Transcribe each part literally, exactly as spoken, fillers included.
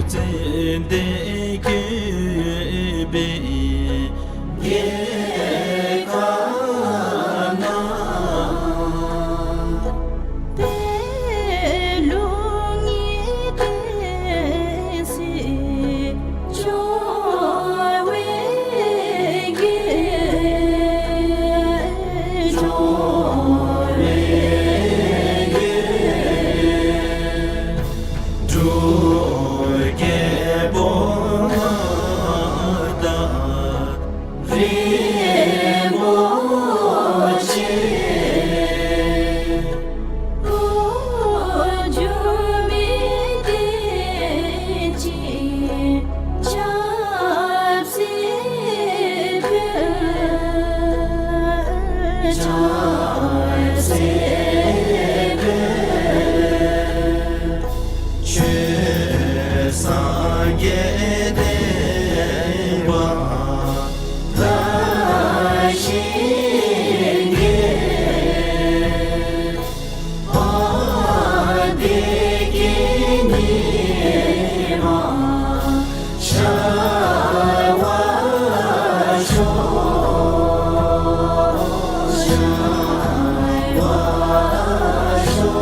ཙན་དན་བཀོད་པའི་རྒྱལ་ཁབ་ན། ཏེ་ལུགས་གཉིས་ལྡན་སྲིད་འབྱོར་བའི་རྒྱལ། འབྱོར་བའི་རྒྱལ། འབྲུག་རྒྱལ་པོ་ང་དང་རིན་པོ་ཆེ། འགྲོ་མི་བདེ་སྐྱིད་ཆབ་སྲིད་ཕུལ། ཆབ་སྲིད་ཕུལ། ཆོས་སངས་རྒྱས་བསྟན་པ་དར་ཞིང་རྒྱས། བདེ་སྐྱིད་ཉི་མ་ཤར་བར་ཤོག། ཤར་བར་ཤོག།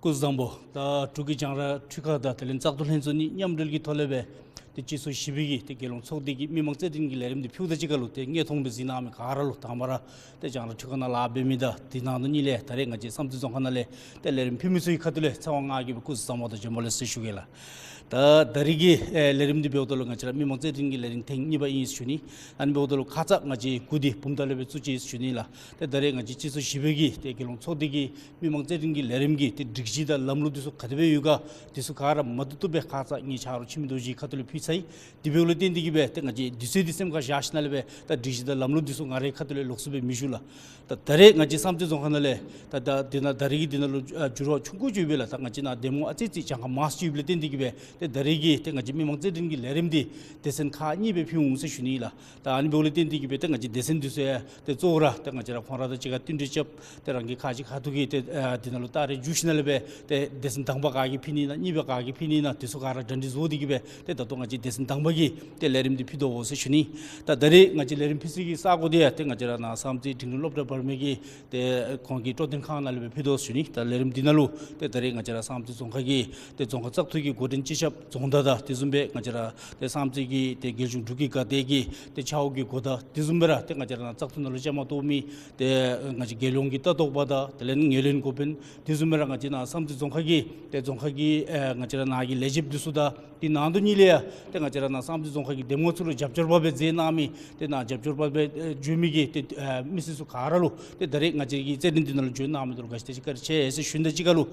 སྐུ་གཟུགས་བཟང་པོ། ད་འབྲུག་གི་རྒྱང་བསྒྲགས་འཕྲུལ་ཁང་དང་དེ་ལས་བཙག་འཐུ་ལྷན་ཚོགས་གཉིས་མཉམ་འབྲེལ་གྱི་ཐོག་ལས་སྦེ་ཏེ་སྤྱི་ཚོགས་བཞི་པའི་གི་ཏེ་རྒྱལ་ཡོངས་ཚོགས་སྡེ་གི་མི་མང་རྩོད་འགྲན་གྱི་ལས་རིམ་འདི་ཕུལཝ་ད་གཅིག་ཁར་ལུ་ཏེ་དངོས་མཐོང་སྦེ་གཟིགས་གནང་མི་ག་ར་ལུ་དང་པ་ར་ཏེ་རྒྱང་བསྒྲགས་འཕྲུལ་ཁང་ནང་ལཱ་འབད་མི་དང་དེ་ནང་དུ་གཉིས་ལས་ད་རེས་ང་བཅས་བསམ་རྩེ་རྫོང་ཁག་ནང་ལས་ཏེ་ལས་རིམ་ཕུལ་མི་ཚུ་གི་ཁ་ཐུག་ལས་ཚེ་དབང་ང་གིས་སྦེ་སྐུ་གཟུགས་བཟང་པོ་དང་བྱོན་པ་ལེགས་སོ་ཞུ་གེ་ལགས། ད་ད་རེས་ཀྱི་ཨེ་ལས་རིམ་འདི་འབདཝ་ད་ལུ་ང་བཅས་ར་མི་མང་རྩོད་འགྲན་གྱི་ལས་རིམ་ཐེངས་གཉིས་པ་ཨིན་ཞུ་ནི། ཨ་ནི་འབདཝ་ད་ལུ་ཁ་ཙ་ང་བཅས་འགོ་འདི་བུམ་ཐང་ལས་སྦེ་བཙུགས་ཅི་ཞུ་ནི་ལགས། ཏེ་ད་རེས་ང་བཅས་སྤྱི་ཚོགས་བཞི་པའི་གི་ཏེ་རྒྱལ་ཡོངས་ཚོགས་སྡེ་གི་མི་མང་རྩོད་འགྲན་གྱི་ལས་རིམ་གྱི་ཏེ་སྒྲིག་གཞི་དང་ལམ་ལུགས་འདི་ཚུ་ག་དེ་སྦེ་ཡོད་ག་འདི་ཚུ་ག་ར་མ་བཏུབ་བཏུབ་སྦེ་ཁ་ཙ་ངེའི་ཆ་རོགས་འཆི་མེད་རྡོ་རྗེ་གི་ཁ་ཐུག་ལས་ཕུལ་ཚར་ཡི། དེ་འབདཝ་ལས་བརྟེན་ཏེ་གིས་སྦེ་ཏེ་ང་བཅས་དུས་ཚོད་འདི་སེམས་ཁར་བཞག་ཞིནམ་ལས་སྦེ་ད་སྒྲིག་གཞི་དང་ལམ་ལུགས་འདི་ཚུ་ང་རའི་ཁ་ཐུག་ལས་ལོགས་སུ་སྦེ་མི་ཞུ་ལགས། ད་ད་རེས་ང་བཅས་བསམ་རྩེ་རྫོང་ཁག་ནང་ལས་ད་ད་དེ་ནང་ད་རེས་ཀྱི་དེ་ནང་ལུ་ཨ་འགྱུར་བ་ཆུང་ཀུ་ཅིག་ཡོད་པས་ལགས། ད་ང་བཅས་ནཱ་འདེམས་ངོ་ཨ་ཙི་ཙི་གྱངས་ཁ་མང་སུ་ཅིག་ཡོདཔ་ལས་བརྟེན་ཏེ་གིས་སྦེ་ཏེ་ད་རེས་ཀྱི་ཏེ་ང་བཅས་མི་མང་རྩོད་འགྲན་གྱི་ལས་རིམ་འདི་སྡེ་ཚན་ཁག་གཉིས་སྦེ་ཕུལ་འོང་ཟེར་ཞུ་ནི་ལགས། ད་ཨ་ནི་འབདཝ་ལས་བརྟེན་ཏེ་གིས་སྦེ་ཏེ་ང་བཅས་སྡེ་ཚན་འདི་ཚུ་ཡང་ཏེ་གཙོ་བོ་ར་ཏེ་ང་བཅས་ར་ཁོང་ར་དང་གཅིག་ཁར་བསྟུན་གྲོས་རྐྱབ་སྟེ་རང་གི་ཁ་རྗེ་ཁ་ཐུག་གི་ཏེ་ཨ་དེ་ནང་ལུ་ད་རེས་འགྱུར་ཞིནམ་ལས་སྦེ་ཏེ་སྡེ་ཚན་དང་པ་ག་གིས་ཕུལ་ནི་ཨིན་ན་གཉིས་པ་ག་གིས་ཕུལ་ནི་ཨིན་ན་དེ་ཚུ་ག་ར་གྲ་སྒྲིག་བཟོ་སྟེ་གིས་སྦེ་ཏེ་ད་ལྟོ་ང་བཅས་སྡེ་ཚན་དང་པ་གི་ཏེ་ལས་རིམ་འདི་ཕུལ་དོ་འོང་ཟེར་ཞུ་ནི། ད་ད་རེས་ང་བཅས་ལས་རིམ་ཕུལ་སའི་གི་ས་གོ་འདི་ཡང་ཏེ་ང་བཅས་ར་ནཱ་བསམ་རྩེ་འབྲིང་རིམ་སློབ་གྲྭ་བར་མའི་གི་ཏེ་ཁོང་གི་སྤྲོ་སྟོན་ཁང་ནང་ལས་སྦེ་ཕུལ་དོ་ཞུ་ནི། ད་ལས་རིམ་འདི་ནང་ལུ་ཏེ་ད་རེས་ང་བཅས་ར་བསམ་རྩེ་རྫོང་ཁག་གི་ཏེ་རྫོང་ཁག་བཙག་འཐུ་གི་འགོ་འདྲེན་སྤྱི་ཁྱབ་རྫོང་བདག་དང་དེ་བཟུམ་སྦེ་ང་བཅས་ར་ཏེ་བསམ་རྩེ་གི་ཏེ་རྒྱལ་གཞུང་འབྲུག་གི་དགའ་དད་ཀྱི་ཏེ་ཆ་འོག་གི་འགོ་བདག་དེ་བཟུམ་སྦེ་ར་ཏེ་ང་བཅས་ར་ནཱ་བཙག་འཐུ་ནང་ལུ་བཅའ་མར་གཏོགས་མི་ཏེ་ང་བཅས་རྒྱལ་ཡོངས་ཀྱི་ལྟ་རྟོག་པ་དང་དེ་ལས་ངོས་ལེན་འགོ་དཔོན་དེ་བཟུམ་སྦེ་ར་ང་བཅས་ནཱ་བསམ་རྩེ་རྫོང་ཁག་གི་ཏེ་རྫོང་ཁག་གི་ཨེ་ང་བཅས་ར་ནཱ་གི་ལས་བྱེདཔ་འདི་ཚུ་དང་དེ་ནང་དུ་གཉིས་ལས་ཡང་ཏེ་ང་བཅས་ར་ནཱ་བསམ་རྩེ་རྫོང་ཁག་གི་འདེམས་ངོ་ཚུ་ལུ་རྒྱབ་སྐྱོར་པ་སྦེ་མཛད་གནང་མི་ཏེ་ནཱ་རྒྱབ་སྐྱོར་པ་སྦེ་ཨེ་བྱོན་མི་གི་ཏེ་ཨེ་མི་སེར་ཚུ་ག་ར་ལུ་ཏེ་ད་རེས་ང་བཅས་ཀྱི་རྩོད་འགྲན་འདི་ནང་ལུ་བྱོན་གནང་མི་འདི་ལུ་དགའ་བཤེས་བདེ་ལེགས་བཀའ་དྲིན་ཆེ་ཟེར་ཞུ་ནི་དང་གཅིག་ཁར་ལུ་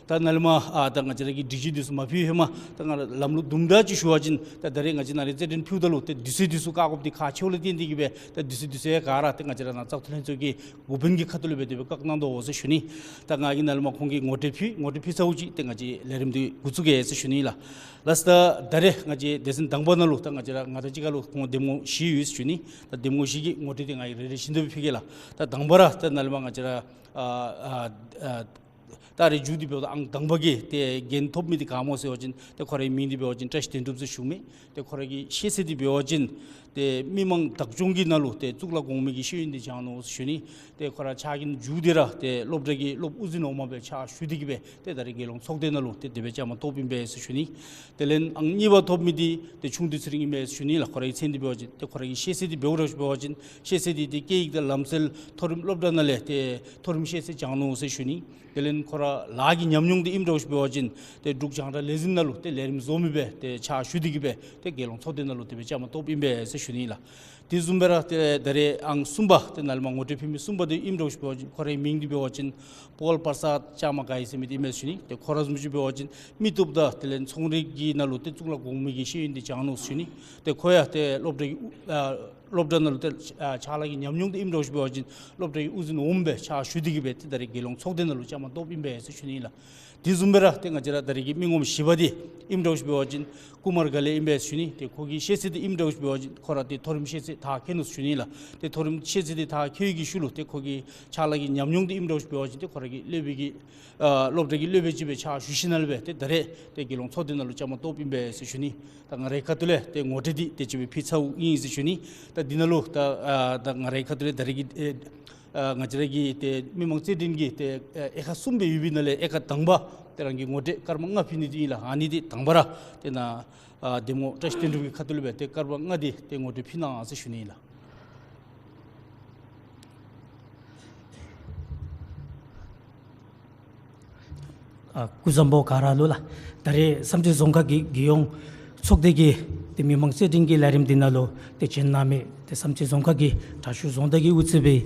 ད་ནཱ་ལས་མར་ཨ་ད་ང་བཅས་ར་གི་སྒྲིག་གཞི་འདི་ཚུ་མ་ཕུལ་ཧེ་མ་ད་ང་ལམ་ལུགས་དུམ་གྲ་ཅིག་ཞུ་བ་ཅིན་ད་ད་རེས་ང་བཅས་ནཱ་ལས་རྩོད་འགྲན་ཕུལཝ་ད་ལུ་ཏེ་དུས་ཚོད་འདི་ཚུ་བཀག་དགོཔ་འདི་ཁག་ཆེཝ་ལས་བརྟེན་ཏེ་གིས་སྦེ་ད་དུས་ཚོད་འདི་ཚུ་ཡང་ག་ར་ཏེ་ང་བཅས་ར་ནཱ་བཙག་འཐུ་ལྷན་ཚོགས་ཀྱི་འགོ་དཔོན་གྱི་ཁ་ཐུག་ལས་སྦེ་དེ་སྦེ་བཀག་གནང་དོ་འོང་ཟེར་ཞུ་ནི། ད་ང་གིས་ནཱ་ལས་མར་ཁོང་གི་ངོ་སྤྲོད་ཕུལ་ངོ་སྤྲོད་ཕུལ་ཚརཝ་ཅིག་ཏེ་ང་བཅས་ལས་རིམ་འདི་འགོ་བཙུགས་གེ་ཟེར་ཞུ་ནི་ལགས། ལགས་སོ། ད་ད་རེས་ང་བཅས་སྡེ་ཚན་དང་པ་ནང་ལུ་ད་ང་བཅས་ར་ང་དང་གཅིག་ཁར་ལུ་ཁོང་འདེམས་ངོ་བཞི་ཡོད་ཟེར་ཞུ་ནི། ད་འདེམས་ངོ་བཞི་གི་ངོ་སྤྲོད་འདི་ང་གིས་རེ་རེ་བཞིན་དུ་སྦེ་ཕུལ་གེ་ལགས། ད་དང་པ་ར་ད་ནཱ་ལས་མར་ང་བཅས་ར་ཨ་ཨ་ད་རེས་མཇུག་འདི་འབདཝ་ད་ཨང་དང་པ་གི་ཏེ་འགན་ཐོབ་མི་འདི་ག་སྨོ་ཟེར་བ་ཅིན་ཏེ་ཁོ་རའི་མིང་འདི་འབད་བ་ཅིན་བཀྲ་ཤིས་དོན་གྲུབ་ཟེར་ཞུ་མི། ཏེ་ཁོ་ར་གི་ཤེས་ཚད་འདི་འབད་བ་ཅིན་ཏེ་མི་མང་བདག་སྐྱོང་གི་ནང་ལུ་ཏེ་གཙུག་ལག་གོང་མའི་གི་ཤེས་ཡོན་འདི་སྦྱང་ནུག་ཟེར་ཞུ་ནི། ཏེ་ཁོ་ར་ཕྱག་འགན་མཇུག་འདི་ར་ཏེ་སློབ་གྲྭ་གི་སློབ་དབུ་འཛིན་འོག་མ་སྦེ་ཕྱག་ཞུ་སྟེ་གིས་སྦེ་ཏེ་ད་རེས་རྒྱལ་ཡོངས་ཚོགས་སྡེ་ནང་ལུ་ཏེ་དེ་སྦེ་བཅའ་མར་གཏོགསཔ་ཨིན་པས་ཟེར་ཞུ་ནི། དེ་ལས་ཨང་གཉིས་པ་ཐོབ་མི་འདི་ཏེ་ཆུང་དུས་ཚོད་ར་ཨིན་པས་ཟེར་ཞུ་ནི་ལགས། ཁོ་རའི་མཚན་འདི་འབད་བ་ཅིན་ཏེ་ཁོ་ར་གི་ཤེས་ཚད་འདི་འབད་རུང་འབད་བ་ཅིན་ཤེས་ཚད་འདི་ཏེ་སྐད་ཡིག་དང་ལམ་སྲོལ་མཐོ་རིམ་སློབ་གྲྭ་ནང་ལས་ཏེ་མཐོ་རིམ་ཤེས་ཚད་སྦྱང་ནུག་ཟེར་ཞུ་ནི། དེ་ལས་ཁོ་ར་ལཱ་གི་ཉམས་མྱོང་འདི་ཨིནམ་འདྲཝ་ཅིག་འབད་བ་ཅིན་ཏེ་འབྲུག་རྒྱང་བསྒྲགས་ལས་འཛིན་ནང་ལུ་ཏེ་ལས་རིམ་བཟོ་མི་སྦེ་ཏེ་ཕྱག་ཞུ་སྟེ་གིས་སྦེ་ཏེ་རྒྱལ་ཡོངས་ཚོགས་སྡེ་ནང་ལུ་དེ་སྦེ་བཅའ་མར་གཏོགསཔ་ཨིན་པས་ཟེར་ཞུ་ནི་ལགས། དེ་བཟུམ་སྦེ་ར་ཏེ་ད་རེས་ཨང་གསུམ་པ་ཏེ་ནཱ་ལས་མར་ངོ་སྤྲོད་ཕུལ་མི་གསུམ་པ་འདི་ཨིནམ་འདྲཝ་ཅིག་འབད་བ་ཅིན་ཁོ་རའི་མིང་འདི་འབད་བ་ཅིན་པོལ་པར་སཱད་ཅཱརྨ་གྷའི་ཟེར་མི་འདི་ཨིན་པས་ཟེར་ཞུ་ནི། ཏེ་ཁོ་ར་བཟུམ་ཅིག་འབད་བ་ཅིན་མི་སྟོབས་དང་དེ་ལས་ཚོང་རིག་གི་ནང་ལུ་ཏེ་གཙུག་ལག་གོང་མའི་གི་ཤེས་ཡོན་འདི་སྦྱང་ནུག་ཟེར་ཞུ་ནི། ཏེ་ཁོ་ཡང་ཏེ་སློབ་གྲྭ་གི་ཨ་སློབ་གྲྭ་ནང་ལུ་ཏེ་ཨ་ཕྱག་ལཱ་གི་ཉམས་མྱོང་འདི་ཨིནམ་འདྲཝ་ཅིག་འབད་བ་ཅིན་སློབ་གྲྭ་གི་དབུ་འཛིན་འོགམ་སྦེ་ཕྱག་ཞུ་སྟེ་གི་སྦེ་ཏེ་ད་རེས་རྒྱལ་ཡོངས་ཚོགས་སྡེ་ནང་ལུ་བཅའ་མར་གཏོགསཔ་ཨིན་པས་ཟེར་ཞུ་ནི་ལགས། དེ་བཟུམ་སྦེ་ར་ཏེ་ང་བཅས་ར་ད་རེས་ཀྱི་མི་ངོམ་བཞི་པ་འདི་ཨིནམ་འདྲཝ་ཅིག་འབད་བ་ཅིན་ཀུ་མར་ག་ལེ་ཨིན་པས་ཟེར་ཞུ་ནི། ཏེ་ཁོ་གི་ཤེས་ཚད་འདི་ཨིནམ་འདྲཝ་ཅིག་འབད་བ་ཅིན་ཁོ་ར་ཏེ་མཐོ་རིམ་ཤེས་ཚད་མཐར་འཁྱོལ་ནུག་ཟེར་ཞུ་ནི་ལགས། ཏེ་མཐོ་རིམ་ཤེས་ཚད་འདི་མཐར་འཁྱོལ་བའི་གི་ཤུལ་ལུ་ཏེ་ཁོ་གི་ཕྱག་ལཱ་གི་ཉམས་མྱོང་འདི་ཨིནམ་འདྲཝ་ཅིག་འབད་བ་ཅིན་ཏེ་ཁོ་ར་གི་སློབ་དཔོན་གྱི་ཨ་སློབ་གྲྭ་གི་སློབ་དཔོན་ཅིག་སྦེ་ཕྱག་ཞུ་ཞིནམ་ལས་སྦེ་ཏེ་ད་རེས་ཏེ་རྒྱལ་ཡོངས་ཚོགས་སྡེ་ནང་ལུ་བཅའ་མར་གཏོགསཔ་ཨིན་པས་ཟེར་ཞུ་ནི། ད་ང་རའི་ཁ་ཐུག་ལས་ཏེ་ངོ་སྤྲོད་འདི་དེ་ཅིག་སྦེ་ཕུལ་ཚརཝ་ཨིན་ཟེར་ཞུ་ནི། ད་འདི་ནང་ལུ་ད་ཨ་ད་ང་རའི་ཁ་ཐུག་ལས་ད་རེས་ཀྱི་ཨེ་ཨ་ང་བཅས་ར་གི་ཏེ་མི་མང་རྩོད་འགྲན་གྱི་ཏེ་ཨེ་ཨེ་ཁ་གསུམ་སྦེ་ཡོད་པའི་ནང་ལས་ཨེ་ཁ་དང་པ་ཏེ་རང་གི་ངོ་སྤྲོད་སྐར་མ་ལྔ་ཕུལ་ནི་འདི་ཨིན་ལགས། ཨ་ནི་འདི་དང་པ་ར་ཏེ་ནཱ་ཨ་གདམ་ངོ་བཀྲ་ཤིས་དོན་གྲུབ་ཀྱི་ཁ་ཐུག་ལས་སྦེ་ཏེ་སྐར་མ་ལྔ་འདི་ཏེ་ངོ་སྤྲོད་ཕུལ་གནང་ཟེར་ཞུ་ནི་ཨིན་ལགས། ཨ་སྐུ་གཟུགས་བཟང་པོ་ག་ར་ལུ་ལགས། ད་རེས་བསམ་གྲུབ་རྫོང་ཁག་གི་རྒྱལ་ཡོངས་ཚོགས་སྡེ་གི་ཏེ་མི་མང་རྩོད་འགྲན་གྱི་ལས་རིམ་འདི་ནང་ལུ་ཏེ་བྱོན་གནང་མི་ཏེ་བསམ་གྲུབ་རྫོང་ཁག་གི་དྲག་ཤོས་རྫོང་བདག་གིས་དབུ་གཙོས་པའི་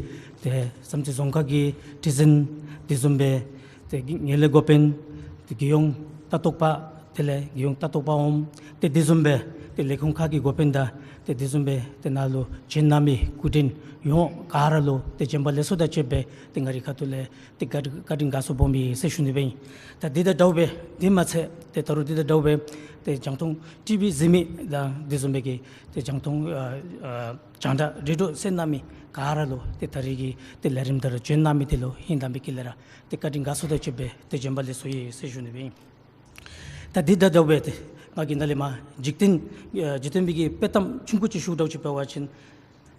ཏེ་བསམ་གྲུབ་རྫོང་ཁག་གི་ཁྲི་འཛིན་དེ་བཟུམ་སྦེ་ཏེ་ངན་ལྷད་འགོ་དཔོན་ཏེ་རྒྱལ་ཡོངས་ལྟ་རྟོག་པ་དེ་ལས་རྒྱལ་ཡོངས་ལྟ་རྟོག་པ་འོགམ་ཏེ་དེ་བཟུམ་སྦེ་ཏེ་ལས་ཁུངས་ཁག་གི་འགོ་དཔོན་དང་ཏེ་དེ་བཟུམ་སྦེ་ཏེ་ནཱ་ལུ་བྱོན་གནང་མི་སྐུ་མགྲོན་ཡོངས་ག་ར་ལུ་ཏེ་བྱོན་པ་ལེགས་སོ་དང་བཅས་པའི་ཏེ་ང་རའི་ཁ་ཐུག་ལས་ཏེ་བཀའ་དྲིན་བཀའ་དྲིན་དགའ་ཚོར་སྦོམ་ཨིན་ཟེར་ཞུ་ནི་སྦེ་ཨིན། ད་འདི་དང་འདྲཝ་སྦེ་འདི་མ་ཚད་ཏེ་ད་རུང་འདི་དང་འདྲཝ་སྦེ་ཏེ་རྒྱང་མཐོང་ཊི་བི་གཟིགས་མི་དང་དེ་བཟུམ་སྦེ་གི་ཏེ་རྒྱང་མཐོང་ཨ་ཨ་རྒྱང་བསྒྲགས་རེ་ཌིའོ་གསན་གནང་མི་ག་ར་ལུ་ཏེ་ད་རེས་ཀྱི་ཏེ་ལས་རིམ་འདི་ར་བྱོན་གནང་མི་དེ་ལུ་ཧིང་དང་པའི་དཀྱིལ་ལས་ར་ཏེ་བཀའ་དྲིན་དགའ་ཚོར་དང་བཅས་པའི་ཏེ་བྱོན་པ་ལེགས་སོ་ཡོད་ཟེར་ཞུ་ནི་སྦེ་ཨིན། ད་འདི་དང་འདྲཝ་སྦེ་ཏེ་ང་གིས་ནཱ་ལས་མར་འཇིག་རྟེན་ཨ་འཇིག་རྟེན་པའི་གི་དཔེ་གཏམ་ཆུང་ཀུ་ཅིག་ཞུཝ་འདྲཝ་ཅིག་འབད་བ་ཅིན་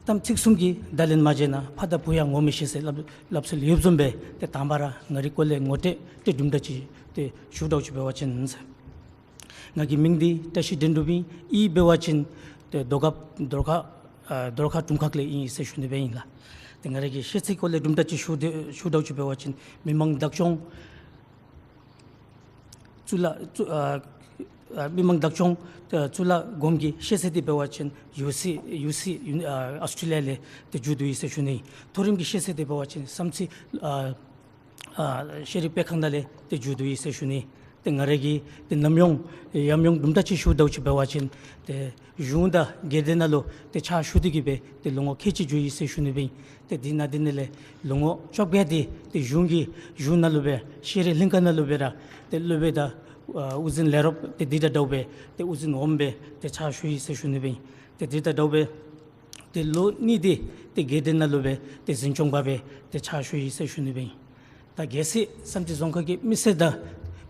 གཏམ་ཚིག་གསུམ་གྱིས་བརྡ་ལན་མ་བརྗེད་ན། ཕ་དང་བུ་ཡང་ངོ་མི་ཤེས་ཟེར་སླབ་སླབ་སྲོལ་ཡོདཔ་བཟུམ་སྦེ་ཏེ་དང་པ་ར་ང་རའི་སྐོར་ལས་ངོ་སྤྲོད་ཏེ་གྲུབ་འདྲཝ་ཅིག་ཏེ་ཞུཝ་འདྲཝ་ཅིག་འབད་བ་ཅིན་ཟེར། ང་གི་མིང་འདི་བཀྲ་ཤིས་དོན་གྲུབ་ཨིན། གཡུས་འབད་བ་ཅིན་ཏེ་རྡོ་སྒརཔ་རྡོར་ཁ་ཨ་རྡོར་ཁ་དྲུང་ཁག་ལས་ཨིན་ཟེར་ཞུ་ནི་སྦེ་ཨིན་ལགས། ཏེ་ང་རའི་གི་ཤེས་ཚད་སྐོར་ལས་གྲུབ་འདྲཝ་ཅིག་ཞུ་སྟེ་ཞུཝ་འདྲཝ་ཅིག་འབད་བ་ཅིན་མི་མང་བདག་སྐྱོང་གཙུག་ལག་གཙུག་ཨ་ཨ་མི་མང་བདག་སྐྱོང་ཨ་གཙུག་ལག་སྒོམ་གྱི་ཤེས་ཚད་འདི་འབད་བ་ཅིན་ཡུ་སི་ཡུ་སི་ཨ་ཨོསི་ཊྲེ་ལི་ཡ་ལས་ཏེ་མཇུག་བསྡུ་ཡི་ཟེར་ཞུ་ནི། མཐོ་རིམ་གྱི་ཤེས་ཚད་འདི་འབད་བ་ཅིན་བསམ་རྩེ་ཨ་ཨ་ཤེས་རིག་སྤེལ་ཁང་ནང་ལས་ཏེ་མཇུག་བསྡུ་ཡི་ཟེར་ཞུ་ནི། ཏེ་ང་རའི་གི་ཏེ་ནམ་ཡོང་ཡམ་ཡོང་གྲུབ་འདྲཝ་ཅིག་ཞུཝ་འདྲཝ་ཅིག་འབད་བ་ཅིན་ཏེ་གཞུང་དང་སྒེར་སྡེ་ནང་ལུ་ཏེ་ཕྱག་ཞུ་སྟེ་གི་སྦེ་ཏེ་ལོ་ངོ་ཁལ་གཅིག་འགྱོ་ཡི་ཟེར་ཞུ་ནི་སྦེ་ཨིན། ཏེ་འདི་ནང་འདི་ནང་ལས་ལོ་ངོ་བཅོ་བརྒྱད་འདི་ཏེ་གཞུང་གི་གཞུང་ནང་ལུ་སྦེ་ཤེས་རིག་ལྷན་ཁག་ནང་ལུ་སྦེ་ར་ཏེ་སློབ་དཔོན་དང་ཨ་དབུ་འཛིན་ལས་རོགསཔ་ཏེ་འདི་དང་འདྲཝ་སྦེ་ཏེ་དབུ་འཛིན་འོགམ་སྦེ་ཏེ་ཕྱག་ཞུ་ཡི་ཟེར་ཞུ་ནི་སྦེ་ཨིན། ཏེ་འདི་དང་འདྲཝ་སྦེ་ཏེ་ལོ་གཉིས་འདི་ཏེ་སྒེར་སྡེ་ནང་ལུ་སྦེ་ཏེ་འཛིན་སྐྱོང་པ་སྦེ་ཏེ་ཕྱག་ཞུ་ཡི་ཟེར་ཞུ་ནི་སྦེ་ཨིན། ད་གལ་སྲིད་བསམ་རྩེ་རྫོང་ཁག་གི་མི་སེར་དང་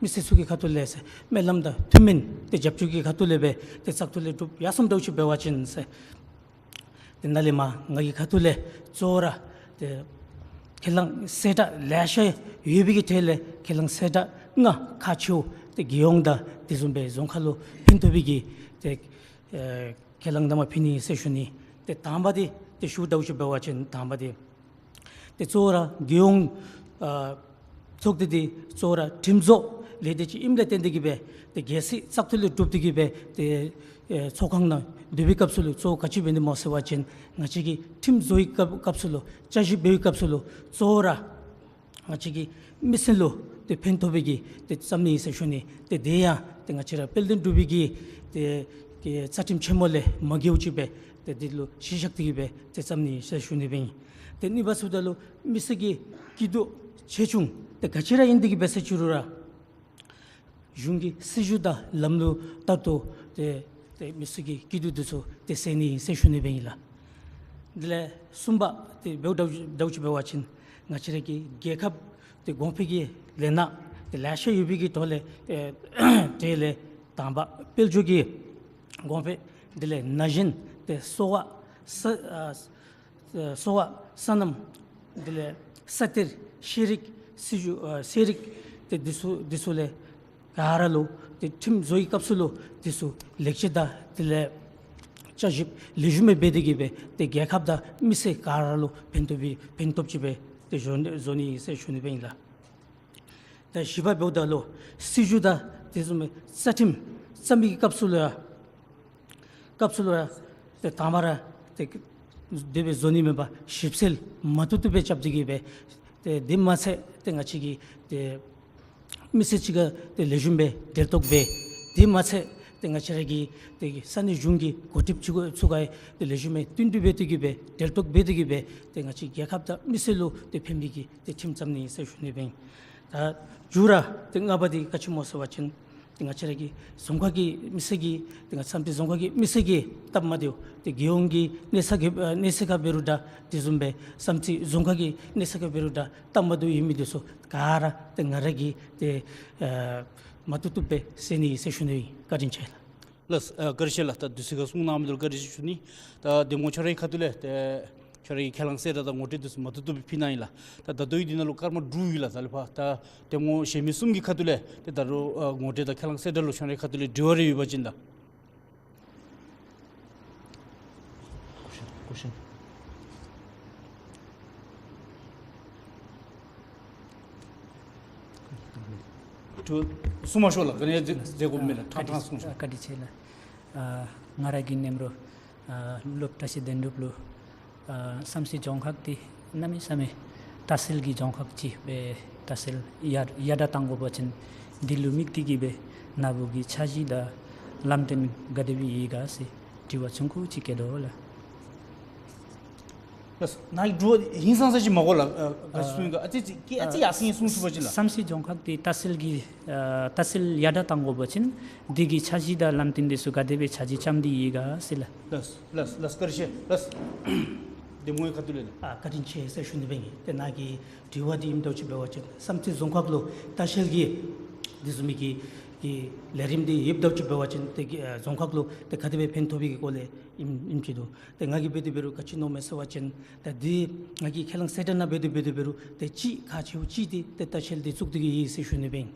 མི་སེར་ཚུ་གི་ཁ་ཐུག་ལས་ཟེར་སྨོན་ལམ་དང་ཐུགས་སྨོན་ཏེ་རྒྱབ་སྐྱོར་གྱི་ཁ་ཐུག་ལས་སྦེ་ཏེ་བཙག་འཐུ་ལས་གྲུབ་ཡར་སོངམ་འདྲཝ་ཅིག་འབད་བ་ཅིན་ཟེར། ཏེ་ནཱ་ལས་མར་ང་གི་ཁ་ཐུག་ལས་གཙོ་བོ་ར་ཏེ་ཁས་བླངས་གསལ་བསྒྲགས་ལེ་ཤ་ཡོད་པའི་གི་གྲས་ལས་ཁས་བླངས་གསལ་བསྒྲགས་ལྔ་ཁག་ཆེཝ་ཏེ་རྒྱལ་ཡོངས་དང་དེ་བཟུམ་སྦེ་རྫོང་ཁག་ལུ་ཕན་ཐོགས་པའི་གི་ཏེ་ཨེ་ཁས་བླངས་གནངམ་ཕུལ་ནི་ཟེར་ཞུ་ནི། ཏེ་དང་པ་འདི་ཏེ་ཞུཝ་འདྲཝ་ཅིག་འབད་བ་ཅིན་དང་པ་འདི་ཏེ་གཙོ་བོ་ར་རྒྱལ་ཡོངས་ཨ་ཚོགས་སྡེ་འདི་གཙོ་བོ་ར་ཁྲིམས་བཟོ་ལས་སྡེ་ཅིག་ཨིནམ་ལས་བརྟེན་ཏེ་གི་སྦེ་ཏེ་གལ་སྲིད་བཙག་འཐུ་ལས་གྲུབ་སྟེ་གི་སྦེ་ཏེ་ཨེ་ཚོགས་ཁང་ནང་སྡོད་པའི་སྐབས་སུ་ལུ་གཙོ་བོ་ག་ཅི་འབད་ནི་སྨོ་ཟེར་བ་ཅིན་ང་བཅས་ཀྱིས་ཁྲིམས་བཟོ་བའི་སྐབས་སྐབས་སུ་ལུ་བསྐྱར་ཞིབ་འབད་བའི་སྐབས་སུ་ལུ་གཙོ་བོ་ར་ང་བཅས་ཀྱི་མི་སེར་ལུ་ཏེ་ཕན་ཐོགས་པའི་གི་ཏེ་བརྩམ་ནི་ཨིན་ཟེར་ཞུ་ནི། ཏེ་དེ་ཡང་ཏེ་ང་བཅས་ར་དཔལ་ལྡན་འབྲུག་པའི་གི་ཏེ་ཀྱི་རྩ་ཁྲིམས་ཆེན་མོ་ལས་མ་འགལཝ་ཅིག་སྦེ་ཏེ་འདི་ལུ་གཞི་བཞག་སྟེ་གི་སྦེ་ཏེ་བརྩམ་ནི་ཨིན་ཟེར་ཞུ་ནི་སྦེ་ཨིན། ཏེ་གཉིས་པ་ཟེརཝ་ད་ལུ་མི་སེར་གྱི་སྐྱིད་སྡུག་ཆེ་ཆུང་ཏེ་ག་ཅི་ར་ཨིན་ཏེ་གི་སྦེ་ཟེར་ཅི་རུང་ར་གཞུང་གི་སྲིད་བྱུས་དང་ལམ་ལུགས་ལྟར་དུ་ཏེ་ཏེ་མི་སེར་གྱི་སྐྱིད་སྡུག་འདི་ཚུ་ཏེ་སེལ་ནི་ཨིན་ཟེར་ཞུ་ནི་སྦེ་ཨིན་ལགས། དེ་ལས་གསུམ་པ་འདི་འབདཝ་ད་འབདཝ་ཅིག་འབད་བ་ཅིན་ང་བཅས་ར་གི་རྒྱལ་ཁབ་ཏེ་གོང་འཕེལ་གྱི་ལས་སྣ་ཏེ་ལེ་ཤ་ཡོད་པའི་གི་ཐོག་ལས་ཨེ་གྲས་ལས་དང་པ་དཔལ་འབྱོར་གྱི་གོང་འཕེལ་དེ་ལས་ན་གཞོན་ཏེ་གསོ་བ་ས་ཨ་གསོ་བ་སོ་ནམ་དེ་ལས་ས་གཏེར་ཤེས་རིག་སྲིད་བྱུས་ཨ་ཤེས་རིག་ཏེ་འདི་ཚུ་འདི་ཚུ་ལས་ག་ར་ལུ་ཏེ་ཁྲིམས་བཟོ་བའི་སྐབས་སུ་ལུ་འདི་ཚུ་ལེགས་བཅོས་དང་དེ་ལས་བསྐྱར་ཞིབ་ལེགས་ཤོམ་སྦེ་འབད་དེ་གི་སྦེ་ཏེ་རྒྱལ་ཁབ་དང་མི་སེར་ག་ར་ལུ་ཕན་ཐོགས་པའི་ཕན་ཐོགསཔ་ཅིག་སྦེ་ཏེ་བཟོ་བཟོ་ནི་ཨིན་ཟེར་ཞུ་ནི་སྦེ་ཨིན་ལགས། ད་བཞི་པ་འབདཝ་ད་ལུ་སྲིད་བྱུས་དང་དེ་བཟུམ་རྩ་ཁྲིམས་བརྩམ་པའི་སྐབས་སུ་ལུ་ཡང་སྐབས་སུ་ལུ་ཡང་ཏེ་དང་པ་ར་ཏེ་ དེ་སྦེ་བཟོ་ནི་མེད་པར་ཞིབ་འཚོལ་མ་བཏུབ་བཏུབ་སྦེ་རྐྱབ་སྟེ་གི་སྦེ་ཏེ་དེ་མ་ཚད་ཏེ་ང་བཅས་ཀྱིས་ཏེ་མི་སེར་གཅིག་ཁར་ཏེ་ལེགས་ཤོམ་སྦེ་འབྲེལ་གཏོགས་འབད། དེ་མ་ཚད་ཏེ་ང་བཅས་ར་གི་ཏེ་ས་གནས་གཞུང་གི་འགོ་ཁྲིདཔ་ཚུ་ཚུ་ག་ཏེ་ལེགས་ཤོམ་སྦེ་བསྟུན་གྲོས་འབད་དེ་གི་སྦེ་འབྲེལ་གཏོགས་འབད་དེ་གི་སྦེ་ཏེ་ང་བཅས་རྒྱལ་ཁབ་དང་མི་སེར་ལུ་ཏེ་ཕན་པའི་གི་ཏེ་ཁྲིམས་བརྩམ་ནི་ཟེར་ཞུ་ནི་སྦེ་ཨིན། ད་མཇུག་ར་ཏེ་ལྔ་པ་འདི་ག་ཅི་སྨོ་ཟེར་བ་ཅིན་ཏེ་ང་བཅས་ར་གི་རྫོང་ཁག་གི་མི་སེར་གྱིས་ཏེ་ང་བསམ་རྩེ་རྫོང་ཁག་གི་མི་སེར་གྱིས་སྟབས་མ་བདེཝ་ཏེ་རྒྱལ་ཡོངས་ཀྱི་གནས་ས་གི་ཨ་གནས་ས་ཁར་འབད་རུང་འདྲ། དེ་བཟུམ་སྦེ་བསམ་རྩེ་རྫོང་ཁག་གི་གནས་ས་ཁར་འབད་རུང་འདྲ། སྟབས་མ་བདེཝ་ཡོད་མི་འདི་ཚུ་ག་ར་ཏེ་ང་ར་གིས་ཏེ་ཨ་མ་བཏུབ་བཏུབ་སྦེ་སེལ་ནི་ཟེར་ཞུ་ནི་ཨིན། བཀའ་དྲིན་ཆེ་ལགས། ལགས་ཨ་བཀའ་དྲིན་ཆེ་ལགས། ད་དུས་ཚོད་ཁར་གསུང་གནང་མི་འདི་ལུ་བཀའ་དྲིན་ཆེ་ཞུ་ནི། ད་གདམ་ངོ་ཁྱོད་རའི་ཁ་ཐུག་ལས་ཏེ་ཁྱོད་རའི་ཁས་བླངས་གསལ་བསྒྲགས་དང་ངོ་སྤྲོད་འདི་ཚུ་མ་བཏུབ་བཏུབ་སྦེ་ཕུལ་གནང་ཡི་ལགས། ད་ད་ལྟོ་ཡི་འདི་ནང་ལུ་སྐར་མ་དྲུག་ཡོད་ལགས། ད་ལས་ཕར་ད་གདམ་ངོ་གཞན་མི་གསུམ་གྱི་ཁ་ཐུག་ལས་ཏེ་ད་རུང་ཨ་ངོ་སྤྲོད་དང་ཁས་བླངས་གསལ་བསྒྲགས་ལུ་ཁྱོད་རའི་ཁ་ཐུག་ལས་དྲི་བ་རེ་ཡོད་པ་ཅིན་ད། དྲི་བ་གསུང་མ་ཤོག་ལགས། ག་ནི་ཡང་མཛད་དགོཔ་མེད་ལགས། ཕྲང་ཕྲང་གསུང་ཤོག། བཀའ་དྲིན་ཆེ་ལགས། ཨ་ང་ར་གི་ནེམ་རོ་ཨ་སློབ་བཀྲ་ཤིས་དོན་གྲུབ་ལུ་ཨ་བསམ་རྩེ་རྫོང་ཁག་འདི་གནམ་མེད་ས་མེད་ལྟ་བཤལ་གྱི་རྫོང་ཁག་ཅིག་སྦེ་ལྟ་བཤལ་ཡར་ཡར་དྲག་གཏང་དགོ་པ་ཅིན་འདི་ལུ་དམིགས་ཏེ་གི་སྦེ་ནཱ་བུ་གི་འཆར་གཞི་དང་ལམ་སྟོན་ག་དེ་སྦེ་ཡོད་ག་ཟེར་དྲི་བ་ཆུང་ཀུ་ཅིག་བཀོད་དོ་ལགས། ལགས་སོ། ནཱ་གི་དྲི་བ་ཧིང་སངས་ས་ཅིག་མ་གོ་ལགས། ཨ་ག་ཅི་གསུང་ཡི་ག། ཨ་ཙི་ཙི་ཀི་ཨ་ཙི་ཡར་སེང་གསུང་ཚུགས་པ་ཅིན་ལགས། བསམ་རྩེ་རྫོང་ཁག་འདི་ལྟ་བཤལ་གྱི་ཨ་ལྟ་བཤལ་ཡར་དྲག་གཏང་དགོ་པ་ཅིན་འདི་གི་འཆར་གཞི་དང་ལམ་སྟོན་འདི་ཚུ་ག་དེ་སྦེ་འཆར་གཞི་བརྩམས་ཏེ་ཡོད་ག་ཟེར་ལགས། ལགས་སོ་ལགས་སོ་ལགས་སོ། བཀའ་དྲིན་ཆེ་ལགས་སོ། གདམ་ངོའི་ཁ་ཐུག་ལས་ལགས། ཨ་བཀའ་དྲིན་ཆེ་ཟེར་ཞུ་ནི་སྦེ་ཨིན། ཏེ་ནཱ་གི་དྲི་བ་འདི་ཨིནམ་འདྲཝ་ཅིག་འབད་བ་ཅིན་བསམ་རྩེ་རྫོང་ཁག་ལུ་ལྟ་བཤལ་གྱི་དེ་བཟུམ་མའི་གི་གི་ལས་རིམ་འདི་ཡོདཔ་འདྲཝ་ཅིག་འབད་བ་ཅིན་ཏེ་གི་ཨ་རྫོང་ཁག་ལུ་ཏེ་ག་དེ་སྦེ་ཕན་ཐོགས་པའི་གི་སྐོར་ལས་ཨིནམ་ཨིནམ་ཅིག་འདུག། ཏེ་ང་གིས་འབད་དེ་འབད་རུང་ག་ཅི་མནོཝ་མས་ཟེར་བ་ཅིན་ད་འདི་ང་གིས་ཁས་བླངས་གསལ་བསྒྲགས་ནང་འབད་དེ་འབད་དེ་འབད་རུང་ཏེ་གཅིག་ཁག་ཆེཝ་གཅིག་འདི་ཏེ་ལྟ་བཤལ་འདི་བཙུགས་ཏེ་གི་ཡོད་ཟེར་ཞུ་ནི་སྦེ་ཨིན།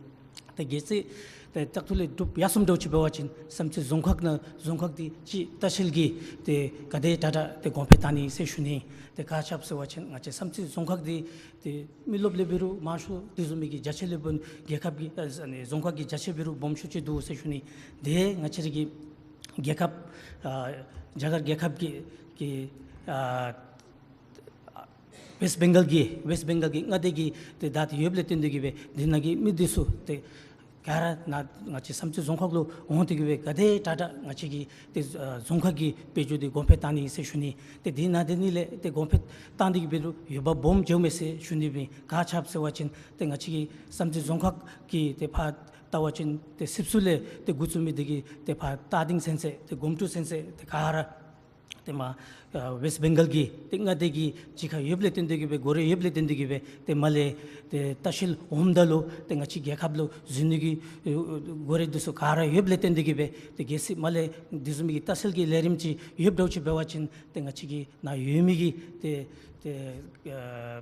ཏེ་གལ་སྲིད་ཏེ་ལྟག་ཐུག་ལས་གྲུབ་ཡར་སོངམ་འདྲཝ་ཅིག་འབད་བ་ཅིན་བསམ་རྩེ་རྫོང་ཁག་ནང་རྫོང་ཁག་འདི་གཅིག་ལྟ་བཤལ་གྱི་ཏེ་ག་དེ་དྲག་དྲག་ཏེ་གོང་འཕེལ་བཏང་ནི་ཟེར་ཞུ་ནི། ཏེ་ག་ཅི་སྦེ་ཟེར་བ་ཅིན་ང་བཅས་བསམ་རྩེ་རྫོང་ཁག་འདི་ཏེ་མི་རློབས་ལས་འབད་རུང་མང་ཤོས་དེ་བཟུམ་མའི་གི་རྒྱ་ཆེ་ལས་འབད་རྒྱལ་ཁབ་ཀྱི་ཨ་ཨ་ནི་རྫོང་ཁག་གི་རྒྱ་ཆེ་འབད་རུང་སྦོམ་ཤོས་ཅིག་འདུག་ཟེར་ཞུ་ནི། ཏེ་ང་བཅས་ར་གི་རྒྱལ་ཁབ་ཨ་རྒྱ་གར་རྒྱལ་ཁབ་ཀྱི་ཀྱི་ཨ་ཝེསཊ་བེང་གཱལ་གྱི་ཝེསཊ་བེང་གཱལ་གྱི་མངའ་སྡེ་གི་ཏེ་བདའ་སྟེ་ཡོདཔ་ལས་བརྟེན་ཏེ་གི་སྦེ་འདི་ནང་གི་མི་འདི་ཚུ་ཏེ་ག་ར་ནཱ་ང་བཅས་བསམ་རྩེ་རྫོང་ཁག་ལུ་འོང་སྟེ་གི་སྦེ་ག་དེ་དྲག་དྲག་ང་བཅས་ཀྱི་ཏེ་ཨ་རྫོང་ཁག་གི་དཔལ་འབྱོར་འདི་གོང་འཕེལ་བཏང་ནི་ཟེར་ཞུ་ནི། ཏེ་འདི་ནང་འདི་ནི་ལས་ཏེ་གོང་འཕེལ་བཏང་སྟེ་གི་འབད་རུང་འོས་འབབ་སྦོམ་འགྱོཝ་མས་ཟེར་ཞུ་ནི་སྦེ་ག་ཅི་སྦེ་ཟེར་བ་ཅིན་ཏེ་ང་བཅས་ཀྱི་བསམ་རྩེ་རྫོང་ཁག་གི་ཏེ་ཕར་བལྟ་བ་ཅིན་ཏེ་སིབ་སུ་ལས་ཏེ་འགོ་བཙུགས་མི་འདི་གིས་ཏེ་ཕར་སྟག་གདེང་ཚུན་ཚོད་ཏེ་སྒོམ་ཀྲུག་ཚུན་ཚོད་ཏེ་ག་ར་ཏེ་མར་ཨ་ཝེསཊ་བེང་གཱལ་གྱི་ཏེ་མངའ་སྡེ་གི་གཞིས་ཁར་ཡོདཔ་ལས་བརྟེན་ཏེ་གི་སྦེ་སྒོ་ར་ཡོདཔ་ལས་བརྟེན་ཏེ་གི་སྦེ་ཏེ་མར་ལས་ཏེ་ལྟ་བཤལ་འོངམ་ད་ལུ་ཏེ་ང་བཅས་རྒྱལ་ཁབ་ལུ་འཛུལ་ནི་གི་ཨེ་སྒོ་ར་འདི་ཚུ་ག་ར་ཡོདཔ་ལས་བརྟེན་ཏེ་གི་སྦེ་ཏེ་གལ་སྲིད་མར་ལས་དེ་བཟུམ་མའི་གི་ལྟ་བཤལ་གྱི་ལས་རིམ་ཅིག་ཡོདཔ་འདྲཝ་ཅིག་འབད་བ་ཅིན་ཏེ་ང་བཅས་ཀྱི་ནཱ་ཡོད་མི་གི་ཏེ་ཏེ་ཨ་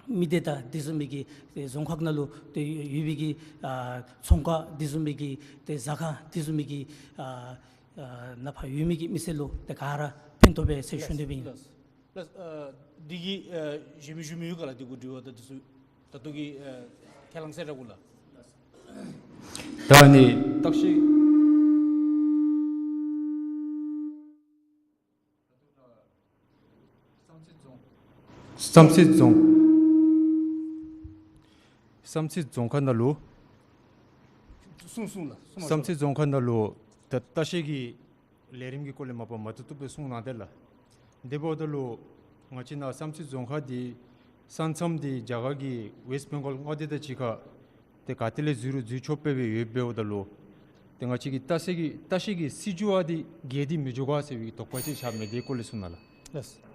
མི་སྡེ་དང་དེ་བཟུམ་མའི་གི་ཏེ་རྫོང་ཁག་ནང་ལུ་ཏེ་ཡོད་པའི་གི་ཨ་ཚོང་ཁང་དེ་བཟུམ་མའི་གི་ཏེ་ཟ་ཁང་དེ་བཟུམ་མའི་གི་ཨ་ཨ་ནཱ་ཕར་ཡོད་མི་གི་མི་སེར་ལུ་ཏེ་ག་ར་ཕན་ཐོགས་པས་ཟེར་ཞུ་ནི་སྦེ་ཨིན། ལགས་སོ། ལགས་སོ། ཨ་འདི་གི་ཨ་གཞན་མི་ཞུ་མི་ཡོད་ག་ལགས། འདི་གུ་དྲི་བ་དང་དེ་ཚུ་ད་ལྟོ་གི་ཨ་ཁས་བླངས་གསལ་བསྒྲགས་གུ་ལགས། ད་ནི་བརྟག་ཞིབ་བསམ་རྩེ་རྫོང་བསམ་རྩེ་རྫོང་ཁག་ནང་ལུ་གསུང་གསུང་ལགས། གསུང་མ་བསམ་རྩེ་རྫོང་ཁག་ནང་ལུ་ད་ལྟ་བཤལ་གྱི་ལས་རིམ་གྱི་སྐོར་ལས་མ་པ་མ་བཏུབ་བཏུབ་སྦེ་གསུང་གནང་དེས་ལགས། དེ་འབདཝ་ད་ལུ་ང་བཅས་ནཱ་བསམ་རྩེ་རྫོང་ཁག་འདི་ས་མཚམས་འདི་རྒྱ་གར་གྱི་ཝེསཊ་བེང་གཱལ་མངའ་སྡེ་དང་གཅིག་ཁར་ཏེ་ག་ཏེ་ལས་འཛུལ་རུང་འཛུལ་ཆོག་པའི་སྦེ་ཡོདཔ་འབདཝ་ད་ལུ་ཏེ་ང་བཅས་ཀྱི་ལྟ་བཤལ་གྱི་ལྟ་བཤལ་གྱི་སྲིད་བྱུས་འདི་འགལ་ཏེ་མི་འགྱོ་ག་ཟེར་བའི་དོགས་པ་ཅིག་ཆགས་མས། དེའི་སྐོར་ལས་གསུང་གནང་ལགས། ལགས་སོ།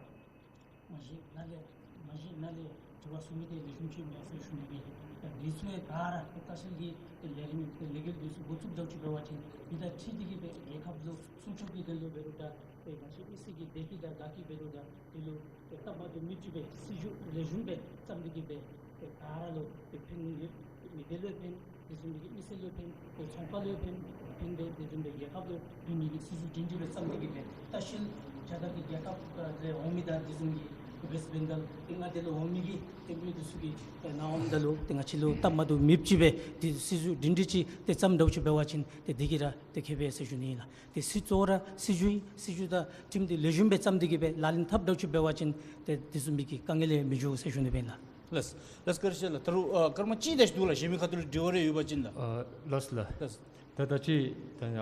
མ་གཞི་ནཱ་ལས་མ་གཞི་ནཱ་ལས་དྲི་བ་གསུང་མི་འདི་ལེགས་ཤོམ་ཅིག་མས་ཟེར་ཞུ་ནི་སྦེ། ད་འདི་ཚུ་ཡང་ག་ར་ཏེ་ལྟ་བཤལ་གྱི་ཏེ་ལས་རིམ་ཏེ་ལས་འགུལ་འདི་ཚུ་འགོ་བཙུགས་འདྲཝ་ཅིག་འབད་བ་ཅིན་འདི་དང་འཁྲིལ་ཏེ་གི་སྦེ་རྒྱལ་ཁབ་ལུ་སྲུང་སྐྱོབ་ཀྱི་དོན་ལུ་འབད་རུང་འདྲ། ཏེ་ང་བཅས་མི་སེར་གྱི་བདེ་སྐྱིད་དང་དགའ་སྐྱིད་འབད་རུང་འདྲ། འདི་ལུ་ཏེ་སྟབས་མ་བདེཝ་མི་འབྱུང་བའི་སྲིད་བྱུས་ལེགས་ཤོམ་སྦེ་བརྩམས་ཏེ་གི་སྦེ་ཏེ་ག་ར་ལུ་ཏེ་ཕན་ཡོན་མི་སྡེ་ལུ་ཕན། དེ་བཟུམ་མའི་གི་མི་སེར་ལུ་ཕན། ཏེ་ཚོང་པ་ལུ་ཕན། ཕན་སྦེ་དེ་བཟུམ་སྦེ་རྒྱལ་ཁབ་ལུ་ཕན་མི་གི་སྲིད་བྱུས་སྒྲིང་སྒྲི་སྦེ་བརྩམས་ཏེ་གི་སྦེ་ལྟ་བཤལ་རྒྱ་གར་གྱི་རྒྱལ་ཁབ་ལས་འོང་མི་དང་དེ་བཟུམ་གྱི་ ཝེསཊ་བེང་གཱལ་ཏེ་མངའ་སྡེ་ལུ་འོང་མི་གི་ཏེ་མི་འདི་ཚུ་གི་ཏེ་ནང་འོངམ་ད་ལུ་ཏེ་ང་བཅས་ལུ་སྟབས་མ་བདེཝ་མེདཔ་ཅིག་སྦེ་ཏེ་སྲིད་བྱུས་སྒྲིང་སྒྲི་ཅིག་ཏེ་བརྩམ་འདྲཝ་ཅིག་འབད་བ་ཅིན་ཏེ་དེ་གིས་ར་ཏེ་ཁེ་ཕན་ཟེར་ཞུ་ནི་ཨིན་ལགས། ཏེ་སྲིད་གཙོ་བོ་ར་སྲིད་བྱུས་སྲིད་བྱུས་དང་ཁྲིམས་འདི་ལེགས་ཤོམ་སྦེ་བརྩམས་ཏེ་གི་སྦེ་ལག་ལེན་འཐབ་འདྲཝ་ཅིག་འབད་བ་ཅིན་ཏེ་དེ་བཟུམ་མའི་གི་དཀའ་ངལ་ཡང་མི་འབྱུང་ཟེར་ཞུ་ནི་ཨིན་ལགས། ལགས་ལགས། བཀའ་དྲིན་ཆེ་ལགས། ད་རུང་ཨ་སྐར་མ་གཅིག་དེ་ཅིག་འདུག་ལགས། གཞན་མི་ཁ་ཐུག་ལས་དྲི་བ་རེ་ཡོད་པ་ཅིན་ལགས། ཨ་ལགས་ལགས། ལགས། ད་ད་ཅི་ད་ཡ་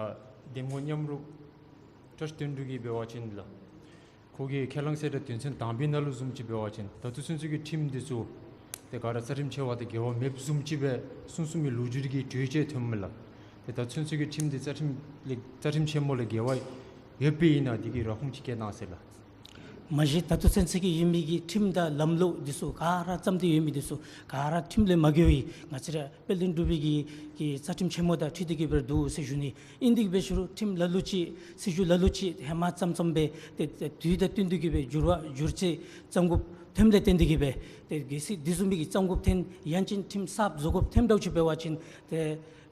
འདེམས་ངོ་མཉམ་རུབ་བཀྲ་ཤིས་དོན་གྲུབ་ཀྱིས་འབད་བ་ཅིན་ལགས། ཁོ་གིས་ཁས་བླངས་གསལ་བསྒྲགས་དོན་ཚན་དང་པའི་ནང་ལུ་བཟུམ་ཅིག་འབད་བ་ཅིན་ད་ལྟོ་ཚུན་ཚོད་ཀྱི་ཁྲིམས་འདི་ཚུ་ཏེ་ག་ར་རྩ་ཁྲིམས་ཆེ་བ་དང་འགལ་བ་མེདཔ་བཟུམ་ཅིག་སྦེ་གསུངས་གསུངས་མི་ལོ་རྒྱུས་ཀྱི་གྲོས་ཆོད་ཐོནམ་མས་ལགས། ཏེ་ད་ཚུན་ཚོད་ཀྱི་ཁྲིམས་འདི་རྩ་ཁྲིམས་ལས་རྩ་ཁྲིམས་ཆེན་མོ་ལས་འགལ་བ་ཡོདཔ་ཨིན་ན་དེ་གི་ར་ཁུངས་ཅིག་བཀོད་གནང་ཟེར་ལགས། མ་གཞི་ད་ལྟོ་ཚུན་ཚོད་ཀྱི་ཡོད་མི་གི་ཁྲིམས་དང་ལམ་ལུགས་འདི་ཚུ་ག་ར་བརྩམས་ཏེ་ཡོད་མི་འདི་ཚུ་ག་ར་ཁྲིམས་ལས་མ་འགལ་བའི་ང་བཅས་ར་དཔལ་ལྡན་འབྲུག་པའི་གི་གི་རྩ་ཁྲིམས་ཆེན་མོ་དང་འཁྲིལ་ཏེ་གི་སྦེ་ར་འདུག་ཟེར་ཞུ་ནི། ཨིན་དེ་གི་སྦེ་ཞུ་རུང་ཁྲིམས་ལ་ལུ་ཅིག་སྲིད་བྱུས་ལ་ལུ་ཅིག་ཧེ་མ་བརྩམས་བརྩམས་སྦེ་ཏེ་ཏེ་དུས་དང་བསྟུན་ཏེ་གི་སྦེ་འགྱུར་བ་འགྱུར་བཅོས་བརྩམ་དགོཔ་ཐོནམ་ལས་བརྟེན་ཏེ་གི་སྦེ་ཏེ་གལ་སྲིད་དེ་བཟུམ་མའི་གི་བརྩམ་དགོཔ་ཐོན་ཡང་ཅིན་ཁྲིམས་གསརཔ་བཟོ་དགོཔ་ཐོནམ་འདྲཝ་ཅིག་འབད་བ་ཅིན་ཏེ་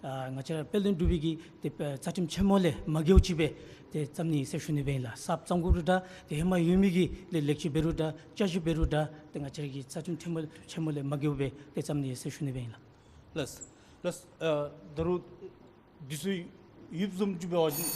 ཨ་ང་བཅས་ར་དཔལ་ལྡན་འབྲུག་པའི་གི་ཏེ་རྩ་ཁྲིམས་ཆེན་མོ་ལས་མ་འགལཝ་ཅིག་སྦེ་ཏེ་བརྩམ་ནི་ཟེར་ཞུ་ནི་སྦེ་ཨིན་ལགས། གསརཔ་བརྩམ་དགོཔ་རུང་འདྲ་ཏེ་ཧེ་མ་ཡོད་མི་གི་ལས་ལེགས་བཅོས་འབད་རུང་འདྲ་བསྐྱར་ཞིབ་འབད་རུང་འདྲ་ཏེ་ང་བཅས་ར་གི་རྩ་ཁྲིམས་ཆེན་མོ་ཆེན་མོ་ལས་མ་འགལཝ་སྦེ་ཏེ་བརྩམ་ནི་ཟེར་ཞུ་ནི་སྦེ་ཨིན་ལགས། ལགས་ལགས། ཨ་ད་རུང་འདི་ཚུ་ཡོདཔ་བཟུམ་ཅིག་འབད་བ་ཅིན་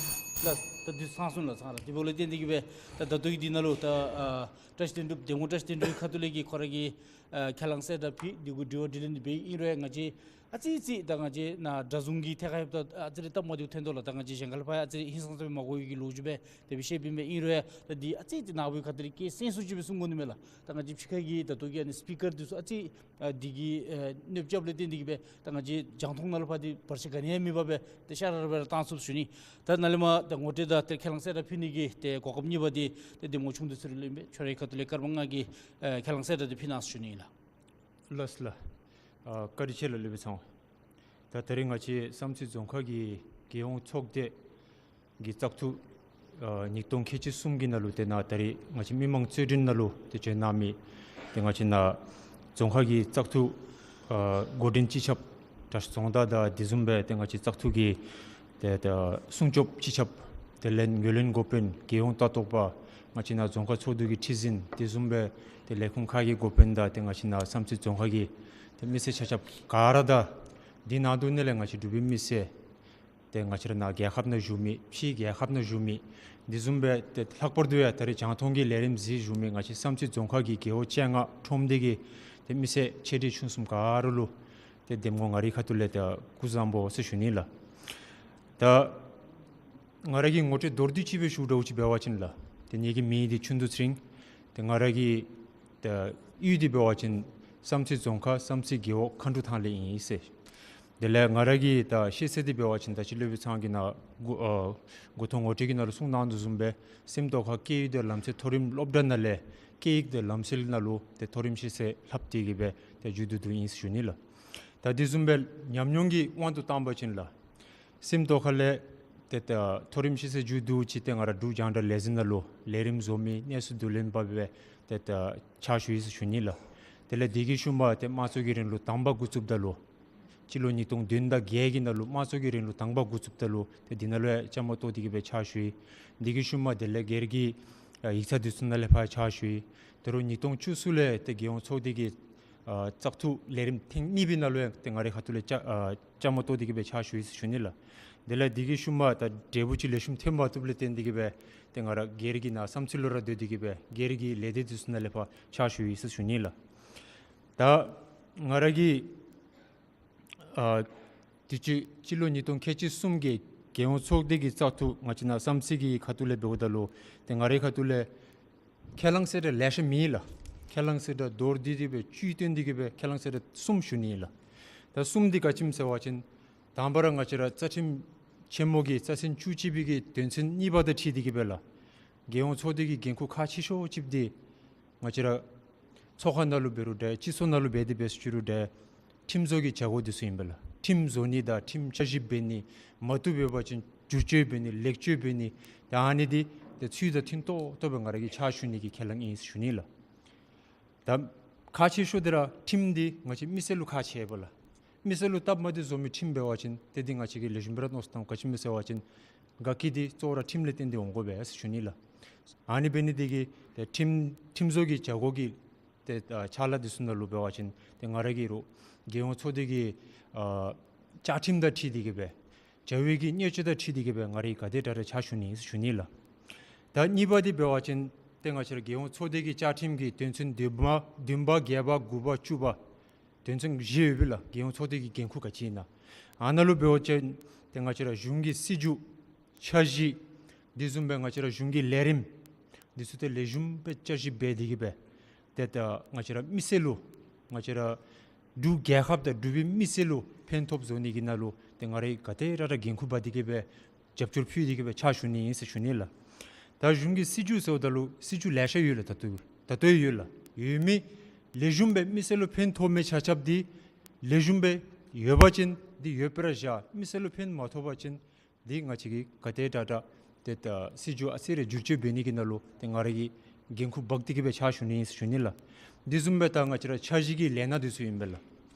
ལགས། ད་འདི་ཚང་སོང་ལགས། ཚང་ར་དེ་འབདཝ་ལས་བརྟེན་ཏེ་གི་སྦེ་ད་ད་ལྟོ་གི་འདི་ནང་ལུ་ད་ཨ་བཀྲ་ཤིས་དོན་གྲུབ་འདེམས་ངོ་བཀྲ་ཤིས་དོན་གྲུབ་ཁ་ཐུག་ལས་ཀྱི་ཁོ་ར་གིས་ཨ་ཁས་བླངས་གསལ་བསྒྲགས་ཕུལ། དེ་གུ་དྲི་བ་དྲིས་ལན་འདི་འབད་ཨིན་རུང་ང་བཅས་ཨ་ཙི་ཙི་ད་ང་བཅས་ནཱ་གྲྭ་ཚང་གི་ཐད་ཁར་ཡོདཔ་ད་ཨ་ཙི་རེ་སྟབས་མ་བདེཝ་ཐོན་དོ་ལགས། ད་ང་བཅས་གཞན་ཁ་ལས་ཕར་ཡང་ཨ་ཙི་རེ་ཧིང་སངས་ས་སྦེ་མ་གོ་བའི་གི་ལོ་རྒྱུས་སྦེ་དེ་སྦེ་བཤདཔ་ཨིན་པས། ཨིན་རུང་ཡང་ད་འདི་ཨ་ཙི་ཙི་ནཱ་བུ་ཁ་ཐུག་ལས་ཀྱི་སེམས་གསོ་ཅིག་སྦེ་གསུང་དགོ་ནི་མས་ལགས། ད་ང་བཅས་ཕྱི་ཁ་གི་ད་ལྟོ་གི་ཨ་ནི་སི་པི་ཀར་འདི་ཚུ་ཨ་ཙི་ཨ་འདི་གིས་ཨ་གནོདཔ་རྐྱབ་ལས་བརྟེན་ཏེ་གི་སྦེ་ད་ང་བཅས་རྒྱང་མཐོང་ནང་ལུ་ཕར་འདི་བར་ཆད་ག་ནི་ཡང་མེད་པར་སྦེ་ཏེ་ཤ་ར་ར་སྦེ་ར་བཏང་ཚུགས་ཞུ་ནི། ད་ནཱ་ལས་མར་ད་ངོ་སྤྲོད་དང་ཏེ་ཁས་བླངས་གསལ་བསྒྲགས་ཕུལ་ནི་གི་ཏེ་གོ་སྐབས་གཉིས་པ་འདི་ཏེ་འདེམས་ངོ་ཆུང་དུ་ཚུ་ལུ་ལེན་སྦེ་ཁྱོད་རའི་ཁ་ཐུག་ལས་སྐར་མ་ལྔ་གི་ཨེ་ཁས་བླངས་གསལ་བསྒྲགས་འདི་ཕུལ་གནང་ཞུ་ནི་ཨིན་ལགས། ལགས་ལགས། ཨ་བཀའ་དྲིན་ཆེ་ལགས་སློབ་དཔོན་ཚང་། ད་ད་རིས་ང་བཅས་བསམ་རྩེ་རྫོང་ཁག་གི་རྒྱལ་ཡོངས་ཚོགས་སྡེ་གི་བཙག་འཐུ་ཨ་ཉིས་སྟོང་ཁལ་གཅིག་གསུམ་གྱི་ནང་ལུ་ཏེ་ནཱ་ད་རིས་ང་བཅས་མི་མང་གཙོས་འཛིན་ནང་ལུ་ཏེ་བྱོན་གནང་མི་ཏེ་ང་བཅས་ནཱ་རྫོང་ཁག་གི་བཙག་འཐུ་ཨ་འགོ་འདྲེན་སྤྱི་ཁྱབ་དྲག་ཤོས་རྫོང་བདག་དང་དེ་བཟུམ་སྦེ་ཏེ་ང་བཅས་བཙག་འཐུ་གི་ཏེ་ད་སྲུང་སྐྱོབ་སྤྱི་ཁྱབ་དེ་ལས་ངོས་ལེན་འགོ་དཔོན་རྒྱལ་ཡོངས་ལྟ་རྟོག་པ་ང་བཅས་ནཱ་རྫོང་ཁག་ཚོགས་འདུ་གི་ཁྲི་འཛིན་དེ་བཟུམ་སྦེ་ཏེ་ལས་ཁུངས་ཁག་གི་འགོ་དཔོན་དང་ཏེ་ང་བཅས་ནཱ་བསམ་རྩེ་རྫོང་ཁག་གི་ཏེ་མི་སེར་ཆ་ཁྱབ་ག་ར་དང་དེ་ནང་དུ་ནི་ལས་ང་བཅས་འབྲུག་པའི་མི་སེར་ཏེ་ང་བཅས་ར་ནཱ་རྒྱལ་ཁབ་ནང་བཞུགས་མི་ཕྱི་རྒྱལ་ཁབ་ནང་བཞུགས་མི་དེ་བཟུམ་སྦེ་ཏེ་ལྷག་པར་དུ་ཡང་ད་རིས་རྒྱང་མཐོང་གི་ལས་རིམ་གཟིགས་བཞུགས་མི་ང་བཅས་བསམ་རྩེ་རྫོང་ཁག་གི་རྒེད་འོག་བཅོ་ལྔ་ཁྲོམ་སྡེ་གི་ཏེ་མི་སེར་ཆེ་འབྲིང་ཆུང་གསུམ་ག་ར་ལུ་ཏེ་འདེམས་ངོ་ང་རའི་ཁ་ཐུག་ལས་ཏེ་སྐུ་གཟུགས་བཟང་པོ་ཟེར་ཞུ་ནི་ལགས། ད་ང་ར་གི་ངོ་སྤྲོད་མདོར་བསྡུས་ཅིག་སྦེ་ཞུ་འདྲཝ་ཅིག་འབད་བ་ཅིན་ལགས། ཏེ་ངེ་གི་མིང་འདི་ཆུ་འདུ་ཚེ་རིང་། ཏེ་ང་ར་གི་ད་གཡུས་འདི་འབད་བ་ཅིན་བསམ་རྩེ་རྫོང་ཁག་བསམ་རྩེ་རྒེད་འོག་མཁའ་འགྲོ་ཐང་ལས་ཨིན་ཟེར། དེ་ལས་ང་ར་གི་ད་ཤེས་ཚད་འདི་འབད་བ་ཅིན་ད་ཅི་སློབ་དཔོན་ཚང་གིས་ནཱ་འགོ་ཨ་འགོ་ཐོག་ངོ་སྤྲོད་ཀྱི་ནང་ལུ་གསུངས་གནང་དོ་བཟུམ་སྦེ་སེམས་རྟོགས་ཁ་སྐད་ཡིག་དང་ལམ་སྲོལ་མཐོ་རིམ་སློབ་གྲྭ་ནང་ལས་སྐད་ཡིག་དང་ལམ་སྲོལ་ནང་ལུ་ཏེ་མཐོ་རིམ་ཤེས་ཚད་ལྷབ་སྟེ་གི་སྦེ་ཏེ་མཇུག་བསྡུ་དོ་ཨིན་ཟེར་ཞུ་ནི་ལགས། ད་དེ་བཟུམ་སྦེ་ཉམས་མྱོང་གི་དབང་དུ་བཏང་བ་ཅིན་ལགས། སེམས་རྟོགས་ཁ་ལས་ཏེ་ད་མཐོ་རིམ་ཤེས་ཚད་མཇུག་བསྡུ་ཅི་ཏེ་ང་ར་འབྲུག་རྒྱང་བསྒྲགས་ལས་འཛིན་ནང་ལུ་ལས་རིམ་བཟོ་མི་གནས་ཚུལ་བསྡུ་ལེན་པ་སྦེ་ཏེ་ད་ཕྱག་ཞུ་ཡི་ཟེར་ཞུ་ནི་ལགས། དེ་ལས་དེ་གི་ཤུལ་མ་ཏེ་དམངས་གཙོ་གི་རིང་ལུགས་དང་པ་འགོ་བཙུགསཔ་ད་ལུ་སྤྱི་ལོ་ཉིས་སྟོང་བདུན་དང་བརྒྱད་ཀྱི་ནང་ལུ་དམངས་གཙོ་གི་རིང་ལུགས་དང་པ་འགོ་བཙུགསཔ་ད་ལུ་ཏེ་འདི་ནང་ལུ་ཡང་བཅའ་མར་གཏོགས་ཏེ་གི་སྦེ་ཕྱག་ཞུ་ཡི། དེ་གི་ཤུལ་མ་དེ་ལས་སྒེར་གྱི་ཨ་ཡིག་ཚང་འདི་ཚུ་ནང་ལས་ཕར་ཕྱག་ཞུ་ཡི། ད་རུང་ཉིས་སྟོང་བཅུ་གསུམ་ལས་ཏེ་རྒྱལ་ཡོངས་ཚོགས་སྡེ་གི་ཨ་བཙག་འཐུ་ལས་རིམ་ཐེངས་གཉིས་པའི་ནང་ལུ་ཡང་ཏེ་ང་རའི་ཁ་ཐུག་ལས་བཅའ་ཨ་བཅའ་མར་གཏོགས་ཏེ་གི་སྦེ་ཕྱག་ཞུ་ཡི་ཟེར་ཞུ་ནི་ལགས། དེ་ལས་དེ་གི་ཤུལ་མ་ད་འབྲས་བུ་ཅིག་ལེགས་ཤོམ་ཐོན་མ་བཏུབ་ལས་བརྟེན་ཏེ་གི་སྦེ་ཏེ་ང་ར་སྒེར་གྱི་ནཱ་བསམ་རྩེ་ལུ་ར་སྡོད་དེ་གི་སྦེ་སྒེར་གྱི་ལས་སྡེ་འདི་ཚུ་ནང་ལས་ཕར་ཕྱག་ཞུ་ཡི་ཟེར་ཞུ་ནི་ལགས། ད་ང་ར་གི་ཨ་དུས་ཅི་སྤྱི་ལོ་ཉིས་སྟོང་ཁལ་གཅིག་གསུམ་གྱི་རྒྱལ་ཡོངས་ཚོགས་སྡེ་གི་བཙག་འཐུ་ང་བཅས་ནཱ་བསམ་རྩེ་གི་ཁ་ཐུག་ལས་འབདཝ་ད་ལུ་ཏེ་ང་རའི་ཁ་ཐུག་ལས་ཁས་བླངས་གསལ་བསྒྲགས་ལེ་ཤ་མེད་ལགས། ཁས་བླངས་གསལ་བསྒྲགས་མདོར་བསྡུས་ཏེ་སྦེ་བཅུད་བཏོན་ཏེ་གི་སྦེ་ཁས་བླངས་གསལ་བསྒྲགས་གསུམ་ཞུ་ནི་ལགས། ད་གསུམ་འདི་ག་ཅི་སྨོ་ཟེར་བ་ཅིན་དང་པ་ར་ང་བཅས་ར་རྩ་ཁྲིམས་ཆེན་མོ་གི་རྩ་ཚན་བཅུ་གཅིག་པའི་གི་དོན་ཚན་གཉིས་པ་དང་འཁྲིལ་ཏེ་གི་སྦེ་ལགས། རྒྱལ་ཡོངས་ཚོགས་སྡེ་གི་འགན་ཁུར་ཁག་ཆེ་ཤོས་ཅིག་འདི་ང་བཅས་ར་ཚོགས་ཁང་ནང་ལུ་འབད་རུང་འདྲ་སྤྱི་ཚོགས་ནང་ལུ་འབད་དེ་འབད་ཟེར་ཞུ་རུང་འདྲ་ཁྲིམས་བཟོ་གི་བྱ་སྒོ་འདི་ཚུ་ཨིན་པས་ལགས། ཁྲིམས་བཟོ་ནི་དང་ཁྲིམས་བསྐྱར་ཞིབ་འབད་ནི་མ་བཏུབ་འབད་བ་ཅིན་བསྒྱུར་བཅོས་འབད་ནི་ལེགས་བཅོས་འབད་ནི་ད་ཨ་ནི་འདི་ཏེ་ཚུལ་དང་མཐུན་ཏོག་ཏོ་སྦེ་ང་ར་གིས་ཕྱག་ཞུ་ནི་གི་ཁས་བླངས་ཨིན་ཟེར་ཞུ་ནི་ལགས། ད་ཁག་ཆེ་ཤོས་འདི་ར་ཁྲིམས་འདི་ང་བཅས་མི་སེར་ལུ་ཁག་ཆེ་བས་ལགས། མི་སེར་ལུ་སྟབས་མ་བདེ་བཟོ་མི་ཁྲིམས་འབད་བ་ཅིན་ཏེ་འདི་ང་བཅས་ཀྱིས་ལེགས་ཤོམ་སྦེ་ར་མནོ་བསམ་བཏང་ག་ཅི་སྨོ་ཟེར་བ་ཅིན་དགའ་སྐྱིད་འདི་གཙོ་བོ་ར་ཁྲིམས་ལས་བརྟེན་ཏེ་འོང་དགོ་པས་ཟེར་ཞུ་ནི་ལགས། ཨ་ནི་འབད་ནི་དེ་གིས་ཏེ་ཁྲིམས་ཁྲིམས་བཟོ་གི་བྱ་སྒོ་གི་ཏེ་ཨ་ཕྱག་ལཱ་འདི་ཚུ་ནང་ལུ་འབད་བ་ཅིན་ཏེ་ང་ར་གིས་རུང་རྒྱལ་ཡོངས་ཚོགས་སྡེ་གི་ཨ་བཅའ་ཁྲིམས་དང་འཁྲིལ་ཏེ་གིས་སྦེ་བྱ་བའི་གི་གནད་སྤྱོད་དང་འཁྲིལ་ཏེ་གིས་སྦེ་ང་ར་གིས་ག་དེ་དྲག་དྲག་ཕྱག་ཞུ་ནི་ཨིན་ཟེར་ཞུ་ནི་ལགས། ད་གཉིས་པ་འདི་འབད་བ་ཅིན་ཏེ་ང་བཅས་ར་རྒྱལ་ཡོངས་ཚོགས་སྡེ་གི་བཅའ་ཁྲིམས་ཀྱི་དོན་ཚན་བདུན་པ་བདུན་པ་བརྒྱད་པ་དགུ་པ་བཅུ་པ་དོན་ཚན་བཞི་ཡོད་པས་ལགས། རྒྱལ་ཡོངས་ཚོགས་སྡེ་གི་འགན་ཁུར་ག་ཅི་ཨིན་ན། ཨ་ནཱ་ལུ་འབད་བ་ཅིན་ཏེ་ང་བཅས་ར་གཞུང་གི་སྲིད་བྱུས་འཆར་གཞི་དེ་བཟུམ་སྦེ་ང་བཅས་ར་གཞུང་གི་ལས་རིམ་འདི་ཚུ་ཏེ་ལེགས་ཤོམ་སྦེ་བསྐྱར་ཞིབ་འབད་དེ་གིས་སྦེ་ཏེ་ད་ང་བཅས་ར་མི་སེར་ལུ་ང་བཅས་ར་འབྲུག་རྒྱལ་ཁབ་དང་འབྲུག་པའི་མི་སེར་ལུ་ཕན་ཐོགས་བཟོ་ནི་གི་ནང་ལུ་ཏེ་ང་ར་གིས་ག་དེ་དྲག་དྲག་འགན་ཁུར་འབག་སྟེ་གིས་སྦེ་རྒྱབ་སྐྱོར་ཕུལ་ཏེ་གིས་སྦེ་ཕྱག་ཞུ་ནི་ཨིན་ཟེར་ཞུ་ནི་ལགས། ད་གཞུང་གི་སྲིད་བྱུས་ཟེརཝ་ད་ལུ་སྲིད་བྱུས་ལེ་ཤ་ཡོད་ལགས། ད་ལྟོ་ད་ལྟོ་ཡོད་ལགས། ཡོད་མི་ལེགས་ཤོམ་སྦེ་མི་སེར་ལུ་ཕན་ཐོགས་མི་ཆ་ཁྱབ་འདི་ལེགས་ཤོམ་སྦེ་ཡོད་པ་ཅིན་འདི་ཡོད་པར་བཞག། མི་སེར་ལུ་ཕན་མ་ཐོགས་པ་ཅིན་འདི་ང་བཅས་ཀྱིས་ག་དེ་དྲག་དྲག་ཏེ་ད་སྲིད་བྱུས་ཨ་ཙི་རེ་བསྒྱུར་བཅོས་འབད་ནི་གི་ནང་ལུ་ཏེ་ང་ར་གིས་འགན་ཁུར་འབག་སྟེ་གིས་སྦེ་ཕྱག་ཞུ་ནི་ཨིན་ཟེར་ཞུ་ནི་ལགས། འདི་བཟུམ་སྦེ་ད་ང་བཅས་ར་འཆར་གཞི་གི་ལས་སྣ་འདི་ཚུ་ཨིན་པས་ལགས།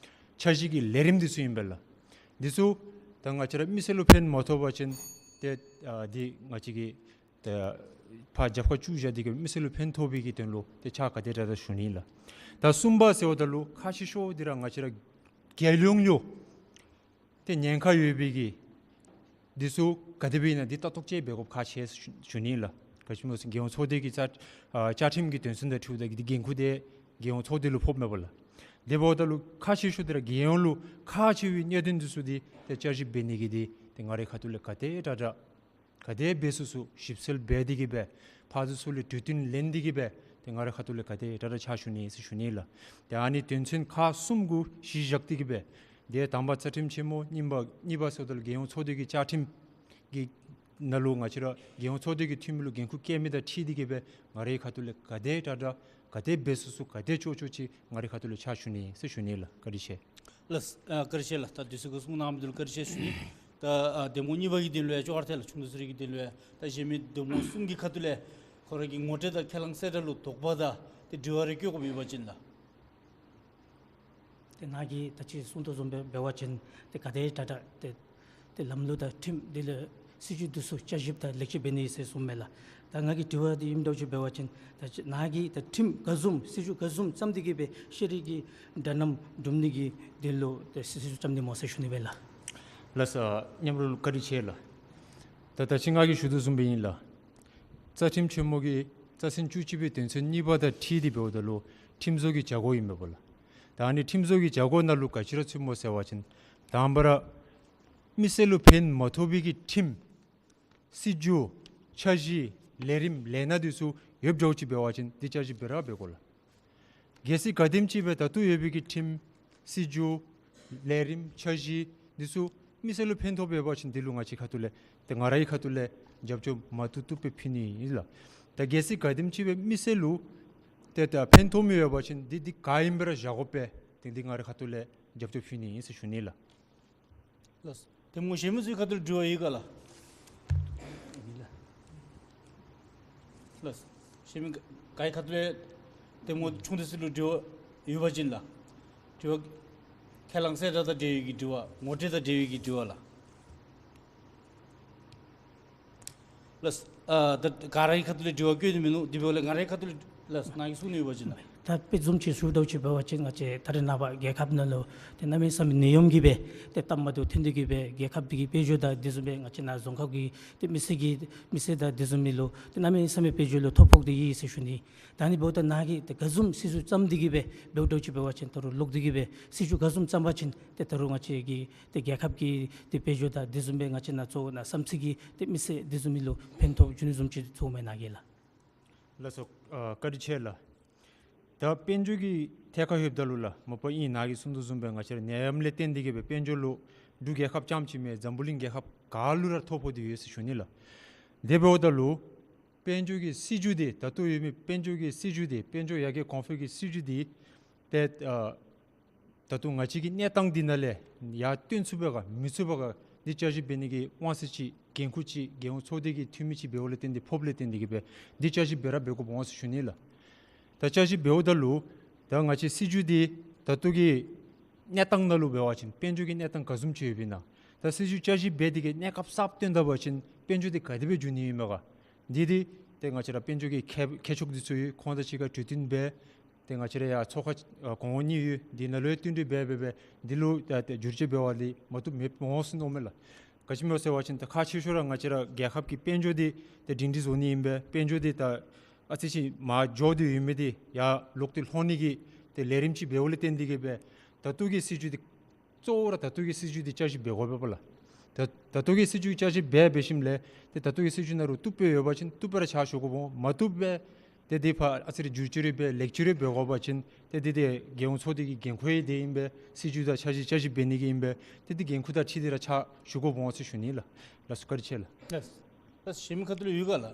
འཆར་གཞི་གི་ལས་རིམ་འདི་ཚུ་ཨིན་པས་ལགས། འདི་ཚུ་ད་ང་བཅས་ར་མི་སེར་ལུ་ཕན་མ་ཐོགས་པ་ཅིན་ཏེ་ཨ་འདི་ང་བཅས་ཀྱིས་ཏེ་ཕར་རྒྱབ་ཁར་བཅུག་བཞག་སྟེ་གིས་མི་སེར་ལུ་ཕན་ཐོགས་པའི་གི་དོན་ལུ་ཏེ་ཕྱག་ག་དེ་དྲག་དྲག་ཞུ་ནི་ལགས། ད་གསུམ་པ་ཟེརཝ་ད་ལུ་ཁག་ཆེ་ཤོས་འདི་ར་ང་བཅས་ར་རྒྱལ་ཡོངས་ལུ་ཏེ་ཉེན་ཁ་ཡོད་པའི་གི་འདི་ཚུ་ག་དེ་སྦེ་ཨིན་ན་འདི་ལྟ་རྟོག་ཅིག་འབད་དགོཔ་ཁག་ཆེ་ཟེར་ཞུ་ནི་ལགས། ག་ཅི་སྨོ་ཟེར་རྒྱལ་ཡོངས་ཚོགས་སྡེ་གི་བཅའ་ཨ་བཅའ་ཁྲིམས་ཀྱི་དོན་ཚན་དང་འཁྲིལཝ་ད་གི་འདི་འགན་ཁུར་འདི་རྒྱལ་ཡོངས་ཚོགས་སྡེ་ལུ་ཕོགཔ་མས་པ་ལགས། དེ་འབདཝ་ད་ལུ་ཁག་ཆེ་ཤོས་འདི་ར་རྒྱལ་ཡོངས་ལུ་ཁག་ཆེ་བའི་གནད་དོན་འདི་ཚུ་འདི་ཏེ་བསྐྱར་ཞིབ་འབད་ནི་གི་འདི་ཏེ་ང་རའི་ཁ་ཐུག་ལས་ག་དེ་དྲག་དྲག་ག་དེ་འབད་ཚུགས་ཚུགས་ཞིབ་འཚོལ་འབད་དེ་གིས་སྦེ་ཕར་ཚུར་ཚུ་ལས་གྲོས་བསྟུན་ལེན་ཏེ་གིས་སྦེ་ཏེ་ང་རའི་ཁ་ཐུག་ལས་ག་དེ་དྲག་དྲག་ཕྱག་ཞུ་ནི་ཟེར་ཞུ་ནི་ལགས། ཏེ་ཨ་ནི་དོན་ཚན་ཁག་གསུམ་གུ་གཞི་བཞག་སྟེ་གིས་སྦེ་ཏེ་དང་པ་རྩ་ཁྲིམས་ཆེན་མོ། གཉིས་པ་གཉིས་པ་ཟེརཝ་ད་ལུ་རྒྱལ་ཡོངས་ཚོགས་སྡེ་གི་བཅའ་ཁྲིམས་ཀྱི་ནང་ལུ་ང་བཅས་ར་རྒྱལ་ཡོངས་ཚོགས་སྡེ་གི་འཐུས་མི་ལུ་འགན་ཁུར་བཀལ་མི་དང་འཁྲིལ་ཏེ་གིས་སྦེ་ང་རའི་ཁ་ཐུག་ལས་ག་དེ་དྲག་དྲག་ག་དེ་འབད་ཚུགས་ཚུགས་ག་དེ་ལྕོགས་ལྕོགས་ཅིག་ང་རའི་ཁ་ཐུག་ལས་ཕྱག་ཞུ་ནི་ཟེར་ཞུ་ནི་ལགས། བཀའ་དྲིན་ཆེ། ལགས། ཨ་བཀའ་དྲིན་ཆེ་ལགས། ད་དུས་ཚོད་གུ་གསུང་གནང་མི་འདི་ལུ་བཀའ་དྲིན་ཆེ་ཞུ་ནི། ད་ཨ་གདམ་ངོ་གཉིས་པ་གི་དོན་ལུ་ཡང་ཅོག་ར་འཐད་ལགས། ཆུང་དུས་ཚོད་རེ་གི་དོན་ལུ་ཡང་ད་གཞན་མི་གདམ་ངོ་གསུམ་གྱི་ཁ་ཐུག་ལས་ཁོང་ར་གི་ངོ་སྤྲོད་དང་ཁས་བླངས་གསལ་བསྒྲགས་ལུ་དོགས་པ་དང་ཏེ་དྲི་བ་རེ་བཀོད་དགོཔ་ཡོད་པ་ཅིན་ལགས། ཏེ་ནཱ་གིས་ད་ཅི་གསུང་དོ་བཟུམ་སྦེ་འབད་བ་ཅིན་ཏེ་ག་དེ་དྲག་དྲག་ཏེ་ཏེ་ལམ་ལུགས་དང་ཁྲིམས་འདི་ལས་སྲིད་བྱུས་འདི་ཚུ་བསྐྱར་ཞིབ་དང་ལེགས་བཅོས་འབད་ནི་ཟེར་གསུངམ་མས་ལགས། ད་ང་གི་དྲི་བ་འདི་ཨིནམ་འདྲཝ་ཅིག་འབད་བ་ཅིན་ད་ཅི་ནཱ་གིས་ད་ཁྲིམས་ག་བཟུམ་སྲིད་བྱུས་ག་བཟུམ་བརྩམས་ཏེ་གིས་སྦེ་ཤེས་རིག་གི་འདྲ་མཉམ་སྒྲུབ་ནི་གི་དོན་ལུ་ཏེ་སྲིད་བྱུས་བརྩམས་ནི་སྨོ་ཟེར་ཞུ་ནི་སྦེ་ལགས། ལགས་སོ། མཉམ་རོགས་ལུ་བཀའ་དྲིན་ཆེ་ལགས། ད་ད་ཅི་ང་གིས་ཞུ་དོ་བཟུམ་སྦེ་ཨིན་ལགས། རྩ་ཁྲིམས་ཆེན་མོ་གི་རྩ་ཚན་བཅུ་གཅིག་པའི་དོན་ཚན་གཉིས་པ་དང་འཁྲིལ་ཏེ་འབདཝ་ད་ལུ་ཁྲིམས་བཟོ་གི་བྱ་སྒོ་ཨིན་མས་པ་ལགས། ད་ཨ་ནི་ཁྲིམས་བཟོ་གི་བྱ་སྒོ་ནང་ལུ་ག་ཅི་ར་ཚུདཔ་སྨོ་ཟེར་བ་ཅིན་དང་པ་ར་མི་སེར་ལུ་ཕན་མ་ཐོགས་པའི་གི་ཁྲིམས་སྲིད་བྱུས་འཆར་གཞི་ལས་རིམ་ལས་སྣ་འདི་ཚུ་ཡོདཔ་འདྲཝ་ཅིག་འབད་བ་ཅིན་འདི་བསྐྱར་ཞིབ་འབད་ར་འབད་དགོ་ལགས། གལ་སྲིད་ག་དེམ་ཅིག་སྦེ་ད་ལྟོ་ཡོད་པའི་གི་ཁྲིམས་སྲིད་བྱུས་ལས་རིམ་འཆར་གཞི་འདི་ཚུ་མི་སེར་ལུ་ཕན་ཐོགས་པ་ཡོད་པ་ཅིན་འདི་ལུ་ང་བཅས་ཁ་ཐུག་ལས་ཏེ་ང་རའི་ཁ་ཐུག་ལས་རྒྱབ་སྐྱོར་མ་བཏུབ་བཏུབ་སྦེ་ཕུལ་ནི་ཨིན་ལགས། ད་གལ་སྲིད་ག་དེམ་ཅིག་སྦེ་མི་སེར་ལུ་ཏེ་ད་ཕན་ཐོགས་མི་ཡོད་པ་ཅིན་འདི་འདི་ག་ཨིནམ་སྦེ་ར་བཞག་དགོ་པས། ཏེ་འདི་ང་རའི་ཁ་ཐུག་ལས་རྒྱབ་སྐྱོར་ཕུལ་ནི་ཨིན་ཟེར་ཞུ་ནི་ལགས། ལགས། གདམ་ངོ་གཞན་མི་ཚུ་གི་ཁ་ཐུག་ལས་དྲི་བ་ཡོད་ག་ལགས། ལགས། གཞན་མི་ག་གི་ཁ་ཐུག་ལས་གདམ་ངོ་ཆུང་དུས་ཚོད་ལུ་དྲི་བ་ཡོད་པ་ཅིན་ལགས། དྲི་བ་ཁས་བླངས་གསལ་བསྒྲགས་དང་འབྲེལ་བའི་གི་དྲི་བ་ངོ་སྤྲོད་དང་འབྲེལ་བའི་གི་དྲི་བ་ལགས། ལགས། ཨ་ད་ག་ར་གི་ཁ་ཐུག་ལས་དྲི་བ་བཀོད་དེ་མིན་ནུག། དེ་འབདཝ་ལས་ང་རའི་ཁ་ཐུག་ལས་ལགས་ནཱ་གིས་གསུང་ནི་ཡོད་པ་ཅིན་ལགས། ད་དཔེ་བཟུམ་ཅིག་ཞུ་དོ་ཅིག་འབད་བ་ཅིན་ང་བཅས་ད་རེས་ནངས་པ་རྒྱལ་ཁབ་ནང་ལུ་ཏེ་གནམ་མེད་ས་མེད་ནད་ཡམས་ཀྱིས་སྦེ་ཏེ་སྟབས་མ་བདེཝ་ཐོན་ཏེ་གིས་སྦེ་རྒྱལ་ཁབ་འདི་གི་དཔལ་འབྱོར་དང་དེ་བཟུམ་སྦེ་ང་བཅས་ནཱ་རྫོང་ཁག་གི་ཏེ་མི་སེར་གྱི་མི་སེར་དང་དེ་བཟུམ་མི་ལུ་ཏེ་གནམ་མེད་ས་མེད་དཔལ་འབྱོར་ལུ་ཐོ་ཕོག་སྟེ་ཡོད་ཟེར་ཞུ་ནི། ད་ཨ་ནི་འབདཝ་ད་ནཱ་གིས་ཏེ་ག་བཟུམ་སྲིད་བྱུས་བརྩམས་ཏེ་གིས་སྦེ་འབདཝ་འདྲཝ་ཅིག་འབད་བ་ཅིན་ད་རུང་ལོག་སྟེ་གིས་སྦེ་སྲིད་བྱུས་ག་བཟུམ་བརྩམས་པ་ཅིན་ཏེ་ད་རུང་ང་བཅས་ཀྱི་ཏེ་རྒྱལ་ཁབ་ཀྱི་ཏེ་དཔལ་འབྱོར་དང་དེ་བཟུམ་སྦེ་ང་བཅས་ནཱ་གཙོ་བོ་ནཱ་བསམ་རྩེ་གི་ཏེ་མི་སེར་དེ་བཟུམ་མི་ལུ་ཕན་ཐོགས་འབྱུང་ནི་བཟུམ་ཅིག་ཚོརཝ་མས་ནཱ་གིས་ལགས། ལགས་སོ། ཨ་བཀའ་དྲིན་ཆེ་ལགས། ད་དཔལ་འབྱོར་གྱི་ཐད་ཁར་ལྷོདཔ་ད་ལུ་ལགས་མ་པ་ཨིན་ནཱ་གིས་གསུང་དོ་བཟུམ་སྦེ་ང་བཅས་ར་ནད་ཡམས་ལས་བརྟེན་ཏེ་གིས་སྦེ་དཔལ་འབྱོར་ལུ་འབྲུག་རྒྱལ་ཁབ་རྐྱངམ་ཅིག་མེན་འཛམ་བུ་གླིང་རྒྱལ་ཁབ་ག་ལུ་ར་ཐོ་ཕོག་སྟེ་ཡོད་ཟེར་ཞུ་ནི་ལགས། དེ་འབདཝ་ད་ལུ་དཔལ་འབྱོར་གྱི་སྲིད་བྱུས་འདི་ད་ལྟོ་ཡོད་མི་དཔལ་འབྱོར་གྱི་སྲིད་བྱུས་འདི་དཔལ་འབྱོར་ཡར་རྒྱས་གོང་འཕེལ་གྱི་སྲིད་བྱུས་འདི་ཏེ་ཨ་ད་ལྟོ་ང་བཅས་ཀྱི་གནས་སྟངས་འདི་ནང་ལས་ཡར་བཏོན་ཚུགས་པས་ག་མི་ཚུགས་པས་ག་འདི་བསྐྱར་ཞིབ་འབད་ནི་གི་དབང་ཚད་ཅིག་འགན་ཁུར་ཅིག་རྒྱལ་ཡོངས་ཚོགས་སྡེ་གི་འཐུས་མི་ཅིག་འབདཝ་ལས་བརྟེན་ཏེ་ཕོགཔ་ལས་བརྟེན་ཏེ་གིས་སྦེ་འདི་བསྐྱར་ཞིབ་འབད་ར་འབད་དགོཔ་འོང་ཟེར་ཞུ་ནི་ལགས། ད་བསྐྱར་ཞིབ་འབདཝ་ད་ལུ་ད་ང་བཅས་སྲིད་བྱུས་འདི་ད་ལྟོ་གི་གནས་སྟངས་ནང་ལུ་འབད་བ་ཅིན་དཔལ་འབྱོར་གྱི་གནས་སྟངས་ག་བཟུམ་ཅིག་ཡོདཔ་ཨིན་ན། ད་སྲིད་བྱུས་བསྐྱར་ཞིབ་འབད་དེ་གིས་གནས་སྐབས་གསརཔ་བཏོན་ད་པ་ཅིན་དཔལ་འབྱོར་འདི་ག་དེ་སྦེ་འགྱུར་ནི་ཨིན་མས་ག། འདི་འདི་ ཏེ་ང་བཅས་ར་དཔལ་འབྱོར་གྱི་མཁས་མཁས་མཆོག་འདི་ཚུ་ཡོད། ཁོང་དང་གཅིག་ཁར་གྲོས་བསྟུན་འབད། ཏེ་ང་བཅས་ར་ཡང་ཚོགས་ཁང་ཨ་གོང་འོག་གཉིས་ཡོད། འདི་ནང་ལུ་ཡང་བསྟུན་གྲོས་འབད་འབད་འབད་འདི་ལུ་ད་ཏེ་བསྒྱུར་བཅོས་འབད་བ་འདི་མ་བཏུབ་མེདཔ་འོང་ཟེར་མནོཝ་མས་ལགས། ག་ཅི་སྨོ་ཟེར་བ་ཅིན་ད་ཁག་ཆེ་ཤོས་ར་ང་བཅས་ར་རྒྱལ་ཁབ་ཀྱི་དཔལ་འབྱོར་འདི་ཏེ་སྒྲིང་སྒྲི་བཟོ་ནི་ཨིན་པས། དཔལ་འབྱོར་འདི་ད་ཨ་ཙི་ཅིག་མར་འགྱོ་སྟེ་ཡོད་མི་འདི་ཡར་ལོག་སྟེ་ལྷོད་ནི་གི་ཏེ་ལས་རིམ་ཅིག་འབདཝ་ལས་བརྟེན་ཏེ་གིས་འབད་ད་ལྟོ་གི་སྲིད་བྱུས་འདི་གཙོ་བོ་ར་ད་ལྟོ་གི་སྲིད་བྱུས་འདི་བསྐྱར་ཞིབ་འབད་དགོ་པས་ལགས། ད་ད་ལྟོ་གི་སྲིད་བྱུས་བསྐྱར་ཞིབ་འབད་འབད་ཞིནམ་ལས་ཏེ་ད་ལྟོ་གི་སྲིད་བྱུས་ནང་ལུ་བཏུབ་སྦེ་ཡོད་པ་ཅིན་བཏུབ་སྦེ་ར་ཕྱག་ཞུ་དགོ་པས། མ་བཏུབ་པས་ཏེ་འདི་ཕར་ཨ་ཙི་རེ་བསྒྱུར་བཅོས་རེ་འབད་ལེགས་བཅོས་རེ་འབད་དགོ་པ་ཅིན་ཏེ་འདི་ཏེ་རྒྱལ་ཡོངས་ཚོགས་སྡེ་གི་འགན་ཁུར་ཡང་འདི་ཨིན་པས། སྲིད་བྱུས་དང་འཆར་གཞི་བསྐྱར་ཞིབ་འབད་ནི་གི་ཨིན་པས། ཏེ་འདི་འགན་ཁུར་དང་འཁྲིལ་ཏེ་ར་ཕྱག་ཞུ་དགོཔ་འོང་ཟེར་ཞུ་ནི་ལགས། ལགས་སོ། བཀའ་དྲིན་ཆེ་ལགས། ལགས། ལགས། གཞན་མི་ཁ་ཐུག་ལས་ཡོད་ག་ལགས།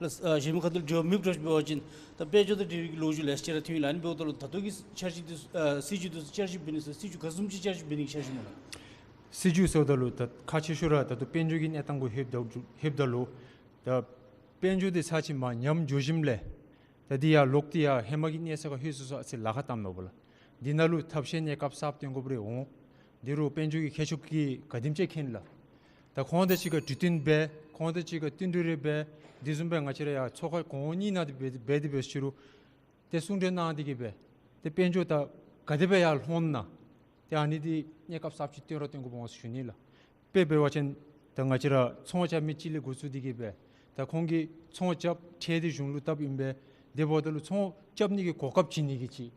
ལགས། ཨ་གཞན་མི་ཁ་ཐུག་ལས་དྲི་བ་མེདཔ་འདྲཝ་ཅིག་འབད་བ་ཅིན་ད་དཔལ་འབྱོར་དང་འབྲེལ་བའི་ལོ་རྒྱུས་ལེ་ཤ་ར་ཐོན་ཡི་ལགས། ཨ་ནི་འབདཝ་ད་ལུ་ད་ལྟོ་གི་འཆར་གཞི་འདི་ཚུ་ཨ་སྲིད་བྱུས་འདི་ཚུ་བསྐྱར་ཞིབ་འབད་ནི་ཚུ་སྲིད་བྱུས་ག་བཟུམ་ཅིག་བསྐྱར་ཞིབ་འབད་ནི་གི་འཆར་གཞི་སྨོ་ལགས། སྲིད་བྱུས་ཟེརཝ་ད་ལུ་ད་ཁག་ཆེ་ཤོས་ར་ད་ལྟོ་དཔལ་འབྱོར་གྱི་གནས་སྟངས་གུ་ལྷོདཔ་ད་ལྷོདཔ་ད་ལུ་ད་དཔལ་འབྱོར་འདི་ཚར་ཅིག་མར་ཉམས་འགྱོ་ཞིནམ་ལས་ད་འདི་ཡར་ལོག་སྟེ་ཡར་ཧེ་མ་གི་གནས་ཚད་ཁར་ལྷོད་ཚུགས་ཚུགས་ཨ་ཙི་ལཱ་ཁག་བཏངམ་མས་པ་ལགས། འདི་ནང་ལུ་ཐབས་ཤེས་གནས་སྐབས་གསརཔ་བཏོན་དགོཔ་རེ་འོང་། འདི་རུ་དཔལ་འབྱོར་གྱི་མཁས་མཆོག་གིས་ག་དེམ་ཅིག་མཁྱེན་ལགས། ད་ཁོང་དང་གཅིག་ཁར་གྲོས་བསྟུན་འབད། ཁོང་དང་གཅིག་ཁར་བསྟུན་གྲོས་རེ་འབད། དེ་བཟུམ་སྦེ་ང་བཅས་ར་ཡང་ཚོགས་ཁང་གོང་འོག་གཉིས་ནང་འདི་འབད་འབད་དེ་འབད་ཞུ་རུང་ཏེ་གསུང་གྲོས་གནང་སྟེ་གིས་འབད་ཏེ་དཔལ་འབྱོར་ད་ག་དེ་སྦེ་ཡར་ལྷོད་ན་ཏེ་ཨ་ནི་འདི་གནས་སྐབས་གསརཔ་ཅིག་བཏོན་ར་བཏོན་དགོཔ་འོང་ཟེར་ཞུ་ནི་ལགས། དཔེ་འབད་བ་ཅིན་ད་ང་བཅས་ར་ཚོང་རྐྱབ་མི་ཅིག་ལས་འགོ་བཙུགས་ཏེ་གིས་འབད་ད་ཁོང་གིས་ཚོང་རྐྱབ་ཁྲལ་འདི་གཞུང་ལུ་བཏབ་ཨིན་པས། དེ་འབདཝ་ད་ལུ་ཚོང་རྐྱབ་ནི་གི་གོ་སྐབས་བྱིན་ནི་གི་ཅིག་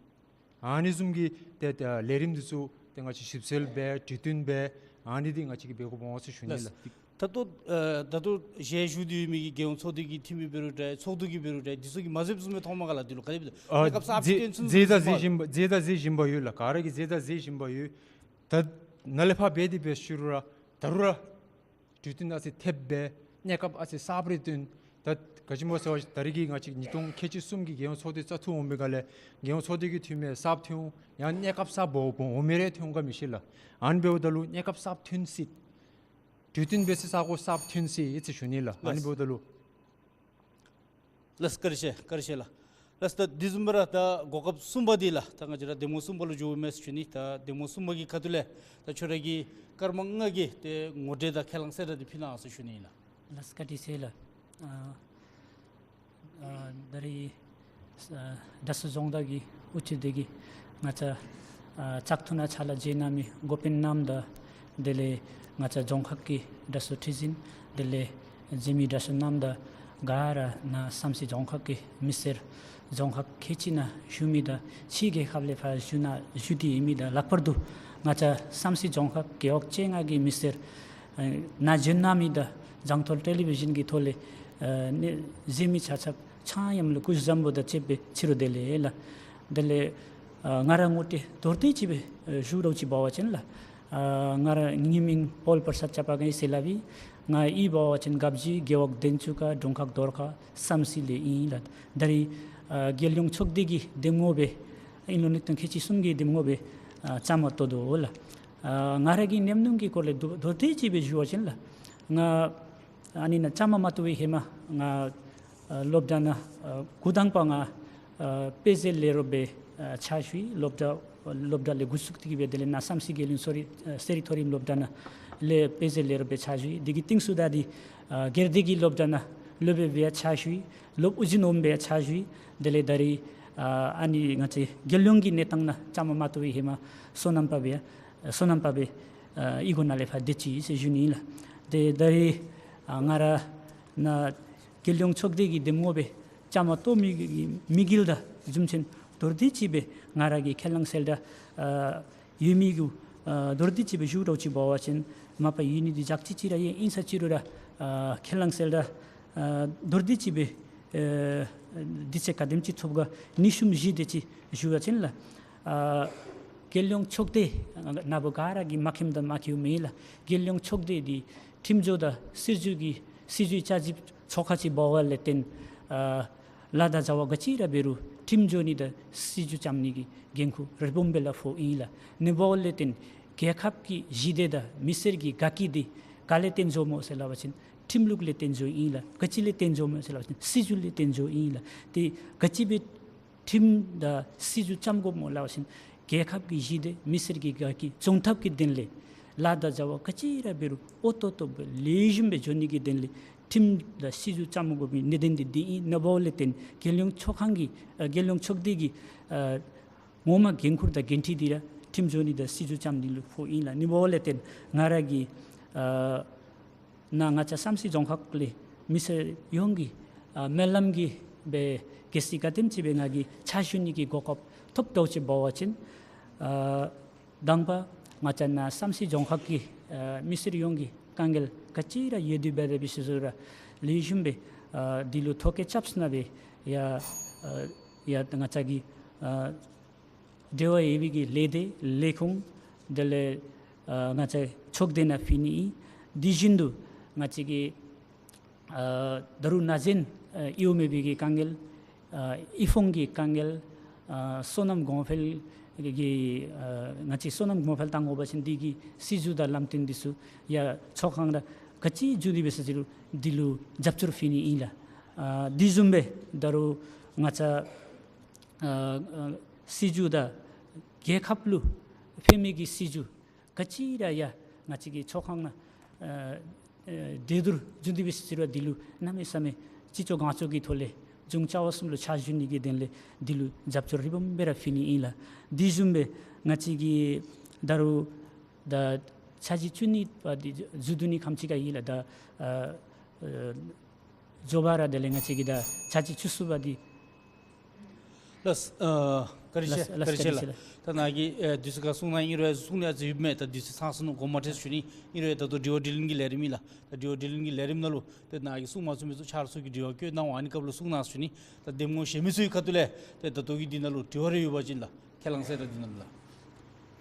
ཨ་ནི་བཟུམ་གྱི་ཏེ་ཏེ་ལས་རིམ་འདི་ཚུ་ཏེ་ང་བཅས་ཞིབ་འཚོལ་འབད་གྲོས་བསྟུན་འབད་ཨ་ནི་འདི་ང་བཅས་ཀྱིས་འབད་དགོཔ་འོང་ཟེར་ཞུ་ནི་ལགས། ད་ལྟོ་ཨ་ད་ལྟོ་ཞལ་བཞུགས་ཏེ་ཡོད་མི་གི་རྒྱལ་ཡོངས་ཚོགས་སྡེ་གི་འཐུས་མི་འབད་རུང་འདྲ་ཚོགས་འདུ་གི་འབད་རུང་འདྲ་འདི་ཚུ་གིས་མ་མཛདཔ་བཟུམ་སྦེ་མཐོངམ་མས་ག་ལགས། འདི་ལུ་ག་དེ་སྦེ་ཨ་གནས་སྐབས་གསརཔ་ཅིག་བཏོན་ཚུགས་མཛད་དང་མཛད་བཞིན་པ་མཛད་དང་མཛད་བཞིན་པ་ཡོད་ལགས། ག་ར་གིས་མཛད་དང་མཛད་བཞིན་པ་ཡོད། ད་ནཱ་ལས་ཕར་འབད་དེ་འབད་ཞུ་རུང་ར་ད་རུང་ར་གྲོས་བསྟུན་ཨ་ཙི་ཐེབས་འབད་གནས་སྐབས་ཨ་ཙི་གསརཔ་རེ་བཏོན། ད་ག་ཅི་སྨོ་ཟེར་བ་ཅིན་ད་རེས་ཀྱི་ང་བཅས་ཉིས་སྟོང་ཁལ་གཅིག་གསུམ་གྱི་རྒྱལ་ཡོངས་ཚོགས་སྡེ་བཙག་འཐུ་འོང་པའི་སྒང་ལས་རྒྱལ་ཡོངས་ཚོགས་སྡེ་གི་འཐུས་མི་གསརཔ་ཐོན་འོང་ཡང་གནས་སྐབས་གསརཔ་འོང་འོང་མི་རེ་ཐོན་ག་མི་ཤེས་ལགས། ཨ་ནི་འབདཝ་ད་ལུ་གནས་སྐབས་གསརཔ་ཐོན་སྲིད། གྲོས་བསྟུན་འབད་སའི་ས་གོ་གསརཔ་ཐོན་སྲིད་ཨིན་ཟེར་ཞུ་ནི་ལགས། ཨ་ནི་འབདཝ་ད་ལུ། ལགས་བཀའ་དྲིན་ཆེ་བཀའ་དྲིན་ཆེ་ལགས། ལགས་ད་དེ་བཟུམ་སྦེ་ར་ད་གོ་སྐབས་གསུམ་པ་འདི་ལགས། ད་ང་བཅས་ར་གདམ་ངོ་གསུམ་པ་ལུ་འགྱོཝ་མས་ཟེར་ཞུ་ནི། ད་གདམ་ངོ་གསུམ་པ་གི་ཁ་ཐུག་ལས་ད་ཁྱོད་ར་གིས་སྐར་མ་ལྔ་གི་ཏེ་ངོ་སྤྲོད་དང་ཁས་བླངས་གསལ་བསྒྲགས་འདི་ཕུལ་གནང་ཟེར་ཞུ་ནི་ལགས། ལགས་བཀའ་དྲིན་ཆེ་ལགས། ཨ་ཨ་ད་རེས་ཨ་དྲག་ཤོས་རྫོང་བདག་གིས་དབུ་ཁྲིད་དེ་གིས་ང་བཅས་ཨ་བཙག་འཐུ་ནང་ཕྱག་ལཱ་མཇལ་གནང་མི་འགོ་དཔོན་རྣམ་དང་དེ་ལས་ང་བཅས་རྫོང་ཁག་གི་དྲག་ཤོས་ཁྲི་འཛིན་དེ་ལས་འཛིན་མི་དྲག་ཤོས་རྣམ་དང་ག་ར་ནཱ་བསམ་སྲིད་རྫོང་ཁག་གི་མི་སེར་རྫོང་ཁག་ཁལ་གཅིག་ནང་བཞུགས་མི་དང་ཕྱི་རྒྱལ་ཁབ་ལས་ཕར་བཞུགས་ནང་བཞུགས་ཏེ་ཡོད་མི་དང་ལྷག་པར་དུ་ང་བཅས་བསམ་སྲིད་རྫོང་ཁག་རྒེད་འོག་བཅོ་ལྔ་གི་མི་སེར་ཨ་ནཱ་བྱོན་གནང་མི་དང་རྫོང་ཐོལ་ཊེ་ལི་བི་ཞཱན་གྱི་ཐོག་ལས་ཨ་ནི་གཟིགས་མི་ཆ་ཁྱབ་ཚང་ཡོངས་ལུ་སྐུ་གཟུགས་བཟང་པོ་དང་བཅས་པའི་ཕྱི་རུ་བདེ་ལེགས་ལགས། དེ་ལས་ཨ་ང་ར་ངོ་སྤྲོད་མདོར་བསྡུས་ཅིག་སྦེ་ཨ་ཞུ་རོགས་ཅིག་འབད་བ་ཅིན་ལགས། ཨ་ང་ར་ངེའི་མིང་པོལ་པར་སད་ཅ་པ་གན་ཟེར་སླབ་ཨིན། ང་གཡུས་འབད་བ་ཅིན་དགའ་བཞི་རྒེད་འོག་དན་ཆུ་ཁ་དྲུང་ཁག་རྡོར་ཁ་བསམ་སྲིད་ལས་ཨིན་ལགས། ད་རེས་ཨ་རྒྱལ་ཡོངས་ཚོགས་སྡེ་གི་གདམ་ངོ་སྦེ་དབྱིན་ལོ་ཉིས་སྟོང་ཁལ་གཅིག་གསུམ་གྱི་གདམ་ངོ་སྦེ་ཨ་བཅའ་མར་གཏོགས་དོ་ལགས། ཨ་ང་ར་གི་ཉམས་མྱོང་གི་སྐོར་ལས་མདོ་མདོར་བསྡུས་ཅིག་སྦེ་ཞུ་བ་ཅིན་ལགས། ང་ཨ་ནི་ནཱ་བཅའ་མར་མ་གཏོགས་པའི་ཧེ་མ་ང་ཨ་སློབ་གྲྭ་ནང་ཨ་འགོ་དང་པ་ང་ཨ་དཔེ་མཛོད་ལས་རོགསཔ་སྦེ་ཨ་ཕྱག་ཞུ་ཡི། སློབ་གྲྭ་སློབ་གྲྭ་ལས་འགོ་བཙུགས་ཏེ་གིས་སྦེ་དེ་ལས་ནཱ་བསམ་སྲིད་རྒྱལ་ཡོངས་གསོ་རིག་ཨ་གསོ་རིག་མཐོ་རིམ་སློབ་གྲྭ་ནང་ལས་དཔེ་མཛོད་ལས་རོགསཔ་སྦེ་ཕྱག་ཞུ་ཡི། དེ་གི་རྟིང་ཤུལ་ད་འདི་ཨ་སྒེར་སྡེ་གི་སློབ་གྲྭ་ནང་སློབ་དཔོན་སྦེ་ཡང་ཕྱག་ཞུ་ཡི། སློབ་དབུ་འཛིན་འོགམ་སྦེ་ཡང་ཕྱག་ཞུ་ཡི། དེ་ལས་ད་རེས་ཨ་ཨ་ནི་ང་བཅས་རྒྱལ་ཡོངས་ཀྱི་གནས་སྟངས་ནང་བཅའ་མར་མ་གཏོགས་པའི་ཧེ་མ་སོ་ནམ་པ་སྦེ་ཡང་སོ་ནམ་པ་སྦེ་ཨ་གཡུས་སྒོ་ནང་ལས་ཕར་སྡོད་ཅི་ཟེར་ཞུ་ནི་ཨིན་ལགས། ཏེ་ད་རེས་ཨ་ང་ར་ནཱ་རྒྱལ་ཡོངས་ཚོགས་སྡེ་གི་གདམ་ངོ་སྦེ་བཅའ་མར་གཏོགས་མི་གི་དམིགས་ཡུལ་དང་རྒྱུ་མཚན་མདོར་བསྡུས་ཅིག་སྦེ་ང་ར་གི་ཁས་བླངས་གསལ་བསྒྲགས་ཨ་ཡོད་མི་གུ་ཨ་མདོར་བསྡུས་ཅིག་སྦེ་ཞུ་རོགས་ཅིག་འབད་བ་ཅིན་མ་པ་ཡོད་ནི་འདི་ལྗགས་ཅིག་ཅིག་ར་ཡང་ཨིན་ས་ཅིག་རུང་ར་ཨ་ཁས་བླངས་གསལ་བསྒྲགས་ཨ་མདོར་བསྡུས་ཅིག་སྦེ་ཨ་དུས་ཚོད་ག་དེམ་ཅིག་ཐོབ་ག་ཉི་ཤུ་བཞི་དེ་ཅིག་ཞུ་བ་ཅིན་ལགས། ཨ་རྒྱལ་ཡོངས་ཚོགས་སྡེ་ནཱ་བུ་ག་ར་གིས་མ་མཁྱེནམ་དང་མ་མཁྱེནམ་མེད་ལགས། རྒྱལ་ཡོངས་ཚོགས་སྡེ་འདི་ཁྲིམས་བཟོ་དང་སྲིད་བྱུས་ཀྱི་སྲིད་བྱུས་བསྐྱར་ཞིབ་ཚོགས་ཁང་ཅིག་འབད་བ་ལས་བརྟེན་ཨ་ལཱ་དང་བྱ་བ་ག་ཅི་ར་འབད་རུང་ཁྲིམས་བཟོ་ནི་དང་སྲིད་བྱུས་བརྩམ་ནི་གི་འགན་ཁུར་རི་བོང་སྦེ་ལ་ཕོགཔ་ཨིན་ལགས། ཨ་ནི་འབདཝ་ལས་བརྟེན་རྒྱལ་ཁབ་ཀྱི་ཞི་བདེ་དང་མི་སེར་གྱི་དགའ་སྐྱིད་འདི་ག་ལས་བརྟེན་འགྱོཝ་སྨོ་ཟེར་སླབ་པ་ཅིན་ཁྲིམས་ལུགས་ལས་བརྟེན་འགྱོཝ་ཨིན་ལགས། ག་ཅི་ལས་བརྟེན་འགྱོཝ་སྨོ་ཟེར་སླབ་པ་ཅིན་སྲིད་བྱུས་ལས་བརྟེན་འགྱོཝ་ཨིན་ལགས། ཏེ་ག་ཅི་སྦེ་ཁྲིམས་དང་སྲིད་བྱུས་བརྩམ་དགོཔ་སྨོ་སླབ་པ་ཅིན་རྒྱལ་ཁབ་ཀྱི་ཞི་བདེ་མི་སེར་གྱི་དགའ་སྐྱིད་བྱུང་ཐབས་ཀྱི་དོན་ལས་ལཱ་དང་བྱ་བ་ག་ཅི་ར་འབད་རུང་འོས་ཏོག་ཏོ་སྦེ་ལེགས་ཤོམ་སྦེ་འགྱོ་ནི་གི་དོན་ལས་ ཁྲིམས་དང་སྲིད་བྱུས་བརྩམ་དགོ་མི་གནད་དོན་འདི་འདི་ཨིན། ཨ་ནི་འབདཝ་ལས་བརྟེན་རྒྱལ་ཡོངས་ཚོགས་ཁང་གི་ཨ་རྒྱལ་ཡོངས་ཚོགས་སྡེ་གི་ཨ་ངོ་མ་འགན་ཁུར་དང་འགན་འཁྲི་འདི་ར་ཁྲིམས་བཟོ་ནི་དང་སྲིད་བྱུས་བརྩམ་ནི་ལུ་ཕོགཔ་ཨིན་ལགས། ཨ་ནི་འབདཝ་ལས་བརྟེན་ང་ར་གིས་ཨ་ནཱ་ང་བཅས་བསམ་རྩེ་རྫོང་ཁག་ལས་མི་སེར་ཡོངས་ཀྱི་ཨ་སྨོན་ལམ་གྱིས་སྦེ་གལ་སྲིད་ག་དེམ་ཅིག་སྦེ་ང་གིས་ཕྱག་ཞུ་ནི་གི་གོ་སྐབས་ཐོབ་དོ་ཅིག་འབད་བ་ཅིན་ཨ་དང་པ་ང་བཅས་ནཱ་བསམ་རྩེ་རྫོང་ཁག་གི་ཨ་མི་སེར་ཡོངས་ཀྱི་དཀའ་ངལ་ག་ཅི་ར་ཡོད་དེ་འབད་དེ་འབད་ཞིནམ་ལས་ར་ལེགས་ཤོམ་སྦེ་ཨ་འདི་ལུ་ཐོ་བཀོད་རྐྱབ་ཞིནམ་སྦེ་ཡ་ཨ་ཡ་ང་བཅས་ཀྱི་ཨ་འབྲེལ་བ་ཡོད་པའི་གི་ལས་སྡེ་ལས་ཁུངས་དེ་ལས་ཨ་ང་བཅས་ཚོགས་སྡེ་ནང་ཕུལ་ནི་ཨིན། དེ་བཞིན་དུ་ང་བཅས་ཀྱི་ཨ་ད་རུང་ན་གཞོན་ཨ་གཡོག་མེད་པའི་གི་དཀའ་ངལ་ཨ་དབུལ་ཕོངས་ཀྱི་དཀའ་ངལ་ཨ་སོ་ནམ་གོང་འཕེལ་གྱི་ཨ་ང་བཅས་སོ་ནམ་གོང་འཕེལ་གཏང་དགོ་པ་ཅིན་འདི་གི་སྲིད་བྱུས་དང་ལམ་སྟོན་འདི་ཚུ་ཡ་ཚོགས་ཁང་ནང་ག་ཅི་བྱུང་སྟེ་འབད་ས་ཅི་རུང་འདི་ལུ་རྒྱབ་སྐྱོར་ཕུལ་ནི་ཨིན་ལགས། ཨ་དེ་བཟུམ་སྦེ་ད་རུང་ང་བཅས་ཨ་ཨ་སྲིད་བྱུས་དང་རྒྱལ་ཁབ་ལུ་ཕན་མི་གི་སྲིད་བྱུས་ག་ཅི་ར་ཡ་ང་བཅས་ཀྱི་ཚོགས་ཁང་ནང་ཨ་ཨ་གྲོས་བསྡུར་བྱུང་སྟེ་འབད་ས་ཅི་རུང་འདི་ལུ་གནམ་མེད་ས་མེད་ཅི་ལྕོགས་གང་ལྕོགས་ཀྱི་ཐོག་ལས་གཞུང་བཅར་བ་གསུམ་ལུ་ཕྱག་ཞུ་ནི་གི་དོན་ལས་འདི་ལུ་རྒྱབ་སྐྱོར་རི་བོ་སྦེ་ར་ཕུལ་ནི་ཨིན་ལགས། དེ་བཟུམ་སྦེ་ང་བཅས་ཀྱི་ད་རུང་ད་ཚར་གཅིག་བཅུ་གཉིས་པ་འདི་མཇུག་བསྡུ་ནི་ཁམས་ཅིག་ཁར་ཨིན་ལགས། ད་ཨ་ཨ་མགྱོགས་པ་ར་དེ་ལས་ང་བཅས་ཀྱི་ད་ཚར་གཅིག་བཅུ་གསུམ་པ་འདི། ལགས། ཨ་བཀའ་དྲིན་ཆེ། ལགས་ལགས། བཀའ་དྲིན་ཆེ་བཀའ་དྲིན་ལགས། ཆེ་ལགས། ད་ནཱ་གིས་ཨ་དུས་ཚོད་ཁར་གསུང་གནང་ཨིན་རུང་གསུང་ནི་ཨ་ཙི་ཡོདཔ་མས། ད་དུས་ཚོད་ཚང་སོང་ནུག། དགོངསམ་མ་ཁྲེལ་ཞུ་ནི། ཨིན་རུང་ད་ལྟོ་དྲི་བ་དྲིས་ལན་གྱི་ལས་རིམ་ཨིན་ལགས། ད་དྲི་བ་དྲིས་ལན་གྱི་ལས་རིམ་ནང་ལུ་ཏེ་ནཱ་གིས་གསུང་མ་ཚུགས་མི་ཚུ་ཆ་རོགས་ཚུ་གིས་དྲི་བ་བཀོད་གནང་བ་ཨ་ནི་སྐབས་ལུ་གསུང་གནང་ཞུ་ནི། ད་གདམ་ངོ་གཞན་མི་ཚུ་གི་ཁ་ཐུག་ལས་ཏེ་ད་ལྟོ་གི་འདི་ནང་ལུ་དྲི་བ་རེ་ཡོད་པ་ཅིན་ལགས། ཁས་བླངས་ཟེར་ད་འདི་ནང་ལུ་ལགས།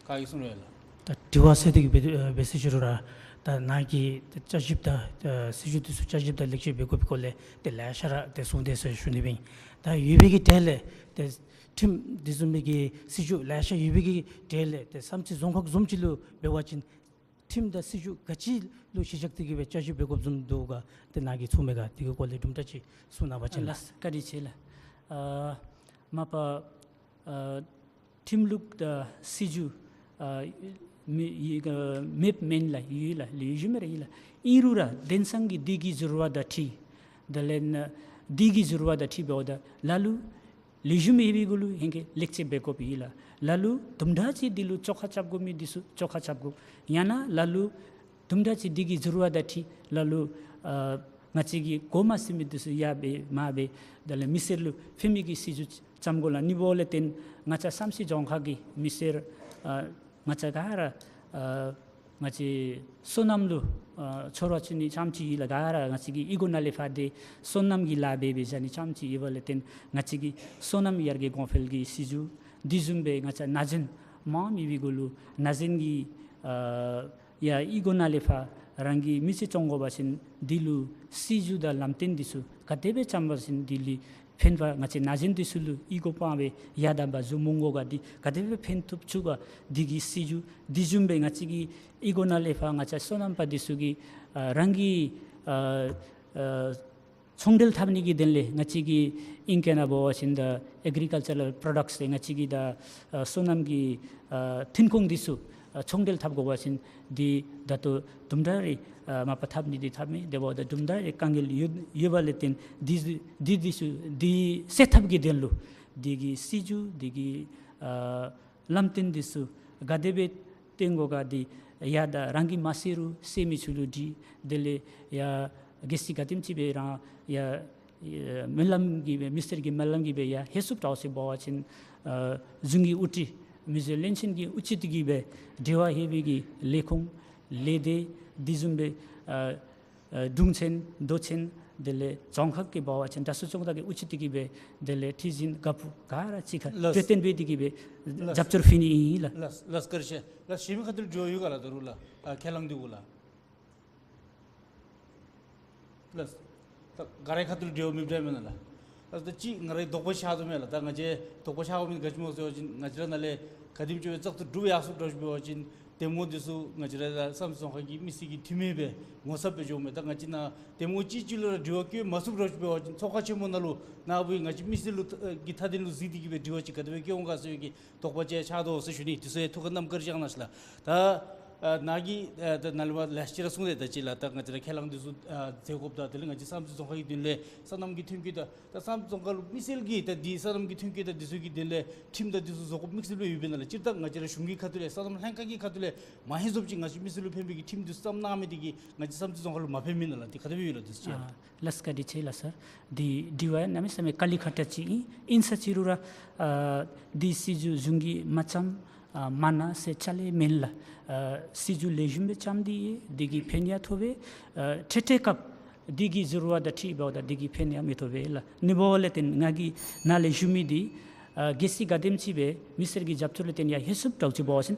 ག་གིས་གསུང་རུང་ལགས། ད་དྲི་བ་ཟེར་དེ་གི་འབད་ཨ་འབད་ས་ཅི་རུང་ར་ད་ནཱ་གིས་ད་བསྐྱར་ཞིབ་ད་ཨ་སྲིད་བྱུས་འདི་ཚུ་བསྐྱར་ཞིབ་དང་ལེགས་བཅོས་འབད་དགོ་པའི་སྐོར་ལས་ཏེ་ལེ་ཤ་ར་ཏེ་གསུངས་ཏེ་ཟེར་ཞུ་ནི་ཨིན། ད་ཡོད་པའི་གི་གྲས་ལས་ཏེ་ཁྲིམས་འདི་བཟུམ་མའི་གི་སྲིད་བྱུས་ལེ་ཤ་ཡོད་པའི་གི་གྲས་ལས་ཏེ་བསམ་རྩེ་རྫོང་ཁག་བཟུམ་ཅིག་ལུ་འབད་བ་ཅིན་ཁྲིམས་དང་སྲིད་བྱུས་ག་ཅི་ལུ་གཞི་བཞག་སྟེ་གི་སྦེ་བསྐྱར་ཞིབ་འབད་དགོཔ་བཟུམ་འདུག་ག། ཏེ་ནཱ་གིས་ཚོར་མི་ག་དེ་གི་སྐོར་ལས་དུམ་གྲ་ཅིག་གསུང་གནང་བ་ཅིན་ལགས། ལགས། བཀའ་དྲིན་ཆེ་ལགས། ཨ་མ་པ་ཨ་ཁྲིམས་ལུགས་དང་སྲིད་བྱུས་ཨ་མེ་ཡི་ཨ་མེདཔ་མེན་ལགས། ཡོད་ལགས། ལེགས་ཤོམ་ར་ཡོད་ལགས། ཨིན་རུང་ར་དེང་སང་གི་འདི་གི་འགྱུར་བ་དང་འཁྲིལ་དེ་ལས་ནཱ་འདི་གི་འགྱུར་བ་དང་འཁྲིལ་འབདཝ་ད་ལ་ལུ་ལེགས་ཤོམ་ཡོད་པའི་གུ་ལུ་ཧེང་སྐལ་ལེགས་བཅོས་འབད་དགོཔ་ཨིན་ལགས། ལ་ལུ་དུམ་གྲ་ཅིག་འདི་ལུ་བཅོ་ཁ་རྐྱབ་དགོ་མི་འདི་ཚུ་བཅོ་ཁ་རྐྱབ་དགོ། ཡང་ན་ལ་ལུ་དུམ་གྲ་ཅིག་འདི་གི་འགྱུར་བ་དང་འཁྲིལ་ལ་ལུ་ཨ་ང་བཅས་ཀྱིས་དགོ་མ་ཚུགས་མི་འདི་ཚུ་ཡར་སྦེ་མར་སྦེ་དེ་ལས་མི་སེར་ལུ་ཕན་མི་གི་སྲིད་བྱུས་བརྩམ་དགོ་ལགས། ཨ་ནི་འབདཝ་ལས་བརྟེན་ང་བཅས་བསམ་རྩེ་རྫོང་ཁག་གི་མི་སེར་ཨ་ང་བཅས་ག་ར་ཨ་ང་བཅས་སོ་ནམ་ལུ་ཨ་ཚོར་བ་ཅིག་ནི་ཙམ་ཅིག་ཨིན་ལགས། ག་ར་ང་བཅས་ཀྱི་ཨི་གོ་ནང་ལས་ཕར་ཏེ་སོ་ནམ་གྱི་ལཱ་འབད་འབད་བཞག་ནི་ཙམ་ཅིག་ཨིན་པ་ལས་བརྟེན་ང་བཅས་ཀྱི་སོ་ནམ་ཡར་རྒྱས་གོང་འཕེལ་གྱི་སྲིད་བྱུས་དེ་བཟུམ་སྦེ་ང་བཅས་ན་གཞོན་མངམ་ཡོད་པའི་གུ་ལུ་ན་གཞོན་གྱི་ཨ་ཡར་ཨི་གོ་ནང་ལས་ཕར་རང་གི་མི་ཚེ་སྐྱོང་དགོ་པ་ཅིན་འདི་ལུ་སྲིད་བྱུས་དང་ལམ་སྟོན་འདི་ཚུ་ག་དེ་སྦེ་བརྩམ་པ་ཅིན་འདི་ལུ་ཕན་པ་ང་བཅས་ན་གཞོན་འདི་ཚུ་ལུ་ཨི་གོ་སྤང་སྦེ་ཡར་དང་འབག་འཛུལ་མི་དགོ་ག་འདི་ག་དེ་སྦེ་ཕན་ཐོགས་ཚུགས་ག་འདི་གི་སྲིད་བྱུས་དེ་བཟུམ་སྦེ་ང་བཅས་ཀྱི་ཨི་གོ་ནང་ལས་ཕར་ང་བཅས་སོ་ནམ་པ་འདི་ཚུ་གིས་ཨ་རང་གི་ཨ་ཨ་ཚོང་འབྲེལ་འཐབ་ནི་གི་དོན་ལས་ང་བཅས་ཀྱིས་ཨིང་སྐད་ནང་འབད་བ་ཅིན་ད་ཨེག་རི་ཀལ་ཅར་རལ་པྲོ་ཌག་ཊི་ཟེར་ང་བཅས་ཀྱི་ད་ཨ་སོ་ནམ་གྱི་ཨ་ཐོན་ཁུངས་འདི་ཚུ་ཨ་ཚོང་འབྲེལ་འཐབ་དགོ་པ་ཅིན་འདི་ད་ལྟོ་དུམ་གྲ་རེ་ཨ་མ་པ་འཐབ་ནི་འདི་འཐབ་མི་དེ་འབདཝ་ད་དུམ་གྲ་རེ་དཀའ་ངལ་ཡོད་ཡོད་པ་ལས་བརྟེན་འདི་འདི་འདི་ཚུ་འདི་སེལ་ཐབས་ཀྱི་དོན་ལུ་འདི་གི་སྲིད་བྱུས་འདི་གི་ཨ་ལམ་སྟོན་འདི་ཚུ་ག་དེ་སྦེ་བཏོན་དགོ་ག་འདི་ཡར་ད་རང་གིས་མ་སེལ་རུང་སེལ་མི་ཚུ་ལུ་དྲི། དེ་ལས་ཡར་གལ་སྲིད་ག་དེམ་ཅིག་སྦེ་རང་ཡར་ཡར་སྨོན་ལམ་གྱིས་སྦེ་མི་སེར་གྱི་སྨོན་ལམ་གྱིས་སྦེ་ཡར་ཧེ་སུབ་དྲགས་སོ་ཡི་འབད་བ་ཅིན་ཨ་གཞུང་གི་དབུ་ཁྲིད་མི་རྗེ་བློན་ཆེན་གྱི་དབུ་ཁྲིད་དེ་གིས་སྦེ་འབྲེལ་བ་ཡོད་པའི་གི་ལས་ཁུངས་ལས་སྡེ་དེ་བཟུམ་སྦེ་ཨ་ཨ་དྲུང་ཆེན་མདོ་ཆེན་དེ་ལས་རྫོང་ཁག་གི་འབད་བ་ཅིན་གྲྭ་ཚང་སྐྱོང་བདག་གི་དབུ་ཁྲིད་དེ་གིས་སྦེ་དེ་ལས་ཁྲི་འཛིན་རྒཔོ་ག་ར་གཅིག་ཁར་ལགས། གྲོས་བསྟུན་འབད་དེ་གིས་སྦེ་ལགས། རྒྱབ་སྐྱོར་ཕུལ་ནི་ཨིན་ལགས། ལགས་ལགས། བཀའ་དྲིན་ཆེ་ལགས། གཞན་མི་ཁ་ཐུག་ལས་དྲི་བ་ཡོད་ག་ལགས། ད་རུང་ལགས་ཨ་ཁས་བླངས་འདི་གུ་ལགས། ལགས། ད་ག་རའི་ཁ་ཐུག་ལས་དྲི་བ་མེདཔ་འདྲཝ་མེན་ན་ལགས། ལགས། ད་ཅི་ང་རའི་དོགས་པ་ཤར་དོ་མས་ལགས། ད་ང་བཅས་དོགས་པ་ཤར་དགོ་མི་ག་ཅི་སྨོ་ཟེར་བ་ཅིན་ང་བཅས་ར་ནང་ལས་ག་དེམ་ཅིག་སྦེ་བཙག་འཐུ་གྲུབ་ཡར་སོང་དྲགས་ཅིག་འབད་བ་ཅིན་གདམ་ངོ་འདི་ཚུ་ང་བཅས་ར་བསམ་རྩེ་རྫོང་ཁག་གི་མི་སེར་གྱི་འཐུས་མི་སྦེ་ངོ་ཚབ་སྦེ་འགྱོཝ་མས། ད་ང་བཅས་ནཱ་གདམ་ངོ་གཅིག་གཅིག་ལུ་ར་དྲི་བ་བཀོད་མ་ཚུགས་དྲགས་ཅིག་འབད་བ་ཅིན་ཚོགས་ཁང་ཆེན་མོ་ནང་ལུ་ནཱ་བུ་ང་བཅས་མི་སེར་ལུ་ཨ་གི་མཐའ་དོན་ལུ་གཟིགས་ཏེ་གིས་སྦེ་དྲི་བ་ཅིག་ག་དེ་སྦེ་བཀོད་འོང་ག་ཟེར་བའི་གི་དོགས་པ་ཅིག་ཤར་དོ་ཟེར་ཞུ་ནི། དེ་ཚུ་ཡང་ཐུགས་ཁར་བསྣམས་བཀའ་དྲིན་བསྐྱང་གནང་ཞུ་ལགས། ད་ ཨ་ནཱ་གིས་ཨ་ད་ནཱ་ལས་མར་ལེ་ཤ་ཅིག་ར་གསུངས་ཏེ་ད་ཅི་ལགས། ད་ང་བཅས་ར་ཁས་བླངས་འདི་ཚུ་ཨ་མཛད་དགོཔ་དང་དེ་ལས་ང་བཅས་བསམ་རྩེ་རྫོང་ཁག་གི་དོན་ལས་སོ་ནམ་གྱི་ཐོན་སྐྱེད་དང་ད་བསམ་རྩེ་རྫོང་ཁག་ལུ་མི་སེར་གྱིས་ད་འདི་སོ་ནམ་གྱི་ཐོན་སྐྱེད་དང་འདི་ཚུ་གི་དོན་ལས་ཁྲིམས་དང་འདི་ཚུ་བཟོ་དགོཔ་དམིགས་བསལ་སྦེ་ཡོདཔ་ཨིན་ན་ལགས། སྤྱིར་བཏང་ང་བཅས་ར་གཞུང་གི་ཁ་ཐུག་ལས་སོ་ནམ་ལྷན་ཁག་གི་ཁ་ཐུག་ལས་མ་ཧེ་བཟོཔ་ཅིག་ང་བཅས་མི་སེར་ལུ་ཕན་པའི་གི་ཁྲིམས་འདི་བརྩམས་གནང་མི་འདི་གིས་ང་བཅས་བསམ་རྩེ་རྫོང་ཁག་ལུ་མ་ཕན་མི་ཨིན་ན་ལགས། འདི་ག་དེ་སྦེ་ཡོད་ལགས། འདི་ཅིག་ཨ་ལགས་བཀའ་དྲིན་ཆེ་ལགས་སར། འདི་དྲི་བ་གནམ་མེད་ས་མེད་དཀའ་ལས་ཁག་དྲགས་ཅིག་ཨིན། ཨིན་ས་ཅི་རུང་ར་ཨ་འདི་སྲིད་བྱུས་གཞུང་གིས་མ་བརྩམས་ཨ་མ་གནང་ཟེར་བཅའ་ལས་མེན་ལགས། ཨ་སྲིད་བྱུས་ལེགས་ཤོམ་སྦེ་བརྩམས་ཏེ་འདི་གིས་ཕན་ཡང་ཐོགས་པས། ཨ་འཕྲལ་འཕྲལ་སྐབས་འདི་གི་ཟུར་བ་དང་འཁྲིལ་བ་དང་འདི་གིས་ཕན་ཡང་མི་ཐོགས་པས་ལགས། ཨ་ནི་འབདཝ་ལས་བརྟེན་ང་གིས་ནཱ་ལས་ཞུ་མི་འདི་ཨ་གལ་སྲིད་ག་དེམ་ཅིག་སྦེ་མི་སེར་གྱི་རྒྱབ་སྐྱོར་ལུ་བརྟེན་ཡར་ལྷོད་སོངམ་འདྲཝ་ཅིག་འབད་བ་ཅིན་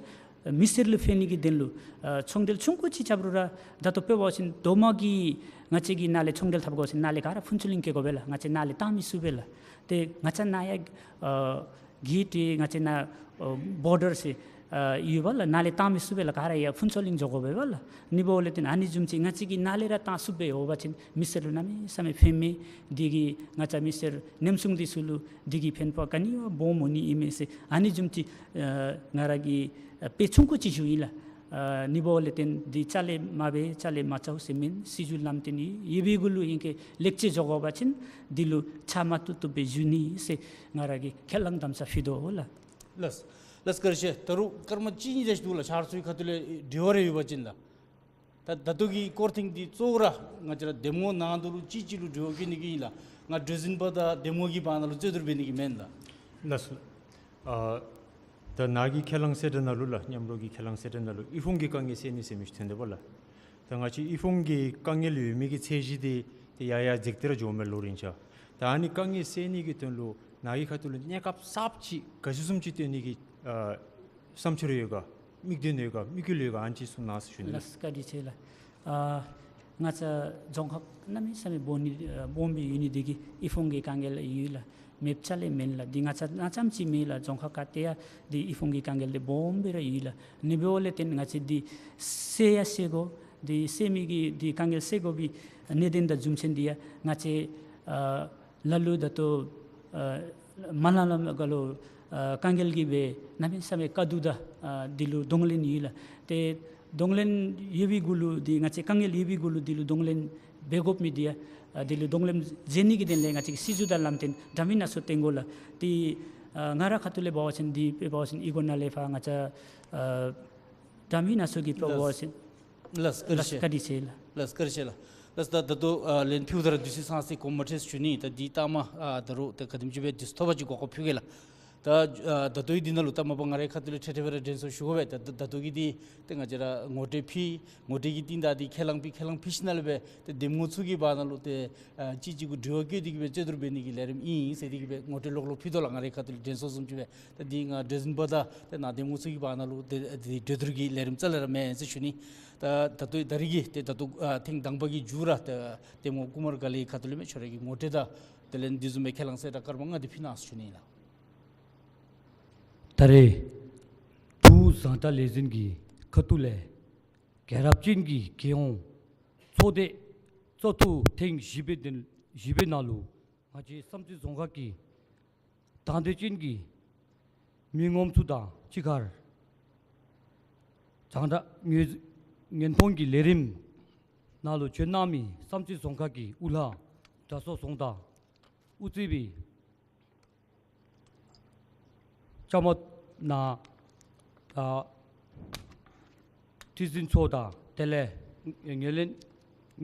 མི་སེར་ལུ་ཕན་ནི་གི་དོན་ལུ་ཨ་ཚོང་འབྲེལ་ཆུང་ཀུ་ཅིག་རྐྱབ་རུང་ར་ད་ལྟོ་འབད་བ་ཅིན་རྡོག་མ་གིས་ང་བཅས་ཀྱིས་ནཱ་ལས་ཚོང་འབྲེལ་འཐབ་དགོ་ཟེར་ན་ནཱ་ལས་ག་ར་ཕུན་ཚོགས་གླིང་བསྐྱལ་དགོ་པས་ལགས། ང་བཅས་ནཱ་ལས་བཏང་མི་ཚུགས་པས་ལགས། ཏེ་ང་བཅས་ནཱ་ཡང་ཨ་གེཊ་ཏེ་ང་བཅས་ནཱ་ཨ་བོར་ཌར་ཟེར་ཨ་ཡོད་པས་ལགས། ནཱ་ལས་བཏང་མི་ཚུགས་པས་ལགས། ག་ར་ཡར་ཕུན་ཚོགས་གླིང་འགྱོ་དགོ་པས་ལགས། ཨ་ནི་འབདཝ་ལས་བརྟེན་ཨ་ནི་བཟུམ་ཅིག་ང་བཅས་ཀྱིས་ནཱ་ལས་ར་བཏང་ཚུགས་པས་འོང་པ་ཅིན་མི་སེར་ལུ་གནམ་མེད་ས་མེད་ཕན་མས། འདི་གིས་ང་བཅས་མི་སེར་ནེམ་སྲུང་འདི་ཚུ་ལུ་འདི་གིས་ཕན་པ་ག་ནི་ཡང་སྦོམ་འོང་ནི་ཨིན་མས་ཟེར་ཨ་ནི་བཟུམ་ཅིག་ཨ་ང་ར་གིས་ཨ་དཔེ་ཆུང་ཀུ་ཅིག་ཞུ་ཡི་ལགས། ཨ་ནི་འབདཝ་ལས་བརྟེན་འདི་བཅའ་ལས་མ་འབད་བཅའ་ལས་མ་རྐྱབ་ཟེར་མེན། སྲིད་བྱུས་ལམ་སྟོན་ཡོད་པའི་གུ་ལུ་ཨིན་གེ་ལེགས་བཅོས་འགྱོ་དགོ་པ་ཅིན་འདི་ལུ་ཆ་མ་བཏུབ་བཏུབ་སྦེ་ཞུ་ནི་ཟེར་ང་ར་གིས་ཁས་བླངས་དམ་བཅའ་ཕུལ་དོ་ལགས། ལགས་ལགས་བཀའ་དྲིན་ཆེ། ད་རུང་སྐར་མ་གཅིག་གཉིས་ཅིག་འདུག་ལགས། ཆ་རོགས་ཚུ་གི་ཁ་ཐུག་ལས་དྲི་བ་རེ་ཡོད་པ་ཅིན་ལགས། ད་ད་ལྟོ་གི་སྐོར་ཐེངས་འདི་གཙོ་བོ་ར་ང་བཅས་ར་འདེམས་ངོ་ནང་དོ་རུང་གཅིག་གཅིག་ལུ་དྲི་བ་བཀོད་ནི་གི་ཨིན་ལགས། ང་གྲོས་འཛིན་པ་དང་འདེམས་ངོ་གི་བར་ན་ལུ་རྩོད་བསྡུར་འབད་ནི་གི་མེན་ལགས། ལགས་སོ། ཨ་ད་ནཱ་གི་ཁས་བླངས་གསལ་བསྒྲགས་ནང་ལུ་ལགས། མཉམ་རོགས་ཀྱི་ཁས་བླངས་གསལ་བསྒྲགས་ནང་ལུ་དབུལ་ཕོངས་ཀྱི་དཀའ་ངལ་སེལ་ནི་ཟེར་མི་ཅིག་ཐོན་དོ་པས་ལགས། ད་ང་བཅས་དབུལ་ཕོངས་ཀྱི་དཀའ་ངལ་ཡོད་མི་གི་ཚད་གཞི་འདི་ཏེ་ཡར་ཡར་འཛེགས་ཏེ་ར་འགྱོཝ་མས་ལོ་རེ་ཆ། ད་ཨ་ནི་དཀའ་ངལ་སེལ་ནི་གི་དོན་ལུ་ནཱ་གི་ཁ་ཐུག་ལུ་གནས་སྐབས་གསརཔ་ཅིག་ག་ཅི་བཟུམ་ཅིག་སྟོན་ནི་གི་ཨ་བསམ་འཆར་ཡོད་ག། དམིགས་དོན་ཡོད་ག། དམིགས་ཡུལ་ཡོད་ག། ཨ་ནི་ཅིག་གསུང་གནང་ཟེར་ཞུ་ནི། ལགས་བཀའ་དྲིན་ཆེ་ལགས། ཨ་ང་བཅས་རྫོང་ཁག་གནམ་མེད་ས་མེད་སྦོམ་ནི་ཨ་སྦོམ་སྦེ་ཡོད་ནི་འདི་གིས་དབུལ་ཕོངས་ཀྱི་དཀའ་ངལ་ཡོད་ལགས། མེདཔ་རྩ་ལས་མེན་ལགས། འདི་ང་བཅས་ནཱ་ཙམ་ཅིག་མེན་ལགས། རྫོང་ཁག་ག་ཏེ་ཡང་འདི་དབུལ་ཕོངས་ཀྱི་དཀའ་ངལ་འདི་སྦོམ་སྦེ་ར་ཡོད་ལགས། ཨ་ནི་འབདཝ་ལས་བརྟེན་ང་བཅས་འདི་སེལ་ཡང་སེལ་དགོ། འདི་སེལ་མི་གི་འདི་དཀའ་ངལ་སེལ་དགོ་པའི་གནད་དོན་དང་རྒྱུ་མཚན་འདི་ཡང་ང་བཅས་ཨ་ལ་ལུ་ད་ལྟོ་ཨ་མ་ལ་ལ་མ་ག་ལུ་ཨ་དཀའ་ངལ་གྱིས་སྦེ་གནམ་མེད་ས་མེད་དཀའ་སྡུག་དང་ཨ་འདི་ལུ་གདོང་ལེན་ཡོད་ལགས། ཏེ་གདོང་ལེན་ཡོད་པའི་གུ་ལུ་འདི་ང་བཅས་དཀའ་ངལ་ཡོད་པའི་གུ་ལུ་འདི་ལུ་གདོང་ལེན་འབད་དགོ་མི་འདི་ཡང་ཨ་འདི་ལུ་གདོང་ལེན་མཛད་ནི་གི་དོན་ལས་ང་བཅས་ཀྱིས་སྲིད་བྱུས་དང་ལམ་སྟོན་འདྲ་མིན་སྣ་ཚོགས་བཏོན་དགོ་ལགས། ཏེ་ཨ་ང་ར་ཁ་ཐུག་ལས་འབད་བ་ཅིན་འདི་དཔེ་འབད་བ་ཅིན་ཨི་གོ་ནང་ལས་ཕར་ང་བཅས་ཨ་འདྲ་མིན་སྣ་ཚོགས་ཀྱིས་དཔེ་འབད་བ་ཅིན། ལགས་བཀའ་དྲིན་ཆེ། ལགས་བཀའ་དྲིན་ཆེ་ལགས། ལགས་ད་ད་ལྟོ་ཨ་ལན་ཕུལཝ་ད་ར་དུས་ཚོད་ཚང་སྟེ་གོམས་མ་ཁྲེལ་ཞུ་ནི། ད་འདི་ལྟ་མ་ཨ་ད་རུང་ད་ག་དེམ་ཅིག་སྦེ་དུས་ཚོད་ཐོབ་པ་ཅིན་གོ་སྐབས་ཕུལ་གེ་ལགས། ད་ཨ་ད་ལྟོའི་འདི་ནང་ལུ་ད་མ་པ་ང་རའི་ཁ་ཐུག་ལས་ཁྲལ་ཁྲལ་སྦེ་ར་དྲན་གསོ་ཞུ་དགོ་པས། ད་ད་ད་ལྟོ་གི་འདི་ཏེ་ང་བཅས་ར་ངོ་སྤྲོད་ཕུལ། ངོ་སྤྲོད་ཀྱི་རྟིང་བདའ་སྟེ་ཁས་བླངས་ཕུལ། ཁས་བླངས་ཕུལ་ཞིནམ་ལས་སྦེ་ཏེ་འདེམས་ངོ་ཚུ་གི་བར་ན་ལུ་ཏེ་ཨ་གཅིག་གཅིག་གུ་དྲི་བ་བཀོད་དེ་གིས་སྦེ་རྩོད་བསྡུར་འབད་ནི་གི་ལས་རིམ་ཨིན་ཟེར་དེ་གིས་སྦེ་ངོ་སྤྲོད་ལོག་ལོག་ཕུལ་དོ་ལགས། ང་རའི་ཁ་ཐུག་ལས་དྲན་གསོ་བཟུམ་ཅིག་སྦེ། ད་འདི་ང་གྲོས་འཛིན་པ་དང་ཏེ་ནཱ་འདེམས་ངོ་ཚུ་གི་བར་ན་ལུ་ཏེ་འདི་གྲོས་བསྡུར་གྱི་ལས་རིམ་རྩ་ལས་ར་མེན་ཟེར་ཞུ་ནི། ད་ད་ལྟོ་ད་རེས་ཀྱི་ཏེ་ད་ལྟོ་ཨ་ཐེངས་དང་པ་གི་མཇུག་ར་ཏེ་འདེམས་ངོ་ཀུ་མར་ག་ལའི་ཁ་ཐུག་ལས་མས། ཁྱོད་ར་གི་ངོ་སྤྲོད་དང་དེ་ལས་འདི་བཟུམ་མའི་ཁས་བླངས་གསལ་བསྒྲགས་སྐར་མ་ལྔ་འདི་ཕུལ་གནང་ཟེར་ཞུ་ནི་ལགས། ད་རེས་འབྲུག་བཟང་དྲགས་ལས་འཛིན་གྱི་ཁ་ཐུག་ལས་རྒྱལ་རབས་ཅན་གྱི་རྒྱལ་ཡོངས་ཚོགས་སྡེ་བཙག་འཐུ་ཐེངས་བཞི་པའི་དོན་བཞི་པའི་ནང་ལུ་ང་བཅས་བསམ་རྩེ་རྫོང་ཁག་གི་དང་འདོད་ཅན་གྱི་མི་ངོམ་ཚུ་དང་གཅིག་ཁར་རྒྱང་བསྒྲགས་ཉན་ཉན་སྤྲོང་གི་ལས་རིམ་ནང་ལུ་བྱོན་གནང་མི་བསམ་རྩེ་རྫོང་ཁག་གི་དབུ་བླ་དྲག་ཤོས་རྫོང་བདག་དབུ་རྩེ་བའི་བཅའ་མར་ནང་ཨ་ཁྲི་འཛིན་མཆོག་དང་དེ་ལས་ངོས་ལེན་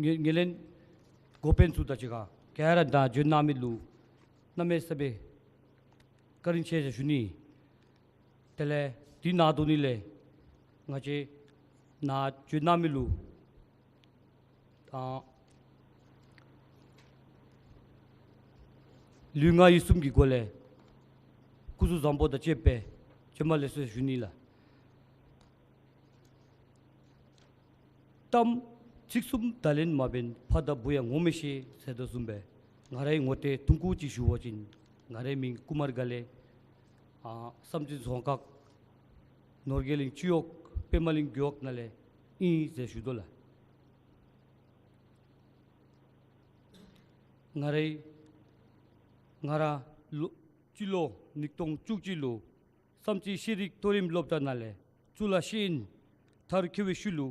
ངོས་ངོས་ལེན་འགོ་དཔོན་ཚུ་དང་གཅིག་ཁར་ག་ར་ནཱ་བྱོན་གནང་མི་ལུ་གནམ་མེད་ས་མེད་བཀའ་དྲིན་ཆེ་ཟེར་ཞུ་ནི། དེ་ལས་འདི་ནང་དོ་ནི་ལས་ང་བཅས་ནཱ་བྱོན་གནང་མི་ལུ་ཨ་ལུས་ངག་ཡིད་གསུམ་གྱི་སྒོ་ལས་སྐུ་གཟུགས་བཟང་པོ་དང་བཅས་པའི་བྱོན་པ་ལེགས་སོ་ཞུ་ནི་ལགས། གཏམ་ཚིག་གསུམ་བརྡ་ལན་མ་འབད་ཕ་དང་བུ་ཡང་ངོ་མི་ཤེས་ཟེར་དོ་བཟུམ་སྦེ་ང་རའི་ངོ་སྤྲོད་ཐུང་ཀུ་ཅིག་ཞུ་བ་ཅིན་ང་རའི་མིང་ཀུ་མར་ག་ལེ། ཨ་བསམ་རྩེ་རྫོང་ཁག་ནོར་རྒྱས་གླིང་སྤྱི་འོག་པདྨ་གླིང་རྒེད་འོག་ནང་ལས་ཨིན་ཟེར་ཞུ་དོ་ལགས། ང་རའི་ང་ར་ལོ་སྤྱི་ལོ་ཉིས་སྟོང་བཅུ་གཅིག་ལུ་བསམ་རྩེ་ཤེས་རིག་མཐོ་རིམ་སློབ་གྲྭ་ནང་ལས་གཙུག་ལག་ཤེས་ཡོན་ མཐར་འཁྱོལ་བའི་ཤུལ་ལུ་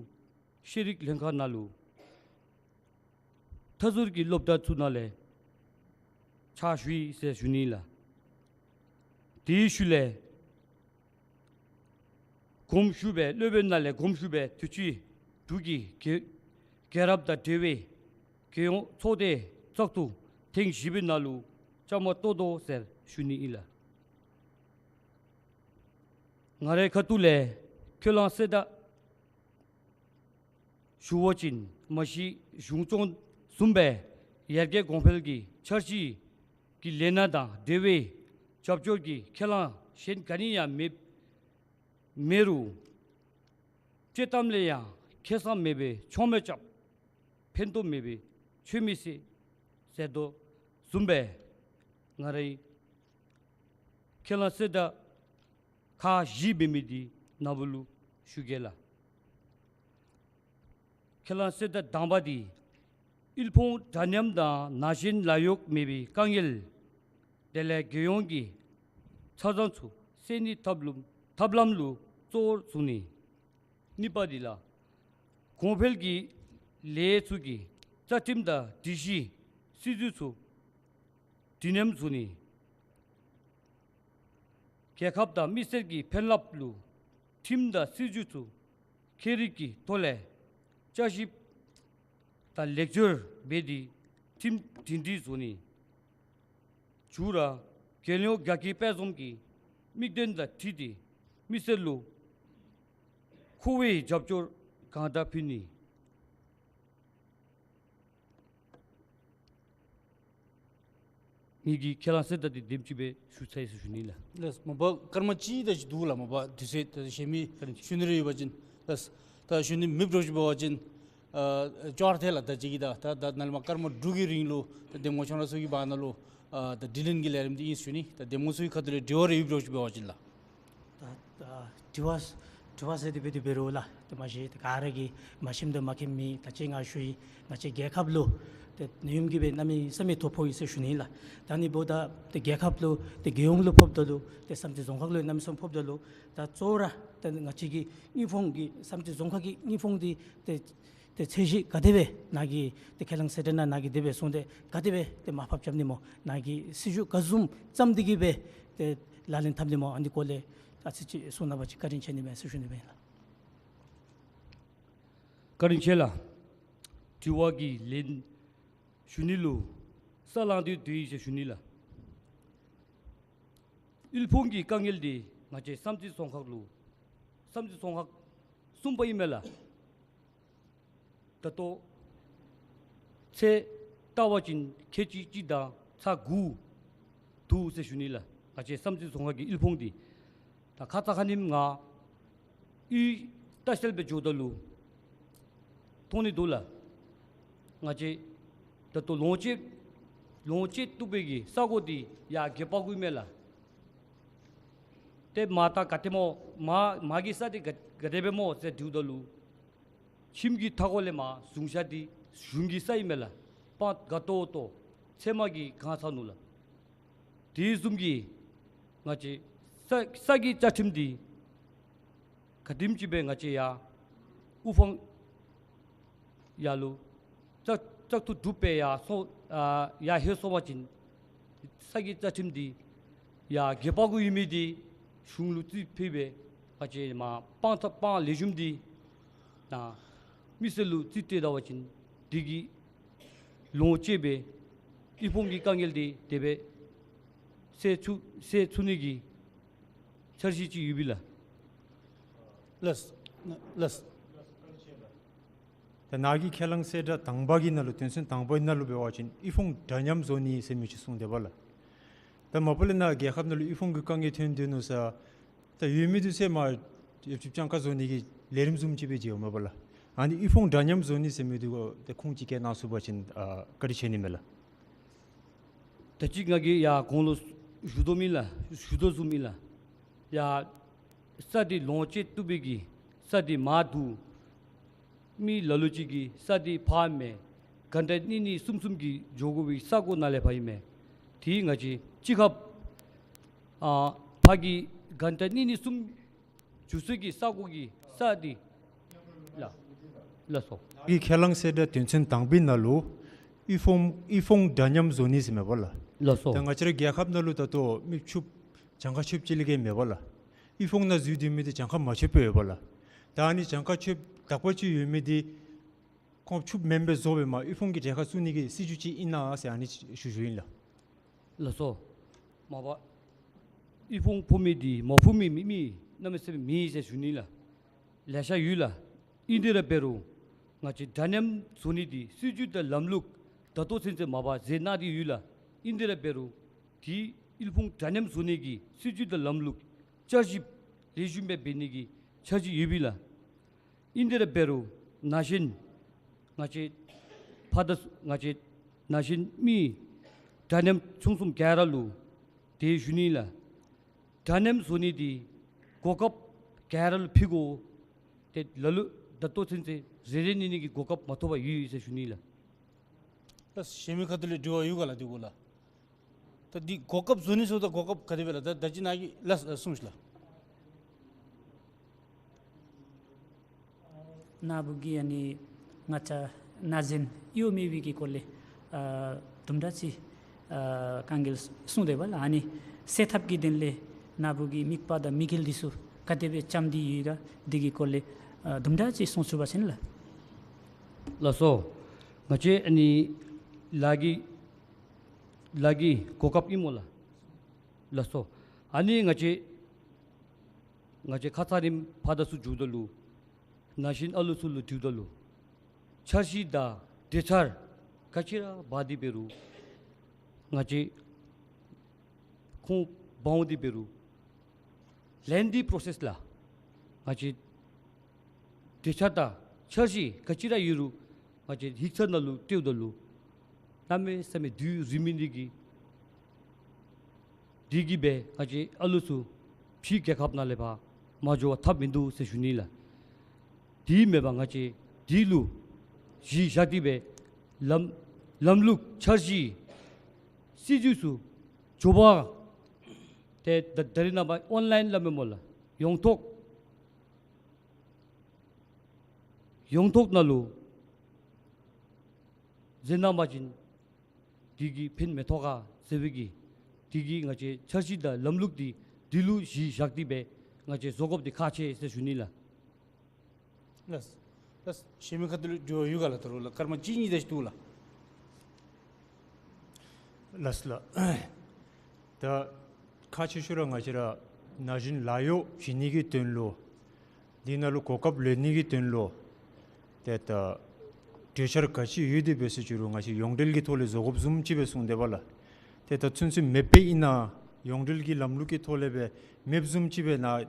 ཤེས་རིག་ལྷན་ཁག་ནང་ལུ་མཐའ་ཟུར་གྱི་སློབ་གྲྭ་ཚུ་ནང་ལས་ཕྱག་ཞུ་ཡི་ཟེར་ཞུ་ནི་ལགས། དེའི་ཤུལ་ལས་དགོངས་ཞུ་བའི་སློབ་དཔོན་ནང་ལས་དགོངས་ཞུ་བའི་དུས་ཅི་འབྲུག་གི་རྒྱལ་རྒྱལ་རབས་དང་འབྲེལ་བའི་རྒྱལ་ཡོངས་ཚོགས་སྡེ་བཙག་འཐུ་ཐེངས་བཞི་པའི་ནང་ལུ་བཅའ་མར་གཏོགས་དོ་ཟེར་ཞུ་ནི་ཨིན་ལགས། ང་རའི་ཁ་ཐུག་ལས་ཁས་བླངས་གསལ་བསྒྲགས་ཞུ་བ་ཅིན་མ་གཞི་གཞུང་སྐྱོང་བཟུམ་སྦེ་ཡར་རྒྱས་གོང་འཕེལ་གྱི་འཆར་གཞི་གི་ལས་སྣ་དང་འབྲེལ་བའི་རྒྱབ་སྐྱོར་གྱི་ཁས་བླངས་གཞན་ག་ནི་ཡང་མེད་མེད་རུང་དཔྱེ་གཏམ་ལས་ཡང་ཁེ་བཟང་མེད་པའི་མཆོང་མེ་རྐྱབ། ཕན་ཐོགས་མེད་པའི་ཆོས་མི་སྲིད་ཟེར་དོ་བཟུམ་སྦེ་ང་རའི་ཁས་བླངས་གསལ་བསྒྲགས་ཁག་བཞི་འབད་མི་འདི་ན་བུ་ལུ་ཞུ་གེ་ལགས། ཁས་བླངས་གསལ་བསྒྲགས་དང་པ་འདི་དབུལ་ཕོངས་འདྲ་མཉམ་དང་ན་གཞོན་ལཱ་གཡོག་མེད་པའི་དཀའ་ངལ་དེ་ལས་རྒྱལ་ཡོངས་ཀྱི་ཆ་ཚང་ཚུ་སེལ་ནིའི་ཐབས་ལམ་ཐབས་ལམ་ལུ་གཙོ་བོར་བཟུང་ནི། གཉིས་པ་འདི་ལགས། གོང་འཕེལ་གྱི་ལས་ཚུ་གི་རྩ་ཁྲིམས་དང་སྒྲིག་གཞི་སྲིད་བྱུས་ཚུ་དུས་མཉམ་བཟོ་ནི། རྒྱལ་ཁབ་དང་མི་སེར་གྱི་ཕན་རླབས་ལུ་ཁྲིམས་དང་སྲིད་བྱུས་ཚུ་མཁས་རིག་གི་ཐོག་ལས་བསྐྱར་ཞིབ་དང་ལེགས་བཅོས་འབད་དེ་ཁྲིམས་སྒྲིང་སྒྲི་བཟོ་ནི། མཇུག་ར་རྒྱལ་ཡོངས་རྒྱལ་ཁའི་དཔལ་འཛོམས་ཀྱི་དམིགས་དོན་དང་འཁྲིལ་ཏེ་མི་སེར་ལུ་མཁོ་བའི་རྒྱབ་སྐྱོར་གང་དྲག་ཕུལ་ནི། ངེ་གི་ཁས་བླངས་གསལ་བསྒྲགས་འདི་དེམ་ཅིག་སྦེ་ཞུ་ཚར་ཡི་ཟེར་ཞུ་ནི་ལགས། ལགས། མ་པ་སྐར་མ་གཅིག་དེ་ཅིག་འདུག་ལགས། མ་པ་དུས་ཚོད་དེ་གཞན་མི་བཀའ་དྲིན་ཆེ། ཞུ་ནི་རེ་ཡོད་པ་ཅིན་ལགས། ད་ཞུ་ནི་མེདཔ་འདྲཝ་ཅིག་འབད་བ་ཅིན་ཨ་ཅོག་ར་ཐལ་ལགས། ད་ཅི་གི་ད་ད་ད་ནཱ་ལས་མར་སྐར་མ་དྲུག་གི་རིང་ལུ་ད་གདམ་ངོ་ཁྱོད་ར་ཚུ་གི་བར་ན་ལུ་ཨ་ད་དྲི་ལན་གྱི་ལས་རིམ་འདི་ཨིན་ཟེར་ཞུ་ནི། ད་གདམ་ངོ་ཚུ་གི་ཁ་ཐུག་ལས་དྲི་བ་རེ་ཡོདཔ་འདྲཝ་ཅིག་འབད་བ་ཅིན་ལགས། ད་ད་དྲི་བ་དྲི་བ་ཟེར་དེ་སྦེ་དེ་འབད་རུང་ལགས། ད་མ་གཞི་ད་ག་ར་གིས་མ་ཤེསཔ་དང་མ་མཁྱེནམ་མེད། ད་ཅི་ང་ཞུ་ཡི། ང་བཅས་རྒྱལ་ཁབ་ལུ་ད་ནད་ཡམས་ཀྱིས་སྦེ་གནམ་མེད་ས་མེད་ཐོ་ཕོག་ཡི་ཟེར་ཞུ་ནི་ལགས། ད་ནི་འབདཝ་ད་ད་རྒྱལ་ཁབ་ལུ་ད་རྒྱལ་ཡོངས་ལུ་ཕོགཔ་ད་ལུ་ད་བསམ་རྩེ་རྫོང་ཁག་ལུ་གནམ་མེད་ས་མེད་ཕོགཔ་ད་ལུ་ད་གཙོ་བོ་ར་ད་ང་བཅས་ཀྱི་དབུལ་ཕོངས་ཀྱི་བསམ་རྩེ་རྫོང་ཁག་གི་དབུལ་ཕོངས་འདི་ད་ཏེ་ཚད་གཞི་ག་དེ་སྦེ་ནཱ་གི་ཏེ་ཁས་བླངས་གསལ་བསྒྲགས་ནང་ནཱ་གིས་དེ་སྦེ་གསུངས་ཏེ་ག་དེ་སྦེ་ཏེ་མར་ཕབ་རྐྱབ་ནི་སྨོ། ནཱ་གི་སྲིད་བྱུས་ག་བཟུམ་བརྩམས་ཏེ་གི་སྦེ་ཏེ་ལག་ལེན་འཐབ་ནི་སྨོ། ཨ་ནི་སྐོར་ལས་ཨ་ཙི་ཅིག་གསུང་གནང་བ་ཅིན་བཀའ་དྲིན་ཆེ་ནི་མས་ཟེར་ཞུ་ནི་མས་ལགས། བཀའ་དྲིན་ཆེ་ལགས། དྲི་བ་གི་ལན་ཞུ་ནི་ལུ་ས་ལང་སྟེ་སྡོད་ཡི་ཟེར་ཞུ་ནི་ལགས། དབུལ་ཕོངས་ཀྱི་དཀའ་ངལ་འདི་ང་བཅས་བསམ་རྩེ་རྫོང་ཁག་ལུ་བསམ་རྩེ་རྫོང་ཁག་གསུམ་པ་ཨིན་མས་ལགས། ད་ལྟོ་ཚད་བལྟ་བ་ཅིན་ཁལ་གཅིག་གཅིག་དང་ཚག་དགུ་འདུག་ཟེར་ཞུ་ནི་ལགས། ང་བཅས་བསམ་རྩེ་རྫོང་ཁག་གི་དབུལ་ཕོངས་འདི་ད་ཁ་ཙ་ཁ་ཉིནམ་ང་ཡུལ་ལྟ་བཤལ་སྦེ་འགྱོཝ་ད་ལུ་མཐོང་ནི་འདུག་ལགས། ང་བཅས་ད་ལྟོ་ལོངས་སྤྱོད་ལོངས་སྤྱོད་བཏུབ་པའི་གི་ས་གོ་འདི་ཡར་དགེ་ཕ་ཁུ་ཨིན་མས་ལགས། ཏེ་མར་ད་ག་ཏེ་སྨོ་མར་མར་གྱི་ས་འདི་ག་ག་དེ་སྦེ་སྨོ་ཟེར་དྲིཝ་ད་ལུ་ཁྱིམ་གྱི་མཐའ་འཁོར་ལས་མར་བཟུང་བཞག་འདི་གཞུང་གི་ས་ཨིན་མས་ལགས། སྤང་ག་ཏོག་ཏོ་ཚལ་མ་གིས་གང་ཚང་ནུག་ལགས། དེ་བཟུམ་གྱི་ང་བཅས་ས་ས་གི་བཅའ་ཁྲིམས་འདི་ག་དེམ་ཅིག་སྦེ་ང་བཅས་ཡར་དབུ་འཕང་ཡར་ལུ་བཙག་བཙག་འཐུ་གྲུབ་སྦེ་ཡར་སོང་ཨ་ཡར་ལྷོད་སོང་པ་ཅིན་ས་གི་བཅའ་ཁྲིམས་འདི་ཡར་དགེ་ཕ་ཁུ་ཨིན་མི་འདི་གཞུང་ལུ་རྩིས་ཕུལ་སྦེ་ང་བཅས་མར་སྤང་ཐ་སྤང་ལེགས་ཤོམ་འདི་ནཱ་མི་སེར་ལུ་རྩིས་སྤྲོད་ད་པ་ཅིན་འདི་གིས་ལོངས་སྤྱོད་སྦེ་དབུལ་ཕོངས་ཀྱི་དཀའ་ངལ་འདི་དེ་སྦེ་སེལ་ཚུགས་སེལ་ཚུགས་ནི་གི་འཆར་གཞི་ཅིག་ཡོད་པས་ལགས། ལགས་ལགས། ད་ནཱ་གི་ཁས་བླངས་གསལ་བསྒྲགས་དང་པ་གི་ནང་ལུ་དོན་ཚན་དང་པའི་ནང་ལུ་འབད་བ་ཅིན་དབུལ་ཕོངས་འདྲ་མཉམ་བཟོ་ནི་ཟེར་མི་ཅིག་གསུངས་དེས་པ་ལགས། ད་མ་པ་ལས་ནཱ་རྒྱལ་ཁབ་ནང་ལུ་དབུལ་ཕོངས་ཀྱི་དཀའ་ངལ་ཐོན་དོ་ནུག་ཟེར་ད་ཡོད་མི་འདི་ཚུ་མར་ཡོདཔ་ཅིག་སྤྱང་ཀ་བཟོ་ནི་གི་ལས་རིམ་བཟུམ་ཅིག་སྦེ་མཇལཝ་མས་པ་ལགས། ཨ་ནི་དབུལ་ཕོངས་འདྲ་མཉམ་བཟོ་ནི་ཟེར་མི་འདི་གོ་ཏེ་ཁུངས་ཅིག་བཀལ་གནང་ཚུགས་པ་ཅིན་ཨ་བཀའ་དྲིན་ཆེ་ནི་མས་ལགས། ད་ཅི་ང་གིས་ཡར་གོང་ལུ་ཞུ་དོ་མི་ལགས། ཞུ་དོ་བཟུམ་ཨིན་ལགས། ཡར་ས་འདི་ལོངས་སྤྱོད་བཏུབ་པའི་གི་ས་འདི་མར་འདུག། མི་ལ་ལུ་ཅིག་གི་ས་འདི་ཕར་མས། གཱན་ཊ་གཉིས་གཉིས་གསུམ་གསུམ་གྱི་འགྱོ་དགོ་པའི་ས་གོ་ནང་ལས་ཕར་ཨིན་མས། དེ་ང་བཅས་གཅིག་ཁར་ཨ་ཕར་གྱི་གཱན་ཊ་གཉིས་གཉིས་གསུམ་འགྱོ་སའི་གི་ས་གོ་གི་ས་འདི་ ལགས། ལགས་སོ། ནཱ་གི་ཁས་བླངས་གསལ་བསྒྲགས་དོན་ཚན་དང་པའི་ནང་ལུ་དབུལ་ཕོངས་དབུལ་ཕོངས་འདྲ་མཉམ་བཟོ་ནི་ཟེར་མས་པ་ལགས། ལགས་སོ། ད་ང་བཅས་ར་རྒྱལ་ཁབ་ནང་ལུ་ད་ལྟོ་མི་ཕྱུགཔོ་གྱངས་ཁ་ཆོདཔ་ཅིག་ལས་བརྒལ་མེད་པ་ལགས། དབུལ་ཕོངས་ནང་འཛུལ་སྡོད་མི་འདི་གྱངས་ཁ་མ་ཆོདཔ་ཡོད་པ་ལགས། ད་ཨ་ནི་གྱངས་ཁ་ཆོདཔ་དག་པ་ཅིག་ཡོད་མི་འདི་ཁོང་ཕྱུགཔོ་མེན་པར་བཟོ་སྦེ་མར་དབུལ་ཕོངས་ཀྱི་གྲལ་ཁར་བཙུགས་ནི་གི་སྲིད་བྱུས་ཅིག་ཨིན་ན་ཟེར་ཨ་ནི་ཞུ་ཞུཝ་ཨིན་ལགས། ལགས་སོ། མ་པ་དབུལ་ཕོངས་ཕོག་མི་འདི་མ་ཕོག་མི་མི་མི་གནམ་མེད་ས་མེད་མེད་ཟེར་ཞུ་ནི་ལགས། ལེ་ཤ་ཡོད་ལགས། ཨིན་ཏེ་ར་འབད་རུང་ང་བཅས་འདྲ་མཉམ་བཟོ་ནི་འདི་སྲིད་བྱུས་དང་ལམ་ལུགས་ད་ལྟོ་ཚུན་ཚོད་མ་པ་མཛད་གནང་སྟེ་ཡོད་ལགས། ཨིན་ཏེ་ར་འབད་རུང་འདི་དབུལ་ཕོངས་འདྲ་མཉམ་བཟོ་ནི་གི་སྲིད་བྱུས་དང་ལམ་ལུགས་བསྐྱར་ཞིབ་ལེགས་ཤོམ་སྦེ་འབད་ནི་གི་འཆར་གཞི་ཡོད་པས་ལགས། ཨིན་ཏེ་ར་འབད་རུང་ན་གཞོན་ང་བཅས་ཕར་ད་ང་བཅས་ན་གཞོན་མི་འདྲ་མཉམ་ཆུང་གསུམ་ག་ར་ལུ་དེ་ཞུ་ནི་ལགས། འདྲ་མཉམ་བཟོ་ནི་འདི་གོ་སྐབས་ག་ར་ལུ་ཕུལ་དགོ། ཏེ་ལ་ལུ་ད་ལྟོ་ཚུན་ཚོད་རེ་རེ་གཉིས་གཉིས་ཀྱི་གོ་སྐབས་མ་ཐོབ་པར་ཡོད་ཟེར་ཞུ་ནི་ལགས། ད་གཞན་མི་ཁ་ཐུག་ལས་དྲི་བ་ཡོད་ག་ལགས། དེ་གུ་ལགས། ད་འདི་གོ་སྐབས་བཟོ་ནི་ཟེརཝ་ད་གོ་སྐབས་ག་དེ་སྦེ་ལགས། ད་ད་ཅི་ནཱ་གིས་ལགས་གསུངས་ཤིག་ལགས། ནཱ་བུ་གིས་ཨ་ནི་ང་བཅས་ན་གཞོན་གཡོག་མེད་པའི་གི་སྐོར་ལས་ཨ་དུམ་གྲ་ཅིག་ཨ་དཀའ་ངལ་གསུངས་ཏེ་འབདཝ་ལགས། ཨ་ནི་སེལ་ཐབས་ཀྱི་དོན་ལས་ནཱ་བུ་གི་དམིགས་པ་དང་དམིགས་ཡུལ་འདི་ཚུ་ག་དེ་སྦེ་བཅངས་ཏེ་ཡོད་ག་འདི་གི་སྐོར་ལས་ཨ་དུམ་གྲ་ཅིག་གསུང་ཚུགས་པ་ཅིན་ལགས། ལགས་སོ། ང་བཅས་ཨ་ནི་ལཱ་གི་ལཱ་གི་གོ་སྐབས་ཨིན་སྨོ་ལགས། ལགས་སོ། ཨ་ནི་ང་བཅས་ང་བཅས་ཁ་ཙ་རིམ་ཕར་ད་ཚུ་འགྱོཝ་ད་ལུ་ན་གཞོན་ཨ་ལུ་ཚུ་ལུ་དྲིཝ་ད་ལུ་འཆར་གཞི་དང་གྲོས་འཆར་ག་ཅི་ར་འབག་སྟེ་འབད་རུང་ང་བཅས་ཁོང་འབག་འོང་སྟེ་འབད་རུང་ལེན་དི་པྲོ་སེསི་ལགས། ང་བཅས་གྲོས་འཆར་དང་འཆར་གཞི་ག་ཅི་ར་ཡོད་རུང་ང་བཅས་ཡིག་ཚང་ནང་ལུ་སྤྲོཝ་ད་ལུ་གནམ་མེད་ས་མེད་དུས་རིང་མི་འདི་གིས་འདི་གིས་སྦེ་ང་བཅས་ཨ་ལུ་ཚུ་ཕྱི་རྒྱལ་ཁབ་ནང་ལས་ཕར་མ་འགྱོ་བར་ཐབས་མིན་འདུག་ཟེར་ཞུ་ནི་ལགས། དེ་མེན་པར་ང་བཅས་འདི་ལུ་གཞི་བཞག་སྟེ་སྦེ་ལམ་ལམ་ལུགས་འཆར་གཞི་སྲིད་བྱུས་ཚུ་འགྱོ་བ་ཏེ་ད་ད་རིས་ནངས་པ་ཨོན་ལའིན་སླབ་མས་སྨོ་ལགས། ཡོངས་ཐོག་ཡོངས་ཐོག་ནང་ལུ་མཛད་གནང་པ་ཅིན་དེ་གིས་ཕན་མི་ཐོགས་ག་ཟེར་བའི་གི་དེ་གིས་ང་བཅས་འཆར་གཞི་དང་ལམ་ལུགས་འདི་འདི་ལུ་གཞི་བཞག་སྟེ་སྦེ་ང་བཅས་བཟོ་དགོཔ་འདི་ཁག་ཆེ་ཟེར་ཞུ་ནི་ལགས། ལགས། ལགས། གཞན་མི་ཁ་ཐུག་ལུ་དྲི་བ་ཡོད་ག་ལགས། ད་རུང་ལགས་སྐར་མ་གཅིག་གཉིས་དེ་ཅིག་འདུག་ལགས། ལགས་ལགས། ད་ཁག་ཆེ་ཤོས་ར་ང་བཅས་ར་ན་གཞོན་ལཱ་གཡོག་བྱིན་ནི་གི་དོན་ལུ་འདི་ནང་ལུ་གོ་སྐབས་ལེན་ནི་གི་དོན་ལུ་ཏེ་ད་གྲོས་འཆར་ག་ཅི་ཡོད་དེ་འབད་ཟེར་ཞུ་རུང་ང་བཅས་ཡོངས་འབྲེལ་གྱི་ཐོག་ལས་བཟོ་དགོཔ་བཟུམ་ཅིག་སྦེ་གསུངས་ཏེ་འབདཝ་ལགས། ཏེ་ད་ཚུན་ཚོད་མེདཔ་སྦེ་ཨིན་ན་ཡོངས་འབྲེལ་གྱི་ལམ་ལུགས་ཀྱི་ཐོག་ལས་སྦེ་མེདཔ་བཟུམ་ཅིག་སྦེ་ནཱ་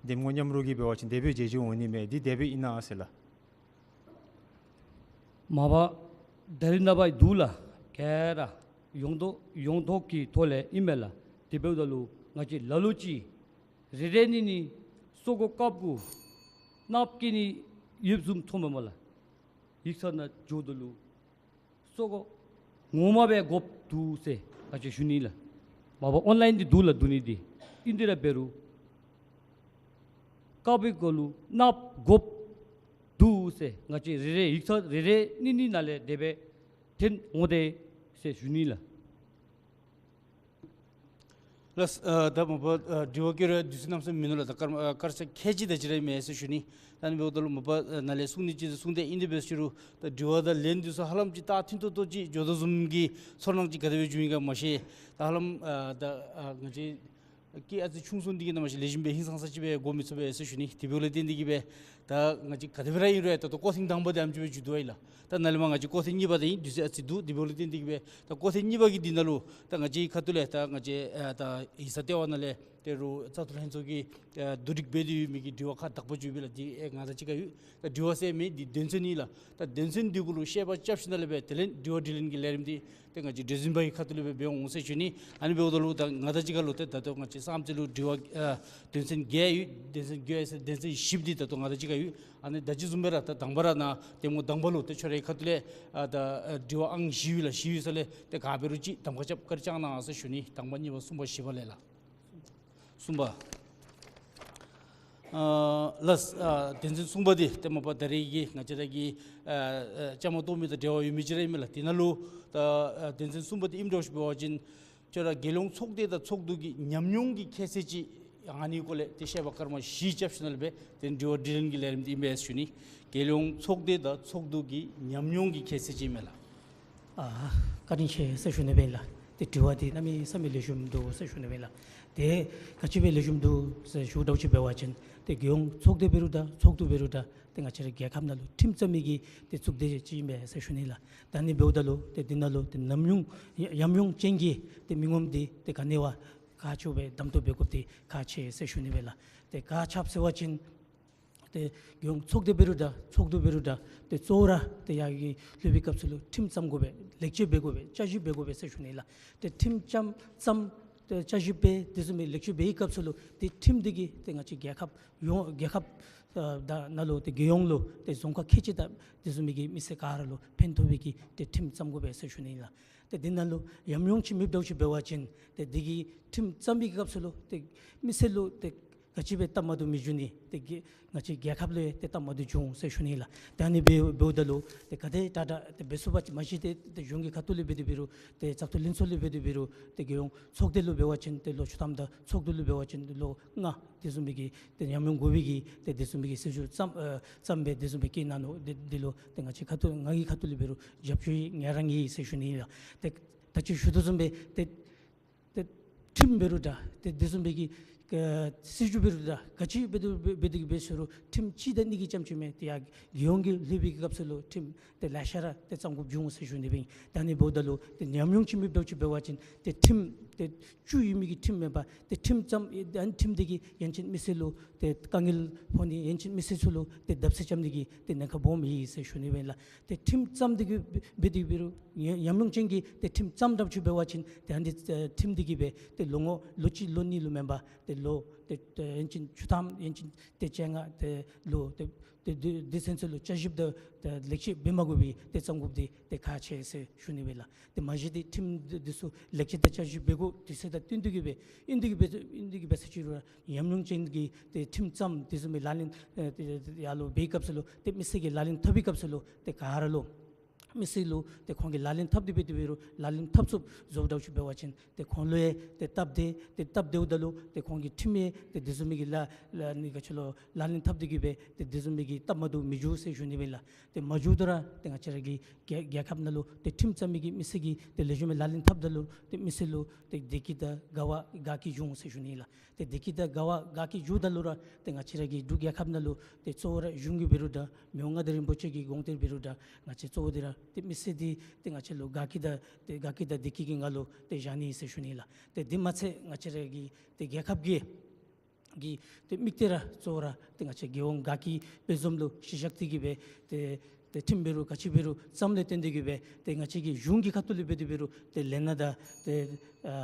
འདེམས་ངོ་མཉམ་རོགས་ཀྱིས་འབད་བ་ཅིན་དེ་སྦེ་མཇལ་བར་འོང་ནི་མས། འདི་དེ་སྦེ་ཨིན་ན་ཟེར་ལགས། མ་པ་ད་རིས་ནངས་པ་འདུག་ལགས། ག་ར་ཡོངས་ཐོག་ཡོངས་ཐོག་གི་ཐོག་ལས་ཨིན་མས་ལགས། དེ་འབདཝ་ད་ལུ་ང་བཅས་ལ་ལུ་ཅིག་རེ་རེ་གཉིས་གཉིས་སོ་གོ་དཀརཔོ་གུ་ནགཔོ་བཀལ་ནི་ཡོདཔ་བཟུམ་མཐོངམ་མས་སྨོ་ལགས། ཡིག་ཚང་ནང་འགྱོཝ་ད་ལུ་སོ་གོ་ངོ་མ་སྦེ་དགོཔ་འདུག་ཟེར་ང་བཅས་ཞུ་ནི་ལགས། མ་པ་ཨོན་ལའིན་འདི་འདུག་ལགས། བསྡུ་ནི་འདི་ཨིན་ཏེ་ར་འབད་རུང་དཀརཔོའི་གུ་ལུ་ནགཔོ་དགོཔ་འདུག་ཟེར་ང་བཅས་རེ་རེ་ཡིག་ཚང་རེ་རེ་གཉིས་གཉིས་ནང་ལས་དེ་སྦེ་ཐོན་འོང་དེས་ཟེར་ཞུ་ནི་ལགས། ལགས། ཨ་ད་མ་པ་ཨ་དྲི་བ་བཀོད་རུང་དུས་ཚོད་གནམ་མེད་ས་མེད་མིན་ནུག་ལགས། ད་སྐར་མ་ཨ་སྐར་ཆ་ཁལ་གཅིག་དེ་ཅིག་ར་ཨིན་མས་ཟེར་ཞུ་ནི། ད་ཨ་ནི་འབདཝ་ད་ལུ་མ་པ་ཨ་ནཱ་ལས་གསུང་ནི་ཅིག་གསུངས་ཏེ་ཨིན་དེ་འབད་ཟེར་ཞུ་རུང་ད་དྲི་བ་དང་ལན་འདི་ཚུ་ཧ་ལམ་ཅིག་ད་མཐུན་ཏོག་ཏོ་ཅིག་འགྱོ་དོ་བཟུམ་གྱི་ཚོར་སྣང་ཅིག་ག་དེ་སྦེ་བྱུང་ཡི་ག་མ་ཤེས། ད་ཧ་ལམ་ཨ་ད་ཨ་ང་བཅས་སྐད་ཨ་ཙི་ཆུང་སོང་འདི་གིས་ནཱ་མ་ཤེས་ལེགས་ཤོམ་སྦེ་ཧིང་སངས་ས་ཅིག་སྦེ་གོ་མི་ཚུགས་པས་ཟེར་ཞུ་ནི། དེ་འབདཝ་ལས་བརྟེན་འདི་གིས་སྦེ་ད་ང་བཅས་ག་དེ་སྦེ་ར་ཨིན་རུང་ད་ལྟོ་སྐོར་ཐེངས་དང་པ་འདི་ཨ་ནེམ་ཅིག་སྦེ་མཇུག་བསྡུ་བ་ཨིན་ལགས། ད་ནཱ་ལས་མར་ང་བཅས་སྐོར་ཐེངས་གཉིས་པ་འདི་ཨིན། དུས་ཚོད་ཨ་ཙི་འདུག། དེ་འབདཝ་ལས་བརྟེན་འདི་གིས་སྦེ་ད་སྐོར་ཐེངས་གཉིས་པ་གི་འདི་ནང་ལུ་ད་ང་བཅས་ཁ་ཐུག་ལས་ད་ང་བཅས་ཨ་ད་ཡིག་ཚང་ལྟེ་བ་ནང་ལས་ཏེ་རུང་བཙག་འཐུ་ལྷན་ཚོགས་ཀྱིས་ཨ་བསྡུ་སྒྲིག་འབད་དེ་ཡོད་མི་གི་དྲི་བ་ཁག་དག་པ་ཅིག་ཡོད་པས་ལགས། འདི་ཨེ་ང་དང་གཅིག་ཁར་ཡོད། ད་དྲི་བ་ཟེར་མི་འདི་དོན་ཚན་ཨིན་ལགས། ད་དོན་ཚན་འདི་གུ་ལུ་བཤད་པ་རྐྱབ་ཞིནམ་ལས་སྦེ་དེ་ལས་དྲི་བ་དྲིས་ལན་གྱི་ལས་རིམ་འདི་ཏེ་ང་བཅས་གྲོས་འཛིན་པ་གི་ཁ་ཐུག་ལས་སྦེ་འབད་འོང་ཟེར་ཞུ་ནི། ཨ་ནི་འབདཝ་ད་ལུ་ད་ང་དང་གཅིག་ཁར་ལུ་ཏེ་ད་ལྟོ་ང་བཅས་བསམ་རྩེ་ལུ་དྲི་བ་ཨ་དོན་ཚན་བརྒྱད་ཡོད། དོན་ཚན་བརྒྱད་ཡོད་ཟེར་དོན་ཚན་བཞི་འདི་ད་ལྟོ་ང་དང་གཅིག་ཁར་ཡོད། ཨ་ནི་ད་ཅི་བཟུམ་སྦེ་ར་ད་དང་པ་ར་ནཱ་གདམ་ངོ་དང་པ་ལུ་ཏེ་ཁྱོད་རའི་ཁ་ཐུག་ལས་ཨ་ད་ཨ་དྲི་བ་ཨང་བཞི་ཡོད་ལགས། བཞི་ཡོད་ས་ལས་ཏེ་ག་འབད་རུང་ཅིག་གདམ་ཁ་རྐྱབ་བཀའ་དྲིན་བསྐྱང་གནང་ཟེར་ཞུ་ནི། དང་པ་གཉིས་པ་གསུམ་པ་བཞི་པ་ལས་ལགས། གསུམ་པ། ཨ་ལགས། ཨ་དོན་ཚན་གསུམ་པ་འདི་ཏེ་མ་པ་ད་རེས་ཀྱི་ང་བཅས་ར་གི་ཨ་ཨ་བཅའ་མར་གཏོགས་མི་དང་འབྲེལ་བ་ཡོད་མི་ཅིག་ར་ཨིན་མས་ལགས། དེ་ནང་ལུ་ད་ཨ་དོན་ཚན་གསུམ་པ་འདི་ཨིནམ་འདྲཝ་ཅིག་འབད་བ་ཅིན་ཁྱོད་ར་རྒྱལ་ཡོངས་ཚོགས་སྡེ་དང་ཚོགས་འདུ་གི་ཉམས་མྱོང་གི་ཁྱད་ཚད་ཅིག་ཨ་ནི་སྐོར་ལས་ཏེ་བཤད་པ་སྐར་མ་བཞི་རྐྱབ་ཞིནམ་ལས་འབད་ཏེ་དྲི་བ་དྲིས་ལན་གྱི་ལས་རིམ་འདི་ཨིན་པས་ཟེར་ཞུ་ནི། རྒྱལ་ཡོངས་ཚོགས་སྡེ་དང་ཚོགས་འདུ་གི་ཉམས་མྱོང་གི་ཁྱད་ཚད་ཅིག་ཨིན་མས་ལགས། ཨ་བཀའ་དྲིན་ཆེ་ཟེར་ཞུ་ནི་སྦེ་ཨིན་ལགས། ཏེ་དྲི་བ་འདི་གནམ་མེད་ས་མེད་ལེགས་ཤོམ་འདུག་ཟེར་ཞུ་ནི་སྦེ་ཨིན་ལགས། ཏེ་ག་ཅི་སྦེ་ལེགས་ཤོམ་འདུག་ཟེར་ཞུཝ་འདྲཝ་ཅིག་འབད་བ་ཅིན་ཏེ་རྒྱལ་ཡོངས་ཚོགས་སྡེ་འབད་རུང་ད་ཚོགས་འདུ་འབད་རུང་ད་ཏེ་ང་བཅས་ར་རྒྱལ་ཁབ་ནང་ལུ་ཁྲིམས་བརྩམ་མི་གི་ཏེ་གཙུག་སྡེ་ཅིག་ཨིན་པས་ཟེར་ཞུ་ནི་ལགས། ད་ཨ་ནི་འབདཝ་ད་ལུ་ཏེ་འདི་ནང་ལུ་ཏེ་ཉམས་མྱོང་ཉམས་མྱོང་ཅན་གྱི་ཏེ་མི་ངོམ་འདི་ཏེ་ག་ནི་བ་ག་ཅི་སྦེ་གདམ་འཐུ་འབད་དགོཔ་འདི་ཁག་ཆེ་ཟེར་ཞུ་ནི་སྦེ་ཨིན་ལགས། ཏེ་ག་ཅི་སྦེ་ཟེར་བ་ཅིན་ཏེ་རྒྱལ་ཡོངས་ཚོགས་སྡེ་འབད་རུང་ད་ཚོགས་འདུ་འབད་རུང་ད་ཏེ་གཙོ་བོ་ར་ཏེ་ཡར་གྱི་ལྷོད་པའི་སྐབས་སུ་ལུ་ཁྲིམས་བརྩམ་དགོ་པས། ལེགས་བཅོས་འབད་དགོ་པས། བསྐྱར་ཞིབ་འབད་དགོ་པས་ཟེར་ཞུ་ནི་ལགས། ཏེ་ཁྲིམས་བརྩམ་བརྩམ་ཏེ་བསྐྱར་ཞིབ་འབད་དེ་བཟུམ་སྦེ་ལེགས་བཅོས་འབད་བའི་སྐབས་སུ་ལུ་ཏེ་ཁྲིམས་འདི་གིས་ཏེ་ང་བཅས་རྒྱལ་ཁབ་ཡོངས་རྒྱལ་ཁབ་ཨ་དང་ནང་ལུ་ཏེ་རྒྱལ་ཡོངས་ལུ་ཏེ་རྫོང་ཁག་ཁལ་གཅིག་དང་དེ་བཟུམ་མའི་གི་མི་སེར་ག་ར་ལུ་ཕན་ཐོགས་པའི་གི་ཏེ་ཁྲིམས་བརྩམ་དགོ་པས་ཟེར་ཞུ་ནི་ལགས། ཏེ་འདི་ནང་ལུ་ཉམས་མྱོང་ཅིག་མེདཔ་འདྲཝ་ཅིག་འབད་བ་ཅིན་ཏེ་འདི་གི་ཁྲིམས་བརྩམ་པའི་སྐབས་སུ་ལུ་ཏེ་མི་སེར་ལུ་ཏེ་ག་ཅི་སྦེ་སྟབས་མ་བདེཝ་མི་འབྱུང་ནི། ཏེ་གི་ང་བཅས་རྒྱལ་ཁབ་ལུ་ཡང་ཏེ་སྟབས་མ་བདེཝ་འབྱུང་ཟེར་ཞུ་ནི་ལགས། ཏེ་ཨ་ནི་འབད་འབདཝ་ད་ལུ་ཏེ་ག་དེ་དྲག་དྲག་ཏེ་འབད་ཚུགས་པ་ཅིན་མ་གཞི་ཏེ་ཏེ་གཞུང་གི་ཁ་ཐུག་ལས་འབད་དེ་འབད་རུང་ཏེ་བཙག་འཐུ་ལྷན་ཚོགས་ལས་འབད་དེ་འབད་རུང་ཏེ་རྒྱལ་ཡོངས་ཚོགས་སྡེ་ལུ་འབད་བ་ཅིན་ཏེ་ལོ་བཅུ་ཐམ་དང་ཚོགས་འདུ་ལུ་འབད་བ་ཅིན་ཏེ་ལོ་ལྔ་དེ་བཟུམ་མའི་གི་ཏེ་ཉམས་མྱོང་དགོ་པའི་གི་ཏེ་དེ་བཟུམ་མའི་གི་སྲིད་བྱུས་བརྩམ་ཨ་བརྩམས་སྦེ་དེ་བཟུམ་སྦེ་བསྐྱལ་གནང་ནུག། ཏེ་འདི་ལུ་ཏེ་ང་བཅས་ཁ་ཐུག་ང་གི་ཁ་ཐུག་ལས་འབད་རུང་རྒྱབ་སྐྱོར་ཡོད་ང་ར་ཨིན་ཟེར་ཞུ་ནི་ལགས། ཏེ་ད་ཅི་ཞུ་དོ་བཟུམ་སྦེ་ཏེ་ཏེ་ཁྲིམས་འབད་རུང་ད་ཏེ་དེ་བཟུམ་སྦེ་གི་ཨ་སྲིད་བྱུས་འབད་རུང་ད་ག་ཅི་འབད་དེ་འབད་དེ་གི་འབད་ཟེར་རུང་ཁྲིམས་གཅིག་དང་གཉིས་ཀྱིས་ཙམ་ཅིག་མེན། ཏེ་ཡར་རྒྱལ་ཡོངས་ཀྱི་ལྷོད་པའི་གི་སྐབས་སུ་ལུ་ཁྲིམས་ཏེ་ལེ་ཤ་ར་ཏེ་བརྩམ་དགོཔ་འབྱུང་ཟེར་ཞུ་ནི་སྦེ་ཨིན། ད་ཨ་ནི་འབདཝ་ད་ལུ་ཏེ་ཉམས་མྱོང་ཅིག་མེདཔ་འདྲཝ་ཅིག་འབད་བ་ཅིན་ཏེ་ཁྲིམས་ཏེ་བཅུད་ཡོད་མི་གི་ཁྲིམས་མེན་པར་ཏེ་ཁྲིམས་བརྩམ་ཨ་ནི་ཁྲིམས་འདི་གིས་ཡང་ཅིན་མི་སེར་ལུ་ཏེ་དཀའ་ངལ་ཕོག་ནི་ཡང་ཅིན་མི་སེར་ཚུ་ལུ་ཏེ་བརྡབ་གསིག་རྐྱབ་ནི་གི་ཏེ་ཉེན་ཁ་སྦོམ་ཨིན་ཟེར་ཞུ་ནི་སྦེ་ཨིན་ལགས། ཏེ་ཁྲིམས་བརྩམ་སྟེ་གི་འབད་དེ་འབད་རུང་ཉམས་མྱོང་ཅན་གྱིས་ཏེ་ཁྲིམས་བརྩམ་དྲགཔ་ཅིག་འབད་བ་ཅིན་ཏེ་ཨ་ནི་ཨ་ཁྲིམས་འདི་གིས་འབད་ཏེ་ལོ་ངོ་ལོ་གཅིག་ལོ་གཉིས་ལུ་མེན་པར་ཏེ་ལོ་ཏེ་ཏེ་ཡང་ཅིན་བཅུ་ཐམ་ཡང་ཅིན་ཏེ་བཅོ་ལྔ་ཏེ་ལུ་ཏེ་ཏེ་དེ་དེ་ཚུན་ཚོད་ལུ་བསྐྱར་ཞིབ་དང་ཏེ་ལེགས་བཅོས་འབད་མ་དགོ་པའི་ཏེ་བརྩམ་དགོཔ་འདི་ཏེ་ཁག་ཆེ་ཟེར་ཞུ་ནི་སྦེ་ཨིན་ལགས། ཏེ་མ་གཞི་ཏེ་ཁྲིམས་འདི་འདི་ཚུ་ལེགས་བཅོས་དང་བསྐྱར་ཞིབ་འབད་དགོ་དུས་ཚོད་དང་བསྟུན་ཏེ་གི་འབད་ཨིན་ཏེ་གི་འབད་ཨིན་ཏེ་གི་འབད་ས་ཅིག་རུང་ཉམས་མྱོང་ཅན་གྱིས་ཏེ་ཁྲིམས་བརྩམ་དེ་བཟུམ་མའི་ལག་ལེན་ཨེ་ཏེ་ཡར་ལུ་འབད་བའི་སྐབས་སུ་ལུ་ཏེ་མི་སེར་གྱིས་ལག་ལེན་འཐབ་པའི་སྐབས་སུ་ལུ་ཏེ་ག་ར་ལུ་མི་སེར་ལུ་ཏེ་ཁོང་གིས་ལག་ལེན་འཐབ་སྟེ་འབད་དེ་འབད་རུང་ལག་ལེན་འཐབ་ཚུགསཔ་བཟོཝ་འདྲཝ་ཅིག་འབད་བ་ཅིན་ཏེ་ཁོང་ལུ་ཡང་ཏེ་སྟབས་བདེ་ཏེ་སྟབས་བདེཝ་ད་ལུ་ཏེ་ཁོང་གི་ཁྲིམས་ཡང་ཏེ་དེ་བཟུམ་མའི་གི་ལག་ལག་ནི་ག་ཅི་ལོ་ལག་ལེན་འཐབ་སྟེ་གི་འབད་ཏེ་དེ་བཟུམ་མའི་གི་སྟབས་མ་བདེཝ་མི་འབྱུང་ཟེར་ཞུ་ནི་སྦེ་ཨིན་ལགས། ཏེ་མ་འབྱུང་དོ་ར་ཏེ་ང་བཅས་ར་གི་རྒྱལ་རྒྱལ་ཁབ་ནང་ལུ་ཏེ་ཁྲིམས་བརྩམ་མི་གི་མི་སེར་གྱིས་ཏེ་ལེགས་ཤོམ་སྦེ་ལག་ལེན་འཐབ་ད་ལུ་ཏེ་མི་སེར་ལུ་ཏེ་བདེ་སྐྱིད་དང་དགའ་བ་དགའ་སྐྱིད་འབྱུང་ཟེར་ཞུ་ནི་ཨིན་ལགས། ཏེ་བདེ་སྐྱིད་དང་དགའ་བ་དགའ་སྐྱིད་འབྱུང་ད་ལུ་ར་ཏེ་ང་བཅས་ར་གི་འབྲུག་རྒྱལ་ཁབ་ནང་ལུ་ཏེ་གཙོ་བོ་ར་གཞུང་གིས་འབད་རུང་ད་མི་དབང་མངའ་བདག་རིན་པོ་ཆེ་གི་དགོངས་གཏེར་འབད་རུང་ད་ང་བཅས་གཙོ་བོ་འདི་ར་ཏེ་མི་སེར་འདི་ཏེ་ང་བཅས་ལུ་དགའ་སྐྱིད་དང་ཏེ་དགའ་སྐྱིད་དང་བདེ་སྐྱིད་ཀྱི་ངང་ལུ་ཏེ་བཞག་ནི་ཟེར་ཞུ་ནི་ཨིན་ལགས། ཏེ་འདི་མ་ཚད་ང་བཅས་ར་གི་ཏེ་རྒྱལ་ཁབ་ཀྱི་གི་ཏེ་དམིགས་གཏད་ར་གཙོ་བོ་ར་ཏེ་ང་བཅས་རྒྱལ་ཡོངས་དགའ་སྐྱིད་དཔལ་འཛོམས་ལུ་གཞི་བཞག་སྟེ་གི་འབད་ཏེ་ཏེ་ཁྲིམས་འབད་རུང་ག་ཅི་འབད་རུང་བརྩམས་ལས་བརྟེན་ཏེ་གི་འབད་ཏེ་ང་བཅས་ཀྱི་གཞུང་གི་ཁ་ཐུག་ལས་འབད་དེ་འབད་རུང་ཏེ་ལས་སྣ་དང་ཏེ་ཨ་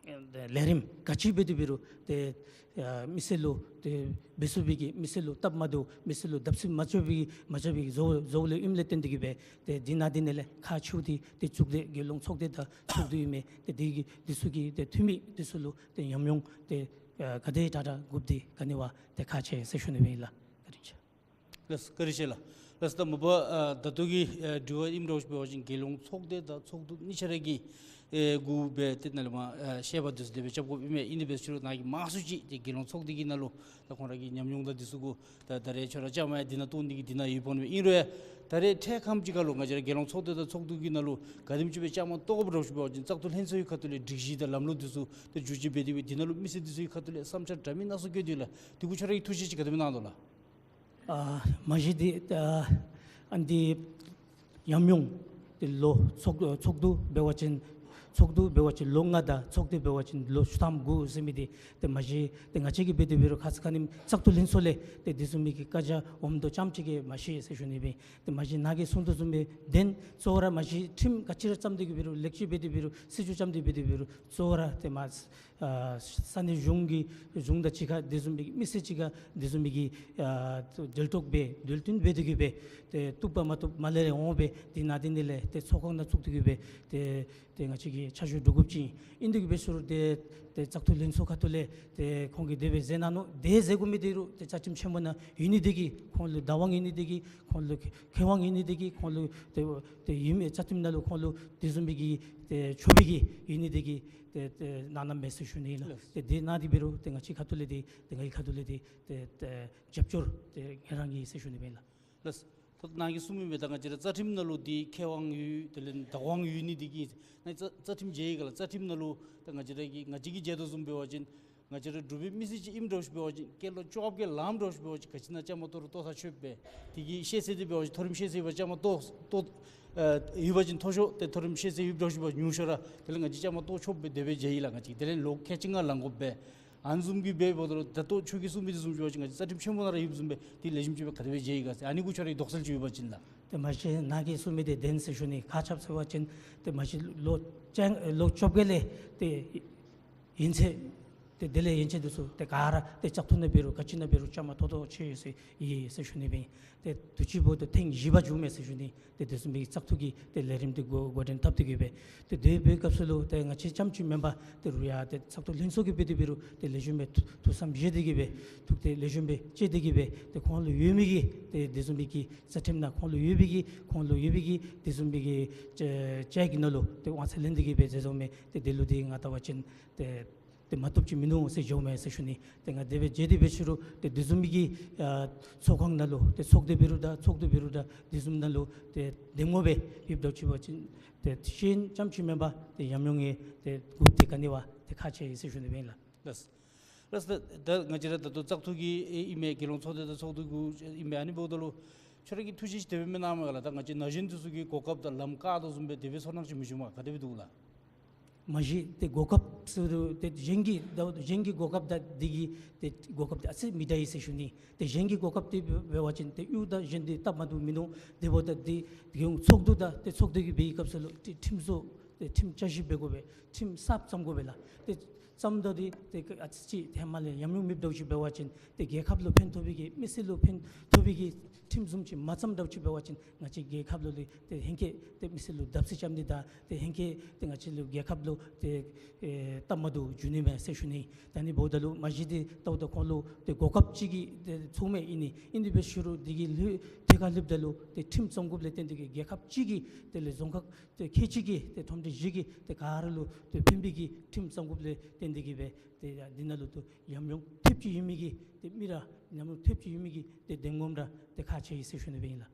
ཨ་ལས་རིམ་ག་ཅི་འབད་དེ་འབད་རུང་ཏེ་ཨ་མི་སེར་ལུ་ཏེ་འབད་ཚུགས་པའི་གི་མི་སེར་ལུ་སྟབས་མ་བདེཝ་མི་སེར་ལུ་བརྡབ་གསིག་མ་བྱུང་བའི་མ་བྱུང་བའི་བཟོ་བཟོ་ལས་ཨིནམ་ལས་བརྟེན་ཏེ་གི་འབད་ཏེ་འདི་ནང་འདི་ནང་ལས་ཁག་ཆེཝ་འདི་ཏེ་གཙུག་སྡེ་རྒྱལ་ཡོངས་ཚོགས་སྡེ་དང་ཚོགས་འདུ་ཨིན་མས། ཏེ་འདི་གི་འདི་ཚུ་གི་ཏེ་འཐུས་མི་འདི་ཚུ་ལུ་ཏེ་ཉམས་མྱོང་ཏེ་ཨ་ག་དེ་དྲག་དྲག་དགོཔ་འདི་ག་ནི་བ་ཏེ་ཁག་ཆེ་ཟེར་ཞུ་ནི་སྦེ་ཨིན་ལགས། བཀའ་དྲིན་ཆེ། ལགས་བཀའ་དྲིན་ཆེ་ལགས། ལགས་ད་མ་པ་ཨ་ད་ལྟོ་གི་ཨ་དྲི་བ་ཨིནམ་འདྲཝ་ཅིག་འབད་བ་ཅིན་རྒྱལ་ཡོངས་ཚོགས་སྡེ་དང་ཚོགས་འདུ་གཉིས་ཆ་ར་གི་ཨེ་གུ་འབད་ཏེ་ནཱ་ལས་མར་ཨ་བཤད་པ་འདི་ཚུ་དེ་སྦེ་རྐྱབ་དགོཔ་ཨིན་མས། ཨིན་ཏེ་འབད་ཟེར་རུང་ནཱ་གི་མང་སུ་ཅིག་ཏེ་རྒྱལ་ཡོངས་ཚོགས་སྡེ་གི་ནང་ལུ་ད་ཁོང་ར་གི་ཉམས་མྱོང་དང་འདི་ཚུ་གུ་ད་ད་རེས་ཁྱོད་ར་བཅའ་མར་ཡང་འདི་ནང་གཏོགས་ནི་གི་འདི་ནང་ཡོདཔ་འོང་མས། ཨིན་རུང་ཡང་ད་རེས་འཕྲལ་ཁམས་ཅིག་ཁར་ལུ་ང་བཅས་ར་རྒྱལ་ཡོངས་ཚོགས་སྡེ་དང་ཚོགས་འདུ་གི་ནང་ལུ་ག་དེམ་ཅིག་སྦེ་བཅའ་མར་གཏོགས་དགོཔ་འདྲཝ་ཅིག་འབད་བ་ཅིན་བཙག་འཐུ་ལྷན་ཚོགས་ཀྱི་ཁ་ཐུག་ལས་སྒྲིག་གཞི་དང་ལམ་ལུགས་འདི་ཚུ་ཏེ་བསྒྱུར་བཅོས་འབད་དེ་འབད་འདི་ནང་ལུ་མི་སེར་འདི་ཚུ་གི་ཁ་ཐུག་ལས་བསམ་འཆར་འདྲ་མིན་སྣ་ཚོགས་བཀོད་དེ་ཡོད་ལགས། དེ་གུ་ཁྱོད་ར་གིས་ཐུགས་བཞེད་ཅིག་ག་དེམ་གནང་དོ་ལགས། ཨ་མ་གཞི་འདི་ཨ་ཨ་ནི་འདི་ཉམས་མྱོང་འདི་ལོ་ཚོགས་ཚོགས་འདུ་འབད་བ་ཅིན་ཚོགས་འདུ་འབད་བ་ཅིན་ལོ་ལྔ་དང་ཚོགས་སྡེ་འབད་བ་ཅིན་ལོ་བཅུ་ཐམ་དགུ་ཟེར་མི་འདི་ཏེ་མ་གཞི་ཏེ་ང་བཅས་ཀྱིས་འབད་དེ་འབད་རུང་ཁ་ཙ་ཁ་ཉིནམ་བཙག་འཐུ་ལྷན་ཚོགས་ལས་ཏེ་འདི་བཟུམ་མའི་གི་བཀའ་རྒྱ་འོངམ་འདུག་ཙམ་ཅིག་གིས་མ་ཤེས་ཟེར་ཞུ་ནི་སྦེ། ཏེ་མ་གཞི་ནཱ་གིས་གསུངས་དོ་བཟུམ་སྦེ་བདེན། གཙོ་བོ་ར་མ་གཞི་ཁྲིམས་ག་ཅི་ར་བརྩམས་ཏེ་གི་འབད་རུང་ལེགས་བཅོས་འབད་དེ་འབད་རུང་སྲིད་བྱུས་བརྩམས་ཏེ་འབད་དེ་འབད་རུང་གཙོ་བོ་ར་ཏེ་མ་ཨ་ས་གནས་གཞུང་གི་གཞུང་དང་གཅིག་ཁར་དེ་བཟུམ་མའི་མི་སེར་གཅིག་ཁར་དེ་བཟུམ་མའི་གི་ཨ་འབྲེལ་གཏོགས་འབད་འབྲེལ་མཐུན་འབད་དེ་གི་འབད་ཏེ་བཏུབ་པ་མ་བཏུབ་མར་ལས་ར་འོང་འབད་འདི་ནང་འདི་ནང་ལས་ཏེ་ཚོགས་ཁང་ནང་བཙུགས་ཏེ་གི་འབད་ཏེ་ཏེ་ང་བཅས་ཀྱི་ ཕྱག་ཞུ་གྲུབ་དགོཔ་ཅིག་ཨིན། དེ་གི་འབད་ཞུ་རུང་ཏེ་ཏེ་བཙག་འཐུ་ལྷན་ཚོགས་ཁ་ཐུག་ལས་ཏེ་ཁོང་གིས་དེ་སྦེ་མཛད་གནང་ནུག། དེ་མཛད་དགོ་མི་དེ་རུང་ཏེ་རྩ་ཁྲིམས་ཆེན་མོ་ནང་ཡོད་ནི་དེ་གིས་ཁོང་ལུ་བདག་དབང་ཡོད་ནི་དེ་གིས་ཁོང་ལུ་ཁེ་དབང་ཡོད་ནི་དེ་གིས་ཁོང་ལུ་ཏེ་ཏེ་ཡོད་མི་རྩ་ཁྲིམས་ནང་ལུ་ཁོང་ལུ་དེ་བཟུམ་སྦེ་གི་ཏེ་ཆོག་པའི་གི་ཡོད་ནི་དེ་གིས་ཏེ་ཏེ་གནང་གནངམ་མས་ཟེར་ཞུ་ནི་ཨིན་ལགས། ལགས། ཏེ་དེ་གནང་སྟེ་འབད་རུང་ཏེ་ང་བཅས་ཁ་ཐུག་ལས་ཏེ་ཏེ་ང་གི་ཁ་ཐུག་ལས་ཏེ་ཏེ་ཏེ་རྒྱབ་སྐྱོར་ཏེ་ངལ་རངས་ཡི་ཟེར་ཞུ་ནི་ཨིན་ལགས། ལགས། ད་ནཱ་གིས་གསུངས་མི་སྦེ་ད་ང་བཅས་ར་རྩ་ཁྲིམས་ནང་ལུ་འདི་ཁེ་དབང་ཡོད་དེ་ལས་བདག་དབང་ཡོད་ནི་འདི་གིས་ནཱ་རྩ་རྩ་ཁྲིམས་མཇལ་ཡི་ག་ལགས། རྩ་ཁྲིམས་ནང་ལུ་ད་ང་བཅས་ར་གིས་ང་བཅས་ཀྱིས་མཇལ་དོ་བཟུམ་འབད་བ་ཅིན་ང་བཅས་ར་འབྲུག་པའི་མི་སེར་ཅིག་ཨིནམ་འདྲཝ་ཅིག་འབད་བ་ཅིན་སྐྱེས་ལོ་བཅོ་བརྒྱད་ལངམ་འདྲཝ་ཅིག་འབད་བ་ཅིན་ག་ཅི་ནང་བཅའ་མར་གཏོགས་རུང་གཏོགས་ས་ཆོགཔ་སྦེ་དེ་གི་ཤེས་ཚད་དེ་འབད་བ་ཅིན་མཐོ་རིམ་ཤེས་ཚད་འབད་བཅའ་མར་གཏོགས་གཏོགས་ཨེ་ཡོད་པ་ཅིན་མཐོ་ཤོས་ཏེ་མཐོ་རིམ་ཤེས་ཚད་ཡོདཔ་འདྲཝ་ཅིག་འབད་ཉུང་ཤོས་ར་དེ་ལས་ང་བཅས་བཅའ་མར་གཏོགས་ཆོགཔ་སྦེ་དེ་སྦེ་མཇལ་ཡི་ལགས། ང་བཅས་དེ་ལས་ལོ་ཁལ་གཅིག་ལྔ་ལང་དགོཔ་སྦེ་ཨ་ནི་བཟུམ་གྱི་འབད་འབདཝ་ད་ལུ་ད་ལྟོ་ཁྱོད་ཀྱིས་གསུངས་མི་དེ་བཟུམ་ཅིག་འབད་བ་ཅིན་ང་བཅས་རྩ་ཁྲིམས་ཆེན་མོ་ནང་ར་ཡོདཔ་བཟུམ་སྦེ་དེ་ལེགས་ཤོམ་ཅིག་སྦེ་ག་དེ་སྦེ་མཇལ་ཡི་ག་ཟེར་ཨ་ནི་གུ་ཁྱོད་ར་གིས་དོགས་སེལ་ཅིག་ཡོད་པ་ཅིན་ལགས། ཏེ་མ་གཞི་ནཱ་གིས་གསུངས་མི་དེ་བདེན་ཟེར་ཞུ་ནི། ག་ཅི་སྦེ་ཟེར་བ་ཅིན་ཏེ་མ་གཞི་ལོ་བཅོ་ལོ་བཅོ་བརྒྱད་ལས་ཏེ་ཡན་ཆད་ཏེ་དེ་ལས་ཡན་ཆད་དེ་ཚུ་ཏེ་ག་ར་ཏེ་བཙག་འཐུ་ནང་འབད་རུང་ག་ཅི་ནང་འབད་རུང་བཅའ་མར་གཏོགས་གཏོགས་ཅི་ཡོད་ཟེར་ཡི་ཟེར་ཞུ་ནི་སྦེ། ཏེ་དུས་ཅི་འབདཝ་ད་ཐེངས་བཞི་པ་འགྱོཝ་མས་ཟེར་ཞུ་ནི། ཏེ་དེ་བཟུམ་སྦེ་བཙག་འཐུ་གི་ཏེ་ལས་རིམ་དེ་འགོ་འགོ་འདྲེན་འཐབ་སྟེ་གི་སྦེ་ཏེ་དེ་འབད་བའི་སྐབས་སུ་ལུ་ཏེ་ང་བཅས་རྐྱངམ་ཅིག་མེན་པར་ཏེ་རུང་ཡང་ཏེ་བཙག་འཐུ་ལྷན་ཚོགས་ཀྱིས་འབད་དེ་འབད་རུང་ཏེ་ལེགས་ཤོམ་སྦེ་ཐུགས་ཐུགས་བསམ་བཞེས་ཏེ་གི་སྦེ་ཐུགས་ཏེ་ལེགས་ཤོམ་སྦེ་བཅད་དེ་གི་སྦེ་ཏེ་ཁོང་ལུ་ཡོད་མི་གི་ཏེ་དེ་བཟུམ་སྦེ་གི་རྩ་ཁྲིམས་ནང་ཁོང་ལུ་ཡོད་པའི་གི་ཁོང་ལུ་ཡོད་པའི་གི་དེ་བཟུམ་སྦེ་གི་བཅའ་བཅའ་ཡིག་ནང་ལུ་ཏེ་དབང་ཚད་ལེན་ཏེ་གི་སྦེ་མཛད་དོ་མས། ཏེ་དེ་ལུ་ཏེ་ང་བལྟ་བ་ཅིན་ཏེ་ཏེ་མ་བཏུབ་ཅིག་མིན་འདུག་ཟེར་ཞུཝ་མས་ཟེར་ཞུ་ནི། ཏེ་ང་དེ་སྦེ་མཇལ་ཏེ་འབད་ཞུ་རུང་ཏེ་དེ་བཟུམ་མའི་གི་ཨ་ཚོགས་ཁང་ནང་ལུ་ཏེ་ཚོགས་སྡེ་འབད་རུང་ད་ཚོགས་འདུ་འབད་རུང་ད་དེ་བཟུམ་ནང་ལུ་ཏེ་འདེམས་ངོ་སྦེ་ཡོདཔ་འདྲཝ་ཅིག་འབད་བ་ཅིན་ཏེ་གཞན་རྐྱངམ་ཅིག་མེན་པར་ཏེ་ཉམས་མྱོང་ཡང་ཏེ་དགོཔ་དེ་ག་ནི་བ་ཏེ་ཁག་ཆེ་ཡི་ཟེར་ཞུ་ནི་སྦེ་ཨིན་ལགས། ལགས། ལགས། ད་ད་ང་བཅས་ར་ད་ལྟོ་བཙག་འཐུ་གི་ཨེ་ཨིན་མས། རྒྱལ་ཡོངས་ཚོགས་སྡེ་དང་ཚོགས་འདུ་གུ་ཨིན་མས། ཨ་ནི་འབདཝ་ད་ལུ་ཁྱོད་ར་གིས་ཐུགས་བཞེད་ཅིག་དེ་སྦེ་མི་གནངམ་ག་ལགས། ད་ང་བཅས་ན་གཞོན་དེ་ཚུ་གིས་གོ་སྐབས་དང་ལམ་བཀག་དོ་བཟུམ་སྦེ་དེ་སྦེ་ཚོར་སྣང་ཅིག་མི་བྱུངམ་ག་དེ་སྦེ་འདུག་ལགས། མ་གཞི་ཏེ་གོ་སྐབས་ཟེར་རུང་ཏེ་གཞན་གྱི་ད་གཞན་གྱི་གོ་སྐབས་དང་འདི་གི་ཏེ་གོ་སྐབས་དེ་ཨ་ཙི་མི་འདྲ་ཡི་ཟེར་ཞུ་ནི། ཏེ་གཞན་གྱི་གོ་སྐབས་དེ་འབད་བ་ཅིན་ཏེ་གཡུས་དང་གཞན་དེ་སྟབས་མ་བདེཝ་མིན་འདུག། དེ་འབདཝ་ད་ཏེ་རྒྱལ་ཡོངས་ཚོགས་འདུ་དང་ཏེ་ཚོགས་སྡེ་གི་འབད་བའི་སྐབས་སུ་ལུ་ཏེ་ཁྲིམས་བཟོ་ཏེ་ཁྲིམས་བསྐྱར་ཞིབ་འབད་དགོ་པས། ཁྲིམས་གསརཔ་བརྩམ་དགོ་པས་ལགས། ཏེ་བརྩམ་ད་དེ་ཏེ་ཨ་ཙི་ཅིག་ཧེ་མ་ལས་ཉམས་མྱོང་མེདཔ་འདྲཝ་ཅིག་འབད་བ་ཅིན་ཏེ་རྒྱལ་ཁབ་ལུ་ཕན་ཐོགས་པའི་གི་མི་སེར་ལུ་ཕན་ཐོགས་པའི་གི་ཁྲིམས་བཟུམ་ཅིག་མ་བརྩམ་འདྲཝ་ཅིག་འབད་བ་ཅིན་ང་བཅས་རྒྱལ་ཁབ་ལུ་ལས་ཏེ་ཧེང་སྐལ་ཏེ་མི་སེར་ལུ་བརྡབ་གསིག་རྐྱབ་ནི་དང་ཏེ་ཧེང་སྐལ་ཏེ་ང་བཅས་ལུ་རྒྱལ་ཁབ་ལུ་ཏེ་ཨེ་སྟབས་མ་བདེཝ་འབྱུང་ནི་མས་ཟེར་ཞུ་ནི། ད་ཨ་ནི་འབདཝ་ད་ལུ་མ་གཞི་ཏེ་ལྟཝ་ད་ཁོང་ལུ་ཏེ་གོ་སྐབས་ཅིག་གི་ཏེ་ཚོགས་མི་ཨིན་ནི། ཨིན་ཏེ་འབད་ཞུ་རུང་དེ་གི་ལྷོད་ཐད་ཁར་ལྷོདཔ་ད་ལུ་ཏེ་ཁྲིམས་བརྩམ་དགོཔ་ལས་བརྟེན་ཏེ་གི་རྒྱལ་ཁབ་ཅིག་གི་དེ་ལས་རྫོང་ཁག་ཏེ་ཁལ་གཅིག་གི་ཏེ་ཁྲོམ་སྡེ་བཞི་གི་ཏེ་ག་ར་ལུ་ཏེ་ཕན་པའི་གི་ཁྲིམས་བརྩམ་དགོཔ་ལས་བརྟེན་ཏེ་གི་སྦེ་ཏེ་ཡ་འདི་ནང་ལུ་ཏེ་ཉམས་མྱོང་ཐེབས་ཅིག་ཡོད་མི་གི་ཏེ་མི་ར་ཉམས་མྱོང་ཐེབས་ཅིག་ཡོད་མི་གི་ཏེ་འདེམས་ངོ་ར་ཏེ་ཁག་ཆེ་ཡི་ཟེར་ཞུ་ནི་སྦེ་ཨིན་ལགས།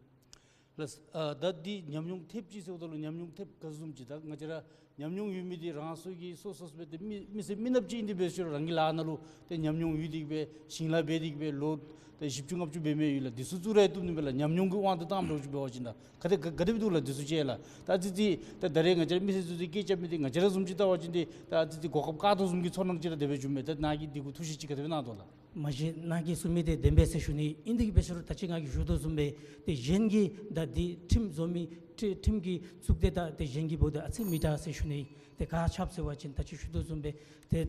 ལགས། ཨ་ད་འདི་ཉམས་མྱོང་ཐེབས་ཅིག་ཟེརཝ་ད་ལུ་ཉམས་མྱོང་ཐེབས་ག་བཟུམ་ཅིག། ད་ང་བཅས་ར་ཉམས་མྱོང་ཡོད་མི་འདི་རང་སོ་གི་སོ་སོ་སྦེ་ཏེ་མི་མི་སེར་མི་ནགཔ་ཅིག་ཨིན་ཏེ་འབད་ཞུ་རུང་རང་གི་ལཱ་ནང་ལུ་ཏེ་ཉམས་མྱོང་ཡོད་དེ་གི་སྦེ་ཞིང་ལཱ་འབད་དེ་གི་སྦེ་ལོ་ཏེ་བཞི་བཅུ་ལྔ་བཅུ་འབད་མི་ཡོད་ལགས། འདི་ཚུ་བཙུགས་ར་བཏུབ་ནི་མས་ལགས། ཉམས་མྱོང་གི་དབང་དུ་བཏངམ་འདྲཝ་ཅིག་འབད་བ་ཅིན་ད་ག་དེ་ག་ག་དེ་སྦེ་འདུག་ལགས། འདི་ཚུ་ཅིག་ལགས། ད་ཨ་ཙི་ཅིག་ད་ད་རེས་ང་བཅས་ར་མི་སེར་ཚུ་གིས་སྐད་རྐྱབ་མི་འདི་ང་བཅས་ར་བཟུམ་ཅིག་བལྟ་བ་ཅིན་ཏེ་ད་ཨ་ཙི་ཅིག་གོ་སྐབས་བཀག་དོ་བཟུམ་གྱི་ཚོར་སྣང་ཅིག་ར་དེ་སྦེ་བྱུངམ་མས། ད་ནཱ་གིས་འདི་གུ་ཐུགས་བཞེད་ཅིག་ག་དེ་སྦེ་གནང་དོ་ལགས། མ་གཞི་ནཱ་གིས་གསུངས་མི་དེ་བདེན་པས་ཟེར་ཞུ་ནི། ཨིན་ཏེ་གི་འབད་ཞུ་རུང་ད་ཅི་ང་གིས་ཞུ་དོ་བཟུམ་སྦེ་ཏེ་གཞན་གྱི་ད་འདི་ཁྲིམས་བཟོ་མི་ཁྲི་ཁྲིམས་ཀྱི་བཙུགས་ཏེ་ད་ཏེ་གཞན་གྱི་འབདཝ་ད་ཨ་ཙི་མི་འདྲ་ཟེར་ཞུ་ནི། ཏེ་ག་ཅི་སྦེ་ཟེར་བ་ཅིན་ད་ཅི་ཞུ་དོ་བཟུམ་སྦེ་ཏེ་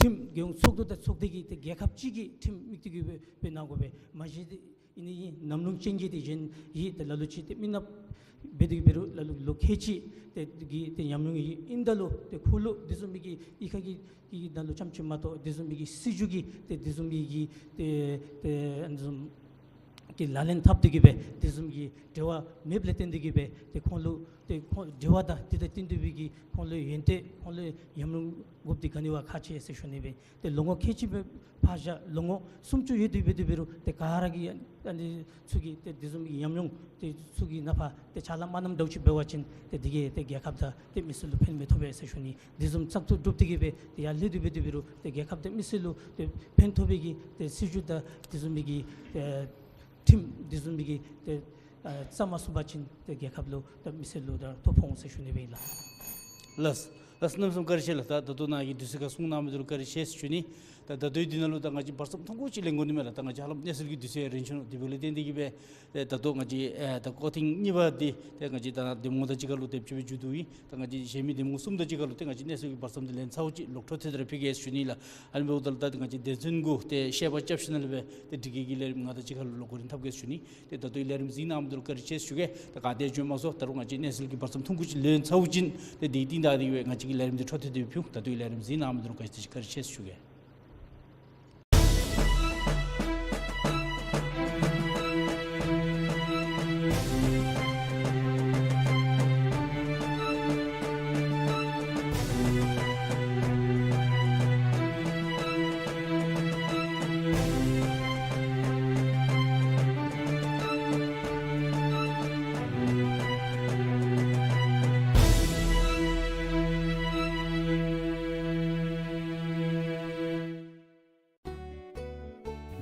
ཁྲིམས་རྒྱལ་ཡོངས་ཚོགས་འདུ་དང་ཚོགས་སྡེ་གི་ཏེ་རྒྱལ་ཁབ་ཅིག་གི་ཁྲིམས་དམིགས་ཏེ་གི་སྦེ་སྦེ་གནང་དགོ་པས། མ་གཞི་ཏེ་ཨིན་ནི་ཨིན་ནམ་ལུང་ཅན་གྱི་ཏེ་གཞན་ཡི་ཏེ་ལ་ལུ་ཅིག་ཏེ་མི་ནགཔ་འབད་དེ་གི་འབད་རུང་ལ་ལུ་ལོ་ཁལ་གཅིག་ཏེ་གི་ཏེ་ཉམས་མྱོང་ཡོད་ཨིནམ་ད་ལུ་ཏེ་ཁོ་ལུ་དེ་བཟུམ་མའི་གི་གཡུས་ཁ་གི་གི་ནང་ལུ་རྐྱངམ་ཅིག་མ་གཏོགས་དེ་བཟུམ་མའི་གི་སྲིད་བྱུས་ཀྱི་ཏེ་དེ་བཟུམ་མའི་གི་ཏེ་ཏེ་ཨ་ནི་བཟུམ་གྱི་ལག་ལེན་འཐབ་སྟེ་གི་སྦེ་དེ་བཟུམ་གྱི་འབྲེལ་བ་མེདཔ་ལས་བརྟེན་ཏེ་གི་སྦེ་ཏེ་ཁོང་ལུ་ཏེ་ཁོང་འབྲེལ་བ་དང་དེ་དང་བསྟུན་ཏེ་སྦེ་གི་ཁོང་ལུ་ཡོན་ཏན་ཁོང་ལུ་ཉམས་མྱོང་དགོཔ་འདི་ག་ནི་བ་ཁག་ཆེ་ཟེར་ཞུ་ནི་སྦེ། ཏེ་ལོ་ངོ་ཁལ་གཅིག་སྦེ་ཕར་བཞག་ལོ་ངོ་སུམ་ཅུ་ཡོད་དེ་འབད་དེ་འབད་རུང་ཏེ་ག་ར་གིས་ཨ་ནི་ཚུ་གིས་ཏེ་དེ་བཟུམ་གྱི་ཉམས་མྱོང་ཏེ་ཚུ་གིས་ནཱ་ཕར་ཏེ་ཕྱག་ལཱ་མ་གནངམ་འདྲཝ་ཅིག་འབད་བ་ཅིན་ཏེ་དེ་གིས་ཏེ་རྒྱལ་ཁབ་དང་ཏེ་མི་སེར་ལུ་ཕན་མི་ཐོགས་པས་ཟེར་ཞུ་ནི། དེ་བཟུམ་བཙག་འཐུ་གྲུབ་སྟེ་གི་སྦེ་ཏེ་ཡར་ལྷོད་དེ་འབད་དེ་འབད་རུང་ཏེ་རྒྱལ་ཁབ་དང་མི་སེར་ལུ་ཏེ་ཕན་ཐོགས་པའི་གི་ཏེ་སྲིད་བྱུས་དང་དེ་བཟུམ་མའི་གི་ཏེ་ཁྲིམས་དེ་བཟུམ་མའི་གི་ཏེ་ཨ་བརྩམ་མ་ཚུགས་པ་ཅིན་ཏེ་རྒྱལ་ཁབ་ལུ་ཏེ་མི་སེར་ལུ་ད་ཐོ་ཕོག་འོང་ཟེར་ཞུ་ནི་སྦེ་ཨིན་ལགས། ལགས། ལགས། གནམ་མེད་ས་མེད་བཀའ་དྲིན་ཆེ་ལགས། ད་ད་ལྟོ་ནཱ་གིས་དུས་ཚོད་ཁར་གསུང་གནང་མི་འདི་ལུ་བཀའ་དྲིན་ཆེ་ཟེར་ཞུ་ནི། ད་ད་ལྟོ་འདི་ནང་ལུ་ད་ང་བཅས་བར་མཚམས་ཐུང་ཀུ་ཅིག་ལེན་དགོ་ནི་མས་ལགས། ད་ང་བཅས་ཧ་ལམ་གནས་ཚུལ་གྱི་དུས་ཚོད་རན་ཆི་ནུག། དེ་འབདཝ་ལས་བརྟེན་ཏེ་གིས་སྦེ་ད་ལྟོ་ང་བཅས་ཨེ་ད་སྐོར་ཐེངས་གཉིས་པ་འདི་ཏེ་ང་བཅས་ད་འདེམས་ངོ་དང་གཅིག་ཁར་ལུ་དེམ་ཅིག་སྦེ་མཇུག་བསྡུ་ཡི། ད་ང་བཅས་གཞན་མི་འདེམས་ངོ་གསུམ་དང་གཅིག་ཁར་ལུ་ཏེ་ང་བཅས་གནས་ཚུལ་གྱི་བར་མཚམས་འདི་ལན་ཚརཝ་ཅིག་ལོག་འཕྲོ་མཐུད་དེ་ར་ཕུལ་གེ་ཟེར་ཞུ་ནི་ལགས། ཨ་ནི་འབདཝ་ད་ལུ་ད་ང་བཅས་སྡེ་ཚན་གུ་ཏེ་བཤད་པ་རྐྱབ་ཞིནམ་ལས་སྦེ་ཏེ་དྲི་བཀོད་ཀྱི་ལས་རིམ་ང་དང་གཅིག་ཁར་ལུ་ལོག་གོ་རིམ་འཐབ་གེ་ཟེར་ཞུ་ནི། ཏེ་ད་ལྟོའི་ལས་རིམ་གཟིགས་གནང་མི་འདི་ལུ་བཀའ་དྲིན་ཆེ་ཞུ་གེ། ད་ག་དེ་བྱོན་མ་སོང་། ད་རུང་ང་བཅས་གནས་ཚུལ་གྱི་བར་མཚམས་ཐུང་ཀུ་ཅིག་ལོན་ཚརཝ་ཅིག་ཏེ་དེའི་རྟིང་བདའ་སྟེ་གིས་སྦེ་ང་བཅས་ཀྱི་ལས་རིམ་འདི་འཕྲོ་མཐུད་དེ་སྦེ་ཕུལ། ད་ལྟོའི་ལས་རིམ་གཟིགས་གནང་མི་འདི་ལུ་བཀའ་དྲིན་ཆེ་ཞུ་གེ།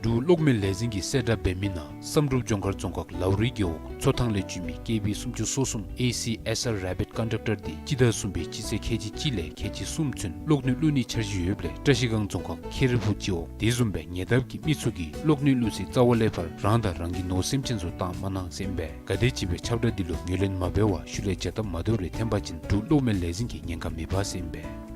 འབྲུག་གློག་མེ་ལས་འཛིན་གྱིས་གསལ་བསྒྲགས་འབད་མི་ནང་བསམ་གྲུབ་ལྗོངས་མཁར་རྫོང་ཁག་ལའུ་རི་རྒེད་འོག་མཚོ་ཐང་ལས་བྱོན་མི་ཀེ་བི་སུམ་ཅུ་སོ་གསུམ་ཨེ་སི་ཨེསི་ཨར་རེ་བིཊ་ཀོན་ཊེག་ཊར་འདི་སྤྱི་ཟླ་གསུམ་པའི་སྤྱི་ཚེས་ཁལ་གཅིག་གཅིག་ལས་ཁལ་གཅིག་གསུམ་ཚུན་གློག་ནུས་བླུག་ནིའི་འཆར་གཞི་ཡོདཔ་ལས་བཀྲ་ཤིས་སྒང་རྫོང་ཁག་ཁེ་རི་ཕུག་སྤྱི་འོག་དེ་བཟུམ་སྦེ་ཉེ་འདབས་ཀྱི་མི་ཚུ་གིས་གློག་ནུས་བླུག་སའི་རྩ་བ་ལས་ཕར་རང་དང་རང་གི་ནོར་སེམས་ཅན་ཚུ་བཏང་མ་གནང་ཟེར་ཨིན་པས། ག་དེམ་ཅིག་སྦེ་ཁྱབ་བསྒྲགས་འདི་ལུ་ངོས་ལེན་མ་འབད་བར་ཤུལ་ལས་བྱ་སྟབས་མ་བདེཝ་རེ་འཐོན་པ་ཅིན་འབྲུག་གློག་མེ་ལས་འཛིན་གྱིས་ཉེན་ཁ་མི་འབག་ཟེར་ཨིན་པས།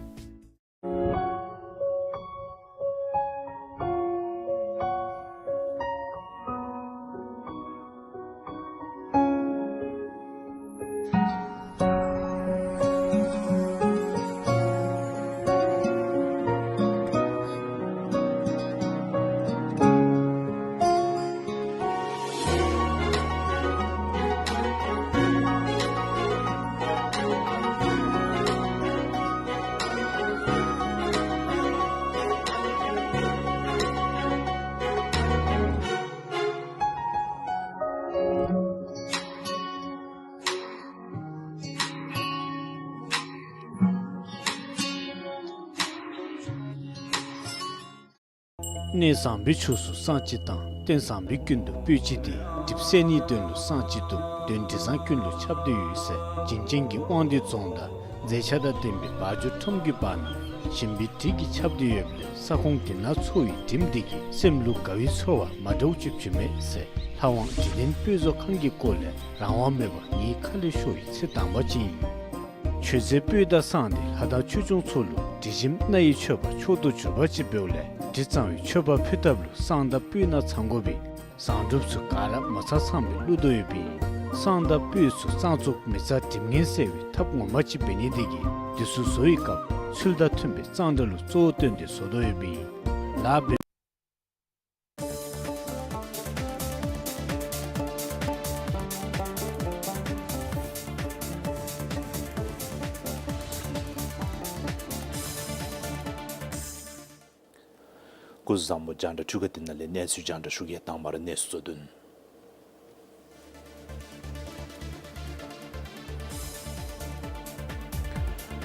གནས་བཟང་པོའི་ཕྱོགས་སུ་བསང་ཅིག་དང་། རྟེན་བཟང་པོའི་ཀུན་ཏུ་སྤོས་ཅིག་འདི། གྲིབ་སེལ་ནིའི་དོན་ལུ་བསང་ཅིག་བཏུབ། གདོན་དྲི་བཟང་ཀུན་ལུ་ཁྱབ་སྟེ་ཡོད་ཟེར། བྱིན་ཅན་གྱི་དབང་འདུས་རྫོང་དང་མཛེས་ཆ་དང་ལྡན་པའི་བ་ཇོ་ཁྲོམ་གྱི་བར་ན་ཞིམ་པའི་དྲི་གིས་ཁྱབ་སྟེ་ཡོདཔ་ལས་ས་ཁོངས་དེ་ནང་འཚོ་བའི་དྲིམ་འདི་གིས་སེམས་ལུ་དགའ་བའི་ཚོར་བ་མ་འདྲཝ་ཅིག་བྱུང་མས་ཟེར། ལྷ་དབང་དྲི་ལྡན་སྤོས་བཟོ་ཁང་གི་སྐོར་ལས་རང་དབང་མེད་པར་ངེའི་ཁ་ལས་ཤོར་བའི་ཚིག་དང་པ་ཅིག་ཨིན། མཆོད་རྫས་སྤོས་དང་བསང་འདི་ལྷ་དང་ཆོས་སྐྱོང་ཚུ་ལུ་དྲི་ཞིམ་སྣ་ཡི་མཆོད་པ་མཆོག་ཏུ་གྱུར་པ་ཅིག་འབདཝ་ལས་དྲི་གཙང་བའི་མཆོད་པ་ཕུལ་ཐབས་ལུ་བསང་དང་སྤོས་སྣ་ཚང་དགོ་པས། བསང་སྒྲུབ་ཚུ་ག་ར་མ་ཚང་ཚངམ་སྦེ་བླུག་དོ་ཡོདཔ་ཨིན། བསང་དང་སྤོས་ཚུ་གཙང་བཙོག་མི་རྩ་དྲིམ་ངན་སེལ་བའི་ཐབས་ངོ་མ་ཅིག་འབད་ནི་འདི་གིས་འདི་ཚུ་བཟོ་བའི་སྐབས་ཚུལ་དང་མཐུན་པའི་གཙང་སྦྲ་ལུ་གཙོ་བོ་བཏོན་ཏེ་བཟོ་དོ་ཡོདཔ་ཨིན། ལཱ་འབད། སྐུ་གཟུགས་བཟང་པོ། རྒྱང་བསྒྲགས་འཕྲུལ་ཁང་འདི་ནང་ལས་གནས་ཚུལ་རྒྱང་བསྒྲགས་ཞུ་གེ། དང་པ་ར་གནས་ཚུལ་གཙོ་དོན།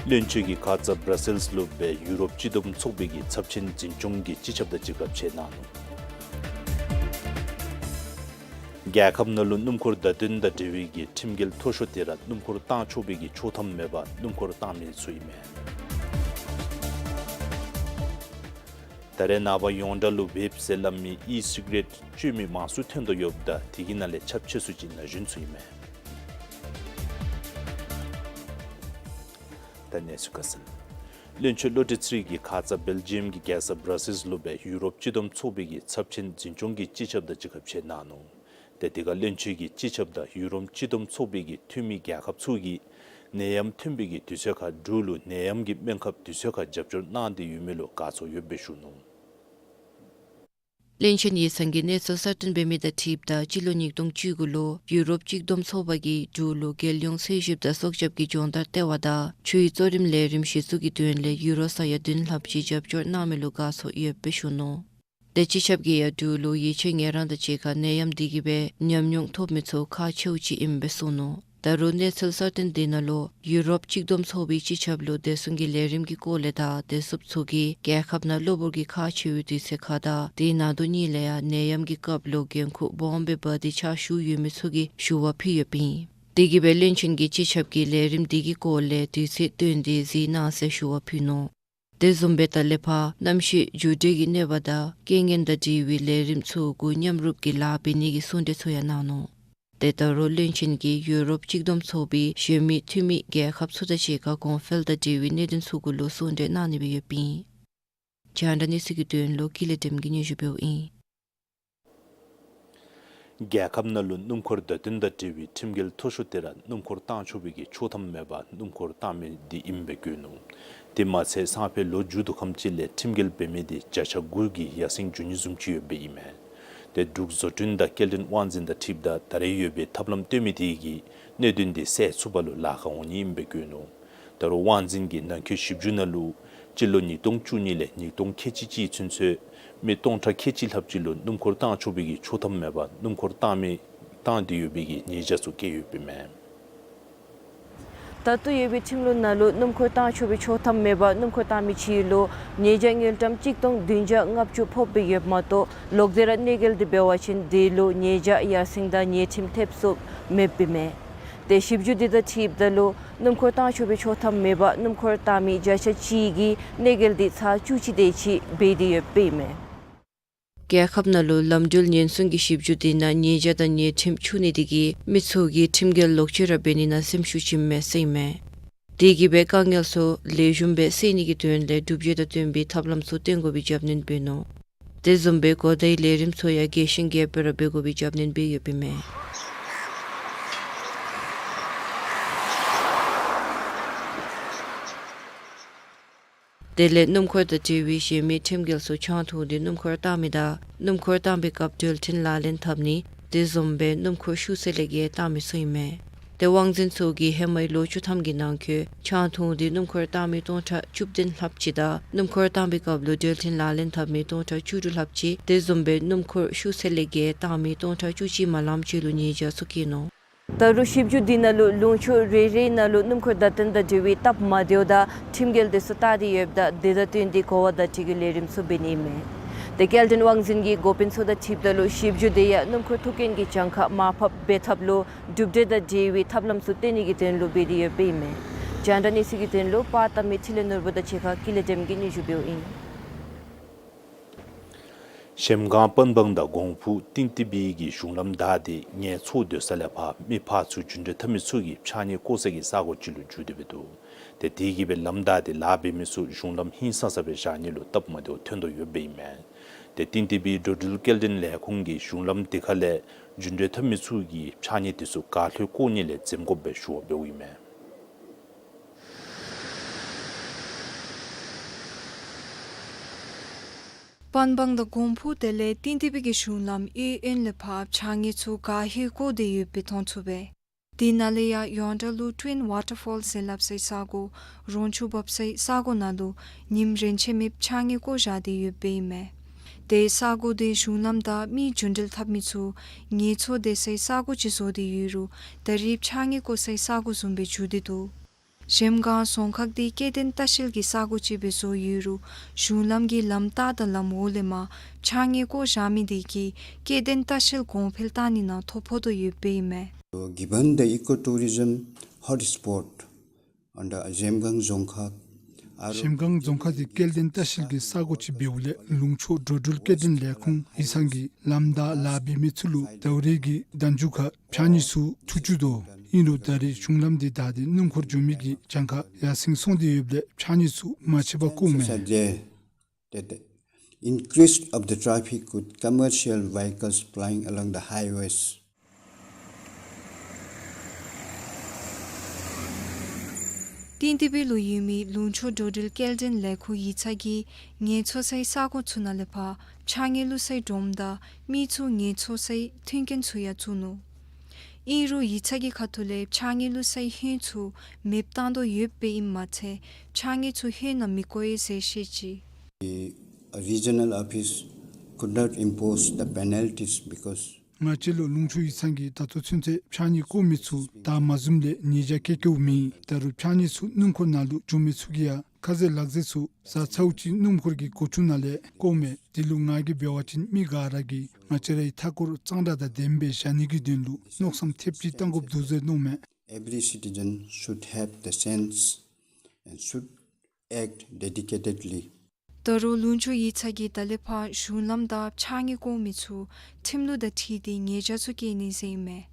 བློན་ཆེན་གྱིས་ཁ་ཙ་བར་སིལསི་ལུ་འབད་ཡུ་རོབ་སྤྱི་བསྡོམས་ཚོགས་པའི་གི་ཚབས་ཆེན་འཛིན་སྐྱོང་གི་སྤྱི་ཁྱབ་དང་གཅིག་ཁར་ཕྱད་གནང་ནུག། རྒྱལ་ཁབ་ནང་ལུ་སྣུམ་འཁོར་བརྡ་སྟོན་དང་འབྲེལ་བའི་གི་ཁྲིམས་འགལ་མཐོ་ཤོས་དེ་ར་སྣུམ་འཁོར་བཏང་ཆོག་པའི་གི་ཆོག་ཐམ་མེད་པར་སྣུམ་འཁོར་བཏང་མི་ཚུ་ཨིན་མས། ད་རེས་ནངས་པ་ཡོངས་གྲགས་ལུ་ཝེབ་ཟེར་སླབ་མི་ཨི་སི་ག་རེཊ་སྤྱོད་མི་མང་སུ་ཐོན་དོ་ཡོདཔ་ད་དེ་གི་ནང་ལས་ཁྱབ་ཆེ་སུ་ཅིག་ན་གཞོན་ཚུ་ཨིན་མས། ད་གནས་ཚུལ་ཁ་གསལ། བློན་ཆེན་བློ་གྲོས་ཚེ་རིང་གིས་ཁ་ཙ་སྦེལ་ཇི་ཡམ་གྱི་རྒྱལ་ས་བར་སིལསི་ལུ་འབད་ཡུ་རོབ་སྤྱི་བསྡོམས་ཚོགས་པའི་གི་ཚབས་ཆེན་འཛིན་སྐྱོང་གི་སྤྱི་ཁྱབ་དང་གཅིག་ཁར་ཕྱད་གནང་ནུག། ཏེ་དེ་ཁར་བློན་ཆེན་གྱིས་སྤྱི་ཁྱབ་དང་ཡུ་རོབ་སྤྱི་བསྡོམས་ཚོགས་པའི་གི་འཐུས་མི་རྒྱལ་ཁབ་ཚུ་གིས་ནད་ཡམས་ཐོན་པའི་གི་དུས་ཚོད་ཁར་འབྲུག་ལུ་ནད་ཡམས་ཀྱི་སྨན་ཁབ་དུས་ཚོད་ཁར་རྒྱབ་སྐྱོར་གནང་སྟེ་ཡོད་མི་ལུ་དགའ་ཚོར་ཡོདཔ་སྦེ་ཞུ་ནུག། བློན་ཆེན་ཡིག་ཚང་གིས་གནས་ཚུལ་གསར་བཏོན་འབད་མི་དང་འཁྲིལཝ་ད་སྤྱི་ལོ་ཉིས་སྟོང་བཅུ་དགུ་ལུ་ཡུ་རོབ་སྤྱི་བསྡོམས་ཚོགས་པ་གིས་འབྲུག་ལུ་རྒྱལ་ཡོངས་ཚོས་ཞིབ་དང་སྲོག་སྐྱབས་ཀྱི་སྦྱོང་བརྡར་ལྟེ་བ་དང་ཆུའི་གཙོ་རིམ་ལས་རིམ་གཞི་བཙུགས་ཀྱི་དོན་ལས་ཡུ་རོ་ས་ཡ་བདུན་ལྷགཔ་ཅིག་རྒྱབ་སྐྱོར་གནང་མི་ལུ་དགའ་ཚོར་ཡོདཔ་སྦེ་ཞུ་ནུག། ཏེ་སྤྱི་ཁྱབ་ཀྱིས་ཡང་འབྲུག་ལུ་ཡིད་ཆེས་ངལ་རངས་དང་གཅིག་ཁར་ནད་ཡམས་འདི་གིས་སྦེ་ཉམས་མྱོང་ཐོབ་མི་ཚུ་ཁག་ཆེཝ་ཅིག་ཨིནམ་སྦེ་གསུངས་ནུག། ད་རུང་གནས་ཚུལ་གསར་བཏོན་འདི་ནང་ལུ་ཡུ་རོབ་སྤྱི་བསྡོམས་ཚོགས་པའི་སྤྱི་ཁྱབ་ལུ་བདེ་སྲུང་གི་ལས་རིམ་གྱི་སྐོར་ལས་དང་བདེ་སྲུངཔ་ཚུ་གིས་རྒྱལ་ཁབ་ནང་གློ་བུར་གྱི་ཁག་ཆེ་བའི་དུས་ཚོད་ཁར་དང་དེའི་ནང་དོག་གཉིས་ལས་ཡང་ནད་ཡམས་ཀྱི་སྐབས་ལུ་འགན་ཁུར་སྦོམ་སྦེ་འབག་སྟེ་ཕྱག་ཞུ་ཡོད་མི་ཚུ་གི་ཞུ་བ་ཕུལ་ཡོདཔ་ཨིན། དེ་གིས་སྦེ་བློན་ཆེན་གྱིས་སྤྱི་ཁྱབ་ཀྱིས་ལས་རིམ་འདི་གི་སྐོར་ལས་དུས་ཚོད་བཏོན་ཏེ་གཟིགས་གནང་ཟེར་ཞུ་བ་ཕུལ་ནུག། དེ་བཟུམ་སྦེ་ད་ལས་ཕར་གནམ་གཤིས་འགྱུར་འགྲོས་ཀྱི་གནོད་པ་དང་རྐྱེན་ངན་དང་འབྲེལ་བའི་ལས་རིམ་ཚུ་གུ་མཉམ་རུབ་ཀྱིས་ལཱ་འབད་ནི་གི་གསུང་གྲོས་ཚུ་ཡང་གནང་ནུག། ཏེ་ད་རུང་བློན་ཆེན་གྱིས་ཡུ་རོབ་གཅིག་བསྡོམས་ཚོགས་པའི་གཞོན་མི་འཐུས་མི་རྒྱལ་ཁབ་ཚུ་དང་གཅིག་ཁར་གོང་འཕེལ་དང་འབྲེལ་བའི་གནད་དོན་ཚུ་གུ་ལུ་གསུང་གྲོས་གནང་ནི་སྦེ་ཡོདཔ་ཨིན། རྒྱང་བསྒྲགས་གནས་ཚུལ་གྱི་དོན་ལུ་ཀུན་ལེགས་སྒྲོལམ་གིས་སྙན་ཞུ་འབདཝ་ཨིན། རྒྱལ་ཁབ་ནང་ལུ་སྣུམ་འཁོར་བརྡ་སྟོན་དང་འབྲེལ་བའི་ཁྲིམས་འགལ་མཐོ་ཤོས་དེ་ར་སྣུམ་འཁོར་བཏང་ཆོག་པའི་གི་ཆོག་ཐམ་མེད་པར་སྣུམ་འཁོར་བཏང་མི་དེ་ཨིནམ་སྦེ་བཀོད་ནུག། དེ་མ་ཚད་སང་ཕོད་ལོ་མཇུག་བསྡུ་ཁམས་ཅིག་ལས་ཁྲིམས་འགལ་འབད་མི་དེ་བརྒྱ་ཆ་དགུ་གི་ཡར་སེང་འགྱོ་ནི་བཟུམ་ཅིག་ཡོདཔ་ཨིན་མས། ཏེ་འབྲུག་བཟོ་སྐྲུན་དང་སྐྱེལ་འདྲེན་དབང་འཛིན་དང་འཁྲིལཝ་ད་ད་རེས་ཡོད་པའི་ཐབས་ལམ་སྟོན་མི་དེ་གིས་གནད་དོན་དེ་སེལ་ཚུགས་པ་ལུ་ལཱ་ཁག་འོང་ནི་ཨིནམ་སྦེ་བཀོད་ནུག། ད་རུང་དབང་འཛིན་གྱིས་ནང་འཁོད་ཞིབ་འཇུག་ནང་ལུ་སྤྱི་ལོ་ཉིས་སྟོང་བཅུ་གཉིས་ལས་ཉིས་སྟོང་ཁལ་གཅིག་གཅིག་ཚུན་ཚོད་མི་སྟོང་ཕྲག་ཁལ་གཅིག་ལྷགཔ་ཅིག་ལུ་སྣུམ་འཁོར་བཏང་ཆོག་པའི་གི་ཆོག་ཐམ་མེད་པར་སྣུམ་འཁོར་བཏང་མི་བཏང་སྟེ་ཡོད་པའི་གི་ཉེས་བྱ་ཚུ་བཀལ་ཡོདཔ་ཨིན་མས། ད་ལྟོ་ཡོད་པའི་ཁྲིམས་ལུགས་ནང་ལུ་སྣུམ་འཁོར་བཏང་ཆོག་པའི་ཆོག་ཐམ་མེད་པར་སྣུམ་འཁོར་བཏང་མི་ཅིག་ལུ་ཉེས་བྱ་དངུལ་ཀྲམ་གཅིག་སྟོང་བདུན་བརྒྱ་ལྔ་བཅུ་ཕོགཔ་སྦེ་ཡོདཔ་མ་གཏོགས་ལོག་སྟེ་ར་གནོད་འགེལ་དེ་འབད་བ་ཅིན་དེ་ལུ་ཉེས་བྱ་ཡར་སེང་དང་ཉེས་ཁྲིམས་ཐེབས་སོཔ་མེདཔ་ཨིན་མས། ཏེ་ཞིབ་འཇུག་དེ་དང་འཁྲིལཝ་ད་ལུ་སྣུམ་འཁོར་བཏང་ཆོག་པའི་ཆོག་ཐམ་མེད་པར་སྣུམ་འཁོར་བཏང་མི་བརྒྱ་ཆ་གཅིག་གིས་གནོད་འགེལ་དེ་ཚར་བཅུ་གཅིག་དེ་ཅིག་འབད་དེ་ཡོདཔ་ཨིན་མས། རྒྱལ་ཁབ་ནང་ལུ་ལམ་འགྲུལ་ཉེན་སྲུང་གི་ཞིབ་འཇུག་དེ་ནང་ཉེས་བྱ་དང་ཉེས་ཁྲིམས་འཆུག་ནི་དེ་གིས་མི་ཚུ་གིས་ཁྲིམས་འགལ་ལོག་སྤྱོད་ར་འབད་ནི་ནང་སེམས་ཤུགས་བྱིནམ་མས་ཟེར་ཨིན་མས། དེ་གིས་སྦེ་དཀའ་ངལ་ཚུ་ལེགས་ཤོམ་སྦེ་སེལ་ནི་གི་དོན་ལས་སྒྲུབ་བྱེད་དང་བསྟུན་པའི་ཐབས་ལམ་ཚུ་བཏོན་དགོ་པའི་རྒྱབ་སྣོན་འབད་ནུག། དེ་བཟུམ་སྦེ་གོ་བརྡའི་ལས་རིམ་ཚུ་ཡང་རྒྱས་ཤིང་རྒྱས་པ་ར་འབད་དགོ་པའི་རྒྱབ་སྣོན་འབད་ཡོདཔ་ཨིན་མས། དེ་ལས་སྣུམ་འཁོར་དང་འབྲེལ་བའི་གཞན་མི་ཁྲིམས་འགལ་ཚུ་ཆང་འཐུང་སྟེ་སྣུམ་འཁོར་བཏང་མི་དང་སྣུམ་འཁོར་བཏང་པའི་སྐབས་འགྲུལ་འཕྲིན་ལག་ལེན་འཐབ་ནི་དེ་བཟུམ་སྦེ་སྣུམ་འཁོར་ཤུགས་ཚད་ལས་བརྒལ་བཏང་མི་ཚུ་ཨིན་མས། ཏེ་དབང་འཛིན་ཚུ་གིས་ཧེ་མའི་ལོ་བཅུ་ཐམ་གྱི་ནང་འཁོད་ཆང་འཐུང་སྟེ་སྣུམ་འཁོར་བཏང་མི་སྟོང་ཕྲག་བཅུ་བདུན་ལྷགཔ་ཅིག་དང་སྣུམ་འཁོར་བཏང་པའི་སྐབས་ལུ་འགྲུལ་འཕྲིན་ལག་ལེན་འཐབ་མི་སྟོང་ཕྲག་བཅུ་དྲུག་ལྷགཔ་ཅིག་དེ་བཟུམ་སྦེ་སྣུམ་འཁོར་ཤུགས་ཚད་ལས་བརྒལ་བཏང་མི་སྟོང་ཕྲག་བཅུ་གཅིག་མ་ལངམ་ཅིག་ལུ་ཉེས་བྱ་ཚུ་བཀལ་ནུག། ད་རུང་ཞིབ་འཇུག་འདི་ནང་ལུ་ལུང་ཕྱོགས་རེ་རེ་ནང་ལུ་སྣུམ་འཁོར་བརྡ་སྟོན་དང་འབྲེལ་བའི་སྟབས་མ་བདེཝ་དང་ཁྲིམས་འགལ་དེ་ཚུ་བལྟ་སྟེ་ཡོདཔ་ད་དེ་དང་བསྟུན་ཏེ་གོ་བ་བརྡ་སྤྲོད་ཀྱི་ལས་རིམ་ཚུ་འབད་ནི་ཨིན་མས། ཏེ་སྐྱེལ་འདྲེན་དབང་འཛིན་གྱི་འགོ་དཔོན་ཚུ་དང་འཁྲིལཝ་ད་ལུ་ཞིབ་འཇུག་དེ་ཡང་སྣུམ་འཁོར་ཐུག་རྐྱེན་གྱི་གྱངས་ཁ་མར་ཕབ་འབད་ཐབས་ལུ་གྲུབ་འབྲས་དང་འབྲེལ་བའི་ཐབས་ལམ་ཚུ་བཏོན་ནི་གི་དོན་ལུ་འབད་དེ་ཡོདཔ་ཨིན་མས། རྒྱང་བསྒྲགས་གནས་ཚུལ་གྱི་དོན་ལུ་པར་བཏབ་མི་འཕྲིན་ལས་ནོར་བུ་དང་གཅིག་ཁར་ཀུན་ལེགས་སྒྲོལམ་གྱིས་སྙན་ཞུ་འབདཝ་ཨིན། གཞལམ་སྒང་པན་སྦང་དང་གོང་ཕུ་ཏིན་ཏི་པི་གི་གཞུང་ལམ་བདའ་སྟེ་ངལ་འཚོ་སྡོད་ས་ལས་ཕར་མི་ཕར་ཚུར་རྒྱུན་འགྲུལ་འཐབ་མི་ཚུ་གིས་ཕྱགས་སྙིགས་བཀོ་སའི་གི་ས་གོ་ཅིག་ལུ་འགྱུར་ཏེ་འབད་འདུག། ཏེ་དེ་གིས་སྦེ་ལམ་བདའ་སྟེ་ལཱ་འབད་མི་ཚུ་གཞུང་ལམ་ཧིང་སངས་ས་སྦེ་བཞག་ནི་ལུ་སྟབས་མ་བདེཝ་ཐོན་དོ་ཡོདཔ་ཨིན་མས། ཏེ་ཏིན་ཏི་པི་འགྲོ་འགྲུལ་སྐྱེལ་འདྲེན་ལས་ཁུངས་ཀྱིས་གཞུང་ལམ་དེ་ཁ་ལས་རྒྱུན་འགྲུལ་འཐབ་མི་ཚུ་གིས་ཕྱགས་སྙིགས་དེ་ཚུ་ག་ལྷོད་བཀོ་ནི་ལས་འཛེམ་དགོཔ་སྦེ་ཞུ་བ་འབདཝ་ཨིན་མས། པན་སྦང་དང་གོང་ཕུ་དེ་ལས་ཏིན་ཏི་པི་གི་གཞུང་ལམ་གཡས་གཡོན་ལས་ཕར་ཕྱགས་སྙིགས་ཚུ་ག་ལྷོད་བཀོ་སྟེ་ཡོདཔ་སྦེ་མཐོང་ཚུགས་པས། དེ་ནང་ལས་ཡང་ཡོངས་གྲགས་ལུ་ཊུ་ཝིན་ཝ་ཊར་ཕོལ་ཟེར་སླབ་སའི་ས་གོ་རོང་ཆུ་འབབ་སའི་ས་གོ་ནང་ལུ་ཉིནམ་རེ་ཆད་མེདཔ་ཕྱགས་སྙིགས་བཀོ་བཞག་སྟེ་ཡོདཔ་ཨིན་མས། ཏེ་ས་གོ་དེ་གཞུང་ལམ་དང་མི་རྒྱུན་འགྲུལ་འཐབ་མི་ཚུ་ངལ་འཚོ་སྡོད་སའི་ས་གོ་ཅིག་བཟོ་སྟེ་ཡོད་རུང་ད་རེས་ཕྱགས་སྙིགས་བཀོ་སའི་ས་གོ་བཟུམ་སྦེ་འགྱུར་ཏེ་འདུག། གཞལམ་སྒང་རྫོང་ཁག་དེ་སྐྱེ་ལྡན་ལྟ་བཤལ་གྱི་ས་གོ་ཅིག་སྦེ་བཟོ་ཡོད་རུང་གཞུང་ལམ་གྱི་ལམ་ལྟག་དང་ལམ་འོག་ལས་མར་ཕྱགས་སྙིགས་བཀོ་བཞག་མི་དེ་གིས་སྐྱེ་ལྡན་ལྟ་བཤལ་གོང་འཕེལ་བཏང་ནི་ནང་ཐོ་ཕོག་དོ་ཡོདཔ་ཨིན་མས། Given the ecotourism hotspot under Zemgang Dzongkhag, གཞལམ་སྒང་རྫོང་ཁག་དེ་སྐྱེ་ལྡན་ལྟ་བཤལ་གྱི་ས་གོ་ཅིག་འབདཝ་ལས་ལུང་ཕྱོགས་འགྲོ་འགྲུལ་སྐྱེལ་འདྲེན་ལས་ཁུངས་ཡིག་ཚང་གིས་ལམ་བདའ་ལཱ་འབད་མི་ཚུ་ལུ་ཟླཝ་རེ་གི་ཟླ་མཇུག་ཁར་ཕྱགས་སྙིགས་ཚུ་འཐུ་བཅུག་དོ། ཨིན་རུང་ད་རེས་གཞུང་ལམ་དེ་བདའ་སྟེ་སྣུམ་འཁོར་འགྱོ་མི་གི་གྱངས་ཁ་ཡར་སེང་སོང་སྟེ་ཡོདཔ་ལས་ཕྱགས་སྙིགས་ཚུ་མ་ཆད་པར་བཀོཝ་མས། Suggest that the increase of the traffic with commercial vehicles plying along the highways. ཏིན་ཏི་པི་ལུ་ཡོད་མི་ལུང་ཕྱོགས་འགྲོ་འགྲུལ་སྐྱེལ་འདྲེན་ལས་ཁུངས་ཡིག་ཚང་གིས་ངལ་འཚོ་སའི་ས་གོ་ཚུ་ནང་ལས་ཕར་ཕྱགས་སྙིགས་བླུག་སའི་སྒྲོམ་དང་མི་ཚུ་ངལ་འཚོ་སའི་མཐུན་རྐྱེན་ཚུ་ཡང་བཙུགས་ནུག། ཨིན་རུང་ཡིག་ཚང་གི་ཁ་ཐུག་ལས་ཕྱགས་སྙིགས་བླུག་སའི་ཧོད་ཚུ་མེདཔ་བཏང་དོ་ཡོདཔ་ཨིནམ་མ་ཚད་ཕྱགས་སྙིགས་ཚུ་ཧོད་ནང་མི་བཀོ་ཡི་ཟེར་བཤད་ཅི། The regional office could not impose the penalties because ང་བཅས་ལུ་ལུང་ཕྱོགས་ཡིག་ཚང་གིས་ད་ལྟོ་ཚུན་ཚོད་ཕྱགས་སྙིགས་བཀོ་མི་ཚུ་བདའ་མ་བཟུངམ་ལས་ཉེས་བྱ་བཀལ་བཀལཝ་མེད། ད་རུང་ཕྱགས་སྙིགས་ཚུ་སྣུམ་འཁོར་ནང་ལུ་འགྱོ་མི་ཚུ་གིས་ཡང་ཁ་ཟས་ལག་ཟས་ཚུ་བཟའ་ཚརཝ་ཅིག་སྣུམ་འཁོར་གྱི་སྒོ་ཕྱུགས་ནང་ལས་བཀོཝ་མས། དེ་ལུ་ང་གིས་འབད་བ་ཅིན་མི་ག་ར་གིས་ང་བཅས་རའི་མཐའ་འཁོར་གཙང་སྦྲ་དང་ལྡནམ་སྦེ་བཞག་ནི་གི་དོན་ལུ་མནོ་བསམ་ཐེབས་ཅིག་བཏང་དགོཔ་འདུག་ཟེར་མནོཝ་མས། Every citizen should have the sense and should act dedicatedly. ད་རུང་ལུང་ཕྱོགས་ཡིག་ཚང་གིས་ད་ལས་ཕར་གཞུང་ལམ་དང་ཕྱགས་སྙིགས་བཀོ་མི་ཚུ་ཁྲིམས་ལུགས་དང་འཁྲིལ་ཏེ་ཉེས་བྱ་ཚུ་བཀལ་ནི་ཟེར་ཨིན་མས།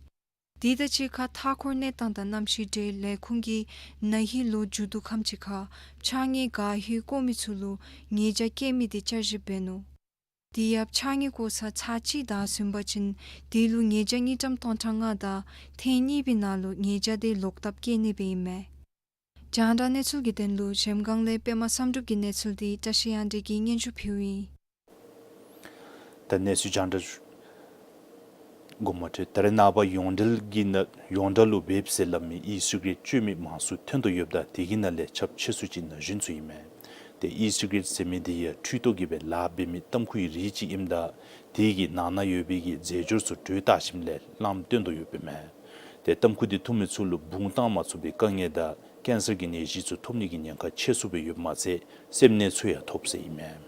དེ་དང་གཅིག་ཁར་མཐའ་འཁོར་གནས་སྟངས་དང་གནམ་གཤིས་འབྲེལ་ལས་ཁུངས་ཀྱིས་ན་ཧིང་ལོ་མཇུག་བསྡུ་ཁམས་ཅིག་ཁར་ཕྱགས་སྙིགས་ག་ཧེ་བཀོ་མི་ཚུ་ལུ་ཉེས་བྱ་བཀལ་མི་དེ་བསྐྱར་ཞིབ་འབད་ནུག། དེ་ཡང་ཕྱགས་སྙིགས་བཀོ་ས་ཚར་གཅིག་བདའ་ཟུན་པ་ཅིན་དེ་ལུ་ཉེས་བྱ་དངུལ་ཀྲམ་སྟོང་ཕྲག་ལྔ་དང་ཐེངས་གཉིས་པའི་ནང་ལུ་ཉེས་བྱ་དེ་ལོག་ཐབས་བཀལ་ནི་སྦེ་ཨིན་མས། རྒྱང་བསྒྲགས་གནས་ཚུལ་གྱི་དོན་ལུ་གཞལམ་སྒང་ལས་པདྨ་བསམ་གྲུབ་ཀྱི་གནས་ཚུལ་དེ་བཀྲ་ཤིས་དབྱངས་སྒྲོན་གྱིས་སྙན་ཞུ་ཕུལཝ་ཨིན། ད་གནས་ཚུལ་རྒྱང་བསྒྲགས་ཞུ། དགོངསམ་མ་ཁྲེལ། ད་རེས་ནངས་པ་ཡོངས་འབྲེལ་གྱི་ནང་ཡོངས་གྲགས་ལུ་བེབ་ཟེར་སླབ་མི་ཨི་སི་ག་རེཊ་སྤྱོད་མི་མང་སུ་ཐོན་དོ་ཡོདཔ་ད་དེ་གི་ནང་ལས་ཁྱབ་ཆེ་སུ་ཅིག་ན་གཞོན་ཚུ་ཨིན་མས། ཏེ་ཨི་སི་ག་རེཊ་ཟེར་མི་དེ་ཡང་འཕྲུལ་ཐོག་གི་སྦེ་ལཱ་འབད་མི་ཏམ་ཁུ་གི་རིགས་ཅིག་ཨིནམ་ད་དེ་གི་ནང་ན་ཡོད་པའི་གི་རྫས་སྦྱོར་ཚུ་དྲོད་བཏགས་ཞིནམ་ལས་རླངསམ་བཏོན་དོ་ཡོདཔ་ཨིན་མས། ཏེ་ཏམ་ཁུ་དེ་འཐུང་མི་ཚུ་ལུ་བུང་བཏང་མ་ཚུགས་པའི་དཀའ་ངལ་དང་ཀེན་སར་གྱི་ནད་གཞི་ཚུ་ཐོབ་ནི་གི་ཉེན་ཁ་ཆེ་སུ་སྦེ་ཡོདཔ་མ་ཚད་སེམས་ནད་ཚུ་ཡང་ཐོབ་ཟེར་ཨིན་མས།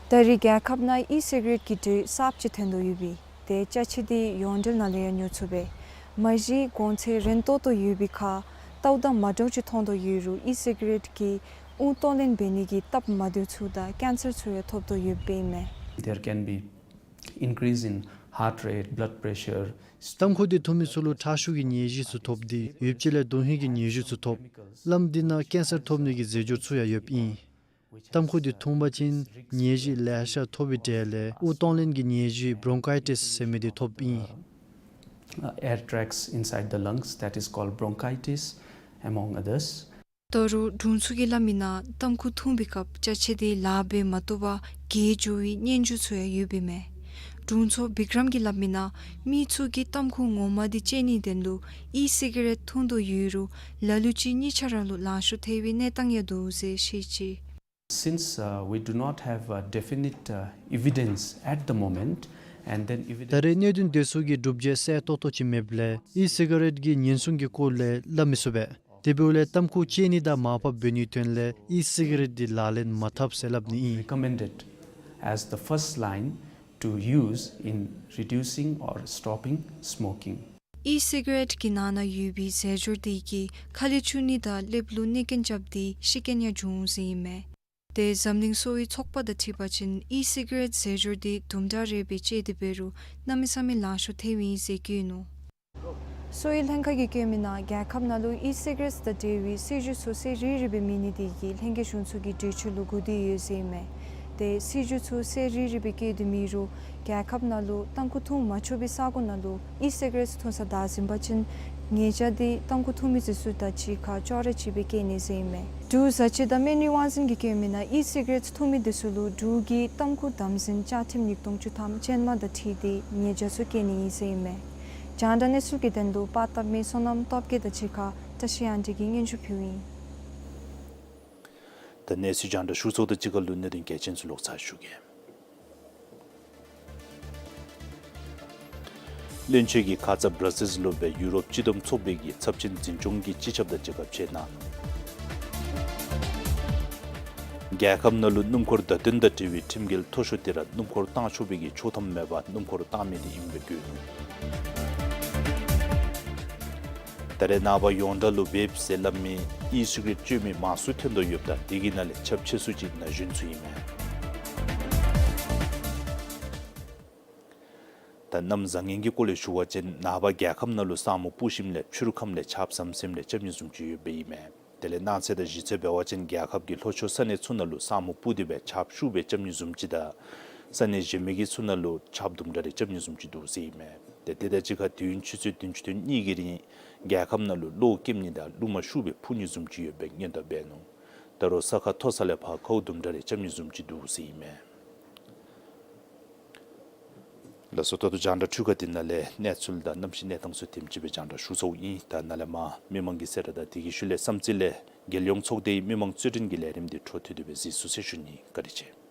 ད་རེས་རྒྱལ་ཁབ་ནང་ཨི་སི་ག་རེཊ་ཀྱི་དྲོད་གསརཔ་ཅིག་ཐོན་དོ་ཡོད་པས། ཏེ་ཅ་ཆས་དེ་ཡོངས་འབྲེལ་ནང་ལས་ཡང་ཉོ་ཚུགས་པས། མ་གཞི་གོང་ཚད་རན་ཏོག་ཏོ་ཡོད་པའི་ཁར་ལྟཝ་ད་མ་འདྲཝ་ཅིག་མཐོང་དོ་ཡོད་རུང་ཨི་སི་ག་རེཊ་ཀྱིས་དབུགས་གཏོང་ལེན་འབད་ནི་གི་སྟབས་མ་བདེཝ་ཚུ་དང་ཀེན་སར་ཚུ་ཡང་ཐོབ་དོ་ཡོདཔ་ཨིན་མས། There can be increase in heart rate, blood pressure. ཏམ་ཁུ་དེ་འཐུང་མི་ཚུ་ལུ་ཁྲག་ཤུགས་ཀྱི་ནད་གཞི་ཚུ་ཐོབ་སྟེ་ཡུདཔ་ཅིག་ལས་དོན་ཧིང་གི་ནད་གཞི་ཚུ་ཐོབ། ལམ་དེ་ནང་ཀེན་སར་ཐོབ་ནི་གི་རྫས་སྦྱོར་ཚུ་ཡང་ཡོདཔ་ཨིན། ཏམ་ཁུ་དེ་འཐུང་པ་ཅིན་ནད་གཞི་ལེ་ཤ་ཐོབ་པའི་གྲས་ལས་དབུགས་གཏོང་ལེན་གྱི་ནད་གཞི་བྷོང་ཀའི་ཊིས་ཟེར་མི་དེ་ཐོབ་ཨིན། Uh, air tracts inside the lungs, that is called bronchitis, among others. ད་རུང་དྲུང་འཚོ་གིས་སླབ་མིའི་ནང་ཏམ་ཁུ་འཐུང་པའི་སྐབས་ཅ་ཆས་དེ་ལཱ་འབད་མ་བཏུབ་པར་རྒས་འགྱོ་བའི་སྙན་ཞུ་ཚུ་ཡང་ཡོདཔ་ཨིན་མས། དྲུང་འཚོ་བི་ཀྲམ་གྱིས་སླབ་མིའི་ནང་མི་ཚུ་གིས་ཏམ་ཁུ་ངོ་མ་དེ་བཅད་ནིའི་དོན་ལུ་ཨི་སི་ག་རེཊ་འཐུང་དོ་ཡོད་རུང་ལ་ལུ་ཅིག་གཉིས་ཆ་ར་ལུ་ལང་ཤོར་ཐལ་བའི་གནས་སྟངས་ཡང་འདུག་ཟེར་བཤད་ཅི། Since, uh, we do not have, uh, definite, uh, evidence at the moment, and then evidence ད་རེས་གནད་དོན་དེ་ཚུ་གི་སྒྲུབ་བྱེད་གསལ་ཏོག་ཏོ་ཅིག་མེདཔ་ལས་ཨི་སི་ག་རེཊ་ཀྱི་ཉེན་སྲུང་གི་སྐོར་ལས་སླབ་མི་ཚུགས་པས། དེ་འབདཝ་ལས་ཏམ་ཁུ་བཅད་ནི་དང་མར་ཕབ་འབད་ནིའི་དོན་ལས་ཨི་སི་ག་རེཊ་འདི་ལག་ལེན་མ་འཐབ་ཟེར་སླབ་ནི་ཨིན། Recommended as the first line to use in reducing or stopping smoking. ཨི་སི་ག་རེཊ་ཀྱི་ནང་ན་ཡོད་པའི་རྫས་སྦྱོར་དེ་གིས་ཁ་ལས་བཅུག་ནི་དང་ལེབ་ལུ་གནོད་རྐྱེན་རྐྱབ་སྟེ་ཤི་རྐྱེན་ཡང་འབྱུང་ཟེར་ཨིན་མས། ཏེ་འཛམ་གླིང་གསོ་བའི་ཚོགས་པ་དང་འཁྲིལ་བ་ཅིན་ཨི་སི་ག་རེཊ་རྫས་སྦྱོར་དེ་དུམ་གྲ་རེ་སྦེ་བཅད་དེ་འབད་རུང་གནམ་མེད་ས་མེད་ལང་ཤོར་ཐལཝ་ཨིན་ཟེར་བཀོད་ནུག། གསོ་བའི་ལྷན་ཁག་གིས་བཀོད་མིའི་ནང་རྒྱལ་ཁབ་ནང་ལུ་ཨི་སི་ག་རེཊ་དང་འབྲེལ་བའི་སྲིད་བྱུས་ཚུ་གསལ་རི་རི་སྦེ་མེད་ནི་དེ་གིས་ལྷན་རྒྱས་གཞུང་ཚོགས་ཀྱི་གྲོས་ཆོད་ལུ་སྒུག་སྟེ་ཡོད་ཟེར་ཨིན་མས། ཏེ་སྲིད་བྱུས་ཚུ་གསལ་རི་རི་སྦེ་བཀོད་དེ་མེད་རུང་རྒྱལ་ཁབ་ནང་ལུ་ཏམ་ཁུ་འཐུང་མ་ཆོག་པའི་ས་གོ་ནང་ལུ་ཨི་སི་ག་རེཊ་འཐུང་ས་བདའ་ཟུན་པ་ཅིན་ཉེས་བྱ་དེ་ཏམ་ཁུ་འཐུང་མི་ཚུ་དང་གཅིག་ཁར་ཅོག་ར་གཅིག་སྦེ་བཀལ་ནི་ཟེར་ཨིན་མས། འབྲུག་བཟའ་སྤྱོད་དང་སྨན་རིགས་དབང་འཛིན་གྱིས་བཀོད་མིའི་ནང་ཨི་སི་ག་རེཊ་འཐུང་མི་དེ་ཚུ་ལུ་འབྲུག་གི་ཏམ་ཁུ་དམ་འཛིན་བཅའ་ཁྲིམས་ཉིས་སྟོང་བཅུ་ཐམ་ཅན་མ་དང་འཁྲིལ་ཏེ་ཉེས་བྱ་ཚུ་བཀལ་ནི་ཨིན་ཟེར་ཨིན་མས། རྒྱང་བསྒྲགས་གནས་ཚུལ་གྱི་དོན་ལུ་པར་བཏབ་མི་བསོད་ནམས་སྟོབས་རྒྱས་དང་གཅིག་ཁར་བཀྲ་ཤིས་དབྱངས་སྒྲོན་གྱིས་སྙན་ཞུ་ཕུལཝ་ཨིན། ད་གནས་ཚུལ་རྒྱང་བསྒྲགས་ཞུ་ཚརཝ་དང་གཅིག་ཁར་ལུ་གནད་དོན་གལ་ཆེན་ཚུ་ལོག་ཚར་ཞུ་གེ། བློན་ཆེན་གྱིས་ཁ་ཙ་བར་སིལ་ལུ་སྦེ་ཡུ་རོབ་སྤྱི་བསྡོམས་ཚོགས་པའི་གི་ཚབས་ཆེན་འཛིན་སྐྱོང་གི་སྤྱི་ཁྱབ་དང་གཅིག་ཁར་ཕྱད་གནང་། རྒྱལ་ཁབ་ནང་ལུ་སྣུམ་འཁོར་བརྡ་སྟོན་དང་འབྲེལ་བའི་ཁྲིམས་འགལ་མཐོ་ཤོས་དེ་ར་སྣུམ་འཁོར་བཏང་ཆོག་པའི་གི་ཆོག་ཐམ་མེད་པར་སྣུམ་འཁོར་བཏང་མི་དེ་ཨིནམ་སྦེ་བཀོད་ནུག། ད་རེས་ནངས་པ་ཡོངས་གྲགས་ལུ་བེབ་ཟེར་སླབ་མི་ཨི་སི་ག་རེཊ་སྤྱོད་མི་མང་སུ་ཐོན་དོ་ཡོདཔ་ད་དེ་གི་ནང་ལས་ཁྱབ་ཆེ་སུ་ཅིག་ན་གཞོན་ཚུ་ཨིན་མས། ད་གནམ་བཟང་ངན་གྱི་སྐོར་ལས་ཞུ་བ་ཅིན་ནངས་པ་རྒྱལ་ཁབ་ནང་ལུ་ས་སྨུག་སྤུབས་ཞིནམ་ལས་ཕྱི་རུ་ཁམས་ལས་ཆརཔ་ཟམ་ཟིམ་རེ་རྐྱབ་ནི་བཟུམ་ཅིག་ཡོདཔ་ཨིན་མས། དེ་ལས་གནངས་ཚེ་དང་གཞེས་ཚེ་འབད་བ་ཅིན་རྒྱལ་ཁབ་ཀྱི་ལྷོ་ཕྱོགས་ས་གནས་ཚུ་ནང་ལུ་ས་སྨུག་སྤུབས་ཏེ་སྦེ་ཆརཔ་ཤུགས་སྦེ་རྐྱབ་ནི་བཟུམ་ཅིག་དང་ས་གནས་གཞན་མི་གི་ཚུ་ནང་ལུ་ཆརཔ་དུམ་གྲ་རེ་རྐྱབ་ནི་བཟུམ་ཅིག་འདུག་ཟེར་ཨིན་མས། ཏེ་དེ་དང་གཅིག་ཁར་དུས་ཡུན་ཆུ་ཚོད་བདུན་ཅུ་དོན་གཉིས་ཀྱི་རིང་རྒྱལ་ཁབ་ནང་ལུ་གློག་སྐྱེམ་ནི་དང་རླུང་མ་ཤུགས་སྦེ་འཕུ་ནི་བཟུམ་ཅིག་ཡོད་པའི་སྔོན་བརྡ་འབད་ནུག། ད་རུང་ས་ཁ་མཐོ་ས་ལས་ཕར་ཁཝ་དུམ་གྲ་རེ་རྐྱབ་ནི་བཟུམ་ཅིག་འདུག་ཟེར་ཨིན་མས། ལགས་སོ། ད་ལྟོ་རྒྱང་བསྒྲགས་འཕྲུལ་ཁང་འདི་ནང་ལས་གནས་ཚུལ་དང་གནམ་གཤིས་གནས་སྟངས་ཚུ་དེམ་ཅིག་སྦེ་རྒྱང་བསྒྲགས་ཞུ་ཚརཝ་ཨིན། ད་ནཱ་ལས་མར་མི་མང་གི་གསལ་བསྒྲགས་དང་དེ་གི་ཤུལ་ལས་བསམ་རྩེ་ལས་རྒྱལ་ཡོངས་ཚོགས་སྡེའི་མི་མང་རྩོད་འགྲན་གྱི་ལས་རིམ་འདི་འཕྲོ་མཐུད་དེ་སྦེ་གཟིགས་ཚུགས་ཟེར་ཞུ་ནི། བཀའ་དྲིན་ཆེ།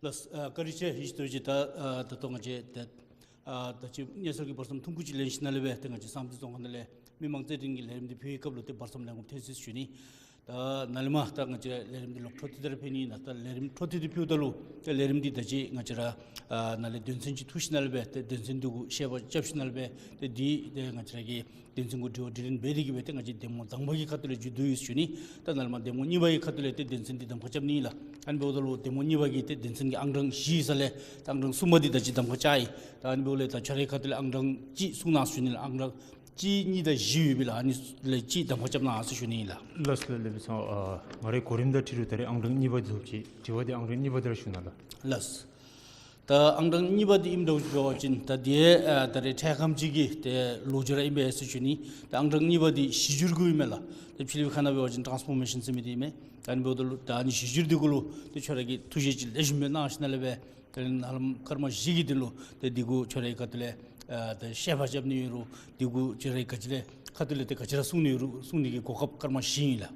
ཨ་བཀའ་དྲིན་ཆེ། ཡེ་ཤེས་རྡོ་རྗེ། ད་ཨ་ད་ལྟོ་ང་བཅས་ཏེ་ཨ་ད་ཅི་གནས་ཚུལ་གྱི་བར་མཚམས་ཐུང་ཀུ་ཅིག་ལེན་ཞིནམ་ལས་སྦེ་ཏེ་ང་བཅས་བསམ་གཏན་རྫོང་ཁག་ནང་ལས་མི་མང་རྩོད་འགྲན་གྱི་ལས་རིམ་འདི་ཕུལ་བའི་སྐབས་ལུ་ཏེ་བར་མཚམས་ལས་ངོ་ཐོན་ཅི་ཞུ་ནི། ད་ནཱ་ལས་མར་ད་ང་བཅས་ལས་རིམ་འདི་ལོག་འཕྲོ་མཐུད་དེ་ར་ཕུལ་ནི་ཨིན། ད་ལས་རིམ་འཕྲོ་མཐུད་དེ་ཕུལཝ་ད་ལུ་ཏེ་ལས་རིམ་འདི་ད་ཅི་ང་བཅས་ར་ཨ་ནཱ་ལས་དོན་ཚན་ཅིག་འཐུ་ཞིནམ་ལས་སྦེ་ཏེ་དོན་ཚན་འདི་གུ་བཤད་པ་རྐྱབ་ཞིནམ་ལས་སྦེ་ཏེ་འདི་ཏེ་ང་བཅས་ར་གི་དོན་ཚན་གུ་དྲི་བ་དྲིས་ལན་འབད་དེ་གི་སྦེ་ཏེ་ང་བཅས་གདམ་ངོ་དང་པ་གི་ཁ་ཐུག་ལས་མཇུག་བསྡུ་ཡི་ཞུ་ནི། ད་ནཱ་ལས་མར་གདམ་ངོ་གཉིས་པ་གི་ཁ་ཐུག་ལས་ཏེ་དོན་ཚན་འདི་གདམ་ཁ་རྐྱབ་ནི་ཨིན་ལགས། ཨ་ནི་འབདཝ་ད་ལུ་གདམ་ངོ་གཉིས་པ་གིས་ཏེ་དོན་ཚན་གྱི་ཨང་གྲངས་བཞི་ཡོད་ས་ལས་ད་ཨང་གྲངས་གསུམ་པ་འདི་ད་ཅི་གདམ་ཁ་རྐྱབ་ཡི། ད་ཨ་ནི་འབདཝ་ལས་ད་ཁྱོད་རའི་ཁ་ཐུག་ལས་ཨང་གྲངས་གཅིག་གསུང་གནང་ཞུ་ནི་ལགས། ཨང་གྲངས་གཅིག་གཉིས་དང་བཞི་ཡོད་པའི་ལགས། ཨ་ནི་ལས་གཅིག་གདམ་ཁ་རྐྱབ་གནང་ཟེར་ཞུ་ནི་ལགས། ལགས་སོ་ལགས། ལེགས་པའི་ཚང་། ཨ་ང་རའི་གོ་རིམ་དང་འཁྲིལ་རུང་ད་རེས་ཨང་གྲངས་གཉིས་པ་འདི་ཐོབ་ཅི། དྲི་བ་འདི་ཨང་གྲངས་གཉིས་པ་འདི་ར་ཞུ་གནང་ལགས། ལགས་སོ། ད་ཨང་གྲངས་གཉིས་པ་འདི་ཨིནམ་འདྲཝ་ཅིག་འབད་བ་ཅིན་ད་འདི་ཨ་ད་རེས་འཕྲལ་ཁམས་ཅིག་གི་ཏེ་ལོ་རྒྱུས་ར་ཨིན་པས་ཟེར་ཞུ་ནི། ད་ཨང་གྲངས་གཉིས་པ་འདི་གཞི་འགྱུར་གྱི་ཨིན་མས་ལགས། ཏེ་ཕྱི་གླིང་ཁ་ནང་འབད་བ་ཅིན་ཊཱནསི་ཕོར་མེ་ཤཱན་ཟེར་མི་འདི་ཨིན་མས། ད་ཨ་ནི་འབདཝ་ད་ལུ་ད་ཨ་ནི་གཞི་འགྱུར་འདི་གུ་ལུ་ཏེ་ཁྱོད་ར་གིས་ཐུགས་བཞེད་ཅིག་ལེགས་ཤོམ་སྦེ་གནང་ཞིནམ་ལས་སྦེ་ད་རེས་ནཱ་ལས་མར་སྐར་མ་བཞི་གི་དོན་ལུ་ཏེ་འདི་གུ་ཁྱོད་རའི་ཁ་ཐུག་ལས་ཨ་ད་བཤད་པ་རྐྱབ་ནི་ཡོད་རུང་འདི་གུ་ཁྱོད་རའི་ག་ཅི་ལས་ཁ་ཐུག་ལས་ཏེ་ག་ཅི་ར་གསུང་ནི་ཡོད་རུང་གསུང་ནི་གི་གོ་སྐབས་སྐར་མ་བཞི་ཨིན་ལགས།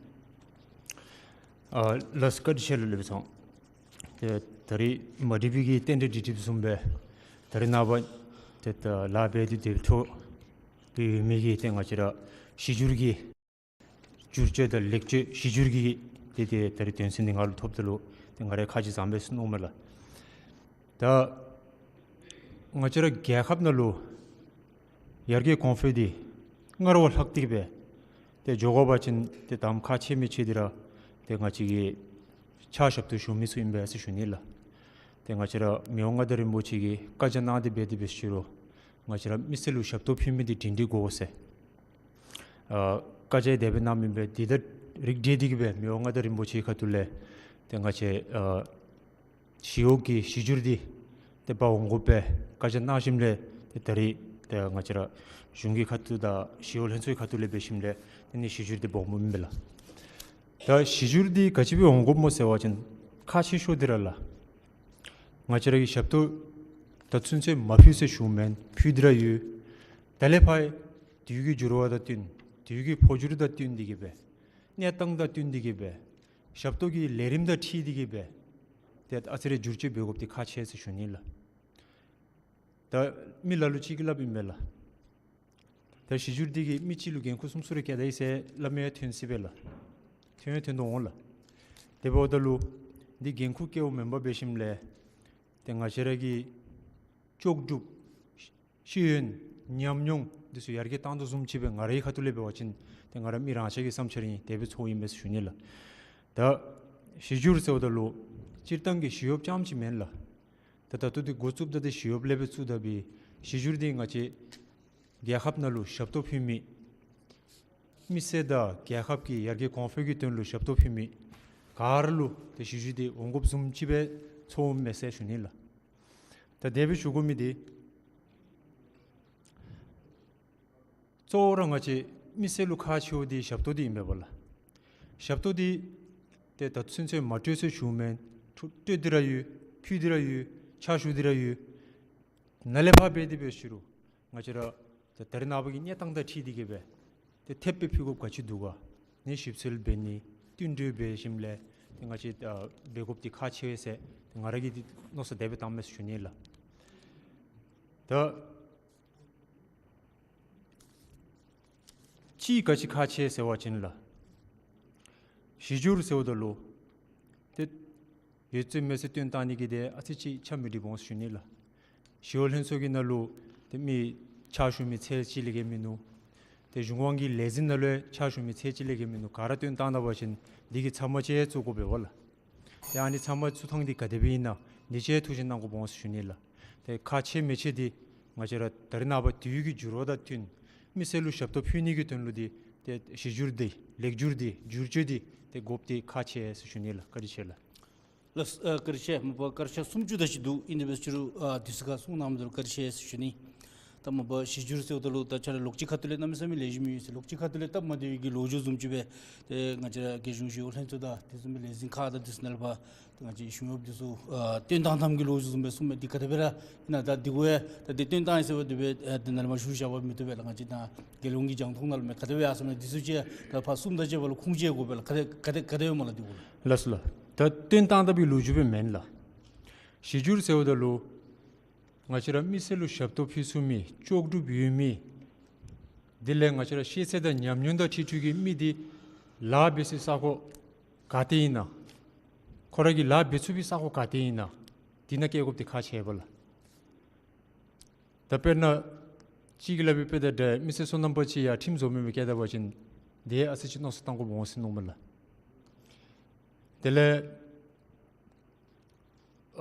ཨ་ལགས་སོ། བཀའ་དྲིན་ཆེ་ལགས། ལེགས་པའི་ཚང་། ཏེ་ད་རེས་མ་འགྲིག་པའི་གི་རྟེན་འབྲེལ་འགྲིག་འགྲིགཔ་བཟུམ་སྦེ་ད་རེས་ནངས་པ་ཏེ་ད་ལཱ་འབད་དེ་དེ་འཕྲོ་དེ་ཡོད་མི་གི་ཏེ་ང་བཅས་ར་གཞི་འགྱུར་གྱི་བསྒྱུར་བཅོས་དང་ལེགས་བཅོས་གཞི་འགྱུར་གྱི་ཏེ་ཏེ་ད་རེས་དོན་ཚན་འདི་ང་ལུ་ཐོབ་ད་ལུ་ཏེ་ང་ར་ཁ་རྗེ་བཟང་པས་ཟེར་མནོཝ་མས་ལགས། ད་ང་བཅས་ར་རྒྱལ་ཁབ་ནང་ལུ་ཡར་རྒྱས་གོང་འཕེལ་འདི་སྔར་བ་ལྷག་སྟེ་གི་སྦེ་ཏེ་འགྱོ་དགོ་པ་ཅིན་ཏེ་དང་པ་ཁག་ཆེ་མི་ཆེ་འདི་ར་ཏེ་ང་བཅས་ཀྱི་ཕྱག་ཞབས་ཏོག་ཞུ་མི་ཚུ་ཨིན་པས་ཟེར་ཞུ་ནི་ལགས། ཏེ་ང་བཅས་ར་མི་དབང་མངའ་བདག་རིན་པོ་ཆེ་གིས་བཀའ་རྒྱ་གནང་སྟེ་འབད་དེ་འབད་ཞུ་རུང་ང་བཅས་ར་མི་སེར་ལུ་ཞབས་ཏོག་ཕུལ་མི་འདི་སྒྲིང་སྒྲི་དགོ་ཟེར་ཨ་བཀའ་རྒྱ་དེ་སྦེ་གནང་མི་འབད། དེ་དང་རིགས་བསྒྲེས་ཏེ་གི་སྦེ་མི་དབང་མངའ་བདག་རིན་པོ་ཆེའི་ཁ་ཐུག་ལས་ཏེ་ང་བཅས་ཨ་ཞི་གཡོག་གི་གཞི་འགྱུར་འདི་ཏེ་འབག་འོང་དགོ་པའི་བཀའ་རྒྱ་གནང་ཞིནམ་ལས་ཏེ་ད་རེས་ཏེ་ང་བཅས་ར་གཞུང་གི་ཁ་ཐུག་དང་ཞི་གཡོག་ལྷན་ཚོགས་ཀྱི་ཁ་ཐུག་ལས་འབད་ཞིནམ་ལས་ཏེ་ཨ་ནི་གཞི་འགྱུར་འདི་འབག་འོངམ་ཨིན་པས་ལགས། ད་གཞི་འགྱུར་འདི་ག་ཅི་སྦེ་འོང་དགོཔ་སྨོ་ཟེར་བ་ཅིན་ཁག་ཆེ་ཤོས་འདི་ར་ལགས། ང་བཅས་ར་གིས་ཞབས་ཏོག་ད་ཚུན་ཚོད་མ་ཕུལ་ཟེར་ཞུཝ་མེན། ཕུལ་ཏེ་ར་ཡོད། ད་ལས་ཕར་དུས་ཀྱི་འགྱུར་བ་དང་བསྟུན་དུས་ཀྱི་འཕོ་འགྱུར་དང་བསྟུན་ཏེ་གི་སྦེ་གནས་སྟངས་དང་བསྟུན་ཏེ་གི་སྦེ་ཞབས་ཏོག་གི་ལས་རིམ་དང་འཁྲིལ་ཏེ་གི་སྦེ་ཏེ་ཨ་ཙི་རེ་བསྒྱུར་བཅོས་འབད་དགོཔ་འདི་ཁག་ཆེ་ཟེར་ཞུ་ནི་ལགས། ད་མི་ལ་ལུ་ཅིག་གིས་སླབ་ཨིན་པས་ལགས། ད་གཞི་འགྱུར་འདི་གིས་མི་གཅིག་ལུ་འགན་ཁུར་གསུམ་གསུམ་རེ་བཀལ་ད་ཡི་ཟེར་སླབ་མི་ཡང་ཐོན་སྲིད་པས་ལགས། ཐོན་ཡང་ཐོན་དོ་འོང་ལགས། དེ་འབདཝ་ད་ལུ་འདི་འགན་ཁུར་བཀལཝ་མེན་པར་འབད་ཞིནམ་ལས་ཏེ་ང་བཅས་ར་གི་ལྕོགས་གྲུབ་ཤེས་ཡོན་ཉམས་མྱོང་འདི་ཚུ་ཡར་རྒྱས་བཏང་དོ་བཟུམ་ཅིག་སྦེ་ང་རའི་ཁ་ཐུག་ལས་འབད་བ་ཅིན་ཏེ་ང་ར་མི་རང་ཅག་གི་བསམ་འཆར་ཨིན། དེ་སྦེ་ཚོརཝ་ཨིན་མས་ཟེར་ཞུ་ནི་ལགས། ད་གཞི་འགྱུར་ཟེརཝ་ད་ལུ་སྤྱིར་བཏང་གི་ཞི་གཡོགཔ་རྐྱངམ་ཅིག་མེན་ལགས། ད་ད་ལྟོ་འདི་འགོ་བཙུགསཔ་ད་འདི་ཞི་གཡོགཔ་ལས་སྦེ་བཙུགས་ད་སྦེ་གཞི་འགྱུར་འདི་ང་བཅས་རྒྱལ་ཁབ་ནང་ལུ་ཞབས་ཏོག་ཕུལ་མི་མི་སེར་དང་རྒྱལ་ཁབ་ཀྱི་ཡར་རྒྱས་གོང་འཕེལ་གྱི་དོན་ལུ་ཞབས་ཏོག་ཕུལ་མི་ག་ར་ལུ་ཏེ་གཞི་འགྱུར་འདི་འོང་དགོཔ་བཟུམ་ཅིག་སྦེ་ཚོརཝ་མས་ཟེར་ཞུ་ནི་ལགས། ད་དེ་སྦེ་ཞུ་དགོ་མི་འདི་གཙོ་བོ་ར་ང་བཅས་མི་སེར་ལུ་ཁག་ཆེཝ་འདི་ཞབས་ཏོག་འདི་ཨིན་པས་ལགས། ཞབས་ཏོག་འདི་ཏེ་ད་ཚུན་ཚོད་མ་སྤྲོད་ཟེར་ཞུཝ་མེན། སྤྲོད་སྤྲོད་དེ་ར་ཡོད། ཕུལ་ཏེ་ར་ཡོད། ཕྱག་ཞུ་སྟེ་ར་ཡོད། ནཱ་ལས་ཕར་འབད་དེ་འབད་ཞུ་རུང་ང་བཅས་ར་ད་ད་རེས་ནངས་པ་གི་གནས་སྟངས་དང་འཁྲིལ་ཏེ་གི་སྦེ་ཏེ་ཐེབས་སྦེ་ཕུལ་དགོཔ་ག་ཅི་འདུག་ག་ནི་ཞིབ་འཚོལ་འབད་ནི་བསྟུན་གྲོས་འབད་ཞིནམ་ལས་ཏེ་ང་བཅས་ཨ་འབད་དགོཔ་འདི་ཁག་ཆེ་བས་ཟེར་ཏེ་ང་ར་གིས་འདི་མནོ་བསམ་དེ་སྦེ་བཏངམ་མས་ཟེར་ཞུ་ནི་ལགས། ད་ཅིག་ག་ཅི་ཁག་ཆེ་ཟེར་བ་ཅིན་ལགས། གཞི་འགྱུར་ཟེརཝ་ད་ལུ་ཏེ་ཡོད་ཚད་མེད་ཚད་བཏོན་བཏང་ནི་གིས་ཏེ་ཨ་ཙི་ཅིག་ཆ་མི་འགྲིགཔ་འོང་ཟེར་ཞུ་ནི་ལགས། ཞི་གཡོག་ལྷན་ཚོགས་ཀྱི་ནང་ལུ་ཏེ་མི་ཕྱག་ཞུ་མི་ཚད་ཅིག་ལས་བརྒལ་མིན་ནུག། ཏེ་གཞུང་དབང་གི་ལས་འཛིན་ནང་ལུ་ཡང་ཕྱག་ཞུ་མི་ཚད་ཅིག་ལས་བརྒལ་མིན་ནུག། ག་ར་བཏོན་བཏང་ད་པ་ཅིན་འདི་གི་ཚབ་མ་ཅིག་བཙུགས་དགོ་པས་ལགས། ཏེ་ཨ་ནི་ཚབ་མ་ཚུགས་ཐངས་འདི་ག་དེ་སྦེ་ཨིན་ན་འདི་ཅིག་ཐུགས་བཞེད་གནང་དགོཔ་འོང་ཟེར་ཞུ་ནི་ལགས། ཏེ་ཁག་ཆེ་མི་ཆེ་འདི་ང་བཅས་ར་ད་རེས་ནངས་པ་དུས་ཀྱི་འགྱུར་བ་དང་བསྟུན་མི་སེར་ལུ་ཞབས་ཏོག་ཕུལ་ནི་གི་དོན་ལུ་འདི་ཏེ་གཞི་འགྱུར་འདི་ལེགས་བསྒྱུར་འདི་བསྒྱུར་བཅོས་འདི་ཏེ་དགོཔ་འདི་ཁག་ཆེ་ཟེར་ཞུ་ནི་ལགས། བཀའ་དྲིན་ཆེ་ལགས། ལགས་སོ། ཨ་བཀའ་དྲིན་ཆེ། མ་པ་སྐར་ཆ་སུམ་ཅུ་དེ་ཅིག་འདུག། ཨིན་དེ་འབད་ཞུ་རུང་ཨ་དུས་ཚོད་ཁར་གསུང་གནང་མི་འདི་ལུ་བཀའ་དྲིན་ཆེ་ཟེར་ཞུ་ནི། ད་མ་པ་གཞི་འགྱུར་ཟེརཝ་ད་ལུ་ད་ཁྱོད་ར་ལོགས་ཅིག་ཁ་ཐུག་ལས་གནམ་མེད་ས་མེད་ལེགས་ཤོམ་ཡོད་ཟེར། ལོགས་ཅིག་ཁ་ཐུག་ལས་སྟབས་མ་བདེ་བའི་གི་ལོ་རྒྱུས་བཟུམ་ཅིག་སྦེ་ཏེ་ང་བཅས་ར་རྒྱལ་གཞུང་ཞི་གཡོག་ལྷན་ཚོགས་དང་དེ་བཟུམ་སྦེ་ལས་འཛིན་ཁག་དང་དེ་ཚུ་ནང་ལས་ཕར་ཏེ་ང་བཅས་གཞུང་གཡོགཔ་འདི་ཚུ་ཨ་བཏོན་བཏང་བཏངམ་གི་ལོ་རྒྱུས་བཟུམ་སྦེ་གསུངམ་མས། འདི་ག་དེ་སྦེ་ར་ཨིན་ན། ད་འདི་གུ་ཡང་ད་འདི་བཏོན་བཏང་ཡི་ཟེར་བ་འདི་སྦེ་ཨ་ཏེ་ནཱ་ལས་མར་ཞུ་བཞག་པ་མི་བཏུབ་པས་ལགས། ང་བཅས་ནཱ་རྒྱལ་ཡོངས་ཀྱི་རྒྱང་མཐོང་ནང་ལུ་མས། ག་དེ་སྦེ་ཡར་སོང་མས། འདི་ཚུ་ཅིག་ད་ཕར་གསུམ་དང་བཅས་པ་ལུ་ཁུངས་བཅད་དགོ་པས་ལགས། ག་དེ་ག་དེ་ག་དེ་ཡོད་སྨོ་ལགས་འདི་གུ་ལགས། ལགས་སོ་ལགས། ད་བཏོན་བཏང་ད་པའི་ལོ་རྒྱུས་སྦེ་མེན་ལགས། གཞི་འགྱུར་ཟེརཝ་ད་ལུ་ང་བཅས་ར་མི་སེར་ལུ་ཞབས་ཏོག་ཕུལ་ཚུགས་མི་ལྕོགས་གྲུབ་ཡོད་མི་དེ་ལས་ང་བཅས་ར་ཤེས་ཚད་དང་ཉམས་མྱོང་དང་འཁྲིལ་འཁྲིལ་གྱི་མི་དེ་ལཱ་འབད་སའི་ས་གོ་ག་ཏེ་ཨིན་ན། ཁོ་ར་གིས་ལཱ་འབད་ཚུགས་པའི་ས་གོ་ག་ཏེ་ཨིན་ན། དེ་ནང་བཀལ་དགོཔ་དེ་ཁག་ཆེ་བས་ལགས། ད་དཔེར་ན་གཅིག་གིས་སླབ་པའི་དཔེ་དང་འདྲ་མི་སེར་སོ་ནམ་པ་ཅིག་ཡར་ཁྲིམས་བཟོ་མི་མི་བཀལ་ད་པ་ཅིན་དེ་ཨ་ཙི་ཅིག་མནོ་བསམ་བཏང་དགོཔ་འོང་ཟེར་མནོཝ་མས་ལགས། དེ་ལས་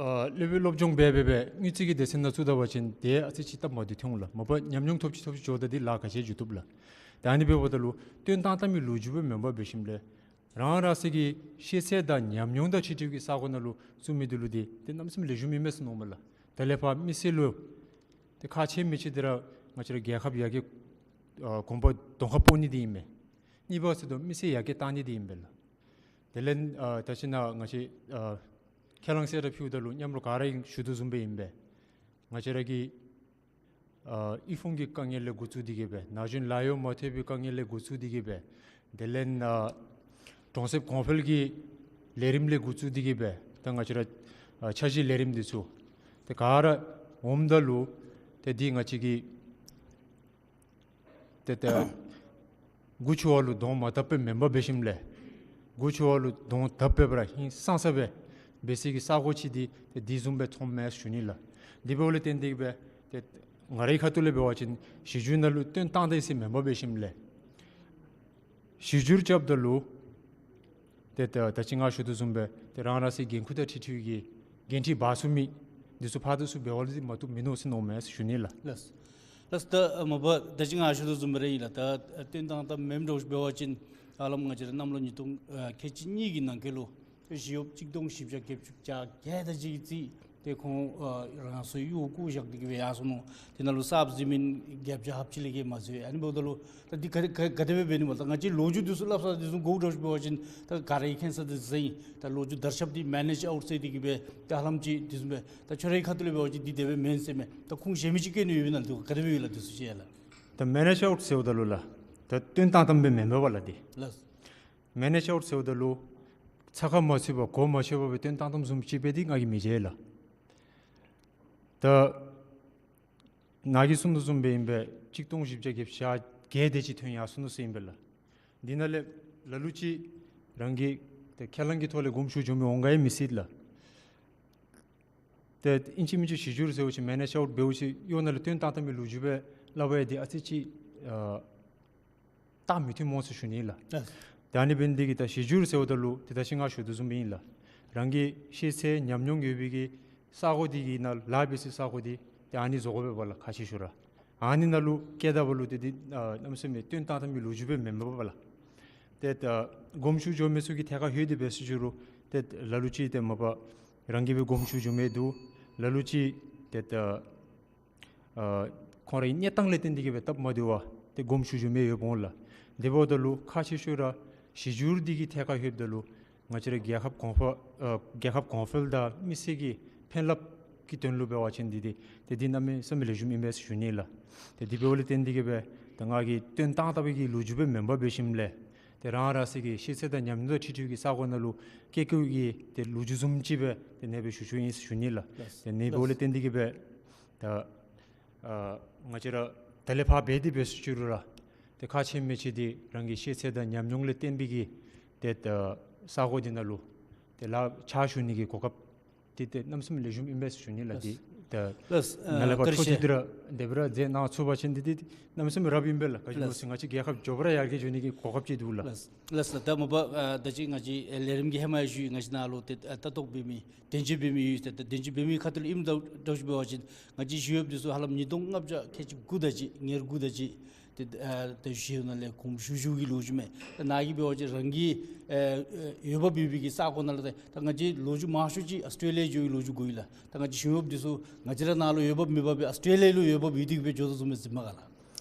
ཨ་སློབ་དཔོན་སློབ་སྦྱོང་འབད་འབད་འབད་དངུལ་རྩིས་ཀྱི་སྡེ་ཚན་ནང་བཙུགས་ད་པ་ཅིན་དེ་ཨ་ཙི་ཅིག་སྟབས་མ་བདེཝ་ཐོན་འོང་ལགས། མ་པ་ཉམས་མྱོང་ཐོབ་ཅི་ཐོབ་ཅི་འགྱོཝ་ད་དེ་ལཱ་ག་ཅི་འགྱོ་བཏུབ་ལགས། ད་ཨ་ནི་འབདཝ་ད་ལུ་བཏོན་བཏང་བཏངམ་གི་ལོ་རྒྱུས་སྦེ་མེན་པར་འབད་ཞིནམ་ལས་རང་རང་སོའི་གི་ཤེས་ཚད་དང་ཉམས་མྱོང་དང་འཁྲིལ་འཁྲིལ་གྱི་ས་གོ་ནང་ལུ་བཙུགས་མི་དེ་ལུ་དེ་དེ་གནམ་མེད་ས་མེད་ལེགས་ཤོམ་ཨིན་མས་ཟེར་མནོཝ་མས་ལགས། ད་ལས་ཕར་མི་སེར་ལུ་དེ་ཁག་ཆེ་མི་ཆེ་དེ་ར་ང་བཅས་ར་རྒྱལ་ཁབ་ཡར་རྒྱས་ཨ་གོང་འཕེལ་གདོང་ཁར་སྤོ་ནི་དེ་ཨིན་མས། གཉིས་པ་ཟེརཝ་ད་མི་སེར་ཡར་རྒྱས་བཏང་ནི་དེ་ཨིན་པས་ལགས། དེ་ལས་ཨ་ད་ཅི་ནཱ་ང་བཅས་ཨ་ཁས་བླངས་གསལ་བསྒྲགས་ཕུལཝ་ད་ལུ་མཉམ་རོགས་ག་ར་གིས་ཞུ་དོ་བཟུམ་སྦེ་ཨིན་པས། ང་བཅས་ར་གི་ཨ་དབུལ་ཕོངས་ཀྱི་དཀའ་ངལ་ལས་འགོ་བཙུགས་ཏེ་གི་སྦེ་ན་གཞོན་ལཱ་གཡོག་མ་ཐོབ་པའི་དཀའ་ངལ་ལས་འགོ་བཙུགས་ཏེ་གི་སྦེ་དེ་ལས་ཨ་གྲོང་གསེབ་གོང་འཕེལ་གྱི་ལས་རིམ་ལས་འགོ་བཙུགས་ཏེ་གི་སྦེ་ད་ང་བཅས་ར་ཨ་འཆར་གཞི་ལས་རིམ་འདི་ཚུ་དེ་ག་ར་འོངམ་ད་ལུ་དེ་འདི་ང་བཅས་ཀྱི་ཏེ་ཏེ་མགུ་ཆུ་བ་ལུ་གདོང་མ་བཏབ་པར་མེན་པར་འབད་ཞིནམ་ལས་མགུ་ཆུ་བ་ལུ་གདོང་བཏབ་པར་ཧིང་སངས་ས་སྦེ་འབད་སའི་གི་ས་གོ་ཅིག་འདི་ཏེ་འདི་བཟུམ་སྦེ་མཐོངམ་མས་ཟེར་ཞུ་ནི་ལགས། དེ་འབདཝ་ལས་བརྟེན་ཏེ་གི་སྦེ་ཏེ་ང་རའི་ཁ་ཐུག་ལས་འབད་བ་ཅིན་གཞི་འགྱུར་ནང་ལུ་བཏོན་བཏང་ད་ཡི་ཟེར་མེན་པར་འབད་ཞིནམ་ལས་གཞི་འགྱུར་རྐྱབ་ད་ལུ་ཏེ་ད་ད་ཅི་ང་ཞུ་དོ་བཟུམ་སྦེ་ཏེ་རང་རང་སོའི་འགན་ཁུར་དང་འཁྲིལ་འཁྲིལ་གྱི་འགན་འཁྲི་འབག་ཚུགས་མི་འདི་ཚུ་ཕར་འདི་ཚུ་འབད་བ་ལས་མ་གཏོགས་མིན་འདུག་ཟེར་མནོཝ་མས་ཟེར་ཞུ་ནི་ལགས། ལགས། ལགས། ད་ཨ་མ་པ་ད་ཅི་ང་ཞུ་དོ་བཟུམ་སྦེ་ར་ཨིན་ལགས། ད་བཏོན་བཏང་ད་མེནམ་འདྲཝ་ཅིག་འབད་བ་ཅིན་ཧ་ལམ་ང་བཅས་ར་གནམ་ལོ་ཉིས་སྟོང་ཨ་ཁལ་གཅིག་གཉིས་ཀྱི་ནང་འཁོད་ལུ་ཞི་གཡོགཔ་གཅིག་སྟོང་བཞི་བརྒྱ་བརྒྱད་ཅུ་གྱ་བརྒྱད་དེ་ཅིག་གི་རྩིས་ཏེ་ཁོང་ཨ་རང་སོའི་གཡོག་བཀོལ་བཞག་སྟེ་གི་སྦེ་ཡར་སོང་ནུག། དེ་ནང་ལུ་གསརཔ་འཛུལ་མི་བརྒྱད་བརྒྱ་ལྷགཔ་ཅིག་ལས་བརྒལ་མ་འཛུལ། ཨ་ནི་འབདཝ་ད་ལུ་ད་འདི་ག་ག་ག་དེ་སྦེ་འབད་ནི་མས། ད་ང་བཅས་ལོ་རྒྱུས་འདི་ཚུ་སླབ་ས་འདི་ཚུ་གོཝ་འདྲཝ་ཅིག་འབད་བ་ཅིན་ད་ག་ར་གིས་མཁྱེན་ས་འདི་ཚུ་ཨིན། ད་ལོ་རྒྱུས་དར་ཁྱབ་འདི་མེ་ནེཇ་ཨའུཊ་ཟེར་ཏེ་གི་སྦེ་ད་ཧ་ལམ་ཅིག་འདི་བཟུམ་སྦེ་ད་ཁྱོད་རའི་ཁ་ཐུག་ལས་འབད་བ་ཅིན་འདི་དེ་སྦེ་མེན་ཟེར་མས། ད་ཁུངས་གཞན་མི་ཅིག་བཀོད་ནི་ཡོད་པས་ན་འདི་ག་དེ་སྦེ་ཡོད་ལགས། འདི་ཚུ་ཅིག་ལགས། ད་མེ་ནེཇ་ཨའུཊ་ཟེརཝ་ད་ལུ་ལགས་ད་བཏོན་བཏང་བཏངམ་སྦེ་མེན་པས་ལགས། འདི་ལགས། མེ་ནེཇ་ཨའུཊ་ཟེརཝ་ད་ལུ་ཚ་ཁ་མ་ཚུད་པར་གོ་མ་ཆོད་པར་སྦེ་བཏོན་བཏང་བཏངམ་བཟུམ་ཅིག་སྦེ་འདི་ང་གིས་མི་མཇལ་ལགས། ད་ནཱ་གིས་གསུང་དོ་བཟུམ་སྦེ་ཨིན་པས། གཅིག་སྟོང་བཞི་བརྒྱ་བརྒྱད་ཅུ་གྱ་བརྒྱད་དེ་ཅིག་ཐོན་ཡར་སོང་ནུག་ཟེར་ཨིན་པས་ལགས། འདི་ནང་ལས་ལ་ལུ་ཅིག་རང་གི་ཏེ་ཁས་བླངས་ཀྱི་ཐོག་ལས་དགོངསམ་ཞུ་འགྱོ་མི་འོང་ག་ཡང་མི་སྲིད་ལགས། ཏེ་ཨིན་ཅི་མིན་ཅི་གཞི་འགྱུར་ཟེརཝ་ཅིག་མེ་ནེཇ་ཨའུཊ་འབདཝ་ཅིག་གཡོག་ནང་ལས་བཏོན་བཏང་བཏངམ་གི་ལོ་རྒྱུས་སྦེ་སླབ་པ་ཡང་འདི་ཨ་ཙི་ཅིག་ཨ་རྟགས་མི་མཐུནམ་འོང་ཟེར་ཞུ་ནི་ལགས། ལགས། ད་ཨ་ནི་འབད་ནི་འདི་གིས་ད་གཞི་འགྱུར་ཟེརཝ་ད་ལུ་ཏེ་ད་ཅི་ང་ཞུ་དོ་བཟུམ་སྦེ་ཨིན་ལགས། རང་གི་ཤེས་ཚད་ཉམས་མྱོང་ཡོད་པའི་གི་ས་གོ་འདི་གི་ནང་ལཱ་འབད་སའི་ས་གོ་འདི་ཏེ་ཨ་ནི་བཟོ་དགོ་པས་ལགས། ཁག་ཆེ་ཤོས་ར་ཨ་ནི་ནང་ལུ་བཀལ་ད་པ་ལུ་ཏེ་འདི་ཨ་གནམ་མེད་ས་མེད་བཏོན་བཏང་བཏངམ་གི་ལོ་རྒྱུས་སྦེ་མེན་པས་ལགས། ཏེ་ད་དགོངསམ་ཞུ་འགྱོ་མི་ཚུ་གི་ཐད་ཁར་ལྷོད་དེ་འབད་ཟེར་ཞུ་རུང་ཏེ་ལ་ལུ་ཅིག་ཏེ་མ་པ་རང་གིས་སྦེ་དགོངསམ་ཞུ་འགྱོ་མི་འདུག། ལ་ལུ་ཅིག་ཏེ་ད་ཨ་ཁོང་རའི་གནས་སྟངས་ལས་བརྟེན་ཏེ་གི་སྦེ་སྟབས་མ་བདེ་བར་ཏེ་དགོངསམ་ཞུ་འགྱོ་མི་ཡོདཔ་འོང་ལགས། དེ་འབདཝ་ད་ལུ་ཁག་ཆེ་ཤོས་ར་གཞི་འགྱུར་འདི་གི་ཐད་ཁར་ལྷོདཔ་ད་ལུ་ང་བཅས་ར་རྒྱལ་ཁབ་གོང་འཕེལ་ཨ་རྒྱལ་ཁབ་གོང་འཕེལ་དང་མི་སེར་གྱི་ཕན་རླབས་ཀྱི་དོན་ལུ་འབད་བ་ཅིན་འདི་འདི་ཏེ་འདི་གནམ་མེད་ས་མེད་ལེགས་ཤོམ་ཨིན་པས་ཟེར་ཞུ་ནི་ལགས། ཏེ་འདི་འབདཝ་ལས་བརྟེན་ཏེ་གི་སྦེ་ད་ང་གིས་བཏོན་བཏང་བཏངམ་གི་ལོ་རྒྱུས་སྦེ་མེན་པར་འབད་ཞིནམ་ལས་ཏེ་རང་རང་སོའི་གི་ཤེས་ཚད་དང་ཉམས་མྱོང་དང་འཁྲིལ་འཁྲིལ་གྱི་ས་གོ་ནང་ལུ་བཀལ་བཀལཝ་གི་ཏེ་ལོ་རྒྱུས་བཟུམ་ཅིག་སྦེ་ཏེ་ཨ་ནེ་སྦེ་ཞུ་ཞུཝ་ཨིན་ཟེར་ཞུ་ནི་ལགས། ལགས། ཏེ་ཨ་ནི་འབདཝ་ལས་བརྟེན་ཏེ་གི་སྦེ་ད་ཨ་ང་བཅས་ར་ད་ལས་ཕར་འབད་དེ་འབད་ཟེར་ཞུ་རུང་ར་ཏེ་ཁག་ཆེ་མི་ཆེ་འདི་རང་གི་ཤེས་ཚད་དང་ཉམས་མྱོང་ལས་བརྟེན་པའི་གི་ཏེ་ད་ས་གོ་འདི་ནང་ལུ་ཏེ་ལཱ་ཕྱག་ཞུ་ནི་གི་གོ་སྐབས་འདི་ཏེ་གནམ་མེད་ས་མེད་ལེགས་ཤོམ་ཨིན་པས་ཟེར་ཞུ་ནི་ལགས། ལགས། འདི་ད་ལགས། ཨ་ནཱ་ལས་ཕར་བཀྲིན་ཆེ། འཕྲོ་མཐུད་དེ་ར་དེ་སྦེ་ར་མཛད་གནང་ཚུགས་པ་ཅིན་འདི་ཏེ་གནམ་མེད་ས་མེད་རབ་ཨིན་པས་ལགས། ག་ཅི་སྨོ་ཟེར་ང་བཅས་རྒྱལ་ཁབ་མགྱོགས་པ་ར་ཡར་རྒྱས་འགྱོ་ནི་གི་གོ་སྐབས་ཅིག་འདུག་ལགས། ལགས། ལགས་ལགས། ད་མ་པ་ཨ་ད་ཅི་ང་བཅས་ཨེ་ལས་རིམ་གྱི་ཧེ་མ་ཡང་ཞུ་ཡི། ང་བཅས་ནཱ་ལུ་ཏེ་ཨ་ལྟ་རྟོག་འབད་མི་དོན་གཅོད་འབད་མི་ཡོད། ཏེ་ད་དོན་གཅོད་འབད་མི་ཁ་ཐུག་ལུ་ཨིནམ་ད་འདྲཝ་ཅིག་འབད་བ་ཅིན་ང་བཅས་གཞི་གཡོགཔ་འདི་ཚུ་ཧ་ལམ་ཉིས་སྟོང་ལྔ་བརྒྱ་ཁལ་གཅིག་དགུ་དེ་ཅིག་ཉེར་དགུ་དེ་ཅིག་ཏེ་ཨ་ད་གཞི་གཡོག་ནང་ལས་གོངམ་ཞུ་ཞུ་གི་ལོ་རྒྱུས་མས། ད་ནཱ་གིས་འབད་བ་ཅིན་རང་གི་ཨེ་ཨེ་འོས་འབབ་ཡོད་པའི་གི་ས་གོ་ནང་ལུ་ད་ད་ང་བཅས་ལོ་རྒྱུས་མང་ཤོས་ཅིག་ཨཱོས་ཊྲེ་ལི་ཡ་འགྱོ་བའི་ལོ་རྒྱུས་གོ་ཡི་ལགས། ད་ང་བཅས་གཞི་གཡོགཔ་འདི་ཚུ་ང་བཅས་ར་ནཱ་ལུ་འོས་འབབ་མེད་པར་སྦེ་ཨཱོས་ཊྲེ་ལི་ཡ་ལུ་འོས་འབབ་ཡོད་དེ་གི་སྦེ་འགྱོ་དོ་བཟུམ་སྦེ་ཟེར་མས་ག་ལགས།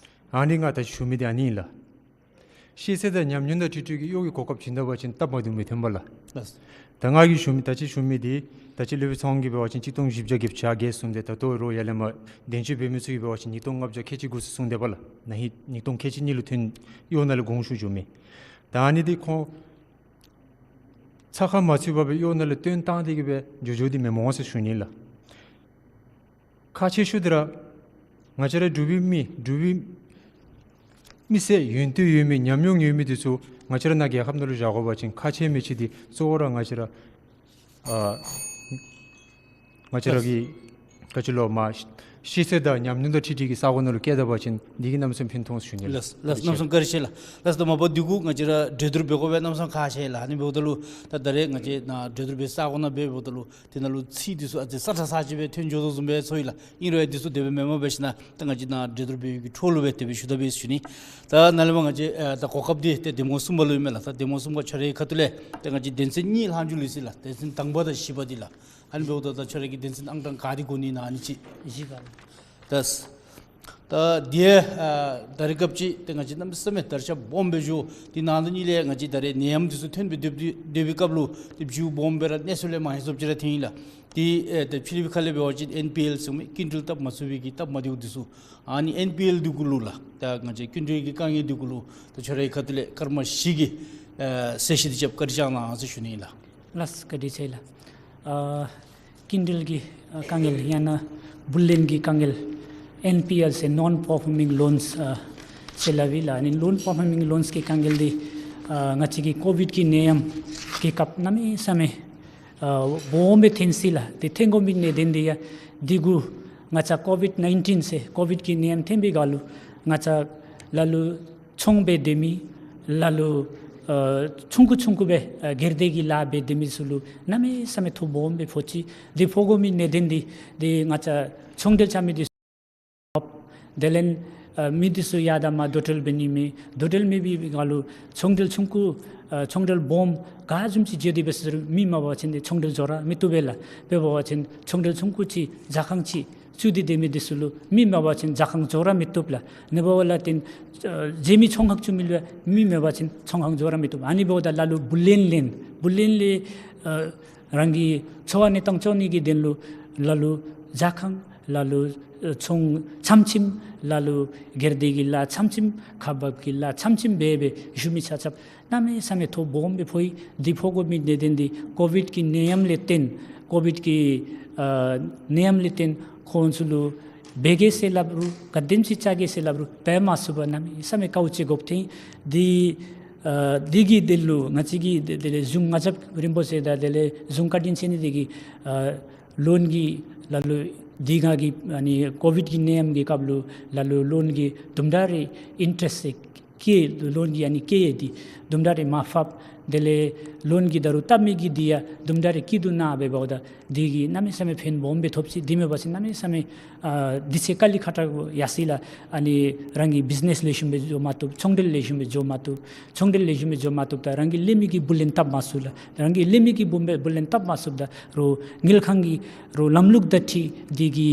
ཨ་ནི་ང་ད་ཞུ་མི་འདི་ཨ་ནི་ཨིན་ལགས། ཤེས་ཚད་དང་ཉམས་མྱོང་དང་འཁྲིལ་འཁྲིལ་གྱི་གཡོག་གི་གོ་སྐབས་བྱིན་ད་པ་ཅིན་སྟབས་མ་བདེཝ་མི་ཐོན་པས་ལགས། ལགས། ད་ང་གིས་ཞུ་མི་ད་ཅི་ཞུ་མི་འདི་ད་ཅི་སློབ་དཔོན་ཚེ་དབང་གིས་འབད་བ་ཅིན་གཅིག་སྟོང་བཞི་བརྒྱ་བརྒྱད་ཅུ་གྱ་བརྒྱད་གསུངས་ཏེ་ད་ལྟོ་རོགས་ཡར་ལས་མར་དོན་གཅོད་འབད་མི་ཚུ་གིས་འབད་བ་ཅིན་ཉིས་སྟོང་ལྔ་བརྒྱ་ཁལ་གཅིག་དགུ་ཟེར་གསུངས་ཏེ་འབད་ལགས། ན་ཧིང་ཉིས་སྟོང་ཁལ་གཅིག་གཉིས་ལུ་ཐོན་གཡོག་ནང་ལས་དགོངས་ཞུ་འགྱོ་མི་ད་ཨ་ནི་འདི་ཁོང་ཚ་ཁ་མ་ཚུད་པར་སྦེ་གཡོག་ནང་ལས་བཏོན་བཏང་སྟེ་གི་སྦེ་འགྱོ་འགྱོཝ་འདི་མེན་མས་ཟེར་ཞུ་ནི་ལགས། ཁག་ཆེ་ཤོས་འདི་ར་ང་བཅས་ར་འབྲུག་པའི་མི་འབྲུག་པའི་མི་སེར་ཡོན་ཏན་ཡོད་མི་ཉམས་མྱོང་ཡོད་མི་འདི་ཚུ་ང་བཅས་ར་ནཱ་རྒྱལ་ཁབ་ནང་ལུ་བཞག་དགོ་པ་ཅིན་ཁག་ཆེ་མི་ཅིག་འདི་གཙོ་བོ་ར་ང་བཅས་ར་ཨ་ང་བཅས་ར་གི་ག་ཅི་ལོ་མ་ཤེས་ཚད་དང་ཉམས་མྱོང་དང་འཁྲིལ་འཁྲིལ་གྱི་ས་གོ་ནང་ལུ་བསྐྱལ་ད་པ་ཅིན་འདི་གིས་གནམ་མེད་ས་མེད་ཕན་ཐོགས་ཟེར་ཞུ་ནི་ལགས། ལགས་ལགས། གནམ་མེད་ས་མེད་བཀའ་དྲིན་ཆེ་ལགས། ལགས་སོ། ད་མ་པ་འདི་གུ་ང་བཅས་ར་གྲོས་བསྡུར་འབད་དགོ་པའི་གནམ་མེད་ས་མེད་ཁག་ཆེ་ལགས། ཨ་ནི་འབདཝ་ད་ལུ་ད་ད་རེས་ང་བཅས་ནཱ་གྲོས་བསྡུར་འབད་ས་གོ་ནང་འབད་འབདཝ་ད་ལུ་དེ་ནང་ལུ་ཚིག་འདི་ཚུ་ཨ་ཙི་སྲ་ཀྲག་ས་ཅིག་སྦེ་ཐོན་འགྱོ་དོ་བཟུམ་སྦེ་ཚོར་ཡི་ལགས། ཨིན་རུང་ཡང་འདི་ཚུ་དེ་སྦེ་མེན་པར་འབད་ཞིན་ན་ད་ང་བཅས་ནཱ་གྲོས་བསྡུར་འབད་བའི་གི་འཕྲོ་ལུ་སྦེ་དེ་སྦེ་ཞུ་དོ་སྦེ་ཞུ་ནི། ད་ནཱ་ལས་མར་ང་བཅས་ཨ་ད་གོ་སྐབས་འདི་ཏེ་འདེམས་ངོ་གསུམ་པ་ལུ་ཨིན་མས་ལགས། ད་འདེམས་ངོ་གསུམ་པ་ཁྱོད་རའི་ཁ་ཐུག་ལས་ཏེ་ང་བཅས་དོན་ཚན་གཉིས་ལྷག་འགྱོ་ལུས་ཅི་ལགས། དོན་ཚན་དང་པ་དང་བཞི་པ་འདི་ལགས། ཨ་ནི་འབདཝ་ད་ད་ཁྱོད་ར་གིས་དོན་ཚན་ཨང་གྲངས་ག་དེ་དགོ་ནི་ཨིན་ན་ཨ་ནི་ཅིག། བཞི་པ་ལགས། ད་ད་འདི་ཡང་ཨ་ད་རེས་སྐབས་ཅིག་ཏེ་ང་བཅས་གནམ་མེད་ས་མེད་དར་ཁྱབ་སྦོམ་སྦེ་འགྱོ། དེ་ནང་དོན་གཉིས་ལས་ང་བཅས་ད་རེས་ནད་ཡམས་འདི་ཚུ་ཐོན་སྦེ་སྡོད་སྡོད་པའི་སྐབས་ལུ་ཏེ་བྱུས་སྦོམ་སྦེ་ར་གནས་ཚུལ་ལས་མ་ཧེ་སོབ་ཅིག་ར་ཐོན་ཡི་ལགས། ཏེ་ཨེ་ཏེ་ཕྱི་གླིང་པའི་ཁ་ལས་འབད་བ་ཅིན་ཨེན་པི་ཨེལ་ཟེར་མི་སྐྱིན་འགྲུལ་བཏབ་མ་ཚུགས་པའི་གི་སྟབས་མ་བདེཝ་འདི་ཚུ། ཨ་ནི་ཨེན་པི་ཨེལ་འདི་གུ་ལུ་ལགས་ད་ང་བཅས་སྐྱིན་འགྲུལ་གྱི་དཀའ་ངལ་འདི་གུ་ལུ་ད་ཁྱོད་རའི་ཁ་ཐུག་ལས་སྐར་མ་བཞི་གི་ཨེ་གསལ་བཤད་འདི་རྐྱབ་བཀའ་དྲིན་བསྐྱང་གནང་ཟེར་ཞུ་ནི་ལགས། ལགས་བཀའ་དྲིན་ཆེ་ལགས། ཨ་སྐྱིན་འགྲུལ་གྱི་ཨ་དཀའ་ངལ་ཡང་ན་བུ་ལོན་གྱི་དཀའ་ངལ་ཨེན་པི་ཨེལ་ཟེར་ནོན་པར་ཕོར་ཕོར་མིང་ལོནསི་ཨ་ཟེར་སླབ་ཨིན་ལགས། ཨ་ནི་ནོན་པར་ཕོར་མིང་ལོནསི་གི་དཀའ་ངལ་འདི་ཨ་ང་བཅས་ཀྱི་ཀོ་བིཌ་ཀྱི་ནད་ཡམས་ཀྱི་སྐབས་གནམ་མེད་ས་མེད་ཨ་སྦོམ་སྦེ་ཐོན་ཅི་ལགས། ཏེ་ཐོན་དགོ་མི་གནད་དོན་འདི་ཡང་འདི་གུ་ང་བཅས་ཀོ་བིཌ་ནའིན་ཊིན་ཟེར་ཀོ་བིཌ་ཀྱི་ནད་ཡམས་ཐོན་པའི་སྒང་ལུ་ང་བཅས་ལ་ལུ་ཚོང་འབད་སྡོད་མི་ལ་ལུ་ཨ་ཆུང་ཀུ་ཆུང་ཀུ་སྦེ་ཨ་སྒེར་སྡེ་གི་ལཱ་འབད་སྡོད་མི་ཚུ་ལུ་གནམ་མེད་ས་མེད་ཐོ་སྦོམ་སྦེ་ཕོག་ཅི། འདི་ཕོག་དགོ་མི་གནད་དོན་འདི་འདི་ང་བཅས་ཚོང་འབྲེལ་རྐྱབ་མི་འདི་དེ་ལས་ཨ་མི་འདི་ཚུ་ཡར་དང་མར་འགྲོ་འགྲུལ་འབད་ནི་མེད། འགྲོ་འགྲུལ་མེད་པའི་སྒང་ལུ་ཚོང་འབྲེལ་ཆུང་ཀུ་ཨ་ཚོང་འབྲེལ་སྦོམ་ག་བཟུམ་ཅིག་འགྱོ་དེ་འབད་ཟེར་མི་མེད་པ་ཅིན་ཏེ་ཚོང་འབྲེལ་འགྱོ་ར་མི་བཏུབ་པས་ལགས། དཔེ་འབད་བ་ཅིན་ཚོང་འབྲེལ་ཆུང་ཀུ་ཅིག་ཇ་ཁང་ཅིག་བཙུགས་ཏེ་སྡོད་མི་འདི་ཚུ་ལུ་མི་མེད་པ་ཅིན་ཇ་ཁང་འགྱོ་ར་མི་བཏུབ་ལགས། ཨ་ནི་འབདཝ་ལས་བརྟེན་ཨ་རྗེས་མི་ཚོང་ཁང་བཙུགས་མི་ལུ་མི་མེད་པ་ཅིན་ཚོང་ཁང་འགྱོ་ར་མི་བཏུབ། ཨ་ནི་འབདཝ་ད་ལ་ལུ་བུ་ལོན་ལེན་བུ་ལོན་ལེན་ཨ་རང་གི་འཚོ་བ་གནས་སྟངས་སྐྱོང་ནི་གི་དོན་ལུ་ལ་ལུ་ཇ་ཁང་ལ་ལུ་ཨ་ཚོང་ཙམ་ཅིག་ལ་ལུ་སྒེར་སྡེ་གི་ལཱ་ཙམ་ཅིག་ཁག་འབག་གི་ལཱ་ཙམ་ཅིག་འབད་འབད་བཞུགས་མི་ཆ་ཁྱབ་གནམ་མེད་ས་མེད་ཐོ་སྦོམ་སྦེ་ཕོག་ཡི། འདི་ཕོག་དགོ་མི་གནད་དོན་འདི་ཀོ་བིཌ་ཀྱི་ནད་ཡམས་ལས་བརྟེན་ཀོ་བིཌ་ཀྱི་ཨ་ནད་ཡམས་ལས་བརྟེན་ཁོང་ཚུ་ལུ་འབད་གེ་ཟེར་སླབ་རུང་ག་དེམ་ཅིག་རྐྱབ་གེ་ཟེར་སླབ་རུང་འབད་མ་ཚུགས་པར་གནམ་མེད་ས་མེད་དཀའཝ་སྤྱད་དགོཔ་ཐོན་ཡི། འདི་ཨ་འདི་གི་དོན་ལུ་ང་བཅས་ཀྱིས་དེ་དེ་ལས་གཞུང་ལྔ་ཚབ་རིམ་པ་ཟེར་ད་དེ་ལས་གཞུང་བཀའ་དྲིན་ཆེ་ནི་འདི་གིས་ཨ་ལོན་གྱི་ལ་ལུ་འདི་ག་གི་ཨ་ནི་ཀོ་བིཌ་ཀྱི་ནད་ཡམས་ཀྱི་སྐབས་ལུ་ལ་ལུ་ལོན་གྱི་དུམ་གྲ་རེ་ཨིན་ཊ་རེསཊ་ཀྱི་ལོན་གྱི་ཨ་ནི་སྐྱེད་ཡས་འདི་དུམ་གྲ་རེ་མར་ཕབ། དེ་ལས་ལོན་གྱི་ད་རུང་བཏབ་མི་གི་འདི་ཡང་དུམ་གྲ་རེ་སྐྱིད་སྡུག་ནང་འབད་འབདཝ་ད་འདི་གིས་གནམ་མེད་ས་མེད་ཕན་སྦོམ་སྦེ་ཐོབ་ཅི། འདི་མེད་པ་ཅིན་གནམ་མེད་ས་མེད་ཨ་འདི་ཚེ་དཀའ་ལས་ཁག་དྲགས་ཡར་སོ་ཡི་ལགས། ཨ་ནི་རང་གི་བིཛ་ནེསི་ལེགས་ཤོམ་སྦེ་འགྱོ་མ་བཏུབ། ཚོང་འབྲེལ་ལེགས་ཤོམ་སྦེ་འགྱོ་མ་བཏུབ། ཚོང་འབྲེལ་ལེགས་ཤོམ་སྦེ་འགྱོ་མ་བཏུབ་ད་རང་གི་ལེན་མི་གི་བུ་ལོན་བཏབ་མ་ཚུགས་ལགས། རང་གི་ལེན་མི་གི་བུ་བུ་ལོན་བཏབ་མ་ཚུགསཔ་ད་རུང་དངུལ་ཁང་གི་རུང་ལམ་ལུགས་དང་འཁྲིལ་འདི་གི་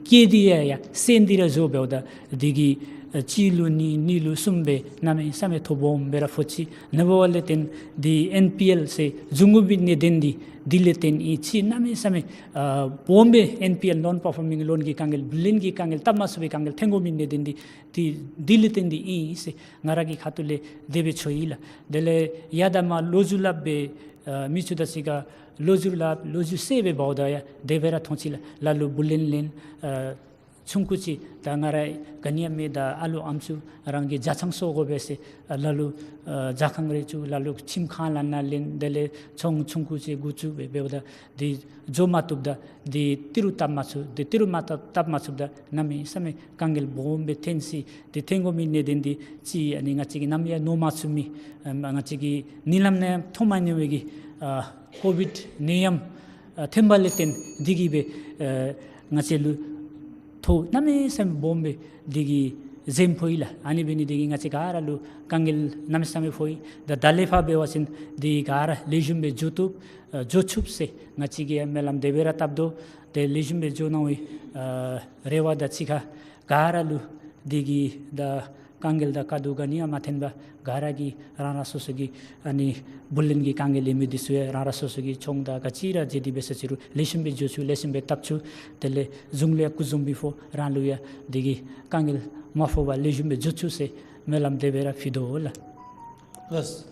སྐྱེད་འདི་ཡང་ཡང་སེལ་འདི་ར་བཟོ་འབདཝ་ད་འདི་གིས་ཨ་གཅིག་ལུ་གཉིས་གཉིས་ལུ་གསུམ་སྦེ་གནམ་མེད་ས་མེད་ཐོ་སྦོམ་སྦེ་ར་ཕོག་ཅི། ཨ་ནི་འབདཝ་ལས་བརྟེན་འདི་ཨེན་པི་ཨེལ་ཟེར་བཟུང་དགོ་པའི་གནད་དོན་འདི་འདི་ལས་བརྟེན་ཨིན་ཅི། གནམ་མེད་ས་མེད་ཨ་སྦོམ་སྦེ་ཨེན་པི་ཨེལ་ནོན་པར་ཕོར་མིང་ལོན་གྱི་དཀའ་ངལ་བུ་ལོན་གྱི་དཀའ་ངལ་བཏབ་མ་ཚུགས་པའི་དཀའ་ངལ་ཐོན་དགོ་མི་གནད་དོན་འདི་འདི་འདི་ལས་བརྟེན་འདི་ཨིན་ཟེར་ང་ར་གི་ཁ་ཐུག་ལས་དེ་སྦེ་ཚོར་ཡི་ལགས། དེ་ལས་ཡར་དང་མར་ལོ་རྒྱུས་སླབ་སྦེ་ཨ་མི་ཚུ་དང་གཅིག་ཁར་ལོ་རྒྱུས་སླབ་ལོ་རྒྱུས་བཤད་སྦེ་འབདཝ་ད་ཡང་དེ་སྦེ་ར་མཐོང་ཅི་ལགས། ལ་ལུ་བུ་ལོན་ལེན་ཨ་ཆུང་ཀུ་ཅིག་ད་ང་ར་ག་ནི་ཡང་མེད། ད་ཨ་ལུ་ཨམ་སྲུ་རང་གི་ཇ་ཆང་གསོ་དགོ་པས་ཟེར་ཨ་ལ་ལུ་ཨ་ཇ་ཁང་རེ་བཙུགས། ལ་ལུ་ཁྱིམ་ཁང་ལང་ན་ལེན། དེ་ལས་ཚོང་ཆུང་ཀུ་ཅིག་འགོ་བཙུགས་སྦེ་འབདཝ་ད་འདི་འགྱོ་མ་བཏུབ་ད་འདི་ཏི་རུ་བཏབ་མ་ཚུགས། འདི་ཏི་རུ་མ་བཏབ་བཏབ་མ་ཚུགསཔ་ད་གནམ་མེད་ས་མེད་དཀའ་ངལ་སྦོམ་སྦེ་ཐོན་ཅི། འདི་ཐོན་དགོ་མི་གནད་དོན་འདི་ཅིག་ཨ་ནི་ང་བཅས་ཀྱིས་ནམ་ཡང་མནོ་མ་ཚུགས་མི་ཨ་ང་བཅས་ཀྱིས་གཉིད་ལམ་ནང་ཡང་མཐོང་མ་མྱོང་བའི་གི་ཨ་ཀོ་བིཌ་ནད་ཡམས་ཨ་ཐོན་པ་ལས་བརྟེན་འདི་གིས་སྦེ་ཨ་ང་བཅས་ལུ་ཐོ་གནམ་མེད་ས་མེད་སྦོམ་སྦེ་འདི་གིས་འཛེམ་ཕོག་ཡི་ལགས། ཨ་ནི་འབད་ནི་འདི་གིས་ང་བཅས་ག་ར་ལུ་དཀའ་ངལ་གནམ་མེད་ས་མེད་ཕོག་ཡི། ད་ད་ལས་ཕར་འབད་བ་ཅིན་འདི་ག་ར་ལེགས་ཤོམ་སྦེ་འགྱོ་བཏུབ་ཨ་འགྱོ་ཚུགསཔ་ཟེར་ང་བཅས་ཀྱིས་ཡང་སྨོན་ལམ་དེ་སྦེ་ར་བཏབ་དོ། ཏེ་ལེགས་ཤོམ་སྦེ་འགྱོ་གནང་བའི་ཨ་རེ་བ་དང་གཅིག་ཁར་ག་ར་ལུ་འདི་གིས་ད་དཀའ་ངལ་དང་དཀའ་སྡུག་ག་ནི་ཡང་མ་ཐོན་པར་ག་ར་གིས་རང་རང་སོ་སོ་གི་ཨ་ནི་བུ་ལོན་གྱི་དཀའ་ངལ་ཡོད་མི་འདི་ཚུ་ཡང་རང་རང་སོ་སོ་གི་ཚོང་དང་ག་ཅི་ར་མཛད་དེ་འབད་ས་ཅི་རུང་ལེགས་ཤོམ་སྦེ་འགྱོ་ཚུགས། ལེགས་ཤོམ་སྦེ་བཏབ་ཚུགས། དེ་ལས་གཞུང་ལུ་ཡང་སྐུ་གཟུགས་མི་ཕོག། རང་ལུ་ཡང་འདི་གིས་དཀའ་ངལ་མ་ཕོག་པར་ལེགས་ཤོམ་སྦེ་འགྱོ་ཚུགས་ཟེར་སྨོན་ལམ་དེ་སྦེ་ར་ཕུལ་དོ་ལགས། ལགས།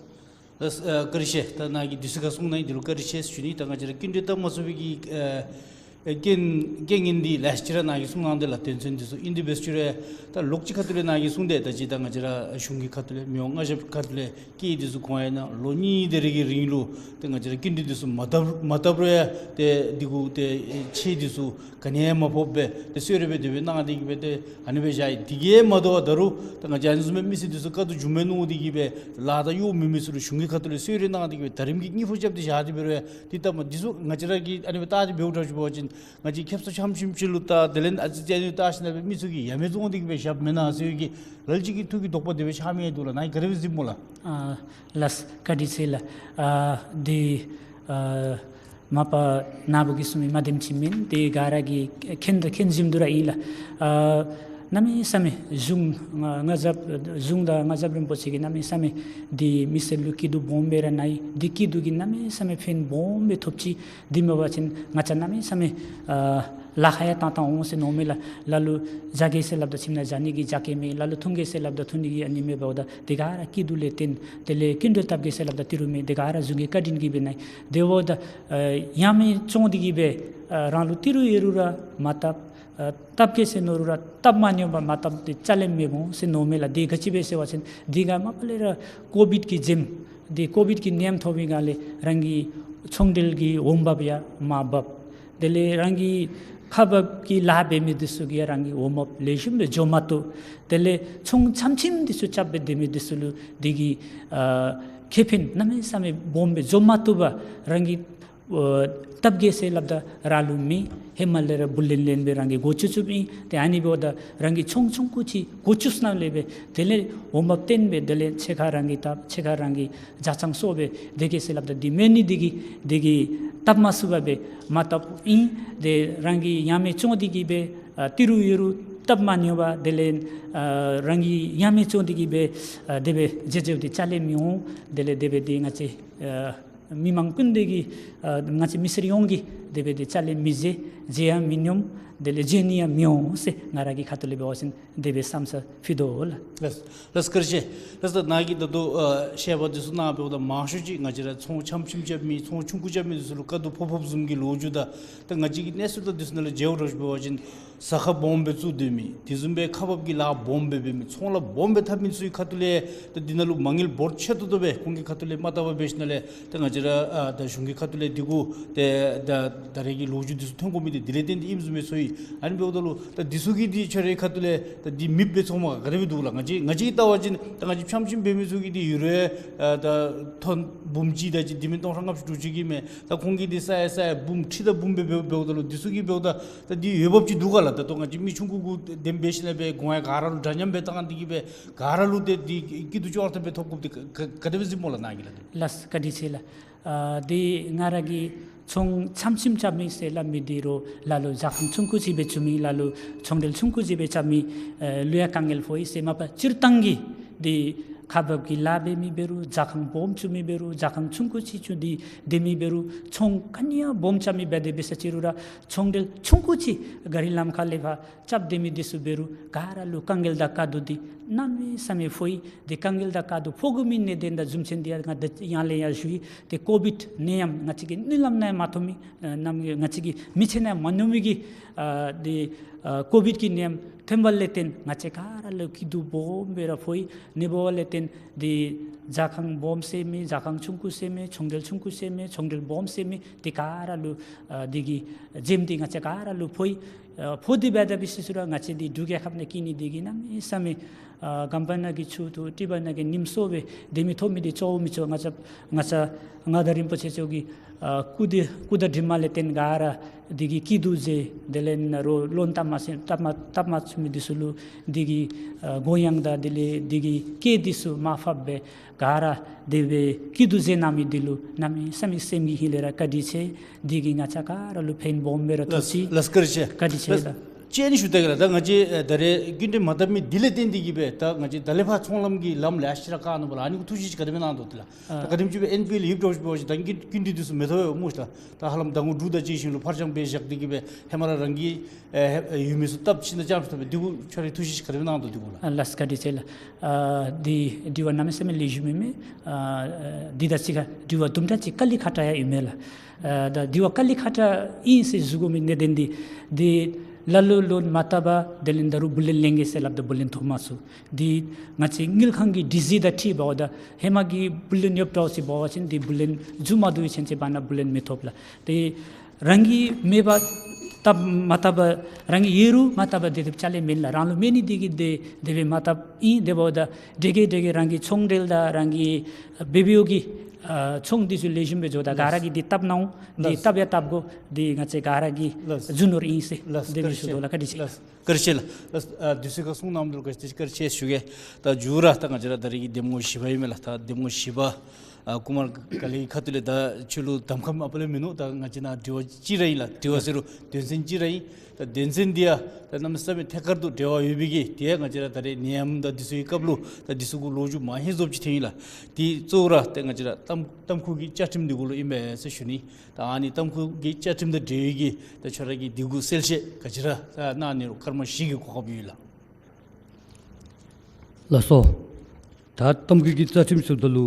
ལགས། ཨ་བཀའ་དྲིན་ཆེ། ད་ནཱ་གིས་དུས་ཚོད་ཁར་གསུངས་གནང་ཡི་འདི་ལུ་བཀའ་དྲིན་ཆེ་ཞུ་ནི། ད་ང་བཅས་ར་སྐྱིན་འགྲུལ་བཏབ་མ་ཚུགས་པའི་གི་ཨ་ ཨེ་རྐྱེན་རྐྱེན་ངན་འདི་ལེ་ཤ་ཅིག་ར་ནཱ་གིས་གསུངས་གནང་དེས་ལགས། དོན་ཚན་འདི་ཚུ་ཨིན་དེ་འབད་རུང་ར་ད་ལོགས་ཅིག་ཁ་ཐུག་ལས་ནཱ་གིས་གསུངས་དེས། ད་ཅི་ད་ང་བཅས་ར་གཞུང་གི་ཁ་ཐུག་ལས་མི་དབང་མངའ་ཞབས་ཁ་ཐུག་ལས་སྐད་འདི་ཚུ་གོ་ཡི་ན་ལོ་གཉིས་དེ་རེ་གི་རིང་ལུ་ཏེ་ང་བཅས་ར་སྐྱིན་འགྲུལ་འདི་ཚུ་མ་བཏབ་མ་བཏབ་རུང་ཡང་ཏེ་འདི་གུ་ཏེ་ཆད་འདི་ཚུ་ག་ནི་ཡང་མ་ཕོགཔ་སྦེ་ཏེ་གསོལ་རས་སྦེ་དེ་སྦེ་གནང་སྟེ་གིས་སྦེ་ཏེ་ཨ་ནི་སྦེ་བཞག་ཡི། དེ་གིས་མ་དོ་བར་ད་རུང་ད་ང་བཅས་ཨ་ནི་བཟུམ་མའི་མི་སེར་འདི་ཚུ་དཀའ་སྡུག་འབྱུང་མས་མནོ་སྟེ་གིས་སྦེ་ལཱ་དང་གཡོག་མེད་མི་ཚུ་ལུ་གཞུང་གི་ཁ་ཐུག་ལས་གསོལ་རས་གནང་སྟེ་གིས་སྦེ་ད་རིམ་གྱིས་གཉིད་ཕུག་རྐྱབ་སྟེ་བཞག་སྟེ་འབད་རུང་ཡང་འདི་ལྟ་མ་འདི་ཚུ་ང་བཅས་ར་གིས་ཨ་ནི་སྦེ་བལྟ་སྟེ་འབདཝ་འདྲཝ་ཅིག་འབད་བ་ཅིན་ང་བཅས་ཁེབ་སང་ཆམ་ཆིམ་ཅིག་ལུ་ད་དེ་ལས་ཨ་ཙི་ཙི་ཨ་ནི་བལྟ་ཞིནམ་ལས་མི་ཚུ་གིས་ཡ་མེད་བཙོང་སྟེ་གིས་སྦེ་བཞགཔ་མེན་ན་ཟེར་བའི་གི་ལ་ལུ་ཅིག་གི་ཐུགས་ཀྱི་དོགས་པ་དེ་སྦེ་ཆགས་མི་འདུག་ལགས། ནཱ་གིས་ག་དེ་སྦེ་གཟིགསཔ་སྨོ་ལགས། ཨ་ལགས་བཀའ་དྲིན་ཆེ་ལགས། ཨ་འདི་ཨ་མ་པ་ནཱ་བུ་གིས་གསུངས་མི་མ་བདེནམ་ཅིག་མེན། དེ་ག་ར་གིས་མཁྱེན་དང་མཁྱེན་བཞིན་དུ་ར་ཨིན་ལགས། ཨ་གནམ་མེད་ས་མེད་གཞུང་མངའ་མངའ་ཞབས་གཞུང་དང་མངའ་ཞབས་རིན་པོ་ཆེ་གིས་གནམ་མེད་ས་མེད་འདི་མི་སེར་ལུ་སྐྱིད་སྡུག་སྦོམ་སྦེ་ར་གནང་ཡི། འདི་སྐྱིད་སྡུག་གིས་གནམ་མེད་ས་མེད་ཕན་སྦོམ་སྦེ་ཐོབ་ཅི། དེ་མེན་པ་ཅིན་ང་བཅས་གནམ་མེད་ས་མེད་ཨ་ལཱ་ཁག་ཡང་བཏང་བཏང་འོང་ཟེར་མནོཝ་མས་ལགས། ལ་ལུ་བཞག་གེ་ཟེར་སླབ་ད་ཁྱིམ་ནང་བཞག་ནི་གི་བཞག་གེ་མེད། ལ་ལུ་འཐུང་གེ་ཟེར་སླབ་ད་འཐུང་ནི་གི་ཨ་ནི་མེད་པར་འོ་ད་དེ་ག་ར་སྐྱིད་སྡུག་ལས་བརྟེན། དེ་ལས་སྐྱིན་འགྲུལ་བཏབ་གེ་ཟེར་སླབ་ད་དེ་རུང་མེད། དེ་ག་ར་གཞུང་གི་བཀའ་དྲིན་གྱིས་སྦེ་གནང་། དེ་འབདཝ་ད་ཨ་ཡང་མི་བཙོང་སྟེ་གིས་སྦེ་ཨ་རང་ལུ་ཏི་རུ་ཡོད་རུང་ར་མ་བཏབ། ཨ་བཏབ་གེ་ཟེར་མནོ་རུང་ར་བཏབ་མ་ནུམ་པར་མ་བཏབ་དེ་ཅ་ལེམ་མེདཔ་འོང་ཟེར་མནོཝ་མས་ལགས། དེ་ག་ཅི་སྦེ་ཟེར་བ་ཅིན་དེ་ག་མ་པ་ལས་ར་ཀོ་བིཌ་གི་རྫས་དེ་ཀོ་བིཌ་གི་ནད་ཡམས་ཐོབ་པའི་སྒང་ལས་རང་གི་ཚོང་འབྲེལ་གྱི་འོང་འབབ་ཡང་མར་བབས། དེ་ལས་རང་གི་ཁག་འབག་གི་ལཱ་འབད་མི་འདི་ཚུ་གིས་རང་གི་འོང་འབབ་ལེགས་ཤོམ་སྦེ་འགྱོ་མ་བཏུབ། དེ་ལས་ཚོང་ཆམ་ཆིམ་འདི་ཚུ་རྐྱབ་སྦེ་སྡོད་མི་འདི་ཚུ་ལུ་དེ་གིས་ཨ་ཁེ་ཕན་གནམ་མེད་ས་མེད་སྦོམ་སྦེ་འགྱོ་མ་བཏུབ་པར་རང་གིས་ཨ་བཏབ་གེ་ཟེར་སླབ་ད་ར་ལུ་མེད། ཧེ་མ་ལས་ར་འབུ་ལེན་ལེན་སྦེ་རང་གིས་སྒོ་བཅུག་བཅུགཔ་ཨིན། ཏེ་ཨ་ནི་འབདཝ་ད་རང་གི་ཚོང་ཆུང་ཀུ་ཅིག་སྒོ་བཅུག་ཞིནམ་ལས་སྦེ་དེ་ལས་འོང་འབབ་བརྟེན་སྦེ་དེ་ལས་ཕྱེད་ཀ་རང་གིས་བཏབ་ཕྱེད་ཀ་རང་གི་ཇ་ཆང་གསོག་སྦེ་སྡོད་གེ་ཟེར་སླབ་ད་དེ་མེད་ནི་དེ་གིས་དེ་གིས་བཏབ་མ་ཚུགས་པར་སྦེ་མ་བཏབ་ཨིན། ཏེ་རང་གིས་ཡང་མི་བཙོང་སྟེ་གིས་སྦེ་ཨ་ཏི་རུ་ཡོད་རུང་བཏབ་མ་ནུམ་པར་དེ་ལས་ཨ་རང་གིས་ཡང་མི་བཙོང་སྟེ་གིས་སྦེ་ཨ་དེ་སྦེ་བྱས་བྱས་ཏེ་ཅ་ལེམ་མི་འོང་། དེ་ལས་དེ་སྦེ་ཏེ་ང་བཅས་ཨ་མི་མང་ཀུན་དེ་གིས་ཨ་ང་བཅས་མི་སེར་ཡོངས་ཀྱིས་དེ་སྦེ་ཏེ་ཅ་ལེམ་མི་བྱེད། བྱེད་ཡང་མི་ནུམ། དེ་ལས་བྱེད་ནི་ཡང་མི་འོང་ཟེར་ང་ར་གི་ཁ་ཐུག་ལས་འབད་བ་ཅིན་དེ་སྦེ་བསམ་ས་ཕུལ་དོ་ལགས། ལགས་ལགས་བཀའ་དྲིན་ཆེ། ལགས་ད་ནཱ་གིས་ད་ལྟོ་ཨ་བཤད་པ་འདི་ཚུ་གནང་འབདཝ་ད་མང་ཤོས་ཅིག་ང་བཅས་ར་ཚོང་ཆམ་ཆིམ་རྐྱབ་མི་ཚོང་ཆུང་ཀུ་རྐྱབ་མི་འདི་ཚུ་ལུ་དཀའ་སྡུག་ཕོག་ཕོགཔ་བཟུམ་གྱི་ལོ་རྒྱུས་དང་ད་ང་བཅས་ཀྱི་གནས་ཚུལ་དང་འདི་ཚུ་ནང་ལས་མཇལཝ་འདྲཝ་ཅིག་འབད་བ་ཅིན་ཟ་ཁང་སྦོམ་སྦེ་བཙུགས་སྡོད་མི་དེ་བཟུམ་སྦེ་ཁག་འབག་གི་ལཱ་སྦོམ་སྦེ་འབད་མི་ཚོང་ལཱ་སྦོམ་སྦེ་འཐབ་མི་ཚུ་གི་ཁ་ཐུག་ལས་ད་འདི་ནང་ལུ་མ་དངུལ་འབོར་ཆེ་ཏོག་ཏོ་སྦེ་ཁོང་གི་ཁ་ཐུག་ལས་མ་བཏབ་པར་འབད་ཞིནམ་ལས་ད་ང་བཅས་ར་ཨ་ད་གཞུང་གི་ཁ་ཐུག་ལས་འདི་གུ་ཏེ་ད་ད་རེས་ཀྱི་ལོ་རྒྱུས་འདི་ཚུ་ཐོན་དགོ་མི་འདི་དེ་ལས་བརྟེན་ཏེ་ཨིནམ་བཟུམ་སྦེ་ཚོར་ཡི། ཨ་ནི་འབདཝ་ད་ལུ་ད་འདི་ཚུ་གིས་འདི་ཁྱོད་རའི་ཁ་ཐུག་ལས་ད་འདི་མེདཔ་སྦེ་ཚོརཝ་ག་ར་སྦེ་འདུག་ལགས། ང་བཅས་ང་བཅས་ཀྱིས་བལྟ་བ་ཅིན་ད་ང་བཅས་ཆམ་ཆིམ་འབད་མི་ཚུ་གིས་འདི་ཡོད་རུང་ཨ་ད་ཐོན་འབུམ་གཅིག་དང་གཅིག་དེ་མིན་སྟོང་ཕྲག་ལྔ་བཅུ་དྲུག་ཅུ་གི་མས། ད་ཁོང་གིས་འདི་ས་ཡ་ས་ཡ་འབུམ་ཁྲི་དང་འབུམ་སྦེ་འབདཝ་འདུག་ལགས། འདི་ཚུ་གིས་འབདཝ་ད་ད་འདི་འོས་འབབ་ཅིག་འདུག་ག་ལགས། ད་ལྟོ་ང་བཅས་མི་ཆུང་ཀུ་གུ་དེམ་འབད་ཞིནམ་ལས་སྦེ་གོང་ཡང་ག་ར་ལུ་འདྲ་མཉམ་སྦེ་བཏང་སྟེ་གིས་སྦེ་ག་ར་ལུ་ཏེ་འདི་སྐྱིད་སྡུག་ཅོག་ར་འཐདཔ་སྦེ་ཐོབ་དགོཔ་འདི་ག་ག་དེ་སྦེ་གཟིགསཔ་སྨོ་ལགས་ནཱ་གིས་ལགས། ལགས་བཀའ་དྲིན་ཆེ་ལགས། ཨ་འདི་ང་ར་གིས་ཚོང་ཆམ་ཆིམ་རྐྱབ་མི་ཟེར་སླབ་མི་འདི་རུང་ལ་ལུ་ཇ་ཁང་ཆུང་ཀུ་ཅིག་སྦེ་བཙུགས་མི་ལ་ལུ་ཚོང་འབྲེལ་ཆུང་ཀུ་ཅིག་སྦེ་རྐྱབ་མི་ཨ་ལུ་ཡང་དཀའ་ངལ་ཕོག་ཡི་ཟེར་མ་པ་སྤྱིར་བཏང་གི་འདི་ཁག་འབག་གི་ལཱ་འབད་མི་འབད་རུང་ཇ་ཁང་སྦོམ་བཙུགས་མི་འབད་རུང་ཇ་ཁང་ཆུང་ཀུ་ཅིག་བཙུགས་ཏེ་སྡོད་མི་འབད་རུང་ཚོང་ག་ནི་ཡང་སྦོམ་རྐྱབ་མི་འབད་དེ་འབད་ས་ཅིག་རུང་ར་ཚོང་འབྲེལ་ཆུང་ཀུ་ཅིག་གཱ་རི་ལམ་ཁ་ལས་ཕར་རྐྱབ་སྡོད་མི་འདི་ཚུ་འབད་རུང་ག་ར་ལུ་དཀའ་ངལ་དང་དཀའ་སྡུག་འདི་གནམ་མེད་ས་མེད་ཕོག་ཡི། འདི་དཀའ་ངལ་དང་དཀའ་སྡུག་ཕོག་དགོ་མི་གནད་དོན་དང་རྒྱུ་མཚན་འདི་ཡང་ང་ད་ཡང་ལས་ཡང་ཞུ་ཡི། ཏེ་ཀོ་བིཌ་ནད་ཡམས་ང་བཅས་ཀྱི་མནལ་ལམ་ནང་ཡང་མ་ཐོན་མི་ཨ་ནམ་ང་བཅས་ཀྱི་མི་ཚེ་ནང་ཡང་མ་མྱོང་མི་གི་ཨ་འདི་ཨ་ཀོ་བིཌ་ཀྱི་ནད་ཡམས་ཐོན་པ་ལས་བརྟེན་ང་བཅས་ག་ར་ལུ་སྐྱིད་སྡུག་སྦོམ་སྦེ་ར་ཕོག་ཡི། ཨ་ནི་འབདཝ་ལས་བརྟེན་འདི་ཇ་ཁང་སྦོམ་ཟེར་མི་ཇ་ཁང་ཆུང་ཀུ་ཟེར་མི་ཚོང་འབྲེལ་ཆུང་ཀུ་ཟེར་མི་ཚོང་འབྲེལ་སྦོམ་ཟེར་མི་འདི་ག་ར་ལུ་ཨ་འདི་གི་རྫས་འདི་ང་བཅས་ག་ར་ལུ་ཕོག་ཡི། ཨ་ཕོག་སྟེ་འབད་དེ་འབད་ས་ཅིག་རུང་ང་བཅས་འདི་འབྲུག་རྒྱལ་ཁབ་ནང་སྐྱེ་ནི་འདི་གིས་གནམ་མེད་ས་མེད་ཨ་སྒམ་པ་ནང་གི་ཆུ་འཐུང་ཏི་པ་ནང་གི་ཉིམ་སོ་སྦེ་སྡོད་མི་ཐོབ་མི་འདི་གཙོ་བོ་མི་གཙོ། ང་བཅས་ང་བཅས་མངའ་བདག་རིན་པོ་ཆེ་མཆོག་གི་ཨ་སྐུ་འདི་སྐུ་ཟླ་དྲི་མ་ལས་བརྟེན་ག་ར་འདི་གི་སྐྱིད་སྡུག་མཛད། དེ་ལས་ནཱ་རོགས་ལོན་བཏབ་མ་ཚུགས་བཏབ་མ་བཏབ་མ་ཚུགས་མི་འདི་ཚུ་ལུ་འདི་གི་ཨ་གུ་ཡངས་དང་དེ་ལས་འདི་གི་སྐྱེད་འདི་ཚུ་མར་ཕབ་སྦེ་ག་ར་དེ་སྦེ་སྐྱིད་སྡུག་མཛད་གནང་མི་འདི་ལུ་གནམ་མེད་ས་མེད་སེམས་ཀྱི་ཧིང་ལས་ར་བཀའ་དྲིན་ཆེ། འདི་གིས་ང་བཅས་ག་ར་ལུ་ཕན་སྦོམ་སྦེ་ར་ཐོགས་ཅི། ལགས་བཀའ་དྲིན་ཆེ། ལགས་བཀའ་དྲིན་ཆེ་ལགས། ལགས་ཅི་ཨ་ནི་ཞུ་ད་གེ་ལགས། ད་ང་བཅས་ཨེ་ད་རེས་སྐྱིན་འགྲུལ་མ་བཏབ་མི་འདི་ལས་བརྟེན་ཏེ་གིས་སྦེ་ད་ང་བཅས་ད་ལས་ཕར་ཚོང་ལམ་གྱི་ལམ་ལེ་ཤ་ཅིག་ར་བཀག་ནུག་པ་ལགས། ཨ་ནི་གུ་ཐུགས་བཞེད་ཅིག་ག་དེ་སྦེ་གནང་དོ་དེ་ལགས། ད་ག་དེམ་ཅིག་སྦེ་ཨེན་ཕི་ཨེལ་ཡོདཔ་འདྲཝ་ཅིག་འབད་བ་ཅིན་ད་སྐྱིན་སྐྱིན་འགྲུལ་འདི་ཚུ་མི་ཐོབ་པས་སྨོ་ཤ་ལགས། ད་ཧ་ལམ་ཟླ་ངོ་དྲུག་དང་གཅིག་ཤུལ་ལུ་ཕར་འགྱངས་འབད་བཞག་སྟེ་གིས་སྦེ་ཧེ་མ་ར་རང་གི་ཨེ་ཡོད་མི་ཚུ་བཏབ་ཞིནམ་ལས་འགྱངས་ཞིནམ་ལས་འདི་གུ་ཁྱོད་རའི་ཐུགས་བཞེད་ཅིག་ག་དེ་སྦེ་གནང་དོ་དེ་གུ་ལགས། ཨ་ལགས་བཀའ་དྲིན་ཆེ་ལགས། ཨ་འདི་དྲི་བ་གནམ་མེད་ས་མེད་ལེགས་ཤོམ་ཨིན་མས། ཨ་འདི་དང་གཅིག་ཁར་དྲི་བ་དུམ་གྲ་ཅིག་དཀའ་ལས་ཁག་དྲགས་ཡང་ཨིན་མས་ལགས། ཨ་ད་དེ་བ་དཀའ་ལས་ཁག་དྲགས་ཨིན་ཟེར་ཞུ་དགོ་མི་གནད་དོན་འདི་འདི་ལ་ལུ་ལོན་མ་བཏབ་པར་དེ་ལས་ད་རུང་བུ་ལོན་ལེན་གེ་ཟེར་སླབ་ད་བུ་ལོན་ཐོབ་མ་ཚུགས། འདི་ང་བཅས་དངུལ་ཁང་གི་སྒྲིག་གཞི་དང་འཁྲིལ་འབདཝ་ད་ཧེ་མ་གི་བུ་ལོན་ཡོདཔ་འདྲཝ་ཅིག་འབད་བ་ཅིན་འདི་བུ་ལོན་མཇུག་མ་བསྡུ་བའི་ཚུན་ཚོད་བར་ན་བུ་ལོན་མི་ཐོབ་ལགས། ཏེ་རང་གིས་མེད་པར་བཏབ་མ་བཏབ་པར་རང་གིས་ཡོད་རུང་མ་བཏབ་པར་སྡོད་དེ་ཅ་ལས་མེན་ལགས། རང་ལུ་མེད་ནི་འདི་གིས་དེ་དེ་སྦེ་མ་བཏབ་ཨིན། དེ་འབདཝ་ད་འདྲེ་གི་འདྲེ་གི་རང་གི་ཚོང་འབྲེལ་དང་རང་གི་བེ་བེའུ་གི་ཨ་ཚོང་འདི་ཚུ་ལེགས་ཤོམ་སྦེ་འགྱོཝ་ད་ག་ར་གིས་འདི་བཏབ་གནང་འོང་། འདི་ལགས། བཏབ་ཡང་བཏབ་དགོ། འདི་ང་བཅས་ག་ར་གི་ལགས། རྒྱུ་ནོར་ཨིན་ཟེར། ལགས། དེ་སྦེ་ཞུ་དོ་ལགས། བཀའ་དྲིན་ཆེ། ལགས། བཀའ་དྲིན་ཆེ་ལགས། ལགས། ཨ་དུས་ཚོད་ཁར་གསུང་གནང་མི་འདི་ལུ་བཀའ་དྲིན་ཆེ་ཞུ་གེ། ད་མཇུག་ར་ད་ང་བཅས་ར་ད་རེས་ཀྱི་གདམ་ངོ་བཞི་པ་ཨིན་མས་ལགས། ད་གདམ་ངོ་བཞི་པ་ཨ་ཀུ་མར་ཀ་ལི་གི་ཁ་ཐུག་ལས་ད་ཁྱོད་ལུ་གདམ་ཁ་མ་པ་ལས་མིན་ནུག། ད་ང་བཅས་ནཱ་དྲི་བ་གཅིག་ར་ཨིན་ལགས། དྲི་བ་ཟེར་རུང་དོན་ཚན་གཅིག་ར་ཨིན། ད་དོན་ཚན་འདི་ཡང་ད་གནམ་མེད་ས་མེད་ཐད་ཀར་དུ་འབྲེལ་བ་ཡོད་པའི་གི་དེ་ཡང་ང་བཅས་ར་ད་རེས་ནད་ཡམས་དང་འདི་ཚུ་གི་སྐབས་ལུ་ད་འདི་ཚུ་གུ་ལོ་རྒྱུས་མང་ཧེང་སོངམ་ཅིག་ཐོན་ཡི་ལགས། དེ་གཙོ་བོ་ར་ཏེ་ང་བཅས་ར་ཏམ་ཏམ་ཁུ་གི་བཅའ་ཁྲིམས་འདི་གུ་ལུ་ཨིན་པས་ཟེར་ཞུ་ནི། ད་ཨ་ནི་ཏམ་ཁུ་གི་བཅའ་ཁྲིམས་དང་འབྲེལ་བའི་གི་ད་ཁྱོད་ར་གིས་འདི་གུ་གསལ་བཤད་ག་ཅི་ར་གནང་ནི་རུང་སྐར་མ་བཞི་གི་གོ་སྐབས་ཡོད་ལགས། ལགས་སོ། ད་ཏམ་ཁུ་གི་བཅའ་ཁྲིམས་ཟེརཝ་ད་ལུ་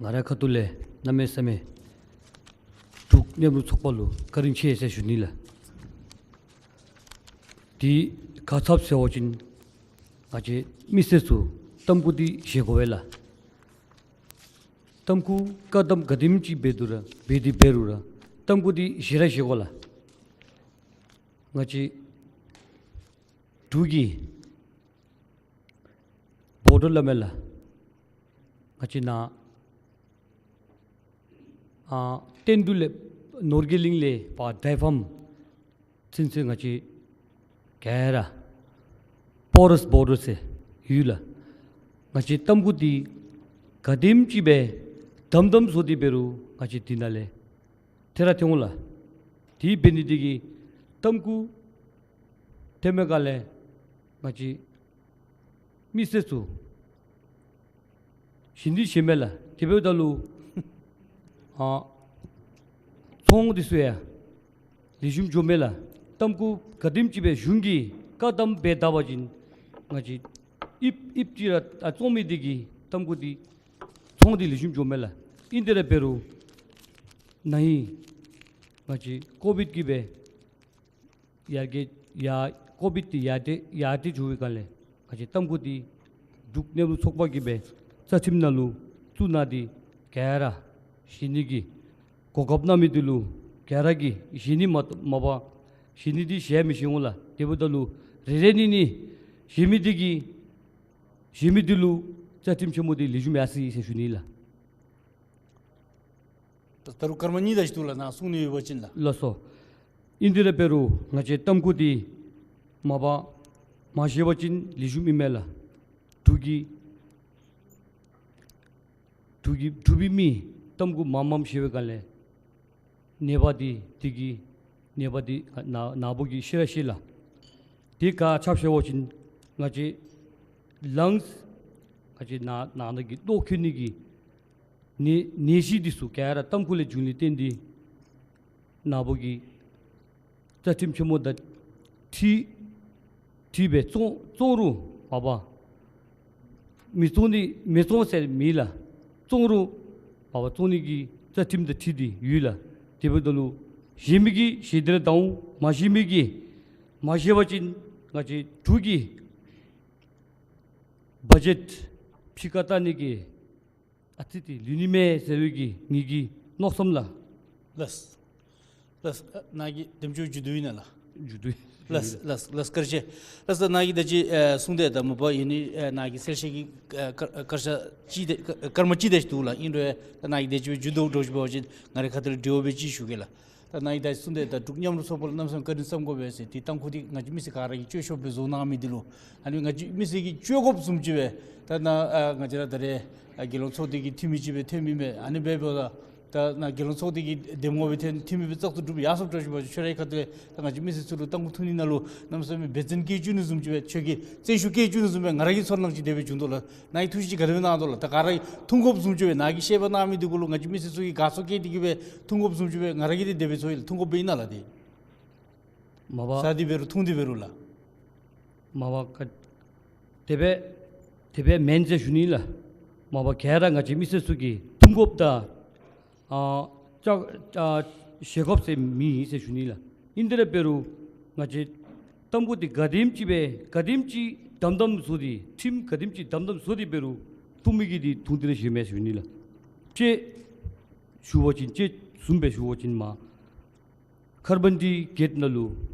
ང་རའི་ཁ་ཐུག་ལས་གནམ་མེད་ས་མེད་འབྲུག་མཉམ་རུབ་ཚོགས་པ་ལུ་བཀའ་དྲིན་ཆེ་ཟེར་ཞུ་ནི་ལགས། དེ་ག་ཅི་སྦེ་ཟེར་བ་ཅིན་ང་བཅས་མི་སེར་ཚུ་ཏམ་ཁུ་འདི་བཞེས་དགོ་པས་ལགས། ཏམ་ཁུ་བཀག་དམ་ག་དེམ་ཅིག་འབད་དོ་ར་འབད་དེ་འབད་རུང་ར་ཏམ་ཁུ་འདི་བཞེས་ར་བཞེས་དགོ་ལགས། ང་བཅས་འབྲུག་གི་བོ་ཌར་སླབ་མས་ལགས། ང་བཅས་ནཱ་ཨ་བསྟན་འབྲུག་ལས་ནོར་རྒྱས་གླིང་ལས་ཕར་ཌའི་ཕཱམ་ཚུན་ཚོད་ང་བཅས་ག་ར་པོ་རེསཊ་བོ་ཌར་ཟེར་ཡོད་ལགས། ང་བཅས་ཏམ་ཁུ་འདི་ག་དེམ་ཅིག་སྦེ་དམ་དམ་བཟོ་སྟེ་འབད་རུང་ང་བཅས་འདི་ནང་ལས་ཐལ་ར་ཐལ་འོང་ལགས། དེ་འབད་ནི་འདི་གིས་ཏམ་ཁུ་ཐལ་མི་ག་ལས་ང་བཅས་མི་སེར་ཚུ་བཞེས་ནི་བཞེས་མས་ལགས། དེ་འབདཝ་ད་ལུ་ཨ་ཚོང་འདི་ཚུ་ཡང་ལེགས་ཤོམ་འགྱོ་མས་ལགས། ཏམ་ཁུ་ག་དེམ་ཅིག་སྦེ་གཞུང་གིས་བཀག་དམ་འབད་ད་པ་ཅིན་ང་བཅས་ཨིབ་ཨིབ་ཅིག་ར་ཨ་བཙོང་མི་འདི་གིས་ཏམ་ཁུ་འདི་ཚོང་འདི་ལེགས་ཤོམ་འགྱོ་མས་ལགས། ཨིན་དེ་ར་འབད་རུང་ན་ཧིང་ང་བཅས་ཀོ་བིཌ་གིས་སྦེ་ཡར་རྒྱས་ཡར་ཀོ་བིཌ་འདི་ཡར་རྒྱས་ཡར་རྒྱས་འགྱོ་བའི་སྒང་ལས་ང་བཅས་ཏམ་ཁུ་འདི་འབྲུག་མཉམ་རུབ་ཚོགས་པ་གིས་སྦེ་རྩ་ཁྲིམས་ནང་ལུ་བཙུགས་གནང་སྟེ་ག་ར་བཞེས་ནི་གི་གོ་སྐབས་གནང་མི་འདི་ལུ་ག་ར་གིས་བཞེས་ནི་མ་མ་པ་བཞེས་ནི་འདི་བཞེས་མི་བཞེས་འོང་ལགས། དེ་འབདཝ་ད་ལུ་རེ་རེ་གཉིས་གཉིས་བཞེས་མི་འདི་གིས་བཞེས་མི་འདི་ལུ་རྩ་ཁྲིམས་ཆེན་མོ་འདི་ལེགས་ཤོམ་ཡར་སོ་ཡི་ཟེར་ཞུ་ནི་ལགས། ད་ད་རུང་སྐར་མ་གཉིས་དེ་ཅིག་འདུག་ལགས། ནཱ་གསུང་ནི་ཡོད་པ་ཅིན་ལགས། ལགས་སོ། ཨིན་དེ་ར་འབད་རུང་ང་བཅས་ཏམ་ཁུ་འདི་མ་པ་མ་བཞེས་པ་ཅིན་ལེགས་ཤོམ་ཨིན་མས་ལགས། འབྲུག་གི་འབྲུག་གི་འབྲུག་པའི་མི་ཏམ་ཁུ་མངམ་མངམ་བཞེས་པའི་སྒང་ལས་ནད་པ་འདི་འདི་གི་ནད་པ་འདི་ན་ན་བུ་གིས་ཤི་ར་ཤི་ལགས། དེ་ག་ཅི་སྦེ་ཟེར་བ་ཅིན་ང་བཅས་ལངས་ང་བཅས་ནང་ནང་ན་གི་ལྟོ་ཁེལ་ནི་གི་ནད་ནད་གཞི་འདི་ཚུ་ག་ར་ཏམ་ཁུ་ལས་བྱུང་ནི་བརྟེན་ཏེ་ན་བུ་གིས་རྩ་ཁྲིམས་ཆེན་མོ་དང་འཁྲིལ་འཁྲིལ་སྦེ་བཙོང་བཙོང་རུང་མ་པ་མི་བཙོང་ནི་མི་བཙོང་ཟེར་མེད་ལགས། བཙོང་རུང་མ་པ་བཙོང་ནི་གི་རྩ་ཁྲིམས་དང་འཁྲིལ་ཏེ་ཡོད་ལགས། དེ་འབདཝ་ད་ལུ་བཞེས་མི་གིས་བཞེས་ཏེ་ར་བཏང་འོང་། མ་བཞེས་མི་གིས་མ་བཞེས་པ་ཅིན་ང་བཅས་འབྲུག་གི་བ་ཇེཊ་ཕྱི་ཁར་བཏང་ནི་གི་ཨ་ཙི་ཏེ་ལུས་ནི་མས་ཟེར་བའི་གི་ངེ་གི་མནོ་བསམ་ལགས། ལགས། ལགས། ཨ་ནཱ་གི་དེམ་ཅིག་མཇུག་བསྡུ་ཡི་ན་ལགས། མཇུག་བསྡུ་ཡི། ལགས་ལགས་ལགས། བཀའ་དྲིན་ཆེ། ལགས་སོ། ནཱ་གི་ད་ཅི་ཨེ་གསུང་དེ་ད་མ་པ་ཡོད་ནི་ཨེ་ནཱ་གི་གསལ་བཤད་ཀྱི་ཨེ་སྐར་སྐར་ཆ་གཅིག་དེ་སྐར་མ་གཅིག་དེ་ཅིག་འདུག་ལགས། ཨིན་རུང་ཨེ་ད་ནཱ་གི་དེ་ཅིག་སྦེ་མཇུག་བསྡུ་འགྱོ་ཞུ་བ་ཅིན་ང་རའི་ཁ་ཐུག་ལས་དྲི་བ་སྦེ་གཅིག་ཞུ་གེ་ལགས། ད་ནཱ་གི་ད་གསུང་དེ་ད་འབྲུག་མཉམ་རུབ་ཚོགས་པ་ལུ་གནམ་མེད་ས་མེད་བཀའ་དྲིན་བསམ་དགོ་པས་ཟེར། ཏེ་ཏམ་ཁུ་འདི་ང་བཅས་མི་སེར་ག་ར་གིས་སྤྱོད་ཤོག་སྦེ་བཟོ་གནང་མི་འདི་ལུ་ཨ་ནི་ང་བཅས་མི་སེར་གྱིས་སྤྱོད་དགོཔ་བཟུམ་ཅིག་སྦེ་ད་ནཱ་ཨ་ང་བཅས་ར་ད་རེས་ཨ་རྒྱལ་ཡོངས་ཚོགས་སྡེ་གི་འཐུས་མི་ཅིག་སྦེ་ཐོན་མི་མས། ཨ་ནི་འབདཝ་ད་ད་ནཱ་རྒྱལ་ཡོངས་ཚོགས་སྡེ་གི་འདེམས་ངོ་སྦེ་ཐོན་འཐུས་མི་སྦེ་བཙག་འཐུ་གྲུབ་ཡར་སོངམ་འདྲཝ་ཅིག་འབད་བ་ཅིན་ཁྱོད་རའི་ཁ་ཐུག་ལས་ད་ང་བཅས་མི་སེར་ཚུ་ལུ་ཏམ་ཁུ་འཐུང་ནི་ནང་ལུ་གནམ་མེད་ས་མེད་འབད་བརྩོན་བསྐྱེད་བཅུག་ནི་བཟུམ་ཅིག་སྦེ་ཁྱོད་ཀྱིས་བརྩོན་ཤུགས་བསྐྱེད་བཅུག་ནི་བཟུམ་སྦེ་ང་ར་གི་ཚོར་སྣང་ཅིག་དེ་སྦེ་བྱུང་དོ་ལགས། ནཱ་གིས་ཐུགས་བཞེད་ཅིག་ག་དེ་སྦེ་གནང་དོ་ལགས། ད་ག་ར་གིས་འཐུང་དགོཔ་བཟུམ་ཅིག་སྦེ་ནཱ་གིས་བཤད་པ་གནང་མི་འདི་གུ་ལུ་ང་བཅས་མི་སེར་ཚུ་གིས་དགའ་ཚོར་བསྐྱེད་དེ་གིས་སྦེ་འཐུང་དགོཔ་བཟུམ་ཅིག་སྦེ་ང་ར་གིས་དེ་དེ་སྦེ་ཚོར་ཡི་ལགས། འཐུང་དགོཔ་སྦེ་ཨིན་ན་ལགས། དེ་མ་པ་ཟ་སྟེ་འབད་རུང་འཐུང་སྟེ་འབད་རུང་ལགས། མ་པ་ག་དེ་སྦེ་དེ་སྦེ་མེན་ཟེར་ཞུ་ནི་ལགས། མ་པ་ག་ར་ང་བཅས་མི་སེར་ཚུ་གིས་འཐུང་དགོཔ་དང་ཨ་ ལྕགས་ཨ་བཞེས་དགོཔ་ཟེར་མེད་ཟེར་ཞུ་ནི་ལགས། ཨིན་དེ་ར་འབད་རུང་ང་བཅས་ཏམ་ཁུ་འདི་ག་དེམ་ཅིག་སྦེ་ག་དེམ་ཅིག་དམ་དམ་བཟོ་སྟེ་ཁྲིམས་ག་དེམ་ཅིག་དམ་དམ་བཟོ་སྟེ་འབད་རུང་འཐུང་མི་གིས་འདི་འཐུང་སྟེ་ར་བཞེས་མས་ཞུ་ནི་ལགས། དཔྱེ་ཞུ་བ་ཅིན་དཔྱེ་བཟུམ་སྦེ་ཞུ་བ་ཅིན་མར་ཁར་བན་ཌི་གེཊ་ནང་ལུ་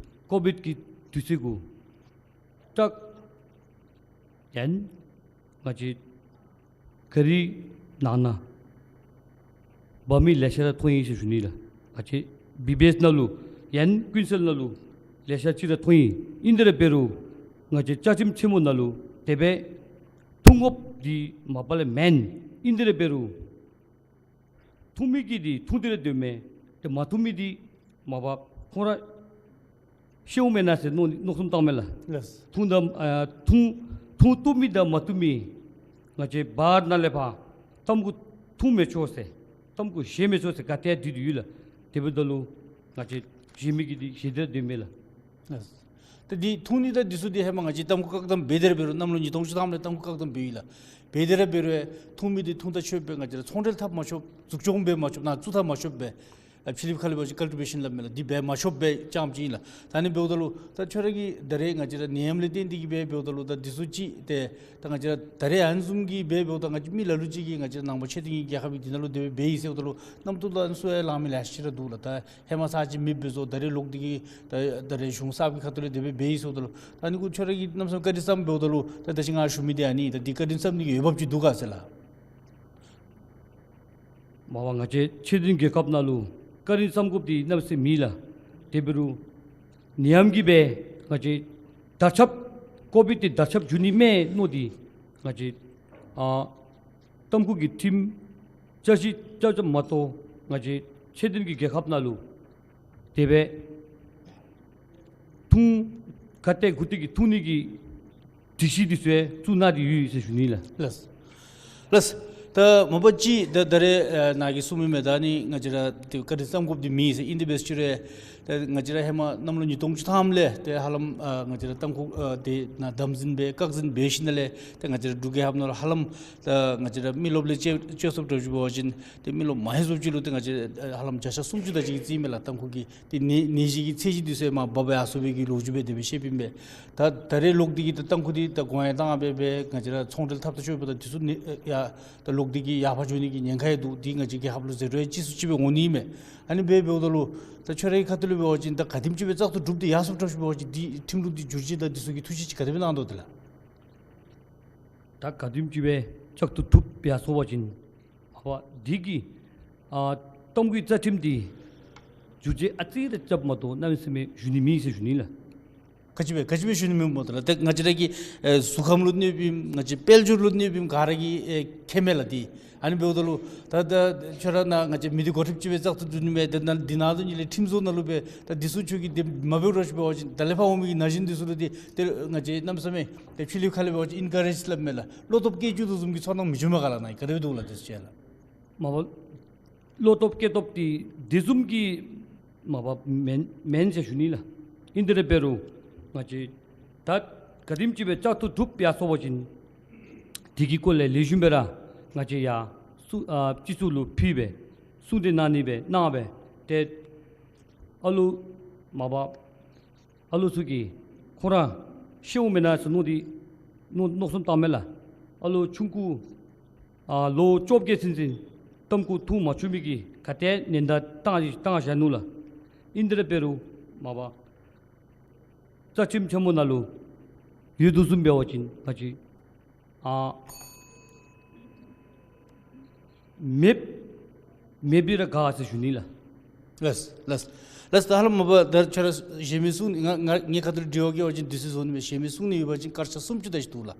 ཀོ་བིཌ་ཀྱི་དུས་ཚོད་གུ་ཊག་ཡན་ང་བཅས་ག་རི་ནང་ན་འབག་མི་ལེ་ཤ་ར་མཐོང་ཡི་ཟེར་ཞུ་ནི་ལགས། ང་བཅས་བི་བི་ཨེསི་ནང་ལུ་ཡན་ཀུན་གསལ་ནང་ལུ་ལེ་ཤ་ཅིག་ར་མཐོང་ཡི། ཨིན་དེ་ར་འབད་རུང་ང་བཅས་བཅའ་ཁྲིམས་ཆེན་མོ་ནང་ལུ་དེ་སྦེ་འཐུང་དགོཔ་འདི་མ་པ་ལས་མེན། ཨིན་དེ་ར་འབད་རུང་འཐུང་མི་གིས་འདི་འཐུང་སྟེ་ར་སྡོད་མས། ཏེ་མ་འཐུང་མི་འདི་མ་པ་ཁོང་ར་ཤེཝ་མེན་ན་ཟེར་མནོ་མནོ་བསམ་བཏངམ་མས་ལགས། ལགས། འཐུང་དང་ཨ་འཐུང་འཐུང་བཏུབ་མི་དང་མ་བཏུབ་མི་ང་བཅས་བར་ན་ལས་ཕར་ཏམ་ཁུ་འཐུང་མི་ཆོག་ཟེར་ཏམ་ཁུ་བཞེས་མི་ཆོག་ཟེར་ག་ཏེ་བྲིས་ཏེ་ཡོད་ལགས། དེ་འབདཝ་ད་ལུ་ང་བཅས་བཞེས་མི་གིས་འདི་བཞེས་ཏེ་ར་སྡོད་མས་ལགས། ལགས། ད་འདི་འཐུང་ནི་དང་འདི་ཚུ་འདི་ཧེ་མ་ང་བཅས་ཏམ་ཁུ་བཀག་དམ་འབད་དེ་ར་འབད་རུང་གནམ་ལོ་ཉིས་སྟོང་བཅུ་ཐམ་ལས་ཏམ་ཁུ་བཀག་དམ་འབད་ཡི་ལགས། འབད་དེ་ར་འབད་རུང་འཐུང་མི་འདི་འཐུང་ད་ཆོགཔ་སྦེ་ང་བཅས་ར་ཚོང་འབྲེལ་འཐབ་མ་ཆོགཔ་འཛུགས་སྐྱོང་འབད་མ་ཆོགཔ་ནང་བཙུགས་ད་མ་ཆོགཔ་སྦེ་ཨ་ཕྱི་གླིངཔ་ཁ་ལས་འབད་བ་ཅིན་ཀཱལ་ཊི་བེ་ཤཱན་སླབ་མས་ལགས། འདི་འབད་མ་ཆོགཔ་སྦེ་རྐྱངམ་ཅིག་ཨིན་ལགས། ད་ཨ་ནི་འབདཝ་ད་ལུ་ད་ཁྱོད་ར་གིས་ད་རེས་ང་བཅས་ར་ནད་ཡམས་ལས་བརྟེན་ཏེ་གིས་སྦེ་འབདཝ་ད་ལུ་ད་འདི་ཚུ་ཅིག་ཏེ་ད་ང་བཅས་ར་ད་རེས་ཨ་ནི་བཟུམ་གྱི་སྦེ་འབདཝ་ད་ང་བཅས་མི་ལ་ལུ་ཅིག་གིས་ང་བཅས་ར་ནང་པ་ཆོས་ལྡན་གྱི་རྒྱལ་ཁབ་ཀྱི་འདི་ནང་ལུ་དེ་སྦེ་འབད་ཡི་ཟེརཝ་ད་ལུ་རྣམ་རྟོག་ད་ཨ་ནི་ཚུ་ཡང་ལང་མི་ལེ་ཤ་ཅིག་ར་འདུག་ལགས། ད་ཧེ་མ་ཚར་གཅིག་མེདཔ་སྦེ་བཟོ། ད་རེས་ལོག་སྟེ་གིས་ད་ད་རེས་གཞུང་གསརཔ་གི་ཁ་ཐུག་ལས་དེ་སྦེ་འབད་ཡི་ཟེརཝ་ད་ལུ་ད་ཨ་ནི་གུ་ཁྱོད་ར་གིས་གནམ་མེད་ས་མེད་བཀའ་དྲིན་བསམ་འབདཝ་ད་ལུ་ད་ད་ཅི་ང་ཞུ་མི་འདི་ཨ་ནི་ད་འདི་བཀའ་དྲིན་བསམ་ནི་གི་འོས་འབབ་ཅིག་འདུག་ག་ཟེར་ལགས། མ་པ་ང་བཅས་ཆོས་ལྡན་རྒྱལ་ཁབ་ནང་ལུ་བཀའ་དྲིན་བསམ་དགོཔ་འདི་གནམ་མེད་ས་མེད་མེད་ལགས། དེ་འབད་རུང་ནད་ཡམས་ཀྱིས་སྦེ་ང་བཅས་དར་ཁྱབ་ཀོ་བིཌ་འདི་དར་ཁྱབ་འགྱོ་ནི་མས་མནོ་སྟེ་ང་བཅས་ཨ་ཏམ་ཁུ་གི་ཁྲིམས་བསྐྱར་ཞིབ་རྐྱབ་རྐྱབ་མ་གཏོགས་ང་བཅས་ཆོས་ལྡན་གྱི་རྒྱལ་ཁབ་ནང་ལུ་དེ་སྦེ་འཐུང་ག་ཏེ་གུ་ཏེ་གིས་འཐུང་ནི་གི་སྒྲིག་གཞི་འདི་ཚུ་ཡང་བཙུགས་གནང་སྟེ་ཡོད་ཟེར་ཞུ་ནི་ལགས། ལགས། ལགས། ད་མ་པ་ཅིག་ད་ད་རེས་ཨ་ནཱ་གིས་གསུངས་མི་མས། ད་ཨ་ནི་ང་བཅས་ར་ཏེ་བཀའ་དྲིན་བསམ་དགོཔ་འདི་མེད་ཟེར། ཨིན་དེ་འབད་ཟེར་རུང་ད་ང་བཅས་ར་ཧེ་མ་གནམ་ལོ་ཉིས་སྟོང་བཅུ་ཐམ་ལས་ཏེ་ཧ་ལམ་ཨ་ང་བཅས་ར་ཏམ་ཁུ་ཨ་དེ་ནང་དམ་འཛིན་འབད་བཀག་འཛིན་འབད་ཞིནམ་ལས་ཏེ་ང་བཅས་ར་འབྲུག་རྒྱལ་ཁབ་ནང་ལུ་ཧ་ལམ་ད་ང་བཅས་ར་མི་རློབས་ལས་བཅོས་བཅོས་སོཔ་འདྲཝ་ཅིག་འབད་བ་ཅིན་ཏེ་མི་རློབས་མང་ཤོས་ཅིག་ལུ་ཏེ་ང་བཅས་ཧ་ལམ་བརྒྱ་ཆ་སུམ་ཅུ་དེ་ཅིག་གིས་རྩིས་མས་ལགས། ཏམ་ཁུ་གི་ཏེ་ནད་ནད་གཞི་གི་ཚད་གཞི་འདི་ཚུ་མར་འབག་འབག་ཡར་སོང་བའི་གི་ལོ་རྒྱུས་སྦེ་དེ་སྦེ་བཤདཔ་ཨིན་པས། ད་ད་རེས་ལོག་སྟེ་གིས་ད་ཏམ་ཁུ་འདི་ད་སྒོ་ཡང་བཏང་སྦེ་སྦེ་ང་བཅས་ར་ཚོང་འབྲེལ་འཐབ་ད་ཆོག་པས། ད་འདི་ཚུ་ནི་ཡ་ད་ལོག་སྟེ་གིས་ཡར་ཕར་འགྱོ་ནི་གི་ཉེན་ཁ་ཡང་འདུག། འདི་ང་བཅས་རྒྱལ་ཁབ་ལུ་ཟད་འགྲོ་ཡང་ཅིག་སུ་ཅིག་སྦེ་འོང་ནི་མས། ཨ་ནི་སྦེ་འབདཝ་ད་ལུ་ད་ཁྱོད་རའི་ཁ་ཐུག་ལས་འབད་བ་ཅིན་ད་ག་དེམ་ཅིག་སྦེ་བཙག་འཐུ་གྲུབ་སྟེ་ཡར་སོཔ་འདྲཝ་ཅིག་འབད་བ་ཅིན་འདི་ཁྲིམས་ལུགས་འདི་བསྒྱུར་བཅོས་དང་འདི་ཚུ་གི་ཐུགས་བཞེད་ཅིག་ག་དེ་སྦེ་གནང་དོ་དེ་ལགས། ད་ག་དེམ་ཅིག་སྦེ་བཙག་འཐུ་གྲུབ་ཡར་སོ་བ་ཅིན་མ་པ་འདི་གིས་ཨ་ཏམ་ཁུའི་རྩ་ཁྲིམས་འདི་བསྒྱུར་བཅོས་ཨ་ཙི་རེ་རྐྱབ་མ་གཏོགས་གནམ་མེད་ས་མེད་ཞུ་ནི་མེད་ཟེར་ཞུ་ནི་ལགས། ག་ཅི་སྦེ་ག་ཅི་སྦེ་ཞུ་ནི་མེདཔ་སྨོ་ད་ལགས། ཏེ་ང་བཅས་ར་གི་ཨེ་གཟུགས་ཁམས་ལུ་གནོདཔ་ཨིན། ང་བཅས་དཔལ་འབྱོར་ལུ་གནོདཔ་ཨིན། ག་ར་གིས་ཨེ་མཁྱེནམ་མས་ལགས། འདི་ཨ་ནི་འབདཝ་ད་ལུ་ད་ད་ཁྱོད་ར་ནཱ་ང་བཅས་མི་སྡེ་འགོ་ཁྲིདཔ་ཅིག་སྦེ་བཙག་འཐུ་བསྡུ་ནི་མས། ཏེ་ནཱ་འདི་ནང་དོན་ལས་ཁྲིམས་བཟོ་ནང་ལུ་སྦེ་ད་འདི་ཚུ་ཁྱོད་ཀྱིས་འདི་མ་འབད་རོགས་ཞུ་འབད་བ་ཅིན་ད་ལས་ཕར་འོང་མི་གི་ན་གཞོན་འདི་ཚུ་ལུ་འདི་ཏེ་ང་བཅས་གནམ་མེད་ས་མེད་ཏེ་ཕྱི་གླིངཔ་ཁ་ལས་འབད་བ་ཅིན་ཨིན་ཀ་རེཇ་སླབ་མས་ལགས། བློ་སྟོབས་བསྐྱེད་བཅུག་དོ་བཟུམ་གྱི་ཚོར་སྣང་མི་འབྱུངམ་མས་ག་ལགས། ནཱ་ག་དེ་སྦེ་འདུག་ལགས། དེ་ཚུ་ཅིག་ལགས། མ་པ་བློ་སྟོབས་བསྐྱེད་སྟོབས་འདི་དེ་བཟུམ་གྱི་མ་པ་མེན་མེན་ཟེར་ཞུ་ནི་ལགས། ཨིན་དེ་ར་འབད་རུང་ང་བཅས་ད་ག་དེམ་ཅིག་སྦེ་བཙག་འཐུ་གྲུབ་ཡར་སོ་བ་ཅིན་དེ་གི་སྐོར་ལས་ལེགས་ཤོམ་སྦེ་ར་ང་བཅས་ཡར་སུ་ཨ་སྤྱི་ཚོགས་ལུ་ཕུལ་སྦེ་གསུང་གྲོས་གནང་ནི་སྦེ་གནང་སྦེ་ཏེ་ཨ་ལུ་མ་པ་ཨ་ལོ་ཚུ་གིས་ཁོང་ར་ཤེཝ་མེན་ན་ཟེར་མནོ་སྟེ་མནོ་མནོ་བསམ་བཏངམ་མས་ལགས། ཨ་ལོ་ཆུང་ཀུ་ཨ་ལོ་བཅོ་བརྒྱད་ཚུན་ཚོད་ཏམ་ཁུ་འཐུང་མ་བཅུག་མི་གིས་ག་ཏེ་ནན་ཏན་བཏང་བཏང་བཞག་ནུག་ལགས། ཨིན་དེ་ར་འབད་རུང་མ་པ་རྩ་ཁྲིམས་ཆེན་མོ་ནང་ལུ་ཡོད་དོ་བཟུམ་འབད་བ་ཅིན་ང་བཅས་ཨ་མེདཔ་མེདཔ་སྦེ་ར་དགའ་ཟེར་ཞུ་ནི་ལགས། ལགས་ལགས་ལགས། ད་ཧ་ལམ་མ་པ་ད་ཁྱོད་ར་གཞན་མི་གསུང་ནི་ང་ང་ངེའི་ཁ་ཐུག་ལས་དྲི་བ་བཀོད་པ་ཅིན་དུས་ཚོད་བཟོ་ནི་མས། གཞན་མི་གསུང་ནི་ཡོད་པ་ཅིན་སྐར་ཆ་སུམ་ཅུ་དེ་ཅིག་འདུག་ལགས།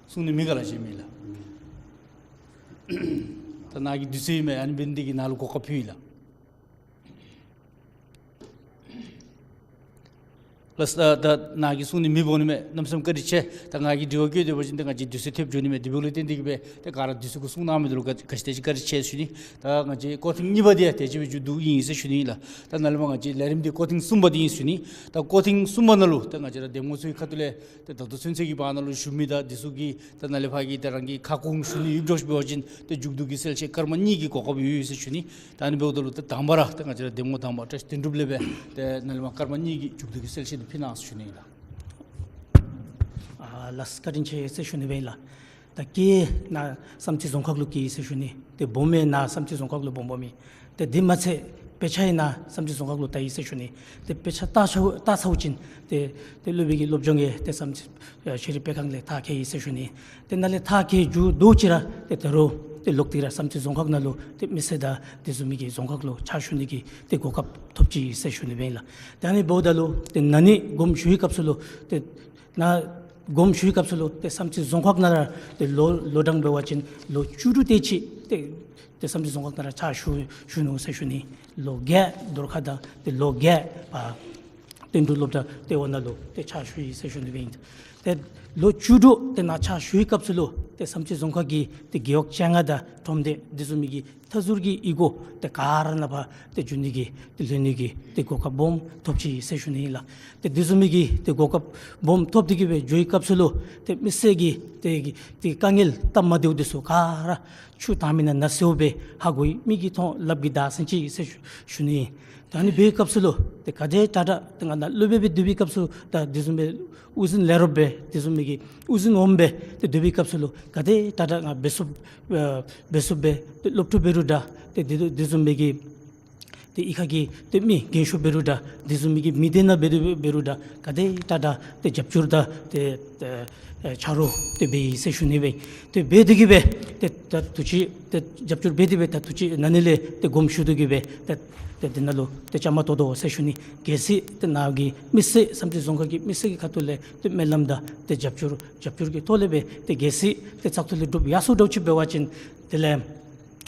གསུང་ནི་མེད་ག་ལགས་གཞན་མི་ལགས། ད་ནཱ་གི་དུས་ཚོད་ཨིན་མས། ཨ་ནི་འབད་ནི་འདི་གིས་ནཱ་ལུ་གོ་སྐབས་ཕུལ་ཡི་ལགས། ལགས། ད་ད་ནཱ་གིས་གསུང་ནི་མི་འབོ་ནི་མས། གནམ་མེད་ས་མེད་བཀའ་དྲིན་ཆེ། ད་ང་གིས་དྲི་བ་བཀོད་སྡོད་པ་ཅིན་ད་ང་བཅས་དུས་ཚོད་ཐེབས་འགྱོ་ནི་མས། དེ་འབདཝ་ལས་བརྟེན་ཏེ་གིས་སྦེ་ད་ག་ར་དུས་ཚོད་གུ་གསུང་གནང་མི་འདི་ལུ་ག་ག་ཅི་དེ་ཅིག་བཀའ་དྲིན་ཆེ་ཞུ་ནི། ད་ང་བཅས་སྐོར་ཐེངས་གཉིས་པ་འདི་ཡང་དེ་ཅིག་སྦེ་མཇུག་བསྡུ་ཨིན་ཟེར་ཞུ་ནི་ཨིན་ལགས། ད་ནཱ་ལས་མར་ང་བཅས་ལས་རིམ་འདི་སྐོར་ཐེངས་གསུམ་པ་འདི་ཨིན་ཟེར་ཞུ་ནི། ད་སྐོར་ཐེངས་གསུམ་པ་ནང་ལུ་ད་ང་བཅས་ར་གདམ་ངོ་ཚུའི་ཁ་ཐུག་ལས་ད་ད་ལྟོ་ཚུན་ཚོད་ཀྱི་བར་ན་ལུ་བཞུགས་མི་དང་འདི་ཚུ་གིས་ད་ནཱ་ལས་ཕར་གྱི་ད་རང་གི་ཁ་སྐོང་ཞུ་ནི་ཡོདཔ་འདྲཝ་ཅིག་འབད་བ་ཅིན་ད་མཇུག་བསྡུ་གི་གསལ་བཤད་སྐར་མ་གཉིས་ཀྱི་གོ་སྐབས་ཡོད་ཡོད་ཟེར་ཞུ་ནི། ད་ཨ་ནི་འབདཝ་ད་ལུ་ད་དང་པ་ར་ད་ང་བཅས་ར་གདམ་ངོ་དང་པ་བཀྲ་ཤིས་དོན་གྲུབ་ལས་སྦེ་ད་ནཱ་ལས་མར་སྐར་མ་གཉིས་ཀྱི་མཇུག་བསྡུ་གི་གསལ་བཤད་འདི་ཕུལ་གནང་ཟེར་ཞུ་ནི་ཨིན་ལགས། ཨ་ལགས། བཀའ་དྲིན་ཆེ་ཟེར་ཞུ་ནི་སྦེ་ཨིན་ལགས། ད་སྐྱེས་ནཱ་བསམ་རྩེ་རྫོང་ཁག་ལུ་སྐྱེས་ཡི་ཟེར་ཞུ་ནི། ཏེ་སྦོམ་ཡང་ནཱ་བསམ་རྩེ་རྫོང་ཁག་ལུ་སྦོམ་སྦོམ་ཨིན། ཏེ་དེ་མ་ཚད་དཔེ་ཆ་ཡང་ནཱ་བསམ་རྩེ་རྫོང་ཁག་ལུ་ལྟ་ཡི་ཟེར་ཞུ་ནི། ཏེ་དཔེ་ཆ་ལྟ་ཚར་ལྟ་ཚརཝ་ཅིག་ཏེ་ཏེ་སློབ་དཔོན་གྱི་སློབ་སྦྱོང་ཡང་ཏེ་བསམ་རྩེ་ཤེས་རིག་སྤེལ་ཁང་ལས་མཐར་འཁྱོལ་ཡི་ཟེར་ཞུ་ནི། ཏེ་ནཱ་ལས་མཐར་འཁྱོལ་མཇུག་བསྡུ་ཅི་ར་ཏེ་ད་རུང་ཏེ་ལོག་སྟེ་ར་བསམ་རྩེ་རྫོང་ཁག་ནང་ལུ་ཏེ་མི་སེར་དང་དེ་བཟུམ་མའི་གི་རྫོང་ཁག་ལུ་ཕྱག་ཞུ་ནི་གི་ཏེ་གོ་སྐབས་ཐོབ་ཅི་ཟེར་ཞུ་ནི་སྦེ་ཨིན་ལགས། ཏེ་ཨ་ནི་འབདཝ་ད་ལུ་ཏེ་ནཱ་ནི་དགོངསམ་ཞུ་བའི་སྐབས་སུ་ལུ་ཏེ་ནཱ་དགོངསམ་ཞུ་བའི་སྐབས་སུ་ལུ་ཏེ་བསམ་རྩེ་རྫོང་ཁག་ནང་ར་ཏེ་ལོ་ལོ་གྲངས་འབད་བ་ཅིན་ལོ་བཅུ་དྲུག་དེ་ཅིག་ཏེ་ཏེ་བསམ་རྩེ་རྫོང་ཁག་ནང་ར་ཕྱག་ཞུ་ཞུ་ནུག་ཟེར་ཞུ་ནི། ལོ་བརྒྱད་རྡོར་ཁ་དང་ཏེ་ལོ་བརྒྱད་ཕར་དོན་གྲུབ་སློབ་གྲྭ་ཏེ་འོག་ནང་ལུ་ཏེ་ཕྱག་ཞུ་ཡི་ཟེར་ཞུ་ནི་སྦེ་ཨིན། ཏེ་ལོ་བཅུ་དྲུག་ཏེ་ནཱ་ཕྱག་ཞུ་བའི་སྐབས་སུ་ལུ་ཏེ་བསམ་རྩེ་རྫོང་ཁག་གི་ཏེ་རྒེད་འོག་བཅོ་ལྔ་དང་ཁྲོམ་སྡེ་དེ་བཟུམ་མའི་གི་མཐའ་ཟུར་གྱི་གཡུས་སྒོ་ཏེ་ག་ར་ནང་ཕར་ཏེ་འགྱོ་ནི་གི་ཏེ་ལྷོད་ནི་གི་ཏེ་གོ་སྐབས་སྦོམ་ཐོབ་ཅི་ཟེར་ཞུ་ནི་ཨིན་ལགས། ཏེ་དེ་བཟུམ་མའི་གི་ཏེ་གོ་སྐབས་སྦོམ་ཐོབ་སྟེ་གིས་སྦེ་འགྱོ་བའི་སྐབས་སུ་ལུ་ཏེ་མི་སེར་གྱི་ཏེ་ཏེ་དཀའ་ངལ་སྟབས་མ་བདེཝ་དེ་ཚུ་ག་ར་ཆུ་དྭངསམ་ནང་ན་ཟེརཝ་སྦེ་ཧ་གོ་ཡི། མིག་གིས་མཐོང་ལགཔ་གིས་བདའ་ཟེར་ཅི་ཟེར་ཞུ་ཞུ་ནི། ད་ཨ་ནི་འབད་བའི་སྐབས་སུ་ལུ་ཏེ་ག་དེ་དྲག་དྲག་ཏེ་ང་ནཱ་སློབ་དཔོན་སྦེ་སྡོད་པའི་སྐབས་སུ་ད་དེ་བཟུམ་སྦེ་དབུ་འཛིན་ལས་རོགསཔ་སྦེ་དེ་བཟུམ་མའི་གི་དབུ་འཛིན་འོགམ་སྦེ་ཏེ་སྡོད་པའི་སྐབས་སུ་ལུ་ག་དེ་དྲག་དྲག་ང་འབད་ཚུགསཔ་ཨ་འབད་ཚུགསཔ་སྦེ་ཏེ་སློབ་ཕྲུག་འབད་རུང་འདྲ་ཏེ་དེ་དེ་བཟུམ་མའི་གི་ཏེ་གཡུས་ཁ་གི་ཏེ་མི་རྒན་ཤོས་འབད་རུང་འདྲ་དེ་བཟུམ་མའི་གི་མི་སྡེ་ནང་འབད་རུང་འབད་རུང་འདྲ་ག་དེ་དྲག་དྲག་ཏེ་རྒྱབ་སྐྱོར་དང་ཏེ་ཏེ་ཨེ་ཆ་རོགས་ཏེ་འབད་ཡི་ཟེར་ཞུ་ནི་སྦེ། ཏེ་འབད་དེ་གིས་སྦེ་ཏེ་ད་དུས་ཅི་ཏེ་རྒྱབ་སྐྱོར་འབད་དེ་སྦེ་ད་དུས་ཅི་ནཱ་ནི་ལས་ཏེ་དགོངསམ་ཞུ་དོ་གིས་སྦེ་ཏེ་ཏེ་དེ་ནང་ལུ་ཏེ་བཅའ་མར་གཏོགས་དོ་ཟེར་ཞུ་ནི། གལ་སྲིད་ཏེ་ནཱ་གི་མི་སེར་བསམ་རྩེ་རྫོང་ཁག་གི་མི་སེར་གྱི་ཁ་ཐུག་ལས་ཏེ་སྨོན་ལམ་དང་ཏེ་རྒྱབ་སྐྱོར་རྒྱབ་སྐྱོར་གྱི་ཐོག་ལས་སྦེ་ཏེ་གལ་སྲིད་ཏེ་བཙག་འཐུ་ལས་གྲུབ་ཡར་སོང་འདྲཝ་ཅིག་འབད་བ་ཅིན་དེ་ལས་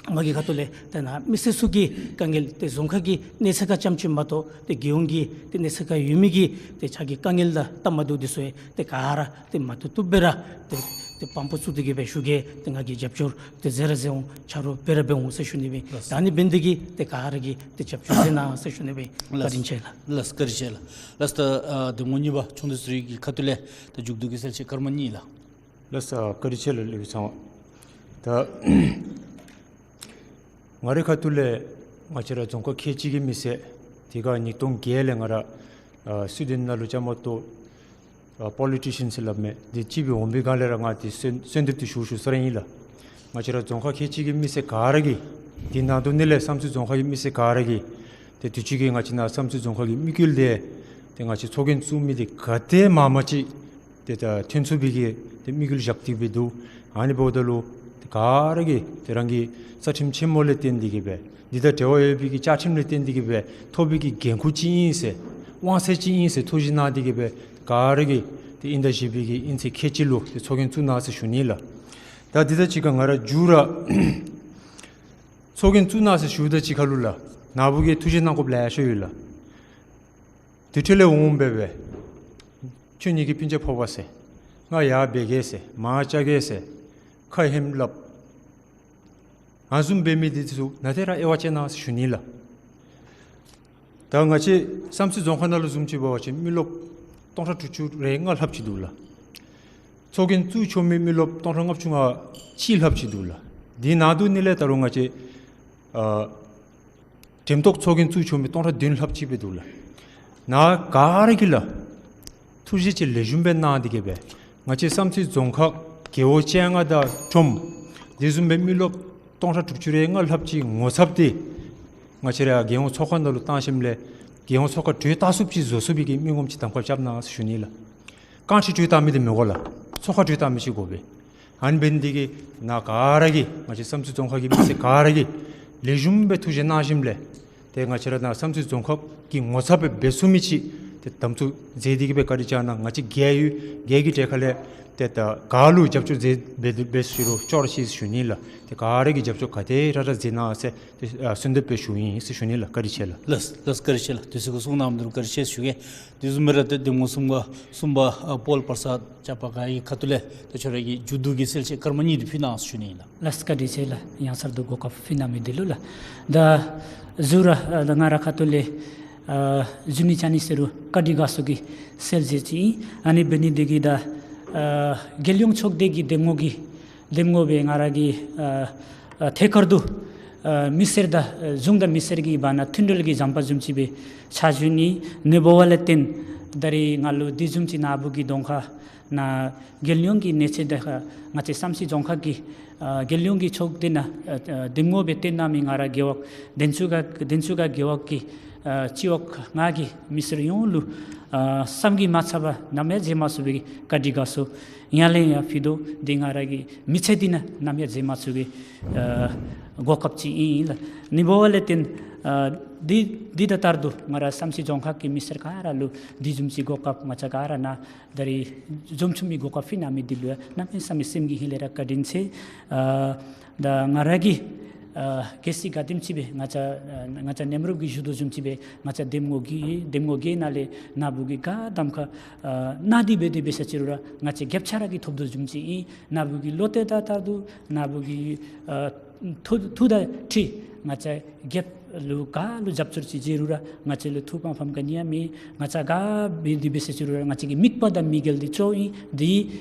ང་གི་ཁ་ཐུག་ལས་ཏེ་ནཱ་མི་སེར་ཚུ་གི་དཀའ་ངལ་ཏེ་རྫོང་ཁག་གི་གནས་ཚད་ཁར་ཙམ་ཅིག་མ་གཏོགས་ཏེ་རྒྱལ་ཡོངས་ཀྱི་ཏེ་གནས་ཚད་ཁར་ཡོད་མི་གི་ཏེ་ཕྱག་གི་དཀའ་ངལ་དང་སྟབས་མ་བདེཝ་དེ་ཚུ་ཡང་ཏེ་ག་ར་ཏེ་མ་ཐུབ་ཐུབ་སྦེ་ར་ཏེ་ཏེ་དཔང་པོ་བཙུགས་ཏེ་གིས་སྦེ་ཞུ་གེ། ཏེ་ང་གིས་རྒྱབ་སྐྱོར་ཏེ་མཛད་ར་མཛད་འོང་། ཆ་རོགས་འབད་ར་འབད་འོང་ཟེར་ཞུ་ནི་སྦེ། ལགས། ད་ཨ་ནི་འབད་ནི་དེ་གིས་ཏེ་ག་ར་གིས་ཏེ་རྒྱབ་སྐྱོར་མཛད་གནང་ཟེར་ཞུ་ནི་སྦེ། ལགས། བཀའ་དྲིན་ཆེ་ལགས། ལགས། བཀའ་དྲིན་ཆེ་ལགས། ལགས། ད་ཨ་གདམ་ངོ་གཉིས་པ་ཆུང་དུས་ཚོད་ཀྱི་ཁ་ཐུག་ལས་ད་མཇུག་བསྡུ་གི་གསལ་བཤད་སྐར་མ་གཉིས་ལགས། ལགས་སོ། བཀའ་དྲིན་ཆེ་ལགས། སློབ་དཔོན་ཚང་བ། ད་ང་རའི་ཁ་ཐུག་ལས་ང་བཅས་ར་རྫོང་ཁག་ཁལ་གཅིག་གི་མི་སེར་དེ་སྒང་ཉིས་སྟོང་བརྒྱད་ལས་ང་ར་ཨ་སུའི་ཌེན་ནང་ལུ་བཅའ་མར་གཏོགས་ཨ་པོ་ལི་ཊི་ཤཱན་ཟེར་སླབ་མི་འདི་ཅིག་སྦེ་འོང་པའི་སྒང་ལས་ར་ང་འདི་གསོལ་གསོལ་འདེབས་འདི་ཞུ་ཞུ་ས་ར་ཨིན་ལགས། ང་བཅས་ར་རྫོང་ཁག་ཁལ་གཅིག་གི་མི་སེར་ག་ར་གིས་འདི་ནང་དོག་ནི་ལས་བསམ་རྩེ་རྫོང་ཁག་གི་མི་སེར་ག་ར་གིས་ཏེ་དུས་ཅི་གི་ང་བཅས་ནཱ་བསམ་རྩེ་རྫོང་ཁག་གི་དམིགས་ཡུལ་འདི་ཏེ་ང་བཅས་ཚོགས་རྒྱན་བཙུགས་མི་འདི་ག་དེ་མང་མང་ཅིག་ཏེ་ད་ཐོན་ཚུགས་པའི་གི་ཏེ་དམིགས་ཡུལ་བཞག་སྟེ་སྦེ་འདུག། ཨ་ནི་འབདཝ་ད་ལུ་ཏེ་ག་ར་གིས་ཏེ་རང་གི་རྩ་ཁྲིམས་ཆེན་མོ་ལས་བརྟེན་ཏེ་གིས་སྦེ་འདི་དང་འབྲེལ་བ་ཡོད་པའི་གི་བཅའ་ཁྲིམས་ལས་བརྟེན་ཏེ་གིས་སྦེ་ཐོབ་པའི་གི་འགན་ཁུར་ཅིག་ཨིན་ཟེར་དབང་ཚད་ཅིག་ཨིན་ཟེར་ཐུགས་བཞེད་གནང་སྟེ་གིས་སྦེ་ག་ར་གིས་ཏེ་ཨིན་ད་བཞེས་པའི་གི་ཨིན་ཚེ་ཁལ་གཅིག་ལུ་ཏེ་ཚོགས་རྒྱན་བཙུགས་གནང་ཟེར་ཞུ་ནི་ལགས། ད་འདི་དང་གཅིག་ཁར་ང་ར་མཇུག་ར་ཚོགས་རྒྱན་བཙུགས་གནང་ཟེར་ཞུཝ་ད་གཅིག་ཁར་ལུ་ལགས་ནཱ་བུ་གིས་ཐུགས་བཞེད་གནང་དགོཔ་ལེ་ཤ་ཡོད་ལགས། དེ་འཕྲོ་ལས་འོང་འབད་སྦེ་ཁྱོད་གཉིས་ཀྱིས་སྤུན་ཆ་ཕོག་པས་ཟེར། ང་ཡར་འབད་གེ་ཟེར། མར་བཅར་གེ་ཟེར། ཁ་ཧེམ་སླབ། ཨ་བཟུམ་འབད་མི་འདི་ཚུ་ནཱ་ཏེ་ར་དབྱེ་བ་དཔྱད་གནང་ཟེར་ཞུ་ནི་ལགས། ད་ང་བཅས་བསམ་རྩེ་རྫོང་ཁག་ནང་ལུ་བཟུམ་ཅིག་འབད་བ་ཅིན་མི་རློབས་སྟོང་ཕྲག་དྲུག་ཅུ་རེ་ལྔ་ལྷགཔ་ཅིག་འདུག་ལགས། ཚོགས་རྒྱན་བཙུགས་ཆོག་མི་མི་རློབས་སྟོང་ཕྲག་ལྔ་བཅུ་ང་གཅིག་ལྷགཔ་ཅིག་འདུག་ལགས། འདི་ནང་དོག་ནི་ལས་ད་རུང་ང་བཅས་ཨ་འགྲེམས་ཐོག་ཚོགས་རྒྱན་བཙུགས་ཆོག་མི་སྟོང་ཕྲག་བདུན་ལྷགཔ་ཅིག་སྦེ་འདུག་ལགས། ནཱ་ག་ར་གིས་ལགས་ཐུགས་བཞེད་ཅིག་ལེགས་ཤོམ་སྦེ་གནང་སྟེ་གིས་སྦེ་ང་བཅས་བསམ་རྩེ་རྫོང་ཁག་རྒེད་འོག་བཅོ་ལྔ་དང་ཁྲོམ་དེ་བཟུམ་སྦེ་མི་རློབས་སྟོང་ཕྲག་དྲུག་ཅུ་རེ་ལྔ་ལྷགཔ་ཅིག་ངོ་ཚབ་སྟེ་ང་བཅས་ར་རྒྱལ་ཡོངས་ཚོགས་ཁང་ནང་ལུ་བཏང་ཞིནམ་ལས་རྒྱལ་ཡོངས་ཚོགས་ཁང་གྲོལ་བཏང་ཚུགསཔ་ཅིག་བཟོ་ཚུགས་པའི་གི་མི་ངོམ་ཅིག་གདམ་ཁ་རྐྱབ་གནང་ཟེར་ཞུ་ནི་ལགས། རྐང་ཁྲི་གྲོལ་བཏང་མི་འདི་མི་དགོ་ལགས། ཚོགས་ཁང་གྲོལ་བཏང་མི་ཅིག་དགོ་པས། ཨ་ནི་འབད་ནི་འདི་གིས་ནཱ་ག་ར་གིས་ང་བཅས་བསམ་རྩེ་རྫོང་ཁག་གི་མི་སེར་ག་ར་གིས་ལེགས་ཤོམ་སྦེ་ཐུགས་བཞེད་གནང་ཞིནམ་ལས་ཏེ་ང་བཅས་ར་ནཱ་བསམ་རྩེ་རྫོང་ཁག་གི་ངོ་ཚབ་སྦེ་འབད་ཚུགས་མི་ཅིག་ཏེ་གདམ་འཐུ་མཛད་དེ་གིས་སྦེ་བཀའ་དྲིན་བསྐྱང་གནང་། ང་བཅས་རྒེད་ཡོད་རྒེད་ཀྱི་གྲལ་ཁ་ལས་ ཏེ་ད་ག་ལུ་རྒྱབ་སྐྱོར་མཛད་འབད་འབད་ཞུ་རུང་ཅོག་ར་ཅིག་ཞུ་ནི་ལགས། ཏེ་ག་ར་གིས་རྒྱབ་སྐྱོར་ག་དེ་ར་ར་མཛད་གནང་ཟེར་ཏེ་ཨ་གསོལ་འདེབས་སྦེ་ཞུ་ཡི་ཟེར་ཞུ་ནི་ལགས། བཀའ་དྲིན་ཆེ་ལགས། ལགས་ལགས། བཀའ་དྲིན་ཆེ་ལགས། དུས་ཚོད་ཁར་གསུང་གནང་མི་འདི་ལུ་བཀའ་དྲིན་ཆེ་ཞུ་གེ། དེ་བཟུམ་སྦེ་ར་ཏེ་འདེམས་ངོ་གསུམ་པ་གསུམ་པ་ཨ་དཔལ་བར་ས་ཇག་པ་ག་ཡི་ཁ་ཐུག་ལས་ཏེ་ཁྱོད་ར་གི་མཇུག་བསྡུ་གི་གསལ་བཤད་སྐར་མ་གཉིས་འདི་ཕུལ་གནང་ཟེར་ཞུ་ནི་ཨིན་ལགས། ལགས་བཀའ་དྲིན་ཆེ་ལགས། ཡང་སར་དུ་གོ་སྐབས་ཕུལ་གནང་མི་འདི་ལུ་ལགས། ད་གཟུགས་ར་ཨ་ད་ང་ར་ཁ་ཐུག་ལས་ཨ་གཟུགས་ནི་ཅ་ནི་ཟེར་རུང་བཀའ་དྲིན་དགའ་ཚོར་གྱི་གསལ་བཤད་ཅིག་ཨིན། ཨ་ནི་འབད་ནི་འདི་གིས་ད་ཨ་རྒྱལ་ཡོངས་ཚོགས་སྡེ་གི་འདེམས་ངོ་གི་འདེམས་ངོ་སྦེ་ང་ར་གི་ཨ་ཨ་ཐད་ཀར་དུ་ཨ་མི་སེར་དང་ཨ་གཞུང་དང་མི་སེར་གྱི་བར་ན་མཐུན་སྒྲིལ་གྱི་བྱམས་པ་བཟུམ་ཅིག་སྦེ་ཕྱག་ཞུ་ནི། ཨ་ནི་འབདཝ་ལས་བརྟེན་ད་རིས་ང་ལུ་དེ་བཟུམ་ཅིག་ནཱ་བུ་གི་གདོང་ཁར་ནཱ་རྒྱལ་ཡོངས་ཀྱི་གནས་ཚད་དང་ང་བཅས་བསམ་སྦྱིས་རྫོང་ཁག་གི་ཨ་རྒྱལ་ཡོངས་ཀྱི་ཚོགས་སྡེ་ནང་ཨ་ཨ་འདེམས་ངོ་སྦེ་བཏོན་གནང་མི་ང་ར་རྒེད་འོག་དན་ཚུ་ག་དན་ཚུ་ག་རྒེད་འོག་གི་ཨ་སྤྱི་འོག་ལྔ་གི་མི་སེར་ཡོངས་ལུ་ཨ་བསམ་གྱིས་མ་ཚད་པ་ནམ་ཡང་བརྗེད་མ་ཚུགས་པའི་བཀའ་དྲིན་དགའ་ཚོར་ཡང་ལས་ཡང་ཕུལ་དོ། འདི་ང་ར་གི་མི་ཚེ་འདི་ནང་ནམ་ཡང་བརྗེད་མ་ཚུགས་པའི་ཨ་གོ་སྐབས་ཅིག་ཨིན་ལགས། ཨ་ནི་འབདཝ་ལས་བརྟེན་ཨ་འདི་འདི་དང་ལྟར་དུ་ང་ར་བསམ་སྦྱིས་རྫོང་ཁག་གི་མི་སེར་ག་ར་ལུ་དེ་བཟུམ་ཅིག་གོ་སྐབས་ང་བཅས་ག་ར་ནཱ་ད་རིས་འཛོམས་ཚུགས་མི་གོ་སྐབས་ཕུལ་གནང་མི་འདི་ལུ་ཡང་གནམ་མེད་ས་མེད་སེམས་ཀྱི་ཧིང་ལས་ར་བཀའ་དྲིན་ཆེ། ཨ་ད་ང་ར་གི་ཨ་གལ་སྲིད་ག་དེམ་ཅིག་སྦེ་ང་བཅས་ཨ་ང་བཅས་གནམ་རུབ་ཀྱིས་ཞུ་དོ་བཟུམ་ཅིག་སྦེ་ང་བཅས་འདེམས་ངོ་གི་འདེམས་ངོ་གི་ནང་ལས་ནཱ་བུ་གིས་ག་གདམ་ཁ་ཨ་གནང་སྟེ་འབད་དེ་འབད་ས་ཅི་རུང་ར་ང་བཅས་རྒྱབ་ཆ་ར་གིས་ཐོབ་དོ་བཟུམ་ཅིག་ཨིན། ནཱ་བུ་གི་བློ་གཏད་དང་ལྟར་དུ་ནཱ་བུ་གི་ཨ་ཐུགས་ཐུགས་དང་འཁྲིལ་ང་བཅས་རྒྱབ་ལུ་ག་ལུ་རྒྱབ་སྐྱོར་ཅིག་བྱེད་རུང་ར་ང་བཅས་ལུ་ཐུགས་ཕམ་ཕམ་ག་ནི་ཡང་མེད། ང་བཅས་ག་འབད་དེ་འབད་ས་ཅི་རུང་ར་ང་བཅས་ཀྱི་དམིགས་པ་དང་དམིགས་ཡུལ་འདི་གཙོ་བོ་ཨིན། འདི་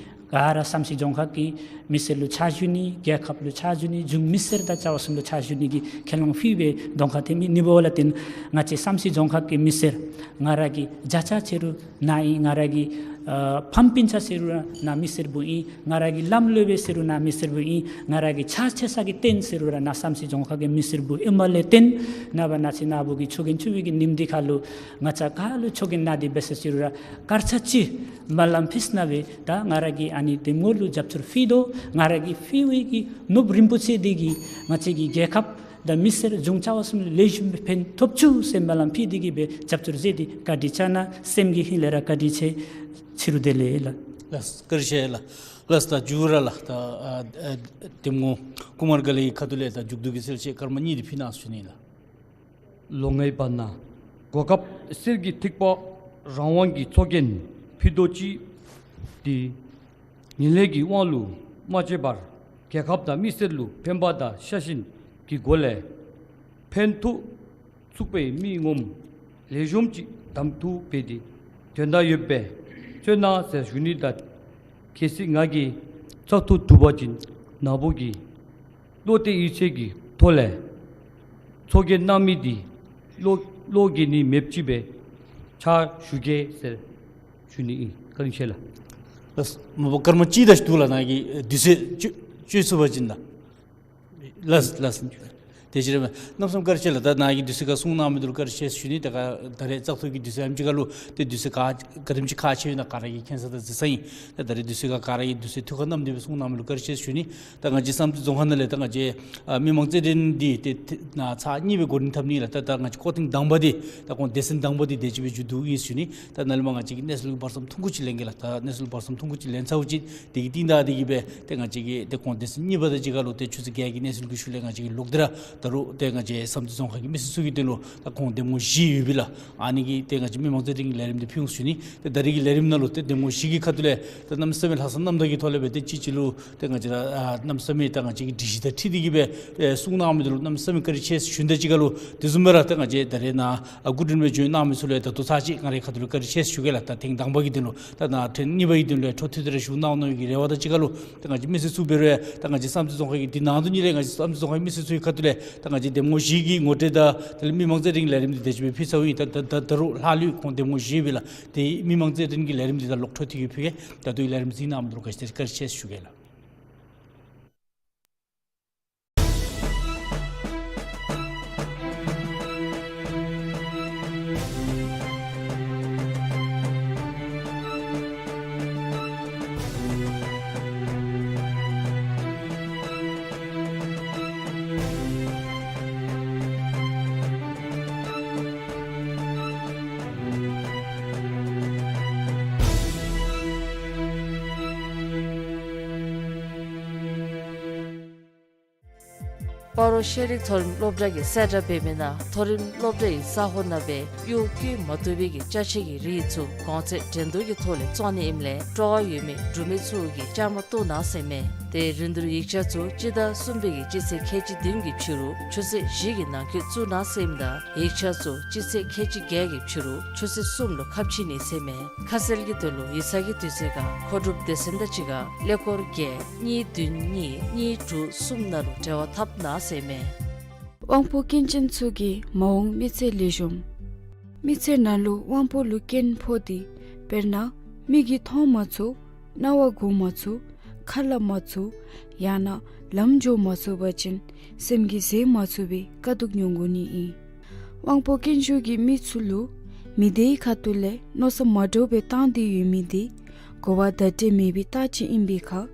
ག་ར་བསམ་སྦྱིས་རྫོང་ཁག་གི་མི་སེར་ལུ་ཕྱག་ཞུ་ནི། རྒྱལ་ཁབ་ལུ་ཕྱག་ཞུ་ནི། གཞུང་མི་སེར་དང་བཅའ་བ་གསུམ་ལུ་ཕྱག་ཞུ་ནི་གི་ཁས་བླངས་ཕུལ་སྦེ་གདོང་ཁར་ཐོན་མི་ཨིན། ཨ་ནི་འབདཝ་ལས་བརྟེན་ང་བཅས་བསམ་སྦྱིས་རྫོང་ཁག་གི་མི་སེར་ང་ར་གི་བཟའ་ཆ་ཟེར་རུང་ནཱ་ཨིན། ང་ར་གི་ཨ་ཕམ་སྤུན་ཆ་ཟེར་རུང་ནཱ་མི་སེར་བུ་ཨིན། ང་ར་གི་ལམ་ལུ་སྦེ་ཟེར་རུང་ནཱ་མི་སེར་བུ་ཨིན། ང་ར་གི་ཕྱག་འཚལ་ས་གི་རྟེན་ཟེར་རུང་ར་ནཱ་བསམ་སྦྱིས་རྫོང་ཁག་གི་མི་སེར་བུ་ཨིནམ་ལས་བརྟེན་ནངས་པ་གནངས་ཚེ་ནཱ་བུ་གི་ཆོས་རྒྱལ་ཆུ་བོ་གི་ཉིནམ་འདི་ཁར་ལུ་ང་བཅས་ག་ལུ་ཆོས་རྒྱལ་ནཱ་འདི་འབད་ས་ཅི་རུང་ར་དཀར་ཆག་ཅིག་སྨོན་ལམ་ཕུལ་ཞིནམ་ལས་ད་ང་ར་གིས་ཨ་ནི་འདེམས་ངོ་ལུ་རྒྱབ་སྐྱོར་ཕུལ་དོ། ང་ར་གིས་ཕུལ་བའི་གི་ནོར་བུ་རིན་པོ་ཆེ་འདི་གིས་ང་བཅས་ཀྱི་རྒྱལ་ཁབ་དང་མི་སེར་གཞུང་བཅའ་བ་གསུམ་ལུ་ལེགས་ཤོམ་སྦེ་ཕན་ཐོགས་ཚུགས་ཟེར་སྨོན་ལམ་ཕུལ་ཏེ་གིས་སྦེ་རྒྱབ་སྐྱོར་མཛད་དེ་བཀའ་དྲིན་བསྐྱང་གནང་། སེམས་ཀྱི་ཧིང་ལས་ར་བཀའ་དྲིན་ཆེ། ཕྱི་རུ་བདེ་ལེགས་ལགས། ལགས་བཀའ་དྲིན་ཆེ་ལགས། ལགས་ད་མཇུག་ར་ལགས་ད་ཨ་ཨ་འདེམས་ངོ་ཀུ་མར་ག་ལི་གི་ཁ་ཐུག་ལས་ད་མཇུག་བསྡུ་གི་གསལ་བཤད་སྐར་མ་གཉིས་འདི་ཕུལ་གནང་ཟེར་ཞུ་ནི་ལགས། ལོ་ལྔའི་བར་ན་གོ་སྐབས་གསེར་གྱི་ཐིགས་པ་རང་དབང་གི་ཚོགས་རྒྱན་ཕུལ་དོ་ཅི། དེ་ངན་ལྷད་ཀྱི་དབང་ལུ་མ་སྤྱོད་པར་རྒྱལ་ཁབ་དང་མི་སེར་ལུ་ཕན་པ་དང་ཤ་ཞེན་གྱི་སྒོ་ལས་ཕན་ཐོགས་ཚུགས་པའི་མི་ངོམ་ལེགས་ཤོམ་ཅིག་གདམ་འཐུ་འབད་དེ་དོན་དག་ཡོདཔ་སྦེ་སྤྱོད་གནང་ཟེར་ཞུ་ནི་དང་། གལ་སྲིད་ང་གིས་བཙག་འཐུ་གྲུབ་པ་ཅིན་ནཱ་བུ་གིས་བློ་གཏད་ཡིད་ཆེས་ཀྱི་ཐོག་ལས་ཚོགས་རྒྱན་གནང་མི་འདི་བློ་བློ་འགྱོད་ནི་མེདཔ་ཅིག་སྦེ་ཕྱག་ཞུ་གེ་ཟེར་ཞུ་ནི་ཨིན། བཀའ་དྲིན་ཆེ་ལགས། ལགས་མ་པ་སྐར་མ་གཅིག་དེ་ཅིག་འདུག་ལགས། ནཱ་གིས་དུས་ཚོད་སྤྱོད་སྤྱོད་ཚུགས་པ་ཅིན་ལགས། ལགས་ལགས། དེ་ཅིག་ར་མས། གནམ་མེད་ས་མེད་བཀའ་དྲིན་ཆེ་ལགས། ད་ནཱ་གིས་དུས་ཚོད་ཁར་གསུང་གནང་མི་འདི་ལུ་བཀའ་དྲིན་ཆེ་ཞུ་ནི། ད་ག་ད་རེས་བཙག་འཐུ་གི་དུས་ཚོད་ཨེམ་ཅིག་ཁར་ལུ་ཏེ་དུས་ཚོད་ག་ག་དེམ་ཅིག་ཁག་ཆེ་ཡོད་ན་ག་ར་གིས་མཁྱེན་ས་དང་གཟིགས་ས་ཨིན། ད་ད་རེས་དུས་ཚོད་ཁར་ག་ར་གིས་དུས་ཚོད་ཐུགས་ཁར་བསྣམས་ཏེ་སྦེ་གསུང་གནང་མི་ལུ་བཀའ་དྲིན་ཆེ་ཞུ་ནི། ད་ང་བཅས་བསམ་སྦྱིས་རྫོང་ཁག་ནང་ལས་ད་ང་བཅས་ཨ་མི་མང་རྩེད་འགྲན་འདི་ཏེ་ཏེ་ནཱ་ཚར་གཉིས་སྦེ་འགོ་འདྲེན་འཐབ་ནི་ལགས། ད་ད་ང་བཅས་སྐོར་ཐེངས་དང་པ་འདི་ད་ཁོང་སྡེ་ཚན་དང་པ་འདི་དེ་ཅིག་སྦེ་མཇུག་བསྡུ་ཡི་ཞུ་ནི། ད་ནཱ་ལས་མར་ང་བཅས་ཀྱིས་གནས་ཚུལ་གྱི་བར་མཚམས་ཐུང་ཀུ་ཅིག་ལེན་གེ་ལགས། ད་གནས་ཚུལ་བར་མཚམས་ཐུང་ཀུ་ཅིག་ལེན་ཚརཝ་ཅིག་དེ་གི་རྟིང་བདའ་སྟེ་གིས་སྦེ་ཏེ་ང་བཅས་ཀྱིས་ཏེ་ཁོང་སྡེ་ཚན་གཉིས་པ་དེ་ཅིག་ཁར་ལུ་ཏེ་ཆུ་ཚོད་བརྒྱད་ཀྱི་གནས་ཚུལ་གྱི་ཤུལ་ལས་ང་བཅས་ཀྱིས་ལོག་སྟེ་ར་ད་རུང་ཏེ་ང་བཅས་བསམ་སྦྱིས་རྫོང་ཁག་གི་མི་སེར་ཚུ་གི་དོན་ལུ་ད་ཁོང་འདེམས་ངོ་བཞི་ཡོད་པས་ལགས། ཨ་ནི་གི་ཏེ་ང་བཅས་མི་མང་རྩེད་འགྲན་གྱི་ལས་རིམ་འདི་ཕུལ་འོང་ཞུ་ནི། ཏེ་ད་རེས་ཀྱི་ལས་རིམ་ནང་ལུ་ཏེ་འདེམས་ངོ་བཞི་གི་ཁ་ཐུག་ལས་ད་གནམ་མེད་ས་མེད་ལྷག་བསམ་རྣམ་དག་གི་ཐོག་ལས་སྦེ་ཏེ་གཅིག་གཅིག་ལུ་ཏེ་ང་བཅས་ར་ཨ་གནམ་མེད་ས་མེད་ད་ང་བཅས་ཀྱི་སྒྲིག་གཞི་དང་འཁྲིལ་ཏེ་གིས་སྦེ་ཨེ་གསུང་གནང་མི་འདི་ལུ་གནམ་མེད་ས་མེད་བཀའ་དྲིན་ཆེ་ཞུ་ནི་དང་གཅིག་ཁར་ལུ་དེ་བཟུམ་སྦེ་ར་ཏེ་ང་བཅས་ད་རེས་ནཱ་ཨ་སྐུ་མགྲོན་སྦེ་བྱོན་གནང་མི་ཚུ་ལུ་ཡང་ད་ལྟོ་ཚར་གཅིག་ང་རའི་ཁ་ཐུག་ལས་བཀའ་དྲིན་ཆེ་ཞུ་གེ་ལགས། ད་ཐེངས་དང་པ་གི་དོན་ལུ་ད་ནཱ་ཐེངས་གཉིས་པ་གི་དོན་ལུ་ཡང་འཕྲོ་མཐུད་དེ་ར་བཞུགས་གནང་གནང་བའི་གི་རེ་བ་དང་གཅིག་ཁར་ལུ་ད་ང་བཅས་མི་སེར་ཚུ་འབད་རུང་ཡང་ད་ང་བཅས་བསམ་སྦྱིས་རྫོང་ཁག་གི་འདི་ནང་དོན་གཉིས་ལས་ང་བཅས་བསམ་སྦྱིས་རྫོང་ཁག་གི་མི་སེར་ཚུ་གི་ཁ་ཐུག་ལས་ད་ང་བཅས་འདེམས་ངོ་བཞི་གི་ངོ་སྤྲོད་དང་དེ་ལས་མི་མང་རྩེད་འགྲན་གྱི་ལས་རིམ་འདི་དེ་ཅིག་སྦེ་ཕུལ་ཚརཝ་ཨིན། ད་ད་ད་ད་རུང་ལྷག་ལུས་ཁོང་འདེམས་ངོ་བཞི་ཡོད་པས་ལགས། ཏེ་མི་མང་རྩེད་འགྲན་གྱི་ལས་རིམ་འདི་ད་ལོག་འཕྲོ་མཐུད་དེ་གིས་ཕུལ་གེ། ད་ལྟོ་གི་ལས་རིམ་གཟིགས་གནང་མི་འདི་ལུ་བཀའ་དྲིན་ཆེ་ཞུ་གེ་ལགས། སྤ་རོ་ཤེས་རིག་མཐོ་རིམ་སློབ་གྲྭ་གིས་གསལ་བསྒྲགས་འབད་མི་ནང་མཐོ་རིམ་སློབ་གྲྭའི་ས་གོ་ནང་སྦེ་གཡོག་བཀོལ་མ་བཏུབ་པའི་གི་ཅ་ཆས་ཀྱི་རིགས་ཚུ་གོང་ཚད་འགྲན་བསྡུར་གྱི་ཐོག་ལས་བཙོང་ནི་ཨིནམ་ལས་སྤྲོ་བ་ཡོད་མི་འབྲུག་མི་ཚུ་གིས་བཅའ་མར་གཏོགས་གནང་ཟེར་མས། ཏེ་རིན་བསྡུར་ཡིག་ཆ་ཚུ་སྤྱི་ཟླ་གསུམ་པའི་གི་སྤྱི་ཚེས་ཁལ་གཅིག་བདུན་གྱི་ཕྱི་རུ་ཆུ་ཚོད་བཞི་གི་ནང་འཁོད་བཙུགས་གནང་ཟེར་ཨིནམ་ད་ཡིག་ཆ་ཚུ་སྤྱི་ཚེས་ཁལ་གཅིག་བརྒྱད་ཀྱི་ཕྱི་རུ་ཆུ་ཚོད་གསུམ་ལུ་ཁ་ཕྱེ་ནི་ཟེར་མས། ཁ་གསལ་གྱི་དོན་ལུ་ཡིག་ཚང་གི་དུས་ཚོད་ཁར་མཁོ་སྒྲུབ་སྡེ་ཚན་དང་གཅིག་ཁར་ཀླད་ཀོར་བརྒྱད་གཉིས་བདུན་གཉིས་གཉིས་དྲུག་གསུམ་ནང་ལུ་འབྲེལ་བ་འཐབ་གནང་ཟེར་མས། དབང་པོ་སྐྱོན་ཅན་ཚུ་གི་མ་འོངས་མི་ཚེ་ལེགས་ཤོམ། མི་ཚེ་ནང་ལུ་དབང་པོ་ལུ་སྐྱོན་ཕོག་སྟེ་དཔེར་ན་མིག་གིས་མཐོང་མ་ཚུགས། རྣ་བ་གོ་མ་ཚུགས། ཁ་སླབ་མ་ཚུགས། ཡང་ན་ལམ་འགྱོ་མ་ཚུགས་པ་ཅིན་སེམས་ཀྱིས་བཟོད་མ་ཚུགས་པའི་དཀའ་སྡུག་མྱོང་དགོ་ནི་ཨིན། དབང་པོ་སྐྱོན་ཤོས་ཀྱི་མི་ཚུ་ལུ་མི་སྡེའི་ཁ་ཐུག་ལས་མནོ་བསམ་མ་འདྲཝ་སྦེ་བཏང་སྟེ་ཡོད་མི་འདི་གོ་བ་བརྡ་སྤྲོད་མེད་པའི་རྟགས་ཅིག་ཨིན་པའི་ཁར་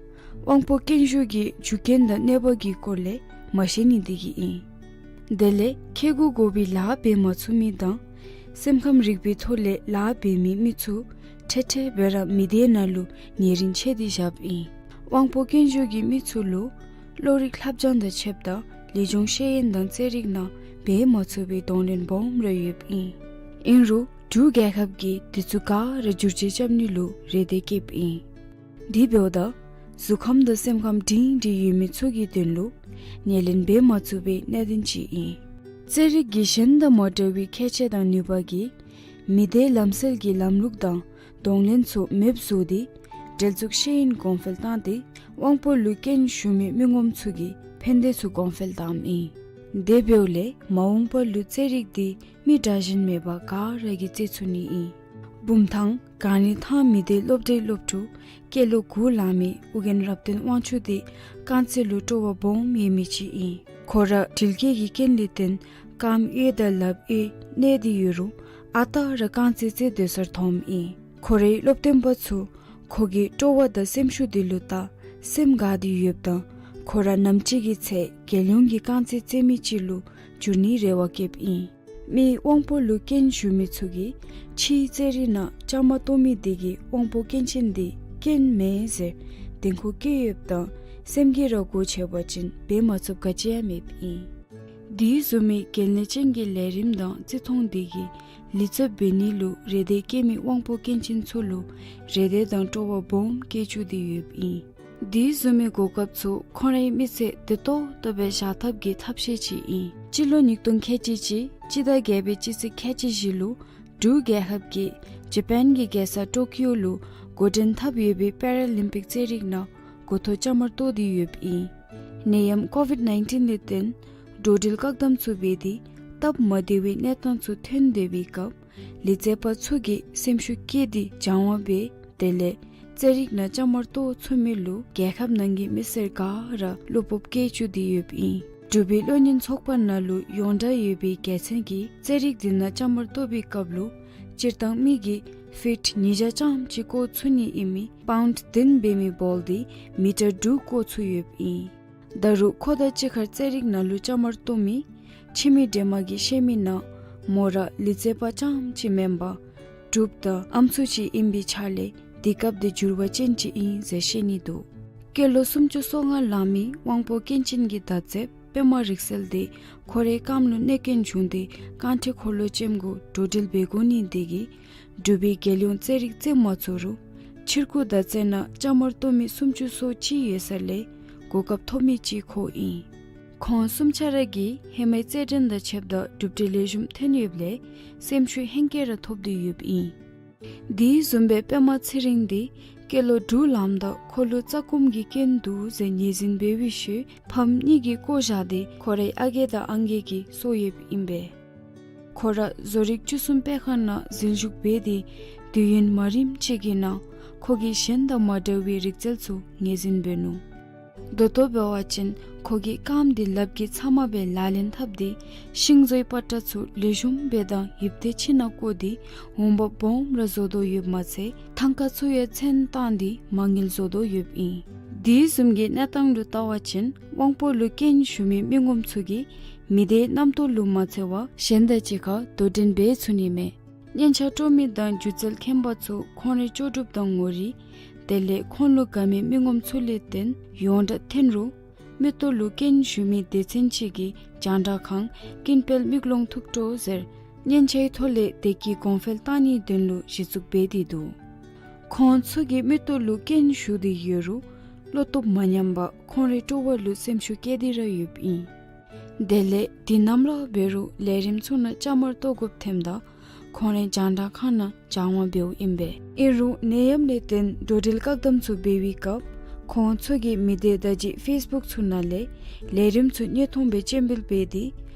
དབང་པོ་སྐྱོན་ཤོས་ཀྱི་རྒྱུ་རྐྱེན་དང་གནོད་པ་གི་སྐོར་ལས་མ་ཤེས་ནི་འདི་གིས་ཨིན། དེ་ལས་ཁེ་གུ་དགོ་པའི་ལཱ་འབད་མ་ཚུགས་མི་དང་སེམས་ཁམས་རིག་པའི་ཐོག་ལས་ལཱ་འབད་མི་མི་ཚུ་ཁྲེ་ཁྲེ་སྦེ་ར་མི་སྡེ་ནང་ལུ་ཉེ་རིང་ཆད་དེ་བཞགཔ་ཨིན། དབང་པོ་སྐྱོན་ཤོས་ཀྱི་མི་ཚུ་ལུ་བློ་རིག་ལྷབ་སྦྱང་དང་ཕྱདཔ་ད་ལེགས་ཤོམ་ཤེས་ཡོན་དང་རྩེད་རིགས་ནང་འབད་མ་ཚུགས་པའི་གདོང་ལེན་སྦོམ་ར་ཡོདཔ་ཨིན། ཨིན་རུང་འབྲུག་རྒྱལ་ཁབ་ཀྱིས་དེ་ཚུ་ག་ར་བསྒྱུར་བཅོས་རྐྱབ་ནི་ལུ་རེ་འདོད་བསྐྱེདཔ་ཨིན། དེ་འབདཝ་ད་གཟུགས་ཁམས་དང་སེམས་ཁམས་སྒྲིང་སྒྲིང་ཡོད་མི་ཚུ་གི་དོན་ལུ་ཉེར་ལེན་འབད་མ་ཚུགས་པའི་གནད་དོན་ཅིག་ཨིན། རྩེད་རིགས་ཀྱི་གཞན་དང་མ་འདྲ་བའི་ཁྱད་ཆོས་དང་ནུས་པ་གིས་མི་སྡེའི་ལམ་སྲོལ་གྱི་ལམ་ལུགས་དང་གདོང་ལེན་ཚུ་མེདཔ་བཟོ་སྟེ་འབྲེལ་གཏུག་ཤེས་ཡོན་གོང་འཕེལ་བཏང་སྟེ་དབང་པོ་ལུ་སྐྱོན་ཞུགས་མི་མི་ངོམ་ཚུ་གི་ཕན་བདེ་ཚུ་གོང་འཕེལ་བཏངམ་ཨིན། དེ་འབདཝ་ལས་མ་འོངས་པ་ལུ་རྩེད་རིགས་འདི་མི་དྲག་ཞན་མེད་པར་ག་ར་གིས་རྩེད་ཚུགས་ནི་ཨིན། བུམ་ཐང་གངས་རི་ཐང་མི་སྡེའི་སློབ་གྲྭའི་སློབ་ཕྲུག་སྐྱེས་ལོ་དགུ་ལང་མི་ཨོ་རྒྱན་རབ་བརྟན་དབང་ཕྱུག་འདི་རྐང་རྩེད་ལུ་སྤྲོ་བ་སྦོམ་ཡོད་མི་ཅིག་ཨིན། ཁོ་ར་དྲིལ་སྐྱེས་ཀྱི་རྐྱེན་ལས་བརྟེན་རྐངམ་གཡས་དང་ལགཔ་གཡས་གནད་དེ་ཡོད་རུང་ཨ་རྟག་ར་རྐང་རྩེད་རྩེ་སྡོད་སར་འཐོནམ་ཨིན། ཁོ་རའི་སློབ་སྟོན་པ་ཚུ་ཁོ་གི་སྤྲོ་བ་དང་སེམས་ཤུགས་འདི་ལུ་བལྟ་སེམས་དགའ་སྟེ་ཡོདཔ་ད་ཁོ་ར་ནམ་ཅིག་གི་ཚེ་རྒྱལ་ཡོངས་ཀྱི་རྐང་རྩེད་རྩེད་མི་ཅིག་ལུ་འགྱུར་ནིའི་རེ་བ་བསྐྱེདཔ་ཨིན། མི་དབང་པོ་ལུ་སྐྱོན་ཞུགས་མི་ཚུ་གིས་ཕྱིའི་རྩེད་རིགས་ནང་བཅའ་མར་གཏོགས་མི་དེ་གིས་དབང་པོ་སྐྱོན་ཅན་དེ་སྐྱོན་མེན་ཟེར་དྲན་ཁུར་བསྐྱེད་ཡོདཔ་ད་སེམས་ཀྱིས་ར་སྒོ་ཕྱེ་བ་ཅིན་འབད་མ་ཚུགསཔ་ག་ཅི་ཡང་མེདཔ་ཨིན། དེ་བཟུམ་མའི་གལ་གནད་ཅན་གྱི་ལས་རིམ་དང་རྩིས་མཐོང་དེ་གིས་ལེགས་ཚབ་འབད་ནི་ལུ་རེ་འདོད་བསྐྱེད་མི་དབང་པོ་སྐྱོན་ཅན་ཚུ་ལུ་རེ་འདོད་དང་སྤྲོ་བ་སྦོམ་བསྐྱེད་བཅུག་སྟེ་ཡོདཔ་ཨིན། དེ་བཟུམ་མའི་གོ་སྐབས་ཚུ་ཁོང་རའི་མི་ཚེ་བདེ་ཏོག་ཏོ་སྦེ་བཞག་ཐབས་ཀྱི་ཐབས་ཤེས་ཅིག་ཨིན། སྤྱི་ལོ་ཉིས་སྟོང་ཁལ་གཅིག་གཅིག་སྤྱི་ཟླ་བརྒྱད་པའི་སྤྱི་ཚེས་ཁལ་གཅིག་བཞི་ལུ་འབྲུག་རྒྱལ་ཁབ་ཀྱིས་ཇ་པཱན་གྱི་རྒྱལ་ས་ཊོ་ཀིའོ་ལུ་འགོ་འདྲེན་འཐབ་ཡོད་པའི་པེ་ར་ལིམ་པིག་རྩེད་རིགས་ནང་འགོ་ཐོག་བཅའ་མར་གཏོགས་ཏེ་ཡོདཔ་ཨིན། ནད་ཡམས་ཀོ་ཝིཌ་ནའིན་ཊིན་ལས་བརྟེན་འགྲོ་འགྲུལ་བཀག་དམ་ཚུ་འབད་དེ་སྟབས་མ་བདེ་བའི་གནས་སྟངས་ཚུ་ཐོན་སྡོད་པའི་སྐབས་ལི་རྩེད་པ་ཚུ་གིས་སེམས་ཤུགས་བསྐྱེད་དེ་སྦྱང་བ་འབད་དེ་ལས་རྩེད་རིགས་ནང་བཅའ་མར་གཏོགས་ཚུགས་མི་ལུ་རྒྱལ་ཁབ་ནང་གི་མི་སེར་ག་ར་བློ་སྤོབས་བསྐྱེད་བཅུག་སྟེ་ཡོདཔ་ཨིན། འབྲུག་པའི་བློ་གཉེར་ཚོགས་པ་ནང་ལུ་ཡོངས་གྲགས་ཡོད་པའི་རྒྱལ་མཚན་གྱིས་རྩེད་རིགས་འདི་ནང་བཅའ་མར་གཏོགས་པའི་སྐབས་ལུ་སྤྱིར་བཏང་མི་གིས་ཕིཊ་ཉིས་བརྒྱ་ཙམ་ཅིག་བཀོ་ཚུགས་ནི་ཨིན་མི་པའུནཌ་བདུན་འབད་མི་བཱོལ་འདི་མི་ཊར་དྲུག་བཀོ་ཚུགས་ཡོདཔ་ཨིན། ད་རུང་ཁོ་དང་གཅིག་ཁར་རྩེད་རིགས་ནང་ལུ་བཅའ་མར་གཏོགས་མི་ཁྱིམ་མི་འདྲེས་མ་གིས་བཤད་མི་ནང་མོ་ར་ལི་རྩེད་པ་རྐྱངམ་ཅིག་མེན་པར་འབྲུགཔ་དང་ཨམ་སྲུ་ཅིག་ཨིན་པའི་ཆ་ལས་དེ་སྐབས་དེ་འགྱུར་བ་ཅན་ཅིག་ཨིན་ཟེར་བཤད་ནི་འདུག། སྐྱེས་ལོ་སུམ་ཅུ་སོ་ལྔ་ལང་མི་དབང་པོ་སྐྱོན་ཅན་གྱི་མདའ་རྩེདཔ་པདྨ་རིག་གསལ་དེ་ཁོ་རའི་རྐངམ་ལུ་གནོད་སྐྱོན་བྱུང་སྟེ་རྐང་ཁྲི་འཁོར་ལོ་ཅནམ་གུ་འགྲོ་འགྲུལ་འབད་དགོ་ནི་དེ་གིས་འབྲུག་པའི་རྒྱལ་ཡོངས་རྩེད་རིགས་རྩེད་མ་ཚུགས་རུང་ཕྱིར་འགྱུར་མདའ་རྩེད་ནང་བཅའ་མར་གཏོགས་མི་སུམ་ཅུ་སོ་གཅིག་ཡོད་ས་ལས་གོ་སྐབས་ཐོབ་མི་ཅིག་ཁོ་ཨིན། ཁོང་གསུམ་ཆ་ར་གིས་ཧེ་མའི་རྩེད་འགྲན་དང་ཕྱདཔ་ད་གྲུབ་འབྲས་ལེགས་ཤོམ་ཐོན་ཡོདཔ་ལས་སེམས་ཤུགས་ཧེང་སྐལ་ར་ཐོབ་སྟེ་ཡོདཔ་ཨིན། དེ་བཟུམ་སྦེ་པདྨ་ཚེ་རིང་འདི་སྐྱེས་ལོ་དྲུག་ལངམ་ད་ཁོ་ལུ་རྩ་སྐོམ་གྱི་སྐྱོན་འདུག་ཟེར་ངོས་འཛིན་འབད་བའི་ཤུལ་ཕམ་གཉིས་ཀྱིས་བཀོ་བཞག་སྟེ་ཁོ་རའི་ཨ་རྒས་དང་ཨང་རྒས་ཀྱིས་གསོ་ཡོདཔ་ཨིན་པས། ཁོ་ར་བཟོ་རིག་བཅུ་གསུམ་དཔེ་ཁང་ནང་འཛུལ་ཞུགས་འབད་དེ་དུས་ཡུན་མ་རིངམ་ཅིག་གི་ནང་ཁོ་གིས་གཞན་དང་མ་འདྲ་བའི་རིག་རྩལ་ཚུ་ངོས་འཛིན་འབད་ནུག། ད་ལྟོ་འབད་བ་ཅིན་ཁོ་གི་རྐངམ་འདི་ལགཔ་གིས་ཚབ་མ་སྦེ་ལག་ལེན་འཐབ་སྟེ་ཤིང་བཟོའི་པ་ཏྲ་ཚུ་ལེགས་ཤོམ་སྦེ་དང་ཡིབ་ཏེ་ཕྱི་ནང་བཀོ་སྟེ་འོང་འབབ་སྦོམ་ར་བཟོ་དོ་ཡོདཔ་མ་ཚད་ཐང་ཀ་ཚུ་ཡང་ཚོན་བཏང་སྟེ་མ་དངུལ་བཟོ་དོ་ཡོདཔ་ཨིན། དེ་བཟུམ་གྱི་གནས་སྟངས་ལུ་བལྟ་བ་ཅིན་དབང་པོ་ལུ་སྐྱོན་ཞུགས་མི་མི་ངོམ་ཚུ་གིས་མི་སྡེའི་རྣམ་རྟོག་ལུ་མ་འཚེར་བར་གཞན་དང་གཅིག་ཁར་དོ་འགྲན་འབད་ཚུགས་ནི་མས། སྙན་ཆ་དཀྲོག་མི་དང་སྒྱུ་རྩལ་མཁྱེན་པ་ཚུ་ཁོང་རའི་ལྕོགས་གྲུབ་དང་ངོ་རིས་དེ་ལས་ཁོང་ལུ་དགའ་མི་མི་ངོམ་ཚུ་ལས་བརྟེན་ཡོངས་གྲགས་ཐོན་རུང་ མིག་ཏོ་ལུ་རྐྱེན་ཞུགས་མི་སྡེ་ཚན་ཅིག་གིས་རྒྱང་བསྒྲགས་ཁང་ཀུན་དཔལ་མིག་ལོང་ཐུགས་སྤྲོ་ཟེར་སྙན་ཆའི་ཐོག་ལས་བདེ་སྐྱིད་གོང་འཕེལ་གཏང་ནིའི་དོན་ལུ་གཞི་བཙུགས་འབད་དེ་འདུག། ཁོང་ཚུ་གིས་མིག་ཏོ་ལུ་རྐྱེན་ཞུགས་ཏེ་ཡོད་རུང་བློ་སྟོབས་མ་ཉམས་པར་ཁོང་རའི་སྤྲོ་བ་ལུ་སེམས་ཤུགས་བསྐྱེད་དེ་ར་ཡོདཔ་ཨིན། དེ་ལས་དུས་ནམ་ར་འབད་རུང་ལས་རིམ་ཚུ་ནང་བཅའ་མར་གཏོགས་དགོཔ་ཐོནམ་ད་ཁོང་རའི་རྒྱང་བསྒྲགས་ཁང་ནང་སྦྱང་བ་འབདཝ་ཨིན་པས། ཨིན་རུང་ནད་ཡམས་ལས་བརྟེན་འགྲོ་འགྲུལ་བཀག་དམ་ཚུ་འབད་བའི་སྐབས་ཁོང་ཚུ་གིས་མི་སྡེ་བརྡ་བརྒྱུད་ཕེསི་བུཀ་ཚུ་ནང་ལས་ལས་རིམ་ཚུ་དངོས་མཐོང་སྦེ་སྤྱན་འབུལ་འབད་དེ་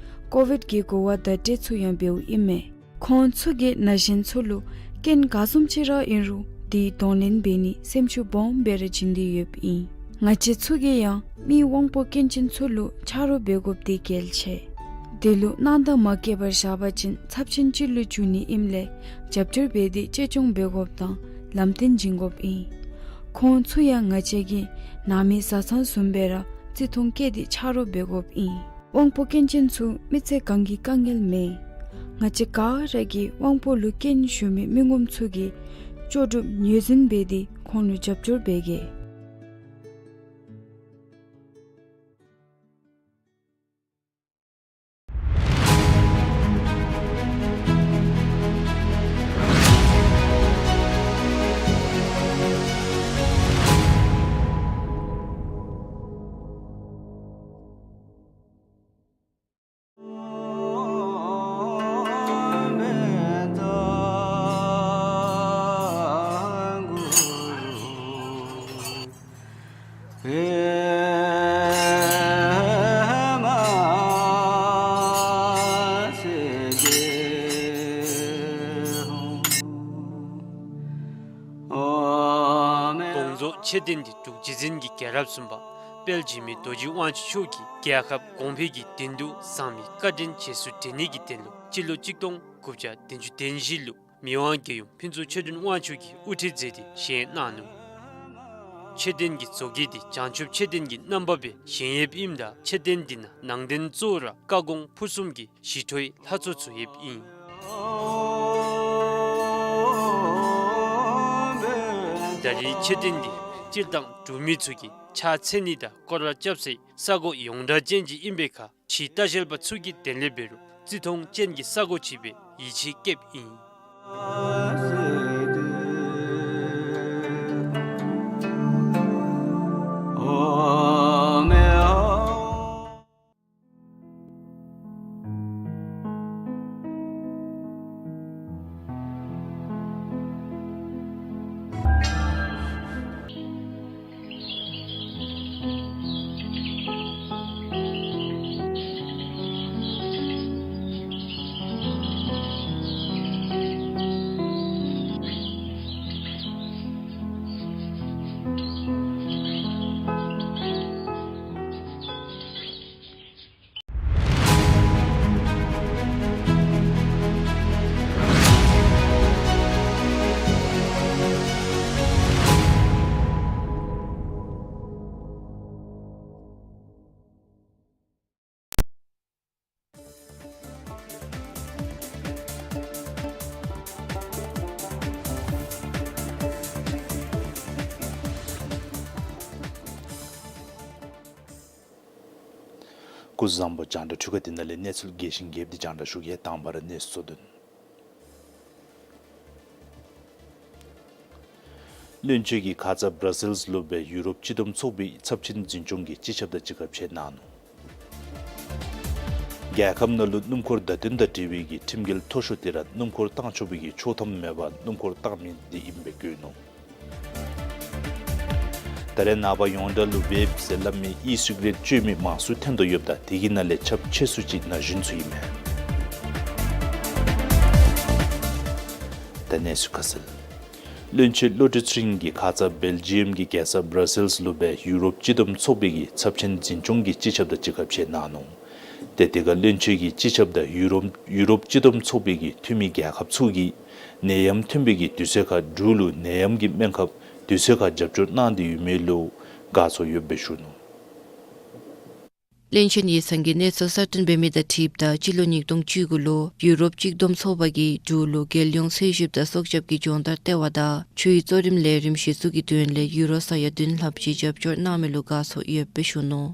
ཀོ་ཝིཌ་ཀྱི་གོ་བ་བརྡ་སྤྲོད་ཚུ་ཡང་འབདཝ་ཨིན་མས། ཁོང་ཚུ་གིས་ན་གཞོན་ཚུ་ལུ་རྐྱེན་ག་བཟུམ་ཅིག་ར་ཨིན་རུང་དེའི་གདོང་ལེན་འབད་ནི་སེམས་ཤུགས་སྦོམ་སྦེ་ར་བྱིན་ཏེ་ཡོདཔ་ཨིན། ང་བཅས་ཚུ་གིས་ཡང་མི་དབང་པོ་སྐྱོན་ཅན་ཚུ་ལུ་ཆ་རོགས་འབད་དགོཔ་དེ་གལ་ཆེ། དེ་ལུ་སྣང་དག་མ་བསྐྱེད་པར་བཞག་པ་ཅིན་ཚབས་ཆེན་ཅིག་ལུ་འགྱུར་ནི་ཨིནམ་ལས་རྒྱབ་སྐྱོར་འབད་དེ་གཅེས་སྐྱོང་འབད་དགོཔ་དང་ལམ་སྟོན་བྱིན་དགོཔ་ཨིན། ཁོང་ཚུ་ཡང་ང་བཅས་ཀྱི་ནང་མི་བཟའ་ཚང་བཟུམ་སྦེ་ར་བརྩི་མཐོང་བསྐྱེད་དེ་ཆ་རོགས་འབད་དགོཔ་ཨིན། དབང་པོ་སྐྱོན་ཅན་ཚུ་མི་ཚེ་གང་གི་དཀའ་ངལ་མེད། ང་བཅས་ག་ར་གིས་དབང་པོ་ལུ་སྐྱོན་ཞུགས་མི་མི་ངོམ་ཚུ་གི་ལྕོགས་གྲུབ་ངོས་འཛིན་འབད་དེ་ཁོང་ལུ་རྒྱབ་སྐྱོར་འབད་གེ། དགོངས་རྫོགས་མཆོད་རྟེན་འདི་འབྲུག་རྗེ་བཙུན་གྱི་རྒྱལ་རབས་གསུམ་པ་དཔལ་འཇིགས་མེད་རྡོ་རྗེ་དབང་ཕྱུག་མཆོག་གིས་རྒྱལ་ཁབ་གོང་འཕེལ་གྱི་དོན་དུ་བཟང་མི་བཀའ་དྲིན་རྗེས་སུ་དྲན་ནི་གི་དོན་ལུ་སྤྱི་ལོ་གཅིག་སྟོང་དགུ་བརྒྱ་བདུན་ཅུ་དོན་བཞི་ལུ་མི་དབང་རྒྱལ་ཡུམ་ཕུན་ཚོགས་ཆོས་སྒྲོན་དབང་ཕྱུག་གིས་དབུ་ཁྲིད་མཛད་དེ་བཞེངས་གནང་ནུག། མཆོད་རྟེན་གྱི་བཟོ་བཀོད་འདི་བྱང་ཆུབ་མཆོད་རྟེན་གྱི་རྣམ་པ་སྦེ་བཞེངས་ཡོདཔ་ཨིནམ་ད་མཆོད་རྟེན་འདི་ནང་ནང་རྟེན་གཙོ་བོ་ར་བཀའ་དགོངས་ཕུར་གསུམ་གྱི་ཞི་ཁྲོའི་ལྷ་ཚོགས་ཚུ་ཡོདཔ་ཨིན། ད་རེས་མཆོད་རྟེན་འདི་སྤྱིར་བཏང་འབྲུག་མི་ཚུ་གིས་ཕྱག་འཚལ་ནི་དང་སྐོར་ར་རྐྱབ་སའི་ས་གོ་ཡོངས་གྲགས་ཅན་ཅིག་ཨིན་པའི་ཁར་ཕྱིའི་ལྟ་བཤལ་པ་ཚུ་གི་དོན་ལས་འབད་རུང་བརྩི་མཐོང་ཅན་གྱི་ས་གོ་ཅིག་སྦེ་ཡིད་ཆེས་བསྐྱེདཔ་ཨིན། སྐུ་གཟུགས་བཟང་པོ། རྒྱང་བསྒྲགས་འཕྲུལ་ཁང་འདི་ནང་ལས་གནས་ཚུལ་རྒྱས་ཤིང་རྒྱསཔ་འདི་རྒྱང་བསྒྲགས་ཞུ་གེ། དང་པ་ར་གནས་ཚུལ་གཙོ་དོན། བློན་ཆེན་གྱིས་ཁ་ཙ་བར་སིལ་ལུ་སྦེ་ཡུ་རོབ་སྤྱི་བསྡོམས་ཚོགས་པའི་ཚབས་ཆེན་འཛིན་སྐྱོང་གི་སྤྱི་ཁྱབ་དང་གཅིག་ཁར་ཕྱད་གནང་ནུག། རྒྱལ་ཁབ་ནང་ལུ་སྣུམ་འཁོར་བརྡ་སྟོན་དང་འབྲེལ་བའི་གི་ཁྲིམས་འགལ་མཐོ་ཤོས་དེ་ར་སྣུམ་འཁོར་བཏང་ཆོག་པའི་གི་ཆོག་ཐམ་མེད་པར་སྣུམ་འཁོར་བཏང་མི་འདི་ཨིནམ་སྦེ་བཀོད་ནུག། ད་རེས་ནངས་པ་ཡོངས་གྲགས་ལུ་ཝེབ་ཟེར་སླབ་མི་ཨི་སིག་རེཊ་སྤྱོད་མི་མང་སུ་ཐོན་དོ་ཡོདཔ་ད་དེ་གི་ནང་ལས་ཁྱབ་ཆེ་སུ་ཅིག་ན་གཞོན་ཚུ་ཨིན་མས། ད་གནས་ཚུལ་ཁ་གསལ། བློན་ཆེན་བློ་གྲོས་ཚེ་རིང་གིས་ཁ་ཙ་སྦེལ་ཇི་ཡམ་གྱི་རྒྱལ་ས་བར་སིལ་ལུ་སྦེ་ཡུ་རོབ་སྤྱི་བསྡོམས་ཚོགས་པའི་གི་ཚབས་ཆེན་འཛིན་སྐྱོང་གི་སྤྱི་ཁྱབ་དང་གཅིག་ཁར་ཕྱད་གནང་ནུག། ཏེ་དེ་ཁར་བློན་ཆེན་གྱིས་སྤྱི་ཁྱབ་དང་ཡུ་རོབ་ཡུ་རོབ་སྤྱི་བསྡོམས་ཚོགས་པའི་གི་འཐུས་མི་རྒྱལ་ཁབ་ཚུ་གིས་ནད་ཡམས་ཐོན་པའི་གི་དུས་ཚོད་ཁར་འབྲུག་ལུ་ནད་ཡམས་ཀྱི་སྨན་ཁབ་དུས་ཚོད་ཁར་རྒྱབ་སྐྱོར་གནང་སྟེ་ཡོད་མི་ལུ་དགའ་ཚོར་ཡོདཔ་སྦེ་ཞུ་ནུག། བློན་ཆེན་ཡིག་ཚང་གིས་གནས་ཚུལ་གསར་བཏོན་འབད་མི་དང་འཁྲིལཝ་ད་སྤྱི་ལོ་ཉིས་སྟོང་བཅུ་དགུ་ལུ་ཡུ་རོབ་གཅིག་བསྡོམས་ཚོགས་པ་གིས་འབྲུག་ལུ་རྒྱལ་ཡོངས་འཚོལ་ཞིབ་དང་སྲོག་སྐྱབས་ཀྱི་སྦྱོང་བརྡར་སྟེར་བ་དང་ཆུའི་གཙོ་རིམ་ལས་རིམ་གཞི་བཙུགས་ཀྱི་དོན་ལས་ཡུ་རོ་ས་ཡ་བདུན་ལྷགཔ་ཅིག་རྒྱབ་སྐྱོར་གནང་མི་ལུ་དགའ་ཚོར་ཡོདཔ་སྦེ་ཞུ་ནུག།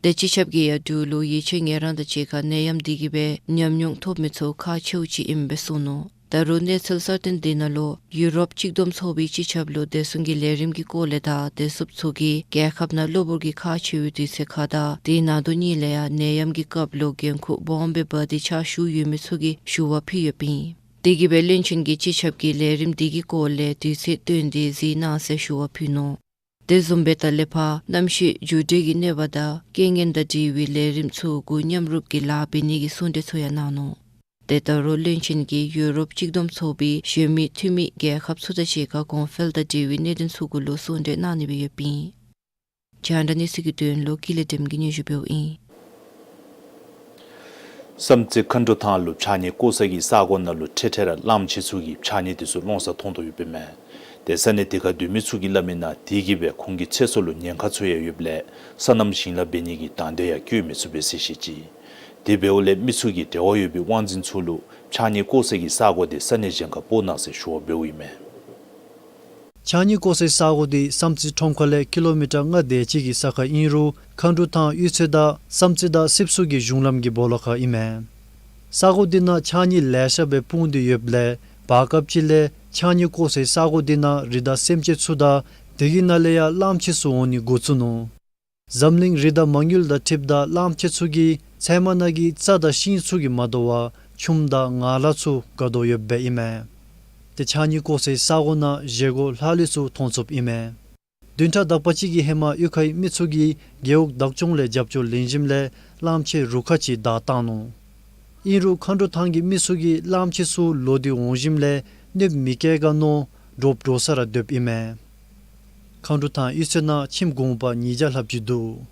དེ་སྤྱི་ཁྱབ་ཀྱིས་ཡང་འབྲུག་ལུ་ཡིད་ཆེས་ངལ་རངས་དང་གཅིག་ཁར་ནད་ཡམས་འདི་གིས་སྦེ་ཉམས་མྱོང་ཐོབ་མི་ཚུ་ཁག་ཆེཝ་ཅིག་ཨིནམ་སྦེ་གསུངས་ནུག། ད་རུང་གནས་ཚུལ་གསར་བཏོན་འདི་ནང་ལུ་ཡུ་རོབ་གཅིག་བསྡོམས་ཚོགས་པའི་སྤྱི་ཁྱབ་ལུ་བདེ་སྲུང་གི་ལས་རིམ་གྱི་སྐོར་ལས་དང་བདེ་སྲུངཔ་ཚུ་གིས་རྒྱལ་ཁབ་ནང་གློ་བུར་གྱི་ཁག་ཆེ་བའི་དུས་ཚོད་ཁར་དང་དེའི་ནང་དོན་གཉིས་ལས་ཡང་ནད་ཡམས་ཀྱི་སྐབས་ལུ་འགན་ཁུར་སྦོམ་སྦེ་འབག་སྟེ་ཕྱག་ཞུ་ཡོད་མི་ཚུ་གིས་ཞུ་བ་ཕུལ་ཡོདཔ་ཨིན། དེ་གིས་སྦེ་བློན་ཆེན་གྱིས་སྤྱི་ཁྱབ་ཀྱིས་ལས་རིམ་འདི་གི་སྐོར་ལས་དུས་ཚོད་བཏོན་ཏེ་གཟིགས་གནང་ཟེར་ཞུ་བ་ཕུལ་ནུག། དེ་བཟུམ་སྦེ་ད་ལས་ཕར་གནམ་གཤིས་འགྱུར་འགྲོས་ཀྱི་གནོད་པ་དང་རྐྱེན་ངན་དང་འབྲེལ་བའི་ལས་རིམ་ཚུ་འགོ་མཉམ་རུབ་ཀྱིས་ལཱ་འབད་ནི་གི་གསུང་གྲོས་ཚུ་ཡང་གནང་ནུག། དེ་ལྟར་རུང་བློན་ཆེན་གྱིས་ཡུ་རོབ་གཅིག་བསྡོམས་ཚོགས་པའི་གཞོན་མི་འཐུས་མི་རྒྱལ་ཁབ་ཚུ་དང་གཅིག་ཁར་གོང་འཕེལ་དང་འབྲེལ་བའི་གནད་དོན་ཚུ་གུ་ལུ་གསུང་གྲོས་གནང་ནི་སྦེ་ཡོདཔ་ཨིན། རྒྱང་བསྒྲགས་གནས་ཚུལ་གྱི་དོན་ལུ་ཀུན་ལེགས་སྒྲོལམ་གིས་སྙན་ཞུ་འབདཝ་ཨིན། བསམ་རྩེ་མཁའ་འགྲོ་ཐང་ལུ་ཕྱགས་སྙིགས་བཀོ་ས་གི་ས་གོ་ནང་ལུ་འཕྲལ་འཕྲལ་ར་གླངམོ་ཆེ་ཚུ་གིས་ཕྱགས་སྙིགས་དེ་ཚུ་སློང་ས་མཐོང་དོ་ཡོདཔ་ཨིན་མས། དེ་ས་གནས་དེ་ཁར་སྡོད་མི་ཚུ་གིས་སླབ་མིའི་ནང་དེ་གིས་སྦེ་ཁོང་གི་ཚེ་སྲོག་ལུ་ཉེན་ཁ་ཚུད་ཡོདཔ་ལས་སོ་ནམ་ཞིང་ལཱ་འབད་ནི་གི་དང་འདོད་ཡང་བསྐྱེད་མི་ཚུགས་པས་ཟེར་བཤད་ཅི། དེ་འབདཝ་ལས་མི་ཚུ་གིས་འབྲེལ་བ་ཡོད་པའི་དབང་འཛིན་ཚུ་ལུ་ཕྱགས་སྙིགས་བཀོ་ས་གི་ས་གོ་དེ་ས་གནས་གཞན་ཁར་སྤོ་གནང་ཟེར་ཞུ་བ་འབདཝ་ཨིན་མས། ཕྱགས་སྙིགས་བཀོ་སའི་ས་གོ་དེ་བསམ་རྩེ་ཁྲོམ་ཁ་ལས་ཀི་ལོ་མི་ཊར་ལྔ་དེ་ཅིག་གི་ས་ཁར་ཨིན་རུང་མཁའ་འགྲོ་ཐང་གཡུས་ཚན་དང་བསམ་རྩེ་དང་སྲིབ་སུ་གི་གཞུང་ལམ་གྱི་སྦོ་ལོགས་ཁར་ཨིན་མས། ས་གོ་དེ་ནང་ཕྱགས་སྙིགས་ལེ་ཤ་སྦེ་སྤུངས་ཏེ་ཡོདཔ་ལས་བར་སྐབས་ཅིག་ལས་ཕྱགས་སྙིགས་བཀོ་སའི་ས་གོ་དེ་ནང་རི་དྭགས་སེམས་ཅན་ཚུ་དང་དེ་གི་ནང་ལས་ཡང་གླངམོ་ཆེ་ཚུ་འོང་ནི་འགོ་བཙུགས་ནུག། འཛམ་གླིང་རི་དྭགས་མ་དངུལ་དང་འཁྲིལཝ་ད་གླངམོ་ཆེ་ཚུ་གིས་ཚལ་མ་ནང་གི་རྩྭ་དང་ཤིང་ཚུ་གིས་མ་དོ་བར་ཆུམ་དང་ངང་ལག་ཚུ་བཀག་དོ་ཡོདཔ་ཨིན་མས། དེ་ཕྱགས་སྙིགས་བཀོ་སའི་ས་གོ་ནང་བཞེས་སྒོ་ལྷག་ལུས་ཚུ་མཐོང་ཚུགསཔ་ཨིན་མས། བདུན་ཕྲག་དག་པ་ཅིག་གི་ཧེ་མ་གཡུས་ཁའི་མི་ཚུ་གིས་རྒེད་འོག་བདག་སྐྱོང་ལས་རྒྱབ་སྐྱོར་ལེན་ཞིནམ་ལས་གླངམོ་ཆེ་རུ་ཁག་ཅིག་བདའ་བཏང་ནུག། ཨིན་རུང་མཁའ་འགྲོ་ཐང་གི་མི་ཚུ་གིས་གླངམོ་ཆེ་ཚུ་ལོག་སྟེ་འོང་ཞིནམ་ལས་གནོདཔ་མི་བཀལ་ག་མནོ་འདྲོག་འདྲོག་ས་ར་སྡོདཔ་ཨིན་མས། མཁའ་འགྲོ་ཐང་གཡུས་ཚན་ནང་ཁྱིམ་གུང་པ་ཉིས་བརྒྱ་ལྷགཔ་ཅིག་འདུག།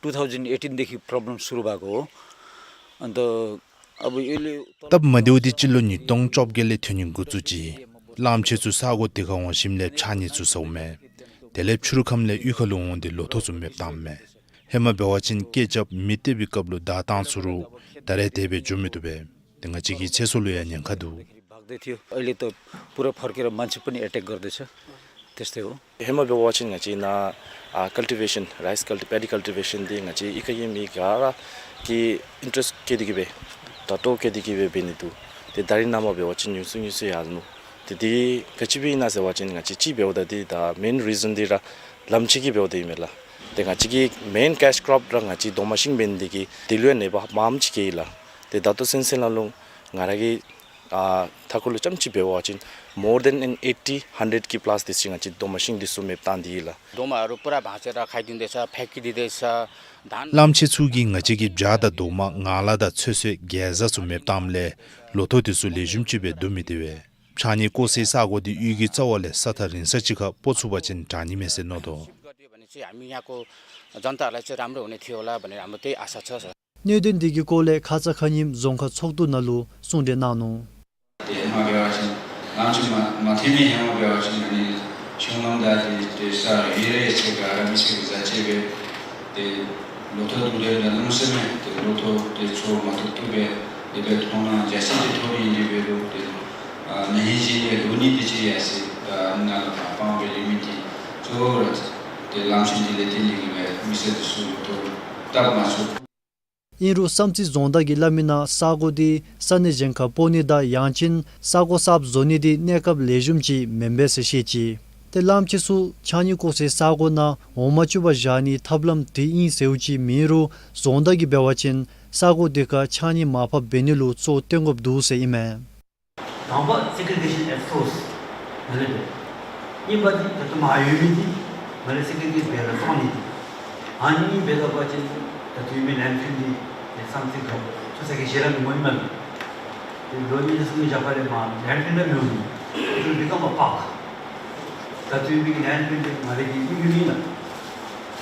two thousand एटिनदेखि प्रब्लम सुरु भएको हो। अन्त अब यसले स्ताब्་མ་བདེཝ་འདི་སྤྱི་ལོ་ཉིས་སྟོང་བཅོ་བརྒྱད་ལས་ཐོན་ནི་འགོ་བཙུགས་ཅི། གླངམོ་ཆེ་ཚུ་ས་གོ་དེ་ཁར་འོང་ཞིནམ་ལས་ཕྱགས་སྙིགས་ཚུ་ཟཝ་མས། དེ་ལས་ཕྱི་རུ་ཁམས་ལས་གཡུས་ཁ་ལུ་འོང་སྟེ་ལོ་ཐོག་ཚུ་མེདཔ་བཏངམ་མས། ཧེ་མ་འབད་བ་ཅིན་སྐད་རྐྱབ་མི་སྟེར་བའི་སྐབས་ལུ་བདའ་བཏང་ཚུགས་རུང་ད་རེས་དེ་སྦེ་འགྱོ་མི་བཏུབ་པས། དེ་ང་བཅས་ཀྱི་ཚེ་སྲོག་ལུ་ཡང་ཉེན་ཁ་འདུག། भाग्दै थियो, अहिले त पुरा फर्केर मान्छे पनि एट्याक गर्दैछ। त्यस्तै हो। हेमा बेवाचिन ङाइचे ना, आ, कल्टिभेसन, राइस कल्टि-, प्याडी कल्टिभेसन दे ङाइचे इकयेमी गारा कि इन्ट्रेस्ट केदि गिबे, ततो केदि गिबे बेनितु। ते दारी नामा बेवाचिन युसु युसु याजनु। ते दि कचिबी ना सेवाचिन ङाइचे ची बेवदा दि दा मेन रिजन दि रा लमची की बेवदा इमेला। ते ङाइचे की मेन क्यास क्रप रा ङाइचे दोमासिंग बेन दि की दिलुए नेबा माम चिकेला। ते दातो सेंसेला लुंग ङारा की आ, थाकुलु चम्ची बेवाचिन, more than an eighty, hundred की प्लस दिसिङ चिन दोमासिङ दिसु मेप तान दिला। दोमाहरू पुरा भाँचेर खाइदिँदैछ, फ्याँकिदिँदैछ। धान लामछे ཚུ་གིས་ང་བཅས་ཀྱི་བྱ་དང་རྡོག་མ་ངང་ལག་དང་ཚོད་བསྲེ་གེ་ཟ་ཚུ་མེདཔ་བཏངམ་ལས་ལོ་ཐོག་དེ་ཚུ་ལེགས་ཤོམ་ཅིག་སྦེ་བསྡུ་མི་སྟེར་བས། ཕྱགས་སྙིགས་བཀོ་སའི་ས་གོ་དེ་གཡུས་ཀྱི་རྩ་བ་ལས་ས་ཐག་རིང་ས་ཅིག་ཁར་སྤོ་ཚུགས་པ་ཅིན་དྲག་ནི་མས་ཟེར་མནོ་དོ། भने चाहिँ हामी यहाँको जनताहरूलाई चाहिँ राम्रो हुने थियो होला भनेर हाम्रो त्यही आशा छ। གནད་དོན་འདི་གི་སྐོར་ལས་ཁ་ཙ་ཁ་ཉིནམ་རྫོང་ཁག་ཚོགས་འདུ་ནང་ལུ་གསུང་གྲོས་གནང་ནུག། དེ་ཧེ་མ་འབད་བ་ཅིན་ལམ་ཅིག་མ་མ་ཐོན་མི་ཧེ་མ་འབད་བ་ཅིན་ཨ་ནི་ཆུ་ནང་ད་དེ་དེ་ས་ཡི་རེ་ཆེ་ག་ར་མི་ཚེ་གི་ཟ་ཆེ་སྦེ་དེ་ལོ་ཐོག་དུམ་གྲ་ད་ལུང་སེམས་མེད་དེ་ལོ་ཐོག་དེ་ཚུ་མ་ཐུབ་ཐུབ་སྦེ་དེ་སྦེ་མཐོང་ན་རྒྱ་ཆེ་དེ་ཐོབ་ནི་འདི་འབད་རུང་དེ་ཨ་ན་ཧིང་གཞེས་ནིང་སྦེ་ལོ་ནི་དེ་ཅིག་ཡར་སོ་ཡི། ད་ཨ་ནཱ་ལུ་ཁ་སྤང་སྦེ་ལུས་མི་དེ་གཙོ་བོ་ར་དེ་ལམ་ཆེན་འདི་ལས་བརྟེན་ཏེ་གིས་སྦེ་མི་ཚེ་འདི་ཚུ་ལོ་ཐོག་སྟབས་མ་ཚུགས། ཨིན་རུང་བསམ་རྩེ་རྫོང་བདག་གིས་སླབ་མིའི་ནང་ས་གོ་འདི་ས་གནས་གཞན་ཁར་སྤོ་ནི་དང་ཡང་ཅིན་ས་གོ་གསརཔ་བཟོ་ནི་འདི་གནས་སྐབས་ལེགས་ཤོམ་ཅིག་མེན་པས་ཟེར་བཤད་ཅི། ཏེ་ལམ་ཁྱེར་ཚུ་ཕྱགས་སྙིགས་བཀོ་སའི་ས་གོ་ནང་འོང་མ་བཅུག་པར་བཞག་ནིའི་ཐབས་ལམ་དེ་ཨིན་ཟེརཝ་ཅིག་མེད་རུང་རྫོང་བདག་གིས་འབད་བ་ཅིན་ས་གོ་དེ་ཁར་ཕྱགས་སྙིགས་མར་ཕབ་འབད་ནི་ལུ་གཙོ་བོ་བཏོན་དགོཔ་འདུག་ཟེར་ཨིན་མས། དང་པ་སེ་གི་རི་གེ་ཤཱན་ཨེག་སི་པོ་སི་ནང་ལས་འབད། གཉིས་པ་འདི་ད་ལྟོ་མར་ཡོད་མི་འདི་ནང་ལས་སེ་གི་རི་གེ་སྦེ་ར་བཙོང་ནི་འདི། ཨ་ནི་འབད་ད་པ་ཅིན་ད་ལྟོ་ཡོད་མི་ལེན་ཕིལ་འདི་ཏེ་བསམ་རྩེ་ག་ཚུ་ས་གི་ཤེས་ར་མི་མོ་ཨིན་མས། ཏེ་ལོ་གཉིས་དང་གསུམ་གྱི་རྒྱབ་ཁ་ལས་མར་ལེན་ཕིལ་ར་མི་འོང་ནི། It will become a park. ད་ལྟོ་ཡོད་མི་གི་ལེན་ཕིལ་འདི་ང་རའི་གི་ཡུལ་ཨིན་ལགས།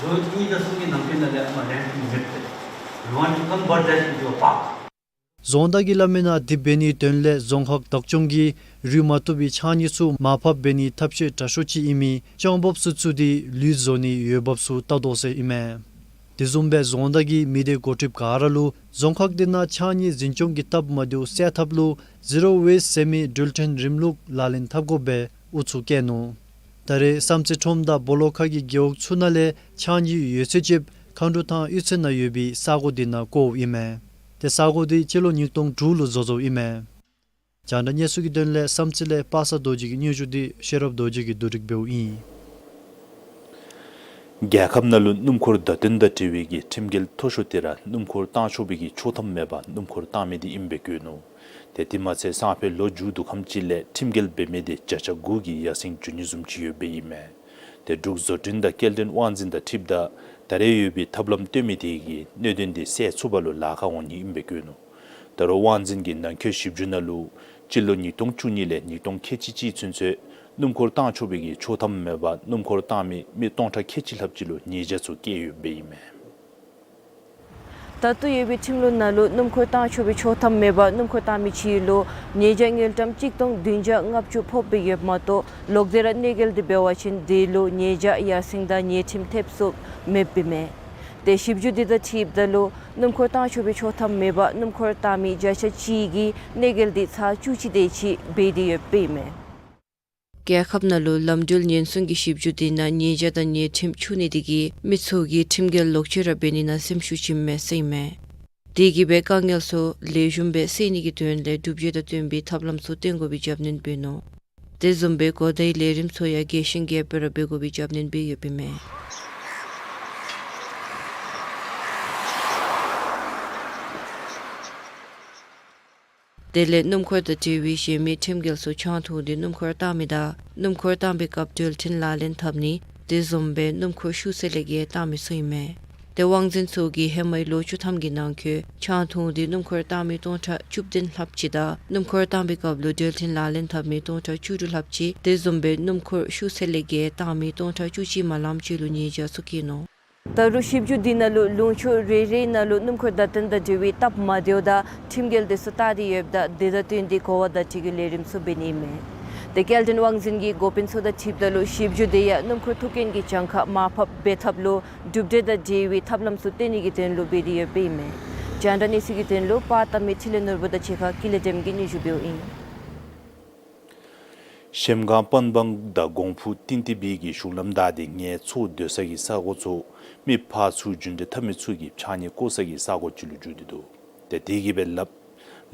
ལོ་གཉིས་དང་གསུམ་གྱི་ནང་འཁོད་ནང་ལས་ཨ་མར་ལེན་ཕིལ་མེད་པས། We want to convert that into a park. རྫོང་བདག་གིས་སླབ་མིའི་ནང་དེ་འབད་ནིའི་དོན་ལས་རྫོང་ཁག་བདག་སྐྱོང་གིས་རུལ་མ་བཏུབ་པའི་ཕྱགས་སྙིགས་ཚུ་མར་ཕབ་འབད་ནིའི་ཐབས་ཤེས་དྲག་ཤོས་ཅིག་ཨིན་མི་སྐྱོང་འབབ་ཚུ་བཙུགས་ཏེ་ལུད་བཟོ་ནིའི་འོས་འབབ་ཚུ་བལྟ་དོ་ཟེར་ཨིན་མས། དེ་བཟུམ་སྦེ་རྫོང་བདག་གིས་མི་སྡེ་འགོ་ཁྲིདཔ་ག་ར་ལུ་རྫོང་ཁག་དེ་ནང་ཕྱགས་སྙིགས་འཛིན་སྐྱོང་གི་སྟབས་མ་བདེཝ་སེལ་ཐབས་ལུ་ཟི་རོ་ཝེསཊ་ཟེར་མི་འགྲུལ་འཕྲིན་རིམ་ལུགས་ལག་ལེན་འཐབ་དགོཔ་སྦེ་ཨུ་ཚུགས་བསྐྱེད་ནུག། ད་རེས་བསམ་རྩེ་ཁྲོམ་དང་སྦོ་ལོགས་ཁ་གི་རྒེད་འོག་ཚུ་ནང་ལས་ཕྱགས་སྙིགས་ཡོད་ཚད་ཅིག་ མཁའ་འགྲོ་ཐང་གཡུས་ཚན་ནང་ཡོད་པའི་ས་གོ་འདི་ནང་བསྐོརཝ་ཨིན་མས། ཏེ་ས་གོ་འདི་སྤྱི་ལོ་ཉིས་སྟོང་དྲུག་ལུ་བཟོ་བཟོཝ་ཨིན་མས། རྒྱང་བསྒྲགས་གནས་ཚུལ་གྱི་དོན་ལས་བསམ་རྩེ་ལས་པ་སངས་རྡོ་རྗེ་གི་སྙན་ཞུ་འདི་ཤེས་རབ་རྡོ་རྗེ་གིས་བསྡུ་སྒྲིག་འབདཝ་ཨིན། རྒྱལ་ཁབ་ནང་ལུ་སྣུམ་འཁོར་བརྡ་སྟོན་དང་འབྲེལ་བའི་གི་ཁྲིམས་འགལ་མཐོ་ཤོས་དེ་ར་སྣུམ་འཁོར་བཏང་ཆོག་པའི་གི་ཆོག་ཐམ་མེད་པར་སྣུམ་འཁོར་བཏང་མི་དེ་ཨིནམ་སྦེ་བཀོད་ནུག། ཏེ་དེ་མ་ཚད་སང་ཕོད་ལོ་མཇུག་བསྡུ་ཁམས་ཅིག་ལས་ཁྲིམས་འགལ་འབད་མི་དེ་བརྒྱ་ཆ་དགུ་གིས་ཡར་སེང་འགྱོ་ནི་བཟུམ་ཅིག་ཡོདཔ་ཨིན་མས། ཏེ་འབྲུག་བཟོ་སྐྲུན་དང་སྐྱེལ་འདྲེན་དབང་འཛིན་དང་འཁྲིལཝ་ད་ད་རེས་ཡོད་པའི་ཐབས་ལམ་སྟོན་མི་དེ་གིས་གནད་དོན་དེ་སེལ་ཚུགས་པ་ལུ་ལཱ་ཁག་འོང་ནི་ཨིནམ་སྦེ་བཀོད་ནུག། ད་རུང་དབང་འཛིན་གྱི་ནང་འཁོད་ཞིབ་འཇུག་ནང་ལུ་སྤྱི་ལོ་ཉིས་སྟོང་བཅུ་གཉིས་ལས་ཉིས་སྟོང་ཁལ་གཅིག་གཅིག་ཚུན་ཚོད་སྣུམ་འཁོར་བཏང་ཆོག་པའི་གི་ཆོག་ཐམ་མེད་པར་སྣུམ་འཁོར་བཏང་མི་མི་སྟོང་ཕྲག་ཁལ་གཅིག་ལྷགཔ་ཅིག་ལུ་ཉེས་བྱ་ཚུ་བཀལ་ཡོདཔ་ཨིན་མས། ད་ལྟོ་ཡོད་པའི་ཁྲིམས་ལུགས་ནང་ལུ་སྣུམ་འཁོར་བཏང་ཆོག་པའི་ཆོག་ཐམ་མེད་པར་སྣུམ་འཁོར་བཏང་མི་ཅིག་ལུ་ཉེས་བྱ་དངུལ་ཀྲམ་གཅིག་སྟོང་བདུན་བརྒྱ་ལྔ་བཅུ་ཕོགཔ་སྦེ་ཡོདཔ་མ་གཏོགས་ལོག་སྟེ་ར་གནོད་འགེལ་དེ་འབད་བ་ཅིན་དེ་ལུ་ཉེས་བྱ་ཡར་སེང་དང་ཉེས་ཁྲིམས་ཐེབས་སོགས་མེདཔ་ཨིན་མས། ཏེ་ཞིབ་འཇུག་དེ་དང་འཁྲིལཝ་ད་ལུ་སྣུམ་འཁོར་བཏང་ཆོག་པའི་ཆོག་ཐམ་མེད་པར་སྣུམ་འཁོར་བཏང་མི་བརྒྱ་ཆ་གཅིག་གིས་གནོད་འགེལ་དེ་ཚར་བཅུ་གཅིག་དེ་ཅིག་འབད་དེ་ཡོདཔ་ཨིན་མས། རྒྱལ་ཁབ་ནང་ལུ་ལམ་འགྲུལ་ཉེན་སྲུང་གི་ཞིབ་འཇུག་དེ་ནང་ཉེས་བྱ་དང་ཉེས་ཁྲིམས་འཆུག་ནི་དེ་གིས་མི་ཚུ་གིས་ཁྲིམས་འགལ་ལོག་སྤྱོད་ར་འབད་ནི་ནང་སེམས་ཤུགས་བྱིནམ་མས་ཟེར་ཨིན་མས། དེ་གིས་སྦེ་དཀའ་ངལ་ཚུ་ལེགས་ཤོམ་སྦེ་སེལ་ནི་གི་དོན་ལས་སྒྲུབ་བྱེད་དང་བསྟུན་པའི་ཐབས་ལམ་ཚུ་བཏོན་དགོ་པའི་རྒྱབ་སྣོན་འབད་ནུག། དེ་བཟུམ་སྦེ་གོ་བརྡའི་ལས་རིམ་ཚུ་ཡང་རྒྱས་ཤིང་རྒྱས་པ་ར་འབད་དགོ་པའི་རྒྱབ་སྣོན་འབད་ཡོདཔ་ཨིན་མས། དེ་ལས་སྣུམ་འཁོར་དང་འབྲེལ་བའི་གཞན་མི་ཁྲིམས་འགལ་ཚུ་ཆང་འཐུང་སྟེ་སྣུམ་འཁོར་བཏང་མི་དང་སྣུམ་འཁོར་བཏང་པའི་སྐབས་འགྲེལ་ཕྲན་ལག་ལེན་འཐབ་ནི་དེ་བཟུམ་སྦེ་སྣུམ་འཁོར་ཤུགས་ཚད་ལས་བརྒལ་བཏང་མི་ཚུ་ཨིན་མས། ཏེ་དབང་འཛིན་ཚུ་གིས་ཧེ་མའི་ལོ་བཅུ་ཐམ་གྱི་ནང་འཁོད་ཆང་འཐུང་སྟེ་སྣུམ་འཁོར་བཏང་མི་སྟོང་ཕྲག་བཅུ་བདུན་ལྷགཔ་ཅིག་དང་སྣུམ་འཁོར་བཏང་པའི་སྐབས་ལུ་འགྲེལ་ཕྲན་ལག་ལེན་འཐབ་མི་སྟོང་ཕྲག་བཅུ་དྲུག་ལྷགཔ་ཅིག་དེ་བཟུམ་སྦེ་སྣུམ་འཁོར་ཤུགས་ཚད་ལས་བརྒལ་བཏང་མི་སྟོང་ཕྲག་བཅུ་གཅིག་མ་ལངམ་ཅིག་ལུ་ཉེས་བྱ་ཚུ་བཀལ་ནུག། ད་རུང་ཞིབ་འཇུག་འདི་ནང་ལུ་ལུང་ཕྱོགས་རེ་རེ་ནང་ལུ་སྣུམ་འཁོར་བརྡ་སྟོན་དང་འབྲེལ་བའི་སྟབས་མ་བདེཝ་དང་ཁྲིམས་འགལ་དེ་ཚུ་བལྟ་སྟེ་ཡོདཔ་ད་དེ་དང་བསྟུན་ཏེ་གོ་བ་བརྡ་སྤྲོད་ཀྱི་ལས་རིམ་ཚུ་འབད་ནི་ཨིན་མས། ཏེ་སྐྱེལ་འདྲེན་དབང་འཛིན་གྱི་འགོ་དཔོན་ཚུ་དང་འཁྲིལཝ་ད་ལུ་ཞིབ་འཇུག་དེ་ཡང་སྣུམ་འཁོར་ཐུག་རྐྱེན་གྱི་གྱངས་ཁ་མར་ཕབ་འབད་ཐབས་ལུ་གྲུབ་འབྲས་དང་འབྲེལ་བའི་ཐབས་ལམ་ཚུ་བཏོན་ནི་གི་དོན་ལུ་འབད་དེ་ཡོདཔ་ཨིན་མས། རྒྱང་བསྒྲགས་གནས་ཚུལ་གྱི་དོན་ལུ་པར་བཏབ་མི་འཕྲིན་ལས་ནོར་བུ་དང་གཅིག་ཁར་ཀུན་ལེགས་སྒྲོལམ་གིས་སྙན་ཞུ་འབདཝ་ཨིན། གཞལམ་སྒང་པན་སྦང་དང་གོང་ཕུ་ཏིན་ཏི་པི་གི་གཞུང་ལམ་བདའ་སྟེ་ངལ་འཚོ་སྡོད་ས་གི་ས་གོ་ཚུ་མི་ཕར་ཚུར་རྒྱུན་འགྲུལ་འཐབ་མི་ཚུ་གིས་ཕྱགས་སྙིགས་བཀོ་ས་གི་ས་གོ་ཅིག་ལུ་འགྱུར་ཏེ་འདུག། ཏེ་དེ་གིས་སྦེ་ལམ་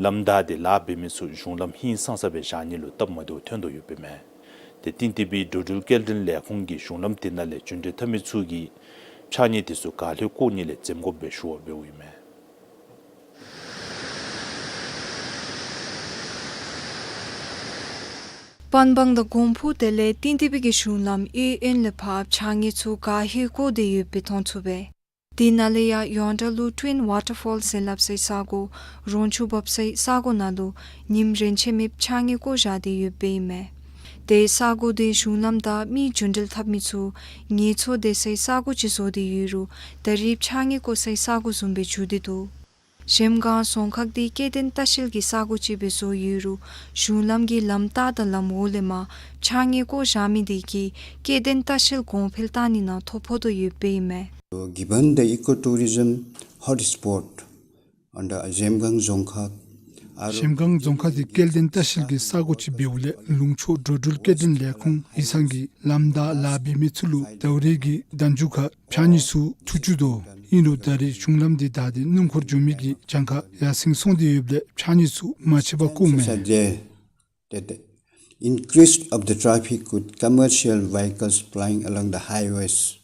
ལམ་བདའ་སྟེ་ལཱ་འབད་མི་ཚུ་གཞུང་ལམ་ཧིང་སངས་ས་སྦེ་བཞག་ནི་ལུ་སྟབས་མ་བདེཝ་ཐོན་དོ་ཡོདཔ་ཨིན་མས། ཏེ་ཏིན་ཏི་པི་འགྲོ་འགྲུལ་སྐྱེལ་འདྲེན་ལས་ཁུངས་ཀྱིས་གཞུང་ལམ་དེ་ནང་ལས་རྒྱུན་འགྲུལ་འཐབ་མི་ཚུ་གིས་ཕྱགས་སྙིགས་དེ་ཚུ་ག་ལྷོད་བཀོ་ནི་ལས་འཛེམ་དགོཔ་སྦེ་ཞུ་བ་འབདཝ་ཨིན་མས། པན་སྦང་དང་གོང་ཕུ་དེ་ལས་ཏིན་ཏི་པི་གི་གཞུང་ལམ་གཡས་གཡོན་ལས་ཕར་ཕྱགས་སྙིགས་ཚུ་ག་ལྷོད་བཀོ་སྟེ་ཡོདཔ་སྦེ་མཐོང་ཚུགས་པས། དེ་ནང་ལས་ཡང་ཡོངས་གྲགས་ལུ་ཊུ་ཝིན་ཝ་ཊར་ཕོལ་ཟེར་སླབ་སའི་ས་གོ་རོང་ཆུ་འབབ་སའི་ས་གོ་ནང་ལུ་ཉིནམ་རེ་ཆད་མེདཔ་ཕྱགས་སྙིགས་བཀོ་བཞག་སྟེ་ཡོདཔ་ཨིན་མས། ཏེ་ས་གོ་དེ་གཞུང་ལམ་དང་མི་རྒྱུན་འགྲུལ་འཐབ་མི་ཚུ་ངལ་འཚོ་སྡོད་སའི་ས་གོ་ཅིག་བཟོ་སྟེ་ཡོད་རུང་ད་རེས་ཕྱགས་སྙིགས་བཀོ་སའི་ས་གོ་བཟུམ་སྦེ་འགྱུར་ཏེ་འདུག། གཞལམ་སྒང་རྫོང་ཁག་འདི་སྐྱེ་ལྡན་ལྟ་བཤལ་གྱི་ས་གོ་ཅིག་སྦེ་བཟོ་ཡོད་རུང་གཞུང་ལམ་གྱི་ལམ་ལྟག་དང་ལམ་འོག་ལས་མར་ཕྱགས་སྙིགས་བཀོ་བཞག་མི་དེ་གིས་སྐྱེ་ལྡན་ལྟ་བཤལ་གོང་འཕེལ་བཏང་ནི་ནང་ཐོ་ཕོག་དོ་ཡོདཔ་ཨིན་མས། Given the ecotourism hotspot under Zemgang Dzongkhag, གཞལམ་སྒང་རྫོང་ཁག་འདི་སྐྱེ་ལྡན་ལྟ་བཤལ་གྱི་ས་གོ་ཅིག་འབདཝ་ལས་ལུང་ཕྱོགས་འགྲོ་འགྲུལ་སྐྱེལ་འདྲེན་ལས་ཁུངས་ཡིག་ཚང་གིས་ལམ་བདའ་ལཱ་འབད་མི་ཚུ་ལུ་ཟླཝ་རེ་གི་ཟླ་མཇུག་ཁར་ཕྱགས་སྙིགས་ཚུ་འཐུ་བཅུག་དོ། ཨིན་རུང་ད་རེས་གཞུང་ལམ་འདི་བདའ་སྟེ་སྣུམ་འཁོར་འགྱོ་མི་གི་གྱངས་ཁ་ཡར་སེང་སོང་སྟེ་ཡོདཔ་ལས་ཕྱགས་སྙིགས་ཚུ་མ་ཆད་པར་བཀོཝ་མས། That the increase of the traffic with commercial vehicles plying along the highways.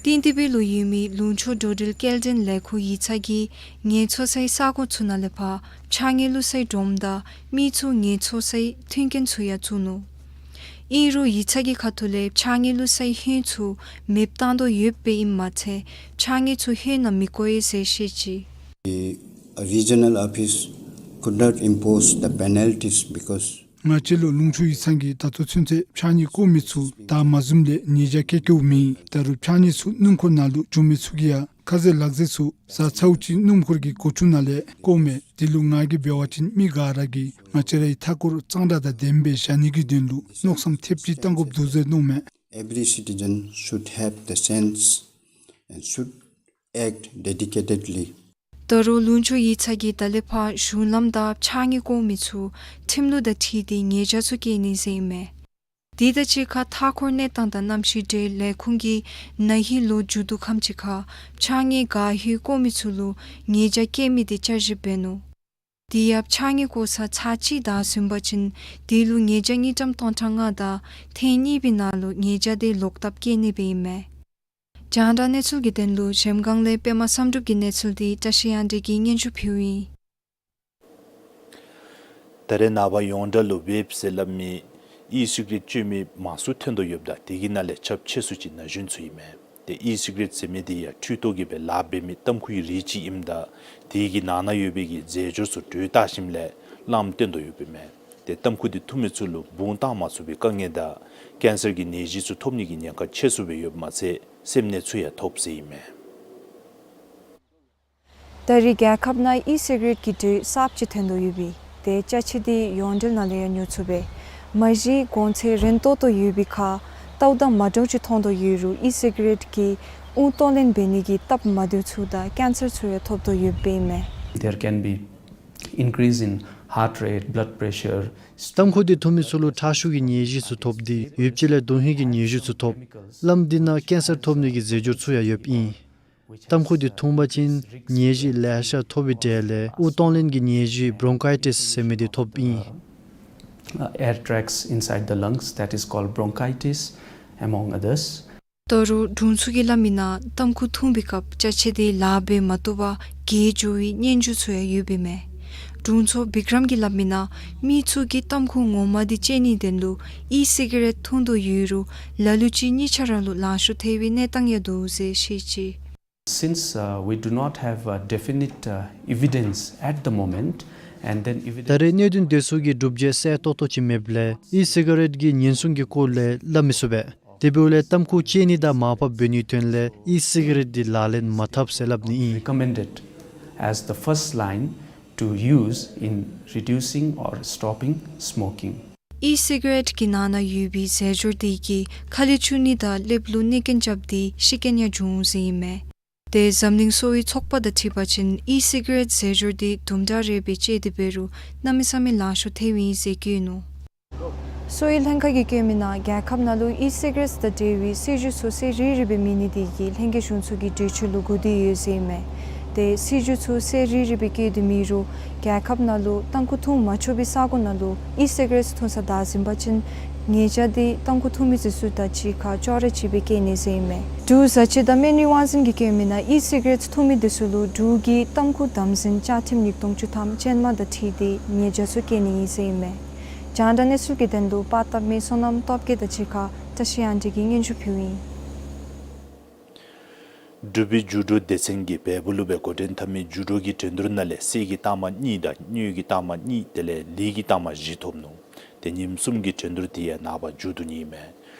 ཏིན་ཏི་པི་ལུ་ཡོད་མི་ལུང་ཕྱོགས་འགྲོ་འགྲུལ་སྐྱེལ་འདྲེན་ལས་ཁུངས་ཡིག་ཚང་གིས་ངལ་འཚོ་སའི་ས་གོ་ཚུ་ནང་ལས་ཕར་ཕྱགས་སྙིགས་བླུག་སའི་སྒྲོམ་དང་མི་ཚུ་ངལ་འཚོ་སའི་མཐུན་རྐྱེན་ཚུ་ཡང་བཙུགས་ནུག། ཨིན་རུང་ཡིག་ཚང་གི་ཁ་ཐུག་ལས་ཕྱགས་སྙིགས་བླུག་སའི་ཧོད་ཚུ་མེདཔ་བཏང་དོ་ཡོདཔ་ཨིནམ་མ་ཚད་ཕྱགས་སྙིགས་ཚུ་ཧོད་ནང་མི་བཀོ་ཡི་ཟེར་བཤད་ཅི། The regional office could not impose the penalties because ང་བཅས་ལུ་ལུང་ཕྱོགས་ཡིག་ཚང་གིས་ད་ལྟོ་ཚུན་ཚོད་ཕྱགས་སྙིགས་བཀོ་མི་ཚུ་བདའ་མ་བཟུངམ་ལས་ཉེས་བྱ་བཀལ་བཀལཝ་མེད། ད་རུང་ཕྱགས་སྙིགས་ཚུ་སྣུམ་འཁོར་ནང་ལུ་འགྱོ་མི་ཚུ་གིས་ཡང་ཁ་ཟས་ལག་ཟས་ཚུ་བཟའ་ཚརཝ་ཅིག་སྣུམ་འཁོར་གྱི་སྒོ་ཅུང་ནང་ལས་བཀོཝ་མས། དེ་ལུ་ང་གིས་འབད་བ་ཅིན་མི་ག་ར་གིས་ང་བཅས་རའི་མཐའ་འཁོར་གཙང་སྦྲ་དང་ལྡནམ་སྦེ་བཞག་ནི་གི་དོན་ལུ་མནོ་བསམ་ཐེབས་ཅིག་བཏང་དགོཔ་འདུག་ཟེར་མནོཝ་མས། Every citizen should have the sense and should act dedicatedly. ད་རུང་ལུང་ཕྱོགས་ཡིག་ཚང་གིས་ད་ལས་ཕར་གཞུང་ལམ་བདའ་ཕྱགས་སྙིགས་བཀོ་མི་ཚུ་ཁྲིམས་ལུགས་དང་འཁྲིལ་ཏེ་ཉེས་བྱ་ཚུ་བཀལ་ནི་ཟེར་ཨིན་མས། དེ་དང་གཅིག་ཁར་མཐའ་འཁོར་གནས་སྟངས་དང་གནམ་གཤིས་འབྲེལ་ལས་ཁུངས་ཀྱིས་ན་ཧིང་ལོ་མཇུག་བསྡུ་ཁམས་ཅིག་ཁར་ཕྱགས་སྙིགས་ག་ཧིང་བཀོ་མི་ཚུ་ལུ་ཉེས་བྱ་བཀལ་མི་དེ་བསྐྱར་ཞིབ་འབད་ནུག། དེ་ཡང་ཕྱགས་སྙིགས་བཀོ་ས་ཚར་གཅིག་བདའ་ཟུན་པ་ཅིན་དེ་ལུ་ཉེས་བྱ་དངུལ་ཀྲམ་སྟོང་ཕྲག་ལྔ་དང་ཐེངས་གཉིས་པའི་ནང་ལུ་ཉེས་བྱ་དེ་ལོག་བཏབ་བཀལ་ནི་སྦེ་ཨིན་མས། རྒྱང་བསྒྲགས་གནས་ཚུལ་གྱི་དོན་ལུ་གཞལམ་སྒང་ལས་པདྨ་བསམ་གྲུབ་ཀྱི་གནས་ཚུལ་དེ་བཀྲ་ཤིས་དབྱངས་སྒྲོན་གྱིས་སྙན་ཞུ་ཕུལཝ་ཨིན། ད་རེས་ནངས་པ་ཡོངས་གྲགས་ལུ་ཝེབ་ཟེར་སླབ་མི་ཨི་སི་ག་རེཊ་སྤྱོད་མི་མང་སུ་ཐོན་དོ་ཡོདཔ་ད་དེ་གི་ནང་ལས་ཁྱབ་ཆེ་སུ་ཅིག་ན་གཞོན་ཚུ་ཨིན་མས། ཏེ་ཨི་སི་ག་རེཊ་ཟེར་མི་དེ་ཡང་འཕྲུལ་ཐོག་གི་སྦེ་ལཱ་འབད་མི་ཏམ་ཁུ་གི་རིགས་ཅིག་ཨིནམ་ད་དེ་གི་ནང་ན་ཡོད་པའི་གི་རྫས་སྦྱོར་ཚུ་དྲོད་བཏགས་ཞིནམ་ལས་རླངསམ་བཏོན་དོ་ཡོདཔ་ཨིན་མས། ཏེ་ཏམ་ཁུ་དེ་འཐུང་མི་ཚུ་ལུ་བུང་བཏང་མ་ཚུགས་པའི་དཀའ་ངལ་དང་ཀེན་སར་གྱི་ནད་གཞི་ཚུ་ཐོབ་ནི་གི་ཉེན་ཁ་ཆེ་སུ་སྦེ་ཡོདཔ་མ་ཚད་སེམས་ནད་ཚུ་ཡང་ཐོབ་ཟེར་ཨིན་མས། ད་རེས་རྒྱལ་ཁབ་ནང་ཨི་སི་ག་རེཊ་གི་དྲོད་གསརཔ་ཅིག་ཐོན་དོ་ཡོདཔ་ཨིན། ཏེ་ཅ་ཆས་དེ་ཡོངས་འབྲེལ་ནང་ལས་ཡང་ཉོ་ཚུགས་པས། མ་གཞི་གོང་ཚད་རན་ཏོག་ཏོ་ཡོད་པའི་ཁར་ལྟཝ་ད་མ་འདྲཝ་ཅིག་མཐོང་དོ་ཡོད་རུང་ཨི་སི་ག་རེཊ་ཀྱིས་དབུགས་གཏོང་ལེན་འབད་ནི་གི་སྟབས་མ་བདེཝ་ཚུ་དང་ཀེན་སར་ཚུ་ཡང་ཐོབ་དོ་ཡོདཔ་ཨིན་མས། There can be increase in heart rate, blood pressure. ཏམ་ཁུ་དེ་འཐུང་མི་ཚུ་ལུ་ཁྲག་ཤུགས་ཀྱི་ནད་གཞི་ཚུ་ཐོབ་སྟེ་ཡུདཔ་ཅིག་ལས་དོན་ཧིང་གི་ནད་གཞི་ཚུ་ཐོབ། བླམ་དེ་ནང་ཀེན་སར་ཐོབ་ནི་གི་རྫས་སྦྱོར་ཚུ་ཡང་ཡོདཔ་ཨིན། ཏམ་ཁུ་དེ་འཐུང་པ་ཅིན་ནད་གཞི་ལེ་ཤ་ཐོབ་པའི་གྲས་ལས་དབུགས་གཏོང་ལེན་གྱི་ནད་གཞི་བོརོན་ཀའི་ཊིས་ཟེར་མི་དེ་ཐོབ་ཨིན། Uh, air tracts inside the lungs, that is called bronchitis, among others. ད་རུང་དྲུང་འཚོ་གིས་སླབ་མིའི་ནང་ཏམ་ཁུ་འཐུང་པའི་སྐབས་ཅ་ཆས་དེ་ལཱ་འབད་མ་བཏུབ་པར་འགྱེལ་འགྱོ་བའི་སྙན་ཞུ་ཚུ་ཡང་ཡོདཔ་ཨིན་མས། དྲུང་འཚོ་བི་ཀྲམ་གྱིས་སླབ་མིའི་ནང་མི་ཚུ་གིས་ཏམ་ཁུ་ངོ་མ་དེ་སྤྱོད་ནིའི་དོན་ལུ་ཨི་སི་ག་རེཊ་འཐུང་དོ་ཡོད་རུང་ལ་ལུ་ཅིག་གཉིས་ཆ་ར་ལུ་ལང་ཤོར་ཐལ་བའི་གནས་སྟངས་ཡང་འདུག་ཟེར་བཤད་ཅི། Since, uh, we do not have, uh, definite, uh, evidence at the moment, and then evidence ད་རེས་གནད་དོན་དེ་ཚུ་གི་སྒྲུབ་བྱེད་གསལ་ཏོག་ཏོ་ཅིག་མེདཔ་ལས་ཨི་སི་ག་རེཊ་ཀྱི་ཉེན་སྲུང་གི་སྐོར་ལས་སླབ་མི་ཚུགས་པས། དེ་འབདཝ་ལས་ཏམ་ཁུ་སྤྱོད་ནི་དང་མར་ཕབ་འབད་ནིའི་དོན་ལས་ཨི་སི་ག་རེཊ་འདི་ལག་ལེན་མ་འཐབ་ཟེར་སླབ་ནི་ཨིན། Recommended as the first line to use in reducing or stopping smoking. ཨི་སི་ག་རེཊ་ཀྱི་ནང་ན་ཡོད་པའི་རྫས་སྦྱོར་དེ་གིས་ཁ་ལས་ཆུ་ནི་དང་ལེབ་ལུ་གནོད་སྐྱོན་རྐྱབ་སྟེ་ཤི་རྐྱེན་ཡང་འབྱུང་ཟེར་ཨིན་མས། ཏེ་འཛམ་གླིང་གསོ་བའི་ཚོགས་པ་དང་འཁྲིལ་བ་ཅིན་ཨི་སི་ག་རེཊ་རྫས་སྦྱོར་དེ་དུམ་གྲ་རེ་སྦེ་སྤྱོད་དེ་འབད་རུང་གནམ་མེད་ས་མེད་ལང་ཤོར་ཐལཝ་ཨིན་ཟེར་བཀོད་ནུག། གསོ་བའི་ལྷན་ཁག་གིས་བཀོད་མིའི་ནང་རྒྱལ་ཁབ་ནང་ལུ་ཨི་སི་ག་རེཊ་དང་འབྲེལ་བའི་སྲིད་བྱུས་ཚུ་གསལ་རི་རི་སྦེ་མེད་ནི་དེ་གིས་ལྷན་རྒྱས་གཞུང་ཚོགས་ཀྱི་གྲོས་ཆོད་ལུ་གོ་བསྡུར་ཡོད་ཟེར་ཨིན་མས། ཏེ་སྲིད་བྱུས་ཚུ་གསལ་རི་རི་སྦེ་བཀོད་དེ་མེད་རུང་རྒྱལ་ཁབ་ནང་ལུ་ཏམ་ཁུ་འཐུང་མ་ཆོག་པའི་ས་གོ་ནང་ལུ་ཨི་སི་ག་རེཊ་འཐུང་ས་བདའ་ཟུན་པ་ཅིན་ཉེས་བྱ་དེ་ཏམ་ཁུ་འཐུང་མི་ཚུ་དང་གཅིག་ཁར་ཅོག་ར་གཅིག་སྦེ་བཀལ་ནི་ཟེར་ཨིན་མས། འབྲུག་བཟའ་བཅའ་དང་སྨན་རིགས་དབང་འཛིན་གྱིས་བཀོད་མིའི་ནང་ཨི་སི་ག་རེཊ་འཐུང་མི་དེ་ཚུ་ལུ་འབྲུག་གི་ཏམ་ཁུ་དམ་འཛིན་བཅའ་ཁྲིམས་ཉིས་སྟོང་བཅུ་ཐམ་ཅན་མ་དང་འཁྲིལ་ཏེ་ཉེས་བྱ་ཚུ་བཀལ་ནི་ཨིན་ཟེར་ཨིན་མས། རྒྱང་བསྒྲགས་གནས་ཚུལ་གྱི་དོན་ལུ་པར་བཏབ་མི་བསོད་ནམས་སྟོབས་རྒྱས་དང་གཅིག་ཁར་བཀྲ་ཤིས་དབྱངས་སྒྲོན་གྱིས་སྙན་ཞུ་ཕུལཝ་ཨིན། འབྲུག་པའི་འགྱུར་འགྲོས་སྡེ་ཚན་གྱིས་བལ་པོ་ལུ་སྦེ་འགོ་འདྲེན་འཐབ་མི་འགྱུར་འགྲོས་ཀྱི་འགྲན་བསྡུར་ནང་ལས་གསེར་གྱི་རྟགས་མ་གཉིས་དང་དངུལ་གྱི་རྟགས་མ་གཉིས་དེ་ལས་ལི་གི་རྟགས་མ་བཞི་ཐོབ་ནུག། ཏེ་ཉིནམ་གསུམ་གྱི་འགྲན་བསྡུར་དེ་ཡང་ནངས་པ་མཇུག་བསྡུ་ནི་ཨིན་མས།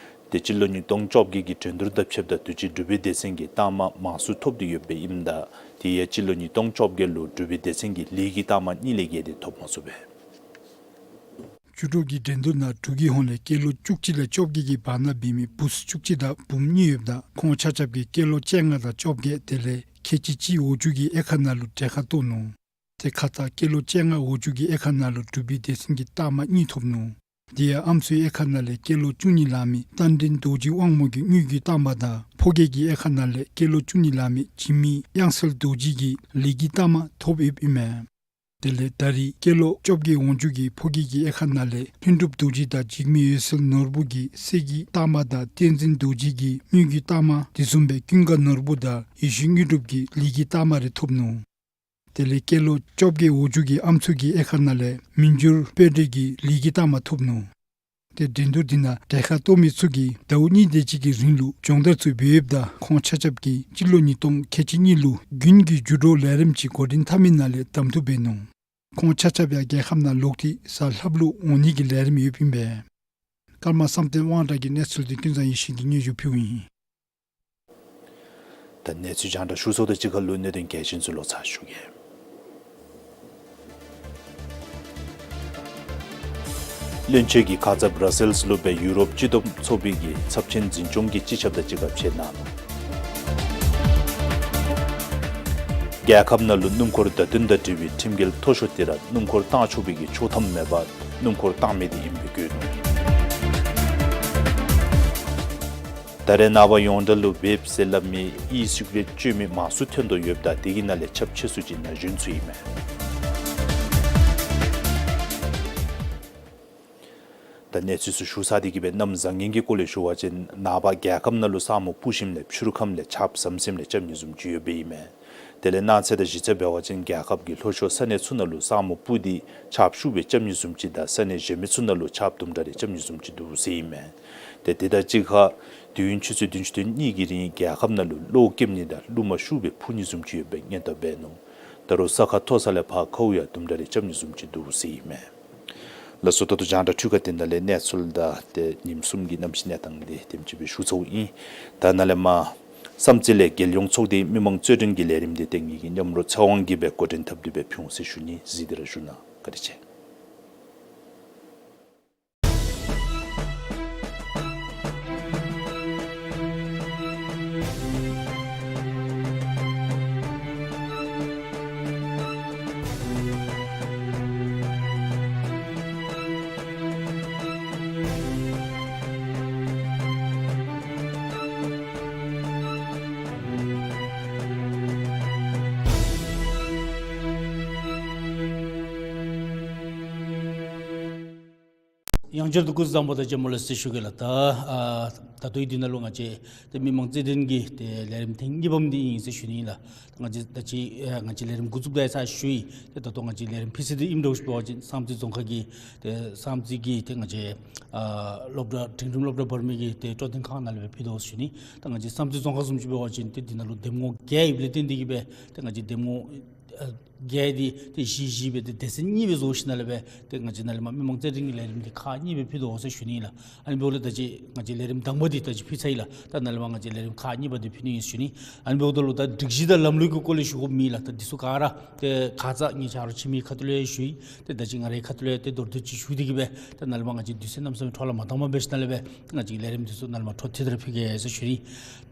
ཏེ་སྤྱི་ལོ་ཉིས་སྟོང་བཅོ་བརྒྱད་ཀྱི་འགྲན་བསྡུར་དང་ཕྱདཔ་ད་དུས་ཅི་འབྲུག་པའི་སྡེ་ཚན་གྱིས་རྟགས་མ་མང་སུ་ཐོབ་སྟེ་ཡོདཔ་ཨིནམ་ད་དེ་ཡང་སྤྱི་ལོ་ཉིས་སྟོང་བཅོ་བརྒྱད་ལུ་འབྲུག་པའི་སྡེ་ཚན་གྱིས་ལི་གི་རྟགས་མ་གཉིས་ལས་བརྒལ་ཏེ་ཐོབ་མ་ཚུགས་པས། འགྱུར་འགྲོས་ཀྱི་འགྲན་བསྡུར་ནང་འབྲུག་གི་ཧོངས་ལས་སྐྱེས་ལོ་བཅུ་གཅིག་ལས་བཅོ་བརྒྱད་ཀྱི་བར་ན་འབད་མི་བུཚ་བཅུ་གཅིག་དང་བུམོ་གཉིས་ཡོདཔ་ད་ཁོང་ཆ་ཁྱབ་ཀྱིས་སྐྱེས་ལོ་བཅོ་ལྔ་དང་བཅོ་བརྒྱད་དེ་ལས་ཁལ་གཅིག་གཅིག་འོག་འཇུག་གི་དབྱེ་ཁག་ནང་ལུ་གྲལ་ཁར་གཏོགས་ནུག། དེ་ཁར་ད་སྐྱེས་ལོ་བཅོ་ལྔ་འོག་འཇུག་གི་དབྱེ་ཁག་ནང་ལུ་འབྲུག་པའི་སྡེ་ཚན་གྱིས་རྟགས་མ་གཉིས་ཐོབ་ནུག། དེ་ཡང་ཨམ་སྲུའི་དབྱེ་ཁག་ནང་ལས་སྐྱེས་ལོ་བཅུ་གཉིས་ལང་མི་རྟ་མགྲིན་རྡོ་རྗེ་དབང་མོ་གིས་དངུལ་གྱི་རྟགས་མ་དང་ཕོ་སྐྱེས་ཀྱི་དབྱེ་ཁག་ནང་ལས་སྐྱེས་ལོ་བཅུ་གཉིས་ལང་མི་འཇིགས་མེད་དབྱངས་གསལ་རྡོ་རྗེ་གིས་ལི་གི་རྟགས་མ་ཐོབ་ཡོདཔ་ཨིན་མས། དེ་ལས་ད་རིས་སྐྱེས་ལོ་བཅོ་བརྒྱད་འོག་འཇུག་གི་ཕོ་སྐྱེས་ཀྱི་དབྱེ་ཁག་ནང་ལས་ལྷུན་གྲུབ་རྡོ་རྗེ་དང་འཇིགས་མེད་འོད་གསལ་ནོར་བུ་གིས་གསེར་གྱི་རྟགས་མ་དང་བསྟན་འཛིན་རྡོ་རྗེ་གིས་དངུལ་གྱི་རྟགས་མ། དེ་བཟུམ་སྦེ་ཀུན་དགའ་ནོར་བུ་དང་ཡེ་ཤེས་དངོས་གྲུབ་ཀྱིས་ལི་གི་རྟགས་མ་རེ་ཐོབ་ནུག། དེ་ལས་སྐྱེས་ལོ་བཅོ་བརྒྱད་འོག་འཇུག་གི་ཨམ་སྲུ་གི་དབྱེ་ཁག་ནང་ལས་མི་འགྱུར་དཔལ་སྒྲོན་གྱིས་ལི་གི་རྟགས་མ་ཐོབ་ནུག། ཏེ་འགྲན་བསྡུར་འདི་ནང་གྲལ་ཁར་གཏོགས་མི་ཚུ་གིས་ཟླཝ་གཉིས་དེ་ཅིག་གི་རིང་ལུ་སྦྱོང་བརྡར་ཚུ་འབད་ཡོདཔ་ད་ཁོང་ཆ་ཁྱབ་ཀྱིས་སྤྱི་ལོ་ཉིས་སྟོང་ཁལ་གཅིག་གཉིས་ལུ་དགུན་གྱི་འགྱུར་འགྲོས་ལས་རིམ་ཅིག་འགོ་འདྲེན་འཐབ་མི་ནང་ལས་གདམ་འཐུ་འབད་ནུག། ཁོང་ཆ་ཁྱབ་ཡང་རྒྱལ་ཁབ་ནང་ལོག་སྟེ་གཟའ་ལྷགཔ་ལུ་འོང་ནི་གི་ལས་རིམ་ཡོདཔ་ཨིན་པས། ཀརྨ་བསམ་གཏན་དབང་གྲགས་ཀྱི་གནས་ཚུལ་དེ་ཀུན་བཟང་ཡེ་ཤེས་ཀྱིས་སྙན་ཞུ་ཕུལཝ་ཨིན། ད་གནས་ཚུལ་རྒྱང་བསྒྲགས་ཞུ་ཚརཝ་དང་གཅིག་ཁར་ལུ་གནད་དོན་གལ་ཆེན་ཚུ་ལོག་ཚར་ཞུ་གེ། བློན་ཆེན་གྱིས་ཁ་ཙ་བྷར་སེལསི་ལུ་སྦེ་ཡུ་རོབ་སྤྱི་བསྡོམས་ཚོགས་པའི་གི་ཚབས་ཆེན་འཛིན་སྐྱོང་གི་སྤྱི་ཁྱབ་དང་གཅིག་ཁར་ཕྱད་གནང་ནུག། རྒྱལ་ཁབ་ནང་ལུ་སྣུམ་འཁོར་བརྡ་བསྟུན་དང་འབྲེལ་བའི་ཁྲིམས་འགལ་མཐོ་ཤོས་དེ་ར་སྣུམ་འཁོར་བཏང་ཆོག་པའི་གི་ཆོག་ཐམ་མེད་པར་སྣུམ་འཁོར་བཏང་མི་དེ་ཨིནམ་སྦེ་བཀོད་ནུག། ད་རེས་ནངས་པ་ཡོངས་གྲགས་ལུ་བེབ་ཟེར་སླབ་མི་ཨི་སིག་རེཊ་སྤྱོད་མི་མང་སུ་ཐོན་དོ་ཡོདཔ་ད་དེ་གི་ནང་ལས་ཁྱབ་ཆེ་སུ་ཅིག་ན་གཞོན་ཚུ་ཨིན་མས། ད་གནས་ཚུལ་ཚུ་ཞུ་ཚར་ཏེ་གི་སྦེ་གནམ་བཟང་ངན་གྱི་སྐོར་ལས་ཞུ་བ་ཅིན་ནངས་པ་རྒྱལ་ཁབ་ནང་ལུ་ས་སྨུག་སྤུབས་ཞིནམ་ལས་ཕྱི་རུ་ཁམས་ལས་ཆརཔ་ཟམ་ཟིམ་ལས་རྐྱབ་ནི་བཟུམ་ཅིག་ཡོདཔ་ཨིན་མས། དེ་ལས་གནངས་ཚེ་དང་གཞེས་ཚེ་འབད་བ་ཅིན་རྒྱལ་ཁབ་ཀྱི་ལྷོ་ཕྱོགས་ས་གནས་ཚུ་ནང་ལུ་ས་སྨུག་སྤུབས་ཏེ་ཆརཔ་ཤུགས་སྦེ་རྐྱབ་ནི་བཟུམ་ཅིག་དང་ས་གནས་གཞན་མི་ཚུ་ནང་ལུ་ཆརཔ་དུམ་གྲ་རེ་རྐྱབ་ནི་བཟུམ་ཅིག་འདུག་ཟེར་ཨིན་མས། ཏེ་དེ་དང་གཅིག་ཁར་དུས་ཡུན་ཆུ་ཚོད་བདུན་ཅུ་དོན་གཉིས་ཀྱི་རིང་རྒྱལ་ཁབ་ནང་ལུ་གློག་རྐྱབ་ནི་དང་རླུང་མ་ཤུགས་སྦེ་འཕུ་ནི་བཟུམ་ཅིག་ཡོདཔ་སྦེ་སྔོན་བརྡ་འབད་ནུག། ད་རུང་ས་ཁ་མཐོ་ས་ལས་ཕར་ཁཝ་ཡང་དུམ་གྲ་རེ་རྐྱབ་ནི་བཟུམ་ཅིག་འདུག་ཟེར་ཨིན་མས། ལགས་སོ། ད་ལྟོ་རྒྱང་བསྒྲགས་འཕྲུལ་ཁང་འདི་ནང་ལས་གནས་ཚུལ་དང་ཏེ་ཉིནམ་གསུམ་གྱི་གནམ་གཤིས་གནས་སྟངས་འདི་དེམ་ཅིག་སྦེ་ཞུ་ཚརཝ་ཨིན། ད་ནཱ་ལས་མར་བསམ་རྩེ་ལས་རྒྱལ་ཡོངས་ཚོགས་སྡེའི་མི་མང་རྩོད་འགྲན་གྱི་ལས་རིམ་འདི་ཏེ་ངེ་གི་མཉམ་རོགས་ཚེ་དབང་གིས་སྦེ་འགོ་འདྲེན་འཐབ་སྟེ་སྦེ་ཕུལ་འོང་ཟེར་ཞུ་ནི། གཟིགས་ཏེ་ར་བཞུགས་གནང་། བཀའ་དྲིན་ཆེ། ཡང་བསྐྱར་དུ་སྐུ་གཟུགས་བཟང་པོ་དང་བཅས་མ་ལོ་ཟེར་ཞུ་གེ་ལགས། ད་ཨ་ད་ལྟོའི་འདི་ནང་ལུ་ང་བཅས་ཏེ་མི་མང་རྩོད་འགྲན་གྱི་ཏེ་ལས་རིམ་ཐེངས་གཉིས་པམ་འདི་ཨིན་ཟེར་ཞུ་ནི་ཨིན་ལགས། ང་བཅས་ད་ཅི་ཨ་ང་བཅས་ལས་རིམ་འགོ་བཙུགས་ད་ཡར་ཚར་ཞུ་ཡི། ཏེ་ད་ལྟོ་ང་བཅས་ལས་རིམ་ཕུལ་ས་འདི་ཨིནམ་འདྲཝ་ཅིག་འབད་བ་ཅིན་བསམ་རྩེ་རྫོང་ཁག་གི་ཏེ་བསམ་རྩེ་གི་ཏེ་ང་བཅས་ཨ་སློབ་གྲྭ་འབྲིང་རིམ་སློབ་གྲྭ་བར་མའི་གི་ཏེ་སྤྲོ་སྟོན་ཁང་ནང་ལས་སྦེ་ཕུལ་དོ་ཟེར་ཞུ་ནི། ད་ང་བཅས་བསམ་རྩེ་རྫོང་ཁག་བཟུམ་ཅིག་འབད་བ་ཅིན་ཏེ་འདི་ནང་ལུ་འདེམས་ངོ་བརྒྱད་ཡོདཔ་ལས་བརྟེན་ཏེ་གི་སྦེ་ཏེ་ང་བཅས་འདེམས་ངོ་ཨ་བརྒྱད་འདི་ཏེ་བཞི་བཞི་སྦེ་ཏེ་སྡེ་ཚན་གཉིས་སྦེ་བཟོ་ཞིནམ་ལས་སྦེ་ཏེ་ང་བཅས་ནཱ་ལས་མར་མི་མང་རྩོད་འགྲན་གྱི་ལས་རིམ་འདི་ཁག་གཉིས་སྦེ་ཕུལ་དོ་ཟེར་ཞུ་ནི་ལགས། ཨ་ནི་འབདཝ་ལས་ད་ཅི་ང་བཅས་ལས་རིམ་དང་པ་འདི་ད་ཅི་ཕུལ་ཚར་ཡི་ལགས། ད་ནཱ་ལས་མར་ང་བཅས་ལས་རིམ་ཁག་གཉིས་པ་འདི་ཕུལ་ནི་ཨིན་ཟེར་ཞུ་ནི། ཨ་ནི་འབདཝ་ད་ལུ་ད་སྒྲིག་གཞི་དང་ལམ་ལུགས་ཀྱི་སྐོར་ལས་ཞུ་དགོཔ་མེད་ལགས། ད་འདི་ཚུ་ག་ར་ཏེ་ཁ་ཙ་ངེའི་ཆ་རོགས་འཆི་མེད་ཁ་ཐུག་ལས་ཞུ་ཡི། ཏེ་ད་ཅི་ང་རའི་ཁ་ཐུག་ལས་ཏེ་མདོར་བསྡུས་ཅིག་ཞུ་སྟེ་གི་སྦེ་ད་ནཱ་ལས་མར་ང་བཅས་དུས་ཚོད་གནམ་མེད་ས་མེད་འཕྲོ་བརླག་མ་བཏང་པར་འབད་ཞིནམ་ལས་སྦེ་ང་བཅས་ཀྱི་ལས་རིམ་འདི་ཚུ་ནཱ་ལས་མར་འཕྲོ་མཐུད་དེ་ར་ཕུལ་གེ་ཟེར་ཞུ་ནི།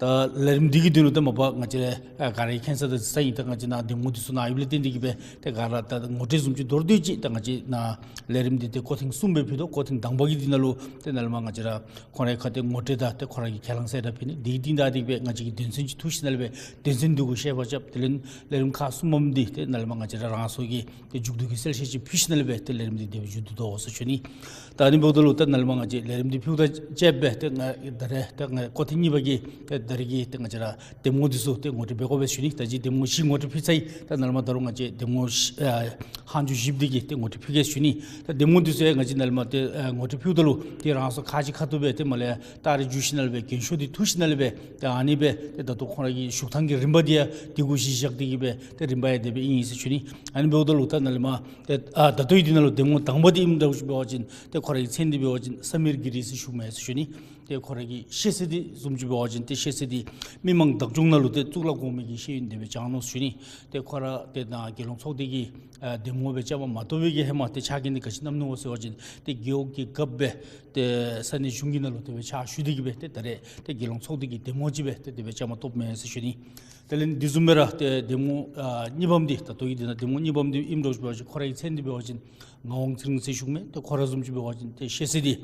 ད་ལས་རིམ་འདི་གི་དོན་ལུ་ད་མ་པ་ང་བཅས་ར་ཨ་ག་ར་གིས་མཁྱེན་ས་དང་གཟིགས་ས་ཨིན། ད་ང་བཅས་ནཱ་འདེམས་ངོ་འདི་ཚུ་ནཱ་ཡོདཔ་ལས་བརྟེན་ཏེ་གི་སྦེ་ཏེ་ག་ར་ད་ངོ་སྤྲོད་བཟུམ་ཅིག་མདོར་བསྡུས་ཅིག་ད་ང་བཅས་ནཱ་ལས་རིམ་འདི་ཏེ་སྐོར་ཐེངས་གསུམ་སྦེ་ཕུལ་དོ། སྐོར་ཐེངས་དང་པ་གི་འདི་ནང་ལུ་ཏེ་ནཱ་ལས་མར་ང་བཅས་ར་ཁོང་རའི་ཁ་ཏེ་ངོ་སྤྲོད་དང་ཏེ་ཁོང་ར་གི་ཁས་བླངས་ཟེར་ར་ཕུལ་ནི། དེ་གི་རྟིང་བདའ་སྟེ་གི་སྦེ་ང་བཅས་ཀྱིས་དོན་ཚན་ཅིག་འཐུ་ཞིནམ་ལས་སྦེ་དོན་ཚན་འདི་གུ་བཤད་པ་རྐྱབ། དེ་ལས་ལས་རིམ་ཁག་གསུམ་པམ་འདི་ཏེ་ནཱ་ལས་མར་ང་བཅས་ར་རང་སོའི་གི་ཏེ་མཇུག་བསྡུ་གི་གསལ་བཤད་ཅིག་ཕུལ་ཞིནམ་ལས་སྦེ་ཏེ་ལས་རིམ་འདི་དེ་སྦེ་མཇུག་བསྡུ་དོ་ཟེར་ཞུ་ནི། ད་ཨ་ནི་འབདཝ་ད་ལུ་ད་ནཱ་ལས་མར་ང་བཅས་ལས་རིམ་འདི་ཕུལཝ་དང་བཅསཔ་སྦེ་ཏེ་ང་ད་རེས་ད་ང་སྐོར་ཐེངས་གཉིས་པ་གི་ཏེ་ད་རེས་ཀྱི་ཏེ་ང་བཅས་ར་འདེམས་ངོ་འདི་ཚུ་ཏེ་ངོ་སྤྲོད་འབད་དགོ་པས་ཞུ་ནི། ད་ཅི་འདེམས་ངོ་བཞི་ངོ་སྤྲོད་ཕུལ་ཚར་ཡི། ད་ནཱ་ལས་མར་ད་རུང་ང་བཅས་འདེམས་ངོ་བཞི་ཨ་ལྷག་འཇུག་བཞིཔོ་འདི་གི་ཏེ་ངོ་སྤྲོད་ཕུལ་གེ་ཞུ་ནི། ད་འདེམས་ངོ་འདི་ཚུ་ཡང་ང་བཅས་ནཱ་ལས་མར་ཏེ་ཨ་ངོ་སྤྲོད་ཕུལཝ་ད་ལུ་ཏེ་རང་སོ་ཁག་ཅིག་ཁ་ཐུག་སྦེ་ཏེ་མར་ལས་ལྟ་རེ་བརྒྱུད་ཞིནམ་ལས་སྦེ་རྒྱན་ཤོག་འདི་འཐུ་ཞིནམ་ལས་སྦེ་ཏེ་ཨ་ནི་སྦེ་ཏེ་ད་ལྟོ་ཁོང་ར་གི་བཞུགས་ཐངས་ཀྱི་རིམ་པ་འདི་ཡང་དེ་གུ་གཞི་བཞག་སྟེ་གི་སྦེ་ཏེ་རིམ་པ་ཡང་དེ་སྦེ་ཨིན་ཟེར་ཞུ་ནི། ཨ་ནི་འབདཝ་ད་ལུ་ད་ནཱ་ལས་མར་ཏེ་ཨ་ད་ལྟོའི་འདི་ནང་ལུ་འདེམས་ངོ་དང་པ་འདི་ཨིནམ་འདྲཝ་ཅིག་འབད་བ་ཅིན་ཏེ་ཁོ་ར་གི་མཚན་འདི་འབད་བ་ཅིན་སམིར་གི་རི་ཟེར་ཞུཝ་མས་ཟེར་ཞུ་ནི། ཏེ་ཁོ་ར་གི་ཤེས་ཚད་འདི་བཟུམ་ཅིག་འབད་བ་ཅིན་ཏེ་ཤེས་ཚད་འདི་མི་མང་བདག་སྐྱོང་ནང་ལུ་ཏེ་གཙུག་ལག་གོང་མའི་གི་ཤེས་ཡོན་དེ་སྦེ་སྦྱངས་ནུག་ཟེར་ཞུ་ནི། ཏེ་ཁོ་ར་ཏེ་ནཱ་རྒྱལ་ཡོངས་ཚོགས་སྡེ་གི་ཨ་འདེམས་ངོ་སྦེ་བཅའ་མར་མ་གཏོགས་པའི་གི་ཧེ་མ་ཏེ་ཕྱག་འགན་འདི་ག་ཅི་བསྣམས་ནུག་གོ་ཟེར་བ་ཅིན་ཏེ་རྒེད་འོག་གི་རྒཔོ་སྦེ་ཏེ་ས་གནས་གཞུང་གི་ནང་ལུ་དེ་སྦེ་ཕྱག་ཞུ་སྟེ་གི་སྦེ་ཏེ་ད་རེས་ཏེ་རྒྱལ་ཡོངས་ཚོགས་སྡེ་གི་འདེམས་ངོ་ཅིག་སྦེ་ཏེ་དེ་སྦེ་བཅའ་མར་གཏོགསཔ་མས་ཟེར་ཞུ་ནི། དེ་ལས་འདི་བཟུམ་སྦེ་ར་ཏེ་འདེམས་ངོ་ཨ་གཉིས་པམ་འདི་ད་ལྟོ་གི་འདི་ནང་འདེམས་ངོ་གཉིས་པམ་འདི་ཨིནམ་འདྲཝ་ཅིག་འབད་བ་ཅིན་ཁོ་རའི་མཚན་འདི་འབད་བ་ཅིན་ངག་དབང་ཚེ་རིང་ཟེར་ཞུཝ་མས། ཏེ་ཁོ་ར་བཟུམ་ཅིག་འབད་བ་ཅིན་ཏེ་ཤེས་ཚད་འདི་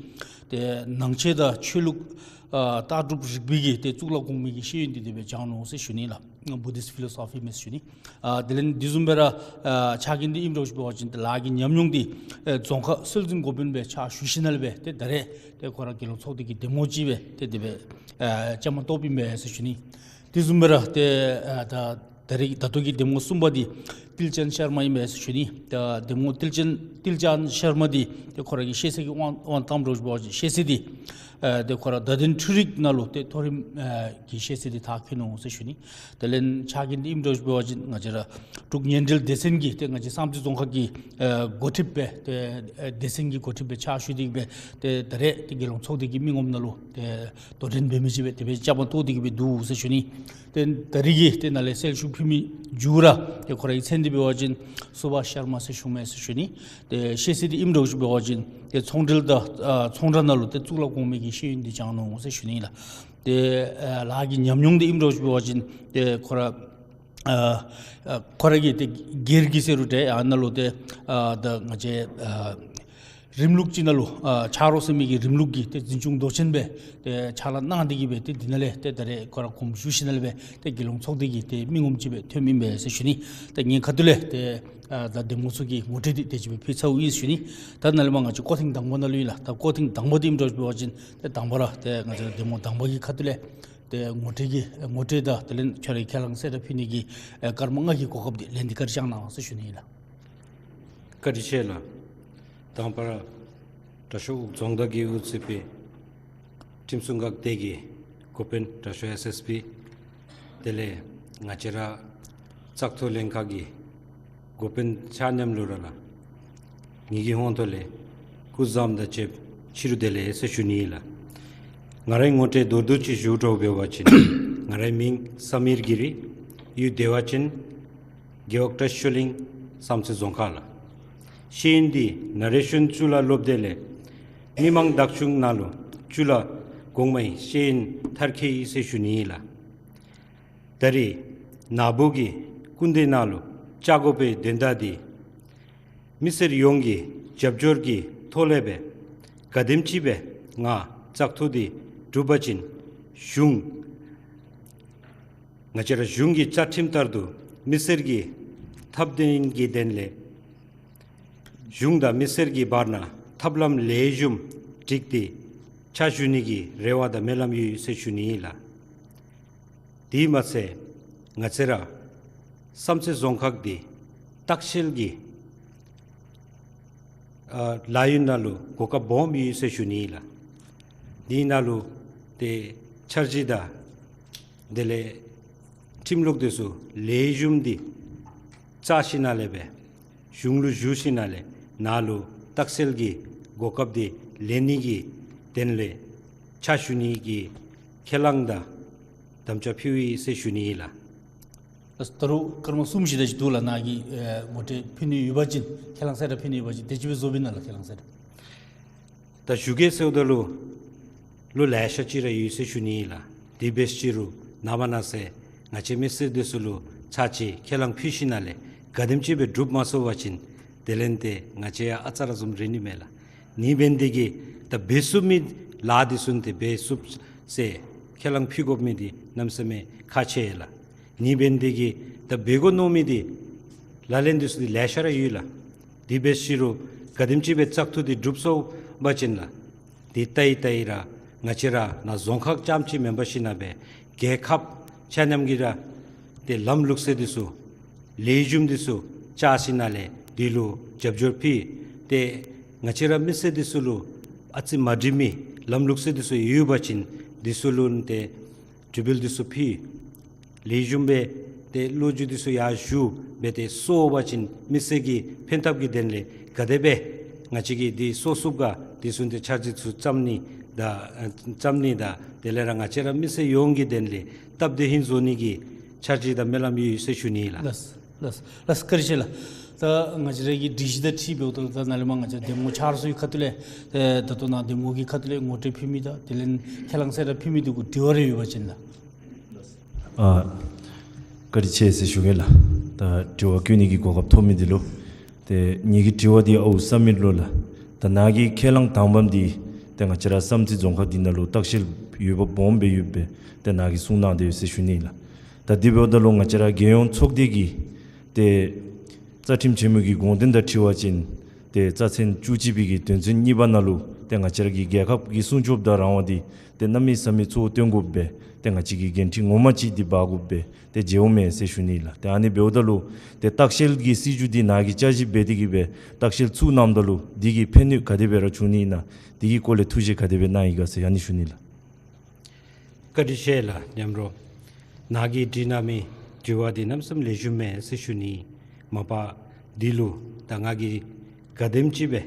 ཏེ་ནང་ཆོས་དང་ཆོས་ལུགས་ཨ་ལྟ་གྲུབ་རིག་པའི་གི་ཏེ་གཙུག་ལག་གོང་མའི་གི་ཤེས་ཡོན་འདི་དེ་སྦེ་སྦྱངས་ནུག་ཟེར་ཞུ་ནི་ལགས། བུ་དིསཊ་ཕི་ལོ་སོ་ཕི་མས་ཟེར་ཞུ་ནི། ཨ་དེ་ལས་འདི་བཟུམ་སྦེ་ར་ཨ་ཕྱག་འགན་འདི་ཨིནམ་འདྲཝ་ཅིག་འབད་བ་ཅིན་ཏེ་ལཱ་གི་ཉམས་མྱོང་འདི་ཨེ་རྫོང་ཁག་སྲོལ་འཛིན་འགོ་དཔོན་སྦེ་ཕྱག་ཞུ་ཞིནམ་ལས་སྦེ་ཏེ་ད་རེས་ཏེ་ཁོ་ར་རྒྱལ་ཡོངས་ཚོགས་སྡེ་གི་འདེམས་ངོ་ཅིག་སྦེ་ཏེ་དེ་སྦེ་ཨ་བཅའ་མར་གཏོགསཔ་ཨིན་པས་ཟེར་ཞུ་ནི། དེ་བཟུམ་སྦེ་ར་ཏེ་ཨ་ད་ད་རེས་ད་ལྟོ་གི་འདེམས་ངོ་གསུམ་པ་འདི་ཏིལ་ཅན་ཤར་མ་ཨིན་པས་ཟེར་ཞུ་ནི། ད་འདེམས་ངོ་ཏིལ་ཅན་ཏིལ་ཅན་ཤར་མ་འདི་ཏེ་ཁོ་ར་གི་ཤེས་ཚད་ཀྱི་དབང་དབང་གཏངམ་འདྲཝ་ཅིག་འབད་བ་ཅིན་ཤེས་ཚད་འདི་ཨ་ཏེ་ཁོ་ར་བརྡ་དོན་འཕྲུལ་རིག་ནང་ལུ་ཏེ་མཐོ་རིམ་ཨ་གི་ཤེས་ཚད་འདི་མཐར་འཁྱོལ་ནུག་ཟེར་ཞུ་ནི། དེ་ལས་ཕྱག་འགན་འདི་ཨིནམ་འདྲཝ་ཅིག་འབད་བ་ཅིན་ང་བཅས་ར་འབྲུག་བརྙན་འཕྲིན་སྡེ་ཚན་གྱི་ཏེ་ང་བཅས་བསམ་རྩེ་རྫོང་ཁག་གི་ཨ་འགོ་ཁྲིདཔ་སྦེ་ཏེ་ཨ་སྡེ་ཚན་གྱི་འགོ་ཁྲིདཔ་སྦེ་ཕྱག་ཞུ་སྟེ་གི་སྦེ་ཏེ་ད་རེས་ཏེ་རྒྱལ་ཡོངས་ཚོགས་སྡེ་གི་མི་ངོམ་ནང་ལུ་ཏེ་དོ་འགྲན་འབད་མི་ཅིག་སྦེ་དེ་སྦེ་བཅའ་མར་གཏོགས་ཏེ་གི་སྦེ་འདུག་ཟེར་ཞུ་ནི། ཏེ་ད་རེས་ཀྱི་ཏེ་ནཱ་ལས་གསལ་ཞུ་ཕུལ་མི་མཇུག་ར་ཏེ་ཁོ་རའི་མཚན་འདི་འབད་བ་ཅིན་སུ་བྷཱཤ་ཤར་མ་ཟེར་ཞུཝ་མས་ཟེར་ཞུ་ནི། ཏེ་ཤེས་ཚད་འདི་ཨིནམ་འདྲཝ་ཅིག་འབད་བ་ཅིན་ཏེ་ཚོང་འབྲེལ་དང་ཨ་ཚོང་ར་ནང་ལུ་ཏེ་གཙུག་ལག་གོང་མའི་གི་ཤེས་ཡོན་འདི་སྦྱངས་ནུག་ཟེར་ཞུ་ནི་ལགས། ཏེ་ཨ་ལཱ་གི་ཉམས་མྱོང་འདི་ཨིནམ་འདྲཝ་ཅིག་འབད་བ་ཅིན་ཏེ་ཁོ་ར་ཨ་ཨ་ཁོ་ར་གི་ཏེ་སྒེར་གྱི་ཟེར་རུང་འདྲ་ཨ་ནཱ་ལུ་ཏེ་ཨ་ད་ང་བཅས་ཨ་ རིམ་ལུགས་ཅིག་ནང་ལུ་ཨ་ཕྱག་རོགས་ཟེར་མི་གི་རིམ་ལུགས་ཀྱི་ཏེ་འཛིན་སྐྱོང་མདོ་ཆེན་སྦེ་ཏེ་ཕྱག་ལཱ་གནང་སྟེ་གི་སྦེ་ཏེ་འདི་ནང་ལས་ཏེ་ད་རེས་ཁོ་ར་དགོངསམ་ཞུ་ཞིནམ་ལས་སྦེ་ཏེ་དགེ་སློང་ཚོགས་སྡེ་གི་ཏེ་མི་ངོམ་ཅིག་སྦེ་ཐོནམ་ཨིན་པས་ཟེར་ཞུ་ནི། ཏེ་ངེའི་ཁ་ཐུག་ལས་ཏེ་ཨ་ད་གདམ་ངོ་ཚུ་གི་ངོ་སྤྲོད་འདི་དེ་ཅིག་སྦེ་ཕུལ་ཚརཝ་ཨིན་ཟེར་ཞུ་ནི། ད་ནཱ་ལས་མར་ང་བཅས་སྐོར་ཐེངས་དང་པ་ནང་ལུ་ཨིན་ལགས། ད་སྐོར་ཐེངས་དང་པ་འདི་ཨིནམ་འདྲཝ་འབད་བ་ཅིན་ཏེ་དང་པ་ར་ཏེ་ང་བཅས་གདམ་ངོ་དང་པ་གི་ཁ་ཐུག་ལས་ཏེ་ངོ་སྤྲོད་ཀྱི་ངོ་སྤྲོད་དང་དེ་ལས་ཁྱོད་རའི་ཁས་བླངས་གསལ་བསྒྲགས་ཕུལ་ནི་གི་ཨེ་སྐར་མ་ལྔ་གི་གོ་སྐབས་འདི་ལན་འདི་བཀའ་དྲིན་བསྐྱང་གནང་ཟེར་ཞུ་ནི་ཨིན་ལགས། བཀའ་དྲིན་ཆེ་ལགས། དང་པ་ར་དྲག་ཤོས་དབུ་རྫོང་བདག་གིས་དབུ་ཁྲིད་པའི་ཁྲིམས་སྲུང་འགག་སྡེ་གི་འགོ་དཔོན་དྲག་ཤོས་ཨེསི་ཨེསི་པི། དེ་ལས་ང་བཅས་ར་བཙག་འཐུ་ལྷན་ཁག་གི་འགོ་དཔོན་ཆ་མཉམ་ལུ་ར་ལགས། ངེ་གི་ཧོངས་ཐོག་ལས་སྐུ་གཟུགས་བཟང་དང་བཅས་ཕྱི་རུ་བདེ་ལེགས་ཟེར་ཞུ་ནི་ཨིན་ལགས། ང་རའི་ངོ་སྤྲོད་མདོར་བསྡུས་ཅིག་ཞུ་དོ་བཟུམ་འབད་བ་ཅིན་ང་རའི་མིང་ས་མིར་གྱི་རི། ཡུལ་བདེ་བ་ཅན། རྒེད་འོག་བཀྲ་ཤིས་ཆོས་གླིང་བསམ་རྩེ་རྫོང་ཁག་ལགས། ཤེས་ཡོན་འདི་ན་རེ་ཤོན་ཅུ་ལ་སློབ་སྡེ་ལས་མི་མང་བདག་སྐྱོང་ནང་ལུ་ཅུ་ལ་གོང་མའི་ཤེས་ཡོན་མཐར་འཁྱོལ་ཡི་ཟེར་ཞུ་ནི་ཨིན་ལགས། ད་རེས་ནཱ་བུ་གི་སྐུ་མདུན་ནང་ལུ་བཅར་དགོ་པའི་དོན་དག་འདི་མི་སེར་ཡོངས་ཀྱི་རྒྱབ་སྐྱོར་གྱི་ཐོག་ལས་སྦེ་ག་དེམ་ཅིག་སྦེ་ང་བཙག་འཐུ་འདི་གྲུབ་པ་ཅིན་གཞུང་ང་བཅས་ར་གཞུང་གི་བཅའ་ཁྲིམས་ལྟར་དུ་མི་སེར་གྱི་ཐབས་དོན་གྱི་དོན་ལས་གཞུང་དང་མི་སེར་གྱི་བར་ན་ཐབས་ལམ་ལེགས་ཤོམ་སྒྲིག་སྟེ་ཕྱག་ཞུ་ནི་གི་རེ་བ་དང་སྨོན་ལམ་ཡོད་ཟེར་ཞུ་ནི་ཨིན་ལགས། དེ་མ་ཚད་ང་བཅས་ར་བསམ་རྩེ་རྫོང་ཁག་འདི་ལྟ་བཤལ་གྱི་ཨ་ལཱ་གཡོག་ནང་ལུ་གོ་སྐབས་སྦོམ་ཡོད་ཟེར་ཞུ་ནི་ཨིན་ལགས། དེ་ནང་ལུ་ཏེ་འཆར་གཞི་དང་དེ་ལས་ཁྲིམས་ལུགས་འདི་ཚུ་ལེགས་ཤོམ་འདི་བརྩམས་ཞིནམ་ལས་སྦེ་གཞུང་ལུ་ཞུ་ཞིནམ་ལས་ནཱ་ལུ་ལྟ་བཤལ་གྱི་གོ་སྐབས་འདི་ལེན་ནི་གི་དོན་ལས་ཕྱག་ཞུ་ནི་གི་ཁས་བླངས་དང་དམ་བཅའ་ཕུལ་ཡི་ཟེར་ཞུ་ནི་ཨིན་ལགས། ད་རུང་སྐར་མ་གསུམ་བཞི་དེ་ཅིག་འདུག་ལགས། ནཱ་གིས་ཨེ་ངོ་སྤྲོད་ཕུལ་ནི་ཡོད་པ་ཅིན་ཁས་བླངས་གསལ་བསྒྲགས་ཕུལ་ནི་ཡོད་པ་ཅིན་དེ་ཅིག་སྦེ་བཟོ་བའི་ནང་ལུ་ཁས་བླངས་གསལ་བསྒྲགས། ད་ཞུ་གེ་ཟེརཝ་ད་ལུ་ལོ་ལེ་ཤ་ཅིག་ར་ཡོད་ཟེར་ཞུ་ནི་ཨིན་ལགས། དེ་འབད་ཞི་རུང་ནངས་པ་གནངས་ཚེ་ང་བཅས་མི་སེར་འདི་ཚུ་ལུ་ཚར་གཅིག་ཁས་བླངས་ཕུལ་ཞིནམ་ལས་ག་དེམ་ཅིག་སྦེ་གྲུབ་མ་ཚུགས་པ་ཅིན་དེ་ལས་ཏེ་ང་བཅས་ཡང་ཨ་ཙ་ར་བཟུམ་རེ་ནི་མས་ལགས། ནི་འབདན་འདི་གིས་ད་འབད་ཚུགས་མི་ལཱ་འདི་ཚུ་ཏེ་འབད་ཚུགས་ཟེར་ཁས་བླངས་ཕུལ་དགོ་མི་འདི་གནམ་མེད་ས་མེད་ཁག་ཆེ་ལགས། ནི་འབདན་འདི་གིས་ད་འབད་དགོ་མནོ་མི་འདི་ལག་ལེན་འདི་ཚུ་འདི་ལེ་ཤ་ར་ཡོད་ལགས། དེ་འབད་ཞི་རུང་ག་དེམ་ཅིག་སྦེ་བཙག་འཐུ་འདི་གྲུབ་ཚུགས་པ་ཅིན་ལགས། འདི་ལྟ་ཡི་ལྟ་ཡི་ར་ང་བཅས་ར་ནཱ་རྫོང་ཁག་རྐྱངམ་ཅིག་མེན་པར་ཞིནམ་ལས་སྦེ་རྒྱལ་ཁབ་ཆ་མཉམ་གྱི་ར་ཏེ་ལམ་ལུགས་སྲོལ་འདི་ཚུ་ལེགས་ཤོམ་འདི་ཚུ་བཅར་ཞིནམ་ལས་འདི་ལུ་རྒྱབ་སྐྱོར་ཕུལ་ཏེ་ང་བཅས་ར་མི་སེར་འདི་ཚུ་ལུ་ཨ་ཙི་མ་འགྲིག་མི་ལམ་ལུགས་སྲོལ་འདི་ཚུ་ཡོད་པ་ཅིན་འདི་ཚུ་ལུ་ཏེ་གྲོས་འབུལ་འདི་ཚུ་ཕུལ། ལེགས་ཤོམ་སྦེ་ཏེ་ལོ་རྒྱུས་འདི་ཚུ་ཡར་ཞུ་སྦེ་ཏེ་སོང་པ་ཅིན་མི་སེར་གྱི་ཕན་ཐབས་ཀྱི་དོན་ལས་ག་དེ་སྦེ་ང་བཅས་ཀྱིས་འདི་སོང་ཚུགས་ག་འདི་ཚུ་ཏེ་འཆར་གཞི་ཚུ་བརྩམ་ནི་དང་ཨ་བརྩམ་ནི་དང་དེ་ལས་ར་ང་བཅས་ར་མི་སེར་ཡོངས་ཀྱི་དོན་ལས་སྟབས་བདེ་ཧིང་བཟོ་ནི་གི་འཆར་གཞི་དང་སྨོན་ལམ་ཡོད་ཟེར་ཞུ་ནི་ལགས། ལགས། ལགས། ལགས། བཀའ་དྲིན་ཆེ་ལགས། ད་ང་བཅས་ར་གི་སྒྲིག་གཞི་དང་འཁྲིལ་འབདཝ་ད་ད་ནཱ་ལས་མར་ང་བཅས་གདམ་ངོ་ཆ་རོགས་ཚུ་གི་ཁ་ཐུག་ལས་ཨེ་ད་ལྟོ་ནཱ་གདམ་ངོ་གི་ཁ་ཐུག་ལས་ངོ་སྤྲོད་ཕུལ་མི་དང་དེ་ལས་ཁས་བླངས་གསལ་བསྒྲགས་ཕུལ་མི་འདི་གུ་དྲི་བ་རེ་ཡོད་པ་ཅིན་ལགས། ཨ་བཀའ་དྲིན་ཆེ་ཟེར་ཞུ་གེ་ལགས། ད་དྲི་བ་བཀོད་ནི་གི་གོ་སྐབས་ཐོབ་མི་འདི་ལུ། ཏེ་ངེ་གི་དྲི་བ་འདི་ཨའུ་བསམ་མི་ལུ་ལགས། ད་ནཱ་གི་ཁས་བླངས་དང་པམ་འདི་ཏེ་ང་བཅས་ར་བསམ་རྩེ་རྫོང་ཁག་འདི་ནང་ལུ་ལྟ་བཤལ་ཡོདཔ་སྦོམ་སྦེ་ཡོདཔ་སྦེ་ཏེ་ནཱ་གིས་གསུངས་གནང་སྟེ་ཡོད་ཟེར་ཞུ་ནི་ལགས། ད་དེ་འབདཝ་ད་ལུ་ང་བཅས་ར་རྒྱལ་ཡོངས་ཚོགས་སྡེ་གི་ཏེ་རྩ་ཁྲིམས་ཆེན་མོ་གི་དགོངས་དོན་དང་འཁྲིལ་བ་ཅིན་ཏེ་རྩ་ཚན་བཅུ་གཅིག་པའི་གི་དོན་ཚན་གཉིས་པ་ནང་ལུ་ཏེ་ང་བཅས་ར་གི་རྒྱལ་ཁབ་ཀྱི་སྲུང་སྐྱོབ་དང་རང་དབང་འདི་ཏེ་གནམ་མེད་ས་མེད་གཙོ་བོ་བཏོན་དགོཔ་སྦེ་ཏེ་ང་བཅས་ཀྱི་འགན་འཁྲི་ངོ་མ་ཅིག་འདི་འབག་དགོཔ་སྦེ་ཏེ་མཇལཝ་མས་ཟེར་ཞུ་ནི་ལགས། ཏེ་ཨ་ནི་འབདཝ་ད་ལུ་ཏེ་ལྟ་བཤལ་གྱི་སྲིད་བྱུས་འདི་ནཱ་གིས་བསྐྱར་ཞིབ་འབད་དེ་གི་སྦེ་ལྟ་བཤལ་ཚུ་གནངམ་ད་ལུ་འདི་གིས་ཕན་གནོད་ག་དེ་སྦེ་ར་འབྱུང་ནི་ཨིན་ན་འདི་གི་སྐོར་ལས་ཐུགས་བཞེད་ག་དེ་སྦེ་གནང་ཡི་ག་ཟེར་ཨ་ནི་ཞུ་ནི་ལགས། བཀའ་དྲིན་ཆེ་ལགས་མཉམ་རོགས། ནཱ་གིས་དྲི་གནང་མི་དྲི་བ་འདི་གནམ་མེད་ས་མེད་ལེགས་ཤོམ་མས་ཟེར་ཞུ་ནི། མ་པ་འདི་ལུ་ད་ང་གིས་ག་དེམ་ཅིག་སྦེ་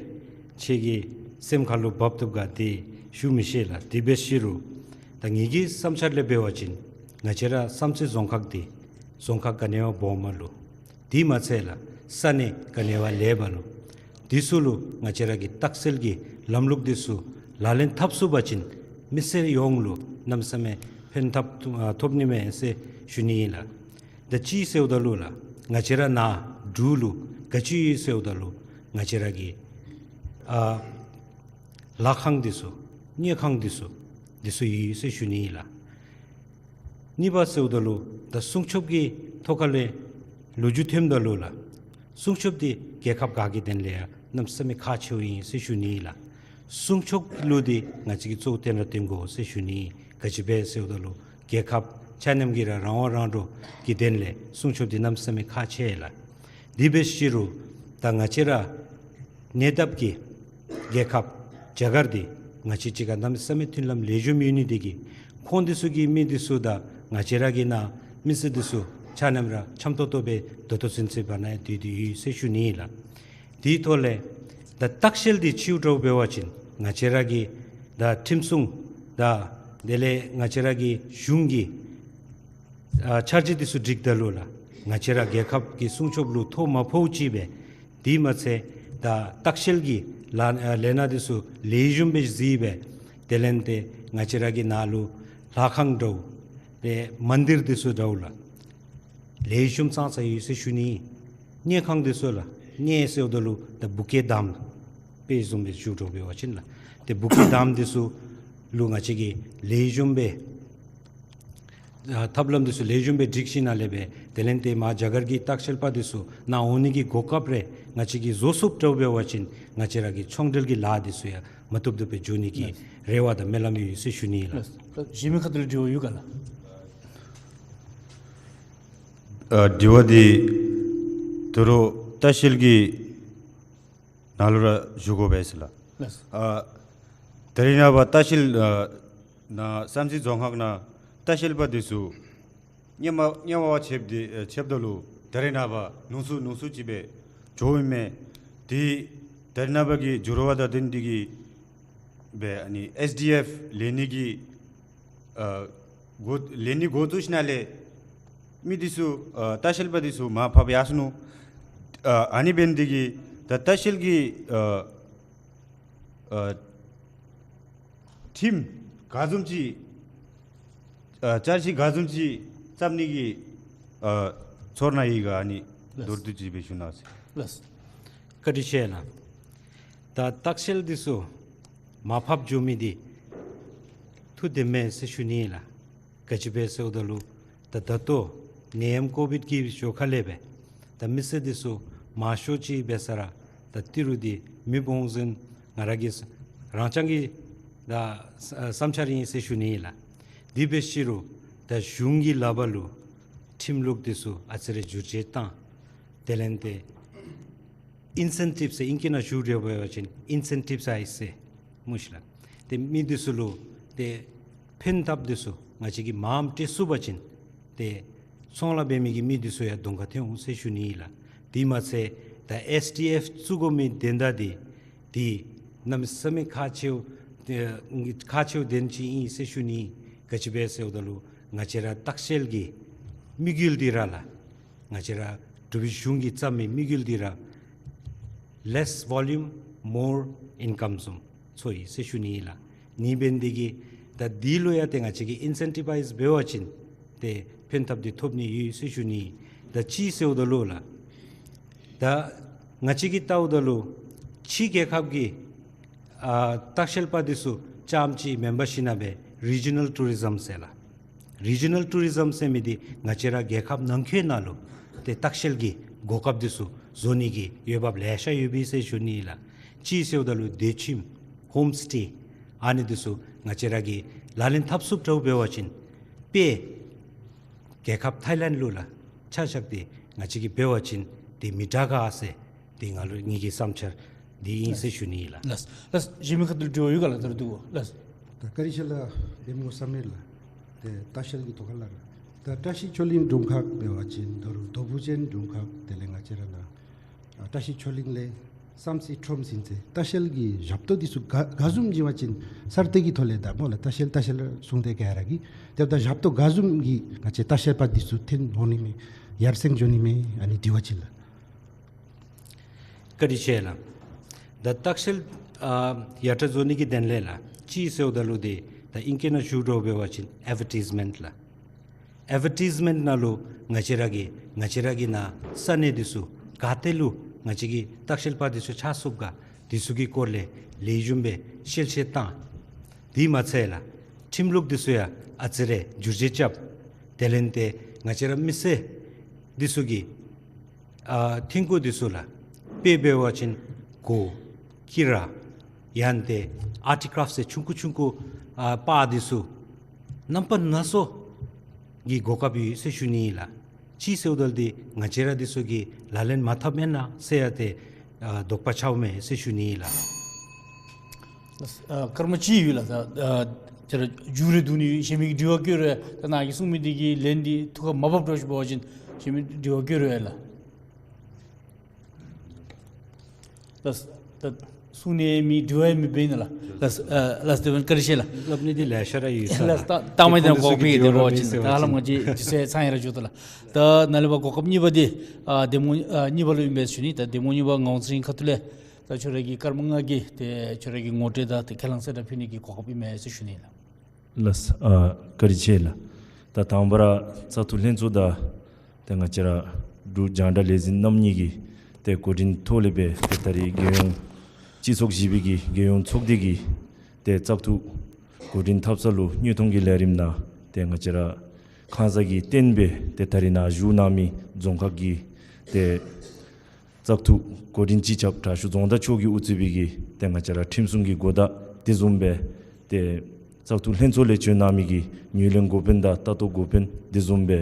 ཁྱེད་ཀྱི་སེམས་ཁ་ལུ་འབབ་བཏུབ་ག་འདི་ཞུ་མི་ཤེས་ལགས། དེ་འབད་ཞི་རུང་ད་ངེ་གི་བསམ་འཆར་ལས་འབད་བ་ཅིན་ང་བཅས་ར་བསམ་རྩེ་རྫོང་ཁག་འདི་རྫོང་ཁག་ག་ནི་བ་སྦོམ་མ་ལུ་དེ་མ་ཚད་ལགས་ས་གནས་ག་ནི་བ་ལེགས་པ་ལུ་འདི་ཚུ་ལུ་ང་བཅས་ར་གི་ལྟ་བཤལ་གྱི་ལམ་ལུགས་འདི་ཚུ་ལག་ལེན་འཐབ་ཚུགས་པ་ཅིན་མི་སེར་ཡོངས་ལུ་གནམ་མེད་ས་མེད་ཕན་ཐབས་ཐོབ་ནི་མས་ཟེར་ཞུ་ནི་ཨིན་ལགས། ད་ཅི་ཟེརཝ་ད་ལུ་ལགས་ང་བཅས་ར་ནཱ་འབྲུག་ལུ་ག་ཅི་ཡོད་ཟེརཝ་ད་ལུ་ང་བཅས་ར་གི་ཨ་ ལྷ་ཁང་འདི་ཚུ་དངོས་ཁང་འདི་ཚུ་འདི་ཚུ་ཡོད་ཟེར་ཞུ་ནི་ཨིན་ལགས། གཉིས་པ་ཟེརཝ་ད་ལུ་ད་སྲུང་སྐྱོབ་ཀྱི་ཐོག་ཁ་ལས་ལོ་རྒྱུས་ཐོནམ་ད་ལུ་ལགས། སྲུང་སྐྱོབ་འདི་རྒྱལ་ཁབ་ག་གི་དོན་ལས་ཡང་གནམ་མེད་ས་མེད་ཁག་ཆེཝ་ཨིན་ཟེར་ཞུ་ནི་ཨིན་ལགས། སྲུང་སྐྱོབ་ལུ་འདི་ང་བཅས་ཀྱིས་གཙོ་བོ་བཏོན་ར་བཏོན་དགོ་ཟེར་ཞུ་ནི། ག་ཅི་སྦེ་ཟེརཝ་ད་ལུ་རྒྱལ་ཁབ་ཆ་མཉམ་གྱི་ར་རང་དབང་རང་བཙན་གྱི་དོན་ལས་སྲུང་སྐྱོབ་འདི་གནམ་མེད་ས་མེད་ཁག་ཆེ་ལགས། དེ་འབད་ཞིནམ་ལས་ད་ང་བཅས་ར་ཉེ་འདབས་ཀྱི་རྒྱལ་ཁབ་རྒྱ་གར་འདི་ང་བཅས་གཅིག་ཁར་གནམ་མེད་ས་མེད་མཐུན་ལམ་ལེགས་ཤོམ་ཡོད་ནི་དེ་གིས་ཁོང་འདི་ཚུ་གི་མི་འདི་ཚུ་དང་ང་བཅས་ར་གི་ནང་མི་སེར་འདི་ཚུ་ཆ་མཉམ་ར་འཆམ་ཏོག་ཏོ་སྦེ་ད་ལྟོ་ཚུན་ཚོད་བར་ན་ཡང་སྡོད་དེ་ཡོད་ཟེར་ཞུ་ནི་ཨིན་ལགས། དེའི་ཐོག་ལས་ད་ལྟ་བཤལ་འདི་ཕྱིའུ་འདྲཝ་འབད་བ་ཅིན་ང་བཅས་ར་གི་ད་ཁྲིམས་སྲུང་དང་དེ་ལས་ང་བཅས་ར་གི་གཞུང་གི་ཨ་འཆར་གཞི་འདི་ཚུ་སྒྲིགཔ་ད་ལུ་ལགས། ང་བཅས་ར་རྒྱལ་ཁབ་ཀྱི་སྲུང་སྐྱོབ་ལུ་ཐོ་མ་ཕོགཔ་ཅིག་སྦེ། དེ་མ་ཚད་ད་ལྟ་བཤལ་གྱི་ལཱ་ཨ་ལས་སྣ་འདི་ཚུ་ལེགས་ཤོམ་སྦེ་གཟིགས་སྦེ། དེ་ལས་ཏེ་ང་བཅས་ར་གི་ནང་ལུ་ལྷ་ཁང་འདྲཝ་ཏེ་མནྡིར་འདི་ཚུ་འདྲཝ་ལགས། ལེགས་ཤོམ་ཙང་ཙ་ཡོད་ཟེར་ཞུ་ནི། དངོས་ཁང་འདི་ཚུ་ལགས། དངོས་ཟེརཝ་ད་ལུ་ད་བུ་ཀའི་དམ་དཔེ་བཟུམ་སྦེ་ཞུ་འདྲཝ་འབད་བ་ཅིན་ལགས། ཏེ་བུ་ཀའི་དམ་འདི་ཚུ་ལུ་ང་བཅས་ཀྱིས་ལེགས་ཤོམ་སྦེ་ཨ་ཐབས་ལམ་འདི་ཚུ་ལེགས་ཤོམ་སྦེ་སྒྲིག་ཞིནམ་ལས་སྦེ། དེ་ལས་ཏེ་མར་རྒྱ་གར་གྱི་ལྟ་བཤལ་པ་འདི་ཚུ་ནཱ་འོང་ནི་གི་གོ་སྐབས་རེ་ང་བཅས་ཀྱིས་བཟོ་ཚུགསཔ་འདྲཝ་འབད་བ་ཅིན་ང་བཅས་ར་གི་ཚོང་འབྲེལ་གྱི་ལཱ་འདི་ཚུ་ཡང་མ་བཏུབ་བཏུབ་སྦེ་འགྱོ་ནི་གི་རེ་བ་དང་སྨོན་ལམ་ཡོད་ཟེར་ཞུ་ནི་ལགས། ལགས། གཞན་མི་ཁ་ཐུག་ལས་དྲི་བ་ཡོད་ག་ལགས། ཨ་དྲི་བ་འདི་ད་རུང་ལྟ་བཤལ་གྱི་ནང་ལུ་ར་ཞུ་དགོ་པས་ཟེར་ལགས། ལགས། ཨ་ད་རེས་ནངས་པ་ལྟ་བཤལ་ཨ་ནཱ་བསམ་རྩེ་རྫོང་ཁག་ནང་ལྟ་བཤལ་པ་འདི་ཚུ་སྔོན་མ་སྔོན་མ་བ་ཆེབ་འདི་ཨ་ཆེབ་ད་ལུ་ད་རེས་ནངས་པ་ཉུང་སུ་ཉུང་སུ་ཅིག་སྦེ་འགྱོཝ་ཨིན་མས། དེ་ད་རེས་ནངས་པ་གི་འགྱུར་བ་དང་བསྟུན་ཏེ་གིས་སྦེ་ཨ་ནི་ཨེསི་ཌི་ཨེཕ་ལེན་ནི་གི་ཨ་འགོ་ལེན་ནི་འགོ་བཙུགས་ཞིནམ་ལས་མི་འདི་ཚུ་ཨ་ལྟ་བཤལ་པ་འདི་ཚུ་མར་ཕབ་ཡར་སོ་ནུག། ཨ་ཨ་ནི་འབད་ནི་དེ་གིས་ད་ལྟ་བཤལ་གྱི་ཨ་ཨ་ཁྲིམས་ག་བཟུམ་ཅིག་ཨ་འཆར་གཞི་ག་བཟུམ་ཅིག་བརྩམ་ནི་གི་ཨ་ཚོར་སྣང་ཡོད་ག། ཨ་ནི་ལགས། མདོར་བསྡུས་ཅིག་སྦེ་ཞུ་གནང་ཟེར། ལགས། བཀའ་དྲིན་ཆེ་ལགས། ད་ལྟ་བཤལ་འདི་ཚུ་མར་ཕབ་འགྱོ་མི་འདི་ཐུགས་བདེན་མས་ཟེར་ཞུ་ནི་ལགས། ག་ཅི་སྦེ་ཟེརཝ་ད་ལུ་ད་ད་ལྟོ་ནད་ཡམས་ཀོ་བིཌ་ཀྱི་ཞོར་ཁ་ལས་སྦེ་ད་མི་སེར་འདི་ཚུ་མང་ཤོས་ཅིག་འབད་ས་ར་ད་ཏི་རུ་འདི་མེདཔ་འོང་ཟེར་ང་ར་གི་རང་རྐྱང་གི་ད་བསམ་འཆར་ཨིན་ཟེར་ཞུ་ནི་ལགས། དེ་འབད་ཞིནམ་ལས་ད་གཞུང་གི་ལག་པར་ལུ་ཁྲིམས་ལུགས་འདི་ཚུ་ཨ་ཙི་རེ་བསྒྱུར་བཅོས་བཏང་། དེ་ལས་ཏེ་ཨིན་སེན་ཊིབ་ཟེར་ཨིང་སྐད་ནང་ཞུ་འདྲཝ་འབད་བ་ཅིན་ཨིན་སེན་ཊིབ་ཨའིཛ་ཟེར་སྨོ་ཤིག་ལགས། ཏེ་མི་འདི་ཚུ་ལུ་ཏེ་ཕན་ཐབས་འདི་ཚུ་ང་བཅས་ཀྱིས་མངམ་སྤྲོད་ཚུགས་པ་ཅིན་ཏེ་ཚོང་ལཱ་འབད་མི་གི་མི་འདི་ཚུ་ཡང་གདོང་ཁར་ཐོན་འོང་ཟེར་ཞུ་ནི་ལགས། དེ་མ་ཚད་ད་ཨེསི་ཌི་ཨེཕ་བཙུགས་དགོ་མི་དོན་དག་འདི་འདི་གནམ་མེད་ས་མེད་ཁག་ཆེཝ་ཨེ་ཁག་ཆེཝ་དོན་ཅིག་ཨིན་ཟེར་ཞུ་ནི། ག་ཅི་སྦེ་ཟེརཝ་ད་ལུ་ང་བཅས་ར་ལྟ་བཤལ་གྱི་དམིགས་ཡུལ་འདི་ར་ལགས། ང་བཅས་ར་འབྲུག་པའི་གཞུང་གིས་བརྩམས་མི་དམིགས་ཡུལ་འདི་ར་less volume, more income བཟུམ་ཚུ་ཨིན་ཟེར་ཞུ་ནི་ལགས། ཨ་ནི་འབད་ནི་དེ་གིས་ད་འདི་ལུ་ཡང་ཏེ་ང་བཅས་ཀྱིས་ཨིན་སེན་ཊིབ་ཨའིཛ་འབད་བ་ཅིན་ཏེ་ཕན་ཐབས་འདི་ཐོབ་ནི་ཡོད་ཟེར་ཞུ་ནི། ད་ཅི་ཟེརཝ་ད་ལུ་ལགས། ད་ང་བཅས་ཀྱིས་བལྟཝ་ད་ལུ་ཕྱི་རྒྱལ་ཁབ་ཀྱི་ཨ་ལྟ་བཤལ་པ་འདི་ཚུ་རྐྱངམ་ཅིག་མེན་པར་ཞིནམ་ལས་སྦེ་རི་ཇི་ནཱལ་ཊུ་རི་ཛམ་ཟེར་ལགས། རི་ཇི་ནཱལ་ཊུ་རི་ཛམ་ཟེར་མི་འདི་ང་བཅས་ར་རྒྱལ་ཁབ་ནང་འཁོད་ནང་ལུ་ཏེ་ལྟ་བཤལ་གྱི་གོ་སྐབས་འདི་ཚུ་བཟོ་ནི་གི་འོས་འབབ་ལེ་ཤ་ཡོདཔ་ཨིན་ཟེར་ཞུ་ནི་ལགས། ཅི་ཟེརཝ་ད་ལུ་སྡོད་ཁྱིམ་ཧོམ་སི་ཊེ་ཨ་ནི་འདི་ཚུ་ང་བཅས་ར་གིས་ལག་ལེན་འཐབ་ཚུགསཔ་འདྲཝ་འབད་བ་ཅིན་དཔེ་རྒྱལ་ཁབ་ཐཱའི་ལེནཌ་ལུ་ལགས་ཆ་བཞག་སྟེ་ང་བཅས་ཀྱིས་འབད་བ་ཅིན་ཏེ་མི་དྲག་ག་ཟེར་ཏེ་ང་ལུ་ངེ་གི་བསམ་འཆར་འདི་ཨིན་ཟེར་ཞུ་ནི་ལགས། ལགས། ལགས། གཞན་མི་ཁ་ཐུག་ལས་དྲི་བ་ཡོད་ག་ལགས། ད་རུང་འདུག་གོ་ལགས། ད་བཀའ་དྲིན་ཆེ་ལགས། འདི་མོ་བསམ་མེད་ལགས། ཏེ་ལྟ་བཤལ་གྱི་ཐོག་ཁ་ལགས། ད་བཀྲ་ཤིས་ཆོས་གླིང་དྲུང་ཁག་འབད་བ་ཅིན་ད་རུང་རྡོ་ཕུག་ཅན་དྲུང་ཁག་དེ་ལས་ང་བཅས་ར་ནཱ་ཨ་བཀྲ་ཤིས་ཆོས་གླིང་ལས་བསམ་རྩེ་ཁྲོམ་ཟིན་ཚེ་ལྟ་བཤལ་གྱི་ཞབས་ཏོག་འདི་ཚུ་ག་ག་བཟུམ་ཅིག་འབད་བ་ཅིན་གསར་གཏོད་ཀྱི་ཐོག་ལས་ད་སྨོ་ལགས། ལྟ་བཤལ་ལྟ་བཤལ་གསུངས་ཏེ་ག་ར་གིས་ཏེ་ད་ཞབས་ཏོག་ག་བཟུམ་གྱིས་ང་བཅས་ལྟ་བཤལ་པ་འདི་ཚུ་ཐོན་འོང་ནི་མས། ཡར་སེང་འགྱོ་ནི་མས། ཨ་ནི་དྲི་བ་ཅིག་ལགས། བཀའ་དྲིན་ཆེ་ལགས། ད་ལྟ་བཤལ་ཨ་ཡར་དྲག་བཟོ་ནི་གི་དོན་ལས་ལགས་ཅི་ཟེརཝ་ད་ལུ་ཏེ་ད་ཨིང་སྐད་ནང་ཞུ་འདྲཝ་འབད་བ་ཅིན་ཨེཌ་བར་ཊའིཛ་མེནཊ་ལགས། ཨེཌ་བར་ཊའིཛ་མེནཊ་ནང་ལུ་ང་བཅས་ར་གི་ང་བཅས་ར་གི་ནཱ་ས་གནས་འདི་ཚུ་ག་ཏེ་ལུ་ང་བཅས་ཀྱི་ལྟ་བཤལ་པ་འདི་ཚུ་ཆ་ཚུགས་ག། འདི་ཚུ་གི་སྐོར་ལས་ལེགས་ཤོམ་སྦེ་ཤེས་ཚད་བཏང་། དེ་མ་ཚད་ལགས་ཁྲིམས་ལུགས་འདི་ཚུ་ཡང་ཨ་ཙི་རེ་བསྒྱུར་བཅོས་རྐྱབ། དེ་ལས་ཏེ་ང་བཅས་ར་མི་སེར་འདི་ཚུ་གི་ཨ་ཐིམ་ཀོ་འདི་ཚུ་ལགས་དཔེ་འབད་བ་ཅིན་གོས་དཀྱི་ར་ཡང་ཏེ་ཨར་ཊི་ཀ་རེཕ་ཟེར་ཆུང་ཀུ་ཆུང་ཀུ་ཨ་པར་འདི་ཚུ་རྣམ་པ་སྣ་ཚོགས་ཀྱི་གོ་སྐབས་ཡོད་ཟེར་ཞུ་ནི་ལགས། ཅིག་ཟེརཝ་ད་ལུ་འདི་ང་བཅས་ར་འདི་ཚུ་གིས་ལག་ལེན་མ་འཐབ་མེན་ན་ཟེར་ཡང་ཏེ་ཨ་དོགས་པ་ཆགསཔ་མས་ཟེར་ཞུ་ནི་ལགས། ཨ་སྐར་མ་གཅིག་ཡོད་ལགས། ད་ཨ་ཁྱེད་ར་མཇུག་རེ་བསྡུ་ནི་ཡོད། གཞན་མི་གིས་དྲི་བ་བཀོད་རུང་ད་ནཱ་གིས་གསུངས་མི་འདི་གི་ལན་འདི་ཐུགས་ཁར་མ་བབས་འགྱོ་ཞིནམ་འབད་བ་ཅིན་གཞན་མི་དྲི་བ་བཀོད་རུང་ཡ་ལགས། ལགས། ད་གསུང་ནི་མེད། དྲི་བ་ཡང་མེདཔ་ཨིན་ལགས། ལགས། ཨ་ལགས་དེ་འབདན་བཀའ་དྲིན་ཆེ་ལགས། སླབ་ནི་འདི་ལེ་ཤ་ར་ཡོད་ས་ལགས། ལགས། ད་ལྟ་མ་དེ་ཁོང་འདི་ཚུ་གི་གོ་བ་དྲི་བ་ཡོད་ཟེར་བ་ཅིན་ད་ཧ་ལམ་ང་བཅས་དུས་ཚོད་ཚང་ཡར་འགྱོ་དོ་ལགས། ད་ནཱ་ལས་ཕར་གོ་སྐབས་གཉིས་པ་འདི་ཨ་གདམ་ངོ་ཨ་གཉིས་པ་ལུ་ཨིན་པས་ཞུ་ནི། ད་གདམ་ངོ་གཉིས་པ་ངག་དབང་ཚེ་རིང་ཁ་ཐུག་ལས་ད་ཁྱོད་ར་གི་སྐར་མ་ལྔ་གི་ཏེ་ཁྱོད་ར་གི་ངོ་སྤྲོད་དང་ཏེ་ཁས་བླངས་གསལ་བསྒྲགས་ཕུལ་ནི་གི་གོ་སྐབས་ཨིན་མས་ཟེར་ཞུ་ནི་ལགས། ལགས། ཨ་བཀའ་དྲིན་ཆེ་ལགས། ད་དང་པ་ར་བཙག་འཐུ་ལྷན་ཚོགས་དང་ཏེ་ང་བཅས་ར་འབྲུག་རྒྱང་བསྒྲགས་ལས་འཛིན་རྣམ་གཉིས་ཀྱི་ཏེ་གོ་སྒྲིག་ཐོག་ལས་སྦེ་ཏེ་ད་རིས་རྒྱལ་ཡོངས་སྤྱི་ཚོགས་བཞི་པའི་གི་རྒྱལ་ཡོངས་ཚོགས་སྡེ་གི་ཏེ་བཙག་འཐུ་གོ་སྒྲིག་འཐབ་ས་ལུ་དངོས་མཐོང་གི་ལས་རིམ་ནང་ཏེ་ང་བཅས་ར་ཁང་གསར་གྱི་རྟེན་སྦེ་ཏེ་ད་རིས་ནཱ་བཞུགས་གནང་མི་རྫོང་ཁག་གི་ཏེ་བཙག་འཐུ་གོ་སྒྲིག་སྤྱི་ཁྱབ་དྲག་ཤོས་རྫོང་བདག་མཆོག་གིས་དབུ་གཙོས་པའི་གི་ཏེ་ང་བཅས་ར་ཁྲིམས་སྲུང་གི་འགོ་བདག་དེ་བཟུམ་སྦེ་ཏེ་བཙག་འཐུ་ལྷན་ཚོགས་ལས་བྱོན་གནང་མི་གི་ངོས་ལེན་འགོ་དཔོན་དང་ལྟ་རྟོག་འགོ་དཔོན་དེ་བཟུམ་སྦེ་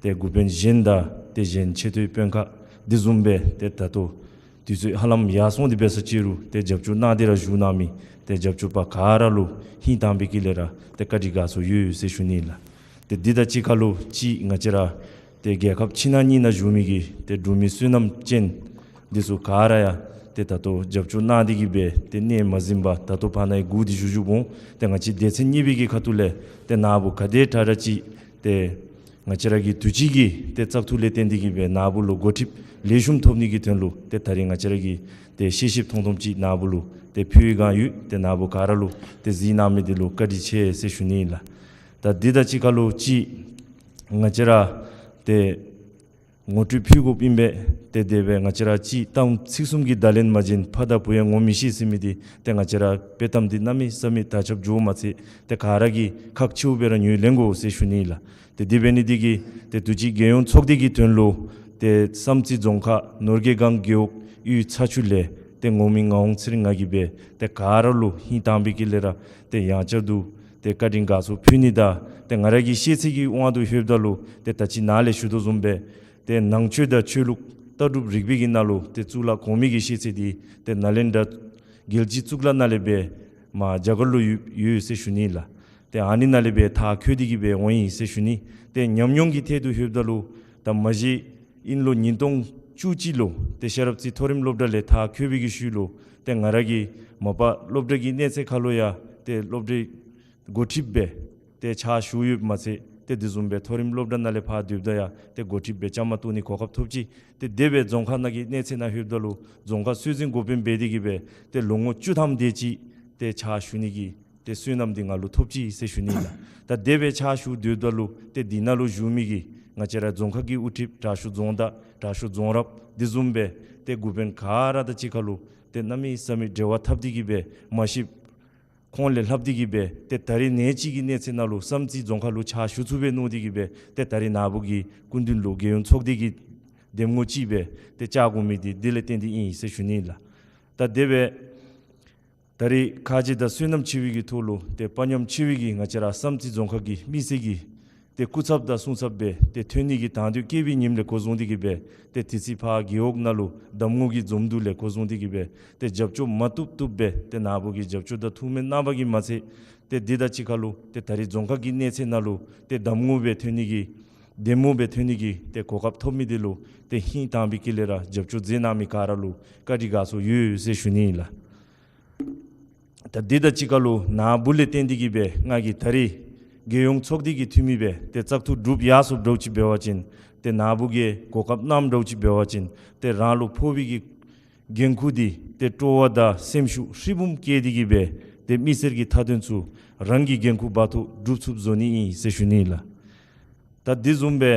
ཏེ་འགོ་དཔོན་གཞན་དང་ཏེ་གཞན་ཆེ་མཐོའི་དཔོན་ཁག་དེ་བཟུམ་སྦེ་ཏེ་ད་ལྟོ་དུས་ཚོད་ཧ་ལམ་ཡར་སོང་སྟེ་འབད་ས་ཅིག་རུང་ཏེ་རྒྱབ་སྐྱོར་གནང་སྟེ་ར་བཞུགས་གནང་མི་ཏེ་རྒྱབ་སྐྱོར་པ་ག་ར་ལུ་ཧིང་དྭངས་པའི་དཀྱིལ་ལས་ར་ཏེ་བཀའ་དྲིན་དགའ་ཚོར་ཡོད་ཟེར་ཞུ་ནི་ལགས། ཏེ་འདི་དང་གཅིག་ཁར་ལུ་ཅིག་ང་བཅས་ར་ཏེ་རྒྱལ་ཁབ་ཕྱི་ནང་གཉིས་ནང་བཞུགས་མི་གི་ཏེ་འབྲུག་མི་བསོད་ནམས་ཅན་འདི་ཚུ་ག་ར་ཡང་ཏེ་ད་ལྟོ་རྒྱབ་སྐྱོར་གནང་སྟེ་གི་སྦེ་ཏེ་གནས་མ་ཟིན་པར་ད་ལྟོ་བར་ན་ཡང་སྒུག་སྟེ་བཞུགས་བཞུགསཔ་འོང་། ཏེ་ང་བཅས་སྡེ་ཚན་གཉིས་པའི་གི་ཁ་ཐུག་ལས་ཏེ་ནཱ་བུ་ག་དེ་དྲག་དྲག་ཅིག་ཏེ་ང་བཅས་ར་གི་དུས་ཅི་གི་ཏེ་བཙག་འཐུ་ལས་བརྟེན་ཏེ་གི་སྦེ་ནཱ་བུ་ལུ་འགོ་ཁྲིདཔ་ལེགས་ཤོམ་ཐོབ་ནི་གི་དོན་ལུ་ཏེ་ད་རིས་ང་བཅས་ར་གིས་ཏེ་ཤེས་ཤེསཔ་མཐོང་མཐོངམ་ཅིག་ནཱ་བུ་ལུ་ཏེ་ཕུལ་བའི་བསྒང་ཡོད། ཏེ་ནཱ་བུ་ག་ར་ལུ་ཏེ་གཟིགས་གནང་མི་འདི་ལུ་བཀའ་དྲིན་ཆེ་ཟེར་ཞུ་ནི་ལགས། ད་འདི་དང་གཅིག་ཁར་ལུ་ཅིག་ང་བཅས་ར་ཏེ་ངོ་སྤྲོད་ཕུལ་དགོཔ་ཨིན་པས། ཏེ་དེ་སྦེ་ང་བཅས་ར་ཅིག་གཏམ་ཚིག་གསུམ་གྱི་བརྡ་ལན་མ་བྱིན་ཕ་དང་བུ་ཡང་ངོ་མི་ཤེས་ཟེར་མི་འདི་ཏེ་ང་བཅས་ར་དཔེ་གཏམ་འདི་གནམ་མེད་ས་མེད་དར་ཁྱབ་འགྱོཝ་མ་ཚད་ཏེ་ག་ར་གིས་ཁག་ཆེཝ་སྦེ་ར་ངོས་ལེན་དགོ་ཟེར་ཞུ་ནི་ལགས། ཏེ་དེ་འབད་ནི་འདི་གིས་ཏེ་དུས་ཅི་རྒྱལ་ཡོངས་ཚོགས་སྡེ་གི་དོན་ལུ་ཏེ་བསམ་རྩེ་རྫོང་ཁག་ནོར་རྒྱས་སྒང་རྒེད་འོག་གཡུས་ཚ་ཆུ་ལས་ཏེ་ངོ་མི་ངག་དབང་ཚེ་རིང་ང་གིས་སྦེ་ཏེ་ག་ར་ལུ་ཧིང་དྭངས་པའི་དཀྱིལ་ལས་ར་ཏེ་ཡང་བསྐྱར་དུ་ཏེ་བཀའ་དྲིན་དགའ་ཚོར་ཕུལ་ནི་དང་ཏེ་ང་ར་གི་ཤེས་ཚད་ཀྱི་དབང་དུ་ལྷོདཔ་ད་ལུ་ཏེ་ད་ཅི་ནཱ་ལས་ཞུ་དོ་བཟུམ་སྦེ་ཏེ་ནང་ཆོས་དང་ཆོས་ལུགས་ལྟ་གྲུབ་རིག་པའི་གི་ནང་ལུ་ཏེ་གཙུག་ལག་གོང་མའི་གི་ཤེས་ཚད་འདི་ཏེ་ནཱ་ལེནྡྲ་རྒྱལ་སྤྱིའི་གཙུག་ལག་ནང་ལས་སྦེ་མར་རྒྱ་གར་ལུ་ཡོད་ཡོད་ཟེར་ཞུ་ནི་ལགས། ཏེ་ཨ་ནི་ནང་ལས་སྦེ་མཐར་འཁྱོལ་ཏེ་གི་སྦེ་འོང་ཡི་ཟེར་ཞུ་ནི། ཏེ་ཉམས་མྱོང་གི་ཐད་དུ་ལྷོདཔ་ད་ལུ་ད་མ་གཞི་དབྱིན་ལོ་ཉིས་སྟོང་བཅུ་གཅིག་ལུ་ཏེ་ཤེས་རབ་རྩེ་མཐོ་རིམ་སློབ་གྲྭ་ལས་མཐར་འཁྱོལ་བའི་གི་ཤུལ་ལུ་ཏེ་ང་ར་གིས་མ་པ་སློབ་གྲྭ་གི་གནས་ཚད་ཁར་ལུ་ཡང་ཏེ་སློབ་གྲྭའི་འགོ་ཁྲིདཔ་སྦེ་ཏེ་ཕྱག་ཞུ་ཡོདཔ་མ་ཚད་ཏེ་དེ་བཟུམ་སྦེ་མཐོ་རིམ་སློབ་གྲྭ་ནང་ལས་ཕར་སྡོདཔ་ད་ཡང་ཏེ་འགོ་ཁྲིདཔ་སྦེ་བཅའ་མར་གཏོགས་ནི་གོ་སྐབས་ཐོབ་ཅི། ཏེ་དེ་སྦེ་རྫོང་ཁག་ནང་གི་གནས་ཚད་ནང་ལྷོདཔ་ད་ལུ་རྫོང་ཁག་སྲོལ་འཛིན་འགོ་དཔོན་འབད་དེ་གི་སྦེ་ཏེ་ལོ་ངོ་བཅུ་ཐམ་དེ་ཅིག་ཏེ་ཕྱག་ཞུ་ནི་གི་ཏེ་བསོད་ནམས་འདི་ང་ལུ་ཐོབ་ཅི་ཟེར་ཞུ་ནི་ལགས། ད་དེ་སྦེ་ཕྱག་ཞུ་སྡོདཔ་ད་ལུ་ཏེ་འདི་ནང་ལུ་བཞུགས་མི་གི་ང་བཅས་ར་རྫོང་ཁག་གི་དབུ་ཁྲིདཔ་དྲག་ཤོས་རྫོང་བདག་དྲག་ཤོས་རྫོང་རབ་དེ་བཟུམ་སྦེ་ཏེ་འགོ་དཔོན་ག་ར་དང་གཅིག་ཁར་ལུ་ཏེ་གནམ་མེད་ས་མེད་འབྲེལ་བ་འཐབ་སྟེ་གི་སྦེ་མ་གཞི་ཁོང་ལས་ལྷག་སྟེ་གི་སྦེ་ཏེ་ད་རིས་ནེ་ཅིག་གི་གནས་ཚད་ནང་ལུ་བསམ་རྩེ་རྫོང་ཁག་ལུ་ཕྱག་ཞུ་ཚུགསཔ་སྦེ་མནོ་སྟེ་གི་སྦེ་ཏེ་ད་རིས་ནཱ་བུ་གི་སྐུ་མདུན་ལུ་རྒྱལ་ཡོངས་ཚོགས་སྡེ་གི་གདམ་ངོ་ཅིག་སྦེ་ཏེ་བཅར་དགོ་མི་འདི་དེ་ལས་བརྟེན་ཏེ་ཨིན་ཟེར་ཞུ་ནི་ལགས། ད་དེ་སྦེ་ད་རིས་ཁ་རྗེ་དང་བསོད་ནམས་ཆེ་བའི་གི་ཐོག་ལུ་ཏེ་དཔའ་ཉམས་ཆེ་བའི་གི་ང་བཅས་ར་བསམ་རྩེ་རྫོང་ཁག་གི་མི་སེར་གྱི་ཏེ་སྐུ་ཚབ་དང་གསུང་ཚབ་སྦེ་ཏེ་ཐོན་ནི་གི་དང་འདོད་བསྐྱེད་པའི་ཉིནམ་ལས་འགོ་བཟུང་སྟེ་གི་སྦེ་ཏེ་དེ་ཅིག་ཕར་རྒེད་འོག་ནང་ལུ་གདམ་ངོ་གི་འཛོམས་འདུ་ལས་འགོ་བཟུང་སྟེ་གི་སྦེ་ཏེ་རྒྱབ་སྐྱོར་མ་བཏུབ་བཏུབ་སྦེ་ཏེ་ནཱ་བུ་གིས་རྒྱབ་སྐྱོར་དང་ཐུགས་སྨོན་གནང་བ་གིས་མ་ཚད་ཏེ་འདི་དང་གཅིག་ཁར་ལུ་ཏེ་ད་རིས་རྫོང་ཁག་གི་གནས་ཚད་ནང་ལུ་ཏེ་གདམ་ངོ་སྦེ་ཐོན་ནི་གི་གདམ་ངོ་སྦེ་ཐོན་ནི་གི་ཏེ་གོ་སྐབས་ཐོབ་མི་འདི་ལུ་ཏེ་ཧིང་དྭངས་པའི་དཀྱིལ་ལས་ར་རྒྱབ་སྐྱོར་མཛད་གནང་མི་ག་ར་ལུ་བཀའ་དྲིན་དགའ་ཚོར་ཡོད་ཟེར་ཞུ་ནི་ཨིན་ལགས། ད་འདི་དང་གཅིག་ཁར་ལུ་ནཱ་བུ་ལས་བརྟེན་ཏེ་གི་སྦེ་ང་གིས་ད་རིས་རྒྱལ་ཡོངས་ཚོགས་སྡེ་གི་འཐུས་མི་སྦེ་ཏེ་བཙག་འཐུ་གྲུབ་ཡར་སོངམ་འདྲཝ་ཅིག་འབད་བ་ཅིན་ཏེ་ནཱ་བུ་གིས་གོ་སྐབས་གནངམ་འདྲཝ་ཅིག་འབད་བ་ཅིན་ཏེ་རང་ལུ་ཕོག་པའི་གི་འགན་ཁུར་འདི་ཏེ་སྤྲོ་བ་དང་སེམས་ཤུགས་ཧྲིལ་བུམ་བསྐྱེད་དེ་གི་སྦེ་ཏེ་མི་སེར་གྱི་མཐའ་དོན་ཚུ་རང་གི་འགན་ཁུར་འབག་ཐོག་སྒྲུབ་ཚུགསཔ་བཟོ་ནི་ཨིན་ཟེར་ཞུ་ནི་ལགས། ད་དེ་བཟུམ་སྦེ་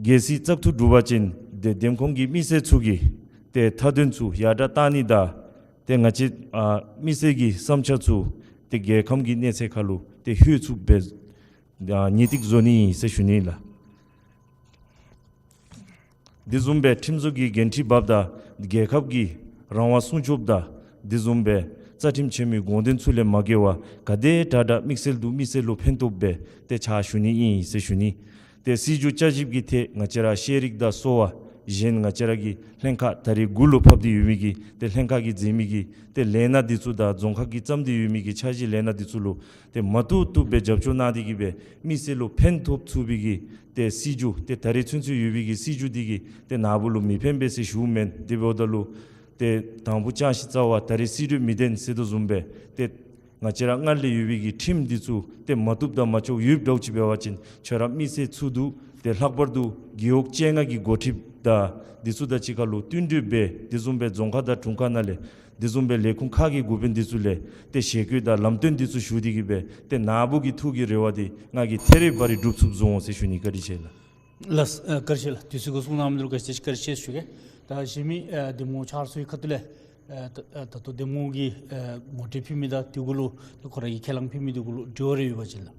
གལ་སྲིད་བཙག་འཐུ་གྲུབ་པ་ཅིན་ཏེ་འདེམས་ཁོངས་ཀྱི་མི་སེར་ཚུ་གི་ཏེ་མཐའ་དོན་ཚུ་ཡར་དྲག་བཏང་ནི་དང་ ཏེ་ང་བཅས་ཨ་མི་སེར་གྱི་བསམ་འཆར་ཚུ་ཏེ་རྒྱལ་ཁམས་ཀྱི་གནས་ཚད་ཁར་ལུ་ཏེ་ལྷོད་ཚུགསཔ་སྦེ་ཨ་ངེས་ཏིག་བཟོ་ནི་ཨིན་ཟེར་ཞུ་ནི་ལགས། དེ་བཟུམ་སྦེ་ཁྲིམས་བཟོ་གི་འགན་འཁྲི་འབགཔ་དང་རྒྱལ་ཁབ་ཀྱི་རང་དབང་སྲུང་སྐྱོབ་དང་དེ་བཟུམ་སྦེ་རྩ་ཁྲིམས་ཆེན་མོའི་དགོངས་དོན་ཚུ་ལས་མ་འགལ་བར་ག་དེ་དྲག་དྲག་དམིགས་བསལ་དུ་མི་སེར་ལུ་ཕན་ཐོགསཔ་སྦེ་ཏེ་ཕྱག་ཞུ་ནི་ཨིན་ཟེར་ཞུ་ནི། ཏེ་སྲིད་བྱུས་བསྐྱར་ཞིབ་ཀྱི་ཐད་ང་བཅས་ར་ཤེས་རིག་དང་གསོ་བ་གཞན་ང་བཅས་ར་གི་ལྷན་ཁག་ད་རེས་འགོ་ལུ་ཕབ་སྟེ་ཡོད་མི་གི་ཏེ་ལྷན་ཁག་གིས་མཛད་མི་གི་ཏེ་ལས་སྣ་འདི་ཚུ་དང་རྫོང་ཁག་གིས་བརྩམས་ཏེ་ཡོད་མི་གི་འཆར་གཞི་ལས་སྣ་འདི་ཚུ་ལུ་ཏེ་མ་བཏུབ་བཏུབ་སྦེ་རྒྱབ་སྐྱོར་གནང་སྟེ་གི་སྦེ་མི་སེར་ལུ་ཕན་ཐོགས་ཚུགས་པའི་གི་ཏེ་སྲིད་བྱུས་ཏེ་ད་རེས་ཚུན་ཚོད་ཡོད་པའི་གི་སྲིད་བྱུས་འདི་གིས་ཏེ་ནཱ་བུ་ལུ་མི་ཕན་པས་ཟེར་ཞུཝ་མེན། དེ་འབདཝ་ད་ལུ་ཏེ་དང་པོ་ཅང་ཤེས་རྩ་བ་ད་རེས་སྲིད་བྱུས་མི་བདེན་ཟེར་དོ་བཟུམ་སྦེ་ཏེ་ང་བཅས་ར་སྔར་ལས་ཡོད་པའི་གི་ཁྲིམས་འདི་ཚུ་ཏེ་མ་བཏུབ་དང་མ་ཆོགཔ་ཡོདཔ་འདྲཝ་ཅིག་འབད་བ་ཅིན་ཁྱོད་ར་མི་སེར་ཚུ་འདུག། ཏེ་ལྷག་པར་དུ་རྒེད་འོག་བཅོ་ལྔ་གི་འགོ་ཁྲིདཔ་དང་འདི་ཚུ་དང་གཅིག་ཁར་ལུ་བསྟུན་གྲོས་འབད། དེ་བཟུམ་སྦེ་རྫོང་ཁག་དང་དྲུང་ཁག་ནང་ལས་དེ་བཟུམ་སྦེ་ལས་ཁུངས་ཁག་གི་འགོ་དཔོན་འདི་ཚུ་ལས་ཏེ་ཞལ་བཀོད་དང་ལམ་སྟོན་འདི་ཚུ་ཞུ་སྟེ་གི་སྦེ་ཏེ་ནཱ་བུ་གི་ཐུགས་ཀྱི་རེ་བ་འདི་ང་གིས་ཐད་རི་བ་རི་འགྲུབ་ཚུགསཔ་བཟོ་འོང་ཟེར་ཞུ་ནི། བཀའ་དྲིན་ཆེ་ལགས། ལགས། ཨ་བཀའ་དྲིན་ཆེ་ལགས། དུས་ཚོད་གུ་གསུང་གནང་མི་འདི་ལུ་བཀའ་དྲིན་ཆེ་བཀའ་དྲིན་ཆེ་ཞུ་གེ། ད་གཞན་མི་ཨ་འདེམས་ངོ་ཕྱག་སོར་གྱི་ཁ་ཐུག་ལས་ཨ་ད་ཨ་ད་ལྟོ་འདེམས་ངོ་གི་ཨ་ངོ་སྤྲོད་ཕུལ་མི་དང་དེ་གུ་ལུ་ད་ཁོ་ར་གིས་ཁས་བླངས་ཕུལ་མི་དེ་གུ་ལུ་དྲི་བ་རེ་ཡོད་པ་ཅིན་ལགས།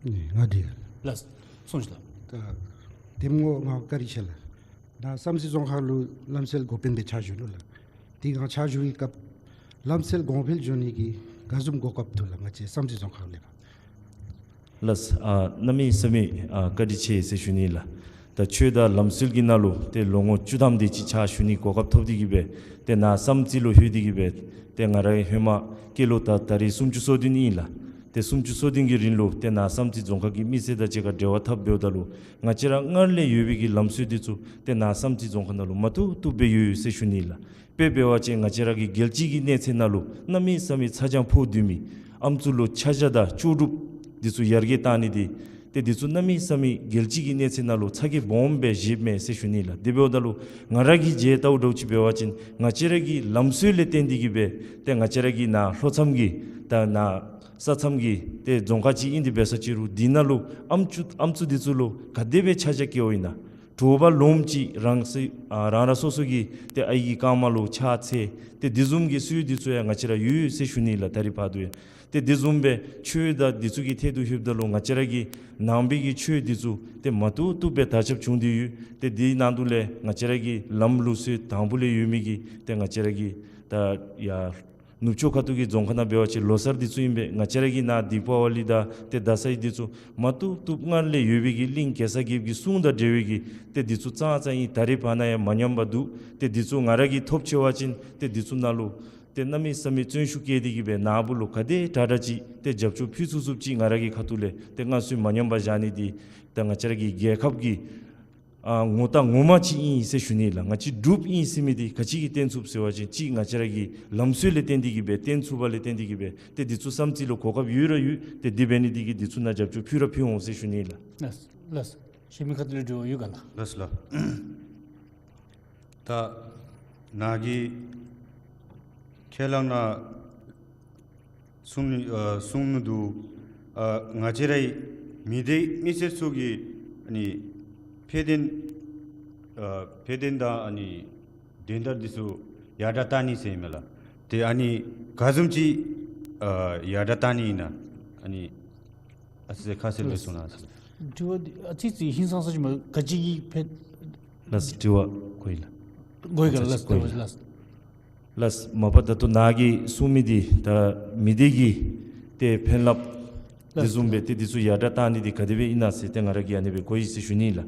ཨེ་ང་འདི། ལགས། གསུངས་ཤིག་ལགས། ད་འདེམས་ངོ་ང་བཀའ་དྲིན་ཆེ་ལགས། ནཱ་བསམ་རྩེ་རྫོང་ཁག་ལུ་ལམ་སེལ་འགོ་དཔོན་སྦེ་ཕྱག་ཞུ་ནུག་ལགས། དེ་ང་ཕྱག་ཞུ་བའི་སྐབས་ལམ་སེལ་གོང་འཕེལ་འགྱོ་ནི་གི་ག་བཟུམ་གོ་སྐབས་འདུག་ལགས། ང་བཅས་བསམ་རྩེ་རྫོང་ཁག་ལས་ལགས། ལགས། ཨ་གནམ་མེད་ས་མེད་ཨ་བཀའ་དྲིན་ཆེ་ཟེར་ཞུ་ནི་ལགས། ད་ཆོས་དང་ལམ་སྲོལ་གྱི་ནང་ལུ་ཏེ་ལོ་ངོ་བཅུ་ཐམ་དེ་ཅིག་ཕྱག་ཞུ་ནི་གོ་སྐབས་ཐོབ་སྟེ་གི་སྦེ་ཏེ་ནཱ་བསམ་རྩེ་ལུ་ལྷོད་དེ་གི་སྦེ་ཏེ་ང་རའི་ཧེ་མ་སྐྱེས་ལོ་ད་ད་རེས་སུམ་ཅུ་སོ་བདུན་ཨིན་ལགས། ཏེ་སུམ་ཅུ་སོ་བདུན་གྱི་རིང་ལུ་ཏེ་ནཱ་བསམ་རྩེ་རྫོང་ཁག་གི་མི་སེར་དང་གཅིག་ཁར་འབྲེལ་བ་འཐབ་འབདཝ་ད་ལུ་ང་བཅས་ར་སྔར་ལས་ཡོད་པའི་གི་ལམ་སྲོལ་འདི་ཚུ་ཏེ་ནཱ་བསམ་རྩེ་རྫོང་ཁག་ནང་ལུ་མ་བཏུབ་བཏུབ་སྦེ་ཡོད་ཡོད་ཟེར་ཞུ་ནི་ལགས། དཔེ་འབད་བ་ཅིན་ང་བཅས་ར་གི་རྒྱལ་སྤྱི་གི་གནས་ཚད་ནང་ལུ་གནམ་མེད་ས་མེད་ཚ་གྱང་ཕོག་སྡོད་མི་ཨམ་སྲུ་ལུ་ཆ་བཞག་དང་ལྕོགས་གྲུབ་འདི་ཚུ་ཡར་རྒྱས་བཏང་ནི་འདི་ཏེ་འདི་ཚུ་གནམ་མེད་ས་མེད་རྒྱལ་སྤྱི་གི་གནས་ཚད་ནང་ལུ་ཚ་གྱང་སྦོམ་སྦེ་བཞེསཔ་མས་ཟེར་ཞུ་ནི་ལགས། དེ་འབདཝ་ད་ལུ་ང་ར་གིས་མཇལ་བལྟཝ་འདྲཝ་ཅིག་འབད་བ་ཅིན་ང་བཅས་ར་གི་ལམ་སྲོལ་ལས་བརྟེན་ཏེ་གི་སྦེ་ཏེ་ང་བཅས་ར་གི་ནཱ་ལྷོ་མཚམས་ཀྱི་ད་ནཱ་ས་མཚམས་ཀྱི་ཏེ་རྫོང་ཁག་ཅིག་ཨིན་ཏེ་འབད་ས་ཅིག་རུང་འདི་ནང་ལུ་ཨམ་སྲུ་ཨམ་སྲུ་འདི་ཚུ་ལུ་ག་དེ་སྦེ་ཆ་བཞག་བཀལཝ་ཨིན་ན། དྲོ་པ་ལོངམ་ཅིག་རང་སོའི་ཨ་རང་རང་སོ་སོ་གི་ཏེ་ཨའི་གི་རྐངམ་ལུ་ཕྱག་འཚལ། ཏེ་དེ་བཟུམ་གྱི་སྲོལ་འདི་ཚུ་ཡང་ང་བཅས་ར་ཡོད་ཡོད་ཟེར་ཞུ་ནི་ལགས། ད་རེས་བར་དུ་ཡང་ཏེ་དེ་བཟུམ་སྦེ་ཆོས་དང་འདི་ཚུ་གི་ཐད་དུ་ལྷོདཔ་ད་ལུ་ང་བཅས་ར་གི་ནང་པའི་གི་ཆོས་འདི་ཚུ་ཏེ་མ་བཏུབ་བཏུབ་སྦེ་དར་ཁྱབ་བྱུང་སྟེ་ཡོད། ཏེ་དེའི་ནང་དུ་ལས་ང་བཅས་ར་གི་ལམ་ལུགས་སྲོལ་དང་པོ་ལས་ཡོད་མི་གི་ཏེ་ང་བཅས་ར་གི་ད་ཡ་ནུབ་ཕྱོགས་ཁ་ཐུག་གི་རྫོང་ཁག་ནང་འབད་བ་ཅིན་ལོ་གསར་འདི་ཚུ་ཨིན་པས། ང་བཅས་ར་གི་ནཱ་དི་པ་ཝ་ལི་དང་ཏེ་དགའ་ཚལ་འདི་ཚུ་མ་བཏུབ་བཏུབ་སྔར་ལས་ཡོད་པའི་གི་གླིང་གེ་སར་རྒྱལཔོ་གི་གསུང་དང་འབྲེལ་བའི་གི་ཏེ་འདི་ཚུ་ཙང་ཙང་ཨིན། ད་རེས་བར་ན་ཡང་མ་ཉམས་པར་འདུག། ཏེ་འདི་ཚུ་ང་ར་གིས་ཐོབ་ཆེ་བ་ཅིན་ཏེ་འདི་ཚུ་ནང་ལུ་ཏེ་གནམ་མེད་ས་མེད་བརྩོན་ཤུགས་བསྐྱེད་དེ་གི་སྦེ་ནཱ་བུ་ལུ་ག་དེ་དྲག་དྲག་ཅིག་ཏེ་རྒྱབ་སྐྱོར་ཕུལ་ཚུགས་ཚུགསཔ་ཅིག་ང་ར་གི་ཁ་ཐུག་ལས་ཏེ་སྔར་སྲོལ་མ་ཉམས་པར་བཞག་ནི་འདི་ད་ང་བཅས་ར་གི་རྒྱལ་ཁབ་ཀྱི་ཨ་ངོ་རྟགས་ངོ་མ་ཅིག་ཨིན་ཟེར་ཞུ་ནི་ལགས། ང་བཅས་འབྲུགཔ་ཨིན་ཟེར་མི་འདི་ག་ཅི་གིས་བསྟན་ཚུགས་ཟེར་བ་ཅིན་གཅིག་ང་བཅས་ར་གི་ལམ་སྲོལ་ལས་བརྟེན་ཏེ་གི་སྦེ་བརྟན་ཚུགས་པ་ལས་བརྟེན་ཏེ་གི་སྦེ་ཏེ་འདི་ཚུ་བསམ་རྩེ་ལུ་གོ་སྐབས་ཡོད་ར་ཡོད། ཏེ་དེ་འབད་ནི་འདི་གིས་འདི་ཚུ་ནང་རྒྱབ་སྐྱོར་ཕུལ་ར་ཕུལ་འོང་ཟེར་ཞུ་ནི་ལགས། ལགས་ལགས། གཞན་མི་ཁ་ཐུག་ལས་དྲི་བ་ཡོད་ག་ལགས། ལགས་ལགས། ད་ནཱ་གིས་ཁས་བླངས་ནང་གསུང་ནི་ཨ་གསུང་ནི་འདུག། ཨ་ང་བཅས་རའི་མི་སྡེ་མི་སེར་ཚུ་གི་ཨ་ནི་ཕན་བདེ་ཨ་ཕན་བདེ་དང་ཨ་ནི་དོན་དག་འདི་ཚུ་ཡར་དྲག་བཏང་ནི་ཟེར་ཨིན་མས་ལགས། ཏེ་ཨ་ནི་ག་བཟུམ་ཅིག་ཨ་ཡར་དྲག་བཏང་ནི་ཨིན་ན་ཨ་ནི་ཨ་ཙི་ཁ་གསལ་སྦེ་གསུང་གནང་ཟེར། དྲི་བ་འདི་ཨ་ཙི་ཙི་ཧིང་སངས་ས་ཅིག་མས། ག་ཅི་གིས་ཕན། ལགས་དྲི་བ་གོ་ཡི་ལགས། གོ་ཡི་ག་ལགས། ལགས་དྲི་བ་ལགས། ལགས། མ་པ་ད་ལྟོ་ནཱ་གིས་གསུང་མི་འདི་ད་མི་སྡེ་གི་ཏེ་ཕན་རླབས་འདི་བཟུམ་སྦེ་ཏེ་འདི་ཚུ་ཡར་དྲག་བཏང་ནི་འདི་ག་དེ་སྦེ་ཨིན་ན་ཟེར་ཏེ་ང་ར་གིས་ཨ་ནི་སྦེ་གོ་ཡི་ཟེར་ཞུ་ནི་ལགས།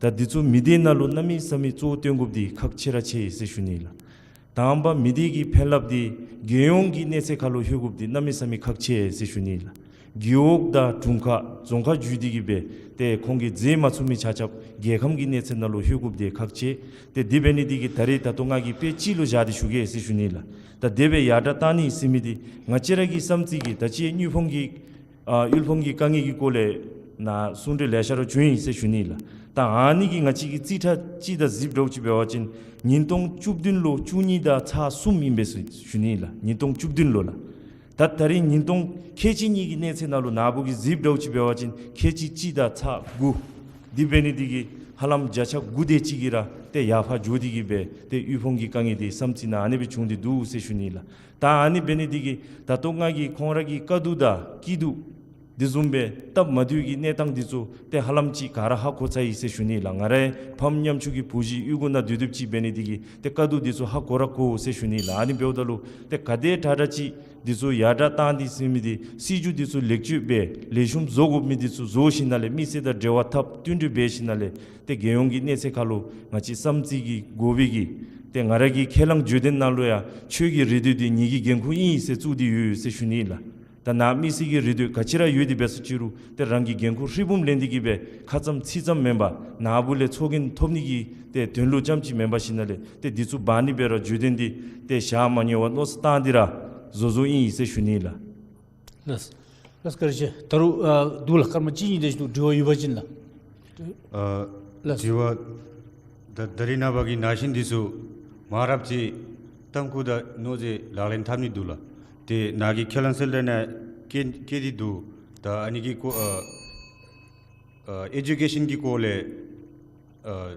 ད་འདི་ཚུ་མི་སྡེ་ནང་ལུ་གནམ་མེད་ས་མེད་གཙོ་བོ་བཏོན་དགོཔ་འདི་ཁག་ཆེ་ར་ཆེ་ཟེར་ཞུ་ནི་ལགས། དང་པ་མི་སྡེ་གི་ཕན་རླབས་འདི་རྒྱལ་ཡོངས་ཀྱི་གནས་ཚད་ཁར་ལུ་ལྷོད་དགོཔ་འདི་གནམ་མེད་ས་མེད་ཁག་ཆེ་ཟེར་ཞུ་ནི་ལགས། རྒེད་འོག་དང་དྲུང་ཁག་རྫོང་ཁག་བརྒྱུད་དེ་གི་སྦེ་ཏེ་ཁོང་གིས་མཛད་མ་ཚུགས་མི་ཆ་ཁྱབ་རྒྱལ་ཁམས་ཀྱི་གནས་ཚད་ནང་ལུ་ལྷོད་དགོཔ་འདི་ཁག་ཆེ། ཏེ་དེ་འབད་ནི་འདི་གིས་ད་རེས་ད་ལྟོ་ང་གིས་དཔེ་གཅིག་ལུ་བཞག་སྟེ་ཞུ་གེ་ཟེར་ཞུ་ནི་ལགས། ད་དེ་སྦེ་ཡར་དྲག་བཏང་ནི་ཟེར་མི་འདི་ང་བཅས་ར་གི་བསམ་རྩེ་གི་ད་ཅི་དངུལ་ཕོངས་ཀྱི་ཨ་དབུལ་ཕོངས་ཀྱི་དཀའ་ངལ་གྱི་སྐོར་ལས་ནཱ་གསུང་གྲོས་ལེ་ཤ་ར་བྱུང་ཡི་ཟེར་ཞུ་ནི་ལགས། ད་ཨ་ནི་གི་ང་བཅས་ཀྱིས་རྩིས་ཁྲ་ཅིག་དང་གཟིགསཔ་འདྲཝ་ཅིག་འབད་བ་ཅིན་ཉིས་སྟོང་བཅུ་བདུན་ལོ་བཅུ་གཉིས་དང་ཚག་གསུམ་ཨིན་པས་ཟེར་ཞུ་ནི་ལགས། ཉིས་སྟོང་བཅུ་བདུན་ལོ་ལགས། ད་ད་རེས་ཉིས་སྟོང་ཁལ་གཅིག་གཉིས་ཀྱི་གནས་ཚད་ནང་ལུ་ནཱ་བུ་གིས་གཟིགསཔ་འདྲཝ་ཅིག་འབད་བ་ཅིན་ཁལ་གཅིག་གཅིག་དང་ཚག་དགུ། དེ་འབད་ནི་འདི་གིས་ཧ་ལམ་བརྒྱ་ཆ་དགུ་དེ་ཅིག་གིས་ར་ ཏེ་ཡར་ཕར་འགྱོ་སྟེ་གི་སྦེ་ཏེ་དབུལ་ཕོངས་ཀྱི་དཀའ་ངལ་འདི་བསམ་རྩེ་ནང་ཨ་ནི་སྦེ་བྱུང་སྟེ་འདུག་ཟེར་ཞུ་ནི་ལགས། ད་ཨ་ནི་འབད་ནི་འདི་གིས་ད་ལྟོ་ང་གིས་ཁོང་ར་གི་དཀའ་སྡུག་དང་སྐྱིད་སྡུག་འདི་བཟུམ་སྦེ་སྟབས་མ་བདེཝ་གི་གནས་སྟངས་འདི་ཚུ་ཏེ་ཧ་ལམ་ཅིག་ག་ར་ཧ་གོ་ཚར་ཡི་ཟེར་ཞུ་ནི་ལགས། ང་རའི་ཕམ་ཉམ་ཆུང་གི་བུ་གཞི་གཡུས་སྒོ་ནང་སྡོད་སྡོདཔ་ཅིག་འབད་ནི་འདི་གིས་ཏེ་དཀའ་སྡུག་འདི་ཚུ་ཧ་གོ་ར་གོ་ཟེར་ཞུ་ནི་ལགས། ཨ་ནི་འབདཝ་ད་ལུ་ཏེ་ག་དེ་དྲག་དྲག་ཅིག་འདི་ཚུ་ཡར་དྲག་བཏང་སྟེ་ཟེར་མི་འདི་སྲིད་བྱུས་འདི་ཚུ་ལེགས་བཅོས་འབད་ལེགས་ཤོམ་བཟོ་དགོ་མི་འདི་ཚུ་བཟོ་ཞིནམ་ལས་མི་སེར་དང་འབྲེལ་བ་འཐབ་བསྟུན་གྲོས་འབད་ཞིནམ་ལས་ཏེ་རྒྱལ་ཡོངས་ཀྱི་གནས་ཚད་ཁར་ལུ་ང་བཅས་བསམ་རྩེ་གི་དགོ་པའི་གི་ཏེ་ང་ར་གི་ཁས་བླངས་བརྗོད་དོན་ནང་ལུ་ཡང་ཆོས་ཀྱི་རེ་འདོད་འདི་ངེ་གི་འགན་ཁུར་ཨིན་ཟེར་བཙུགས་ཏེ་ཡོད་ཟེར་ཞུ་ནི་ལགས། ད་ནཱ་མི་སེར་གྱི་རེ་འདོད་ག་ཅི་ར་ཡོད་དེ་འབད་སོང་ཅི་རུང་ཏེ་རང་གི་འགན་ཁུར་ཧྲིལ་བུམ་ལེན་ཏེ་གི་སྦེ་ཁ་ཙམ་ཚིག་ཙམ་མེན་པར་ནཱ་བུ་ལས་ཚོགས་རྒྱན་ཐོབ་ནི་གི་ཏེ་དོན་ལུ་ཙམ་ཅིག་མེན་པར་ཞིནམ་ལས་ཏེ་འདི་ཚུ་འབག་ནི་སྦེ་ར་བརྗོད་དོན་འདི་ཏེ་ཞག་མ་ཉལ་བར་མནོ་བསམ་བཏང་སྟེ་ར་བཟོ་བཟོཝ་ཨིན་ཟེར་ཞུ་ནི་ལགས། ལགས། ལགས་བཀའ་དྲིན་ཆེ། ད་རུང་ཨ་འདུག་ལགས། སྐར་མ་གཅིག་གཉིས་དེ་ཅིག་འདུག། དྲི་བ་ཡོད་པ་ཅིན་ལགས། ཨ་ལགས། དྲི་བ་ད་ད་རིས་ནངས་པ་གི་ན་གཞོན་འདི་ཚུ་མང་རབས་ཅིག་གཏམ་ཁུར་དང་མྱོང་རྫས་ལག་ལེན་འཐབ་ནི་འདུག་ལགས། ཏེ་ནཱ་གི་ཁས་བླངས་གསལ་བསྒྲགས་ནང་བཀོད་བཀོད་དེ་འདུག། ད་ཨ་ནི་གི་སྐོར་ཨ་ཨ་ཨེ་ཌུ་ཀེ་ཤཱན་གྱི་སྐོར་ལས་ཨ་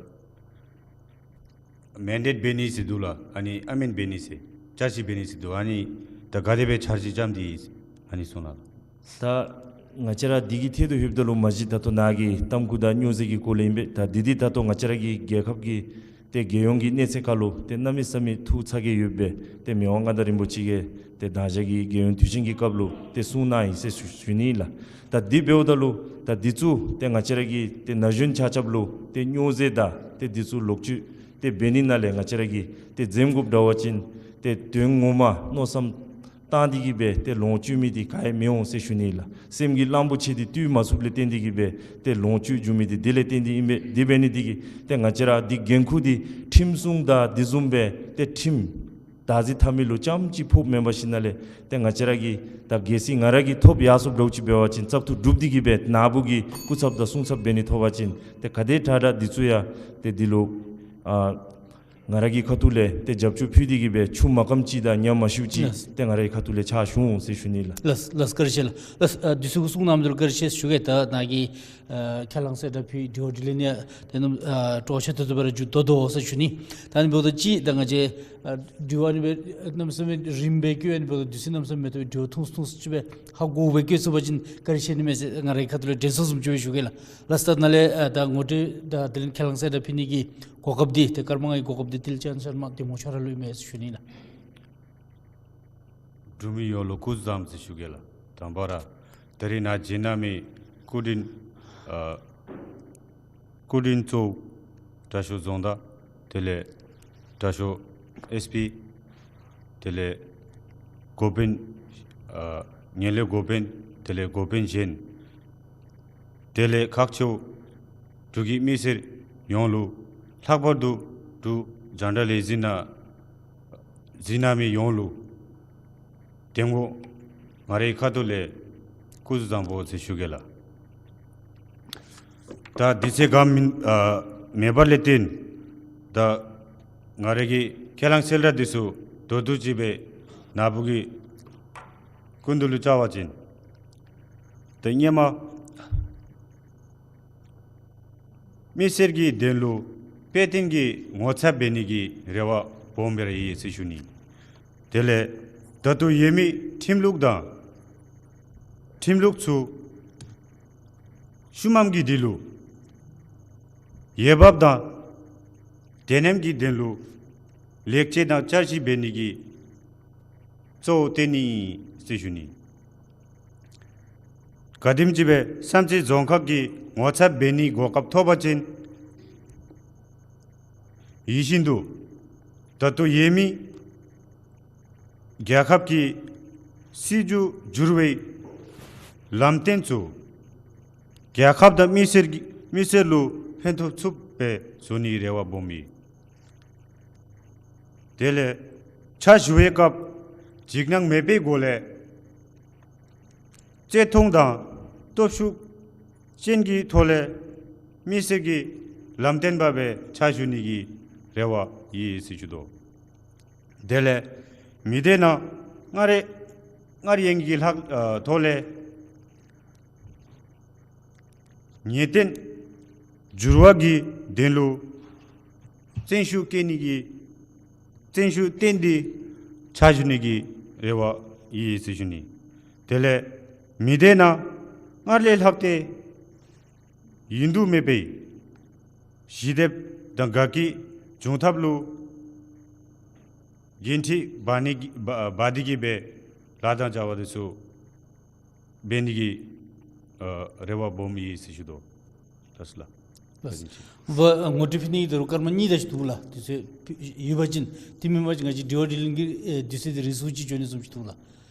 མེན་ཌེཊ་འབད་ནི་ཟེར་འདུག་ལགས། ཨ་ནི་ཨ་མེནཌ་འབད་ནི་ཟེར་བསྐྱར་ཞིབ་འབད་ནི་ཟེར་འདུག། ཨ་ནི་ད་ག་དེ་སྦེ་འཆར་གཞི་བརྩམས་ཏེ་ཨ་ནི་གསུང་གནང་། ད་ང་བཅས་ར་འདི་གི་ཐད་དུ་ལྷོདཔ་ད་ལུ་མ་གཞི་ད་ལྟོ་ནཱ་གི་གཏམ་ཁུར་དང་མྱོང་རྫས་ཀྱི་སྐོར་ལས་ཨིན་པས། ད་འདི་འདི་ད་ལྟོ་ང་བཅས་ར་གི་རྒྱལ་ཁབ་ཀྱི་ཏེ་རྒྱལ་ཡོངས་ཀྱི་གནས་ཚད་ཁར་ལུ་ཏེ་གནམ་མེད་ས་མེད་ཐུགས་ཚ་གྱང་ཡོདཔ་སྦེ་ཏེ་མི་དབང་མངའ་བདག་རིན་པོ་ཆེ་གིས་ཏེ་ད་ཅི་གི་རྒྱལ་ཡོངས་དུས་ཆེན་གྱི་སྐབས་ལུ་ཏེ་གསུང་གནང་ཡི་ཟེར་ཞུ་ཞུ་ནི་ལགས། ད་འདི་འབདཝ་ད་ལུ་ད་འདི་ཚུ་ཏེ་ང་བཅས་ར་གི་ཏེ་ན་གཞོན་ཆ་ཁྱབ་ལུ་ཏེ་མྱོང་རྫས་དང་ཏེ་འདི་ཚུ་ལོག་སྤྱོད་ཏེ་འབད་ནི་ནང་ལས་ང་བཅས་ར་གིས་ཏེ་འཛེམ་དགོཔ་འདྲ་བ་ཅིན་ཏེ་དོན་ངོ་མ་མནོ་བསམ་བཏང་སྟེ་གི་སྦེ་ཏེ་ལོངས་སྤྱོད་མི་འདི་ག་ཡང་མི་འོང་ཟེར་ཞུ་ནི་ལགས། སེམས་ཀྱི་གླང་པོ་ཆེ་འདི་བཏུལ་མ་ཚུགསཔ་ལས་བརྟེན་ཏེ་གི་སྦེ་ཏེ་ལོངས་སྤྱོད་འགྱོ་མི་འདི་དེ་ལས་བརྟེན་ཏེ་ཨིན་པས། དེ་འབད་ནི་འདི་གིས་ཏེ་ང་བཅས་ར་འདི་འགན་ཁུར་འདི་ཁྲིམས་སྲུང་དང་འདི་བཟུམ་སྦེ་ཏེ་ཁྲིམས་བདག་འཛིན་འཐབ་མི་ལུ་ཙམ་ཅིག་ཕོགཔ་མེན་པར་ཞིནམ་ལས་ཏེ་ང་བཅས་ར་གིས་ད་གལ་སྲིད་ང་ར་གིས་ཐོབ་ཡར་སོངམ་འདྲཝ་ཅིག་འབད་བ་ཅིན་བཙག་འཐུ་གྲུབ་སྟེ་གི་སྦེ་ནཱ་བུ་གི་སྐུ་ཚབ་དང་སྲུང་ཚབ་འབད་ནི་ཐོབ་པ་ཅིན་ཏེ་ག་དེ་དྲག་དྲག་འདི་ཚུ་ཡང་ཏེ་འདི་ལུ་ཨ་ང་ར་གི་ཁ་ཐུག་ལས་ཏེ་རྒྱབ་སྐྱོར་ཕུལ་ཏེ་གི་སྦེ་ཆུ་མ་སྐམ་ཅིག་དང་ཉ་མ་ཞུ་ཅིག་ལགས། ཏེ་ང་ར་གི་ཁ་ཐུག་ལས་ཕྱག་ཞུ་འོང་ཟེར་ཞུ་ནི་ལགས། ལགས་ལགས། བཀའ་དྲིན་ཆེ་ལགས། ལགས། ཨ་དུས་ཚོད་གསུང་གནང་མི་འདི་ལུ་བཀའ་དྲིན་ཆེ་ཞུ་གེ། ད་ནཱ་གི་ཨ་ཁས་བླངས་གསལ་བསྒྲགས་ཕུལ་དྲི་བ་དྲིས་ལན་ཡང་ཏེ་ནམ་ཨ་སྤྲོ་བ་ཆེ་ཏོག་ཏོ་སྦེ་ར་མཇུག་བསྡུ་དོ་ཟེར་ཞུ་ནི། ད་ཨ་ནི་འབདཝ་ད་ཅིག་ད་ང་བཅས་ཨ་དྲི་བ་ཨ་ནི་སྦེ་གནམ་མེད་ས་མེད་རིངམ་སྦེ་བཀོད་ཨ་ནི་འབདཝ་ད་དུས་ཚོད་གནམ་མེད་ས་མེད་མེད་ཏེ་དྲི་བ་ཐུང་སུ་ཐུང་སུ་ཅིག་སྦེ་ཧ་གོཝ་སྦེ་བཀོད་ཚུགས་པ་ཅིན་བཀའ་དྲིན་ཆེ་ནི་མས་ཟེར་ང་ར་གི་ཁ་ཐུག་ལས་དྲན་གསོ་བཟུམ་ཅིག་སྦེ་ཞུ་གེ་ལགས། ལགས། ད་ནཱ་ལས་ཨ་ད་ངོ་སྤྲོད་དང་དེ་ལས་ཁས་བླངས་གསལ་བསྒྲགས་ཕུལ་ནི་གི་གོ་སྐབས་འདི་ཏེ་སྐར་མ་ལྔའི་གོ་སྐབས་འདི་ཏིལ་ཅན་ཤར་མ་བདེ་མོ་ཁྱོད་ར་ལུ་ཨིན་མས་ཟེར་ཞུ་ནི་ལགས། འབྲུག་མི་ཡོངས་ལུ་སྐུ་གཟུགས་བཟང་ཟེར་ཞུ་གེ་ལགས། དང་པ་ར་ད་རིས་ནཱ་བྱོན་གནང་མི་སྐུ་མགྲོན་ཨ་སྐུ་མགྲོན་གཙོ་བོ་དྲག་ཤོས་རྫོང་བདག། དེ་ལས་དྲག་ཤོས་ཨེས་པི། དེ་ལས་འགོ་དཔོན་ཨ་ངན་ལྷད་འགོ་དཔོན། དེ་ལས་འགོ་དཔོན་གཞན། དེ་ལས་ཁག་ཆེ་བ་འབྲུག་གི་མི་སེར་ཡོངས་ལུ་ལྷག་པར་དུ་འབྲུག་རྒྱང་བསྒྲགས་ལས་འཛིན་ནང་གཟིགས་གནང་མི་ཡོངས་ལུ་དེ་སྔོན་ང་རའི་ཁ་ཐུག་ལས་སྐུ་གཟུགས་བཟང་པོ་ཟེར་ཞུ་གེ་ལགས། ད་དུས་ཚོད་གནམ་མེད་ཨ་མེད་པ་ལས་བརྟེན་ད་ང་རའི་གི་ཁས་བླངས་གསལ་བསྒྲགས་འདི་ཚུ་མདོར་བསྡུས་ཅིག་སྦེ་ནཱ་བུ་གི་སྐུ་མདུན་ལུ་བཅར་བ་ཅིན་ད་སྔོན་མ་མི་སེར་གྱི་དོན་ལུ་དཔེ་སྟོན་གྱི་ངོ་ཚབ་འབད་ནི་གི་རེ་བ་སྦོམ་སྦེ་ར་ཡོད་ཟེར་ཞུ་ནི། དེ་ལས་ད་ལྟོ་ཡོད་མི་ཁྲིམས་ལུགས་དང་ཁྲིམས་ལུགས་ཚུ་ཤུལ་མམ་གྱི་དུས་ལུ་འོས་འབབ་དང་དོ་མཉམ་གྱི་དོན་ལུ་ལེགས་བཅོས་དང་བསྐྱར་ཞིབ་འབད་ནི་གི་གཙོ་བོ་བཏོན་ནི་ཟེར་ཞུ་ནི། ག་དེམ་ཅིག་སྦེ་བསམ་རྩེ་རྫོང་ཁག་གི་ངོ་ཚབ་འབད་ནི་གོ་སྐབས་ཐོབ་པ་ཅིན་ཡིད་བཞིན་དུ་ད་ལྟོ་ཡོད་མི་རྒྱལ་ཁབ་ཀྱི་སྲིད་བྱུས་བསྒྱུར་བའི་ལམ་སྟོན་ཚུ་རྒྱལ་ཁབ་དང་མི་སེར་གྱི་མི་སེར་ལུ་ཕན་ཐོགས་ཚུགསཔ་སྦེ་བཟོ་ནིའི་རེ་བ་སྦོམ་ཨིན། དེ་ལས་ཕྱག་ཞུ་བའི་སྐབས་འཇིགས་སྣང་མེད་པའི་སྒོ་ལས་བརྩི་མཐོང་དང་སྟོབས་ཤུགས་ཅན་གྱི་ཐོག་ལས་མི་སེར་གྱི་ལམ་སྟོན་པ་སྦེ་ཕྱག་ཞུ་ནི་གི་རེ་བ་ཡོད་ཟེར་ཞུ་དོ། དེ་ལས་མི་སྡེ་ནང་སྔར་སྔར་ཡང་གི་ལྷག་ཨ་ཐོག་ལས་ངེས་གཏན་འགྱུར་བ་གི་དོན་ལུ་ བརྩོན་ཤུགས་བསྐྱེད་ནི་གི་བརྩོན་ཤུགས་བསྟེན་ཏེ་ཕྱག་ཞུ་ནི་གི་རེ་བ་ཡོད་ཟེར་ཞུ་ནི། དེ་ལས་མི་སྡེ་ནང་སྔར་ལས་ལྷག་སྟེ་ཡུན་དུ་མེད་པའི་ཞི་བདེ་དང་དགའ་སྐྱིད་འབྱུང་ཐབས་ལུ་འགན་འཁྲི་འབག་ནི་གི་འབག་འབག་སྟེ་གི་སྦེ་ལཱ་དང་བྱ་བ་འདི་ཚུ་འབད་ནི་གི་ཨ་རེ་བ་སྦོམ་ཡོད་ཟེར་ཞུ་དོ། ལགས་སོ་ལགས། ལགས། ད་ཨ་ངོ་སྤྲོད་ཕུལ་ནི་གི་དོན་ལུ་སྐར་མ་གཉིས་དེ་ཅིག་འདུག་ལགས། དུས་ཚོད་ཡོད་པ་ཅིན། དེ་མེན་པ་ཅིན་ང་བཅས་དྲི་བ་དྲིས་ལན་གྱི་ཨེ་དུས་ཚོད་འདི་རིང་སུ་ཅིག་འགྱོ་ནི་བཟུམ་ཅིག་འདུག་ལགས།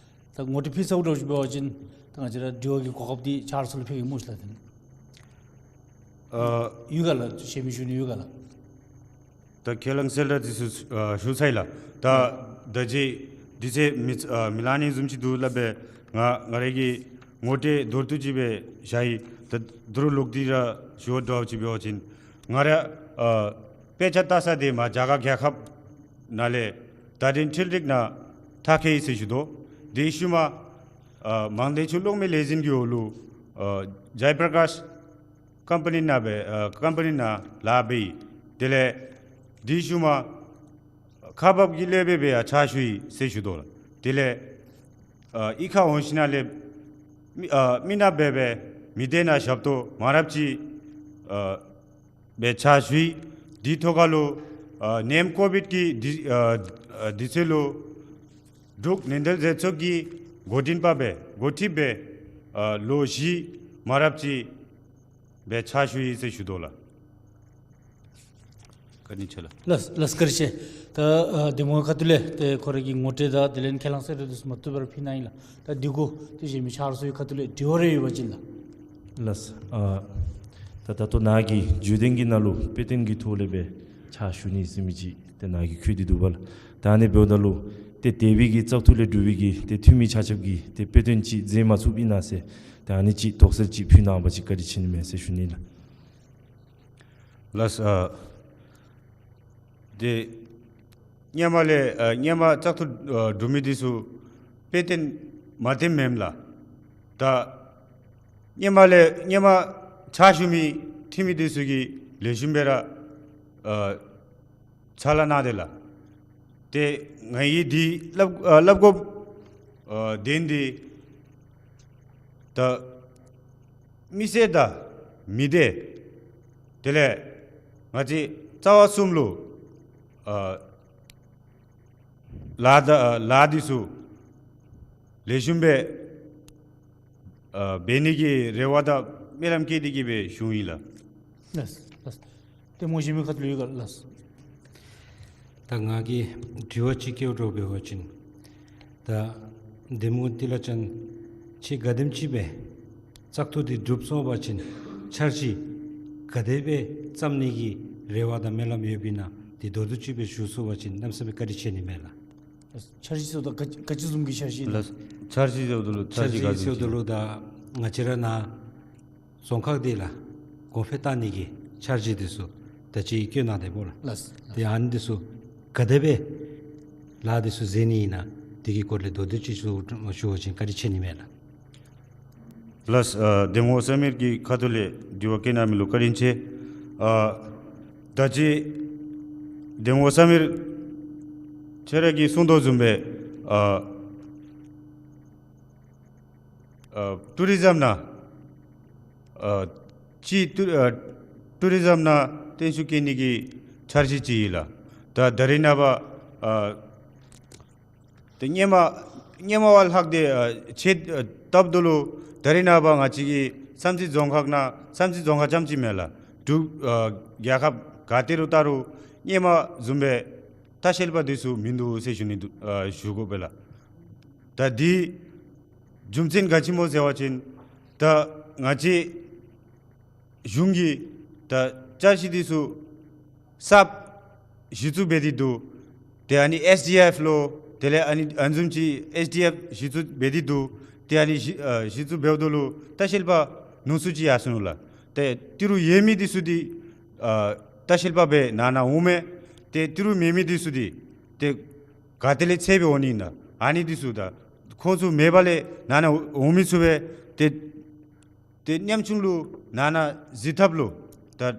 ད་ངོ་སྤྲོད་ཕུལ་ཚརཝ་འདྲཝ་ཅིག་འབད་བ་ཅིན་ད་ང་བཅས་ར་དྲི་བ་གི་གོ་སྐབས་འདི་ཕྱག་རོགས་ཚུ་ལུ་ཕུལ་གེ་སྨོ་ལགས། ད་ཨ་ཡོད་ག་ལགས། གཞན་མི་ཞུ་ནི་ཡོད་ག་ལགས། ད་ཁས་བླངས་གསལ་བསྒྲགས་འདི་ཚུ་ཨ་ཞུ་ཚར་ཡི་ལགས། ད་ད་ཅི་འདི་ཚེ་མི་ཨ་མི་ལང་ནི་བཟུམ་ཅིག་འདུག་སླབ་སྦེ་ང་ང་ར་གིས་ངོ་སྤྲོད་མདོར་བསྡུས་ཅིག་སྦེ་བཞག་ཡི། ད་དོ་རུང་ལོག་སྟེ་ར་ཞུ་བ་འདྲཝ་ཅིག་འབད་བ་ཅིན་ང་ར་ཨ་དཔེ་ཆ་ལྟ་ས་འདི་མར་རྒྱ་གར་རྒྱལ་ཁབ་ནང་ལས་བརྡ་དོན་འཕྲུལ་རིག་ནང་མཐར་འཁྱོལ་ཡི་ཟེར་ཞུ་དོ། དེ་ཤུལ་མ་ཨ་མང་སྡེ་ཆུ་གློག་མེ་ལས་འཛིན་གྱི་འོག་ལུ་ཨ་ཇའི་པྲ་ཀཱཤ་ཀམ་པ་ནི་ནང་སྦེ་ཨ་ཀམ་པ་ནི་ནང་ལཱ་འབད་ཡི། དེ་ལས་དེ་ཤུལ་མ་ཁག་འབག་གི་སློབ་དཔོན་སྦེ་ཡང་ཕྱག་ཞུ་ཡི་ཟེར་ཞུ་དོ་ལགས། དེ་ལས་ཨ་གཡུས་ཁར་འོང་ཞིནམ་ལས་མི་ཨ་མི་ནག་འབད་སྦེ་མི་སྡེ་ནང་ཞབས་ཏོག་མང་རབས་ཅིག་ཨ་སྦེ་ཕྱག་ཞུ་ཡི། དེ་ཐོག་ཁར་ལུ་ཨ་ནད་ཡམས་ཀོ་བིཌ་ཀྱི་དུས་ཨ་ཨ་དུས་ཚོད་ལུ་འབྲུག་ནན་ཏན་རྩེ་ཚོགས་ཀྱི་འགོ་འདྲེན་པ་སྦེ་འགོ་ཁྲིདཔ་སྦེ་ཨ་ལོ་བཞི་མང་རབས་ཅིག་སྦེ་ཕྱག་ཞུ་ཡི་ཟེར་ཞུ་དོ་ལགས། བཀའ་དྲིན་ཆེ་ལགས། ལགས་ལགས། བཀའ་དྲིན་ཆེ། ད་ཨ་གདམ་ངོ་ཁ་ཐུག་ལས་ཏེ་ཁོ་ར་གི་ངོ་སྤྲོད་དང་དེ་ལས་ཁས་བླངས་གསལ་བསྒྲགས་འདི་ཚུ་མ་བཏུབ་པར་ཕུལ་གནང་ཡི་ལགས། ད་དེ་གུ་ཏེ་གཞན་མི་ཕྱག་རོགས་ཚུ་གི་ཁ་ཐུག་ལས་དྲི་བ་རེ་ཡོད་པ་ཅིན་ལགས། ལགས། ཨ་ད་ད་ལྟོ་ནཱ་གི་བརྗོད་དོན་གྱི་ནང་ལུ་དཔེ་སྟོན་གྱི་ཐོག་ལས་སྦེ་ཕྱག་ཞུ་ནི་ཟེར་མི་ཅིག་ཏེ་ནཱ་གིས་བཀོད་དེ་འདུག་པ་ལགས། ད་ཨ་ནི་འབདཝ་ད་ལུ་ཏེ་འདས་པའི་གི་བཙག་འཐུ་ལས་གྲུབ་པའི་གི་ཏེ་འཐུས་མི་ཆ་ཁྱབ་ཀྱིས་ཏེ་དཔེ་སྟོན་ཅིག་མཛད་མ་ཚུགསཔ་ཨིན་ན་ཟེར་ད་ཨ་ནི་ཅིག་དོགས་སེལ་ཅིག་ཕུལ་གནང་བ་ཅིན་བཀའ་དྲིན་ཆེ་ནི་མས་ཟེར་ཞུ་ནི་ལགས། ལགས། ཨ་ཏེ་སྔོན་མ་ལས་ཨ་སྔོན་མ་བཙག་འཐུ་ཨ་གྲུབ་མི་འདི་ཚུ་དཔེ་སྟོན་མ་སྟོནམ་མེནམ་ལགས། ད་སྔོན་མ་ལས་སྔོན་མ་ཕྱག་ཞུ་མི་འཐུས་མི་འདི་ཚུ་གིས་ལེགས་ཤོམ་སྦེ་ར་ཨ་ཕྱག་ལཱ་གནང་སྟེ་ལགས། ཏེ་ང་གིས་འདི་སླབ་ཨ་སླབ་དགོཔ་ཨ་དོན་འདི་ད་མི་སེར་དང་མི་སྡེ་དེ་ལས་ང་བཅས་རྩ་བ་གསུམ་ལུ་ཨ་ལཱ་ད་ཨ་ལཱ་འདི་ཚུ་ལེགས་ཤོམ་སྦེ་ཨ་འབད་ནི་གི་རེ་བ་དང་སྨོན་ལམ་བསྐྱེད་དེ་གི་སྦེ་ཞུཝ་ཨིན་ལགས། ལགས་ལགས། ཏེ་མི་གཞན་མི་ཁ་ཐུག་ལས་ཡོད་ག་ལགས། ད་ང་གིས་དྲི་བ་ཅིག་བཀོད་འགྱོ་འབད་བ་ཅིན་ད་གདམ་ངོ་ཏི་ལ་ཅན་ཁྱེད་ག་དེམ་ཅིག་སྦེ་བཙག་འཐུ་འདི་གྲུབ་སོང་པ་ཅིན་འཆར་གཞི་ག་དེ་སྦེ་བརྩམ་ནི་གི་རེ་བ་དང་སྨོན་ལམ་ཡོདཔ་ཨིན་ན་འདི་མདོར་བསྡུས་ཅིག་སྦེ་ཞུ་ཚུགས་པ་ཅིན་གནམ་མེད་ས་མེད་བཀའ་དྲིན་ཆེ་ནི་མས་ལགས། འཆར་གཞི་ཟེརཝ་ད་ག་ག་ཅི་བཟུམ་གྱི་འཆར་གཞི་ཨིན་ན། ལགས། འཆར་གཞི་ཟེརཝ་ད་ལུ་འཆར་གཞི་ག་བཟུམ་ཅིག། འཆར་གཞི་ཟེརཝ་ད་ལུ་ད་ང་བཅས་ར་ནཱ་རྫོང་ཁག་འདི་ལུ་གོང་འཕེལ་བཏང་ནི་གི་འཆར་གཞི་འདི་ཚུ་ད་ཅི་བཀོད་གནང་སྟེ་སྨོ་ལགས། ལགས། ཏེ་ཨ་ནི་འདི་ཚུ་ག་དེ་སྦེ་ལཱ་འདི་ཚུ་མཛད་ནི་ཨིན་ན་འདི་གི་སྐོར་ལས་མདོར་བསྡུས་ཅིག་ཞུ་ཞུ་བ་ཅིན་བཀའ་དྲིན་ཆེ་ནི་མས་ལགས། ལགས། ཨ་གདམ་ངོ་བསམ་ཡས་ཀྱི་ཁ་ཐུག་ལས་དྲི་བ་བཀོད་གནང་མི་ལུ་བཀའ་དྲིན་ཆེ། ཨ་ད་ཅི་གདམ་ངོ་བསམ་ཡས་ཁྱེད་ར་གིས་གསུང་དོ་བཟུམ་སྦེ་ཨ་ཨ་ཊུ་རི་ཛམ་ནང་ཨ་ཅིག་ཊུ་ཨ་ཊུ་རི་ཛམ་ནང་བརྟན་སུ་བསྐྱེད་ནི་གི་འཆར་གཞི་ཅིག་ཨིན་ལགས། ད་ད་རེས་ནངས་པ་ཨ་ཏེ་སྔོན་མ་སྔོན་མ་བ་ལྷག་སྟེ་ཨ་ཆེ་ཨ་སྟབས་བདེ་ལུ་ད་རེས་ནངས་པ་ང་བཅས་ཀྱི་བསམ་རྩེ་རྫོང་ཁག་ནང་བསམ་རྩེ་རྫོང་ཁག་རྐྱངམ་ཅིག་མེན་ལགས། འབྲུག་ཨ་རྒྱལ་ཁབ་ག་ཏེ་རུ་ལྟ་རུང་སྔོན་མ་བཟུམ་སྦེ་ལྟ་བཤལ་པ་འདི་ཚུ་མིན་འདུག་ཟེར་ཞུ་ནི་འདུག། ཨ་ཞུ་དགོ་པས་ལགས། ད་འདི་རྒྱུ་མཚན་ག་ཅི་སྨོ་ཟེར་བ་ཅིན་ད་ང་བཅས་གཞུང་གིས་ད་འཆར་གཞི་འདི་ཚུ་གསརཔ་གཞི་བཙུགས་འབད་དེ་འདུག། ཏེ་ཨ་ནི་ཨེསི་ཌི་ཨེཕ་ལུ་དེ་ལས་ཨ་ནི་ཨ་ནི་བཟུམ་ཅིག་ཨེསི་ཌི་ཨེཕ་གཞི་བཙུགས་འབད་དེ་འདུག། ཏེ་ཨ་ནི་གཞི་ཨ་གཞི་བཙུགས་འབདཝ་ད་ལུ་ལྟ་བཤལ་པ་ཉུང་སུ་ཅིག་ཡར་སོ་ནུག་ལགས། ཏེ་ཏི་རུ་ཡོད་མི་འདི་ཚུ་འདི་ཨ་ལྟ་བཤལ་པ་སྦེ་ནང་ན་འོང་མས། ཏེ་ཏི་རུ་མེད་མི་འདི་ཚུ་འདི་ཏེ་ག་ཏེ་ལས་འཚོལ་སྦེ་འོང་ནི་ཨིན་ན། ཨ་ནི་འདི་ཚུ་ད་ཁོང་ཚུ་མེད་པ་ལས་ནང་ན་འོང་མི་ཚུ་སྦེ་ཏེ་ཏེ་ཉམ་ཆུང་ལུ་ནང་ན་གཟིགས་ཐབས་ལུ་ད་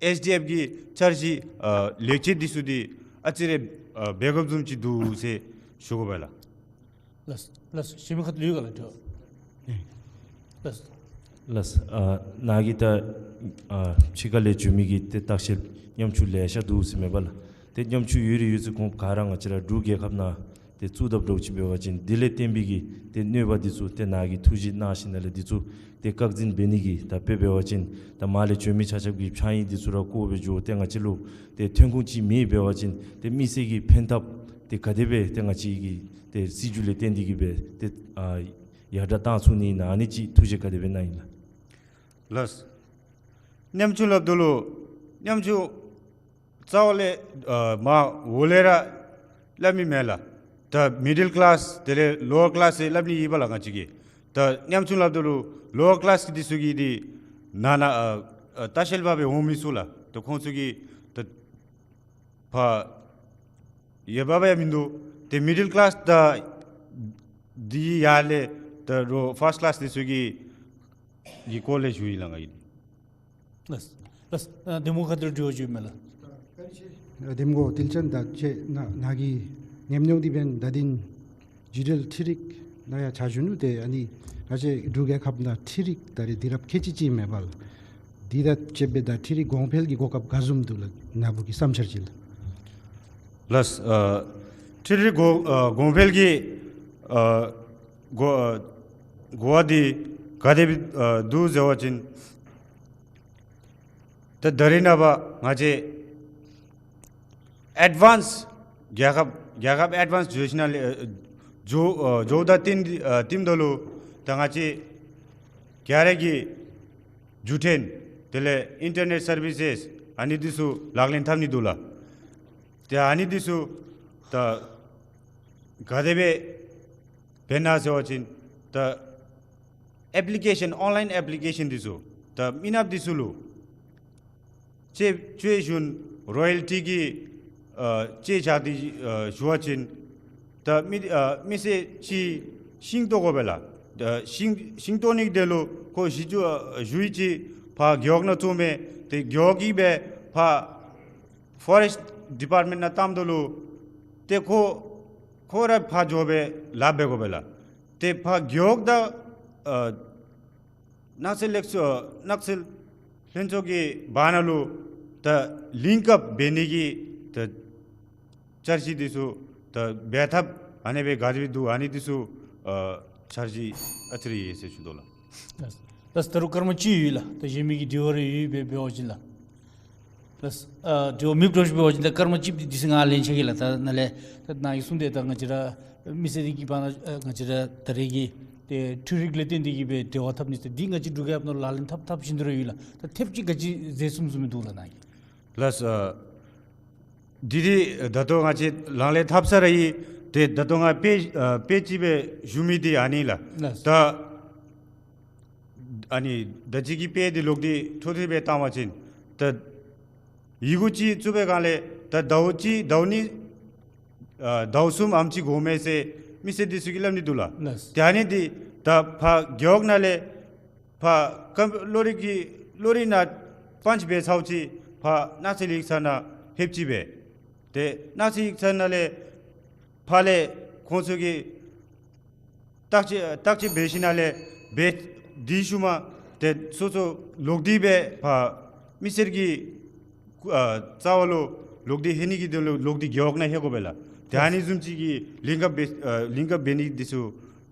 ཨེསི་ཌི་ཨེཕ་གི་འཆར་གཞི་ཨ་ལེགས་བཅོས་འདི་ཚུ་འདི་ཨ་ཙི་རེ་ཨ་འབད་དགོཔ་བཟུམ་ཅིག་འདུག་ཟེར་ཞུ་དགོ་པས་ལགས། ལགས་ལགས། གཞན་མི་ཁ་ཐུག་ལུ་ཡོད་ག་ལགས། ལགས་ལགས། ཨ་ནཱ་གི་ད་ཨ་ཕྱི་ཁ་ལས་འབྱོན་མི་གི་ཏེ་ལྟ་བཤལ་ཉམ་ཆུང་ལེ་ཤ་འདུག་ཟེར་མས་པ་ལགས། ཏེ་ཉམ་ཆུང་ཡོད་རིགས་ཡོད་ཚད་ཁོང་ག་ར་ང་བཅས་ར་འབྲུག་རྒྱལ་ཁབ་ནང་ཏེ་བཙུགས་ཐབས་འདྲཝ་ཅིག་འབད་བ་ཅིན་དེ་ལས་བརྟེན་པའི་གི་ཏེ་གནོད་པ་འདི་ཚུ་ཏེ་ནཱ་གིས་ཐུགས་བཞེད་གནང་ཞིནམ་ལས་འདི་ཚུ་ཏེ་བཀག་འཛིན་འབད་ནི་གི་ད་དཔེ་འབད་བ་ཅིན་ད་མར་ལས་འབྱོན་མི་ཆ་ཁྱབ་ཀྱི་ཕྱགས་སྙིགས་འདི་ཚུ་ར་བཀོ་སྦེ་འགྱོ། ཏེ་ང་བཅས་ལུ་ཏེ་ཐོན་ཁུངས་ཅིག་མེདཔ་འབད་བ་ཅིན་ཏེ་མི་སེར་གྱིས་ཕན་ཐབས་ཏེ་ག་དེ་སྦེ་ཏེ་ང་བཅས་ཀྱི་ཏེ་སྲིད་བྱུས་ལས་བརྟེན་ཏེ་གིས་སྦེ་ཏེ་ཨ་ཡར་དྲག་བཏང་ཚུགས་ནི་ཨིན་ན་ཨ་ནི་ཅིག་ཐུགས་བཞེད་ག་དེ་སྦེ་གནང་ཡི་ལགས། ལགས། ཉམ་ཆུང་སླབ་ད་ལུ་ཉམ་ཆུང་རྩ་བ་ལས་ཨ་མར་འོག་ལས་ར་སླབ་ནི་མེད་ལགས། ད་མི་ཌལ་ཀི་ལཱསི་དེ་ལས་ལོ་ཝར་ཀི་ལཱསི་ཟེར་སླབ་ནི་ཨིན་པས་ལགས། ང་བཅས་ཀྱིས་ད་ཉམ་ཆུང་སླབ་ད་ལུ་ལོ་ཝར་ཀི་ལཱསི་འདི་ཚུ་གི་འདི་ནང་ན་ཨ་ཨ་ལྟ་བཤལ་པ་སྦེ་འོང་མི་ཚུ་ལགས། ད་ཁོང་ཚུ་གི་ད་ཕར་ཡོདཔ་སྦེ་ཡང་མིན་འདུག། ཏེ་མི་ཌལ་ཀི་ལཱསི་དང་འདི་ཡར་ལས་ད་རོགས་ཕཱསཊ་ཀི་ལཱསི་འདི་ཚུ་གི་གི་སྐོར་ལས་ཞུ་ཡི་ལགས་ང་གིས། ལགས་ལགས། ཨ་གདམ་ངོ་ཁ་ཐུག་ལུ་དྲི་བ་ཅིག་ཡོད་མས་ལགས། ཨ་གདམ་ངོ་བདེ་ཆེན་དང་བཅས་ནཱ་ནཱ་གིས་ཉམས་མྱོང་འདི་འབདན་ད་འདི་ཌི་ཇི་ཊལ་འཕྲུལ་རིག་ནང་ཡང་ཕྱག་ཞུ་ནུག། ཏེ་ཨ་ནི་ང་བཅས་འབྲུག་རྒྱལ་ཁབ་ནང་འཕྲུལ་རིག་ད་རེས་དུས་རབས་ཁལ་གཅིག་ཅིག་མས་པ་ལགས། འདི་དང་བཅསཔ་སྦེ་ད་འཕྲུལ་རིག་གོང་འཕེལ་གྱི་གོ་སྐབས་ག་བཟུམ་འདུག་ལགས། ནཱ་བུ་གི་བསམ་འཆར་ཅིག་ལགས། ལགས། ཨ་འཕྲུལ་རིག་གོ་ཨ་གོང་འཕེལ་གྱི་ཨ་གོ་ཨ་གོ་བ་འདི་ག་དེ་སྦེ་ཨ་འདུག་ཟེར་བ་ཅིན་ད་ད་རེས་ནངས་པ་ང་བཅས་ཨེཌ་ཝཱནསི་རྒྱལ་ཁབ་རྒྱལ་ཁབ་ཨེཌ་ཝཱནསི་འགྱོ་ཞིནམ་ལས་ཨ་འགྱོ་ཨ་འགྱོཝ་ད་བསྟུན་ཨ་བསྟུནམ་ད་ལུ་ད་ང་བཅས་ག་ར་གིས་འགྲུལ་འཕྲིན་དེ་ལས་ཨིན་ཊར་ནེཊ་སར་བི་སེསི་ཨ་ནི་འདི་ཚུ་ལག་ལེན་འཐབ་ནི་འདུག་ལགས། ཏེ་ཨ་ནི་འདི་ཚུ་ད་ག་དེ་སྦེ་འབད་ན་ཟེར་བ་ཅིན་ད་ཨེཔ་ལི་ཀེ་ཤཱན་ཨོན་ལའིན་ཨེཔ་ལི་ཀེ་ཤཱན་འདི་ཚུ་ད་མི་ནགཔ་འདི་ཚུ་ལུ་ཅིག་ཅིག་ཞུ་ན་རོ་ཡལ་ཊི་གི་ཨ་ཅིག་བཞག་སྟེ་ཨ་ཞུ་བ་ཅིན་ད་མི་ཨ་མི་སེར་ཅིག་ཤིང་བཏོག་དགོ་པས་ལགས། ད་ཤིང་ཤིང་བཏོག་ནི་དེ་ལུ་ཁོ་གཞི་བཅུ་ཨ་གཞུང་གི་ཕར་རྒེད་འོག་ནང་བཙུགས་མས། ཏེ་རྒེད་འོག་གིས་སྦེ་ཕར་ཕོ་རེསཊ་ཌི་པཱརཊ་མེནཊ་ནང་བཏངམ་ད་ལུ་ཏེ་ཁོ་ཁོ་ར་ཕར་འགྱོ་སྦེ་ལཱ་འབད་དགོ་པས་ལགས། ཏེ་ཕར་རྒེད་འོག་དང་ཨ་ནགས་ཚལ་ལེགས་ཚོ་ནགས་ཚལ་ལྷན་ཚོགས་ཀྱི་བར་ན་ལུ་ད་ལིངཀ་ཨཔ་འབད་ནི་གི་ད་འཆར་གཞི་འདི་ཚུ་ད་འབད་ཐབས་ཨ་ནི་སྦེ་ག་དེ་སྦེ་འདུག། ཨ་ནི་འདི་ཚུ་ཨ་འཆར་གཞི་ཨ་ཙི་རེ་ཡོད་ཟེར་ཞུ་དོ་ལགས། ལགས་ལགས། ད་རུང་སྐར་མ་གཅིག་ཡོད་ལགས། ད་གཞན་མི་གི་དྲི་བ་རེ་ཡོད་པས་འབད་བ་ཅིན་ལགས། ལགས། ཨ་དྲི་བ་མེདཔ་འདྲཝ་ཅིག་འབད་བ་ཅིན་ད་སྐར་མ་གཅིག་འདི་ཚུ་ང་ལེན་ཆི་གེ་ལགས། ད་ནཱ་ལས་ད་ནཱ་གིས་གསུངས་ཏེ་ད་ང་བཅས་ར་མི་སེར་གྱི་བར་ན་ཨ་ང་བཅས་ར་ད་རེས་ཀྱི་ཏེ་འཕྲུལ་རིག་ལས་བརྟེན་ཏེ་གིས་སྦེ་འབྲེལ་བ་འཐབ་ནི་ཟེར་འདི་ང་བཅས་འབྲུག་རྒྱལ་ཁབ་ནང་ལག་ལེན་འཐབ་འཐབ་བཞིན་དུ་ར་ཡོད་ལགས། ད་ཐེབས་ཅིག་ག་ཅི་མཛད་ཚུགས་ཚུགས་མི་འདུག་ལགས་ནཱ་གིས། ལགས་སོ། འདི་འདི་ད་ལྟོ་ང་བཅས་ལག་ལེན་འཐབ་ས་ར་ཨིན། ཏེ་ད་ལྟོ་ང་དཔེ་ཨ་དཔེ་ཅིག་སྦེ་ཞུ་མི་འདི་ཨ་ནི་ལགས། ལགས། ད་ཨ་ནི་ད་ཅི་གི་དཔེ་འདི་ལོག་སྟེ་འཕྲོ་མཐུད་སྦེ་བཏང་བ་ཅིན་ད་ཡི་གུ་ཅིག་བཙུགས་པའི་སྒང་ལས་ད་ཟླཝ་གཅིག་ཟླཝ་གཉིས་ཨ་ཟླཝ་གསུམ་ཨ་ནེམ་ཅིག་འགོརཝ་མས་ཟེར་མི་སེར་འདི་ཚུ་གིས་སླབ་ནི་འདུག་ལགས། ལགས། ཏེ་ཨ་ནི་འདི་ད་ཕར་རྒེད་འོག་ནང་ལས་ཕར་ཀམ་གློག་རིག་གི་གློག་རིག་ནང་པཱན་ཆི་འབད་ཚརཝ་ཅིག་ཕར་ནགས་ཚལ་ཡིག་ཚང་ནང་ཕེབས་ཅི་སྦེ། ཏེ་ནགས་ཚལ་ཡིག་ཚང་ནང་ལས་ཕར་ལས་ཁོང་ཚུ་གིས་བརྟག་དཔྱད་བརྟག་དཔྱད་འབད་ཞིནམ་ལས་འབད་དེ་ཤུལ་མ་ཏེ་སོ་སོ་ལོག་སྟེ་སྦེ་ཕར་མི་སེར་གྱི་ཨ་རྩ་བ་ལུ་ལོག་སྟེ་ལྷོད་ནི་གི་དོན་ལུ་ལོག་སྟེ་རྒེད་འོག་ནང་ལྷོད་དགོ་པས་ལགས། ཏེ་ཨ་ནི་བཟུམ་ཅིག་གི་ལིངཀ་ཨཔ་འབད་ཨ་ལིངཀ་ཨཔ་འབད་ནི་འདི་ཚུ་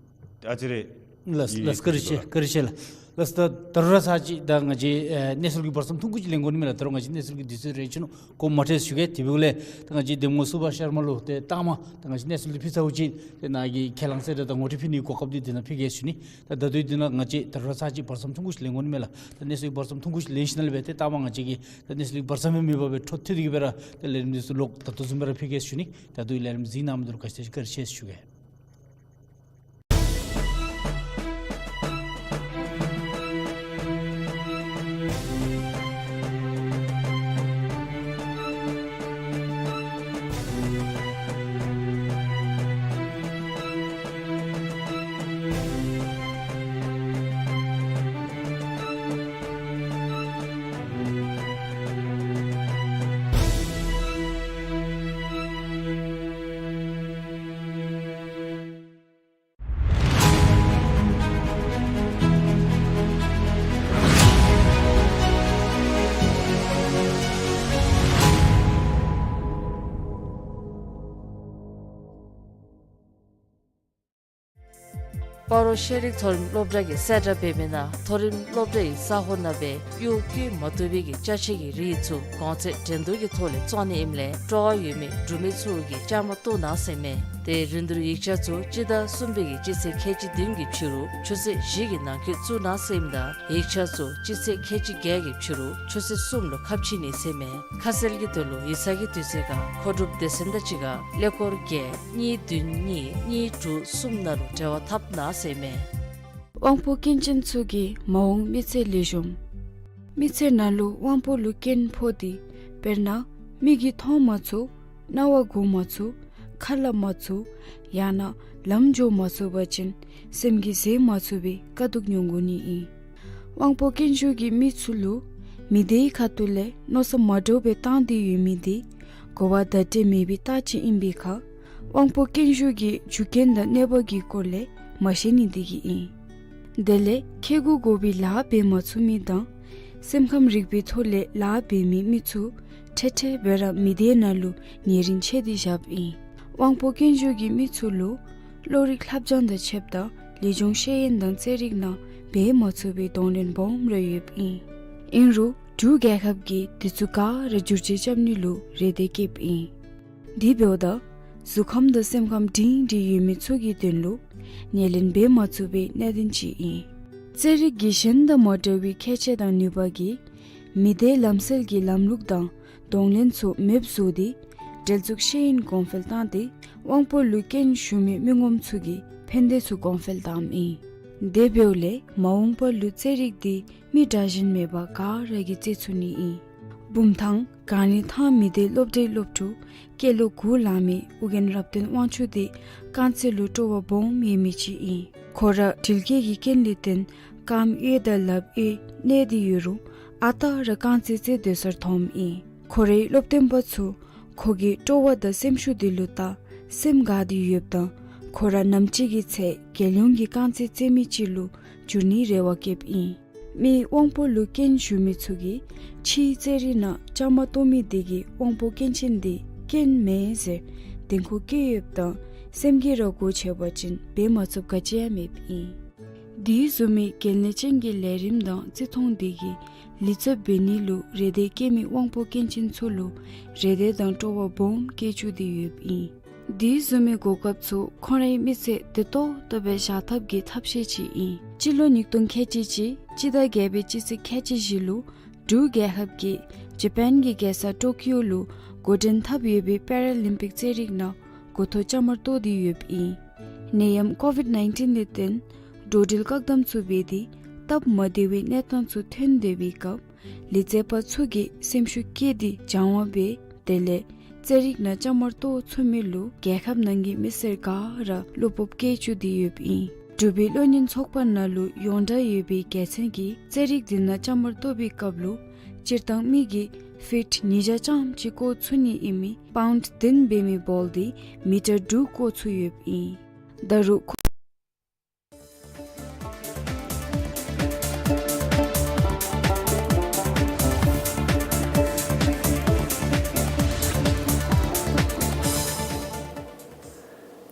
ཨ་ཙི་རེ། ལགས་ལགས། བཀའ་དྲིན་ཆེ་བཀའ་དྲིན་ཆེ་ལགས། ལགས་ད་ད་རུང་ར་ཚར་གཅིག་ད་ང་བཅས་ཨེ་གནས་ཚུལ་གྱི་བར་མཚམས་ཐུང་ཀུ་ཅིག་ལེན་དགོ་ནི་མས་ལགས། ད་རུང་ང་བཅས་གནས་ཚུལ་གྱི་དུས་ཚོད་རན་ཆི་ནུག། གོ་མ་ཐོས་ཞུ་གེ། དེ་འབདཝ་ལས་ད་ང་བཅས་གདམ་ངོ་སུ་བྷཱཤ་ཤར་མ་ལུ་ཏེ་ལྟག་མ་ད་ང་བཅས་གནས་ཚུལ་འདི་ཕུལ་ཚརཝ་ཅིག་ཏེ་ནཱ་གིས་ཁས་བླངས་ཟེར་ད་ད་ངོ་སྤྲོད་ཕུལ་ནིའི་གོ་སྐབས་འདི་དེ་ནང་ཕུལ་གེ་ཞུ་ནི། ད་ད་ལྟོ་འདི་ནང་ང་བཅས་ད་རུང་ར་ཚར་གཅིག་བར་མཚམས་ཐུང་ཀུ་ཅིག་ལེན་དགོ་ནི་མས་ལགས། ད་གནས་ཚུལ་གྱི་བར་མཚམས་ཐུང་ཀུ་ཅིག་ལེན་ཞིནམ་ལས་སྦེ་ཏེ་ལྟག་མ་ང་བཅས་ཀྱིས་ད་གནས་ཚུལ་གྱི་བར་མཚམས་མེད་པར་སྦེ་འཕྲོ་མཐུད་དེ་གིས་སྦེ་ར་ད་ལས་རིམ་འདི་ཚུ་ལོག་ད་ལྟོ་བཟུམ་སྦེ་ར་ཕུལ་གེ་ཞུ་ནི། ད་ལྟོ་ལས་རིམ་གཟིགས་གནང་མི་འདི་ལུ་བཀའ་དྲིན་བཀའ་དྲིན་ཆེ་ཞུ་གེ། སྤ་རོ་ཤེས་རིག་མཐོ་རིམ་སློབ་གྲྭ་གིས་གསལ་བསྒྲགས་འབད་མི་ནང་མཐོ་རིམ་སློབ་གྲྭའི་ས་ཁོངས་ནང་སྦེ་གཡོག་བཀོལ་མ་བཏུབ་པའི་གི་ཅ་ཆས་ཀྱི་རིགས་ཚུ་གོང་ཚད་འགྲན་བསྡུར་གྱི་ཐོག་ལས་བཙོང་ནི་ཨིནམ་ལས་སྤྲོ་བ་ཡོད་མི་འབྲུག་མི་ཚུ་གིས་བཅའ་མར་གཏོགས་གནང་ཟེར་མས། དེ་རིན་བསྡུར་ཡིག་ཆ་ཚུ་སྤྱི་ཟླ་གསུམ་པའི་གི་སྤྱི་ཚེས་ཁལ་གཅིག་བདུན་གྱི་ཕྱི་རུ་ཆུ་ཚོད་བཞི་གི་ནང་འཁོད་བཙུགས་གནང་ཟེར་ཨིནམ་ད་ཡིག་ཆ་ཚུ་སྤྱི་ཚེས་ཁལ་གཅིག་བརྒྱད་ཀྱི་ཕྱི་རུ་ཆུ་ཚོད་གསུམ་ལུ་ཁ་ཕྱེ་ནི་ཟེར་མས། ཁ་གསལ་གྱི་དོན་ལུ་ཡིག་ཚང་གི་དུས་ཚོད་ཁར་མཁོ་སྒྲུབ་སྡེ་ཚན་དང་གཅིག་ཁར་ཀླད་ཀོར་བརྒྱད་གཉིས་བདུན་གཉིས་གཉིས་དྲུག་གསུམ་ནང་ལུ་འབྲེལ་བ་འཐབ་གནང་ཟེར་མས། དབང་པོ་སྐྱོན་ཅན་ཚུ་གི་མ་འོངས་མི་ཚེ་ལེགས་ཤོམ། མི་ཚེ་ནང་ལུ་དབང་པོ་ལུ་སྐྱོན་ཕོག་སྟེ་དཔེར་ན་མིག་གིས་མཐོང་མ་ཚུགས། རྣ་བ་གོ་མ་ཚུགས། ཁ་སླབ་མ་ཚུགས། ཡང་ན་ལམ་འགྱོ་མ་ཚུགས་པ་ཅིན་སེམས་ཀྱིས་བཟོད་མ་ཚུགས་པའི་དཀའ་སྡུག་མྱོང་དགོ་ནི་ཨིན། དབང་པོ་སྐྱོན་ཤོས་ཀྱི་མི་ཚུ་ལུ་མི་སྡེའི་ཁ་ཐུག་ལས་མནོ་བསམ་མ་འདྲཝ་སྦེ་བཏང་སྟེ་ཡོད་མི་དེ་གོ་བ་བརྡ་སྤྲོད་མེད་པའི་རྟགས་ཅིག་ཨིན་པའི་ཁར་དབང་པོ་སྐྱོན་ཤོས་ཀྱི་རྒྱུ་རྐྱེན་དང་གནོད་པ་གི་སྐོར་ལས་མ་ཤེས་ནི་དེ་གིས་ཨིན། དེ་ལས་ཁེ་གུ་དགོ་པའི་ལཱ་འབད་མ་ཚུགས་མི་དང་སེམས་ཁམས་རིག་པའི་ཐོག་ལས་ལཱ་འབད་མི་མི་ཚུ་ཁྲེ་ཁྲེ་སྦེ་ར་མི་སྡེ་ནང་ལུ་ཉེ་རིང་ཕྱེ་སྟེ་བཞགཔ་ཨིན། དབང་པོ་སྐྱོན་ཤོས་ཀྱི་མི་ཚུ་ལུ་བློ་རིག་ལྷབ་སྦྱང་དང་ཕྱདཔ་ད་ལུས་སྦྱོང་ཤེས་ཡོན་དང་རྩེད་རིགས་ནང་འབད་མ་ཚུགས་པའི་གདོང་ལེན་སྦོམ་ར་ཡོདཔ་ཨིན། ཨིན་རུང་འབྲུག་རྒྱལ་ཁབ་ཀྱིས་དེ་ཚུ་ག་ར་བསྒྱུར་བཅོས་རྐྱབ་ནི་ལུ་རེ་འདོད་བསྐྱེདཔ་ཨིན། དེ་འབདཝ་ད་གཟུགས་ཁམས་དང་སེམས་ཁམས་སྒྲིང་སྒྲིང་ཡོད་མི་ཚུ་གི་དོན་ལུ་ཉེར་ལེན་འབད་མ་ཚུགས་པའི་གནད་དོན་ཅིག་ཨིན། རྩེད་རིགས་ཀྱི་གཞན་དང་མ་འདྲ་བའི་ཁྱད་ཆོས་དང་ནུས་པ་གིས་མི་སྡེའི་ལམ་སྲོལ་གྱི་ལམ་ལུགས་དང་གདོང་ལེན་ཚུ་མེདཔ་བཟོ་སྟེ་འབྲེལ་གཏུག་ཤེས་ཡོན་གོང་འཕེལ་བཏང་སྟེ་དབང་པོ་ལུ་སྐྱོན་ཞུགས་མི་མི་ངོམ་ཚུ་གི་ཕན་བདེ་ཚུ་གོང་འཕེལ་བཏངམ་ཨིན། དེ་འབདཝ་ལས་མ་འོངས་པ་ལུ་རྩེད་རིགས་འདི་མི་དྲག་ཞན་མེད་པར་ག་ར་གིས་རྩེད་ཚུགས་ནི་ཨིན། བུམ་ཐང་གངས་རི་ཐང་མི་སྡེའི་སློབ་གྲྭའི་སློབ་ཕྲུག་སྐྱེས་ལོ་དགུ་ལང་མི་ཨོ་རྒྱན་རབ་བརྟན་དབང་ཕྱུག་འདི་རྐང་རྩེད་ལུ་སྤྲོ་བ་སྦོམ་ཡོད་མི་ཅིག་ཨིན། ཁོ་ར་དྲིལ་སྐྱེས་ཀྱི་རྐྱེན་ལས་བརྟེན་རྐངམ་གཡས་དང་ལགཔ་གཡས་གནད་དེ་ཡོད་རུང་ཨ་རྟག་ར་རྐང་རྩེད་རྩེད་སྡོད་སར་འཐོནམ་ཨིན། ཁོ་རའི་སློབ་སྟོན་པ་ཚུ་ཁོ་གི་སྤྲོ་བ་དང་སེམས་ཤུགས་དེ་ལུ་བལྟ་སེམས་དགའ་སྟེ་ཡོདཔ་ད་ཁོ་ར་ནམ་ཅིག་གི་ཚེ་རྒྱལ་ཡོངས་ཀྱི་རྐང་རྩེད་རྩེད་མི་ཅིག་ལུ་འགྱུར་ནིའི་རེ་བ་བསྐྱེདཔ་ཨིན། མི་དབང་པོ་ལུ་སྐྱོན་ཞུགས་མི་ཚུ་གིས་ཕྱིའི་རྩེད་རིགས་ནང་བཅའ་མར་གཏོགས་མི་དེ་གིས་དབང་པོ་སྐྱོན་ཅན་དེ་སྐྱོན་མེན་ཟེར་བདེན་ཁུངས་བཀོད་ཡོདཔ་ད་སེམས་ཀྱིས་ར་སྒོ་ཕྱེ་བ་ཅིན་འབད་མ་ཚུགསཔ་ག་ཅི་ཡང་མེདཔ་ཨིན། དེ་བཟུམ་མའི་གལ་གནད་ཅན་གྱི་ལས་རིམ་དང་བརྩི་མཐོང་དེ་གིས་ལེགས་ཚབ་འབད་ནི་ལུ་རེ་འདོད་བསྐྱེད་མི་དབང་པོ་སྐྱོན་ཅན་ཚུ་ལུ་རེ་འདོད་དང་སྤྲོ་བ་སྦོམ་བསྐྱེད་བཅུག་སྟེ་ཡོདཔ་ཨིན། དེ་བཟུམ་མའི་གོ་སྐབས་ཚུ་ཁོང་རའི་མི་ཚེ་བདེ་ཏོག་ཏོ་སྦེ་བཞག་ཐབས་ཀྱི་ཐབས་ཤེས་ཅིག་ཨིན། སྤྱི་ལོ་ཉིས་སྟོང་ཁལ་གཅིག་གཅིག་སྤྱི་ཟླ་བརྒྱད་པའི་སྤྱི་ཚེས་ཁལ་གཅིག་བཞི་ལུ་འབྲུག་རྒྱལ་ཁབ་ཀྱིས་ཇ་པཱན་གྱི་རྒྱལ་ས་ཊོ་ཀིའོ་ལུ་འགོ་འདྲེན་འཐབ་ཡོད་པའི་པེ་ར་ལིམ་པིག་རྩེད་རིགས་ནང་འགོ་ཐོག་བཅའ་མར་གཏོགས་ཏེ་ཡོདཔ་ཨིན། ནད་ཡམས་ཀོ་ཝིཌ་ནའིན་ཊིན་ལས་བརྟེན་འགྲོ་འགྲུལ་བཀག་དམ་ཚུ་འབད་དེ་སྟབས་མ་བདེ་བའི་གནས་སྟངས་ཚུ་ཐོན་སྡོད་པའི་སྐབས་ལུ་རྩེད་པ་ཚུ་གིས་སེམས་ཤུགས་བསྐྱེད་དེ་སྦྱང་བ་འབད་དེ་ལས་རྩེད་རིགས་ནང་བཅའ་མར་གཏོགས་ཚུགས་མི་ལུ་རྒྱལ་ཁབ་ནང་གི་མི་སེར་ག་ར་བློ་སྤོབས་བསྐྱེད་བཅུག་སྟེ་ཡོདཔ་ཨིན། འབྲུག་པའི་བློ་གཉེར་ཚོགས་པ་ནང་ལུ་ཡོངས་གྲགས་ཡོད་པའི་རྒྱལ་མཚན་གྱིས་རྩེད་རིགས་འདི་ནང་བཅའ་མར་གཏོགས་པའི་སྐབས་ལུ་སྤྱིར་བཏང་མི་གིས་ཕིཊ་ཉིས་བརྒྱ་ཙམ་ཅིག་བཀོ་ཚུགས་ནི་ཨིན་མི་པའུནཌ་བདུན་འབད་མི་བཱོལ་འདི་མི་ཊར་དྲུག་བཀོ་ཚུགས་ཡོདཔ་ཨིན། ད་རུང་ཁོ-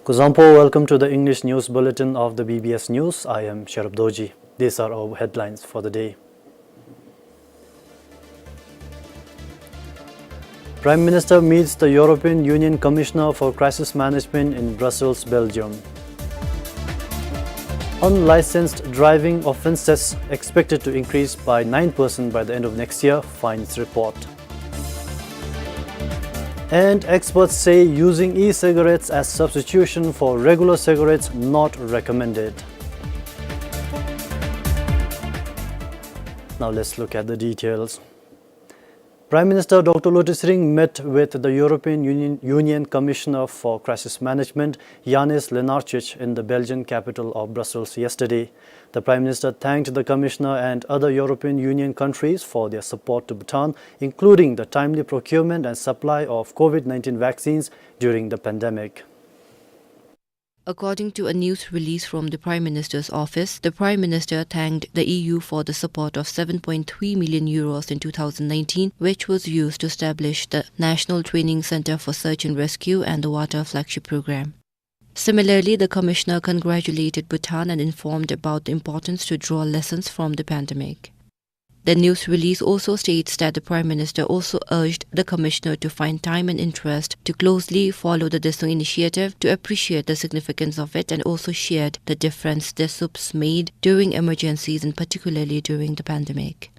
Kuzuzangpo, welcome to the English News Bulletin of the B B S News. I am Sherub Dorji. These are our headlines for the day. Prime Minister meets the European Union Commissioner for Crisis Management in Brussels, Belgium. Unlicensed driving offences expected to increase by nine percent by the end of next year, finds report. And experts say using e-cigarettes as substitution for regular cigarettes not recommended. Now let's look at the details. Prime Minister Doctor Lotay Tshering met with the European Union, Union Commissioner for Crisis Management, Janez Lenarčič, in the Belgian capital of Brussels yesterday. The Prime Minister thanked the Commissioner and other European Union countries for their support to Bhutan, including the timely procurement and supply of COVID nineteen vaccines during the pandemic. According to a news release from the Prime Minister's office, the Prime Minister thanked the E U for the support of seven point three million euros in two thousand nineteen, which was used to establish the National Training Centre for Search and Rescue and the Water Flagship Programme. Similarly, the commissioner congratulated Bhutan and informed about the importance to draw lessons from the pandemic. The news release also states that the Prime Minister also urged the commissioner to find time and interest to closely follow the Deshdoung initiative, to appreciate the significance of it, and also shared the difference Deshup's made during emergencies and particularly during the pandemic.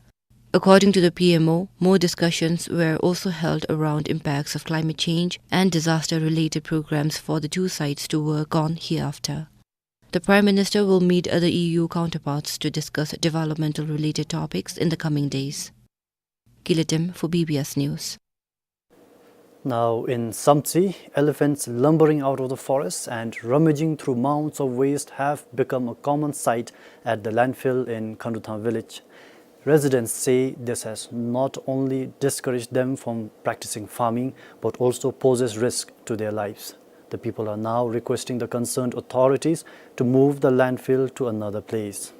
According to the P M O, more discussions were also held around impacts of climate change and disaster-related programs for the two sides to work on hereafter. The Prime Minister will meet other E U counterparts to discuss developmental-related topics in the coming days. Gila Tim for B B S News. Now in Samtse, elephants lumbering out of the forest and rummaging through mounds of waste have become a common sight at the landfill in Khanduthang village. Residents say this has not only discouraged them from practicing farming, but also poses risk to their lives. The people are now requesting the concerned authorities to move the landfill to another place.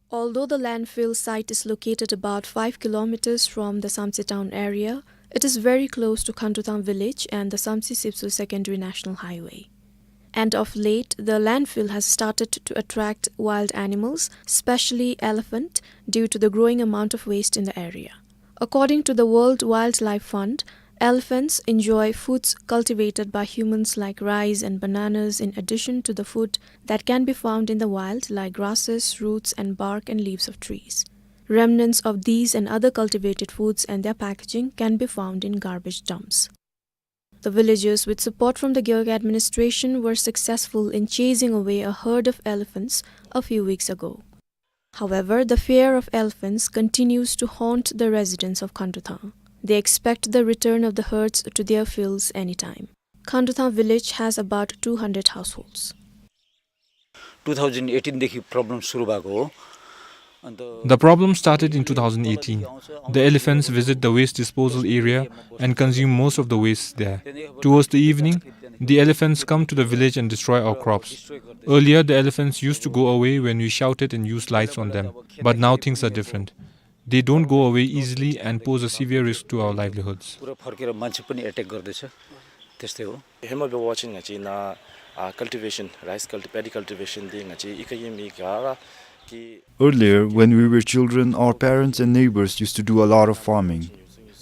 Although the landfill site is located about five kilometers from the Samtse town area, it is very close to Khanduthang village and the Samtse-Sipsu Secondary National Highway. And of late, the landfill has started to attract wild animals, especially elephant, due to the growing amount of waste in the area. According to the World Wildlife Fund, elephants enjoy foods cultivated by humans like rice and bananas, in addition to the food that can be found in the wild, like grasses, roots, and bark and leaves of trees. Remnants of these and other cultivated foods and their packaging can be found in garbage dumps. The villagers, with support from the Gewog administration, were successful in chasing away a herd of elephants a few weeks ago. However, the fear of elephants continues to haunt the residents of Khanduthang. They expect the return of the herds to their fields anytime. Khanduthang village has about two hundred households. Two thousand eighteen देखि problem सुरु भएको हो। अन्त The problem started in two thousand eighteen. The elephants visit the waste disposal area and consume most of the waste there. Towards the evening, the elephants come to the village and destroy our crops. Earlier, the elephants used to go away when we shouted and used lights on them, but now things are different. They don't go away easily and pose a severe risk to our livelihoods. पुरा फर्केर मान्छे पनि attack गर्दैछ, त्यस्तै हो। हेमा बेवाचिन ङाइछिना, आ, cultivation, rice culti-, paddy cultivation दि ङाइछी इकयिम इगारा कि Earlier, when we were children, our parents and neighbors used to do a lot of farming.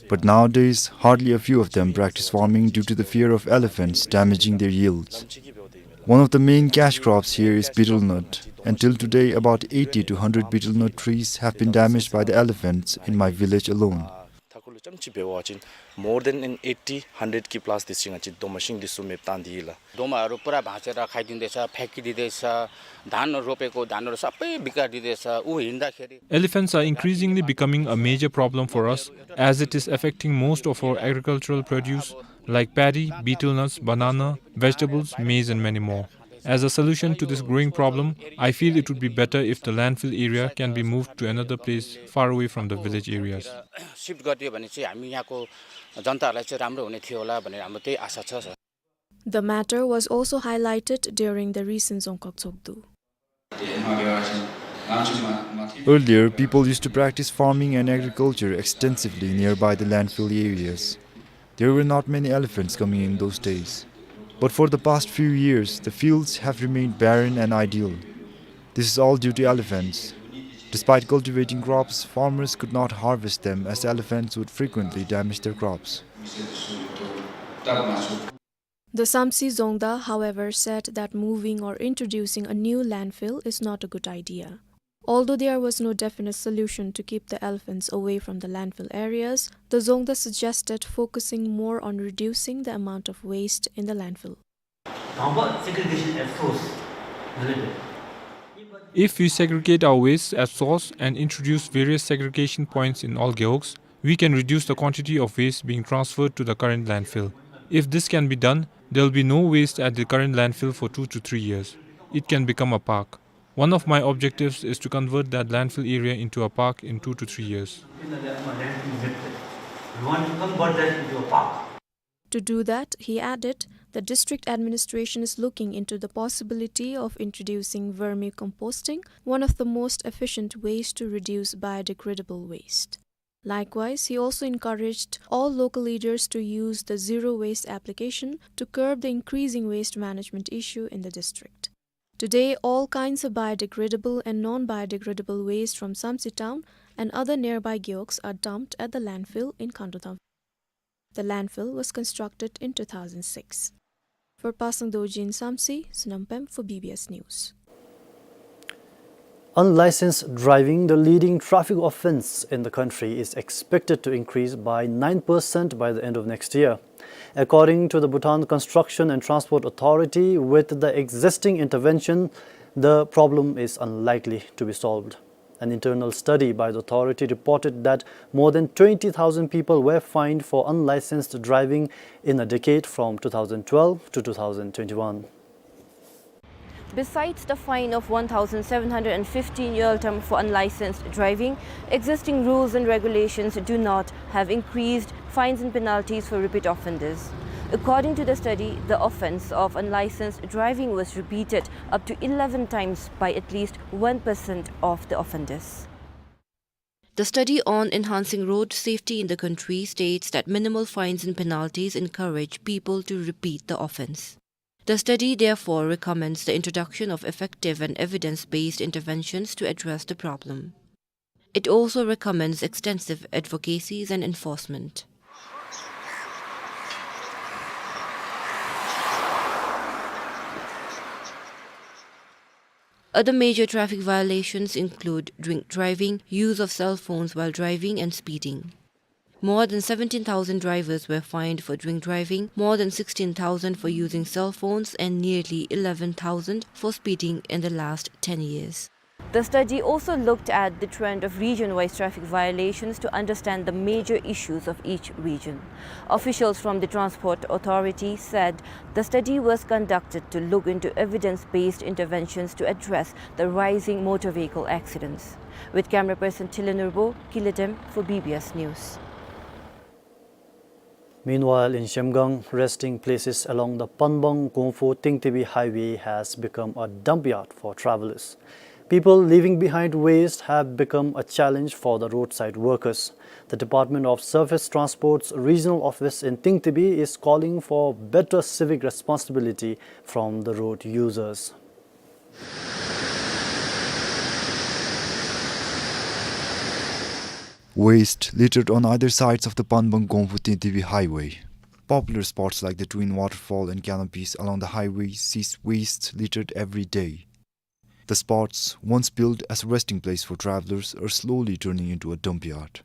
But nowadays, hardly a few of them practice farming due to the fear of elephants damaging their yields. One of the main cash crops here is betel nut, and till today, about eighty to hundred betel nut trees have been damaged by the elephants in my village alone. थाकुलु चम्ची बेवाचिन, more than an eighty, hundred की plus दिसिङ ङाइछी दोमासिङ दिसु मेप तान दिला। दोमाहरू पुरा भाँचेर खाइदिँदैछ, फ्याँकिदिँदैछ, धान रोपेको धानहरू सबै बिगारिदिँदैछ। ऊ हिँड्दाखेरि Elephants are increasingly becoming a major problem for us, as it is affecting most of our agricultural produce like paddy, betel nuts, banana, vegetables, maize, and many more. As a solution to this growing problem, I feel it would be better if the landfill area can be moved to another place far away from the village areas. Shift गरिदियो भने चाहिँ हामी यहाँको जनताहरूलाई चाहिँ राम्रो हुने थियो होला भनेर हाम्रो त्यही आशा छ, sir. The matter was also highlighted during the recent Dzongkhag Tshogdu. Earlier, people used to practice farming and agriculture extensively nearby the landfill areas. There were not many elephants coming in those days. But for the past few years, the fields have remained barren and ideal. This is all due to elephants. Despite cultivating crops, farmers could not harvest them as elephants would frequently damage their crops. The Samtse Dzongda, however, said that moving or introducing a new landfill is not a good idea. Although there was no definite solution to keep the elephants away from the landfill areas, the Dzongda suggested focusing more on reducing the amount of waste in the landfill. If we segregate our waste at source and introduce various segregation points in all gewogs, we can reduce the quantity of waste being transferred to the current landfill. If this can be done, there will be no waste at the current landfill for two to three years. It can become a park. One of my objectives is to convert that landfill area into a park in two to three years. We want to convert that into a park. To do that, he added, the district administration is looking into the possibility of introducing vermicomposting, one of the most efficient ways to reduce biodegradable waste. Likewise, he also encouraged all local leaders to use the zero waste application to curb the increasing waste management issue in the district. Today, all kinds of biodegradable and non-biodegradable waste from Samtse town and other nearby gewogs are dumped at the landfill in Khandodam. The landfill was constructed in two thousand six. For Pasang Dorji in Samtse, Sonam Pem for B B S News. Unlicensed driving, the leading traffic offense in the country, is expected to increase by nine percent by the end of next year. According to the Bhutan Construction and Transport Authority, with the existing intervention, the problem is unlikely to be solved. An internal study by the authority reported that more than twenty thousand people were fined for unlicensed driving in a decade from two thousand twelve to two thousand twenty-one. Besides the fine of one thousand seven hundred and fifteen ngultrum for unlicensed driving, existing rules and regulations do not have increased fines and penalties for repeat offenders. According to the study, the offense of unlicensed driving was repeated up to eleven times by at least one percent of the offenders. The study on enhancing road safety in the country states that minimal fines and penalties encourage people to repeat the offense. The study therefore recommends the introduction of effective and evidence-based interventions to address the problem. It also recommends extensive advocacies and enforcement. Other major traffic violations include drink driving, use of cell phones while driving, and speeding. More than seventeen thousand drivers were fined for drink driving, more than sixteen thousand for using cell phones, and nearly eleven thousand for speeding in the last ten years. The study also looked at the trend of region-wise traffic violations to understand the major issues of each region. Officials from the Transport Authority said the study was conducted to look into evidence-based interventions to address the rising motor vehicle accidents. With camera person Thillen Nurbo, Kiletem for B B S News. Meanwhile, in Zhemgang, resting places along the Panbang-Gongpho-Tingtibi highway has become a dump yard for travelers. People leaving behind waste have become a challenge for the roadside workers. The Department of Surface Transport's regional office in Tingtibi is calling for better civic responsibility from the road users. Waste littered on either sides of the Panbang-Gongpho-Tingtibi highway. Popular spots like the Twin Waterfall and canopies along the highway sees waste littered every day. The spots, once built as a resting place for travelers, are slowly turning into a dump yard.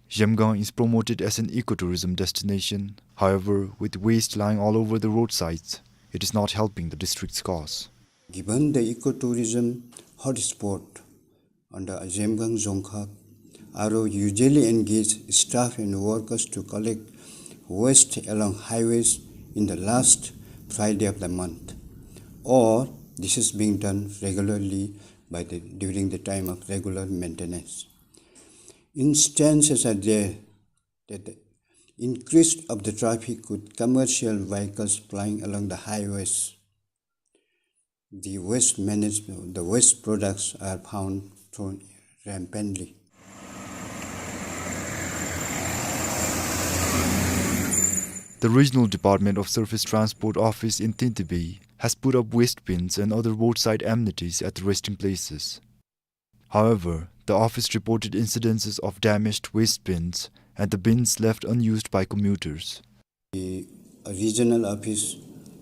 Zhemgang is promoted as an ecotourism destination. However, with waste lying all over the roadsides, it is not helping the district's cause. Given the ecotourism hotspot under Zhemgang Dzongkhag, R O usually engage staff and workers to collect waste along highways in the last Friday of the month, or this is being done regularly by the, during the time of regular maintenance. Instances are there that the increase of the traffic with commercial vehicles plying along the highways, the waste manage-, the waste products are found thrown rampantly. The Regional Department of Surface Transport Office in Tingtibi has put up waste bins and other roadside amenities at the resting places. However, the office reported incidences of damaged waste bins and the bins left unused by commuters. The regional office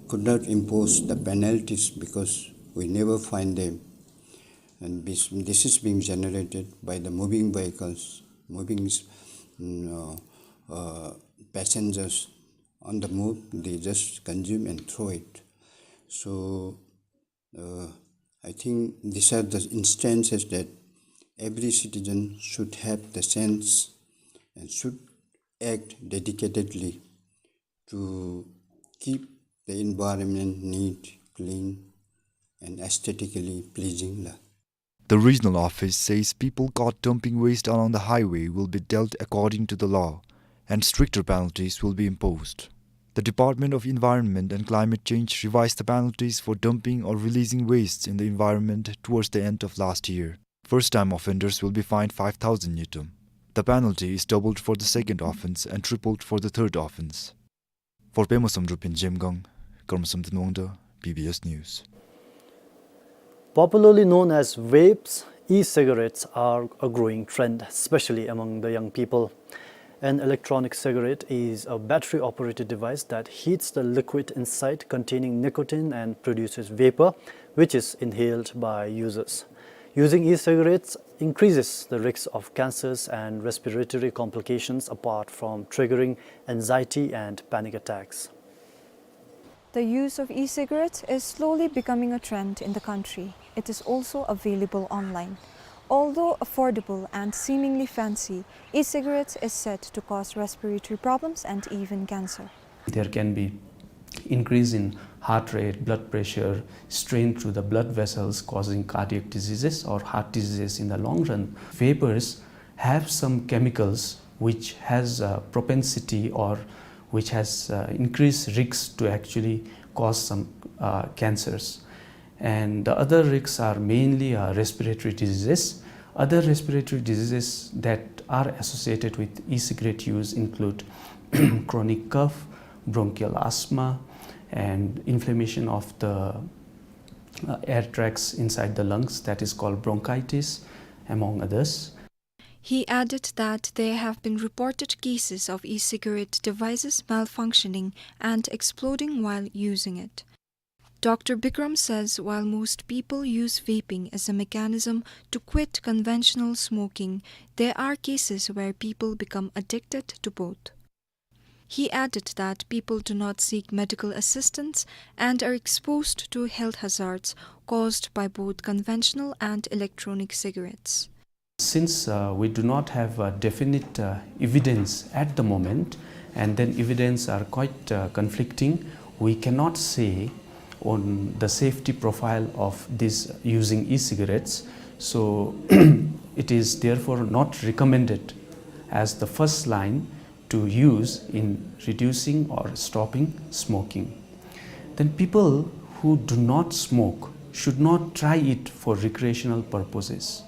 could not impose the penalties because we never find them. And this, this is being generated by the moving vehicles, moving, mm, uh, uh, passengers on the move, they just consume and throw it. So, uh, I think these are the instances that every citizen should have the sense and should act dedicatedly to keep the environment neat, clean, and aesthetically pleasing la. The regional office says people caught dumping waste along the highway will be dealt according to the law and stricter penalties will be imposed. The Department of Environment and Climate Change revised the penalties for dumping or releasing wastes in the environment towards the end of last year. First-time offenders will be fined five thousand ngultrum. The penalty is doubled for the second offense and tripled for the third offense. For Pema Samdrup in Zhemgang, Karma Samten Wangda, B B S News. Popularly known as vapes, e-cigarettes are a growing trend, especially among the young people. An electronic cigarette is a battery-operated device that heats the liquid inside containing nicotine and produces vapor, which is inhaled by users. Using e-cigarettes increases the risks of cancers and respiratory complications, apart from triggering anxiety and panic attacks. The use of e-cigarettes is slowly becoming a trend in the country. It is also available online. Although affordable and seemingly fancy, e-cigarettes is said to cause respiratory problems and even cancer. There can be increase in heart rate, blood pressure, strain through the blood vessels, causing cardiac diseases or heart diseases in the long run. Vapors have some chemicals which has a propensity or which has, uh, increased risks to actually cause some, uh, cancers. And the other risks are mainly, uh, respiratory diseases. Other respiratory diseases that are associated with e-cigarette use include chronic cough, bronchial asthma, and inflammation of the, uh, air tracts inside the lungs, that is called bronchitis, among others. He added that there have been reported cases of e-cigarette devices malfunctioning and exploding while using it. Doctor Bikram says while most people use vaping as a mechanism to quit conventional smoking, there are cases where people become addicted to both. He added that people do not seek medical assistance and are exposed to health hazards caused by both conventional and electronic cigarettes. Since, uh, we do not have, uh, definite, uh, evidence at the moment, and then evidence are quite, uh, conflicting, we cannot say on the safety profile of this using e-cigarettes. So, it is therefore not recommended as the first line to use in reducing or stopping smoking. Then people who do not smoke should not try it for recreational purposes.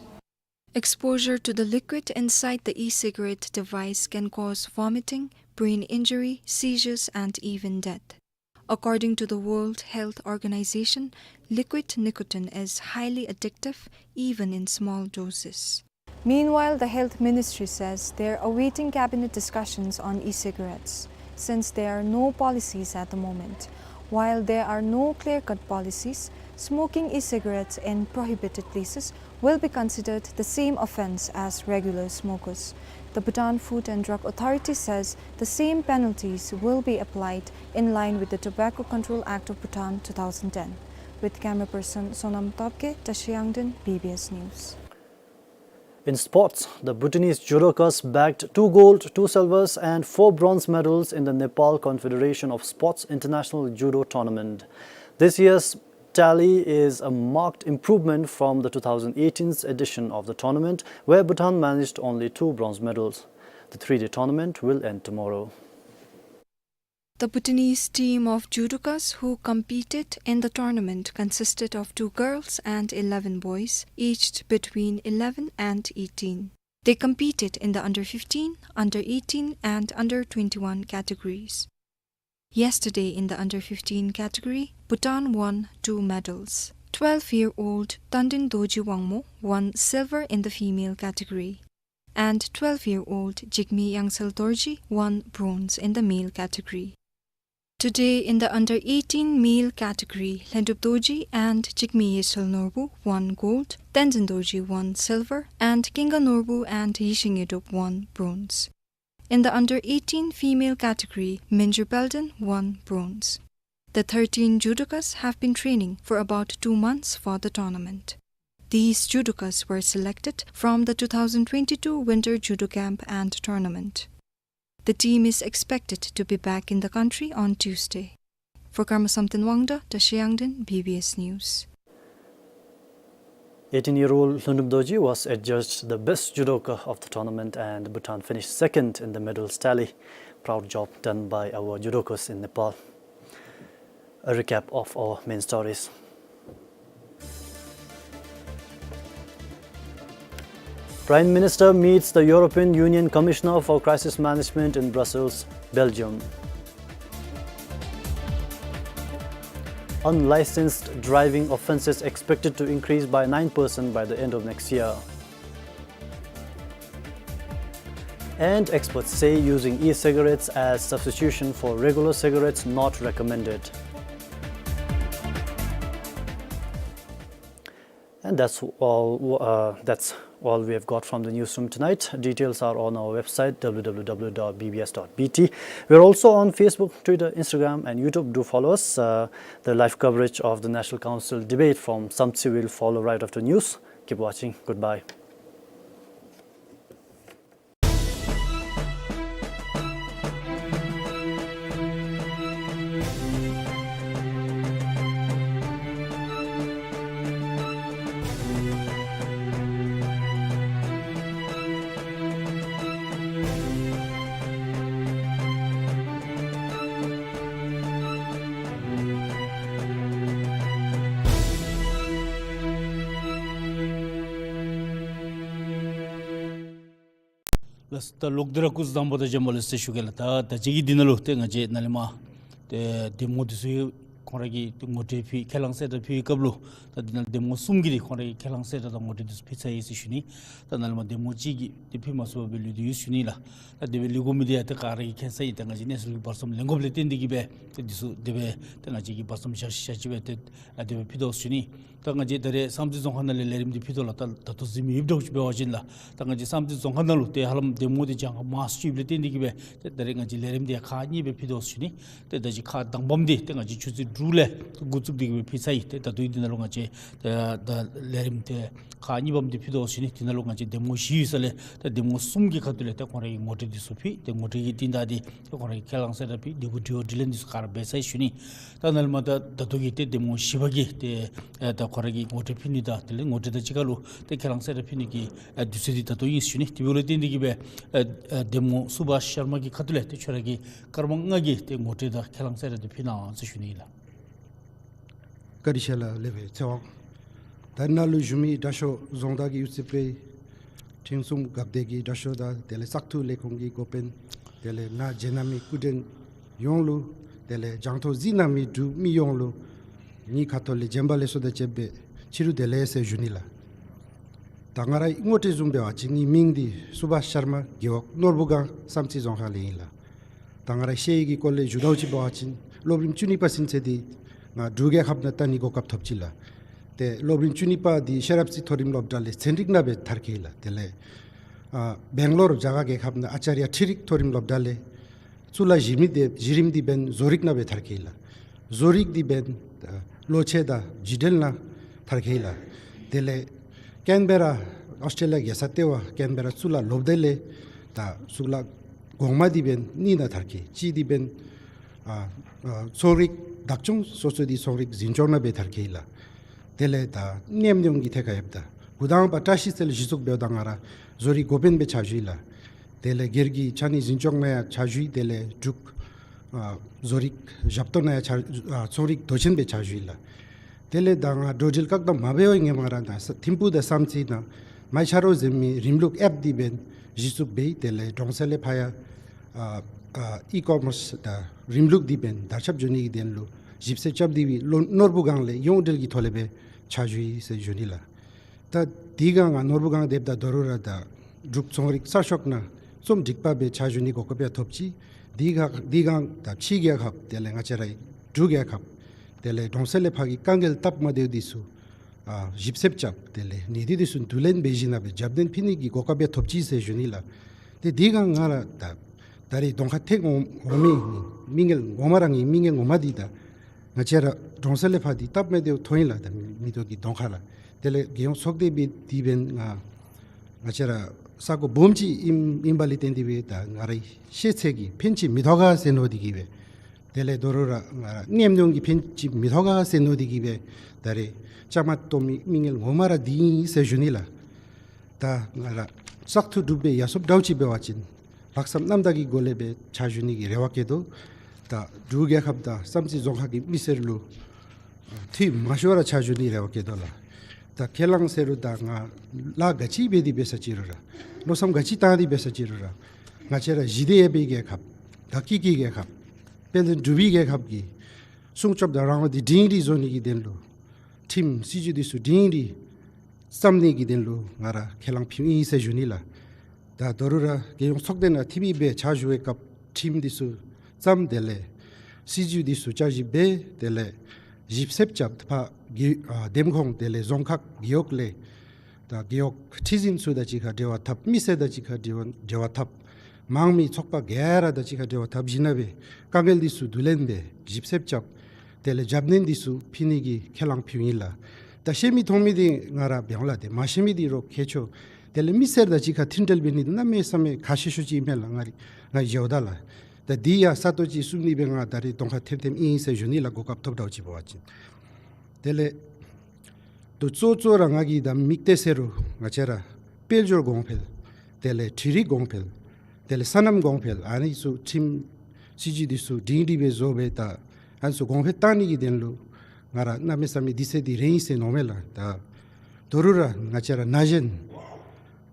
Exposure to the liquid inside the e-cigarette device can cause vomiting, brain injury, seizures, and even death. According to the World Health Organization, liquid nicotine is highly addictive, even in small doses. Meanwhile, the Health Ministry says they're awaiting cabinet discussions on e-cigarettes, since there are no policies at the moment. While there are no clear-cut policies, smoking e-cigarettes in prohibited places will be considered the same offense as regular smokers. The Bhutan Food and Drug Authority says the same penalties will be applied in line with the Tobacco Control Act of Bhutan two thousand ten. With camera person Sonam Topke, Tashi Yangden, B B S News. In sports, the Bhutanese judokas bagged two gold, two silvers and four bronze medals in the Nepal Confederation of Sports International Judo Tournament. This year's tally is a marked improvement from the two thousand eighteen's edition of the tournament, where Bhutan managed only two bronze medals. The three-day tournament will end tomorrow. The Bhutanese team of judokas who competed in the tournament consisted of two girls and eleven boys, aged between eleven and eighteen. They competed in the under fifteen, under eighteen, and under twenty-one categories. Yesterday, in the under fifteen category, Bhutan won two medals. Twelve-year-old Tandin Dorji Wangmo won silver in the female category, and twelve-year-old Jigme Yangsel Dorji won bronze in the male category. Today, in the under eighteen male category, Lhendup Dorji and Jigme Yesel Norbu won gold, Tenzin Dorji won silver, and Kinga Norbu and Yishing Yedop won bronze. In the under eighteen female category, Minjir Belden won bronze. The thirteen judokas have been training for about two months for the tournament. These judokas were selected from the two thousand twenty-two Winter Judo Camp and Tournament. The team is expected to be back in the country on Tuesday. For Karma Samten Wangda, Tashi Yangden, B B S News. Eighteen-year-old Lhendup Dorji was adjudged the best judoka of the tournament, and Bhutan finished second in the medals tally. Proud job done by our judokas in Nepal. A recap of our main stories. Prime Minister meets the European Union Commissioner for Crisis Management in Brussels, Belgium. Unlicensed driving offences expected to increase by nine percent by the end of next year. And experts say using e-cigarettes as substitution for regular cigarettes not recommended. And that's all, uh, that's all we have got from the newsroom tonight. Details are on our website, w w w dot b b s dot b t. We're also on Facebook, Twitter, Instagram, and YouTube. Do follow us. Uh, the live coverage of the National Council debate from Samtse will follow right after news. Keep watching. Goodbye. ལགས། ད་ལོག་སྟེ་ར་སྐུ་གཟུགས་བཟང་པོ་དང་བྱོན་པ་ལེགས་སོ་ཞུ་གེ་ལགས། ད་ད་ཅི་གི་འདི་ནང་ལུ་ཏེ་ང་བཅས་ནཱ་ལས་མར་ཏེ་འདེམས་ངོ་འདི་ཚུ་ཁོང་ར་གིས་ཏེ་ངོ་སྤྲོད་ཕུལ་ཁས་བླངས་གསལ་བསྒྲགས་ཕུལ་བའི་སྐབས་ལུ་ད་འདི་ནང་འདེམས་ངོ་གསུམ་གྱིས་ཏེ་ཁོང་ར་གིས་ཁས་བླངས་གསལ་བསྒྲགས་དང་ངོ་སྤྲོད་འདི་ཚུ་ཕུལ་ཚར་ཡི་ཟེར་ཞུ་ནི། ད་ནཱ་ལས་མར་འདེམས་ངོ་གཅིག་གིས་ཏེ་ཕུལ་མ་ཚུགས་པར་སྦེ་ལུས་ཏེ་ཡོད་ཞུ་ནི་ལགས། ད་དེ་སྦེ་ལུས་དགོ་མི་འདི་ཡང་ཏེ་ག་ར་གིས་མཁྱེན་གསལ་ཨིན། ད་ང་བཅས་གནས་ཚུལ་གྱི་བར་མཚམས་ལེན་དགོཔ་ལས་བརྟེན་ཏེ་གིས་སྦེ་ཏེ་འདི་ཚུ་དེ་སྦེ་ཏེ་ང་བཅས་ཀྱིས་བར་མཚམས་བཞག་བཞག་ཅི་སྦེ་ཏེ་ཨ་དེ་སྦེ་ཕུལ་དོ་ཟེར་ཞུ་ནི། ད་ང་བཅས་ད་རེས་བསམ་རྩེ་རྫོང་ཁག་ནང་ལས་ལས་རིམ་འདི་ཕུལ་དོ་ལགས། ད་ད་ལྟོ་གཟིགས་མི་ཡོདཔ་འདྲཝ་ཅིག་འབད་བ་ཅིན་ལགས། ད་ང་བཅས་བསམ་རྩེ་རྫོང་ཁག་ནང་ལུ་ཏེ་ཧ་ལམ་འདེམས་ངོ་འདི་གྱངས་ཁ་མང་སུ་ཅིག་ཡོདཔ་ལས་བརྟེན་ཏེ་གིས་སྦེ་ཏེ་ད་རེས་ང་བཅས་ལས་རིམ་འདི་ཁག་གཉིས་སྦེ་ཕུལ་དོ་ཟེར་ཞུ་ནི། ཏེ་ད་ཅི་ཁག་དང་པམ་འདི་ཏེ་ང་བཅས་ཆུ་ཚོད་དྲུག་ལས་འགོ་བཙུགས་ཏེ་གིས་སྦེ་ཕུལ་ཚར་ཡི། ཏེ་ད་ལྟོ་འདི་ནང་ལུ་ང་བཅས་ད་ད་ལས་རིམ་འདི་ཁག་གཉིས་པམ་འདི་ཕུལ་དོ་ཟེར་ཞུ་ནི། འདི་ནང་ལུ་ང་བཅས་འདེམས་ངོ་བཞི་ཡོད་ས་ལས་ད་འདེམས་ངོ་གསུམ་གྱི་ཁ་ཐུག་ལས་ད་ཁོང་ར་གིས་ངོ་སྤྲོད་འདི་ཚུ་ཕུལ། ཏེ་ངོ་སྤྲོད་ཀྱི་རྟིང་བདའ་འདི་ཏེ་ཁོང་ར་གིས་ཁས་བླངས་གསལ་བསྒྲགས་ཕུལ། འདི་གུ་དྲི་བ་དྲིས་ལན་འདི་ཚུ་ག་ར་འབད་ཚར་ཡི་ཞུ་ནི། ད་ནཱ་ལས་མར་ད་ད་ལྟོ་གི་ཏེ་འདེམས་ངོ་བཞི་པ་གི་ཏེ་ཨེ་ད་ཁོང་ར་གིས་ངོ་སྤྲོད་ཕུལ་ནི་དང་དེ་ལས་ངོ་སྤྲོད་དང་གཅིག་ཁར་ལུ་ཏེ་ཁས་བླངས་གསལ་བསྒྲགས་ཕུལ་ནི་གི་ཨེ་དུས་ཚོད་འདི་ད་ལྟོ་ཨིན་ཞུ་ནི། དེ་འབདཝ་ལས་བརྟེན་ཏེ་གིས་སྦེ་ཨེ་ཨེ་འདེམས་ངོ་སུ་བྷཱཤ་ཤར་མ་གི་ཁ་ཐུག་ལས་ཏེ་ཁྱོད་ར་གིས་སྐར་མ་ལྔ་གི་ཏེ་ངོ་སྤྲོད་དང་ཁས་བླངས་གསལ་བསྒྲགས་འདི་ཕུལ་གནང་ཟེར་ཞུ་ནི་ཨིན་ལགས། བཀའ་དྲིན་ཆེ་ལགས། ལེགས་པའི་ཚེ་དབང་། ད་ནཱ་ལུ་བཞུགས་མི་དྲག་ཤོས་རྫོང་བདག་གི་ཡོད་ཚད་སྦེ་ཁྲིམས་སྲུང་འགག་སྡེ་གི་དྲག་ཤོས་དང་དེ་ལས་བཙག་འཐུ་ལས་ཁུངས་ཀྱི་འགོ་དཔོན་དེ་ལས་ནཱ་མཇལ་གནང་མི་སྐུ་མགྲོན་ཡོངས་ལུ་དེ་ལས་རྒྱང་མཐོང་གཟིགས་གནང་མི་འབྲུག་མི་ཡོངས་ལུ་ངེའི་ཁ་ཐུག་ལས་བྱོན་པ་ལེགས་སོ་དང་བཅས་པའི་ཕྱི་རུ་བདེ་ལེགས་ཟེར་ཞུ་ནི་ལགས། ད་ང་རའི་ངོ་སྤྲོད་བཟུམ་འབད་བ་ཅིན་ངེའི་མིང་འདི་སུ་བྷཱཤ་ཤར་མ། རྒེད་འོག་ནོར་བུ་སྒང་བསམ་རྩེ་རྫོང་ཁག་ལས་ཨིན་ལགས། ད་ང་རའི་ཤེས་ཡོན་གྱི་སྐོར་ལས་ཞུ་དོ་ཅིག་འབད་བ་ཅིན་སློབ་རིམ་བཅུ་གཉིས་པ་ཚུན་ཚོད་འདི་ང་འབྲུག་རྒྱལ་ཁབ་ནང་ལྟ་ནི་གོ་སྐབས་ཐོབ་ཅི་ལགས། ཏེ་སློབ་རིམ་བཅུ་གཉིས་པ་འདི་ཤེས་རབ་རྩེ་མཐོ་རིམ་སློབ་གྲྭ་ལས་ཚན་རིག་ནང་སྦེ་མཐར་འཁྱོལ་ལགས། དེ་ལས་ཨ་བེང་ལོར་རྒྱ་གར་རྒྱལ་ཁབ་ནང་ཨ་ཙརྱ་ཁྲི་རིག་མཐོ་རིམ་སློབ་གྲྭ་ལས་གཙུག་ལག་གཞི་མི་འདི་གཞི་རིམ་འདི་འབདན་བཟོ་རིག་ནང་སྦེ་མཐར་འཁྱོལ་ལགས། བཟོ་རིག་འདི་འབདན་ཨ་གློག་ཆས་དང་ཌི་ཇི་ཊལ་ནང་མཐར་འཁྱོལ་ལགས། དེ་ལས་ཀེན་བེ་ར་ཨོསི་ཊྲེ་ལི་ཡ་རྒྱལ་ས་ལྟེ་བ་ཀེན་བེ་ར་གཙུག་ལག་སློབ་སྡེ་ལས་ད་གཙུག་ལག་གོང་མ་འདི་འབདན་གཉིས་ནང་མཐར་འཁྱོལ། གཅིག་འདི་འབདན་ཨ་ཨ་ཚོང་རིག་བདག་སྐྱོང་སོ་སོ་འདི་ཚོང་རིག་འཛིན་སྐྱོང་ནང་སྦེ་མཐར་འཁྱོལ་ལགས། དེ་ལས་ད་གནས་མཉམ་གྱི་ཐད་ཁར་ཡོདཔ་ད་འགོ་དང་པ་བཀྲ་ཤིས་རྩེ་ལས་གཞི་བཙུགས་འབདཝ་ད་ང་ར་བཟོ་རིག་འགོ་དཔོན་སྦེ་ཕྱག་ཞུ་ཡི་ལགས། དེ་ལས་སྒེར་གྱི་ཕྱགས་སྙིགས་འཛིན་སྐྱོང་ནང་ཡང་ཕྱག་ཞུ་ཡི། དེ་ལས་འབྲུག་ཨ་བཟོ་རིག་ཞབས་ཏོག་ནང་ཡང་ཕྱག་ཨ་ཚོང་རིག་མདོ་ཆེན་སྦེ་ཕྱག་ཞུ་ཡི་ལགས། དེ་ལས་ད་ང་འགྲོ་འགྲུལ་བཀག་དམ་མ་འབད་བའི་སྔོན་མ་ར་ད་ས་ཐིམ་ཕུག་དང་བསམ་རྩེ་ནང་མའི་ཆ་རོགས་ཟེར་མི་རིམ་ལུགས་ཨེཔ་འདི་འབདན་གཞི་བཙུགས་འབད་ཡི། དེ་ལས་གྲོང་གསེབ་ལས་ཕར་ཡང་ཨ་ཨ་ཨི་ཀོ་མརསི་ད་རིམ་ལུགས་འདི་འབདན་དར་ཁྱབ་འགྱོ་ནི་གི་དོན་ལུ་ཞིབ་འཚོལ་རྐྱབ་སྟེ་སྦེ་ལོ་ནོར་བུ་སྒང་ལས་ཡོངས་འབྲེལ་གྱི་ཐོག་ལས་སྦེ་ཕྱག་ཞུ་ཡི་ཟེར་ཞུ་ནི་ལགས། ད་དེ་སྒང་ང་ནོར་བུ་སྒང་སྡོདཔ་ད་ད་རུང་ར་ད་འབྲུག་ཚོང་རིག་གསར་ཤོག་ནང་རྩོམ་སྒྲིག་པ་སྦེ་ཕྱག་ཞུ་ནི་གོ་སྐབས་ཡང་ཐོབ་ཅི། དེ་སྒང་དེ་སྒང་ད་ཕྱི་རྒྱལ་ཁབ་དེ་ལས་ང་བཅས་རའི་འབྲུག་རྒྱལ་ཁབ་དེ་ལས་གྲོང་གསེབ་ལས་ཕར་གྱི་དཀའ་ངལ་སྟབས་མ་བདེཝ་འདི་ཚུ་ཨ་ཞིབ་འཚོལ་རྐྱབ། དེ་ལས་གནད་དོན་འདི་ཚུ་བསྡུ་ལེན་འབད་ཞིནམ་ལས་རྒྱབ་རྟེན་ཕུལ་ནི་གི་གོ་སྐབས་ཡང་ཐོབ་ཅི་ཟེར་ཞུ་ནི་ལགས། ཏེ་དེ་སྒང་ང་ར་ད་ད་རེས་གདོང་ཁར་ཐོན་འོང་འོང་མི་མི་ངན་ངོ་མ་ར་ངེའི་མི་ངན་ངོ་མ་འདི་ད་ང་བཅས་ར་གྲོང་གསེབ་ལས་ཕར་འདི་སྟབས་མ་བདེཝ་ཐོན་ཡི་ལགས། ད་མི་མི་ཐོག་གི་གདོང་ཁ་ལགས། དེ་ལས་རྒྱལ་ཡོངས་ཚོགས་སྡེ་སྦེ་འདི་འབདན་ང་ང་བཅས་ར་ས་གོ་སྦོམ་ཅིག་ཨིན་ཨིན་པ་ལས་བརྟེན་ཏེ་སྦེ་ད་ང་རའི་ཤེས་ཚད་ཀྱིས་ཕན་ཅིག་མི་ཐོགས་ག་ཟེར་མནོ་སྟེ་གིས་སྦེ། དེ་ལས་ད་རུང་ར་ང་ར་གནས་མཉམ་གྱིས་ཕན་ཅིག་མི་ཐོགས་ག་ཟེར་མནོ་སྟེ་གིས་སྦེ་ད་རེས་བཅའ་མར་གཏོགས་མི་མི་ངན་ངོ་མ་ར་འདི་ཨིན་ཟེར་ཞུ་ནི་ལགས། ད་ང་ར་བཙག་འཐུ་གྲུབ་སྦེ་ཡར་སོངམ་འདྲཝ་ཅིག་འབད་བ་ཅིན་ལྷག་བསམ་རྣམ་དག་གི་སྒོ་ལས་སྦེ་ཕྱག་ཞུ་ནི་གི་རེ་བ་བསྐྱེད་དོ། ད་འབྲུག་རྒྱལ་ཁབ་དང་བསམ་རྩེ་རྫོང་ཁག་གི་མི་སེར་ལུ་འཐུས་མང་ཤོས་ར་ཕྱག་ཞུ་ནི་རེ་བ་བསྐྱེད་དོ་ལགས། ད་ཁས་བླངས་ཟེར་རུང་ད་ང་ལཱ་ག་ཅི་འབད་དེ་འབད་ས་ཅི་རུང་ར་མནོ་བསམ་ག་ཅི་བཏང་སྟེ་འབད་ས་ཅི་རུང་ར་ང་བཅས་ར་ཞི་བདེ་ཡོད་པའི་རྒྱལ་ཁབ་དར་རྒྱས་ཀྱི་རྒྱལ་ཁབ་དཔལ་ལྡན་འབྲུག་པའི་རྒྱལ་ཁབ་ཀྱི་སྲུང་སྐྱོབ་དང་རང་དབང་འདི་སྒྲིང་སྒྲི་བཟོ་ནི་གི་དོན་ལུ་ཁྲིམས་སྲིད་བྱུས་འདི་ཚུ་སྒྲིང་སྒྲི་བརྩམ་ནི་གི་དོན་ལུ་ང་ར་ཁས་བླངས་ཕུལཝ་ཨིན་ཟེར་ཞུ་ནི་ལགས། ད་དོ་རུང་ར་རྒྱལ་ཡོངས་ཚོགས་སྡེ་ནང་འཐུས་མི་སྦེ་ཕྱག་ཞུ་བའི་སྐབས་ཁྲིམས་འདི་ཚུ་བརྩམ་དེ་ལས་སྲིད་བྱུས་འདི་ཚུ་བསྐྱར་ཞིབ་འབད་དེ་ལས་ཞིབ་འཚོལ་རྐྱབ་ཕར་རྒེད་ཨ་འདེམས་ཁོངས་དེ་ལས་རྫོང་ཁག་རྒེད་འོག་ལས་ད་རྒེད་འོག་ཁྲི་འཛིན་ཚུ་དང་གཅིག་ཁར་འབྲེལ་བ་འཐབ་མི་སེར་དང་གཅིག་ཁར་འབྲེལ་བ་འབྲེལ་བ་འཐབ་མང་མི་ཚོགས་པ་ག་ར་དང་གཅིག་ཁར་འབྲེལ་བ་འཐབ་ཞིནམ་ལས་དཀའ་ངལ་འདི་ཚུ་བསྡུ་ལེན་འབད་ཞིབ་འཚོལ་རྐྱབ་དེ་ལས་རྒྱབ་སྣོན་འདི་ཚུ་ཕུལ་ནི་གི་ཁས་བླངས་ཕུལཝ་ཨིན་ལགས། ད་ཤེས་མི་མཐོང་མི་འདི་ང་ར་འབདཝ་ལས་ཏེ་མ་ཤེས་མི་འདི་རོགས་ཁྱད་ཆོས་དེ་ལས་མི་སེར་དང་གཅིག་ཁར་མཐུན་འབྲེལ་འབད་ནི་འདི་གནམ་མེད་ས་མེད་ཁག་ཆེ་ཤོས་ཅིག་ཨིན་མས་ལགས། ང་རའི་ང་བརྗོད་ད་ལགས། ད་འདི་ཡང་ས་སྟོང་ཅིག་གསུང་ནི་སྦེ་ང་ད་རིས་གདོང་ཁར་ཐེབས་ཐེབསམ་ཨིན་ཟེར་ཞུ་ནི་ལགས། གོ་སྐབས་ཐོབ་འདྲཝ་ཅིག་འབད་བ་ཅིན། དེ་ལས་དུ་གཙོ་གཙོ་ར་ང་གིས་ད་དམིགས་གཏད་ཟེར་རུང་ང་བཅས་ར་དཔལ་འབྱོར་གོང་འཕེལ་དེ་ལས་འཕྲུལ་རིག་གོང་འཕེལ་དེ་ལས་སོ་ནམ་གོང་འཕེལ་ཨ་ནི་ཚུ་ཁྲིམས་སྲིད་བྱུས་འདི་ཚུ་སྒྲིང་སྒྲི་སྦེ་བཟོ་སྦེ་ད་ཨ་ནི་ཚུ་གོང་འཕེལ་བཏང་ནི་གི་དོན་ལུ་ང་ར་གནམ་མེད་ས་མེད་དུས་ཚོད་འདི་རན་ཡི་ཟེར་མནོཝ་མས་ལགས། ད་དོ་རུང་ར་ང་བཅས་ར་ན་གཞོན་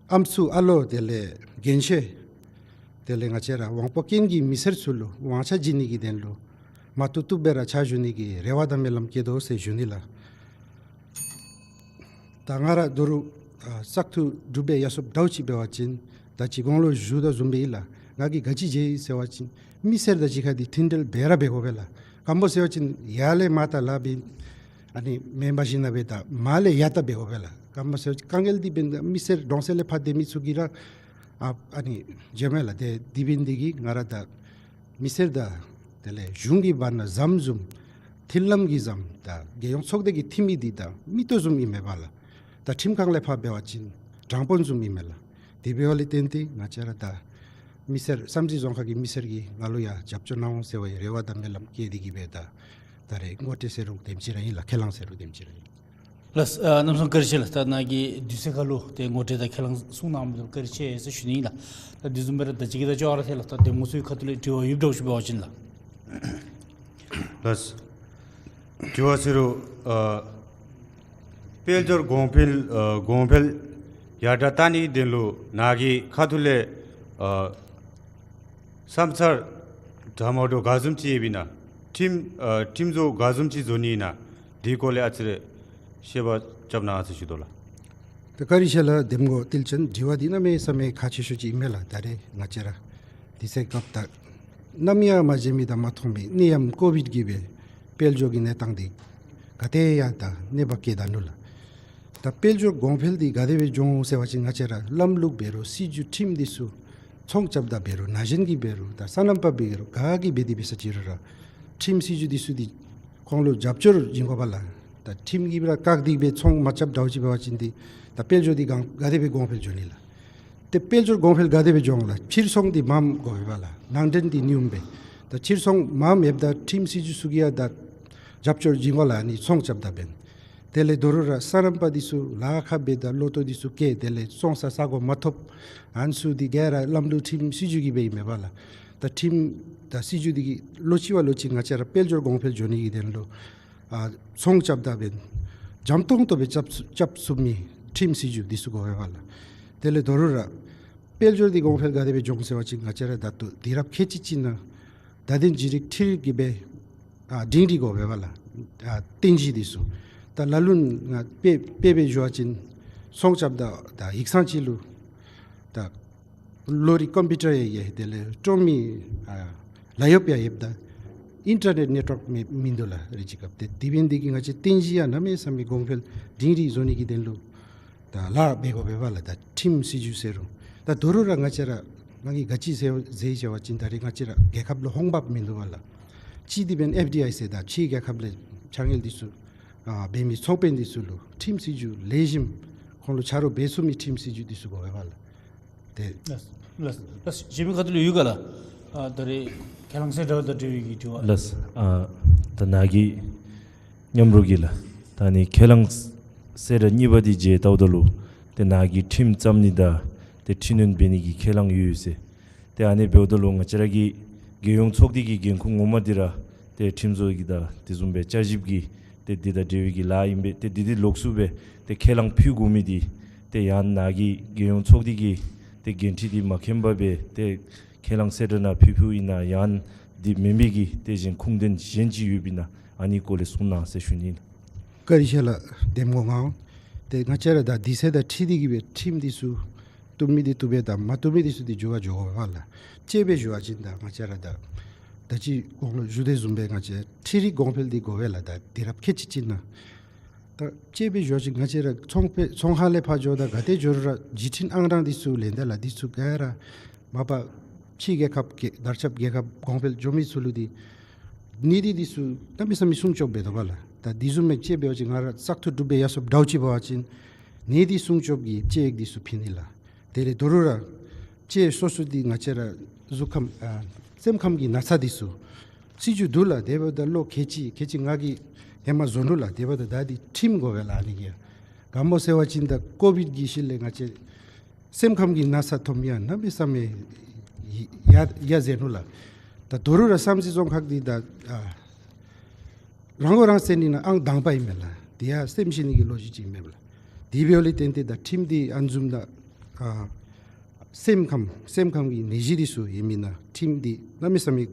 ཨམ་སྲུ་ཨ་ལོ་དེ་ལས་རྒན་ཤོས་དེ་ལས་ང་བཅས་ར་དབང་པོ་སྐྱོན་གྱི་མི་སེར་ཚུ་ལུ་དབང་ཆ་བྱིན་ནི་གི་དོན་ལུ་མ་བཏུབ་བཏུབ་སྦེ་ར་ཕྱག་ཞུ་ནི་གི་རེ་བ་དང་སྨོན་ལམ་བསྐྱེད་དོ་ཟེར་ཞུ་ནི་ལགས། ད་ང་ར་དོ་རུང་ཨ་བཙག་འཐུ་གྲུབ་སྦེ་ཡར་སོངམ་འདྲཝ་ཅིག་འབད་བ་ཅིན་ད་ཅི་གོང་ལུ་ཞུ་དོ་བཟུམ་སྦེ་ཨིན་ལགས། ང་གིས་ག་ཅི་མཇལ་ཡི་ཟེར་བ་ཅིན་མི་སེར་དང་གཅིག་ཁར་འདི་མཐུན་འབྲེལ་འབད་ར་འབད་དགོ་པས་ལགས། ག་སྨོ་ཟེར་བ་ཅིན་ཡར་ལས་མར་ད་ལཱ་འབད་ཨ་ནི་མེན་པར་ཞིནམ་ལས་ད་མར་ལས་ཡར་ད་འབད་དགོ་པས་ལགས། ག་སྨོ་ཟེར་བ་ཅིན་དཀའ་ངལ་འདི་འབདན་མི་སེར་གྲོང་གསེབ་ལས་ཕར་སྡོད་མི་ཚུ་གིས་ར་ཨ་ཨ་ནི་མཇལཝ་མས་ལགས། ཏེ་དེ་འབད་ནི་འདི་གིས་ང་ར་ད་མི་སེར་དང་དེ་ལས་གཞུང་གི་བར་ན་ཟམ་བཟུམ་མཐུན་ལམ་གྱི་ཟམ་དང་རྒྱལ་ཡོངས་ཚོགས་སྡེ་གི་འཐུས་མི་འདི་དང་མིག་ཏོ་བཟུམ་ཨིན་མས་པ་ལགས། ད་ཁྲིམས་ཁང་ལས་ཕར་འབད་བ་ཅིན་དྲང་དཔོན་བཟུམ་ཨིན་མས་ལགས། དེ་འབདཝ་ལས་བརྟེན་ཏེ་ང་བཅས་ར་ད་མི་སེར་བསམ་རྩེ་རྫོང་ཁག་གི་མི་སེར་གྱིས་ང་ལུ་ཡང་རྒྱབ་སྐྱོར་གནང་འོང་ཟེར་བའི་རེ་བ་དང་སྨོན་ལམ་བསྐྱེད་དེ་གིས་སྦེ་ད་ད་རེས་ངོ་སྤྲོད་ཟེར་རུང་དེམ་ཅིག་ར་ཨིན་ལགས། ཁས་བླངས་ཟེར་རུང་དེམ་ཅིག་ར་ཨིན། ལགས། ཨ་གནམ་མེད་ས་མེད་བཀའ་དྲིན་ཆེ་ལགས། ད་ནཱ་གིས་དུས་ཚོད་ཁར་ལུ་ཏེ་ངོ་སྤྲོད་དང་ཁས་བླངས་གསུང་གནང་མི་འདི་བཀའ་དྲིན་ཆེ་ཟེར་ཞུ་ནི་ཨིན་ལགས། ད་དེ་བཟུམ་སྦེ་ར་ད་ཅི་གི་ད་ཅོག་ར་ཐད་ལགས། ད་འདེམས་ངོ་ཚུ་གི་ཁ་ཐུག་ལས་དྲི་བ་ཡོདཔ་འདྲཝ་ཅིག་འབད་བ་ཅིན་ལགས། ལགས། དྲི་བ་ཟེར་རུང་ཨ་དཔལ་འབྱོར་གོང་འཕེལ་ཨ་གོང་འཕེལ་ཡར་དྲག་བཏང་ནི་གི་དོན་ལུ་ནཱ་གི་ཁ་ཐུག་ལས་ཨ་བསམ་འཆར་འདྲ་མ་འདྲཝ་ག་བཟུམ་ཅིག་ཡོདཔ་ཨིན་ན། ཁྲིམས་ཨ་ཁྲིམས་བཟོ་ག་བཟུམ་ཅིག་བཟོ་ནི་ཨིན་ན། དེའི་སྐོར་ལས་ཨ་ཙི་རེ་བཤད་པ་རྐྱབ་གནང་ཟེར་ཞུ་དོ་ལགས། ད་བཀའ་དྲིན་ཆེ་ལགས། འདེམས་ངོ་བསྟན་ཅན། དྲི་བ་འདི་གནམ་མེད་ས་མེད་ཁག་ཆེ་ཤོས་ཅིག་ཨིན་མས་ལགས། ད་རེས་ང་བཅས་ར་དུས་ཚོད་སྐབས་དང་གནམ་ཡང་མ་མཇལ་མི་དང་མ་མཐོང་མི་ནད་ཡམས་ཀོ་བིཌ་ཀྱིས་སྦེ་དཔལ་འབྱོར་གྱི་གནས་སྟངས་འདི་ག་ཏེ་ཡང་ད་གནོད་པ་བཀལ་ད་ནུག་ལགས། ད་དཔལ་འབྱོར་གོང་འཕེལ་འདི་ག་དེ་སྦེ་འགྱོ་འོང་ཟེར་བ་ཅིན་ང་བཅས་ར་ལམ་ལུགས་འབད་རུང་སྲིད་བྱུས་ཁྲིམས་འདི་ཚུ་ཚོང་རྐྱབ་ད་འབད་རུང་ན་གཞོན་གྱི་འབད་རུང་ད་སོ་ནམ་པ་འབད་རུང་ག་གིས་འབད་དེ་འབད་ས་ཅི་རུང་ར་ཁྲིམས་སྲིད་བྱུས་འདི་ཚུ་འདི་ཁོང་ལུ་རྒྱབ་སྐྱོར་བྱིན་དགོ་པས་ལགས། ད་ཁྲིམས་ཀྱིས་ར་བཀག་སྟེ་སྦེ་ཚོང་མ་རྐྱབ་འདྲཝ་ཅིག་འབད་བ་ཅིན་འདི་ད་དཔལ་འབྱོར་འདི་གང་ག་དེ་སྦེ་གོང་འཕེལ་འགྱོ་ནི་ལགས། ཏེ་དཔལ་འབྱོར་གོང་འཕེལ་ག་དེ་སྦེ་འགྱོ་འོང་ལགས། ཕྱིར་ཚོང་འདི་མངམ་དགོ་པས་ལགས། ནང་འདྲེན་འདི་ཉུངམ་སྦེ། ད་ཕྱིར་ཚོང་མངམ་ཡོདཔ་ད་ཁྲིམས་སྲིད་བྱུས་ཚུ་གིས་ཡང་ད་རྒྱབ་སྐྱོར་བྱིན་དགོ་ལགས། ཨ་ནི་ཚོང་རྐྱབ་ད་འབདན། དེ་ལས་དོ་རུང་ར་སོ་ནམ་པ་འདི་ཚུ་ལཱ་ཁག་འབད་ད་ལོ་ཐོག་འདི་ཚུ་བཀལ་དེ་ལས་ཚོང་ས་ས་གོ་མ་ཐོབ། ཨ་ནི་ཚུ་འདི་ག་ར་ལམ་ལུགས་ཁྲིམས་སྲིད་བྱུས་ཀྱིས་འབད་ཨིན་མས་པ་ལགས། ད་ཁྲིམས་ད་སྲིད་བྱུས་འདི་གིས་ལོ་གཅིག་བ་ལོ་གཅིག་ང་བཅས་ར་དཔལ་འབྱོར་གོང་འཕེལ་འགྱོ་ནི་གི་དོན་ལུ་ཨ་ཚོང་རྐྱབ་ད་འབདན་འཇམ་ཏོང་ཏོ་སྦེ་རྐྱབ་ཚུགས་རྐྱབ་ཚུགས་མི་ཁྲིམས་སྲིད་བྱུས་འདི་ཚུ་དགོ་པས་པ་ལགས། དེ་ལས་དོ་རུང་ར་དཔལ་འབྱོར་འདི་གོང་འཕེལ་ག་དེ་སྦེ་འགྱོ་འོང་ཟེར་བ་ཅིན་ང་བཅས་ར་ད་ལྟོ་དུས་རབས་ཁལ་གཅིག་ཅིག་ནང་བརྡ་དོན་བརྗེ་རེས་འཕྲུལ་རིག་གིས་སྦེ་ཨ་སྒྲིང་སྒྲི་དགོ་པས་པ་ལགས། ཨ་རྟེན་གཞི་འདི་ཚུ་ད་ལ་ལུ་ང་དཔེ་དཔེ་སྦེ་ཞུ་བ་ཅིན་ཚོང་རྐྱབ་ད་ད་ཡིག་ཚང་ཅིག་ལུ་ད་ལོ་རེ་ཀམ་པིའུ་ཊར་ཡང་ཡོད། དེ་ལས་སྤྲོ་མི་ཨ་ལཱ་གཡོགཔ་ཡང་ཡོདཔ་ད་ཨིན་ཊར་ནེཊ་ནེཊ་ཝརཀ་མེད་མིན་འདུག་ལགས། རེ་ཅིག་སྐབས་ཏེ་དེ་འབད་ནི་འདི་གིས་ང་བཅས་རྟེན་གཞི་ཡང་གནམ་མེད་ས་མེད་གོང་འཕེལ་སྒྲིང་སྒྲི་བཟོ་ནི་གི་དོན་ལུ་ད་ལཱ་འབད་དགོ་པས་པ་ལགས། ད་ཁྲིམས་སྲིད་བྱུས་ཟེར་རུང་ད་དོ་རུང་ར་ང་བཅས་ར་ང་གིས་ག་ཅི་ཟེར་ཟེར་ཟེར་བ་ཅིན་ད་རེས་ང་བཅས་ར་རྒྱལ་ཁབ་ལུ་ཧོངས་འབབ་མིན་འདུག་པ་ལགས། གཅིག་འདི་འབདན་ཨེཕ་ཌི་ཨའི་ཟེར་ད་ཕྱིའི་རྒྱལ་ཁབ་ལས་ཕྱགས་སྙིགས་འདི་ཚུ་ཨ་འབད་མི་ཚོང་དཔོན་འདི་ཚུ་ལུ་ཁྲིམས་སྲིད་བྱུས་ལེགས་ཤོམ་ཁོང་ལུ་ཆ་རོགས་འབད་ཚུགས་མི་ཁྲིམས་སྲིད་བྱུས་འདི་ཚུ་དགོ་པས་པ་ལགས། ཏེ་ལགས་ལགས་ལགས། གཞན་མི་ཁ་ཐུག་ལས་ཡོད་ག་ལགས། ཨ་ད་རེས་ཁས་བླངས་ཟེར་འདྲཝ་དང་འབྲེལ་བའི་གི་དྲི་བ། ལགས། ཨ་ད་ནཱ་གི་མཉམ་རོགས་ཀྱིས་ལགས། ད་ནི་ཁས་བླངས་ཟེར་ར་གཉིས་པ་འདི་མཇལ་བལྟཝ་ད་ལུ་ཏེ་ནཱ་གིས་ཁྲིམས་བརྩམ་ནི་དང་ཏེ་འཕྲི་སྣོན་འབད་ནི་གི་ཁས་བླངས་ཡོད་ཡོད་ཟེར། ཏེ་ཨ་ནི་འབདཝ་ད་ལུ་ང་བཅས་ར་གི་རྒྱལ་ཡོངས་ཚོགས་སྡེ་གི་འགན་ཁུར་ངོ་མ་འདི་ར་ ཏེ་ཁྲིམས་བཟོ་གི་དང་དེ་བཟུམ་སྦེ་བསྐྱར་ཞིབ་ཀྱི་ཏེ་འདི་དང་འབྲེལ་བའི་གི་ལཱ་ཨིན་པས། ཏེ་འདི་འདི་ལོགས་སུ་སྦེ་ཏེ་ཁས་བླངས་ཕུལ་དགོ་མི་འདི་ཏེ་ཡང་ནཱ་གི་རྒྱལ་ཡོངས་ཚོགས་སྡེ་གི་ཏེ་འགན་འཁྲི་འདི་མ་མཁྱེན་པར་སྦེ་ཏེ་ཁས་བླངས་གསལ་བསྒྲགས་ནང་ཕུལ་ཕུལཝ་ཨིན་ན་ཡང་འདི་མེན་པའི་གི་ཏེ་གཞན་ཁུངས་ལྡན་གཞན་ཅིག་ཡོདཔ་ཨིན་ན་ཨ་ནི་སྐོར་ལས་གསུང་གནང་ཟེར་ཞུ་ནི་ཨིན། བཀའ་དྲིན་ཆེ་ལགས་འདེམས་ངོ་ངག། ཏེ་ང་བཅས་ར་ད་དུས་ཚོད་དང་འཁྲིལ་ཏེ་གི་སྦེ་ཁྲིམས་འདི་ཚུ་བཏུབ་མི་འདི་བཏུབ་པས་དང་མ་བཏུབ་མི་འདི་ཚུ་འདི་འགྱུར་བ་འགྱོ་དགོ་པས་ལགས། དཔྱེ་སྦེ་ཞུ་བ་ཅིན་ད་ང་བཅས་ར་ད་ད་ཅི་གོང་ལུ་ཞུ་དོ་བཟུམ་སྦེ་ང་བཅས་འཕྲུལ་རིག་གོང་འཕེལ་འདི་དགོ་པས་ལགས། ད་དུས་རབས་ཁལ་གཅིག་ཅིག་ནང་ད་དཔྱེ་སྦེ་ཞུ་བ་ཅིན་ང་བཅས་ར་ཚོང་པའི་ཚོང་ཁང་ལས་ཕར་འགྱོཝ་ད་ག་ཏེ་འགྱོ་རུང་ར་བརྒྱུད་འཕྲིན་ཨང་གྲངས་འདི་ཚུ་ལེན་ད་ལགས། འདི་ཚུ་ག་ར་མ་པ་ཕྱི་རྒྱལ་ཁབ་ཀྱི་དར་ཁྱབ་རྒྱལ་ཁབ་གོང་འཕེལ་འགྱོ་མི་ཚུ་ལུ་འདི་ནི་འདི་འདི་ཚུ་གནམ་མེད་ས་མེད་སྲུང་སྐྱོབ་འབད་དོ་བ་ལགས། ད་འདི་བཟུམ་མའི་དཔྱེ་འབད་བ་ཅིན་ང་ར་བཙག་འཐུ་གྲུབ་པའི་ཡ་སོབ་འདྲཝ་ཅིག་འབད་བ་ཅིན་ནི་འདི་སྲུང་སྐྱོབ་ཀྱི་དཔྱད་ཡིག་འདི་ཚུ་ཕུལ་ནི་ལགས། དེ་ལས་དོ་རུང་ར་དཔྱད་སོ་སོ་འདི་ང་བཅས་ར་གཟུགས་ཁམས་ཨ་སེམས་ཁམས་ཀྱི་ན་ཚ་འདི་ཚུ་སྲིད་བྱུས་འདུག་ལགས། དེ་འབདཝ་ད་ལོ་ཁལ་གཅིག་ཁལ་གཅིག་ལྔ་གི་ཧེ་མ་བཟོ་ནུག་ལགས། དེ་འབདཝ་ད་ད་འདི་ཁྲིམས་དགོ་པས་ལགས། ཨ་ནི་གིས་ག་སྨོ་ཟེར་བ་ཅིན་ད་ཀོ་བིཌ་གི་ཤུལ་ལས་ང་བཅས་སེམས་ཁམས་ཀྱི་ན་ཚ་ཐོབ་མི་ཡང་གནམ་མེད་ས་མེད་ཡ་ཡ་ཡ་ཟེར་ནུག་ལགས། ད་དོ་རུང་ར་བསམ་རྩེ་རྫོང་ཁག་འདི་ད་ཨ་རང་མགོ་རང་གསོ་ནི་ནང་ཨང་དང་པ་ཨིན་མས་ལགས། དེ་ཡང་སེམས་ཤི་ནི་གི་ལོ་རྒྱུས་ཅིག་ཨིན་མས་ལགས། དེ་འབདཝ་ལས་བརྟེན་ཏེ་ད་ཁྲིམས་འདི་ཨ་ནི་བཟུམ་ད་ཨ་སེམས་ཁམས་སེམས་ཁམས་ཀྱི་ནད་གཞི་འདི་ཚུ་ཡོད་མི་ནང་ཁྲིམས་འདི་གནམ་མེད་ས་མེད་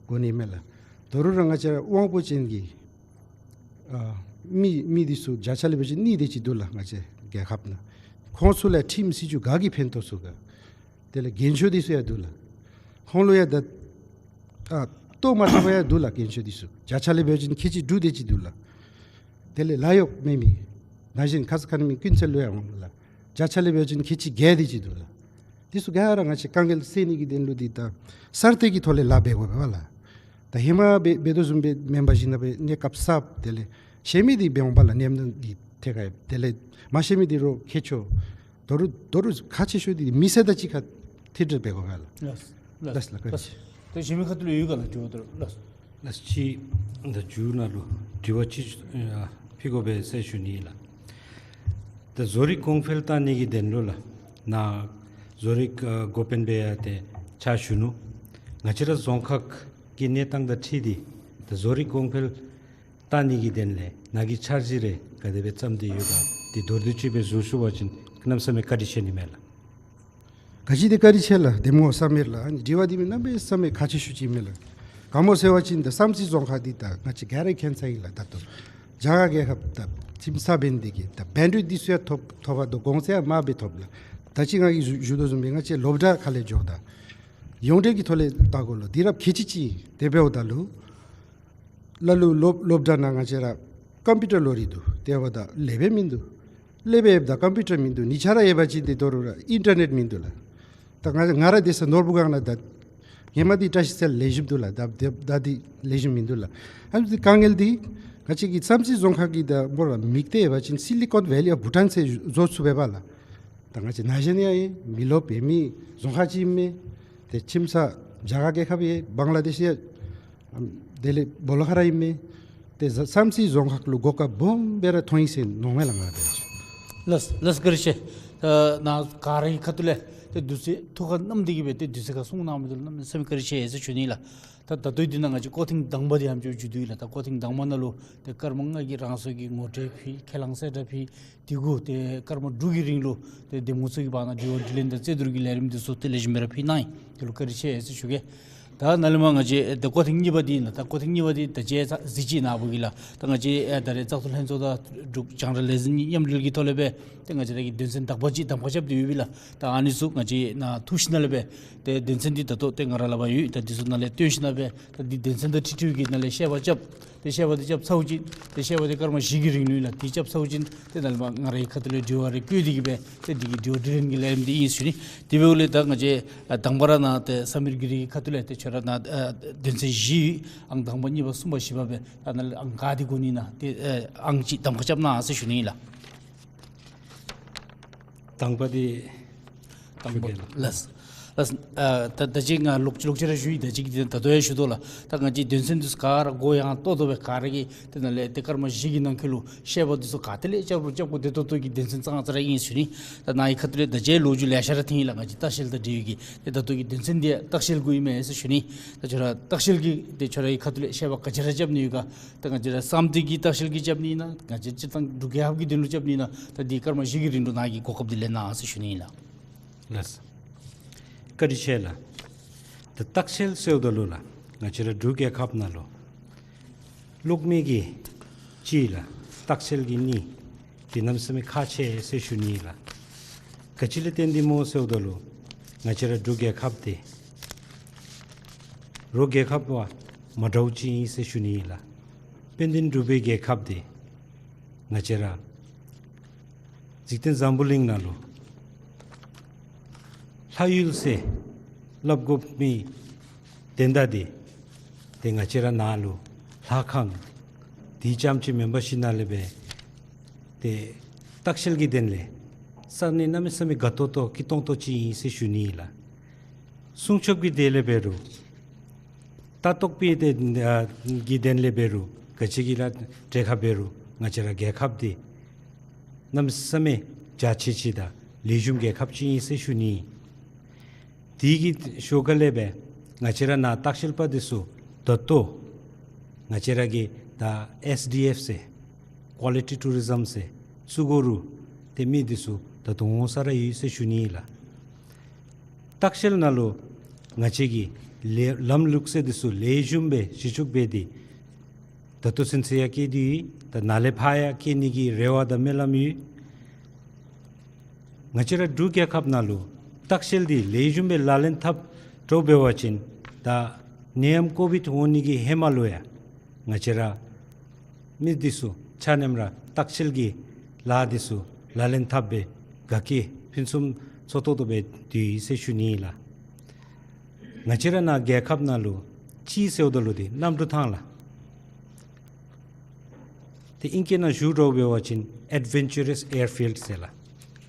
དགོ་ནི་ཨིན་མས་ལགས། དོ་རུང་ར་ང་བཅས་དབང་པོ་ཅན་གྱི་ཨ་མི་མི་འདི་ཚུ་བརྒྱ་ཆ་ལས་འབད་བ་ཅིན་གཉིས་དེ་ཅིག་འདུག་ལགས། ང་བཅས་རྒྱལ་ཁབ་ནང་ཁོང་ཚུ་ལུ་ཁྲིམས་སྲིད་བྱུས་ག་གིས་ཕན་ཐོགས་ཚུགས་ག། དེ་ལས་རྒན་ཤོས་འདི་ཚུ་ཡང་འདུག་ལགས། ཁོང་ལུ་ཡང་ད་ཨ་ལྟོ་མ་ཐོབ་པར་ཡང་འདུག་ལགས། རྒན་ཤོས་འདི་ཚུ་བརྒྱ་ཆ་ལས་འབད་བ་ཅིན་ཁལ་གཅིག་དྲུག་དེ་ཅིག་འདུག་ལགས། དེ་ལས་ལཱ་གཡོག་མེད་མི་ན་གཞོན་ཁ་ཙ་ཁ་ཉིནམ་ཀུན་གསལ་ལུ་ཡང་འོང་ལགས། བརྒྱ་ཆ་ལས་འབད་བ་ཅིན་ཁལ་གཅིག་བརྒྱད་དེ་ཅིག་འདུག་ལགས། འདི་ཚུ་ག་ར་ང་བཅས་དཀའ་ངལ་སེལ་ནི་གི་དོན་ལུ་འདི་ད་གསར་གཏོད་ཀྱི་ཐོག་ལས་ལཱ་འབད་དགོ་པས་ལགས། ད་ཧེ་མ་འབད་འབད་དོ་བཟུམ་སྦེ་མེན་པར་ཞིན་ན་སྦེ་གནས་སྐབས་གསརཔ་དེ་ལས་ཤེས་མི་འདི་འབད་འོང་པ་ལགས། གནས་མི་འདི་ཐད་ཁར་དེ་ལས་མ་ཤེས་མི་འདི་རོགས་མཁས་མཆོག། དོ་རུང་དོ་རུང་ཁག་ཆེ་ཤོས་འདི་མི་སེར་དང་གཅིག་ཁར་ཐད་འབྲེལ་འབད་དགོ་པས་ལགས། ལགས་ལགས་ལགས་ལགས། ལགས། ད་གཞན་མི་ཁ་ཐུག་ལས་ཡོད་ག་ལགས། དྲི་བ་དོ་རུང་ལགས། ལགས་ཅི། ད་མཇུག་ནང་ལུ་དྲི་བ་ཅིག་ཨ་ཕུལ་དགོ་པས་ཟེར་ཞུ་ནི་ལགས། ད་བཟོ་རིག་གོང་འཕེལ་བཏང་ནི་གི་དོན་ལུ་ལགས། ནཱ་བཟོ་རིག་ཨ་འགོ་དཔོན་སྦེ་ཡང་ཏེ་ཕྱག་ཞུ་ནུག། ང་བཅས་ར་རྫོང་ཁག་གི་གནས་སྟངས་དང་འཁྲིལ་ཏེ་ད་བཟོ་རིག་གོང་འཕེལ་བཏང་ནི་གི་དོན་ལས་ནཱ་གི་འཆར་གཞི་རེ་ག་དེ་སྦེ་བརྩམས་ཏེ་ཡོད་ག། འདི་མདོར་བསྡུས་ཅིག་སྦེ་ཞུ་ཚུགས་པ་ཅིན་གནམ་མེད་ས་མེད་བཀའ་དྲིན་ཆེ་ནི་མས་ལགས། ག་ཅི་དེ་བཀའ་དྲིན་ཆེ་ལགས། འདེམས་ངོ་བསམ་ཡས་ལགས། ཨ་ནི་དྲི་བ་འདི་མི་གནམ་མེད་ས་མེད་ཁག་ཆེ་ཤོས་ཅིག་མས་ལགས། ག་སྨོ་ཟེར་བ་ཅིན་ད་བསམ་རྩེ་རྫོང་ཁག་འདི་ད་ང་བཅས་ག་ར་མཁྱེན་ཚར་ཡི་ལགས། ད་ལྟོ་རྒྱ་གར་རྒྱལ་ཁབ་ད་ཁྱིམ་ཚང་འབད་ནི་དེ་གིས་ད་བེན་ཌ་ཝིཌ་འདི་ཚུ་ཡང་ཐོབ་ཐོབ་པ་དོ་གོང་ཚད་ཡང་དམའ་སྦེ་ཐོབ་ལགས། ད་ཅི་ང་གིས་ཞུ་ཞུ་དོ་བཟུམ་སྦེ་ང་བཅས་སློབ་གྲྭ་ཁ་ལས་འགྱོཝ་ད་ཡོངས་འབྲེལ་གྱི་ཐོག་ལས་བལྟ་དགོ་ལོ། དུས་རབས་ཁལ་གཅིག་ཅིག་དེ་འབདཝ་ད་ལུ་ལ་ལུ་སློབ་སློབ་གྲྭ་ནང་ང་བཅས་ར་ཀམ་པིའུ་ཊར་ལོ་རེ་འདུག། དེ་འབདཝ་ད་ལེབ་ཡང་མིན་འདུག། ལེབ་ཡོདཔ་ད་ཀམ་པིའུ་ཊར་མིན་འདུག། ཉིན་ཆ་ར་ཡོད་པ་ཅིན་དེ་དོ་རུང་ར་ཨིན་ཊར་ནེཊ་མིན་འདུག་ལགས། ད་ང་ང་ར་སྡོད་ས་ནོར་བུ་སྒང་ལགས། ད་ཧེ་མ་འདི་བཀྲ་ཤིས་རྩེ་ལེགས་ཤོམ་འདུག་ལགས། ད་ད་ད་འདི་ལེགས་ཤོམ་མིན་འདུག་ལགས། ཨ་ནི་འདི་དཀའ་ངལ་འདི་ང་བཅས་ཀྱི་བསམ་རྩེ་རྫོང་ཁག་གི་ད་སྨོ་ལགས་མིག་ཏོ་འབད་བ་ཅིན་སི་ལི་ཀོན་ཝེ་ལི་ཨོཕ་བྷུ་ཊཱན་ཟེར་བཟོ་ཚུགས་པས་པ་ལགས། ད་ང་བཅས་ན་གཞོན་ཡང་ཡོད། མི་རློབས་ཡོད་མི་རྫོང་ཁག་ཅིག་ཨིན་མས། ཏེ་ཁྱིམ་ཚང་རྒྱ་གར་རྒྱལ་ཁབ་ཡོད། བང་ལ་དེཤ་ཡོད། ཨམ་དེ་ལས་སྦོ་ལོགས་ཁ་ར་ཨིན་མས། ཏེ་བསམ་རྩེ་རྫོང་ཁག་ལུ་གོ་སྐབས་སྦོམ་སྦེ་ར་ཐོན་ཡི་ཟེར་མནོཝ་མས་ལགས་ང་ར་འབད་བ་ཅིན། ལགས་ལགས་བཀའ་དྲིན་ཆེ། ད་ནཱ་ག་ར་གི་ཁ་ཐུག་ལས་ཏེ་དུས་ཚོད་ཐུགས་ཁར་བསྣམས་ཏེ་གིས་སྦེ་ཏེ་དུས་ཚོད་ཁར་གསུང་གནང་མི་འདི་ལུ་གནམ་མེད་ས་མེད་བཀའ་དྲིན་ཆེ་ཟེར་ཞུ་ནི་ལགས། ད་ད་ལྟོ་འདི་ནང་ང་བཅས་སྐོར་ཐེངས་དང་པ་འདི་ཧ་ལམ་ཅིག་མཇུག་བསྡུ་ཡི་ལགས། ད་སྐོར་ཐེངས་དང་པ་ནང་ལུ་ཏེ་སྐར་མ་ལྔ་གི་རང་སོའི་གི་ངོ་སྤྲོད་ཕུལ། ཁས་བླངས་གསལ་བསྒྲགས་ཕུལ། དེ་གུ་ཏེ་སྐར་མ་དྲུག་གི་རིང་ལུ་ཏེ་འདེམས་ངོ་ཚུ་གི་བར་ན་དྲི་བ་དྲིས་ལན་དང་རྩོད་བསྡུར་གྱི་ལས་རིམ་འདི་ཚུ་ཏེ་ལེགས་ཤོམ་སྦེ་ར་ཕུལ་གནང་ཡི། དེ་ལུ་བཀའ་དྲིན་ཆེ་ཟེར་ཞུ་གེ། ད་ནཱ་ལས་མར་ང་བཅས་ཏེ་སྐོར་ཐེངས་གཉིས་པ་འདི་ཨིན་ལགས། ད་སྐོར་ཐེངས་གཉིས་པ་འདི་ད་ཅི་ཡང་གཟིགས་ཅི་ནཱ་བུ་གིས་ལགས། ད་ང་བཅས་ཨེ་ད་རེས་བཙག་འཐུ་ལྷན་ཚོགས་དང་འབྲུག་རྒྱང་བསྒྲགས་ལས་འཛིན་གཉིས་མཉམ་འབྲེལ་གྱི་ཐོག་ལས་སྦེ་ཏེ་ང་བཅས་ར་གི་དོན་ཚན་དག་པ་ཅིག་གདམ་ཁ་རྐྱབ་སྟེ་ཡོད་པས་ལགས། ད་ཨ་ནི་ཚུ་ང་བཅས་ནཱ་འཐུ་ཞིན་ན་ལས་སྦེ་ཏེ་དོན་ཚན་འདི་ད་ལྟོ་ཏེ་ང་ར་ལག་པར་ཡོད། ད་འདི་ཚུ་ནཱ་ལས་བཏོན་ཞིན་ན་སྦེ་ད་འདི་དོན་ཚན་དང་འཁྲིལ་འཁྲིལཝ་གི་ནཱ་ལས་བཤད་པ་རྐྱབ། ཏེ་བཤད་པ་འདི་རྐྱབ་ཚརཝ་ཅིག་ཏེ་བཤད་པ་འདི་སྐར་མ་བཞི་གི་རིང་ལུ་ཨིན་ལགས། འདི་རྐྱབ་ཚརཝ་ཅིག་ཏེ་ནཱ་ལས་མར་ང་རའི་ཁ་ཐུག་ལས་དྲི་བ་རེ་བཀོད་དེ་གིས་སྦེ་ཏེ་འདི་གི་དྲི་བ་དྲིས་ལན་གྱི་ལས་རིམ་འདི་ཨིན་ཟེར་ཞུ་ནི། དེ་འབདཝ་ལས་ད་ང་བཅས་ཨ་དང་པ་ར་ནཱ་ཏེ་ས་མིར་གྱི་རིགས་ཀྱི་ཁ་ཐུག་ལས་ཏེ་ཁྱོད་ར་ནཱ་ཨ་དོན་ཚན་བཞི་ཨང་དང་པ་གཉིས་པ་གསུམ་པ་བཞི་པ་སྦེ་ད་ནཱ་ལས་ཨང་ག་འདི་དགོ་ནི་ཨིན་ན་ཏེ་ཨ་ཨང་ཅིག་གདམ་ཁ་རྐྱབ་གནང་ཟེར་ཞུ་ནི་ཨིན་ལགས། དང་པ་འདི་དང་པ་ཞུ་གེ་ལགས། ལགས། ལགས། ཨ་ད་ད་ཅི་ང་ལོག་ལོག་ཅི་ར་ཞུ་ཡི། ད་ཅི་གི་ད་ད་ལྟོ་ཡང་ཞུ་དོ་ལགས། ད་ང་བཅས་དོན་ཚན་འདི་ཚུ་ག་ར་གོ་ཡངས་ཏོག་ཏོ་སྦེ་ག་ར་གིས་དེ་ནང་ལས་ཏེ་སྐར་མ་བཞི་གི་ནང་འཁོད་ལུ་བཤད་པ་འདི་ཚུ་ག་ཏེ་ལས་རྐྱབ་རུང་རྐྱབ་དགོ། ཏེ་ད་ལྟོ་གི་དོན་ཚན་ཙང་ཙ་ར་ཨིན་ཟེར་ཞུ་ནི། ད་ནཱ་གི་ཁ་ཐུག་ལས་ད་ཅི་ལོ་རྒྱུས་ལེ་ཤ་ར་ཐོན་ཡི་ལགས། ང་བཅས་ལྟ་བཤལ་དང་འབྲེལ་བའི་གི་ཏེ་ད་ལྟོ་གི་དོན་ཚན་འདི་ལྟ་བཤལ་གུ་ཨིན་མས་ཟེར་ཞུ་ནི། ད་ཁྱོད་ར་ལྟ་བཤལ་གྱི་ཏེ་ཁྱོད་ར་གི་ཁ་ཐུག་ལས་བཤད་པ་ག་ཅི་ར་རྐྱབ་ནི་ཡོད་ག། ད་ང་བཅས་ར་བསམ་གཏན་གྱི་ལྟ་བཤལ་གྱི་རྐྱབ་ནི་ཨིན་ན། ང་བཅས་སྤྱིར་བཏང་འབྲུག་རྒྱལ་ཁབ་ཀྱི་དོན་ལུ་རྐྱབ་ནི་ཨིན་ན། ད་འདི་སྐར་མ་བཞི་གི་རིང་ལུ་ནཱ་གིས་གོ་སྐབས་འདི་ལེན་གནང་ཟེར་ཞུ་ནི་ཨིན་ལགས། ལགས། བཀའ་དྲིན་ཆེ་ལགས། ད་ལྟ་བཤལ་ཟེརཝ་ད་ལུ་ལགས། ང་བཅས་ར་འབྲུག་རྒྱལ་ཁབ་ནང་ལུ་གློག་མེ་གིས་གཅིག་ལགས། ལྟ་བཤལ་གྱིས་གཉིས། འདི་གནམ་མེད་ས་མེད་ཁག་ཆེ་ཟེར་ཞུ་ནི་ལགས། ག་ཅི་ལས་བརྟེན་ཏེ་སྨོ་ཟེརཝ་ད་ལུ་ང་བཅས་ར་འབྲུག་རྒྱལ་ཁབ་འདི་རོགས་རྒྱལ་ཁབ་བ་མ་འདྲཝ་ཅིག་ཨིན་ཟེར་ཞུ་ནི་ལགས། དཔལ་ལྡན་འབྲུག་པའི་རྒྱལ་ཁབ་འདི་ང་བཅས་ར་འཇིག་རྟེན་འཛམ་བུ་གླིང་ནང་ལུ་ལྷ་ཡུལ་ཟེར་སླབ་དགོ་མི་དོན་དག་འདི་ཏེ་ང་བཅས་ར་ནཱ་ལུ་ལྷ་ཁང་འདི་ཙམ་ཅིག་མེན་པར་ཞིནམ་ལས་སྦེ་ཏེ་ལྟ་བཤལ་གྱི་དོན་ལས་ས་གནས་གནམ་མེད་ས་མེད་དགའ་ཏོག་ཏོ་སྐྱིད་ཏོང་ཏོ་ཅིག་ཨིན་ཟེར་ཞུ་ནི་ལགས། སྲུང་སྐྱོབ་ཀྱི་དོན་ལས་འབད་རུང་ལྟ་རྟོག་པའི་དེ་ཨ་གི་དོན་ལས་འབད་རུང་ག་ཅི་གི་ར་གྲལ་ཁར་འབད་རུང་ང་བཅས་ར་རྒྱལ་ཁབ་འདི་གནམ་མེད་ས་མེད་རྒྱ་ཆེ་ཆེ་དང་ལེགས་ཤོམ་རྒྱལ་ཁབ་ཅིག་ཨིན་ཟེར་ཞུ་ནི། དེ་གི་ཞོར་ཁ་ལས་སྦེ་ང་བཅས་ར་ནཱ་ལྟ་བཤལ་པ་འདི་ཚུ་ད་ལྟོ་ང་བཅས་ར་གི་ད་ཨེསི་ཌི་ཨེཕ་ཟེར་ཀོ་ལི་ཊི་ཊུ་རི་ཛམ་ཟེར་བཙུགས་དགོ་རུང་ཏེ་མི་འདི་ཚུ་ད་དུང་འོང་ས་ར་ཡོད་ཟེར་ཞུ་ནི་ལགས། ལྟ་བཤལ་ནང་ལུ་ང་བཅས་ཀྱིས་ལས་ལམ་ལུགས་སྲོལ་འདི་ཚུ་ལེགས་ཤོམ་སྦེ་གཞི་བཙུགས་འབད་དེ་ད་ལྟོ་ཚུན་ཚོད་ཡང་བསྐྱལ་ཏེ་ཡོད། ད་ནཱ་ལས་ཕར་ཡང་བསྐྱལ་ནི་གི་རེ་བ་དང་སྨོན་ལམ་ཡོད། ང་བཅས་ར་འབྲུག་རྒྱལ་ཁབ་ནང་ལུ་ལྟ་བཤལ་འདི་ལེགས་ཤོམ་སྦེ་ལག་ལེན་འཐབ་འགྱོ་འབད་བ་ཅིན་ད་ནད་ཡམས་ཀོ་བིཌ་འོང་ནི་གི་ཧེ་མ་ལུ་ཡང་ང་བཅས་ར་མི་འདི་ཚུ་ཆ་མཉམ་ར་ལྟ་བཤལ་གྱི་ལཱ་འདི་ཚུ་ལག་ལེན་འཐབ་སྦེ་དགའ་སྐྱིད་ཕུན་སུམ་ཚོགས་ཏོག་ཏོ་སྦེ་སྡོད་ཡི་ཟེར་ཞུ་ནི་ལགས། ང་བཅས་ར་ནཱ་རྒྱལ་ཁབ་ནང་ལུ་གཅིག་ཟེརཝ་ད་ལུ་འདི་གནམ་གྲུ་ཐང་ལགས། ཏེ་ཨིང་སྐད་ནང་ཞུ་འགྱོ་འབད་བ་ཅིན་ཨེཌ་ཝེན་ཅར་ཨེར་ཕིལཌ་ཟེར་ལགས།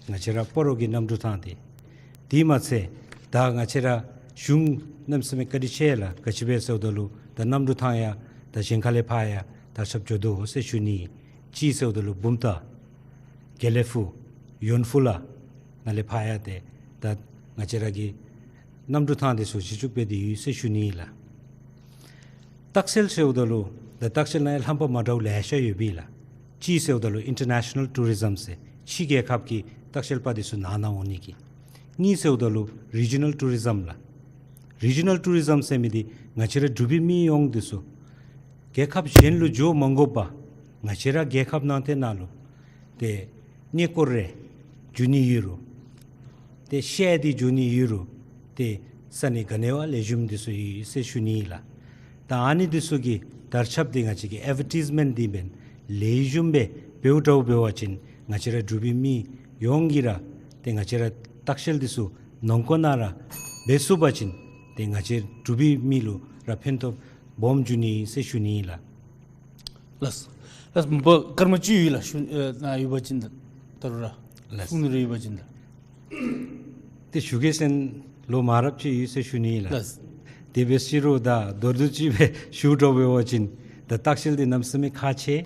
ང་བཅས་ར་སྤ་རོ་གི་གནམ་གྲུ་ཐང་འདི། དེ་མ་ཚད་ད་ང་བཅས་ར་གཞུང་གནམ་མེད་ས་མེད་བཀའ་དྲིན་ཆེ་ལགས། ག་ཅི་སྦེ་ཟེརཝ་ད་ལུ་ད་གནམ་གྲུ་ཐང་ཡང་ད་གཞན་ཁ་ལས་ཕར་ཡང་ད་རྐྱབ་འགྱོ་དོ་ཟེར་ཞུ་ནི། གཅིག་ཟེརཝ་ད་ལུ་བུམ་ཐང་དགེ་ལེགས་ཕུག་ཡོན་ཕུ་ལ་ནང་ལས་ཕར་ཡང་ཏེ་ད་ང་བཅས་ར་གི་གནམ་གྲུ་ཐང་འདི་ཚུ་གཞི་བཙུགས་འབད་དེ་ཡོད་ཟེར་ཞུ་ནི་ལགས། ལྟ་བཤལ་ཟེརཝ་ད་ལུ་ད་ལྟ་བཤལ་ནང་ཡང་ལྷམ་པ་མ་འདྲཝ་ལེ་ཤ་ཡོད་པས་ལགས། གཅིག་ཟེརཝ་ད་ལུ་ཨིན་ཊར་ནེ་ཤ་ནཱལ་ཊུ་རི་ཛམ་ཟེར་ཕྱི་རྒྱལ་ཁབ་ཀྱི་ལྟ་བཤལ་པ་འདི་ཚུ་ནཱ་ནཱ་འོང་ནི་གི། གཉིས་ཟེརཝ་ད་ལུ་རི་ཇི་ནཱལ་ཊུ་རི་ཛམ་ལགས། རི་ཇི་ནཱལ་ཊུ་རི་ཛམ་ཟེར་མི་འདི་ང་བཅས་ར་འབྲུག་པའི་མི་ཡོངས་འདི་ཚུ་རྒྱལ་ཁབ་གཞན་ལུ་འགྱོ་མ་དགོ་པར་ང་བཅས་ར་རྒྱལ་ཁབ་ནང་འདི་ནང་ལུ་ཏེ་གནས་སྐོར་རེ་འགྱོ་ནི་ཡོད་རུང་ཏེ་བཤལ་ཏེ་འགྱོ་ནི་ཡོད་རུང་ཏེ་ས་གནས་ག་ནི་བ་ལེགས་ཤོམ་འདི་ཚུ་ཡོད་ཟེར་ཞུ་ནི་ལགས། ད་ཨ་ནི་འདི་ཚུ་གི་དར་ཁྱབ་འདི་ང་བཅས་ཀྱི་ཨེཌ་ཝར་ཊའིཛ་མེནཊ་འདི་འབདན་ལེགས་ཤོམ་སྦེ་འབདཝ་འདྲཝ་འབད་བ་ཅིན་ང་བཅས་ར་འབྲུག་པའི་མི་ཡོངས་ཀྱིས་ར་ཏེ་ང་བཅས་ར་ལྟ་བཤལ་འདི་ཚུ་ནང་འཁོད་ནང་ར་འབད་ཚུགས་པ་ཅིན་ཏེ་ང་བཅས་འབྲུག་པའི་མི་ལུ་ར་ཕན་ཐོགས་སྦོམ་འབྱུང་ནི་ཟེར་ཞུ་ནི་ལགས། ལགས། ལགས། མ་པ་སྐར་མ་བཅུ་ཡོད་ལགས། ཞུ་ཨ་ནཱ་ཡོད་པ་ཅིན་ད་ད་རུང་ར་ལགས། གསུང་ནི་རེ་ཡོད་པ་ཅིན་ད། ཏེ་ཞུ་གེ་ཟེར་ལོ་མང་རབས་ཅིག་ཡོད་ཟེར་ཞུ་ནི་ལགས། ལགས། དེ་སྦེ་ཟེར་རུང་ད་མདོར་བསྡུས་ཅིག་སྦེ་ཞུ་འགྱོ་འབད་བ་ཅིན་ད་ལྟ་བཤལ་འདི་གནམ་མེད་ས་མེད་ཁག་ཆེ།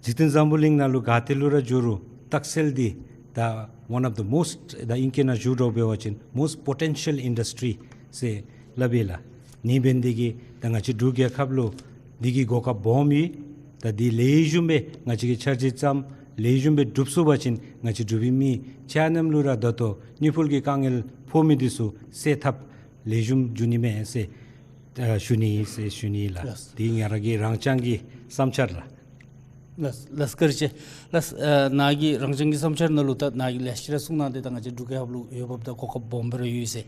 འཇིག་རྟེན་འཛམ་བུ་གླིང་ནང་ལུ་ག་ཏེ་ལུ་ར་འགྱོ་རུང་ལྟ་བཤལ་འདི་ད་one of the most ད་ཨིང་སྐད་ནང་ཞུ་འགྱོ་འབད་བ་ཅིན་most potential industry ཟེར་སླབ་ཨིན་ལགས། ཨ་ནི་འབད་ནི་འདི་གིས་ད་ང་བཅས་འབྲུག་རྒྱལ་ཁབ་ལུ་འདི་གི་གོ་སྐབས་སྦོམ་ཡོད། ད་འདི་ལེགས་ཤོམ་སྦེ་ང་བཅས་ཀྱིས་འཆར་གཞི་བརྩམས་ལེགས་ཤོམ་སྦེ་འགྲུབ་ཚུགས་པ་ཅིན་ང་བཅས་འབྲུག་པའི་མི་ཆ་མཉམ་ལུ་ར་ད་ལྟོ་དངུལ་ཕོགས་ཀྱི་དཀའ་ངལ་ཕོག་མི་འདི་ཚུ་སེལ་ཐབས་ལེགས་ཤོམ་འབྱུང་ནི་མས་ཟེར་ཨ་ཞུ་ནི་ཟེར་ཞུ་ནི་ལགས། ལགས། འདི་ང་ར་གི་རང་རྐྱང་གི་བསམ་འཆར་ལགས། ལགས། ལགས་བཀའ་དྲིན་ཆེ། ལགས། ཨ་ནཱ་གི་རང་རྐྱང་གི་བསམ་འཆར་ནང་ལུ་ད་ནཱ་གིས་ལེ་ཤ་ར་གསུངས་གནང་སྟེ་ད་ང་བཅས་འབྲུག་རྒྱལ་ཁབ་ལུ་འོས་འབབ་དང་གོ་སྐབས་སྦོམ་སྦེ་ར་ཡོད་ཟེར།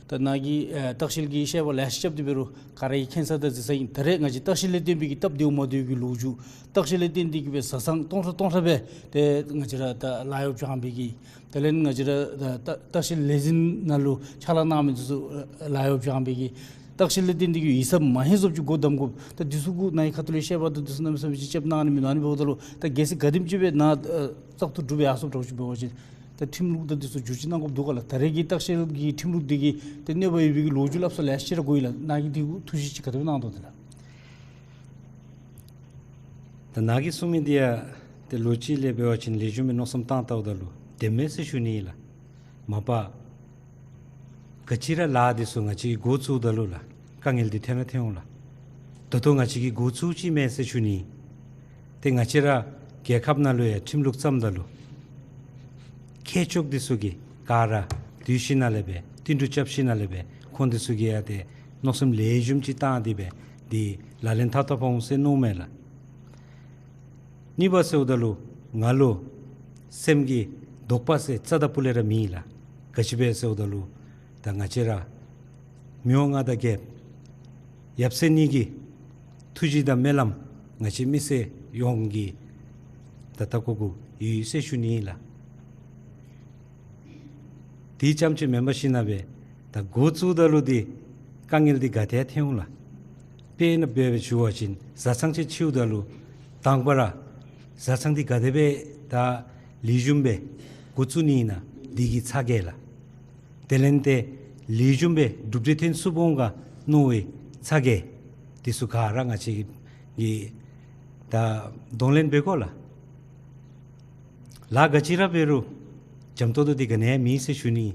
ད་ནཱ་གིས་ཨ་ལྟ་བཤལ་གྱི་བཤད་པ་ལེ་ཤ་རྐྱབ་སྟེ་འབད་རུང་ག་ར་གིས་མཁྱེན་ས་དང་གཟིགས་ས་ཨིན། ད་རེས་ང་བཅས་ལྟ་བཤལ་ལས་བརྟེན་པའི་གི་སྟབས་བདེཝ་མ་བདེཝ་གི་ལོ་རྒྱུས་ལྟ་བཤལ་ལས་བརྟེན་ཏེ་གིས་སྦེ་བཟའ་ཚང་སྟོང་ཕྲག་སྟོང་ཕྲག་སྦེ་ཏེ་ང་བཅས་ར་ད་ལཱ་གཡོག་སྦྱང་པའི་གི་དེ་ལས་ང་བཅས་ར་ད་ལྟ་བཤལ་ལས་འཛིན་ནང་ལུ་ཕྱག་ལཱ་གནང་མི་འདི་ཚུ་ལཱ་གཡོག་སྦྱང་པའི་གི་ལྟ་བཤལ་ལས་བརྟེན་ཏེ་གིས་ཡིག་ཚང་མ་ཧེ་སོབ་ཅིག་སྒོ་བསྡམ་དགོཔ་ད་འདི་ཚུ་གུ་ནཱ་གི་ཁ་ཐུག་ལས་བཤད་པ་ད་འདི་ཚུ་གནམ་མེད་ས་མེད་ཅིག་རྐྱབ་གནང་ནི་མིན་ནུག། ཨ་ནི་འབདཝ་ད་ལུ་ད་གལ་སྲིད་ག་དེམ་ཅིག་སྦེ་ནཱ་ཨ་བཙག་འཐུ་གྲུབ་ཡར་སོཔ་འདྲཝ་ཅིག་འབད་བ་ཅིན་ ད་ཁྲིམས་ལུགས་དང་འདི་ཚུ་བསྒྱུར་བཅོས་གནང་དགོཔ་འདུག་ག་ལགས། ད་རེས་ཀྱི་བརྟག་ཞིབ་ཀྱི་ཁྲིམས་ལུགས་འདི་གིས་ཏེ་གནོད་པ་ཡོད་པའི་གི་ལོ་རྒྱུས་སླབ་ས་ལེ་ཤ་ར་གོ་ཡི་ལགས། ནཱ་གིས་འདི་གུ་ཐུགས་བཞེད་ཅིག་ག་དེ་སྦེ་གནང་དོ་དེ་ལགས། ད་ནཱ་གིས་གསུང་མི་འདི་ཡང་ཏེ་ལོ་གཅིག་ལས་འབད་བ་ཅིན་ལེགས་ཤོམ་སྦེ་མནོ་བསམ་བཏང་བལྟཝ་ད་ལུ་བདེན་མས་ཟེར་ཞུ་ནི་ཨིན་ལགས། མ་པ་ག་ཅི་ར་ལཱ་འདི་ཚུ་ང་བཅས་འགོ་བཙུགསཔ་ད་ལུ་ལགས་དཀའ་ངལ་འདི་ཐོན་ར་ཐོན་འོང་ལགས། ད་ལྟོ་ང་བཅས་ཀྱིས་འགོ་བཙུགས་ཅི་མས་ཟེར་ཞུ་ནི། ཏེ་ང་བཅས་ར་རྒྱལ་ཁབ་ནང་ལུ་ཡང་ཁྲིམས་ལུགས་བརྩམ་ད་ལུ་མཁས་མཆོག་འདི་ཚུ་གིས་ག་ར་འདུས་ཞིནམ་ལས་སྦེ་བསྟུན་གྲོས་རྐྱབ་ཞིནམ་ལས་སྦེ་ཁོང་འདི་ཚུ་གིས་ཡང་ཏེ་མནོ་བསམ་ལེགས་ཤོམ་ཅིག་བཏང་སྟེ་སྦེ་འདི་ལག་ལེན་འཐབ་འཐབ་འོང་ཟེར་མནོཝ་མས་ལགས། གཉིས་པ་ཟེརཝ་ད་ལུ་ང་ལུ་སེམས་ཀྱི་དོགས་པ་ཟེར་རྩ་དང་སྤུ་ལས་ར་མེད་ལགས། ག་ཅི་སྦེ་ཟེརཝ་ད་ལུ་ད་ང་བཅས་ར་མི་དབང་མངའ་བདག་རྒྱལཔོ་ཡབ་སྲས་གཉིས་ཀྱི་ཐུགས་བཞེད་དང་སྨོན་ལམ་ང་བཅས་མི་སེར་ཡོངས་ཀྱི་ད་ལྟོ་གུ་གུ་ཡོད་ཟེར་ཞུ་ནི་ཨིན་ལགས། དེ་ཙམ་ཅིག་མེན་པར་ཞིནམ་ལས་སྦེ་ད་འགོ་བཙུགསཔ་ད་ལུ་འདི་དཀའ་ངལ་འདི་ག་དེ་ཐོན་འོང་ལགས། དཔེར་ན་འབད་བ་ཅིན་བཟའ་ཚང་ཅིག་འཁྱིད་འོངམ་ད་ལུ་དང་པ་ར་བཟའ་ཚང་འདི་ག་དེ་སྦེ་ད་ལེགས་ཤོམ་སྦེ་འགོ་བཙུགས་ནི་ཨིན་ན་འདི་གི་ཚ་གྱང་ལགས། དེ་ལས་ཏེ་ལེགས་ཤོམ་སྦེ་གྲུབ་འབྲས་ཐོན་ཚུགསཔ་འོང་ག་མནོ་བའི་ཚ་གྱང་འདི་ཚུ་ག་ར་ང་བཅས་ཀྱིས་ད་གདོང་ལེན་འབད་དགོ་ལགས། ལཱ་ག་ཅི་ར་འབད་རུང་འཇམ་ཏོང་ཏོ་འདི་ག་ནི་ཡང་མེད་ཟེར་ཞུ་ནི།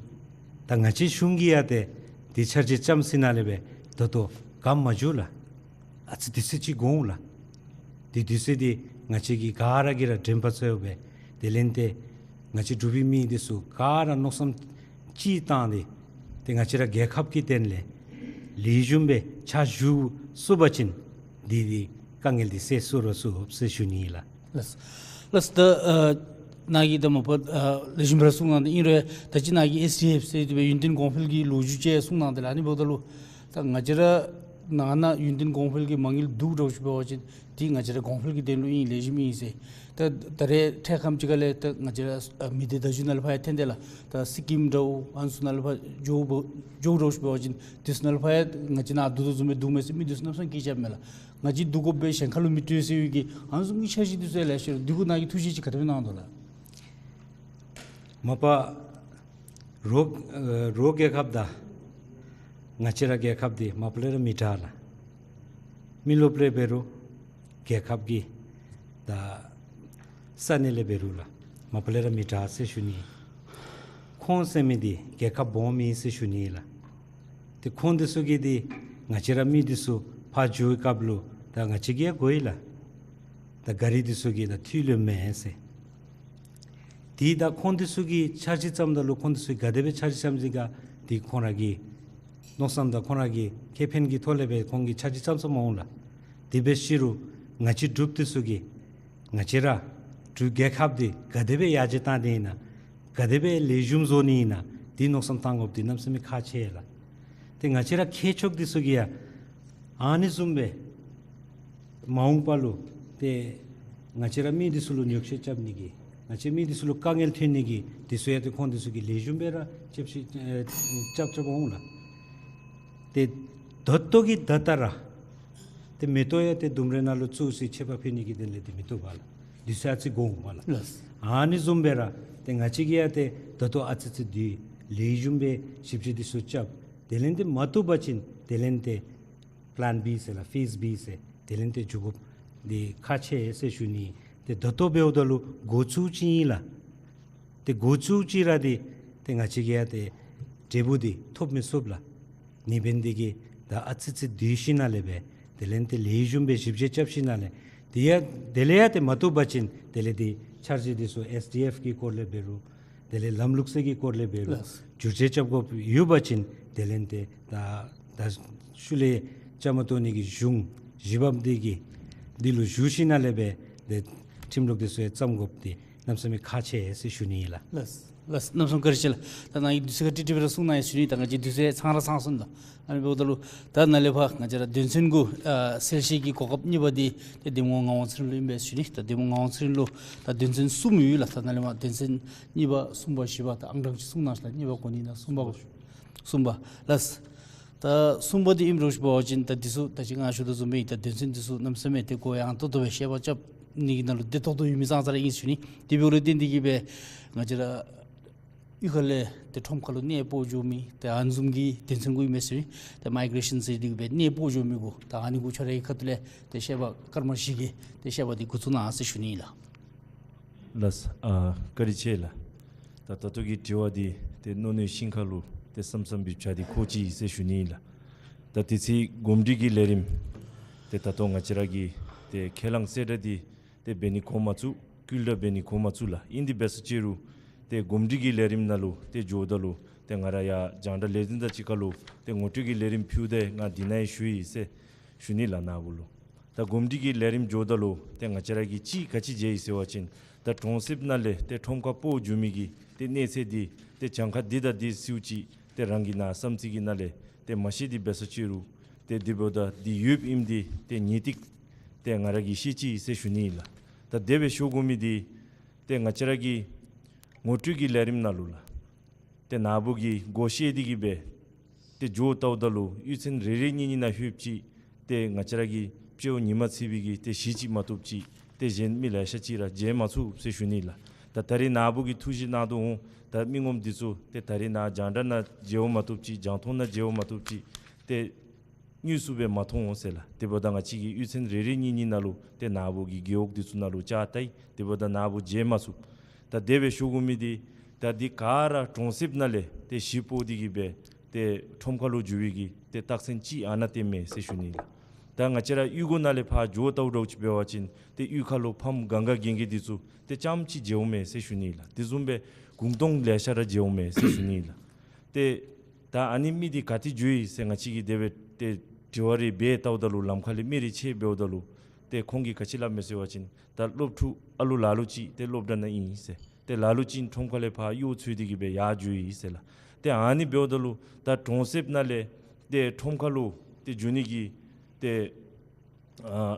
ད་ང་བཅས་གཞུང་གིས་ཡང་ཏེ་འདི་འཆར་གཞི་བརྩམས་ཞིནམ་ལས་སྦེ་ད་ལྟོ་ག་མ་འགྱོ་ལགས། ཨ་ཙི་དུས་ཚོད་ཅིག་འགོར་འོང་ལགས། དེ་དུས་ཚོད་འདི་ང་བཅས་ཀྱིས་ག་ར་གིས་ར་དྲན་པ་གཙོ་བོ་སྦེ་དེ་ལས་ཏེ་ང་བཅས་འབྲུག་པའི་མི་འདི་ཚུ་ག་ར་མནོ་བསམ་གཅིག་བཏང་སྟེ་ཏེ་ང་བཅས་ར་རྒྱལ་ཁབ་ཀྱི་དོན་ལས་ལེགས་ཤོམ་སྦེ་ཕྱག་ཞུ་ཚུགས་པ་ཅིན་འདི་འདི་དཀའ་ངལ་འདི་སེལ་ཚུགས་ར་ཚུགས་ཟེར་ཞུ་ནི་ལགས། ལགས། ལགས། ད་ཨ་ནཱ་གིས་ད་མ་པ་ཨ་ལེགས་ཤོམ་ར་གསུངས་གནང་སྟེ་ཨིན་རུང་ད་ཅི་ནཱ་གིས་ཨེས་ཌི་ཨེཕ་ཟེར་དེ་སྦེ་ཡུན་བརྟན་གོང་འཕེལ་གྱི་ལོ་རྒྱུས་ཅིག་གསུངས་གནང་སྟེ་ལགས། ཨ་ནི་འབདཝ་ད་ལུ་ད་ང་བཅས་ར་ནང་ན་ཡུན་བརྟན་གོང་འཕེལ་གྱི་མ་དངུལ་བསྡུ་འགྱོ་ཞིནམ་འབད་བ་ཅིན་འདི་ང་བཅས་ར་གོང་འཕེལ་གྱི་དོན་ལུ་ཨིན་ལེགས་ཤོམ་ཨིན་ཟེར། ད་ད་རེས་འཕྲལ་ཁམས་ཅིག་ཁ་ལས་ད་ང་བཅས་ར་ཨ་མི་སྡེ་བརྡ་བརྒྱུད་ནང་ལུ་ཕར་ཡང་ཐོན་ཏེ་ལགས། ད་སི་ཀིམ་འདྲཝ་ཨ་ནི་ཚུ་ནང་ལུ་ཕར་འགྱོ་འགྱོ་འགྱོ་ཞིནམ་འབད་བ་ཅིན་འདི་ཚུ་ནང་ལུ་ཕར་ཡང་ང་བཅས་ནཱ་བསྡུ་དོ་བཟུམ་སྦེ་འདུག་མས་ཟེར་མི་འདི་ཚུ་གནམ་མེད་ས་མེད་སྐད་རྐྱབ་མས་ལགས། ང་བཅས་བསྡུ་དགོ་པས་གཞན་ཁ་ལུ་མི་སྤྲོད་ཟེར་བའི་གི་ཨ་ནི་བཟུམ་གྱི་འཆར་གཞི་འདི་ཚུ་ཡང་ལེ་ཤ་ར་འདི་གུ་ནཱ་གིས་ཐུགས་བཞེད་ཅིག་ག་དེ་སྦེ་གནང་དོ་ལགས། མ་པ་རོགས་ཨ་རོགས་རྒྱལ་ཁབ་དང་ང་བཅས་ར་རྒྱལ་ཁབ་འདི་མ་པ་ལས་ར་མི་འདྲ་ལགས། མི་རློབས་ལས་འབད་རུང་རྒྱལ་ཁབ་ཀྱི་ད་ས་གནས་ལས་འབད་རུང་ལགས་མ་པ་ལས་ར་མི་འདྲ་ཟེར་ཞུ་ནི། ཁོང་ཟེར་མི་འདི་རྒྱལ་ཁབ་སྦོམ་ཨིན་ཟེར་ཞུ་ནི་ལགས། ཏེ་ཁོང་འདི་ཚུ་གིས་འདི་ང་བཅས་ར་མི་འདི་ཚུ་ཕར་འགྱོ་བའི་སྐབས་ལུ་ད་ང་བཅས་ཀྱིས་ཡང་གོ་ཡི་ལགས། ད་ག་རི་འདི་ཚུ་གིས་ད་འཐུས་ལོན་མས་ཟེར། ཏེ་ད་ཁོང་འདི་ཚུ་གིས་འཆར་གཞི་བརྩམ་ད་ལུ་ཁོང་འདི་ཚུ་གིས་ག་དེ་སྦེ་འཆར་གཞི་བརྩམ་ཅི་ག་འདི་ཁོང་ར་གི་མནོ་བསམ་དང་ཁོང་ར་གི་ཁེ་ཕན་གྱི་ཐོག་ལས་སྦེ་ཁོང་གིས་འཆར་གཞི་བརྩམ་བརྩམ་འོང་ལགས། དེ་འབད་ཞི་རུང་ང་བཅས་འབྲུགཔ་འདི་ཚུ་གིས་ང་བཅས་ར་འབྲུག་རྒྱལ་ཁབ་འདི་ག་དེ་སྦེ་ཡར་རྒྱས་བཏང་ནི་ཨིན་ན་ག་དེ་སྦེ་ལེགས་ཤོམ་བཟོ་ནི་ཨིན་ན་འདི་མནོ་བསམ་བཏང་དགོཔ་འདི་གནམ་མེད་ས་མེད་ཁག་ཆེ་ལགས། ཏེ་ང་བཅས་ར་མཁས་མཆོག་འདི་ཚུ་གིས་ཡང་ཨ་ནི་བཟུམ་སྦེ་མ་འོངས་པ་ལུ་ཏེ་ང་བཅས་ར་མི་འདི་ཚུ་ལུ་ཉོག་བཤད་རྐྱབ་ནི་གི་ང་བཅས་མི་འདི་ཚུ་ལུ་དཀའ་ངལ་ཐོན་ནི་གི་འདི་ཚུ་ཡང་ཏེ་ཁོང་འདི་ཚུ་གིས་ལེགས་ཤོམ་སྦེ་ར་རྐྱབ་ཤི་ཨེ་རྐྱབ་རྐྱབ་འོང་ལགས། ཏེ་ད་ལྟོ་གི་ད་ལྟ་ར་ཏེ་མེ་ཏོག་ཡང་ཏེ་ལྡུམ་རའི་ནང་ལུ་བཙུགས་ཟེར་ཆད་པ་ཕུལ་ནི་གི་དོན་ལས་ཏེ་མི་བཏུབ་པས་ལགས། འདི་ཚུ་ཨ་ཙི་འགོར་འོང་པས་ལགས། ལགས། ཨ་ནི་བཟུམ་སྦེ་ར་ཏེ་ང་བཅས་ཀྱིས་ཡང་ཏེ་ད་ལྟོ་ཨ་ཙི་ཙི་འདི་ལེགས་ཤོམ་སྦེ་ཞིབ་དཔྱད་འདི་ཚུ་རྐྱབ། དེ་ལས་ཏེ་མ་བཏུབ་པ་ཅིན་དེ་ལས་ཏེ་པི་ལེན་བི་ཟེར་ལགས་ཕེསི་བི་ཟེར་དེ་ལས་ཏེ་འགྱོ་དགོཔ་འདི་ཁག་ཆེ་ཟེར་ཞུ་ནི། ཏེ་ད་ལྟོ་འབདཝ་ད་ལུ་འགོ་བཙུགས་ཅི་ཨིན་ལགས། ཏེ་འགོ་བཙུགས་ཅི་ར་འདི་ཏེ་ང་བཅས་ཀྱིས་ཡང་ཏེ་འབྲས་བུ་འདི་ཐོབ་མི་ཚུགས་ལགས། ཨ་ནི་འབད་ནི་འདི་གིས་ད་ཨ་ཙི་ཙི་སྡོད་ཞིནམ་ལས་སྦེ་དེ་ལས་ཏེ་ལེགས་ཤོམ་སྦེ་ཞིབ་དཔྱད་རྐྱབ་ཞིནམ་ལས་དེ་ཡང་དེ་ལས་ཡང་ཏེ་མ་བཏུབ་པ་ཅིན་དེ་ལས་ཏེ་འཆར་གཞི་འདི་ཚུ་ཨེསི་ཌི་ཨེཕ་གི་སྐོར་ལས་འབད་རུང་དེ་ལས་ལམ་ལུགས་ཟེར་གྱི་སྐོར་ལས་འབད་རུང་ལགས། བསྒྱུར་བཅོས་རྐྱབ་དགོཔ་ཡོད་པ་ཅིན་དེ་ལས་ཏེ་ད་ད་ཤུལ་ལས་བཅའ་མར་གཏོགས་ནི་གི་གཞུང་བཞི་པམ་འདི་གི་འདི་ལུ་ཞུ་ཞིནམ་ལས་སྦེ་ཏེ་ཁྲིམས་ལུགས་འདི་ཚུ་ཡང་བརྩམ་དགོཔ་འདི་གནམ་མེད་ས་མེད་ཁག་ཆེ་ཟེར་ཞུ་ནི་ཨིན་ལགས། ལགས། ལགས། གནམ་མེད་ས་མེད་བཀའ་དྲིན་ཆེ་ལགས། ད་ནཱ་གིས་དུས་ཚོད་ཁ་ཏིག་ཏིག་སྦེ་ར་གསུང་གནང་ཡི་ཟེར་ཞུ་ནི། ད་ང་བཅས་དུས་ཚོད་ཚང་ར་ཚང་སོང་ད། ཨ་ནི་འབདཝ་ད་ལུ་ད་ནཱ་ལས་ཕར་ང་བཅས་ར་དོན་ཚན་གུ་ཨ་གསལ་བཤད་ཀྱི་གོ་སྐབས་གཉིས་པ་འདི་ཏེ་འདེམས་ངོ་ངག་དབང་ཚེ་རིང་ལུ་ཨིན་པས་ཟེར་ཞུ་ནི། ད་འདེམས་ངོ་ངག་དབང་ཚེ་རིང་ལུ་ད་དོན་ཚན་གསུམ་ཡོད་ལགས། ད་ནཱ་ལས་མར་དོན་ཚན་གཉིས་པ་གསུམ་པ་བཞི་པ་ད་ཨང་གྲངས་ཅིག་གསུང་གནང་ཤིག་ལགས། གཉིས་པ་གོ་ནི་ན་གསུམ་པ་གོ། གསུམ་པ་ལགས། ད་གསུམ་པ་འདི་ཨིནམ་འདྲཝ་ཅིག་འབད་བ་ཅིན་ད་འདི་ཚུ་ད་ཅི་ང་ཞུ་དོ་བཟུམ་སྦེ་ད་དོན་ཚན་འདི་ཚུ་གནམ་མེད་ས་མེད་ཏེ་གོ་ཡངས་ཏོག་ཏོ་སྦེ་བཤད་པ་རྐྱབ་ནི་གི་ནང་ལུ་བདེ་ཏོག་ཏོ་ཡོད་མི་ཙང་ཙ་ར་ཨིན་ཟེར་ཞུ་ནི། དེ་འབདཝ་ལས་བརྟེན་ཏེ་གིས་སྦེ་ང་བཅས་ར་ གཡུས་ཁ་ལས་ཏེ་ཁྲོམ་ཁ་ལུ་གནས་སྤོ་འགྱོ་མི་ཏེ་ཨ་ནི་བཟུམ་གྱི་དོན་ཚན་གུ་ཨིན་མས་ཟེར། ཏེ་མའི་གེ་རེ་ཤཱན་ཟེར་དེ་གི་སྦེ་གནས་སྤོ་འགྱོ་མི་གུ་ད་ཨ་ནི་གུ་ཁྱོད་རའི་ཁ་ཐུག་ལས་ཏེ་བཤད་པ་ཀརྨ་བཞི་གིས་ཏེ་བཤད་པ་འདི་འགོ་བཙུགས་གནང་ཟེར་ཞུ་ནི་ལགས། ལགས། ཨ་བཀའ་དྲིན་ཆེ་ལགས། ད་ད་ལྟོ་གི་དྲི་བ་འདི་ཏེ་རྣོ་ནུས་ཤིང་ཁ་ལུ་ཏེ་སམ་སམ་འབིབས་ཆ་འདི་ཁོ་ཅིག་ཨིན་ཟེར་ཞུ་ནི་ལགས། ད་དེ་ཚེ་གོམས་འདྲིས་ཀྱི་ལས་རིམ་ཏེ་ད་ལྟོ་ང་བཅས་ར་གི་ཏེ་ཁས་བླངས་གསལ་བསྒྲགས་འདི་ཏེ་འབད་ནི་གོ་མ་ཚུགས། བསྐུལ་བསྒྲགས་འབད་ནི་གོ་མ་ཚུགས་ལགས། ཨིན་དེ་འབད་ས་ཅིག་རུང་ཏེ་གོམས་འདྲིས་ཀྱི་ལས་རིམ་ནང་ལུ་ཏེ་འགྱོཝ་ད་ལུ་ཏེ་ང་ར་ཡང་རྒྱང་བསྒྲགས་ལས་འཛིན་དང་གཅིག་ཁར་ལུ་ཏེ་ངོ་སྤྲོད་ཀྱི་ལས་རིམ་ཕུལཝ་ད་ང་འདི་ནང་ཡང་བཞུགས་ཡི་ཟེར་ཞུ་ནི་ལགས་ནཱ་བུ་ལུ། ད་གོམས་འདྲིས་ཀྱི་ལས་རིམ་འགྱོཝ་ད་ལུ་ཏེ་ང་བཅས་ར་གིས་ཅིག་ག་ཅི་མཇལ་ཡི་ཟེར་བ་ཅིན་ད་གྲོང་གསེབ་ནང་ལས་ཏེ་ཁྲོམ་ཁར་སྤོ་འགྱོ་མི་གི་ཏེ་གནས་ཚད་འདི་ཏེ་གྱངས་ཁ་འདི་དང་འདི་ཚུ་ཅིག་ཏེ་རང་གི་ནཱ་བསམ་རྩེ་གི་ནང་ལས་ཏེ་མ་ཤེས་དེ་འབད་ས་ཅིག་རུང་ཏེ་དེ་འབདཝ་ད་འདི་ཡོདཔ་ཨིནམ་འདི་ཏེ་ངེས་ཏིག་ཏེ་ང་ར་གིས་ཤེས་ཅི་ཟེར་ཞུ་ནི་ལགས། ད་དེ་སྦེ་ཞུ་དགོ་མི་འདི་ཏེ་ང་བཅས་ར་གི་ངོ་སྤྲོད་ཀྱི་ལས་རིམ་ནང་ལུ་ལགས། ཏེ་ནཱ་བུ་གིས་སྒོ་ཕྱེ་སྟེ་གི་སྦེ་ཏེ་འགྱོ་བལྟཝ་ད་ལུ་གཡུས་ཚན་རེ་རེ་གཉིས་གཉིས་ནང་ལྷོདཔ་ཅིག་ཏེ་ང་བཅས་ར་གི་སྤྱི་བོ་ཉི་མ་ཚིག་པའི་གི་ཏེ་གཞི་ཅིག་མ་གཏོགས་ཅིག་ཏེ་གཞན་མི་ལེ་ཤ་ཅིག་ར་མཇལ་མ་ཚུགས་ཟེར་ཞུ་ནི་ལགས། ད་ད་རེས་ནཱ་བུ་གིས་ཐུགས་བཞེད་གནང་དོ་འོང་། ད་མི་ངོམ་འདི་ཚུ་ཏེ་ད་རེས་ནཱ་རྒྱང་བསྒྲགས་ནང་མཇལཝ་མ་གཏོགས་ཅིག་རྒྱང་མཐོང་ནང་མཇལཝ་མ་གཏོགས་ཅིག་ཏེ་དངོས་སུ་སྦེ་མ་མཐོང་འོང་ཟེར་ལགས། དེ་འབདཝ་ད་ང་བཅས་ཀྱིས་གཡུས་ཚན་རེ་རེ་གཉིས་གཉིས་ནང་ལུ་ཏེ་ནཱ་བུ་གི་རྒེད་འོག་འདི་ཚུ་ནང་ལུ་བཅར་བལྟ་ཡི། དེ་འབདཝ་ད་ནཱ་བུ་མཇལ་མ་ཚུགས། ད་དེ་སྦེ་ཞུ་དགོ་མི་འདི་ད་འདི་ག་ར་གྲོང་གསེབ་ནང་ལས་ཏེ་གཞི་སྤོ་སྟེ་གི་སྦེ་ཏེ་ཁྲོམ་ཁ་ལུ་འགྱོ་བའི་གི་ཏེ་རྟགས་མཚན་ཅིག་ཨ་ནཱ་སྟོནམ་མས་ཟེར་ཞུ་ནི་ལགས། ད་ང་བཅས་ར་གཡུས་སྒོ་ནང་ལས་ཕར་འགྱོ་བལྟཝ་འདྲཝ་ཅིག་འབད་བ་ཅིན་ཏེ་གཡུས་ཁ་ལུ་ཕམ་གང་ག་གན་གི་འདི་ཚུ་ཏེ་ཙམ་ཅིག་མཇལཝ་མས་ཟེར་ཞུ་ནི་ལགས། དེ་བཟུམ་སྦེ་གུང་སྟོང་ལེ་ཤ་ར་མཇལཝ་མས་ཟེར་ཞུ་ནི་ལགས། ཏེ་ད་ཨ་ནི་མི་འདི་ག་ཏེ་འགྱོ་ཡི་ཟེར་ང་བཅས་ཀྱིས་དེ་སྦེ་ཏེ་དྲི་བ་རེ་འབད་བལྟཝ་ད་ལུ་ལམ་ཁ་ལས་མི་རེ་ཕྱད་འབདཝ་ད་ལུ་ཏེ་ཁོང་གིས་ག་ཅི་སླབ་མས་ཟེར་བ་ཅིན་ད་སློབ་ཕྲུག་ཨ་ལུ་ལ་ལུ་ཅིག་ཏེ་སློབ་གྲྭ་ནང་ཨིན་ཟེར། ཏེ་ལ་ལུ་ཅིག་ཁྲོམ་ཁ་ལས་ཕར་གཡོག་འཚོལ་ཏེ་གི་སྦེ་ཡར་འགྱོ་ཡི་ཟེར་ལགས། ཏེ་ཨ་ནི་འབདཝ་ད་ལུ་ད་གྲོང་གསེབ་ནང་ལས་ཏེ་ཁྲོམ་ཁ་ལུ་ཏེ་འགྱོ་ནི་གི་ཏེ་ཨ་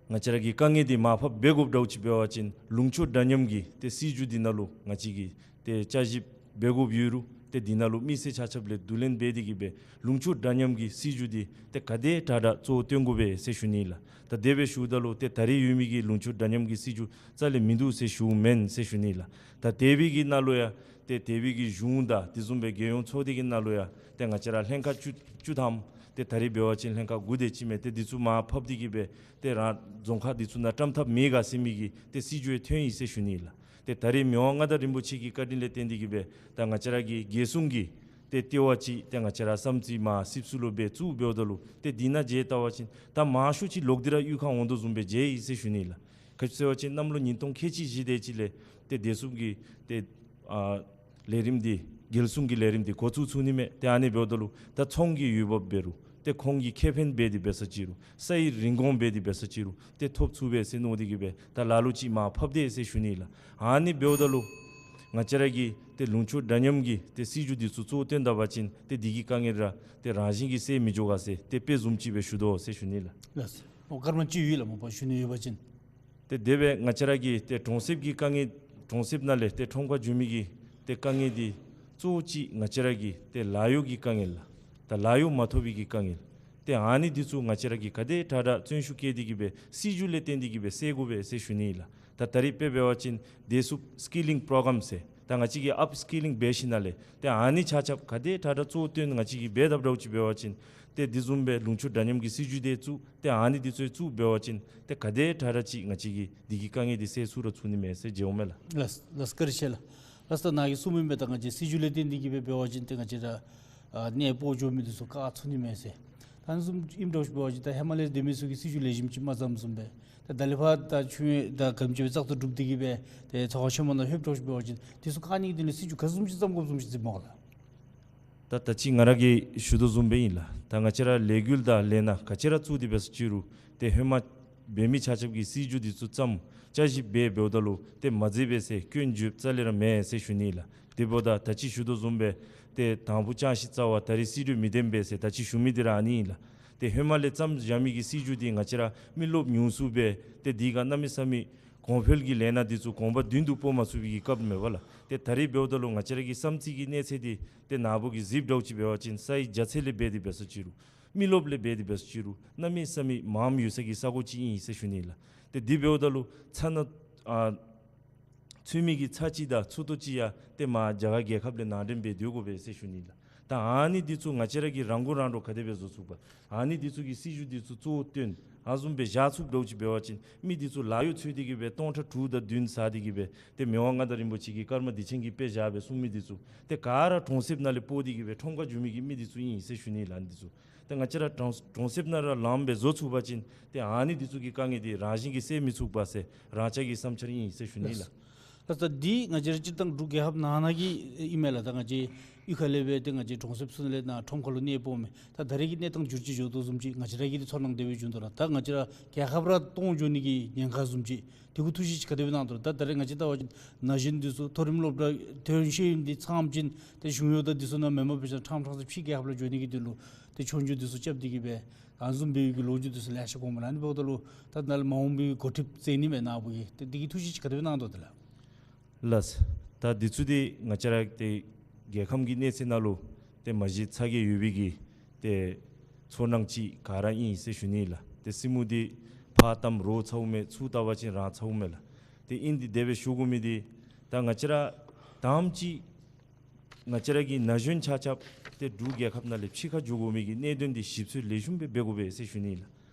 ང་བཅས་ར་གི་དཀའ་ངལ་འདི་མར་ཕབ་འབད་དགོཔ་འདྲཝ་ཅིག་འབད་བ་ཅིན་ལུང་ཕྱོགས་འདྲ་མཉམ་གྱི་ཏེ་སྲིད་བྱུས་འདི་ནང་ལུ་ང་བཅས་ཀྱིས་ཏེ་བསྐྱར་ཞིབ་འབད་དགོཔ་ཡོད་རུང་ཏེ་འདི་ནང་ལུ་མི་སེར་ཆ་ཁྱབ་ལས་བསྡུ་ལེན་འབད་དེ་གི་སྦེ་ལུང་ཕྱོགས་འདྲ་མཉམ་གྱི་སྲིད་བྱུས་འདི་ཏེ་ག་དེ་དྲག་དྲག་གཙོ་བོ་སྟོན་དགོ་པས་ཟེར་ཞུ་ནི་ལགས། ད་དེ་སྦེ་ཞུཝ་ད་ལུ་ཏེ་ད་རེས་ཡོད་མི་གི་ལུང་ཕྱོགས་འདྲ་མཉམ་གྱི་སྲིད་བྱུས་རྩ་ལས་མིན་འདུག་ཟེར་ཞུཝ་མེན་ཟེར་ཞུ་ནི་ལགས། ད་དེ་སྦེ་གི་ནང་ལུ་ཡང་ཏེ་དེ་སྦེ་གི་གཞུང་དང་དེ་བཟུམ་སྦེ་རྒྱལ་ཡོངས་ཚོགས་སྡེ་གི་ནང་ལུ་ཡང་ཏེ་ང་བཅས་ར་ལྷན་ཁག་བཅུ་བཅུ་ཐམ་ཏེ་ད་རེས་འབད་བ་ཅིན་ལྷན་ཁག་དགུ་དེ་ཅིག་མས། ཏེ་འདི་ཚུ་མར་ཕབ་སྟེ་གི་སྦེ་ཏེ་རང་རྫོང་ཁག་འདི་ཚུ་ནང་བཀྲམ་ཐབས་མེད་ག་ཟེར་མི་གི་ཏེ་སྲིད་བྱུས་ཡང་ཐོན་ཡི་ཟེར་ཞུ་ནི་ལགས། ཏེ་ད་རེས་མི་དབང་མངའ་བདག་རིན་པོ་ཆེ་གི་བཀའ་དྲིན་ལས་བརྟེན་ཏེ་གི་སྦེ་ད་ང་བཅས་ར་གི་རྒྱལ་སྲུང་གི་ཏེ་ལྟེ་བ་ཅིག་ཏེ་ང་བཅས་ར་བསམ་རྩེ་མར་སིབ་སུ་ལུ་སྦེ་བཙུགས་འབདཝ་ད་ལུ་ཏེ་འདི་ནང་མཇལ་བལྟ་བ་ཅིན་ད་མང་ཤོས་ཅིག་ལོག་སྟེ་ར་གཡུས་ཁར་འོང་དོ་བཟུམ་སྦེ་མཇལ་ཡི་ཟེར་ཞུ་ནི་ལགས། ག་ཅི་ཟེར་བ་ཅིན་གནམ་ལོ་ཉིས་སྟོང་ཁལ་གཅིག་བཞི་དེ་ཅིག་ལས་ཏེ་བདེ་སྲུང་གི་ཏེ་ཨ་ལས་རིམ་འདི་རྒྱལ་སྲུང་གི་ལས་རིམ་འདི་འགོ་བཙུགས་ཚུགས་ནི་མས། ཏེ་ཨ་ནི་འབདཝ་ད་ལུ་ད་ཚོང་གི་ཡོང་འབབ་འབད་རུང་ཏེ་ཁོང་གི་ཁེ་ཕན་འབད་དེ་འབད་ས་ཅིག་རུང་སའི་རིན་གོང་འབད་དེ་འབད་ས་ཅིག་རུང་ཏེ་ཐོབ་ཚུགས་པས་ཟེར་མནོ་སྟེ་གི་སྦེ་ད་ལ་ལུ་ཅིག་མར་ཕབ་སྟེ་ཟེར་ཞུ་ནི་ལགས། ཨ་ནི་འབདཝ་ད་ལུ་ང་བཅས་ར་གི་ཏེ་ལུང་ཕྱོགས་འདྲ་མཉམ་གྱི་ཏེ་སྲིད་བྱུས་འདི་ཚུ་གཙོ་བོ་བཏོན་ད་པ་ཅིན་ཏེ་འདི་གི་དཀའ་ངལ་ར་ཏེ་རང་བཞིན་གྱིས་སེལ་མི་འགྱོ་ག་ཟེར་ཏེ་དཔེ་བཟུམ་ཅིག་སྦེ་ཞུ་དོ་ཟེར་ཞུ་ནི་ལགས། ལགས། མོ་སྐར་མ་གཅིག་ཡོད་ལགས། མོ་པ་ཞུ་ནི་ཡོད་པ་ཅིན། ཏེ་དེ་སྦེ་ང་བཅས་ར་གི་ཏེ་གྲོང་གསེབ་ཀྱི་དཀའ་ངལ་གྲོང་གསེབ་ནང་ལས་ཏེ་ཁྲོམ་ཁར་འགྱོ་མི་གི་ཏེ་དཀའ་ངལ་འདི་གཙོ་བོ་ཅིག་ང་བཅས་ར་གི་ཏེ་ལཱ་གཡོག་གི་དཀའ་ངལ་ལགས། ད་ལཱ་གཡོག་མ་ཐོབ་པའི་གི་དཀའ་ངལ། ཏེ་ཨ་ནི་འདི་ཚུ་ང་བཅས་ར་གིས་ག་དེ་དྲག་དྲག་བརྩོན་ཤུགས་བསྐྱེད་དེ་གི་སྦེ་སྲིད་བྱུས་ལས་བརྟེན་ཏེ་གི་སྦེ་སེལ་དགོ་པས་ཟེར་ཞུ་ནི་ལགས། ད་ད་རེས་དཔེ་འབད་བ་ཅིན་བདེ་སྲུང་སི་ཀི་ལིང་པྲོ་གརམ་ཟེར་ད་ང་བཅས་ཀྱིས་ཨཔ་སི་ཀི་ལིང་འབད་ཞིནམ་ལས་ཏེ་ཨ་ནི་ཆ་ཁྱབ་ག་དེ་དྲག་དྲག་གཙོ་བོ་བཏོན་ང་བཅས་ཀྱིས་འབད་དཔ་འདྲཝ་ཅིག་འབད་བ་ཅིན་ཏེ་འདི་བཟུམ་སྦེ་ལུང་ཕྱོགས་འདྲ་མཉམ་གྱི་སྲིད་བྱུས་འདི་བཙུགས་ཏེ་ཨ་ནི་འདི་ཚུ་བཙུགས་འབད་བ་ཅིན་ཏེ་ག་དེ་དྲག་དྲག་ཅིག་ང་བཅས་ཀྱིས་འདི་གི་དཀའ་ངལ་འདི་སེལ་ཚུགས་ར་ཚུགས་ནི་མས་ཟེར་མཇལཝ་མས་ལགས། ལགས་ལགས་བཀའ་དྲིན་ཆེ་ལགས། ལགས་ད་ནཱ་གིས་གསུངས་མི་འབད་ད་ང་བཅས་སྲིད་བྱུས་ལས་བརྟེན་ཏེ་གི་སྦེ་འབད་བ་ཅིན་ཏེ་ང་བཅས་ར་ཨ་གནས་སྤོ་འགྱོ་མི་འདི་ཚུ་བཀག་ཚུགས་ནི་མས་ཟེར། ད་ཨ་ནི་བཟུམ་ཨིནམ་འདྲཝ་ཅིག་འབད་བ་ཅིན་ད་ཧེ་མ་ལས་སྡོད་མི་ཚུ་གིས་སྲིད་བྱུས་ལེགས་ཤོམ་ཅིག་མ་བརྩམས་བཟུམ་སྦེ་ད་ད་ལས་ཕར་ད་ཆུ་ད་ག་དེམ་ཅིག་སྦེ་བཙག་འཐུ་གྲུབ་སྟེ་གི་སྦེ་ཏེ་ཚ་བ་ཤོ་མ་ནང་ལྷོདཔ་འདྲཝ་ཅིག་འབད་བ་ཅིན་འདི་ཚུ་བཀག་ནི་གི་དོན་ལས་སྲིད་བྱུས་ག་བཟུམ་ཅིག་བརྩམ་དགོཔ་བཟུམ་ཅིག་གཟིགསམ་མས་ལགས། ད་ད་ཅི་ང་ར་གིས་ཞུ་དོ་བཟུམ་སྦེ་ཨིན་ལགས། ད་ང་བཅས་ར་ལས་འགུལ་དང་ལས་སྣ་ག་ཅི་ར་བཙུགས་ཏེ་འབད་ས་ཅིག་རུང་ཏེ་ཧེ་མ་འབད་མི་ཆ་ཁྱབ་ཀྱིས་སྲིད་བྱུས་འདི་ཚུ་བརྩམས་བསྐྱར་ཞིབ་འབད་འབདཝ་ད་ལུ་ཏེ་མ་མཛད་པས་ཟེར་སྐྱོན་བརྗོད་རྩ་ལས་ར་མེད་ཟེར་ཞུ་ནི་ལགས། དེ་འབདཝ་ད་ད་ཅི་ཞུ་དོ་བཟུམ་སྦེ་ཏེ་དང་ཕུ་ཅང་ཤེས་རྩ་བ་ད་རེས་སྲིད་བྱུས་མི་ལྡནམ་སྦེ་ཟེར་ད་ཅི་ཞུ་མི་འདི་ར་ཨ་ནི་ཨིན་ལགས། ཏེ་ཧེ་མ་ལས་བརྩམས་བཞག་མི་གི་སྲིད་བྱུས་འདི་ང་བཅས་ར་མི་རློབས་ཉུང་སུ་སྦེ་ཏེ་འདི་ག་གནམ་མེད་ས་མེད་གོང་འཕེལ་གྱི་ལས་སྣ་འདི་ཚུ་གོམ་པ་མདུན་དུ་སྤོ་མ་ཚུགས་པའི་གི་སྐབས་མས་པ་ལགས། ཏེ་ད་རེས་འབདཝ་ད་ལུ་ང་བཅས་ར་གི་བསམ་རྩེ་གི་གནས་ཚད་འདི་ཏེ་ནཱ་བུ་གིས་གཟིགསཔ་འདྲཝ་ཅིག་འབད་བ་ཅིན་སའི་རྒྱ་ཚད་ལས་འབད་དེ་འབད་ས་ཅིག་རུང་མི་རློབས་ལས་འབད་དེ་འབད་ས་ཅིག་རུང་གནམ་མེད་ས་མེད་མངམ་ཡོད་ས་གི་ས་གོ་ཅིག་ཨིན་ཟེར་ཞུ་ནི་ལགས། ཏེ་འདི་འབདཝ་ད་ལུ་ཚ་ན་ཨ་ ཚུད་མི་གི་ཚར་གཅིག་དང་ཚུ་ཏོ་གཅིག་ཡང་ཏེ་མར་རྒྱ་གར་རྒྱལ་ཁབ་ལས་ནང་འདྲེན་འབད་སྡོད་དགོ་པས་ཟེར་ཞུ་ནི་ལགས། ད་ཨ་ནི་འདི་ཚུ་ང་བཅས་ར་གིས་རང་མགོ་རང་འདྲོངས་ག་དེ་སྦེ་བཟོ་ཚུགས་པ། ཨ་ནི་འདི་ཚུ་གི་སྲིད་བྱུས་འདི་ཚུ་གཙོ་བོ་བཏོན་ཨ་བཟུམ་སྦེ་བཞག་ཚུགསཔ་འདྲཝ་ཅིག་འབད་བ་ཅིན་མི་འདི་ཚུ་ལཱ་གཡོག་འཚོལ་ཏེ་གི་སྦེ་སྟོང་ཕྲག་དྲུག་དང་བདུན་ཟ་སྟེ་གི་སྦེ་ཏེ་མི་དབང་མངའ་བདག་རིན་པོ་ཆེ་གིས་ཀརྨ་བདེ་ཆེན་གྱིས་དཔེ་བཞག་སྦེ་གསུངས་མི་འདི་ཚུ་ཏེ་ག་ར་གྲོང་གསེབ་ནང་ལས་སྤོ་སྟེ་གི་སྦེ་ཁྲོམ་ཁར་འགྱོ་མི་གི་མི་འདི་ཚུ་ཨིན་ཟེར་ཞུ་ནི་ལགས། ཨ་ནི་འདི་ཚུ་ཏེ་ང་བཅས་ར་གྲོང་གྲོང་གསེབ་ནང་ར་ལངམ་སྦེ་བཟོ་ཚུགས་པ་ཅིན་ཏེ་ཨ་ནི་འདི་ཚུ་གི་དཀའ་ངལ་འདི་རང་བཞིན་གྱིས་སེལ་མི་ཚུགས་པས་ཟེར་རང་ཅག་གི་བསམ་འཆར་ཨིན་ཟེར་ཞུ་ནི་ལགས། ལགས། ད་འདི་ང་བཅས་ར་སྤྱིར་བཏང་འབྲུག་རྒྱལ་ཁབ་ནང་ན་གི་ཨིན་མས་ལགས། ད་ང་བཅས་གཡུས་ཁ་ལས་སྦེ་ཏེ་ང་བཅས་གྲོང་གསེབ་ཚུ་ནང་ལས་ནཱ་ཁྲོམ་ཁ་ལུ་གནས་སྤོཝ་མས། ད་ད་རེས་ཀྱི་གནས་སྟངས་འགྱུར་བཅོས་འགྱོ་དོ་བཟུམ་ཅིག་ང་བཅས་ར་གིས་འདི་ཚོར་སྣང་དེ་སྦེ་བྱུང་དོ་ལགས། ད་ང་བཅས་ར་རྒྱལ་ཁབ་ར་སྟོངས་འགྱོ་ནི་གི་ཉེན་ཁ་བཟུམ་ཅིག་དེ་གུ་ཐུགས་བཞེད་ཅིག་ག་དེ་སྦེ་གནང་དོ་ལགས། ད་ད་རེས་ང་བཅས་ལྟ་བ་ཅིན་ན་གཞོན་འདི་ཚུ་མཐོ་རིམ་སློབ་གྲྭ་ཐོན་ཤེས་ཡོན་འདི་ཚངམ་ཅིག་ཏེ་གཞུང་གཡོག་དང་འདི་ཚུ་ནང་མེན་པར་འབད་ས་ཕྲང་ཕྲང་སྦེ་ཕྱི་རྒྱལ་ཁབ་ལུ་འགྱོ་ནི་གི་དོན་ལུ་ཏེ་ཆོས་རྒྱུགས་འདི་ཚུ་རྐྱབ་སྟེ་གི་སྦེ་ཨ་བཟུམ་སྦེ་གི་ལོ་རྒྱུས་འདི་ཚུ་ལེ་ཤ་གོཝ་མས་ལགས། ཨ་ནི་འབདཝ་ད་ལུ་ད་ནཱ་ལས་མ་འོངས་པའི་འགོ་ཁྲིདཔ་མཛད་ནི་མས་ནཱ་བུ་གིས། ཏེ་འདི་གི་ཐུགས་བཞེད་ཅིག་ག་དེ་སྦེ་གནང་དོ་ལགས། ལགས། ད་འདི་ཚུ་འདི་ང་བཅས་ར་ཏེ་རྒྱལ་ཁམས་ཀྱི་གནས་ཚད་ནང་ལུ་ཏེ་མ་གཞི་ཚ་གྱང་ཡོད་པའི་གི་ཏེ་ཚོར་སྣང་ཅིག་ག་ར་ཨིན་ཟེར་ཞུ་ནི་ལགས། ཏེ་སྲིང་མོ་འདི་ཕར་བཏངམ་རོགས་ཚཝ་མས། ཚུར་བལྟ་བ་ཅིན་རང་ཚཝ་མས་ལགས། ཏེ་ཨིན་ཏེ་དེ་སྦེ་ཞུ་དགོ་མི་འདི་ད་ང་བཅས་ར་དང་པ་ཅིག་ང་བཅས་ར་གི་ན་གཞོན་ཆ་ཁྱབ་ཏེ་འབྲུག་རྒྱལ་ཁབ་ནང་ལས་ཕྱི་ཁར་འགྱོ་དགོ་མི་གི་གནད་དོན་འདི་ཞིབ་འཚོལ་ལེགས་ཤོམ་སྦེ་འབད་དགོ་པས་ཟེར་ཞུ་ནི་ལགས།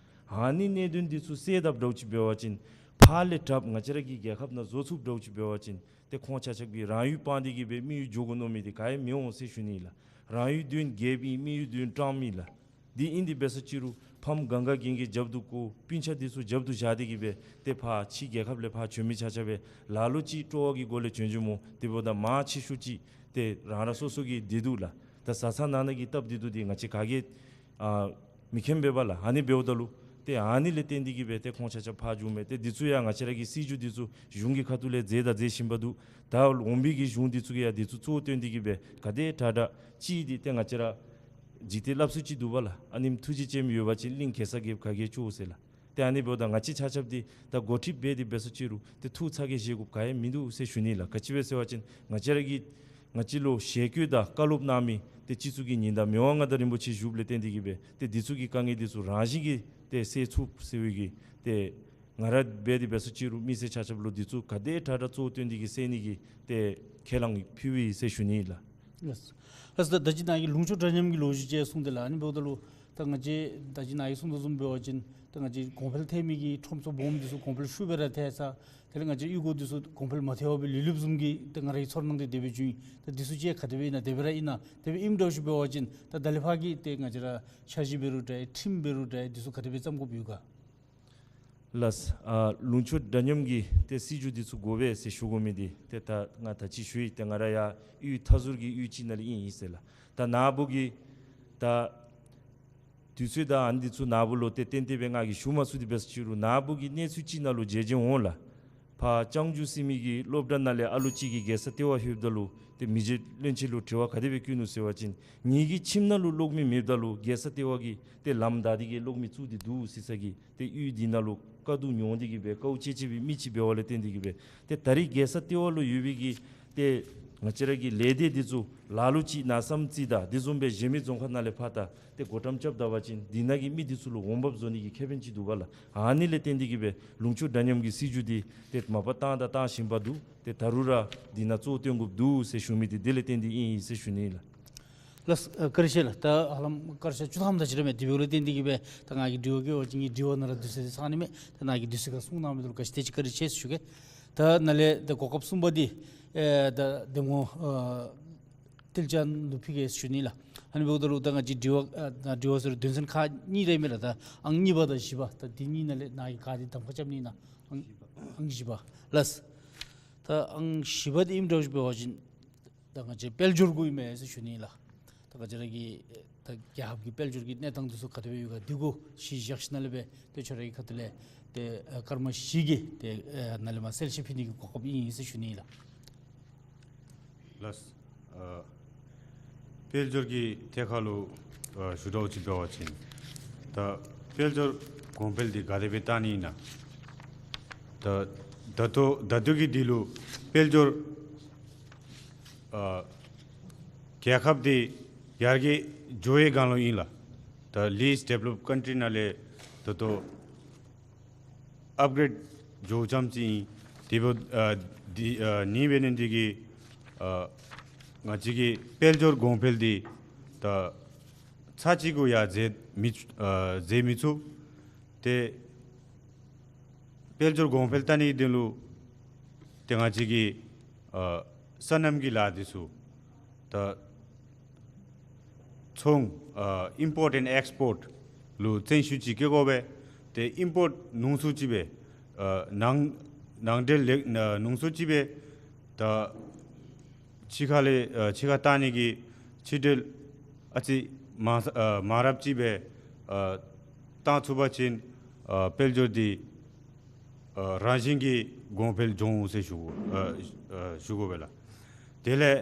ཨ་ནི་གནད་དོན་འདི་ཚུ་སེལ་དཔ་འདྲཝ་ཅིག་འབད་བ་ཅིན་ཕར་ལས་དྲགཔ་ང་བཅས་ར་གི་རྒྱལ་ཁབ་ནང་བཟོ་ཚུགསཔ་འདྲཝ་ཅིག་འབད་བ་ཅིན་ཏེ་ཁོང་ཆ་ཁྱབ་ཀྱིས་རང་ཡུལ་སྤང་སྟེ་གི་སྦེ་དམིགས་ཡུལ་འགྱོ་དགོ་མནོ་མི་འདི་ག་ཡང་མི་འོང་ཟེར་ཞུ་ནི་ལགས། རང་ཡུལ་དོན་རྒྱལཔོ་ཨིན། དམིགས་ཡུལ་དོན་སྤྲང་མི་ལགས། འདི་ཨིན་ཏེ་འབད་ས་ཅིག་རུང་ཕམ་གང་ག་གིན་གིས་རྒྱབ་ཏུ་བཀོ། སྤུན་ཆ་འདི་ཚུ་རྒྱབ་ཏུ་བཞག་སྟེ་གི་སྦེ་ཏེ་ཕར་ཕྱི་རྒྱལ་ཁབ་ལས་ཕར་བྱོན་མི་ཆ་ཁྱབ་སྦེ་ལ་ལུ་ཅིག་སྤྲོ་བ་གི་སྒོ་ལས་བྱོན་བྱོནམ་འོང་། དེ་འབདཝ་ད་མང་ཆེ་ཤོས་ཅིག་ཏེ་རང་ར་སོ་སོ་གི་བདེ་སྡུག་ལགས། ད་བཟའ་ཚང་ནང་ན་གི་སྟབས་བདེ་སྡུག་འདི་ང་བཅས་ག་གིས་ཨ་མི་མཁྱེན་པས་པ་ལགས། ཨ་ནི་འབདཝ་ད་ལུ་ཏེ་ཨ་ནི་ལས་བརྟེན་ཏེ་གི་སྦེ་ཏེ་ཁོང་ཆ་ཁྱབ་ཕར་འགྱོཝ་མས། ཏེ་འདི་ཚུ་ཡང་ང་བཅས་ར་གི་སྲིད་བྱུས་འདི་ཚུ་གཞུང་གི་ཁ་ཐུག་ལས་མཛད་དང་མཛད་བཞིན་པ་འདུག། ད་འོང་བའི་གི་གཞུང་འདི་ཚུ་གིས་ཡང་འདི་ཚུ་གཙོ་བོ་བཏོན་ཏེ་གི་སྦེ་ག་དེ་དྲག་དྲག་ཅིག་འདི་ཏེ་ང་བཅས་ར་འཇིག་རྟེན་སླབ་སྲོལ་ཅིག་འདུག་པ་ལགས། ཨ་ནེམ་ཐུགས་རྗེ་ཅནམ་ཡོད་པ་ཅིན་གླིང་གེ་སར་རྒྱལཔོ་ག་གིས་སྐྱོ་ཟེར་ལགས། ཏེ་ཨ་ནི་འབདཝ་ད་ང་བཅས་ཆ་ཁྱབ་འདི་ད་འགོ་ཁྲིདཔ་འབད་དེ་འབད་ས་ཅིག་རུང་ཏེ་ཐུགས་ཚ་གྱང་བཞེས་དགོཔ་ག་ཡང་མིན་འདུག་ཟེར་ཞུ་ནི་ལགས། ག་ཅི་སྦེ་ཟེར་བ་ཅིན་ང་བཅས་ར་གི་ང་བཅས་ལུ་ཞལ་བཀོད་དང་བཀའ་སློབ་གནང་མི་ཏེ་སྤྱི་གཙུག་གི་ཉི་ཟླ་མི་དབང་མངའ་བདག་རིན་པོ་ཆེ་བཞུགསཔ་ལས་བརྟེན་ཏེ་གི་སྦེ་ཏེ་འདི་ཚུ་གི་དཀའ་ངལ་འདི་ཚུ་རང་བཞིན་གྱིས་ཏེ་སེལ་ཚུགས་ཟེར་བའི་གི་ཏེ་ང་ར་འབད་དེ་འབད་ས་ཅིག་རུང་མི་སེར་ཆ་ཁྱབ་ལུ་འདི་ཚུ་ག་དེ་དྲག་དྲག་གཙོ་བོ་བཏོན་ཏེ་གི་སེལ་ནི་གི་ཏེ་ཁས་བླངས་ཕུལཝ་ཨིན་ཟེར་ཞུ་ནི་ལགས། ལགས། ལགས། ད་ད་ཅི་ནཱ་གིས་ལུང་ཕྱོགས་འདྲ་མཉམ་གྱི་ལོ་རྒྱུས་ཅིག་གསུངས་ཏེ་ལགས། ཨ་ནི་འབདཝ་ད་ལུ་ད་ང་བཅས་ད་ཅི་ནཱ་གིས་གསུངས་དོ་བཟུམ་འབད་བ་ཅིན་ད་ང་བཅས་གོང་འཕེལ་ཐལ་མི་གི་ཁྲོམ་ཚུ་སྦོམ་འདི་ཚུ་གོང་འཕེལ་ཤུགས་སྦེ་ར་ཐལ་ས། དེ་ལས་ང་བཅས་གཡུས་སྒོ་འདི་ཚུ་གོང་འཕེལ་མ་ཐལ་བར་སྦེ་ལུས་ལུསཔ་བཟུམ་གྱི་ད་ང་རའི་ཚོར་སྣང་འདི་དེ་སྦེ་བྱུང་ཡི། ད་འདི་ཚུ་ཅིག་ག་དེ་སྦེ་ཨིན་ན། དེ་སྦེ་ར་ཨིན་ན། དེ་སྦེ་ཨིནམ་འདྲཝ་ཅིག་འབད་བ་ཅིན་ད་ད་ལས་ཕར་གྱི་ཏེ་ང་བཅས་ར་འཆར་གཞི་འབད་རུང་འདྲ་ཁྲིམས་འབད་རུང་འདྲ་འདི་ཚུ་ག་དེ་སྦེ་བརྩམ་དགོཔ་ཡོད་ག། ལགས། ཨ་ལུང་ཕྱོགས་འདྲ་མཉམ་གྱི་ཏེ་སྲིད་བྱུས་འདི་ཚུ་དགོ་པས་ཟེར་ཞུ་དགོ་མི་འདི་ཏེ་ད་ང་ད་ཅི་ཞུ་ཡི། ཏེ་ང་ར་ཡང་གཡུས་མཐའ་ཟུར་གྱི་གཡུས་ཅིག་ནང་ལས་ཨིན་ཨིན་ཟེར་ལགས། ད་ནཱ་བུ་གིས་ད་དུས་ཚོད་དང་ཨ་ནི་འདི་ཚུ་ནཱ་བུ་ལུ་ཏེ་ཏན་ཏན་སྦེ་ང་གིས་ཞུ་མ་ཚུགས་ཏེ་འབད་ས་ཅིག་རུང་ནཱ་བུ་གིས་གནས་ཚུལ་ཅིག་ནང་ལུ་མཇལ་མཇལཝ་འོང་ལགས། ཕར་ལྕང་རྒྱུད་ཟེར་མི་གི་སློབ་གྲྭ་ནང་ལས་ཨ་ལུ་ཅིག་གིས་རྒྱལ་ས་ལྟེ་བར་ལྷོདཔ་ད་ལུ་ཏེ་མི་རྗེ་བློན་ཆེན་ལུ་དྲི་བ་ག་དེ་སྦེ་བཀོད་ནུག་ཟེར་བ་ཅིན་ངེ་གི་ཁྱིམ་ནང་ལུ་གློག་མེ་མེདཔ་ད་ལུ་རྒྱལ་ས་ལྟེ་བ་གི་ཏེ་ལམ་བདའ་སྟེ་གི་གློག་མེ་བཙུགས་ཏེ་འདུག་ཟེར་ས་གི་ཏེ་གཡུས་འདི་ནང་ལུ་དཀའ་སྡུག་མྱོང་སྟེ་གི་སྦེ་དཀའཝ་སྤྱད་སྤྱད་པའི་མི་ཅིག་འབདཝ་ལས་བརྟེན་ཏེ་གི་སྦེ་ཏེ་ད་རེས་རྒྱལ་ས་ལྟེ་བ་ལུ་ཡོད་པའི་གི་ཏེ་ང་བཅས་ར་གི་ལས་སྡེ་འདི་ཚུ་ལ་ལུ་ཅིག་ནཱ་བསམ་རྩེ་དང་དེ་བཟུམ་སྦེ་གཞན་མི་རྫོང་ཁག་ནང་ལས་ཕར་ད་ཏེ་སྒོ་འགྲམ་རྐྱབ་ད་པ་ཅིན་འདི་ནང་གི་མི་འདི་ཚུ་ལུ་འོང་འབབ་བཟོ་ནི་གི་ཁེ་ཕན་ཅིག་འདུག་པ་ལགས། ཨ་ནི་ལས་བརྟེན་ཏེ་གི་སྦེ་ལུང་ཕྱོགས་འདྲ་མཉམ་གྱི་སྲིད་བྱུས་འདི་ཏེ་མ་པ་བཏང་དང་བཏང་བཞིན་པ་འདུག། ཏེ་ད་རུང་ར་འདི་ནང་གཙོ་བོ་བཏོན་དགོཔ་འདུག་ཟེར་ཞུ་མི་འདི་དེ་ལས་བརྟེན་ཏེ་ཨིན་ཨིན་ཟེར་ཞུ་ནི་ལགས། ལགས། ཨ་བཀའ་དྲིན་ཆེ་ལགས། ད་ཧ་ལམ་བཀའ་དྲིན་ཆེ་བཅུ་ཐམ་དེ་ཅིག་ར་མས། དེ་འབདཝ་ལས་བརྟེན་ཏེ་གི་སྦེ་ད་ང་གིས་དྲི་བ་བཀོད་པ་ཅིན་དྲི་བ་ནང་ར་དུས་ཚོད་འདི་ཚང་ནི་མས། ད་ནཱ་གིས་དུས་ཚོད་ཁར་གསུང་གནང་མི་འདི་ལུ་ག་ཅི་དེ་ཅིག་བཀའ་དྲིན་ཆེ་ཟེར་ཞུ་གེ། ད་ནཱ་ལས་ད་གོ་སྐབས་གསུམ་པ་འདི་ཨེ་ད་གདམ་ངོ་ཨ་ཏིལ་ཅན་ལུ་ཕུལ་གེ་ཟེར་ཞུ་ནི་ལགས། ཨ་ནི་འབདཝ་ད་ལུ་ད་ང་བཅས་དྲི་བ་ཨ་ད་དྲི་བ་ཟེར་དོན་ཚན་ཁག་གཉིས་ར་མས་ལགས། ད་ཨང་གཉིས་པ་དང་བཞི་པ་ད་འདི་གཉིས་ནང་ལས་ནཱ་གིས་ག་འདི་གདམ་ཁ་རྐྱབ་ནི་ཨིན་ན། ཨང་ཨང་བཞི་པ་ལགས། ད་ཨང་བཞི་པ་འདི་ཨིནམ་འདྲཝ་ཅིག་འབད་བ་ཅིན་ད་ང་བཅས་དཔལ་འབྱོར་གུ་ཨིན་མས་ཟེར་ཞུ་ནི་ལགས། ད་ང་བཅས་ར་གི་ད་རྒྱལ་ཁབ་ཀྱི་དཔལ་འབྱོར་གྱི་གནས་སྟངས་འདི་ཚུ་ག་དེ་སྦེ་ཡོད་ག་འདི་གུ་གཞི་བཞག་ཞིནམ་ལས་སྦེ་ཏེ་ཁྱོད་ར་གི་ཁ་ཐུག་ལས་ཏེ་ཨ་སྐར་མ་བཞི་གི་ཏེ་ཨ་ནང་ལས་མར་གསལ་བཤད་ཕུལ་ནི་གི་གོ་སྐབས་ཨིན་ཟེར་ཞུ་ནི་ལགས། ལགས། ཨ་དཔལ་འབྱོར་གྱི་ཐད་ཁར་ལུ་ཨ་ཞུ་འདྲཝ་ཅིག་འབད་བ་ཅིན་ད་དཔལ་འབྱོར་གོང་འཕེལ་འདི་ག་དེ་སྦེ་བཏང་ནི་ཨིན་ན། ད་ད་ལྟོ་ད་ལྟོ་གི་འདི་ལུ་དཔལ་འབྱོར་ཨ་རྒྱལ་ཁབ་འདི་ཡར་རྒྱས་འགྱོ་བའི་སྒང་ལུ་ཨིན་ལགས། ད་ལིསཊ་ཌེབ་ལོབ་ཀཱན་ཊི་ནང་ལས་ད་ལྟོ་ཨཔ་གྲེཌ་འགྱོ་ཙམ་ཅིག་ཨིན། དེ་འབདཝ་ཨ་དེ་ཨ་ཨ་ནི་འབད་ནི་འདི་གིས་ཨ་ང་བཅས་ཀྱི་དཔལ་འབྱོར་གོང་འཕེལ་འདི་ད་ཚར་གཅིག་གུ་ཡང་འཛེགས་མི་ཨ་འཛེགས་མི་ཚུགས། ཏེ་དཔལ་འབྱོར་གོང་འཕེལ་བཏང་ནིའི་དོན་ལུ་ཏེ་ང་བཅས་ཀྱི་ཨ་སོ་ནམ་གྱི་ལཱ་འདི་ཚུ་ད་ཚོང་ཨ་ཨིམ་པོརཊ་ཨེནཌ་ཨེགསི་པོརཊ་ལུ་བརྩོན་ཤུགས་ཅིག་བསྐྱེད་དགོ་པས། ཏེ་ཨིམ་པོརཊ་ནུང་སུ་ཅིག་སྦེ་ཨ་ནང་ནང་འདྲེན་ལེགས་ཨ་ནུང་སུ་ཅིག་སྦེ་ད་ཕྱི་ཁ་ལས་ཨ་ཕྱི་ཁར་བཏང་ནི་གི་ཕྱི་འདྲེན་ཨ་ཙི་མང་ས་ཨ་མང་རབས་ཅིག་སྦེ་ཨ་བཏང་ཚུགས་པ་ཅིན་ཨ་དཔལ་འབྱོར་འདི་ཨ་རང་བཞིན་གྱིས་གོང་འཕེལ་འགྱོ་འོང་ཟེར་ཞུ་དགོ་ཨ་ཨ་ཞུ་དགོ་པས་ལགས། དེ་ལས་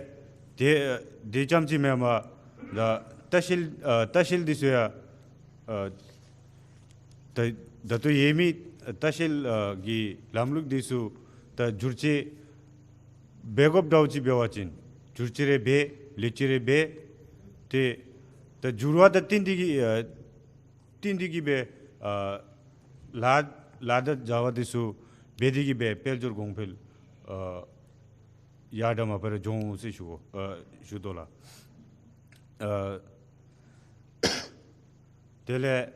དེ་ཨ་དེ་ཙམ་ཅིག་མེན་པར་ད་ལྟ་བཤལ་ཨ་ལྟ་བཤལ་འདི་ཚུ་ཡང་ཨ་ད་ད་ལྟོ་ཡོད་མི་ལྟ་བཤལ་ཨ་གྱི་ལམ་ལུགས་འདི་ཚུ་ད་བསྒྱུར་བཅོས་འབད་དགོཔ་འདྲཝ་ཅིག་འབད་བ་ཅིན་བསྒྱུར་བཅོས་རེ་འབད་ལེགས་བཅོས་རེ་འབད། ཏེ་ད་འགྱུར་བ་དང་བསྟུན་ཏེ་གིས་ཨ་བསྟུན་ཏེ་གིས་སྦེ་ཨ་ལཱ་ལཱ་དང་བྱ་བ་འདི་ཚུ་འབད་དེ་གིས་སྦེ་དཔལ་འབྱོར་གོང་འཕེལ་ཨ་ཡར་དྲག་མར་འཕེལ་ར་འགྱོ་འོང་ཟེར་ཞུ་དགོ་ཨ་ཞུ་དོ་ལགས། ཨ་དེ་ལས་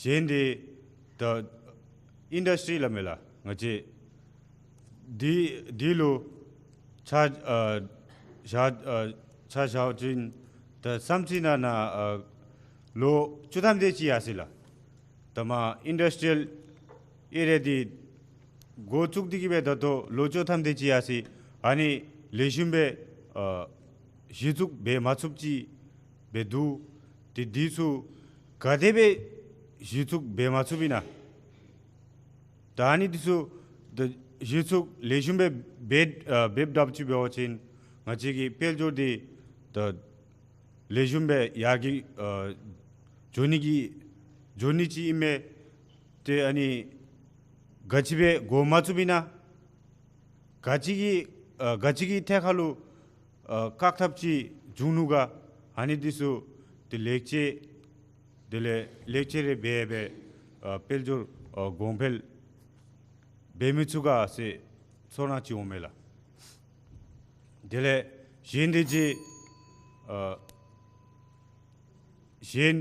གཞན་འདི་ད་ཨིན་ཌསི་ཊི་རི་སླབ་མས་ལགས། ང་བཅས་འདི་འདི་ལུ་ཆ་ཨ་བཞག་ཨ་ཆ་བཞག་པ་ཅིན་ད་བསམ་རྩེ་ནང་ན་ཨ་ལོ་བཅུ་ཐམ་དེ་ཅིག་ཡར་སོ་ཡི་ལགས། ད་མར་ཨིན་ཌསི་ཊི་རི་ཡལ་ཨེ་རི་ཡ་འདི་འགོ་བཙུགས་ཏེ་གིས་སྦེ་ད་ལྟོ་ལོ་བཅུ་ཐམ་དེ་ཅིག་ཡར་སོ་ཡི། ཨ་ནི་ལེགས་ཤོམ་སྦེ་ཨ་གཞི་བཙུགས་འབད་མ་ཚུགསཔ་ཅིག་སྦེ་འདུག། ཏེ་འདི་ཚུ་ག་དེ་སྦེ་གཞི་བཙུགས་འབད་མ་ཚུགསཔ་ཨིན་ན། ད་ཨ་ནི་འདི་ཚུ་ད་གཞི་བཙུགས་ལེགས་ཤོམ་སྦེ་འབད་ཨ་འབདཝ་འདྲཝ་ཅིག་འབད་བ་ཅིན་ང་བཅས་ཀྱི་དཔལ་འབྱོར་འདི་ད་ལེགས་ཤོམ་སྦེ་ཡར་གྱི་ཨ་འགྱོ་ནི་གི་འགྱོ་ནི་ཅིག་ཨིན་མས། ཏེ་ཨ་ནི་ག་ཅི་སྦེ་འགོ་མ་བཙུགསཔ་ཨིན་ན། ག་ཅི་གི་ཨ་ག་ཅི་གི་ཐད་ཁར་ལུ་ཨ་བཀག་ཐབས་ཅིག་འབྱུང་ནུག་ག། ཨ་ནི་འདི་ཚུ་ཏེ་ལེགས་བཅོས་དེ་ལས་ལེགས་བཅོས་རེ་འབད་འབད་ཨ་དཔལ་འབྱོར་ཨ་གོང་འཕེལ་འབད་མི་ཚུགས་ག་ཟེར་ཚོར་སྣང་ཅིག་འོང་མས་ལགས། དེ་ལས་གཞན་འདི་ཅིག་ཨ་གཞན་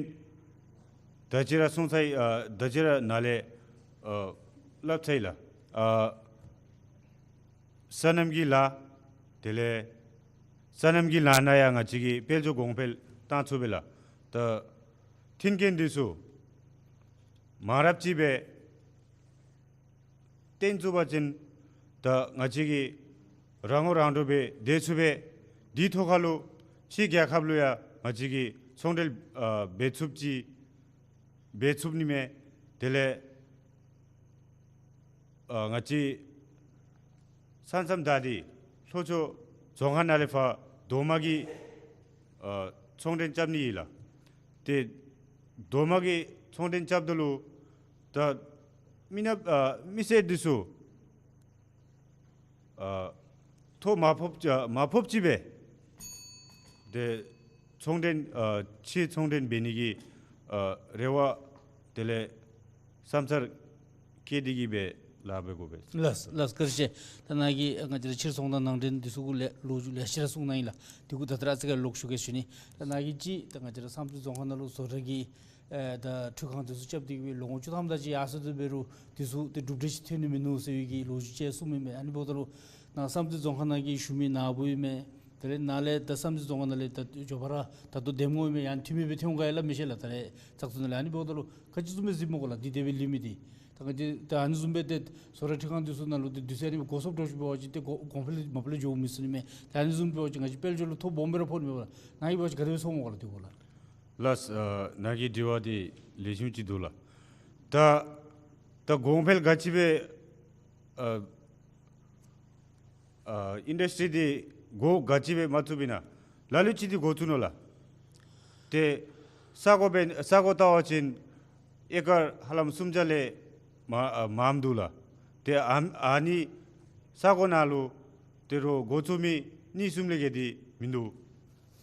ད་ཅི་ར་གསུངས་ཚར་ཡི། ཨ་ད་ཅི་ར་ནཱ་ལས་ཨ་སླབ་ཚར་ཡི་ལགས། ཨ་སོ་ནམ་གྱི་ལཱ་དེ་ལས་སོ་ནམ་གྱི་ལཱ་ནང་ཡང་ང་བཅས་ཀྱིས་དཔལ་འབྱོར་གོང་འཕེལ་བཏང་ཚུགས་པས་ལགས། ད་མཐུན་རྐྱེན་འདི་ཚུ་མང་རབས་ཅིག་སྦེ་བཏོན་ཚུགས་པ་ཅིན་ད་ང་བཅས་ཀྱིས་རང་ངོ་རང་འདྲོངས་སྦེ་སྡོད་ཚུགས་པས། དེའི་ཐོག་ཁར་ལུ་ཕྱི་རྒྱལ་ཁབ་ལུ་ཡང་ང་བཅས་ཀྱིས་ཚོང་འབྲེལ་ཨ་འབད་ཚུགསཔ་ཅིག་འབད་ཚུགས་ནི་མས། དེ་ལས་ཨ་ང་བཅས་ས་མཚམས་བདའ་སྟེ་ལྷོ་ཕྱོགས་རྫོང་ཁག་ནང་ལས་ཕར་རྡོག་མ་གི་ཨ་ཚོང་འབྲེལ་རྐྱབ་ནི་ཨིན་ལགས། ཏེ་རྡོག་མ་གི་ཚོང་འབྲེལ་རྐྱབ་ད་ལུ་ད་མི་ནག་ཨ་མི་སེར་འདི་ཚུ་ཨ་ཐོ་མ་ཕོགཔ་ཅིག་ཨ་མ་ཕོགཔ་ཅིག་སྦེ་ཏེ་ཚོང་འབྲེལ་ཨ་ཕྱི་ཚོང་འབྲེལ་འབད་ནི་གི་ཨ་རེ་བ་དེ་ལས་བསམ་འཆར་བསྐྱེད་དེ་གིས་སྦེ་ལཱ་འབད་དགོ་པས། ལགས་ལགས། བཀའ་དྲིན་ཆེ། ད་ནཱ་གིས་ང་བཅས་ར་ཕྱིར་ཚོང་དང་ནང་འདྲེན་འདི་ཚུ་གུ་ལས་ལོ་རྒྱུས་ལེ་ཤ་ར་གསུངས་གནང་ཡི་ལགས། དེ་གུ་ད་ལྟོ་ར་ཨ་ཙི་ཁ་ལོག་ཞུ་གེ་ཞུ་ནི། ད་ནཱ་གིས་ཅིག་ད་ང་བཅས་ར་བསམ་རྩེ་རྫོང་ཁག་ནང་ལུ་བཟོ་གྲྭ་གི་ཨེ་ད་འཕྲུལ་ཁང་འདི་ཚུ་རྐྱབ་སྟེ་གིས་སྦེ་ལོ་ངོ་བཅུ་ཐམ་དེ་ཅིག་ཡར་སོ་སྟེ་འབད་རུང་འདི་ཚུ་ཏེ་གྲུབ་འབྲས་ཅིག་ཐོན་ནི་མིན་ནུག་ཟེར་བའི་གི་ལོ་རྒྱུས་ཅིག་གསུངམ་ཨིན་མས། ཨ་ནི་འབདཝ་ད་ལུ་ནཱ་བསམ་རྩེ་རྫོང་ཁག་ནང་གི་ཞུ་མི་ནཱ་བུ་ཨིན་མས། དེ་ལས་ནཱ་ལས་ད་བསམ་རྩེ་རྫོང་ཁག་ནང་ལས་ད་མགྱོགས་པ་ར་ད་ལྟོ་འདེམས་ངོ་ཨིན་མས། ཡང་འཐུས་མི་སྦེ་ཐོན་ག་ཡ་ལ་མི་ཤེས་ལགས། ད་རེས་ཚགས་ཚུད་ནང་ལས་ཨ་ནི་འབདཝ་ད་ལུ་ག་ཅི་བཟུམ་སྦེ་གཟིགསཔ་སྨོ་གོ་ལགས། འདི་དེ་སྦེ་ལུས་མི་འདི་ད་ང་བཅས་ད་ཨ་ནི་བཟུམ་སྦེ་ཏེ་བཟོ་གྲྭ་འཕྲུལ་ཁང་འདི་ཚུ་ནང་ལུ་ཏེ་དུས་ཚོད་ཨ་ནི་འགོར་སོངམ་འདྲཝ་ཅིག་འབད་བ་ཅིན་ཏེ་གོ་གོང་འཕེལ་མ་པ་ལས་འགྱོ་མི་ཚུགས་ནི་མས། ད་ཨ་ནི་བཟུམ་འབད་བ་ཅིན་ང་བཅས་དཔལ་འབྱོར་ལུ་ཐོ་སྦོམ་སྦེ་ར་ཕོག་ནི་མས་གོ་ལགས། ནཱ་གིས་འབད་བ་ཅིན་ག་དེ་སྦེ་ཚོརཝ་སྨོ་གོ་ལགས། དེ་གུ་ལགས། ལགས། ཨ་ནཱ་གི་དྲི་བ་འདི་ལེགས་ཤོམ་ཅིག་འདུག་ལགས། ད་ད་གོང་འཕེལ་ག་ཅི་སྦེ་ཨ་ཨ་ཨིན་ཌསི་ཊི་རི་འདི་འགོ་ག་ཅི་སྦེ་མ་བཙུགསཔ་ཨིན་ན། ལ་ལུ་ཅིག་འདི་འགོ་བཙུགས་ནུག་ལགས། ཏེ་ས་གོ་འབད་ས་གོ་བལྟ་བ་ཅིན་ཨེ་ཀར་ཧ་ལམ་སུམ་བརྒྱ་ལས་མ་ཨ་མངམ་འདུག་ལགས། ཏེ་ཨ་ཨ་ནི་ས་གོ་ནང་ལུ་ཏེ་རོགས་འགོ་བཙུགས་མི་གཉིས་གསུམ་ལས་བརྒལ་ཏེ་མིན་འདུག།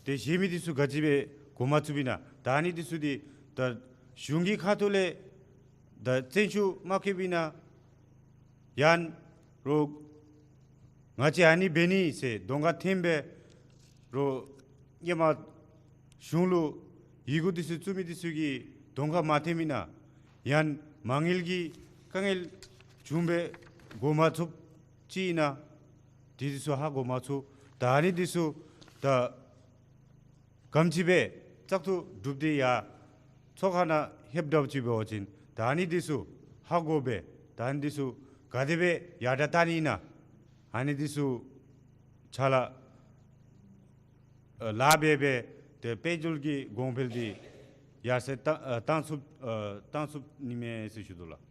ཏེ་གཞན་མི་འདི་ཚུ་ག་ཅི་སྦེ་འགོ་མ་བཙུགསཔ་ཨིན་ན། ད་ཨ་ནི་འདི་ཚུ་འདི་ད་གཞུང་གི་ཁ་ཐུག་ལས་ད་བརྩོན་ཤུགས་མ་བསྐྱེདཔ་ཨིན་ན། ཡང་ རོགས་ང་བཅས་ཨ་ནི་འབད་ནི་ཟེར་གདོང་ཁར་འཐེན་སྦེ་རོགས་ཧེ་མ་གཞུང་ལུ་ཡི་གུ་འདི་ཚུ་བཙུགས་མི་འདི་ཚུ་གི་གདོང་ཁར་མ་འཐེནམ་ཨིན་ན། ཡང་མ་དངུལ་གྱི་དཀའ་ངལ་བྱུང་སྦེ་འགོ་མ་ཚུགསཔ་ཅིག་ཨིན་ན། དེ་འདི་ཚུ་ཧ་གོ་མ་ཚུགས། ད་ཨ་ནི་འདི་ཚུ་ད་ག་དེམ་ཅིག་སྦེ་བཙག་འཐུ་གྲུབ་སྟེ་ཡར་ཚོགས་ཁང་ནང་ལྷོདཔ་འདྲཝ་ཅིག་འབད་བ་ཅིན་ད་ཨ་ནི་འདི་ཚུ་ཧ་གོ་སྦེ་ད་ཨ་ནི་འདི་ཚུ་ག་དེ་སྦེ་ཡར་དྲག་བཏང་ནི་ཨིན་ན། ཨ་ནི་འདི་ཚུ་ཕྱག་ལཱ་ཨ་ལཱ་འབད་འབད་དེ་དཔལ་འབྱོར་གྱི་གོང་འཕེལ་འདི་ཡར་སེང་བཏང་ཨ་བཏང་ཚུགས་ཨ་བཏང་ཚུགས་ནི་མས་ཟེར་ཞུ་དོ་ལགས།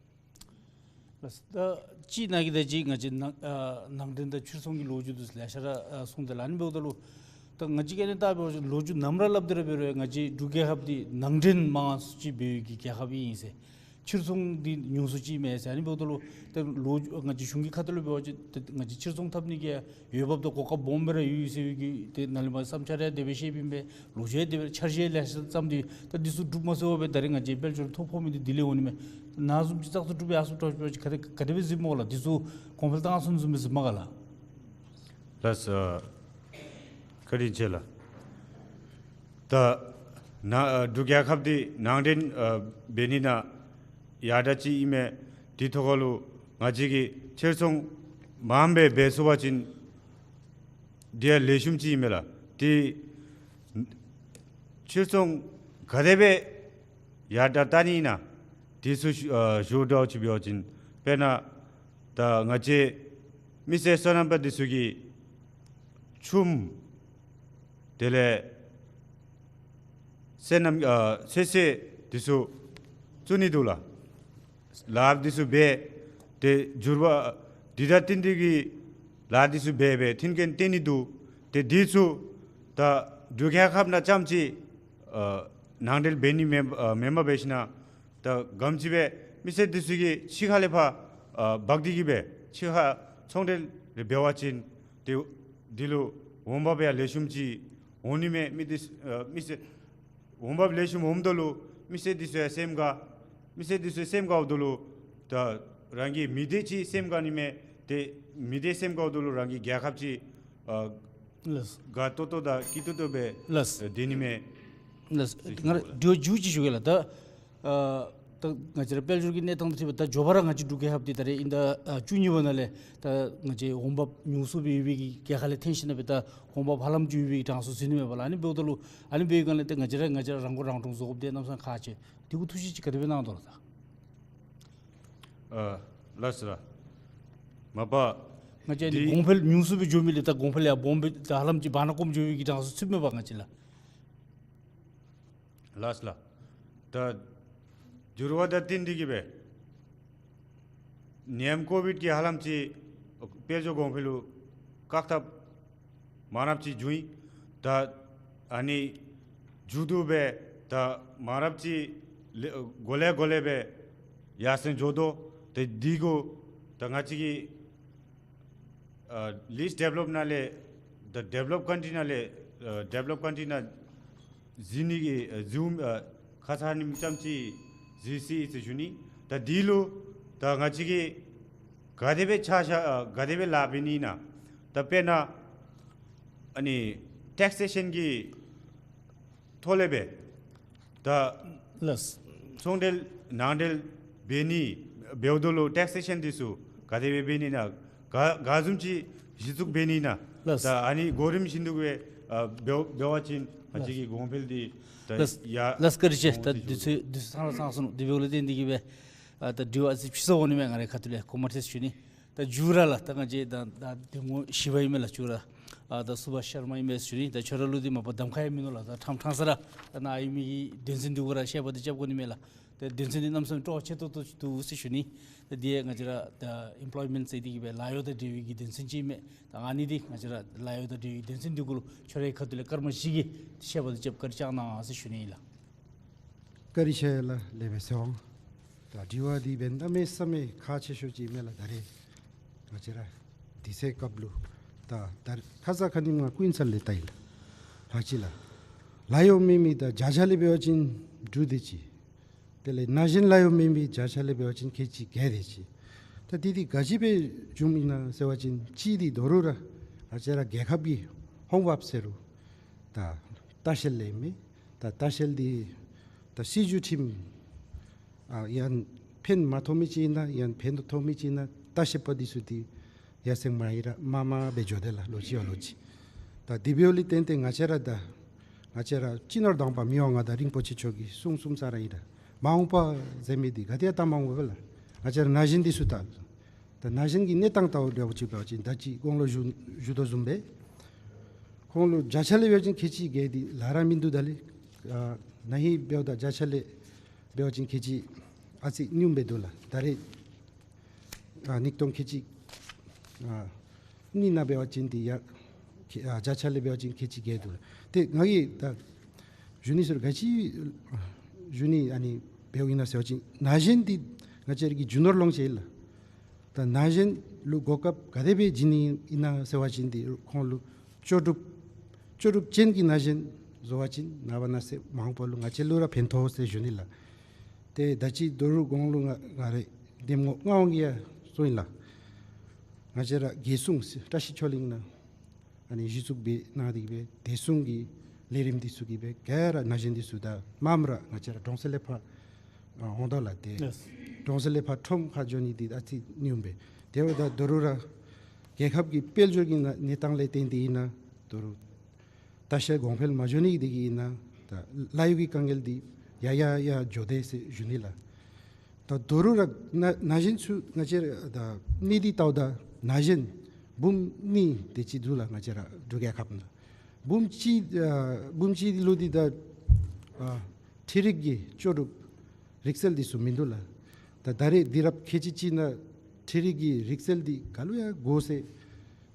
ལགས། ད་ཅིག་ནཱ་གིས་ད་ཅིག་ང་བཅས་ནང་ཨ་ནང་འདྲེན་དང་ཕྱིར་ཚོང་གི་ལོ་རྒྱུས་འདི་ལེ་ཤ་ར་ཨ་གསུངས་ཏེ་ལགས། ཨ་ནི་འབདཝ་ད་ལུ་ད་ང་བཅས་ཀྱིས་ཨ་ནི་བལྟ་བ་ཅིན་ལོ་རྒྱུས་ནམ་ར་སླབ་སྟེ་ར་འབད་རུང་ང་བཅས་འབྲུག་རྒྱལ་ཁབ་འདི་ནང་འདྲེན་མང་སུ་ཅིག་འབད་བའི་གི་རྒྱལ་ཁབ་ཨིན་ཟེར། ཕྱིར་ཚོང་འདི་ཉུང་སུ་ཅིག་མས་ཟེར། ཨ་ནི་འབདཝ་ད་ལུ་ད་ལོ་རྒྱུས་ང་བཅས་གཞུང་གི་ཁ་ཐུག་ལས་འབད་བ་ཅིན་ད་ང་བཅས་ཕྱིར་ཚོང་འཐབ་ནི་གི་འོས་འབབ་དང་གོ་སྐབས་སྦོམ་སྦེ་ར་ཡོད་ཟེར་བའི་གི་ཏེ་ནཱ་ལས་མར་བསམ་འཆར་ཡང་དེ་སྦེ་བཤདཔ་ཨིན་པས། ལོ་རྒྱུས་ཡང་དེ་སྦེ་འཆར་གཞི་ཡང་ལེ་ཤ་བརྩམས་ཏེ་ད་འདི་ཚུ་འགྲུབ་མ་ཚུགས་པར་སྦེ་ད་རེས་ང་བཅས་དཔལ་འབྱོར་ཐོ་ཕོག་མི་འདི་དེ་ལས་འོང་ནི་མས། ནཱ་བཟུམ་ཅིག་བཙག་འཐུ་གྲུབ་ཡར་སོངམ་འདྲཝ་ཅིག་ག་དེ་ག་དེ་སྦེ་གཟིགསཔ་སྨོ་ལགས། འདི་ཚུ་གོང་འཕེལ་བཏང་སོང་བཟུམ་སྦེ་གཟིགསཔ་མས་ག་ལགས། ལགས་སོ། བཀའ་དྲིན་ཆེ་ལགས། ད་ནཱ་ཨ་འབྲུག་རྒྱལ་ཁབ་འདི་ནང་འདྲེན་ཨ་འབད་ནི་ནང་ཡར་དྲག་ཅིག་ཨིན་མས། དེ་ཐོག་ཁར་ལུ་ང་བཅས་ཀྱི་ཕྱིར་ཚོང་མངམ་སྦེ་འབད་ཚུགས་པ་ཅིན་དེ་ཡང་ལེགས་ཤོམ་ཅིག་ཨིན་མས་ལགས། དེ་ཕྱིར་ཚོང་ག་དེ་སྦེ་ཡར་དྲག་བཏང་ནི་ཨིན་ན། དེ་ཚུ་ཞུ་ཨ་ཞུ་འདྲཝ་ཅིག་འབད་བ་ཅིན་དཔེར་ན་ད་ང་བཅས་མི་སེར་སོ་ནམ་པ་འདི་ཚུ་གི་ཆུམ་དེ་ལས་སོ་ནམ་ཨ་སོ་སོ་འདི་ཚུ་བཙུགས་ནི་འདུག་ལགས། ལཱ་འདི་ཚུ་འབད་དེ་འགྱུར་བ་འདི་དང་བསྟུན་ཏེ་གི་ལཱ་འདི་ཚུ་འབད་འབད་མཐུན་རྐྱེན་བསྟེན་ནི་འདུག། ཏེ་འདི་ཚུ་ད་འབྲུག་རྒྱལ་ཁབ་ནང་རྐྱངམ་ཅིག་ཨ་ནང་འདྲེན་འབད་ནི་མེན་ཨ་མེན་པར་འབད་ཞིན་ན་ད་ག་དེམ་ཅིག་སྦེ་མི་སེར་འདི་ཚུ་གིས་ཕྱི་ཁ་ལས་ཕར་ཨ་འབག་སྟེ་གི་སྦེ་ཕྱི་ཁར་ཚོང་འབྲེལ་འབད་བ་ཅིན་ཏེ་འདི་ལུ་འོང་འབབ་ཡང་ལེགས་ཤོམ་ཅིག་འོང་ནི་མས། མི་འདི་ཨ་མི་སེར་འོང་འབབ་ལེགས་ཤོམ་འོངམ་ད་ལུ་མི་སེར་འདི་ཚུ་ཡང་སེམས་དགའ། མི་སེར་འདི་ཚུ་སེམས་དགའཝ་ད་ལུ་ད་རང་གི་མི་སྡེ་ཅིག་སེམས་དགའ་ནི་མས། ཏེ་མི་སྡེ་སེམས་དགའཝ་ད་ལུ་རང་གི་རྒྱལ་ཁབ་ཅིག་ཨ་ལགས། དགའ་ཏོག་ཏོ་དང་སྐྱིད་ཏོག་ཏོ་སྦེ་ལགས། ཨ་སྡོད་ནི་མས། ལགས། ཟེར་ཞུ་ནི་ལགས། ང་ར་དྲི་བ་མཇུག་ཅིག་ཞུ་གེ་ལགས། ད་ཨ་ད་ང་བཅས་ར་དཔལ་འབྱོར་གྱི་གནས་སྟངས་དང་འཁྲིལ་བ་ད་མགྱོགས་པ་ར་ང་བཅས་འབྲུག་རྒྱལ་ཁབ་འདི་ད་རེས་དབྱིན་ཟླ་ཨ་བཅུ་གཉིས་པ་ནང་ལས་ད་ང་བཅས་འོང་འབབ་ཉུང་སུ་སྦེ་ཡོད་པའི་གི་རྒྱལ་ཁ་ལས་འཐེན་ཞིན་ན་སྦེ་ད་འོང་འབབ་ཧ་ལམ་ཅིག་ཡོད་པའི་གི་གྲངས་སུ་ཚུད་ནི་མས་པ་ལགས། ཨ་ནི་འབདཝ་ད་ལུ་ཨ་ནི་འབད་བའི་སྒང་ལས་ཏེ་ང་བཅས་ར་ང་བཅས་ར་རང་མགོ་རང་འདྲོངས་བཟོ་དགོཔ་འདི་གནམ་མེད་ས་མེད་ཁག་ཆེ། དེ་གུ་ཐུགས་བཞེད་ཅིག་ག་དེ་སྦེ་གནང་དོ་ལགས། ད་ཨ་ལགས་སོ་ལགས། མ་པ་ང་བཅས་ནི་འདི་གོང་འཕེལ་ཉུང་སུ་སྦེ་འགྱོ་མི་ལས་ད་གོང་འཕེལ་ཡང་སྦོམ་སྦེ་ད་ཧ་ལམ་ཅིག་བར་ན་སྐོམ་འགྱོ་བའི་གི་གྲངས་སུ་ཚུདཔ་མས་པ་ང་བཅས་ལགས། ལགས་སོ་ལགས། ད་འགྱུར་བ་དང་བསྟུན་ཏེ་གི་སྦེ་ནད་ཡམས་ཀོ་བིཌ་ཀྱིས་ཧ་ལམ་ཅིག་དཔལ་འབྱོར་གོང་འཕེལ་ལུ་བཀག་ཐབས་མང་རབས་ཅིག་བྱུང་ཡི། ད་ཨ་ནི་མཇུག་བསྡུ་སྦེ་ད་མང་རབས་ཅིག་ལེ་གོ་ལེ་གོ་ལེ་སྦེ་ཡར་སེང་འགྱོ་དོ། ཏེ་འདི་གུ་ད་ང་བཅས་ཀྱི་ཨ་ལིསཊ་ཌེ་བི་ལོབ་ནང་ལས་ད་ཌེ་བི་ལོབ་ཀཱན་ཊི་ནང་ལས་ཨ་ཌེ་བི་ལོབ་ཀཱན་ཊི་ནང་གཟིགས་ནི་གི་ཨ་གཟིགས་ཨ་ཁ་ཙ་ཉིནམ་ཙམ་ཅིག་གཟིགས་ཅི་ཟེར་ཞུ་ནི། ད་འདི་ལུ་ད་ང་བཅས་ཀྱིས་ག་དེ་སྦེ་ཆ་བཞག་ཨ་ག་དེ་སྦེ་ལཱ་འབད་ནི་ཨིན་ན། ད་དཔེར་ན་ཨ་ནི་ཊེག་སེ་ཤཱན་གྱི་ཐོག་ལས་སྦེ་ད་ལགས། ཚོང་འབྲེལ་ནང་འབྲེལ་འབད་ནི་འབདཝ་ད་ལུ་ཊེག་སེ་ཤཱན་འདི་ཚུ་ག་དེ་སྦེ་འབད་ནི་ཨིན་ན། ག་ག་བཟུམ་ཅིག་གཞི་བཙུགས་འབད་ནི་ཨིན་ན། ལགས། ད་ཨ་ནི་གོ་རིམ་བཞིན་དུ་སྦེ་ཨ་འབད་འབད་བ་ཅིན་ང་བཅས་ཀྱི་གོང་འཕེལ་འདི་ད་ལགས། ཡར་ལགས། བཀའ་དྲིན་ཆེ། འོང་ད་ཟེར་དུས་ཞུ་ཚོད་དུས་ཚོད་ཚང་ར་ཚང་སོ་ནུག། དེ་འབདཝ་ལས་བརྟེན་ཏེ་གི་སྦེ་ཨ་ད་དྲི་བ་ཨ་ཙི་ཕྱི་སོང་འོང་ནི་མས། ང་རའི་ཁ་ཐུག་ལས་གོ་མ་ཐོས་ཞུ་ནི། ད་མཇུག་ར་ལགས། ད་ང་བཅས་ད་ད་འདི་ངོ་བཞི་པ་ཨིན་མས་ལགས། མཇུག་ར་ཨ་ད་སུ་བྷཱཤ་ཤར་མ་ཨིན་མས་ཞུ་ནི། ད་ཁྱོད་ར་ལུ་འདི་མ་པ་གདམ་ཁ་ཡང་མིན་ནུག་ལགས། ད་ཕྲང་ཕྲང་ས་ར་ད་ནཱ་ཨིན་མི་གི་དོན་ཚན་འདི་གུ་ར་བཤད་པ་འདི་རྐྱབ་དགོ་ནི་མས་ལགས། ད་དོན་ཚན་འདི་གནམ་མེད་ས་མེད་སྤྲོ་བ་ཆེ་ཏོག་ཏོ་ཅིག་འདུག་ཟེར་ཞུ་ནི། ད་འདི་ཡང་ང་བཅས་ར་ད་ཨེམ་པོལོའི་མེནཊ་ཟེར་ཏེ་གི་སྦེ་ལཱ་གཡོག་དང་འབྲེལ་བའི་གི་དོན་ཚན་ཅིག་ཨིན་མས། ད་ཨ་ནི་འདི་ང་བཅས་ར་ལཱ་གཡོག་དང་འབྲེལ་བའི་དོན་ཚན་འདི་གུ་ལུ་ཁྱོད་རའི་ཁ་ཐུག་ལས་སྐར་མ་བཞི་གི་བཤད་པ་འདི་རྐྱབ་བཀའ་དྲིན་བསྐྱང་གནང་ཟེར་ཞུ་ནི་ཨིན་ལགས། བཀའ་དྲིན་ཆེ་ལགས། ལེགས་སྦེ་གསན་འོང་། ད་དྲི་བ་འདི་འབདན་གནམ་མེད་ས་མེད་ཁག་ཆེ་ཤོས་ཅིག་ཨིན་མས་ལགས། ད་རེས་ང་བཅས་ར་དུས་ཚོད་སྐབས་ལུ་ད་ད་ཁ་ཙ་ཁ་ཉིནམ་ང་ཀུན་གསལ་ལས་བལྟ་ཡི་ལགས། ལགས་ཅི་ལགས། ལཱ་གཡོག་མེད་མི་དང་བརྒྱ་ཆ་ལས་འབད་བ་ཅིན་དྲུག་དེ་ཅིག། དེ་ལས་ན་གཞོན་ལཱ་གཡོག་མེད་མི་བརྒྱ་ཆ་ལས་འབད་བ་ཅིན་ཁལ་གཅིག་བརྒྱད་དེ་ཅིག། ད་འདི་འདི་ག་ཅི་སྦེ་བྱུངམ་ཨིན་ན་ཟེར་བ་ཅིན་གཅིག་འདི་ད་རུང་ར་ང་བཅས་ར་རྒྱལ་ཁབ་ཀྱི་ཧོམ་ཝརཀ་ཟེར་རུང་ད་ལྟ་བཤལ་ལས་མེད། ད་ལྟ་བཤལ་འདི་ད་སྲིད་བྱུས་ཁྲིམས་ཨ་ཡང་ཕན་མ་ཐོགས་མི་ཅིག་ཨིན་ན་ཡང་ཕན་ཐོགས་མི་ཅིག་ཨིན་ན་ལྟ་བཤལ་པ་འདི་ཚུ་འདི་ཡར་སེང་མར་ཡར་མར་མར་སྦེ་འགྱོ་དེས་ལགས། ལོ་གཅིག་བ་ལོ་གཅིག། ད་འདི་འབདཝ་ལས་བརྟེན་ཏེ་ང་བཅས་ར་ད་ང་བཅས་ར་སྤྱི་ནོར་གདམས་པ་མི་དབང་མངའ་བདག་རིན་པོ་ཆེ་མཆོག་གིས་གསུངས་གསུངསམ་ས་ར་ཨིན་ར། མ་འོངས་པ་ཟེར་མི་འདི་ག་དེ་ཡང་ད་མ་འོངས་པས་ལགས། ང་བཅས་ར་ན་གཞོན་འདི་ཚུ་ད་ད་ན་གཞོན་གྱི་གནས་སྟངས་ལྟ་བུ་འདྲཝ་ཅིག་འབད་བ་ཅིན་ད་ཅི་གོང་ལུ་ཞུ་ཞུ་དོ་བཟུམ་སྦེ་ཁོང་ལུ་བརྒྱ་ཆ་ལས་འབད་བ་ཅིན་ཁལ་གཅིག་བརྒལ་ཏེ་ལྷག་ར་མིན་འདུག། ད་ལས་ཨ་ན་ཧིང་འབདཝ་ད་བརྒྱ་ཆ་ལས་འབད་བ་ཅིན་ཁལ་གཅིག་ཨ་ཙི་ཉུངམ་སྦེ་འདུག་ལགས། ད་རེས་ཨ་ཉིས་སྟོང་ཁལ་གཅིག་ཨ་གཉིས་ནང་འབད་བ་ཅིན་འདི་ཡར་ཁལ་ཨ་བརྒྱ་ཆ་ལས་འབད་བ་ཅིན་ཁལ་གཅིག་བརྒལ་འདུག། ཏེ་ང་གིས་ད་ཞུ་ནི་ཟེར་ག་ཅི་ཞུ་ནི་ཨ་ནི་འབདཝ་ཨིན་ན་ཟེར་བ་ཅིན་ན་གཞོན་འདི་ང་བཅས་ར་གི་རྒྱུ་ནོར་ལོངས་སྤྱོད་ཨིན་ལགས། ད་ན་གཞོན་ལུ་གོ་སྐབས་ག་དེ་སྦེ་བྱིན་ནི་ཨིན་ན་ཟེར་བ་ཅིན་འདི་ཁོང་ལུ་ལྕོགས་གྲུབ་ལྕོགས་གྲུབ་ཅན་གྱི་ན་གཞོན་བཟོ་བ་ཅིན་ནངས་པ་གནངས་ཚེ་མ་འོངས་པ་ལུ་ང་བཅས་ལུ་ར་ཕན་ཐོགས་ཟེར་ཞུ་ནི་ལགས། ཏེ་ད་ཅི་ད་རུང་གོང་ལུ་ང་ང་རའི་གདམ་ངོ་མངའ་དབང་གིས་ཡང་གསུངས་ཡི་ལགས། ང་བཅས་ར་རྒྱལ་སྲུང་བཀྲ་ཤིས་ཆོས་གླིང་ནང་ཨ་ནི་གཞི་བཙུགས་འབད་གནང་སྟེ་གིས་སྦེ་བདེ་སྲུང་གི་ལས་རིམ་འདི་ཚུ་གིས་སྦེ་ག་ར་ན་གཞོན་འདི་ཚུ་ད་མངམ་ར་ང་བཅས་ར་གྲོང་གསེབ་ལས་ཕར་ཨ་འོང་དོ་ལགས། ཏེ་ཡེས། གྲོང་གསེབ་ལས་ཕར་ཁྲོམ་ཁར་འགྱོ་ནི་འདི་ཨ་ཙི་ཉུངམ་སྦེ། དེ་འབདཝ་ད་ད་རུང་ར་རྒྱལ་ཁབ་ཀྱི་དཔལ་འབྱོར་གྱི་གནས་གནས་སྟངས་ལས་བརྟེན་ཏེ་ཨིན་ན་ད་རུང་ལྟ་བཤལ་གོང་འཕེལ་མ་འགྱོ་ནི་འདི་གིས་ཨིན་ན་ད་ལཱ་གཡོག་གི་དཀའ་ངལ་འདི་ཡར་ཡར་ཡར་འགྱོ་དེས་ཟེར་ཞུ་ནི་ལགས། ད་ད་རུང་ར་ན་ན་གཞོན་ཚུ་ང་བཅས་ར་ད་གནས་འདི་ལྟཝ་ད་ན་གཞོན་འབུམ་གཉིས་དེ་ཅིག་འདུག་ལགས། ང་བཅས་ར་འབྲུག་རྒྱལ་ཁབ་ནང་འབུམ་གཅིག་ཨ་འབུམ་གཅིག་ལུ་འདི་ད་ཨ་འཕྲུལ་རིག་གི་ལྕོགས་གྲུབ་རིག་རྩལ་འདི་ཚུ་མིན་འདུག་ལགས། ད་ད་རེས་དུས་རབས་ཁལ་གཅིག་གཅིག་ནང་འཕྲུལ་རིག་གི་རིག་རྩལ་འདི་ག་ལུ་ཡང་དགོ་ཟེར་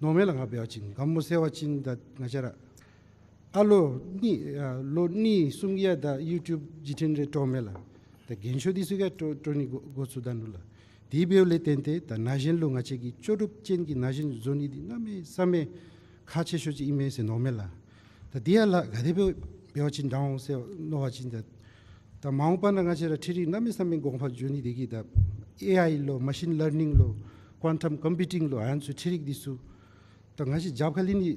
མནོཝ་མས་ལགས། ང་འབད་བ་ཅིན་ག་སྨོ་ཟེར་བ་ཅིན་ད་ང་བཅས་ར་ཨ་ལོ་གཉིས་ཨ་ལོ་གཉིས་གསུམ་གྱི་ཡར་ད་ཡུ་ཊུབ་བརྒྱུད་འཕྲིན་རེ་སྤྲོཝ་མས་ལགས། ད་རྒན་ཤོས་འདི་ཚུ་གིས་སྤྲོ་སྤྲོ་ནི་འགོ་འགོ་བཙུགས་ད་ནུག་ལགས། དེ་འབདཝ་ལས་བརྟེན་ཏེ་ད་ན་གཞོན་ལུ་ང་བཅས་ཀྱིས་ལྕོགས་གྲུབ་ཅན་གྱི་ན་གཞོན་བཟོ་ནི་འདི་གནམ་མེད་ས་མེད་ཁག་ཆེ་ཤོས་ཅིག་ཨིན་མས་ཟེར་མནོཝ་མས་ལགས། ད་འདི་ཡང་ལཱ་ག་དེ་སྦེ་འབད་བ་ཅིན་འདྲ་འོང་ཟེར་མནོ་བ་ཅིན་ད་ད་མ་འོངས་པ་ནང་ང་བཅས་ར་འཕྲུལ་རིག་གནམ་མེད་ས་མེད་གོང་འཕེལ་འགྱོ་ནི་དེ་གིས་ད་ཨེ་ཨའི་ལོ་མ་ཤིན་ལར་ནིང་ལོ་ཀོན་ཊམ་ཀམ་པིའུ་ཊིང་ལོ་ཨ་ནི་ཚུ་འཕྲུལ་རིག་འདི་ཚུ་ད་ང་བཅས་རྒྱབ་ཁར་ལྷོད་ནི་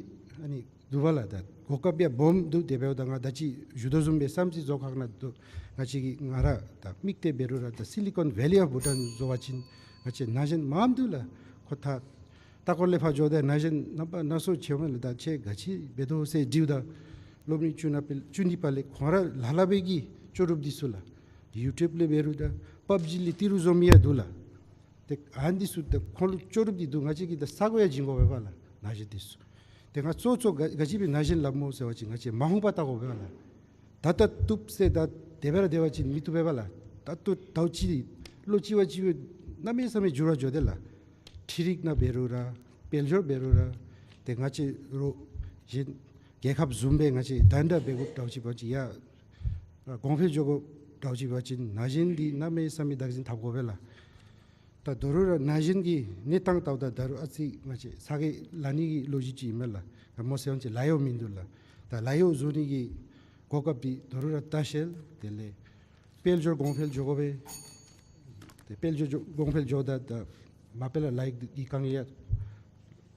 ཨ་ནི་འདུག་པ་ལགས། ད་གོ་སྐབས་ཡང་སྦོམ་འདུག། དེ་འབདཝ་ད་ང་ད་ཅི་ཞུ་དོ་བཟུམ་སྦེ་བསམ་རྩེ་རྫོང་ཁག་ནང་འདུག། ང་བཅས་ཀྱིས་ང་ར་ད་དམིགས་གཏད་འབད་རུང་ར་ད་སི་ལི་ཀོན་ཝེ་ལི་ཨོཕ་བྷུ་ཊཱན་བཟོ་བ་ཅིན་ང་བཅས་ན་གཞོན་མངམ་འདུག་ལགས། ཁོ་ད་ལྟ་སྐོར་ལས་ཕར་འགྱོཝ་ད་ན་གཞོན་རྣམ་པ་སྣ་ཚོགས་ཕྱད་འོང་མས་ལགས། ད་ཁྱེད་ག་ཅི་འབད་དོ་ཟེར་དྲིཝ་ད་སློབ་གཉེར་བཅུ་ན་པ་བཅུ་གཉིས་པ་ལས་ཁོང་ར་ལ་ལ་བའི་གི་ལྕོགས་གྲུབ་འདི་ཚུ་ལགས། ཡུ་ཊུབ་ལས་འབད་རུང་ད་པབ་ཇི་ལས་ཏི་རུ་བཟོ་མི་ཡང་འདུག་ལགས། ཏེ་ཨ་ནི་འདི་ཚུ་ད་ཁོང་ལུ་ལྕོགས་གྲུབ་འདི་འདུག། ང་བཅས་ཀྱིས་ད་ས་གོ་ཡང་བྱིན་དགོ་པས་པ་ལགས་ན་གཞོན་འདི་ཚུ། ཏེ་ང་གཙོ་གཙོ་ག་ག་ཅི་སྦེ་ན་གཞོན་སླབ་སྨོ་ཟེར་བ་ཅིན་ང་བཅས་མ་འོངས་པ་བལྟ་དགོ་པས་པ་ལགས། ད་ལྟོ་བཏུབ་ཟེར་ད་དེ་སྦེ་ར་སྡོད་པ་ཅིན་མི་བཏུབ་པས་པ་ལགས། ད་ལྟོ་ཟླཝ་གཅིག་ལོ་གཅིག་བ་གཅིག་བ་གནམ་མེད་ས་མེད་འགྱུར་བ་འགྱོ་དེས་ལགས། འཕྲུལ་རིག་ནང་འབད་རུང་ར་དཔལ་འབྱོར་འབད་རུང་ར་ཏེ་ང་བཅས་རོགས་གཞན་རྒྱལ་ཁབ་བཟུམ་སྦེ་ང་བཅས་ད་འདྲ་འབད་དགོཔ་འདྲཝ་ཅིག་འབད་བ་ཅིན་ཡ་གོང་འཕེལ་འགྱོ་དགོཔ་འདྲཝ་ཅིག་འབད་བ་ཅིན་ན་གཞོན་འདི་གནམ་མེད་ས་མེད་བདག་འཛིན་འཐབ་དགོ་པས་ལགས། ད་ད་རུང་ར་ན་གཞོན་གྱི་གནས་སྟངས་ལྟཝ་ད་ད་རུང་ཨ་ཙི་ང་བཅས་ས་གོ་ལང་ནི་གི་ལོ་རྒྱུས་ཅིག་ཨིན་མས་ལགས། ག་སྨོ་ཟེར་བ་ཅིན་ལཱ་གཡོག་མིན་འདུག་ལགས། ད་ལཱ་གཡོག་བཟོ་ནི་གི་གོ་སྐབས་འདི་ད་རུང་ར་ལྟ་བཤལ་དེ་ལས་དཔལ་འབྱོར་གོང་འཕེལ་འགྱོ་དགོ་པས། ཏེ་དཔལ་འབྱོར་འགྱོ་གོང་འཕེལ་འགྱོཝ་ད་ད་མ་དཔེ་ལགས་ལཱ་གཡོག་གི་དཀའ་ངལ་ཡང་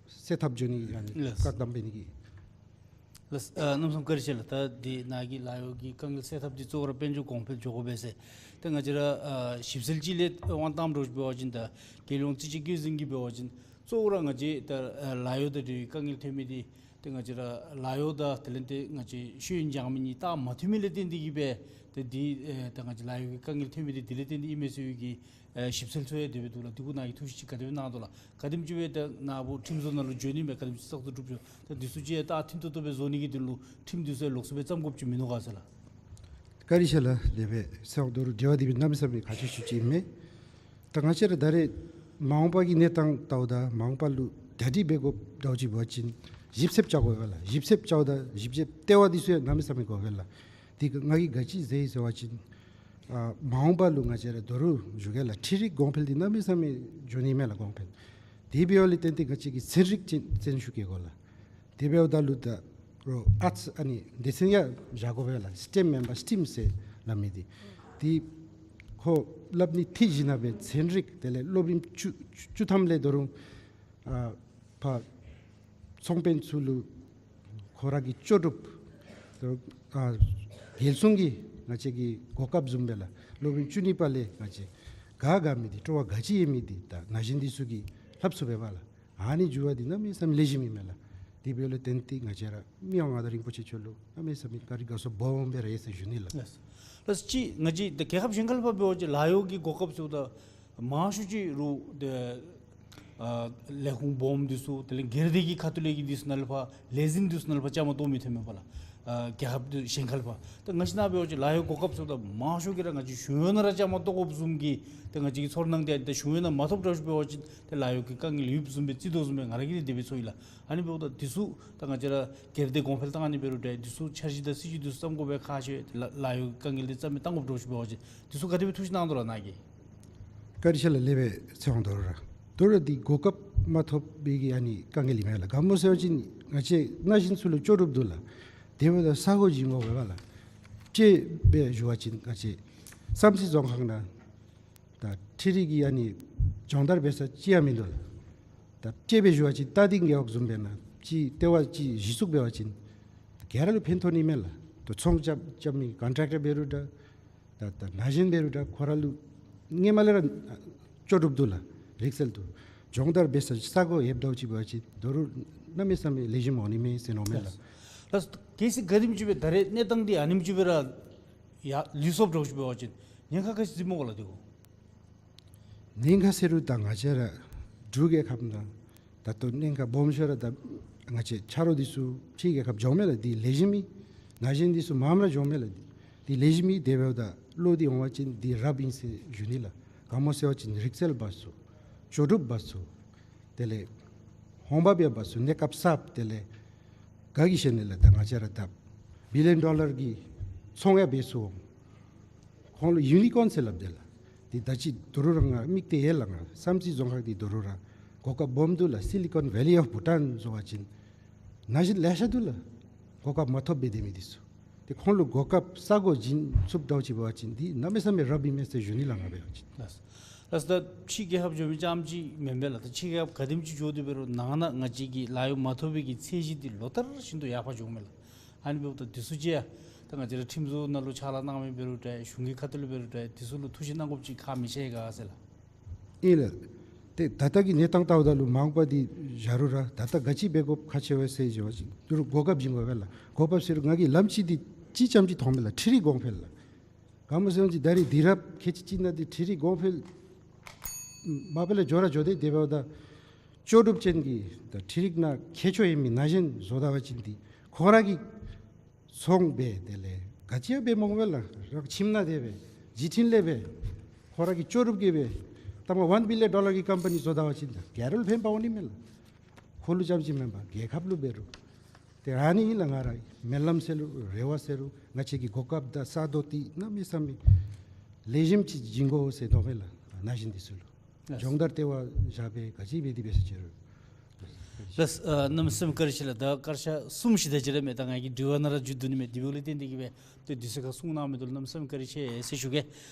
སེལ་ཐབས་འགྱོ་ནི་ཨ་ནི་ལགས། བཀག་དམ་འབད་ནི་གི་ལགས། ཨ་གནམ་མེད་ས་མེད་བཀའ་དྲིན་ཆེ་ལགས། ད་འདི་ནཱ་གི་ལཱ་གཡོག་གི་དཀའ་ངལ་སེལ་ཐབས་འདི་གཙོ་བོ་ར་དཔལ་འབྱོར་གོང་འཕེལ་འགྱོ་དགོ་པས་ཟེར། ད་ང་བཅས་ར་ཨ་ཞིབ་འཚོལ་ཅིག་ལས་དབང་བཏངམ་འདྲཝ་ཅིག་འབད་བ་ཅིན་ད་རྒྱལ་ཡོངས་རྩིས་དཔྱད་བཀོད་འཛིན་གྱིས་འབད་བ་ཅིན་གཙོ་བོ་ར་ང་བཅས་ད་ཨ་ལཱ་གཡོག་དང་འབྲེལ་བའི་དཀའ་ངལ་ཐོན་མི་འདི་ཏེ་ང་བཅས་ར་ལཱ་གཡོག་དང་དེ་ལས་ཏེ་ང་བཅས་ཤེས་ཡོན་སྦྱང་མི་གཉིས་རྟགས་མ་མཐུན་མི་ལས་བརྟེན་ཏེ་གིས་སྦེ་ཏེ་འདི་ཨེ་ད་ང་བཅས་ལཱ་གཡོག་གི་དཀའ་ངལ་ཐོན་མི་འདི་དེ་ལས་བརྟེན་ཏེ་ཨིན་མས་ཟེར་བའི་གི་ཨེ་ཞིབ་འཚོལ་ཚུ་ཡང་དེ་སྦེ་འདུག་ལགས། འདི་གུ་ནཱ་གིས་ཐུགས་ཞིབ་ཅིག་ག་དེ་སྦེ་གནང་དོ་ལགས། ག་དེམ་ཅིག་སྦེ་ད་ནཱ་བུ་ཁྲིམས་བཟོ་ནང་ལུ་འགྱོ་ནི་མས། ག་དེམ་ཅིག་བཙག་འཐུ་གྲུབ་སོང་། ད་འདི་ཚུ་ཅིག་ཡང་ད་ཐིམ་ཏོག་ཏོ་སྦེ་བཟོ་ནི་གི་དོན་ལུ་ཁྲིམས་འདི་ཚུ་ཡང་ལོགས་སུ་སྦེ་བརྩམ་དགོཔ་ཅིག་མིན་ནུག་ག་ཟེར་ལགས། བཀའ་དྲིན་ཆེ་ལགས། དེ་སྦེ་ཟེར་འོང་། ད་རུང་དྲི་བ་འདི་སྦེ་གནམ་མེད་ས་མེད་ཁག་ཆེ་ཤོས་ཅིག་ཨིན་མས། ད་ང་བཅས་ར་ད་རེས་མ་འོངས་པ་གི་གནས་སྟངས་ལྟཝ་ད་མ་འོངས་པ་ལུ་གྲ་སྒྲིག་འབད་དགོཔ་འདྲཝ་ཅིག་འབད་བ་ཅིན་ཞིབ་འཚོལ་རྐྱབ་དགོ་པས་ལགས། ཞིབ་འཚོལ་རྐྱབ་ད་ཞིབ་འཚོལ་ལྟེ་བ་འདི་ཚུ་ཡང་གནམ་མེད་ས་མེད་དགོ་པས་ལགས། དེ་ང་གིས་ག་ཅི་ཟེར་ཡི་ཟེར་བ་ཅིན་ཨ་མ་འོངས་པ་ལུ་ང་བཅས་ར་ད་རུང་ཞུ་གེ་ལགས། འཕྲུལ་རིག་གོང་འཕེལ་འདི་གནམ་མེད་ས་མེད་འགྱོ་ནི་མས་ལགས་གོང་འཕེལ། དེ་འབདཝ་ལས་བརྟེན་ཏེ་ང་བཅས་ཀྱིས་ཚན་རིག་ཅན་ཅན་ཤུགས་བསྐྱེད་དགོ་ལགས། དེ་འབདཝ་ད་ལུ་ད་རུང་ཨརཊསི་ཨ་ནི་སྡེ་ཚན་ཡང་བཞག་དགོ་པས་ལགས། སི་ཊེམ་མེན་པར་སི་ཊིམ་ཟེར་སླབ་མི་འདི་འདི་ཁོ་ སླབ་ནི་ཐད་ཞིནམ་ལས་ཚན་རིག་དེ་ལས་སློབ་རིམ་བཅུ་བཅུ་ཐམ་ལས་ད་རུང་ཨ་ཕར་ཚོང་དཔོན་ཚུ་ལུ་ཁོ་ར་གི་ལྕོགས་གྲུབ་ད་རུང་ཨ་རྒྱལ་སྲུང་གི་ང་བཅས་ཀྱི་གོ་སྐབས་བཟུམ་སྦེ་ལགས། སློབ་རིམ་བཅུ་གཉིས་པ་ལས་ང་བཅས་ག་ག་མི་འདི་སྤྲོ་བ་ག་ཅི་ཡོད་མི་འདི་ད་ན་གཞོན་འདི་ཚུ་གིས་ལྷབ་ཚུགསཔ་སྦེ་ལགས། ཨ་ནི་འགྱོ་བ་འདི་གནམ་མེད་ས་མེད་ལེགས་ཤོམ་ཨིན་མས་ལགས། དེ་འབདཝ་ལས་བརྟེན་ཏེ་ང་བཅས་ར་མི་དབང་མངའ་བདག་རིན་པོ་ཆེ་མཆོག་ལུ་གནམ་མེད་ས་མེད་བཀའ་དྲིན་དགའ་ཚོར་སྦོམ་སྦེ་ར་ཡོད་ཟེར་ཞུ་ནི་ལགས། ལགས། ལགས་ཅིག་ང་བཅས་ད་རྒྱལ་ཁབ་གཞན་ཁ་ལས་ཕར་འབད་བ་ཅིན་ལཱ་གཡོག་གི་གོ་སྐབས་ཚུ་ད་མང་ཤོས་ཅིག་རུང་ཏེ་ཨ་ལས་ཁུངས་སྦོམ་འདི་ཚུ་དེ་ལས་སྒེར་སྡེ་གི་ཁ་ཐུག་ལས་ཀྱི་འདི་ཚུ་ནང་ལས་ཕར་ལས་འཛིན་འདི་ཚུ་ནང་ལས་ཕར་བཅའ་མར་གཏོགས་མི་ཐོན་མས་པ་ལགས། ཨ་རྒྱལ་ཁབ་འདི་གཞན་ཁ་ལས་ཕར་ད་ང་བཅས་ནཱ་འབད་བ་ཅིན་ལཱ་གཡོག་གོ་སྐབས་ཚུ་ད་མང་ཤོས་ཀྱིས་ར་ང་བཅས་གཞུང་གཡོག་ནང་ར་བཅའ་མར་གཏོགས་དགོཔ་བཟུམ་གྱི་ཏེ་ང་བཅས་ཀྱི་ཚོར་སྣང་འདི་ད་གཞུང་གཡོག་ནང་མ་ཐོབ་འདྲཝ་ཅིག་འབད་བ་ཅིན་ཏེ་ལཱ་གཡོག་གི་དཀའ་ངལ་ཡོདཔ་བཟུམ་སྦེ་བརྩི་དོ་བཟུམ་སྦེ་ང་ར་གིས་དེ་སྦེ་ཚོར་ཡི་ལགས། ཨ་ནི་འབདཝ་ད་འདི་ཚུ་ད་ང་བཅས་ར་སྒེར་སྡེ་གོང་འཕེལ་བཏང་ནི་འབད་རུང་འདྲ་འདི་ཚུ་འཆར་གཞི་དང་སྲིད་བྱུས་འདི་ཚུ་བརྩམ་དགོ་པའི་ཁག་ཆེ། ལཱ་ལཱ་གཡོག་གི་དཀའ་ངལ་འདི་རྩ་མེད་བཏང་དགོཔ་འདྲཝ་ཅིག་འབད་བ་ཅིན་འདི་ཚུ་ག་དེ་སྦེ་ཐུགས་ཞིབ་གནང་དོ་ར་ནཱ་གིས། བཀའ་དྲིན་ཆེ་ལགས། ལེགས་སྦེ་ཚེ་དབང་དོ་རུང་ར་དོ་རུང་འདི་གོ་སྐབས་མ་ཐོབ་པའི་གི་ཨ་ནི་དཀའ་ངལ་ཨིན་མས་ལགས། ག་མོ་ཟེར་བ་ཅིན་ང་བཅས་ན་གཞོན་ཚུ་ལུ་ལྕོགས་གྲུབ་འདུག་ལགས། དེ་འབདཝ་ད་ས་གོ་བྱིན་དགོ་པས་ལགས། དཔྱེ་སྦེ་ཞུ་བ་ཅིན་ང་བཅས་བསམ་རྩེ་རྫོང་ཁག་ནང་ད་འཕྲུལ་རིག་གི་ཨ་ནི་སྦྱོང་བརྡར་འབད་ས་ཅིག་ཡང་མིན་འདུག་ལགས། ད་དཔྱེ་སྦེ་ཞུ་བ་ཅིན་རྟ་སྡིང་རྒེད་འོག་བཟུམ་སྦེ་ནཱ་ཅིག་ལྟེ་བ་ཅིག་གཞི་བཙུགས་འབད་བ་ཅིན་ག་ར་ལུ་ཕན་ཐོགས་ནི་མས་ལགས། ད་ཚོང་རྐྱབ་རྐྱབ་མི་ཀོན་ཊེག་ཊར་འབད་རུང་འདྲ་ད་ད་ན་གཞོན་འབད་རུང་འདྲ་ཁོ་ར་ལུ་སྔོན་མ་ལས་ར་ལྕོགས་གྲུབ་འདུག་ལགས། རིག་རྩལ་འདུག། སྦྱོང་བརྡར་འབད་ས་ས་གོ་ཡོདཔ་འདྲཝ་ཅིག་འབད་བ་ཅིན་དོ་རུང་གནམ་མེད་ས་མེད་ལེགས་ཤོམ་འོང་ནི་མས་ཟེར་མནོཝ་མས་ལགས། ལགས། གལ་སྲིད་ག་དེམ་ཅིག་སྦེ་ད་རེས་གནས་སྟངས་འདི་ཨ་ནེམ་ཅིག་སྦེ་ར་ཡར་ལུས་སོཔ་འདྲཝ་ཅིག་འབད་བ་ཅིན་ཉེན་ཁ་ག་ཅི་ཅིག་སྨོ་ག་ལགས་འདི་གུ། ཉེན་ཁ་ཟེར་རུང་ད་ང་བཅས་ར་འབྲུག་རྒྱལ་ཁབ་ནང་ད་ལྟོ་ཉེན་ཁ་སྦོམ་ཤོས་ར་ད་ང་བཅས་ཆ་རོགས་འདི་ཚུ་ཕྱི་རྒྱལ་ཁབ་འགྱོཝ་མས་ལགས། འདི་ལེགས་ཤོམ་ཨིན། ན་གཞོན་འདི་ཚུ་མངམ་ར་འགྱོཝ་མས་ལགས། འདི་ལེགས་ཤོམ་ཨིན། དེ་འབདཝ་ད་བློ་འདི་འོང་བ་ཅིན་འདི་རབ་ཨིན་ཟེར་ཞུ་ནི་ལགས། ག་མོ་ཟེར་བ་ཅིན་རིག་རྩལ་འབག་ཚུགས། ལྕོགས་གྲུབ་འབག་ཚུགས། དེ་ལས་འོང་འབབ་ཡང་འབག་ཚུགས། གནས་སྐབས་གསརཔ་དེ་ལས་ག་གིས་ཤེས་ནི་ལགས། ད་ང་བཅས་ར་ད་བི་ལི་ཡཱན་ཌོ་ལར་གྱི་ཚོང་ཡང་འབད་ཚུགས་འོང་། ཁོང་ལུ་ཡུ་ནི་ཀོརན་ཟེར་སླབ་དེ་ལགས། དེ་ད་ཅི་དོ་རུང་ར་ང་མིག་ཏོ་ཡོད་ལགས། ང་བསམ་རྩེ་རྫོང་ཁག་འདི་དོ་རུང་ར་གོ་སྐབས་སྦོམ་འདུག་ལགས། སི་ལི་ཀོན་ཝེ་ལི་ཨོཕ་བྷུ་ཊཱན་བཟོ་བ་ཅིན་ན་གཞོན་ལེ་ཤ་འདུག་ལགས། གོ་སྐབས་མ་ཐོབ་སྦེ་སྡོད་མི་འདི་ཚུ། དེ་ཁོང་ལུ་གོ་སྐབས་ས་གོ་བྱིན་ཚུགསཔ་འདྲཝ་ཅིག་འབད་བ་ཅིན་འདི་གནམ་མེད་ས་མེད་རབ་ཨིན་མས་ཟེར་ཞུ་ནི་ལགས། ང་འབད་བ་ཅིན། ལགས། ལགས། ད་ཕྱི་རྒྱལ་ཁབ་འགྱོ་མི་རྐྱངམ་ཅིག་མེན་པས་ལགས། ད་ཕྱི་རྒྱལ་ཁབ་ག་དེམ་ཅིག་འགྱོ་སྟེ་འབད་རུང་ནང་ན་ང་བཅས་ཀྱི་ལཱ་གཡོག་མ་ཐོབ་པའི་གི་ཚད་གཞི་འདི་ལོ་ལྟར་བཞིན་དུ་ཡར་འཕར་འགྱོཝ་མས་ལགས། ཨ་ནི་འབདཝ་ད་འདི་ཚུ་ཅིག་ཡང་ད་ང་བཅས་ར་ཁྲིམས་བཟོ་ནང་ལུ་ཕྱག་ལཱ་གནང་མི་འབད་རུང་འདྲ་གཞུང་གི་ཁ་ཐུག་ལུ་འབད་རུང་འདྲ་འདི་ཚུ་ལུ་ཐུགས་ཞིབ་གནང་དགོཔ་ཅིག་ཁག་མི་ཆེ་ག་ཟེར་ལགས། ཨིན་ལགས། ཏེ་ད་ལྟོ་གི་གནས་སྟངས་བལྟཝ་ད་ལུ་མ་འོངས་པ་འདི་བཞག་རུང་ར་ད་ལྟོ་ག་ཅི་འབད་དགོཔ་ཁག་ཆེ་བས་ཟེར་ཞུ་བ་ཅིན་དོ་རུང་གོ་སྐབས་བྱིན་དགོ་པས་ལགས། གོ་སྐབས་ཟེར་རུང་ང་གིས་ལམ་ཅིག་འདི་ཅིག་ཙམ་ཅིག་མཐོང་མས་ལགས། འཕྲུལ་རིག་གོང་འཕེལ་ལགས། ག་མོ་ཟེར་བ་ཅིན་ད་རེས་དུས་རབས་ཁལ་གཅིག་གཅིག་ནང་འདི་འཕྲུལ་རིག་གོང་འཕེལ་མ་པ་ལས་འགྱོ་ར་འགྱོ་སྟེ་དེ་འབདཝ་ད་ལྕོགས་གྲུབ་ཅན་གྱི་ད་འཕྲུལ་རིག་ནང་མཁས་མཆོག་ཡོད་མི་ན་གཞོན་བཟོ་ད་པ་ཅིན་འདི་ཁོང་ར་གི་ཚོང་འབད་དེ་ལས་ག་ཅི་ཡང་འབད་མ་དགོ་པས་ལགས། རང་ཁྱིམ་ནང་སྡོད་སྦེ་འཇིག་རྟེན་ལས་སྦེ་ཁོ་ར་གི་ལྕོགས་གྲུབ་ཀྱིས་སྦེ་ད་མ་ཝན་བི་ལི་ཡཱན་ཌོ་ལར་གྱི་ཀམ་པ་ནི་བཟོ་ད་པ་ཅིན་ད་ག་ར་ལུ་ཕན་པ་འོང་ནི་མས་ལགས། ཁོ་ལུ་རྐྱངམ་ཅིག་མེན་པར་རྒྱལ་ཁབ་ལུ་འབད་རུང་། ཏེ་ཨ་ནི་ཨིན་ལགས། ང་རའི་སྨོན་ལམ་ཟེར་རུང་རེ་བ་ཟེར་རུང་ང་བཅས་ཀྱི་གོ་སྐབས་དང་ས་རྡོ་འདི་གནམ་མེད་ས་མེད་ལེགས་ཤོམ་ཅིག་བྱིན་དགོ་ཟེར་མནོཝ་མས་ལགས། ན་གཞོན་འདི་ཚུ་ལུ། ལགས། སྦྱོང་བརྡར་ལྟེ་བ་བཞག་སྦེ་ག་ཅི་འབད་དེ་འབད་ས་ཅི་རུང་། ལགས། ཨ་གནམ་མེད་ས་མེད་བཀའ་དྲིན་ཆེ་ལགས། ད་སྐར་ཆ་གསུམ་བཞི་དེ་ཅིག་ར་མས། ད་ང་གི་དྲི་བ་ནང་ར་མཇུག་བསྡུ་ནི་མས། དེ་འབདཝ་ལས་བརྟེན་ཏེ་གིས་སྦེ་ཏེ་དུས་ཚོད་ཁར་གསུང་གནང་མི་འདི་ལུ་གནམ་མེད་ས་མེད་བཀའ་དྲིན་ཆེ་ཟེར་ཞུ་གེ།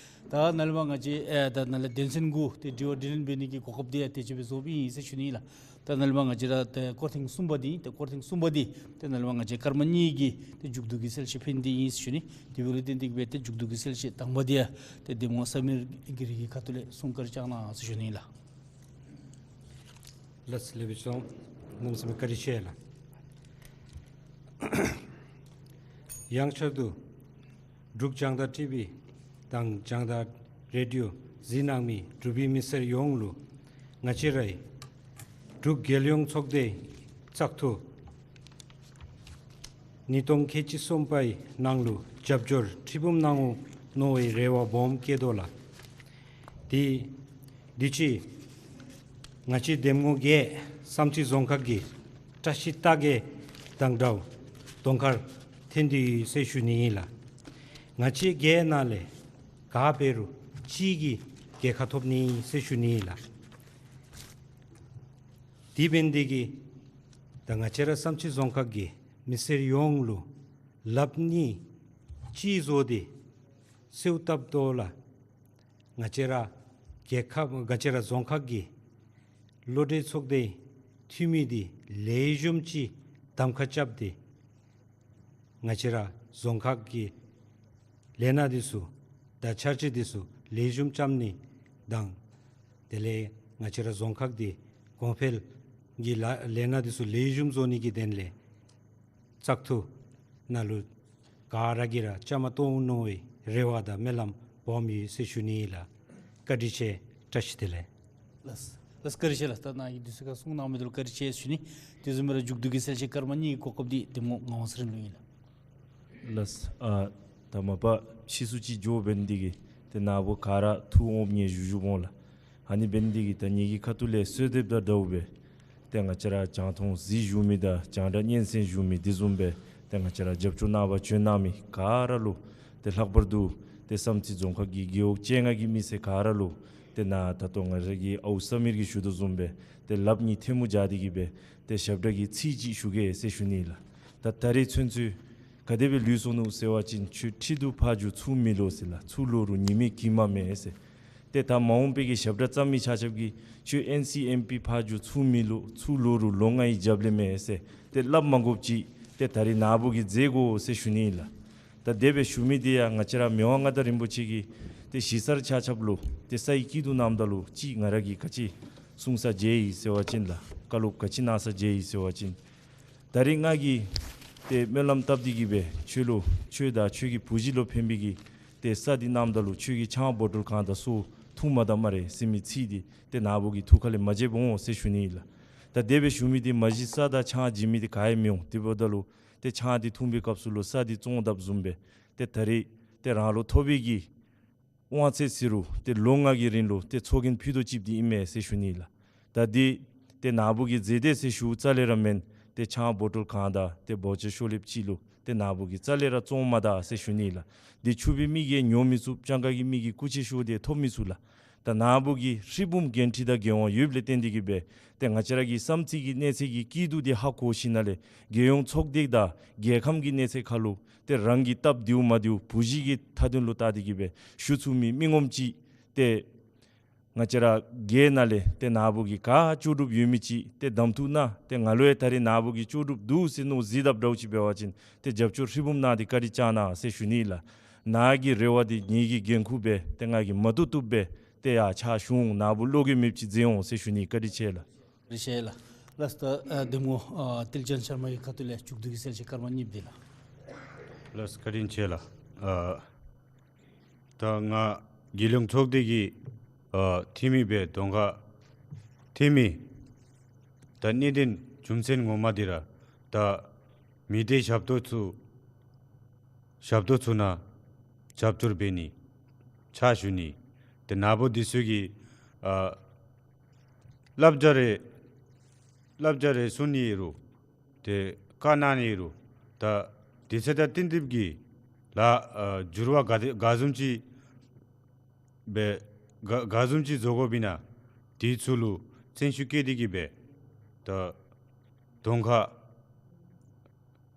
ད་ནཱ་ལས་མར་ང་བཅས་ཨེ་ད་ནཱ་ལས་དོན་ཚན་དགུ་ཏེ་དྲི་བ་དྲིས་ལན་འབད་ནི་གི་གོ་སྐབས་འདི་ཡང་དེ་ཅིག་སྦེ་རྫོགསཔ་ཨིན་ཟེར་ཞུ་ནི་ལགས། ད་ནཱ་ལས་མར་ང་བཅས་ར་ཏེ་སྐོར་ཐེངས་གསུམ་པ་འདི་ཏེ་སྐོར་ཐེངས་གསུམ་པ་འདི་ཏེ་ནཱ་ལས་མར་ང་བཅས་སྐར་མ་གཉིས་ཀྱི་ཏེ་མཇུག་བསྡུ་གི་གསལ་བཤད་ཕན་འདི་ཨིན་ཟེར་ཞུ་ནི། དེ་འབདཝ་ལས་བརྟེན་ཏེ་གིས་སྦེ་ཏེ་མཇུག་བསྡུ་གི་གསལ་བཤད་དང་པ་འདི་ཡང་ཏེ་གདམ་ངོ་ས་མིར་གྱི་རིགས་ཀྱི་ཁ་ཐུག་ལས་གསུང་བཀའ་དྲིན་བསྐྱང་གནང་ཟེར་ཞུ་ནི་ལགས། ལགས་ལེགས་པའི་གསུང་གནམ་མེད་ས་མེད་བཀའ་དྲིན་ཆེ་ལགས། ཡང་བསྐྱར་དུ་འབྲུག་རྒྱང་བསྒྲགས་ཊི་ཝི་དང་རྒྱང་བསྒྲགས་རེ་ཌིའོ་གཟིགས་གནང་མི་འབྲུག་པའི་མི་སེར་ཡོངས་ལུ་ང་བཅས་རའི་འབྲུག་རྒྱལ་ཡོངས་ཚོགས་སྡེའི་བཙག་འཐུ་ཉིས་སྟོང་ཁལ་གཅིག་གསུམ་པའི་ནང་ལུ་རྒྱབ་སྐྱོར་ཁྲི་འབུམ་གནང་འོང་མནོ་བའི་རེ་བ་སྦོམ་བསྐྱེད་དོ་ལགས། དེ་དུས་ཅི་ང་བཅས་གདམ་ངོ་བརྒྱད་བསམ་རྩེ་རྫོང་ཁག་གི་བཀྲ་ཤིས་རྟ་རྒྱས་དང་འདྲཝ་གདོང་ཁར་ཐོན་ཏེ་ཡོད་ཟེར་ཞུ་ནི་ཨིན་ལགས། ང་བཅས་བརྒྱད་ནང་ལས་ག་འབད་རུང་གཅིག་གིས་རྒྱལ་ཁ་ཐོབ་ནི་ཨིན་ཟེར་ཞུ་ནི་ཨིན་ལགས། དེ་འབད་ནི་དེ་གིས་ད་ང་བཅས་ར་བསམ་རྩེ་རྫོང་ཁག་གི་མི་སེར་ཡོངས་ལུ་ལགཔ་གཉིས་གཅིག་བཟོ་སྟེ་གསོལཝ་བཏབ་དོ་ལགས། ང་བཅས་ར་རྒྱལ་ཁབ་ང་བཅས་ར་རྫོང་ཁག་གི་བློ་གྲོས་ཚོགས་སྡེ་འཐུས་མི་འདི་ལེགས་ཤོམ་ཅིག་གདམ་ཁ་རྐྱབ་སྟེ་ང་བཅས་ར་རྫོང་ཁག་གི་ལས་སྣ་འདི་ཚུ་དང་འཆར་གཞི་འདི་ཚུ་ལེགས་ཤོམ་རྐྱབ་ནི་དང་དེ་ལས་ང་བཅས་ར་རྫོང་ཁག་འདི་གོང་འཕེལ་གྱི་ལ་ལས་སྣ་འདི་ཚུ་ལེགས་ཤོམ་བཟོ་ནི་གི་དོན་ལས་བཙག་འཐུ་ནང་ལུ་ག་ར་གིས་ར་བཅའ་མར་གཏོགས་འོང་མནོ་བའི་རེ་བ་དང་སྨོན་ལམ་འབོཝ་ཨིན་ཟེར་ཞུ་ནི་ཨིན་ལགས། བཀའ་དྲིན་ཆེ། བཀྲ་ཤིས་བདེ་ལེགས། ལགས། ལགས་བཀའ་དྲིན་ཆེ་ལགས། ད་ནཱ་གིས་དུས་ཚོད་ཁར་གསུང་གནང་མི་འདི་ལུ་བཀའ་དྲིན་ཆེ་ཞུ་ནི། དེ་བཟུམ་སྦེ་ར་མཇུག་བསྡུ་གི་གསལ་བཤད་སྐར་མ་གཉིས་ཀྱི་གོ་སྐབས་འདི་གདམ་ངོ་ངག་དབང་ཚེ་རིང་ལུ་ཨིན་ལགས། ལགས། ཨ་ད་མ་པ་ཕྱིས་སུ་ཅིག་འགྱོ་འབད་ནི་འདི་གིས་ཏེ་ནཱ་བུ་ག་ར་ཐུགས་འོངམ་ངེས་བཞུགས་བཞུགསཔ་འོང་ལགས། ཨ་ནི་འབད་ནི་འདི་གིས་ད་ངེ་གི་ཁ་ཐུག་ལས་གསོལ་འདེབས་དང་འདྲཝ་སྦེ་ཏེ་ང་བཅས་ར་རྒྱང་མཐོང་གཟིགས་བཞུགས་མི་དང་རྒྱང་བསྒྲགས་སྙན་གསན་བཞུགས་མི་དེ་བཟུམ་སྦེ་ཏེ་ང་བཅས་ར་རྒྱབ་སྐྱོར་གནང་བར་བྱོན་གནང་མི་ག་ར་ལུ་ཏེ་ལྷག་པར་དུ་ཏེ་བསམ་རྩེ་རྫོང་ཁག་གི་རྒེད་འོག་བཅོ་ལྔ་གི་མི་སེར་ག་ར་ལུ་ཏེ་ནཱ་ད་ལྟོ་ང་ར་གི་ཨའུ་སམིར་གྱིས་ཞུ་དོ་བཟུམ་སྦེ་ཏེ་ལགཔ་གཉིས་ཐལ་མོ་སྦྱར་ཏེ་གིས་སྦེ་ཏེ་ཞབས་ཁྲ་གི་ཚིག་ཅིག་ཞུ་གེ་ཟེར་ཞུ་ནི་ལགས། ད་ད་རེས་ཚུན་ཚོད་ག་དེ་སྦེ་ལུས་སོ་ནུག་ཟེར་བ་ཅིན་ཁྱོད་ཁྲི་གདུགས་ཕར་འགྱོ་ཚུར་མི་ལོག་ཟེར་ལགས། ཚུར་ལོག་རུང་ཉི་མའི་གྱིབ་མ་མེད་ཟེར། ཏེ་ད་མ་འོངས་པའི་གི་ཞབས་ཁྲ་བརྩམ་མི་ཆ་ཁྱབ་ཀྱིས་ཁྱོད་ཨེན་སི་ཨེམ་པི་ཕར་འགྱོ་ཚུར་མི་ལོག། ཚུར་ལོག་རུང་ལོང་ང་གི་རྒྱབ་ལས་མེད་ཟེར་ཏེ་སླབ་མ་དགོཔ་ཅིག་ཏེ་ད་རེས་ནཱ་བུ་གིས་མཛད་དགོ་ཟེར་ཞུ་ནི་ཨིན་ལགས། ད་དེ་སྦེ་ཞུ་མི་འདི་ཡང་ང་བཅས་ར་མི་དབང་མངའ་བདག་རིན་པོ་ཆེ་གིས་ཏེ་གཞིས་གསར་ཆ་ཁྱབ་ལུ་ཏེ་ས་ཡི་སྐྱིད་སྡུག་གནངམ་ད་ལུ་ཅིག་ང་ར་གིས་ག་ཅི་གསུང་ས་མཇལ་ཡི་ཟེར་བ་ཅིན་ལགས། བཀའ་སློབ་ག་ཅི་གནང་ས་མཇལ་ཡི་ཟེར་བ་ཅིན་ད་རེས་ང་གིས་ཏེ་སྨོན་ལམ་བཏབ་སྟེ་གིས་སྦེ་ཁྱོད་ལུ་ཁྱོད་དང་ཁྱོད་ཀྱི་བུ་གཞི་ལུ་ཕན་པའི་གི་ཏེ་ས་འདི་གནངམ་ད་ལུ་ཁྱོད་ཀྱིས་ཆང་བོ་ཊོལ་གང་དང་སོ་འཐུང་མ་ད་སྨ་རེ་ཟེར་མི་ཚིག་འདི་ཏེ་ནཱ་བུ་གི་ཐུགས་ཁ་ལས་མ་བརྗེད་པར་འོང་ཟེར་ཞུ་ནི་ཨིན་ལགས། ད་དེ་སྦེ་ཞུ་མི་འདི་མ་གཞི་ས་དང་ཆང་བྱིན་མི་འདི་ག་ཡང་མི་འོང་། དེ་འབདཝ་ད་ལུ་ཏེ་ཆང་འདི་འཐུང་པའི་སྐབས་སུ་ལུ་ས་འདི་བཙོང་དཔ་བཟུམ་སྦེ་ཏེ་ད་རེས་ཏེ་རང་ལུ་ཐོབ་པའི་གི་དབང་ཚད་ཟེར་རུང་ཏེ་ལོ་ལྔ་གི་རིང་ལུ་ཏེ་ཚོགས་རྒྱན་ཕུལ་དོ་ཅིག་འདི་ཨིན་མས་ཟེར་ཞུ་ནི་ལགས། ད་འདི་ཏེ་ནཱ་བུ་གིས་མཛད་དེ་ཟེར་ཞུ་རྩ་ལས་ར་མེན། ཏེ་ཆང་བོ་ཊོལ་གང་དང་ཏེ་བོ་ཅར་ཤོ་ལེབ་ཅིག་ལུ་ཏེ་ནཱ་བུ་གིས་རྩ་ལས་ར་བཙོང་མ་ད་ཟེར་ཞུ་ནི་ལགས། འདི་ཕྱུག་པའི་མི་གིས་ཉོ་མི་ཚུགས། སྤྱང་ཀ་གི་མི་གིས་སྐུ་ཆེ་ཤོས་དེ་ཐོབ་མི་ཚུགས་ལགས། ད་ནཱ་བུ་གི་ཧྲིལ་བུམ་འགན་འཁྲི་དང་འགན་དབང་ཡོདཔ་ལས་བརྟེན་ཏེ་གིས་སྦེ་ཏེ་ང་བཅས་ར་གི་བསམ་རྩེ་གི་གནས་ཚད་ཀྱི་སྐྱིད་སྡུག་འདི་ཧ་གོ་ཞིནམ་ལས་རྒྱལ་ཡོངས་ཚོགས་སྡེ་དང་རྒྱལ་ཁམས་ཀྱི་གནས་ཚད་ཁར་ལུ་ཏེ་རང་གི་སྟབས་བདེཝ་མ་བདེཝ་བུ་གཞི་གི་མཐའ་དོན་ལུ་བལྟ་སྟེ་གིས་སྦེ་ཞུ་ཚུགས་མི་མི་ངོམ་ཅིག་ཏེ་ང་བཅས་ར་རྒེད་ནང་ལས་ཏེ་ནཱ་བུ་གིས་ག་ལྕོགས་གྲུབ་ཡོད་མི་ཅིག་ཏེ་གདམ་འཐུ་གནང་། ཏེ་ང་ལུ་ཡང་ད་རེས་ནཱ་བུ་གིས་ལྕོགས་གྲུབ་འདུག་ཟེར་མནོ་གཟིགས་དཔ་འདྲཝ་ཅིག་འབད་བ་ཅིན་ཏེ་རྒྱབ་སྐྱོར་ཧྲིལ་བུམ་གནང་སྟེ་བཀའ་དྲིན་བསྐྱང་གནང་ཟེར་ཞུ་ནི་ལགས། ནཱ་གི་རེ་བ་འདི་ངེ་གི་འགན་ཁུར་སྦེ་ཏེ་ང་གིས་མ་བཏུབ་བཏུབ་སྦེ་ཏེ་ཡར་ཕྱག་ཞུ་འོང་། ནཱ་བུ་བློ་འགྱོད་མེདཔ་ཅིག་མཛད་འོང་ཟེར་ཞུ་ནི། བཀའ་དྲིན་ཆེ་ལགས། བཀའ་དྲིན་ཆེ་ལགས། ལགས་སོ། ད་ཨ་གདམ་ངོ་ཨ་ཏིལ་ཅན་ཤར་མ་གི་ཁ་ཐུག་ལས་མཇུག་བསྡུ་གི་གསལ་བཤད་སྐར་མ་གཉིས་པ་འདི་ལགས། ལགས་སོ། བཀའ་དྲིན་ཆེ་ལགས། ཨ་ད་ང་རྒྱལ་ཡོངས་ཚོགས་སྡེ་གི་ཨ་འཐུས་མི་སྦེ་གདོང་ཁར་འཐུས་མི་ད་གནད་དོན་རྒྱུ་མཚན་ངོ་མ་འདི་ར་ད་མི་སྡེ་ཞབས་ཏོག་ཚུ་ཞབས་ཏོག་ཚུ་ནང་རྒྱབ་སྐྱོར་འབད་ནི་ཕྱག་ཞུ་ནི། ཏེ་ནཱ་བུ་འདི་ཚུ་གིས་ཨ་བསླབ་བྱ་རེ་བསླབ་བྱ་རེ་གསུང་ནི་ཨིན་རུང་ཏེ་བཀའ་གནང་ནི་ཨིན་རུང་ད་དུས་ཚོད་དང་བསྟུན་ཏེ་གིས་ལཱ་ཨ་འགྱུར་བ་ག་དེ་ག་བཟུམ་ཅིག་སྦེ་ག་ག་བཟུམ་ཅིག་བཟོ་དགོཔ་ཨིན་ན་དེ་ཚུ་ལུ་བརྩོན་ཤུགས་བསྐྱེད་དེ་གིས་སྦེ་ད་གདོང་ཁར་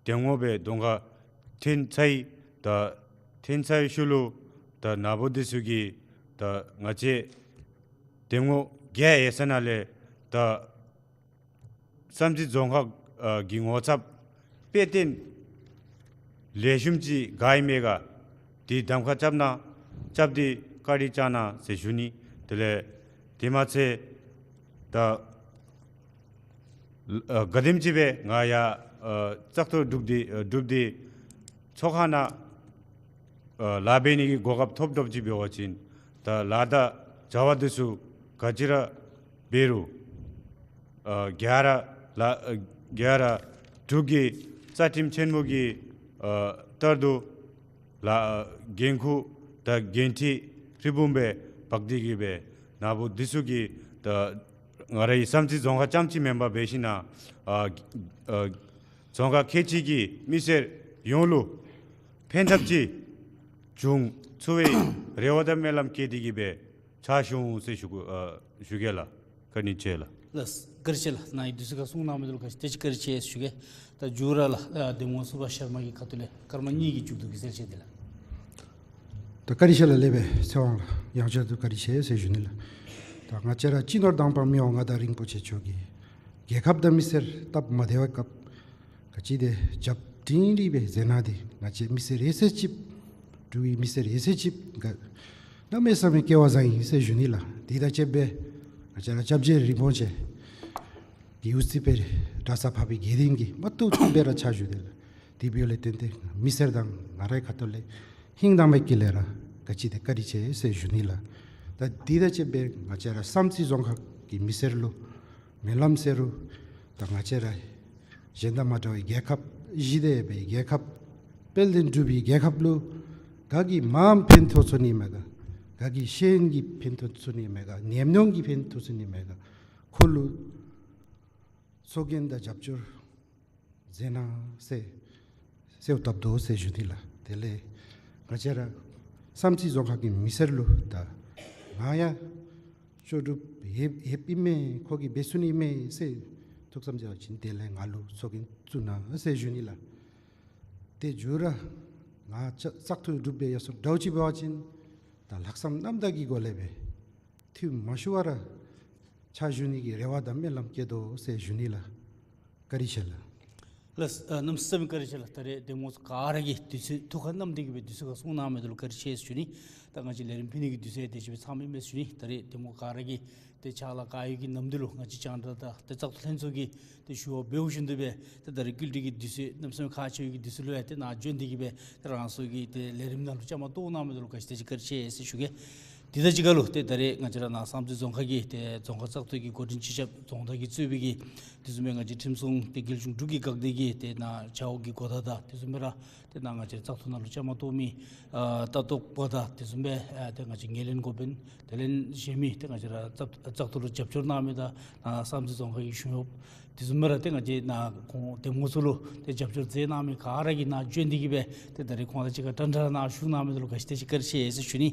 གདམ་ངོ་སྦེ་གདོང་ཁར་འཐོན་ཚར་ཡི། ད་འཐོན་ཚར་བའི་ཤུལ་ལུ་ད་ནཱ་བུ་འདི་ཚུ་གིས་ད་ང་བཅས་གདམ་ངོ་རྒྱས་ཡར་སོང་ནི་ལས་ད་བསམ་རྩེ་རྫོང་ཁག་ཨ་གི་ངོ་ཚབ་དཔེ་སྟོན་ལེགས་ཤོམ་ཅིག་ག་ཨིན་མས་ག་དེ་གདམ་ཁ་རྐྱབ་གནང་། རྐྱབ་སྟེ་བཀའ་དྲིན་བསྐྱང་གནང་ཟེར་ཞུ་ནི། དེ་ལས་དེ་མ་ཚད་ད་ཨ་ག་དེམ་ཅིག་སྦེ་ང་ཡར་ཨ་བཙག་འཐུ་གྲུབ་སྟེ་ཨ་གྲུབ་སྟེ་ཚོགས་ཁང་ནང་ཨ་ལཱ་འབད་ནི་གི་གོ་སྐབས་ཐོབ་ཐོབཔ་ཅིག་འབད་བ་ཅིན་ད་ལཱ་དང་བྱ་བ་འདི་ཚུ་ག་ཅི་ར་འབད་རུང་ཨ་ག་ར་ལཱ་ཨ་ག་ར་འབྲུག་གི་རྩ་ཁྲིམས་ཆེན་མོ་གི་ཨ་ལྟར་དུ་ལཱ་ཨ་འགན་ཁུར་དང་འགན་འཁྲི་ཧྲིལ་བུམ་སྦེ་འབག་སྟེ་གིས་སྦེ་ནཱ་བུ་འདི་ཚུ་གིས་ད་ང་རའི་བསམ་རྩེ་རྫོང་ཁག་རྐྱངམ་ཅིག་མེན་པར་འབད་ཞིན་ན་ཨ་ཨ་རྫོང་ཁག་ཁལ་གཅིག་གི་མི་སེར་ཡོངས་ལུ་ཕན་ཐབས་ཅིག་འབྱུང་ཚུགས་པའི་རེ་བ་དང་སྨོན་ལམ་བསྐྱེད་དེ་གིས་སྦེ་ཕྱག་ཞུ་འོང་ཟེར་ཞུ་ཨ་ཞུ་གེ་ལགས། བཀའ་དྲིན་ཆེ་ལགས། ལགས་སོ། བཀའ་དྲིན་ཆེ་ལགས། ནཱ་གིས་དུས་ཚོད་ཁར་གསུང་གནང་མི་འདི་ལུ་ཁ་ཤས་བཀའ་དྲིན་ཆེ་ཞུ་གེ། ད་མཇུག་ར་ལགས་ཨ་གདམ་ངོ་ཟུར་པ་ཤར་མ་གི་ཁ་ཐུག་ལས་སྐར་མ་གཉིས་ཀྱི་མཇུག་བསྡུ་གི་གསལ་བཤད་འདི་ལགས། ད་བཀའ་དྲིན་ཆེ་ལགས། ལེགས་པའི་ཚེ་དབང་ལགས་ཡང་བསྐྱར་དུ་བཀའ་དྲིན་ཆེ་ཟེར་ཞུ་ནི་ལགས། ད་ང་བཅས་ར་སྤྱི་ནོར་དང་པ་མི་དབང་མངའ་བདག་རིན་པོ་ཆེ་མཆོག་གིས་རྒྱལ་ཁབ་དང་མི་སེར་སྟབས་མ་བདེ་བའི་སྐབས་ག་ཅི་དེ་རྒྱབ་འདྲེན་རེ་འབད་མཛད་གནང་སྟེ་ང་བཅས་མི་སེར་ཡོད་ཚད་ཅིག་འབྲུག་པའི་མི་སེར་ཡོད་ཚད་ཅིག་ག་གནམ་མེད་ས་མེད་སྐལ་བ་བཟང་ཡི་ཟེར་ཞུ་ནི་ལགས། དེ་དང་བཅསཔ་སྦེ་ང་བཅས་ར་སྐྱབས་རྗེ་རིན་པོ་ཆེ་གི་དབུ་རྩེ་སྦེ་གྲྭ་ཚང་འཕགས་པའི་དགེ་འདུན་གྱིས་མ་བཏུབ་བཏུབ་སྦེ་ར་ཕྱག་ཞུ་དེས་ལགས། དེ་འབདཝ་ལས་བརྟེན་ཏེ་མི་སེར་དང་ང་རའི་ཁ་ཐུག་ལས་ཧིང་དྭངས་མའི་དཀྱིལ་ལས་ར་ག་ཅི་དེ་བཀའ་དྲིན་ཆེ་ཟེར་ཞུ་ནི་ལགས། ད་དེ་དང་བཅསཔ་སྦེ་ང་བཅས་ར་བསམ་རྩེ་རྫོང་ཁག་གི་མི་སེར་ལུ་སྨོན་ལམ་ཟེར་རུང་ད་ང་བཅས་ར་གཞན་དང་མ་འདྲ་བའི་རྒྱལ་ཁབ་ཞི་བདེ་བའི་རྒྱལ་ཁབ་དཔལ་ལྡན་འབྲུག་པའི་རྒྱལ་ཁབ་ལུ་ག་གིས་མངམ་ཕན་ཐོགས་ཚུགས་ནི་མས་ག། ག་གིས་ཤེས་ཡོན་གྱིས་ཕན་ཐོགས་ཚུགས་ནི་མས་ག། ཉམས་མྱོང་གིས་ཕན་ཐོགས་ཚུགས་ནི་མས་ག། ཁོ་ལུ་ཚོགས་རྒྱན་དང་རྒྱབ་སྐྱོར་མཛད་གནང་ཟེར་གསོལཝ་བཏབ་དོ་ཟེར་ཞུ་ནི་ལགས། དེ་ལས་ང་བཅས་ར་བསམ་རྩེ་རྫོང་ཁག་གི་མི་སེར་ལུ་ད་ང་ཡང་ལྕོགས་གྲུབ་ཡོདཔ་ཡོདཔ་ཨིན་མས་ཁོ་གིས་འབད་ཚུགས་ནི་མས་ཟེར་ཐུགས་བསམ་བཞེས་པ་ཅིན་དེ་ལས་ང་ལུ་ཚོགས་རྒྱན་བཙུགས་གནང་ཟེར་ཞུ་ནི་ལགས། དེ་མཇུག་ར་ང་བཙག་འཐུ་གྲུབ་སྦེ་ཡར་སོངམ་འདྲཝ་ཅིག་འབད་བ་ཅིན་ད་ལྷག་བསམ་རྣམ་དག་གི་སྒོ་ལས་སྦེ་འཐུས་མ་ཞུ་བར་ར་ཕྱག་ཞུ་ནི་གི་རེ་བ་དང་སྨོན་ལམ་བསྐྱེད་དོ་ཟེར་ཞུ་ནི་ལགས། བཀའ་དྲིན་ཆེ་ལགས། ལགས། ཨ་གནམ་མེད་ས་མེད་བཀའ་དྲིན་ཆེ་ལགས། ད་རེས་གདམ་ངོ་ཚུ་ག་ར་གིས་དུས་ཚོད་ཐུགས་ཁར་བསྣམས་ཏེ་གི་སྦེ་དུས་ཚོད་ཁར་གསུང་གནང་མི་འདི་ལུ་བཀའ་དྲིན་ཆེ་ཟེར་ཞུ་ནི། ད་ང་བཅས་ལས་རིམ་ཕུལ་ནི་གི་དུས་ཚོད་དེ་ཅིག་སྦེ་ཚངམ་ཨིན་མས་ཟེར་ཞུ་ནི། ད་རེས་གདམ་ངོ་ག་ར་གིས་ཏེ་ཕྱག་ལཱ་ག་ཡོད་ཀྱི་ནམ་དུས་ལུ་ང་བཅས་རྒྱང་བསྒྲགས་དང་ཏེ་བཙག་འཐུ་ལྷན་ཚོགས་ཀྱིས་ཏེ་ཞུ་བ་འབདཝ་བཞིན་དུ་སྦེ་ཏེ་ད་རེས་བསྐུལ་འདྲེན་གྱི་དུས་ཚོད་གནམ་མེད་ས་མེད་ཁག་ཆེ་བའི་གི་དུས་ཚོད་ལུ་ཡང་ཏེ་ནཱ་བྱོན་ཏེ་གི་སྦེ་ཏེ་རང་སོའི་གི་ཏེ་ལས་རིམ་ནང་ལུ་བཅའ་མར་གཏོགས་གནང་མི་འདི་ལུ་ག་ཅི་དེ་ཅིག་བཀའ་དྲིན་ཆེ་ཟེར་ཞུ་གེ། དེ་དང་གཅིག་ཁར་ལུ་ཏེ་ད་རེས་ང་བཅས་ར་ནཱ་བསམ་རྩེ་རྫོང་ཁག་གི་ཏེ་རྫོང་ཁག་བཙག་འཐུ་གི་འགོ་འདྲེན་སྤྱི་ཁྱབ་རྫོང་བདག་གིས་གཙོས་པའི་གི་དེ་བཟུམ་སྦེ་ང་བཅས་ཁྲིམས་སྲུང་ཏེ་རྒྱལ་གཞུང་འབྲུག་གི་འགག་སྡེ་གི་ཏེ་ནཱ་བྱ་བ་གི་འགོ་བདག་དང་དེ་བཟུམ་སྦེ་ར་ཏེ་ནཱ་ང་བཅས་ར་བཙག་འཐུ་ནང་ལུ་བཅའ་མར་གཏོགས་མི་ཨ་ལྟ་རྟོགཔ་དང་དེ་བཟུམ་སྦེ་ཨ་ཏེ་ང་བཅས་ངོས་ལེན་འགོ་དཔོན་དེ་ལས་གཞན་མི་ཏེ་ང་བཅས་ར་བཙག་བཙག་འཐུ་ལུ་རྒྱབ་སྐྱོར་གནང་མི་དང་ནཱ་བསམ་རྩེ་རྫོང་ཁག་གི་གཞུང་གཡོགཔ་དེ་བཟུམ་སྦེ་ར་ཏེ་ང་བཅས་ནཱ་ཁོང་གདམ་ངོ་ཚུ་ལུ་ཏེ་རྒྱབ་སྐྱོར་མཛད་གནང་མི་ག་ར་གིས་ནཱ་བྱོན་ཏེ་གི་སྦེ་ཏེ་ད་རེས་ཁོང་དང་གཅིག་ཁར་འདྲན་འདྲ་ནཱ་བཞུགས་གནང་མི་འདི་ལུ་ག་ཅི་དེ་ཅིག་བཀའ་དྲིན་ཆེ་ཟེར་ཞུ་ནི།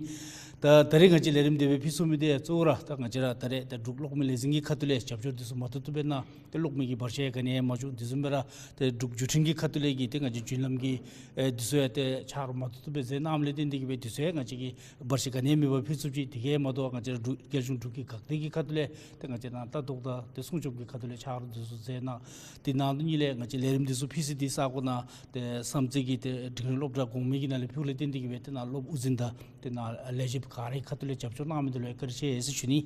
ད་ད་རེས་ང་བཅས་ལས་རིམ་དེ་སྦེ་ཕུལ་ཚུགས་མི་འདི་གཙོ་བོ་ར་ད་ང་བཅས་ར་ད་རེས་ད་འབྲུག་གློག་མེ་ལས་འཛིན་གྱི་ཁ་ཐུག་ལས་རྒྱབ་སྐྱོར་འདི་ཚུ་མ་ཐུབ་ཐུབ་སྦེ་གནང་། ཏེ་གློག་མེ་གི་བར་ཆད་ག་ནི་ཡང་མ་བྱུང་། དེ་བཟུམ་སྦེ་ར་ཏེ་འབྲུག་བརྒྱུད་འཕྲིན་གྱི་ཁ་ཐུག་ལས་ཀྱི་ཏེ་ང་བཅས་བརྒྱུད་ལམ་གྱི་ཨེ་འདི་ཚུ་ཡང་ཏེ་ཆ་རོགས་མ་ཐུབ་ཐུབ་སྦེ་མཛད་གནངམ་ལས་བརྟེན་ཏེ་གི་སྦེ་དུས་ཚོད་ཡང་ང་བཅས་ཀྱིས་བར་ཆད་ག་ནི་ཡང་མེད་པར་ཕུལ་ཚུགསཔ་ཅིག། དེ་གིས་མ་དོ་བར་ང་བཅས་ར་འབྲུག་རྒྱལ་གཞུང་འབྲུག་གི་འགག་སྡེ་གི་ཁ་ཐུག་ལས་ཏེ་ང་བཅས་ནཱ་ལྟ་རྟོག་དང་ཏེ་སྲུང་སྐྱོབ་ཀྱི་ཁ་ཐུག་ལས་ཆ་རོགས་འདི་ཚུ་མཛད་གནང་། དེ་ནང་དོན་ཉིད་ལས་ང་བཅས་ལས་རིམ་འདི་ཚུ་ཕུལ་ས་འདི་ས་གོ་ནཱ་ཏེ་བསམ་རྩེ་གི་ཏེ་འབྲིང་རིམ་སློབ་གྲྭ་གོང་མའི་གི་ནང་ལས་ཕུལཝ་ལས་བརྟེན་ཏེ་གི་སྦེ་ཏེ་ནཱ་སློབ་དབུ་འཛིན་དང་ཏེ་ནཱ་ལས་བྱེདཔ་ག་རའི་ཁ་ཐུག་ལས་རྒྱབ་སྐྱོར་གནང་མི་འདི་ལུ་ཡང་བཀའ་དྲིན་ཆེ་ཟེར་ཞུ་ནི།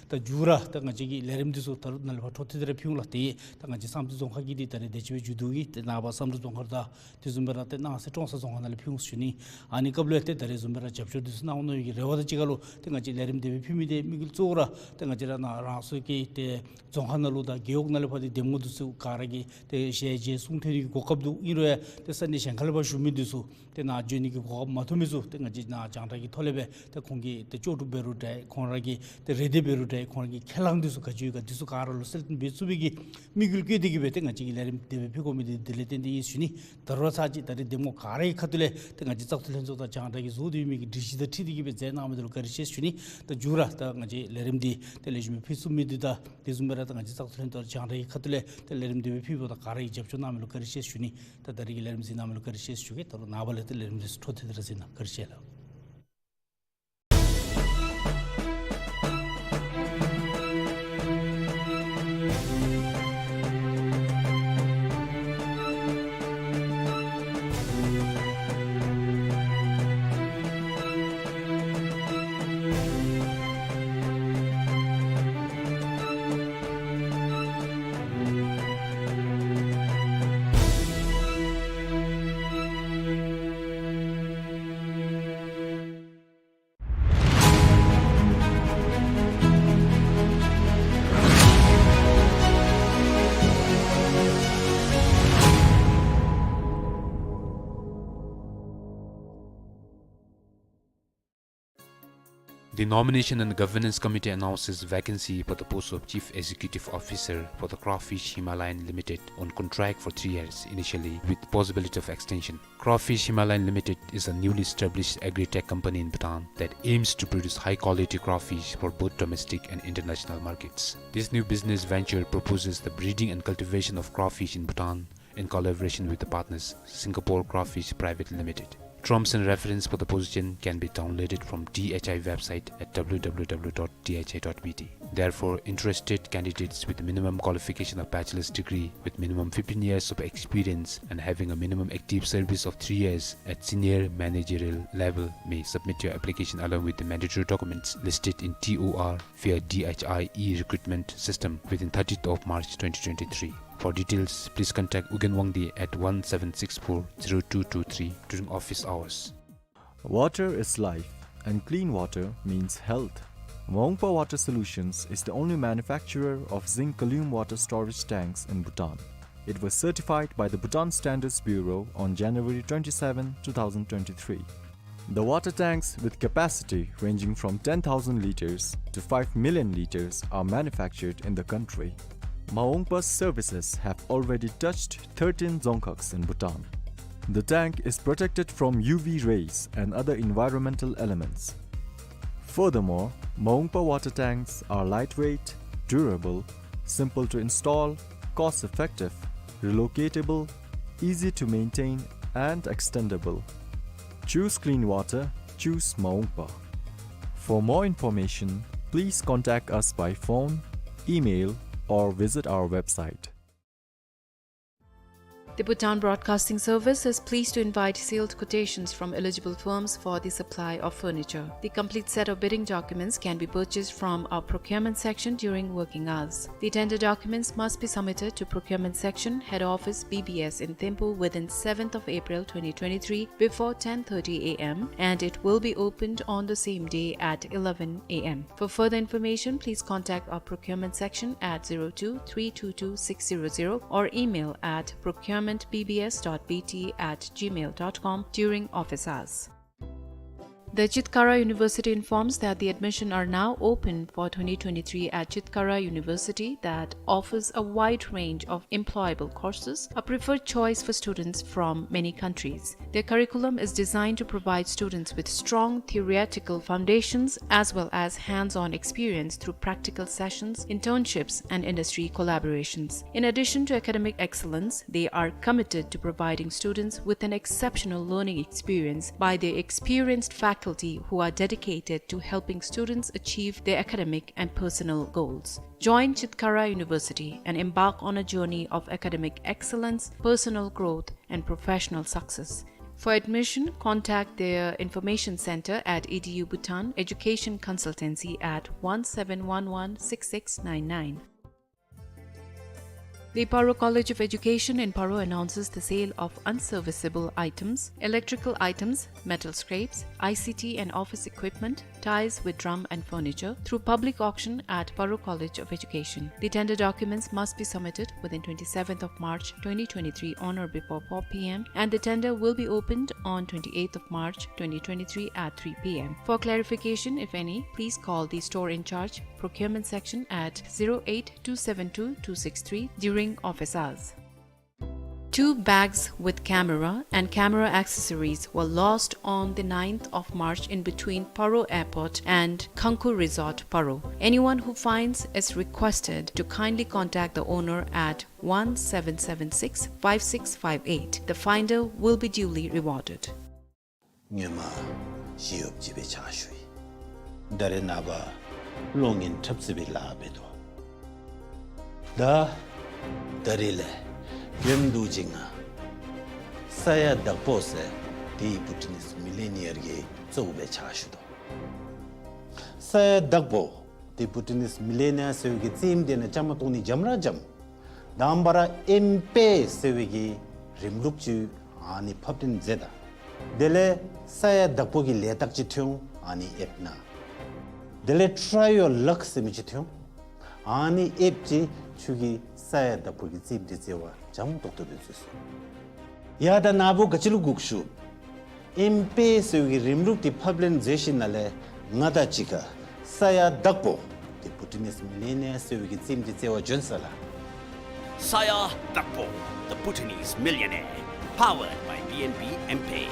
ད་མཇུག་ར་ད་ང་བཅས་ཀྱི་ལས་རིམ་འདི་ཚུ་ད་རུང་ནཱ་ལས་ཕར་འཕྲོ་མཐུད་དེ་ར་ཕུལ་འོང་ལགས། ཏེ་ད་ང་བཅས་བསམ་རྩེ་རྫོང་ཁག་གི་འདི་ད་རེས་དེ་ཅིག་སྦེ་མཇུག་བསྡུ་གེ། ཏེ་ནངས་པ་བསམ་གྲུབ་རྫོང་ཁག་དང་དེ་བཟུམ་སྦེ་ར་ཏེ་སྣང་གསལ་ཀྲོང་གསར་རྫོང་ཁག་ནང་ལས་ཕུལ་འོང་ཟེར་ཞུ་ནི། ཨ་ནི་སྐབས་ལུ་ཡང་ཏེ་ད་རེས་བཟུམ་སྦེ་ར་རྒྱབ་སྐྱོར་འདི་ཚུ་གནང་འོང་མནོ་བའི་གི་རེ་བ་དང་གཅིག་ཁར་ལུ་ཏེ་ང་བཅས་ལས་རིམ་དེ་སྦེ་ཕུལ་མི་འདི་དམིགས་ཡུལ་གཙོ་བོ་ར་ཏེ་ང་བཅས་ར་ནཱ་རང་སོའི་གི་ཏེ་རྫོང་ཁག་ནང་ལུ་དང་རྒེད་འོག་ནང་ལས་ཕར་ཏེ་གདམ་ངོ་འདི་ཚུ་ག་ར་གིས་ཏེ་ཞལ་མཇལ་གསུང་ཐོས་ནི་གི་གོ་སྐབས་འདུག། ཨིན་རུང་ཡང་ཏེ་ས་གནས་གཞན་ཁ་ལས་ཕར་བཞུགས་མི་འདི་ཚུ་ཏེ་ནཱ་བྱོན་ནི་གི་གོ་སྐབས་མ་ཐོབ་མི་ཚུ་ཏེ་ང་བཅས་ནཱ་རྒྱང་བསྒྲགས་ཀྱི་ཐོག་ལས་སྦེ་ཏེ་ཁོང་གི་ཏེ་ལྕོགས་གྲུབ་འབད་རུང་འདྲ་ཁོང་ར་གི་ཏེ་རེ་འདོད་འབད་རུང་འདྲ་ཁོང་ར་གི་ཁས་བླངས་འདི་ཚུ་ག་ཅི་ཡོད་ག་འདི་ཚུ་ག་ར་ལུ་གསལ་སྟོན་འབད་ཚུགས་པའི་གི་དམིགས་ཡུལ་བསྐྱེད་དེ་གི་སྦེ་ཏེ་ང་བཅས་ཀྱིས་ལས་རིམ་དེ་སྦེ་ཕུལ་དགོ་མི་འདི་དེ་ལས་བརྟེན་ཏེ་ཨིན་ཟེར་ཞུ་ནི། ད་རུང་ཚར་གཅིག་ད་རེས་གདམ་ངོ་ག་རའི་ཁ་ཐུག་ལས་ཏེ་ང་བཅས་བཙག་འཐུ་ལྷན་ཚོགས་དང་རྒྱང་བསྒྲགས་ཀྱིས་བཟོ་སྡོད་མི་གི་སྒྲིག་གཞི་དང་འཁྲིལ་ཏེ་གི་སྦེ་མཛད་གནང་མི་འདི་ལུ་བཀའ་དྲིན་ཆེ་ཟེར་ཞུ་ནི། ད་མཇུག་ར་ད་ང་བཅས་ལས་རིམ་འདི་ཏེ་ལེགས་ཤོམ་སྦེ་ཕུལ་ཚུགས་མི་འདི་དང་དེ་བཟུམ་སྦེ་ར་ད་ང་བཅས་བཙག་འཐུ་ལྷན་ཚོགས་རྒྱང་བསྒྲགས་ཀྱི་ཁ་ཐུག་ལས་ཏེ་ལས་རིམ་འདི་སྦེ་ཕུལ་བ་དང་ག་ར་གིས་རྒྱབ་སྐྱོར་གནང་མི་ལུ་བཀའ་དྲིན་ཆེ་ཟེར་ཞུ་ནི། ད་ད་རེས་ཀྱི་ལས་རིམ་གཟིགས་གནང་མི་ལུ་བཀའ་དྲིན་ཆེ་ཟེར་ཞུ་གེ། ད་རུང་ནངས་པ་ལས་ཏེ་ལས་རིམ་འདི་ཚུ་འཕྲོ་མཐུད་དེ་ར་གཟིགས་གནང་། བཀའ་དྲིན་ཆེ་ལགས། The Nomination and Governance Committee announces vacancy for the post of Chief Executive Officer for the Crawfish Himalayan Limited on contract for three years initially, with possibility of extension. Crawfish Himalayan Limited is a newly established agri-tech company in Bhutan that aims to produce high-quality crawfish for both domestic and international markets. This new business venture proposes the breeding and cultivation of crawfish in Bhutan in collaboration with the partners, Singapore Crawfish Private Limited. Terms and reference for the position can be downloaded from D H I website at W W W dot D H I dot B T. Therefore, interested candidates with minimum qualification of bachelor's degree with minimum fifteen years of experience and having a minimum active service of three years at senior managerial level may submit your application along with the mandatory documents listed in T O R via D H I e-recruitment system within thirtieth of March twenty twenty-three. For details, please contact Ugyen Wangdi at one seven six four zero two two three during office hours. Water is life, and clean water means health. Maungpa Water Solutions is the only manufacturer of zinc column water storage tanks in Bhutan. It was certified by the Bhutan Standards Bureau on January twenty-seven, two thousand twenty-three. The water tanks, with capacity ranging from ten thousand liters to five million liters, are manufactured in the country. Maungpa's services have already touched thirteen dzongkhags in Bhutan. The tank is protected from U V rays and other environmental elements. Furthermore, Maungpa water tanks are lightweight, durable, simple to install, cost-effective, relocatable, easy to maintain, and extendable. Choose clean water, choose Maungpa. For more information, please contact us by phone, email, or visit our website. The Bhutan Broadcasting Service is pleased to invite sealed quotations from eligible firms for the supply of furniture. The complete set of bidding documents can be purchased from our procurement section during working hours. The tender documents must be submitted to procurement section, head office, B B S in Thimphu within seventh of April twenty twenty-three before ten thirty A M, and it will be opened on the same day at eleven A M. For further information, please contact our procurement section at zero two three two two six zero zero or email at procurement B B S dot B T at gmail dot com during office hours. The Chitkara University informs that the admission are now open for twenty twenty-three at Chitkara University, that offers a wide range of employable courses, a preferred choice for students from many countries. Their curriculum is designed to provide students with strong theoretical foundations as well as hands-on experience through practical sessions, internships, and industry collaborations. In addition to academic excellence, they are committed to providing students with an exceptional learning experience by their experienced faculty who are dedicated to helping students achieve their academic and personal goals. Join Chitkara University and embark on a journey of academic excellence, personal growth, and professional success. For admission, contact their information center at E D U Bhutan, education consultancy at one seven one one six six nine nine. The Paro College of Education in Paro announces the sale of unserviceable items, electrical items, metal scraps, I C T and office equipment, ties with drum and furniture through public auction at Paro College of Education. The tender documents must be submitted within twenty-seventh of March twenty twenty-three on or before four P M, and the tender will be opened on twenty-eighth of March twenty twenty-three at three P M. For clarification, if any, please call the store in charge, procurement section at zero eight two seven two two six three during office hours. Two bags with camera and camera accessories were lost on the ninth of March in between Paro Airport and Khangkhu Resort, Paro. Anyone who finds is requested to kindly contact the owner at one seven seven six five six five eight. The finder will be duly rewarded. སྔོན་མ་ཞི་གཡོགཔ་ཅིག་སྦེ་ཕྱག་ཞུ་ཡི། ད་རེས་ནངས་པ་གློག་བརྙན་འཁྲབ་རྩེད་པའི་ལཱ་འབད་དོ། ད་ད་རེས་ལས་རྒྱུན་དུ་ཅིག་ང་ས་ཡ་བདག་པོ་ཟེར་དེའི་བུ་ཊི་ནིས་མི་ལི་ནི་ཡར་གྱི་གཙོ་བོ་སྦེ་ཕྱག་ཞུ་དོ། ས་ཡ་བདག་པོ་དེ་བུ་ཊི་ནིས་མི་ལི་ནི་ཡར་ཟེར་བའི་གི་རྩེདམོ་དེ་ནང་བཅའ་མར་གཏོགས་ནི་འཇམ་ར་འཇམ། དང་པ་ར་ཨེམ་པེ་ཟེར་བའི་གི་རིམ་ལུགས་ཅིག་ཨ་ནི་ཕབ་སྟོན་མཛད་ད། དེ་ལས་ས་ཡ་བདག་པོ་གི་ལས་རྟགས་ཅིག་ཐོན་འོང་ཨ་ནི་ཨེཔ་ནང་། དེ་ལས་ཊ་རའི་ཡོར་ལག་ཟེར་མི་ཅིག་ཐོན་འོང་། ཨ་ནི་ཨེཔ་ཅིག་ཁྱོད་ཀྱིས་ས་ཡ་བདག་པོ་གི་རྩེདམོ་དེ་རྩེ་བར་འཇམ་ཏོག་ཏོ་སྦེ་བཟོ་ཚུགས། ཡ་ད་ནཱ་བུ་ག་ཅི་ལུ་སྒུག་ཞུ། ཨེམ་པེ་ཟེར་བའི་གི་རིམ་ལུགས་དེ་ཕབ་ལེན་མཛད་ཞིནམ་ལས་ང་དང་གཅིག་ཁར་ས་ཡ་བདག་པོ་དེ་བུ་ཊི་ནིས་མི་ལི་ནི་ཡར་ཟེར་བའི་གི་རྩེདམོ་དེ་རྩེ་བར་བྱོན་ས་ལགས། ས་ཡ་བདག་པོ། The Bhutanese Millionaire. Powered by B N B M-Pay.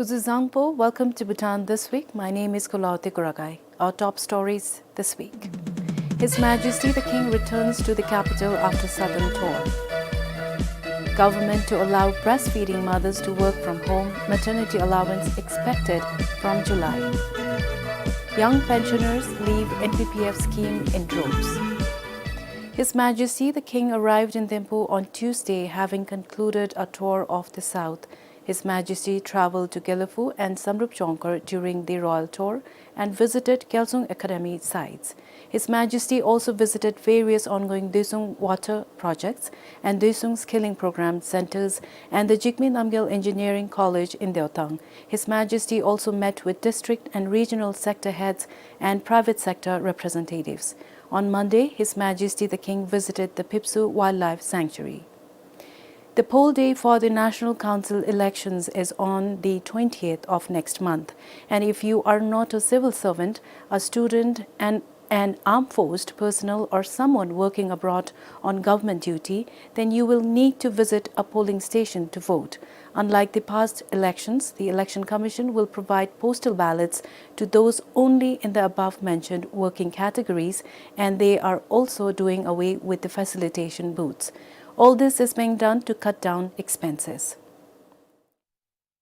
Zuzangpo, welcome to Bhutan This Week. My name is Kulawarti Kuragai. Our top stories this week. His Majesty the King returns to the capital after southern tour. Government to allow breastfeeding mothers to work from home, maternity allowance expected from July. Young pensioners leave N P P F scheme in droves. His Majesty the King arrived in Thimphu on Tuesday, having concluded a tour of the south. His Majesty travelled to Gelephu and Samdrup Jongkhar during the royal tour and visited Gyalsung Academy sites. His Majesty also visited various ongoing Doisung water projects and Doisung skilling program centres and the Jigme Namgyal Engineering College in Deotang. His Majesty also met with district and regional sector heads and private sector representatives. On Monday, His Majesty the King visited the Phipsoo Wildlife Sanctuary. The poll day for the National Council elections is on the twentieth of next month, and if you are not a civil servant, a student, an, an armed forced personnel, or someone working abroad on government duty, then you will need to visit a polling station to vote. Unlike the past elections, the Election Commission will provide postal ballots to those only in the above mentioned working categories, and they are also doing away with the facilitation booths. All this is being done to cut down expenses.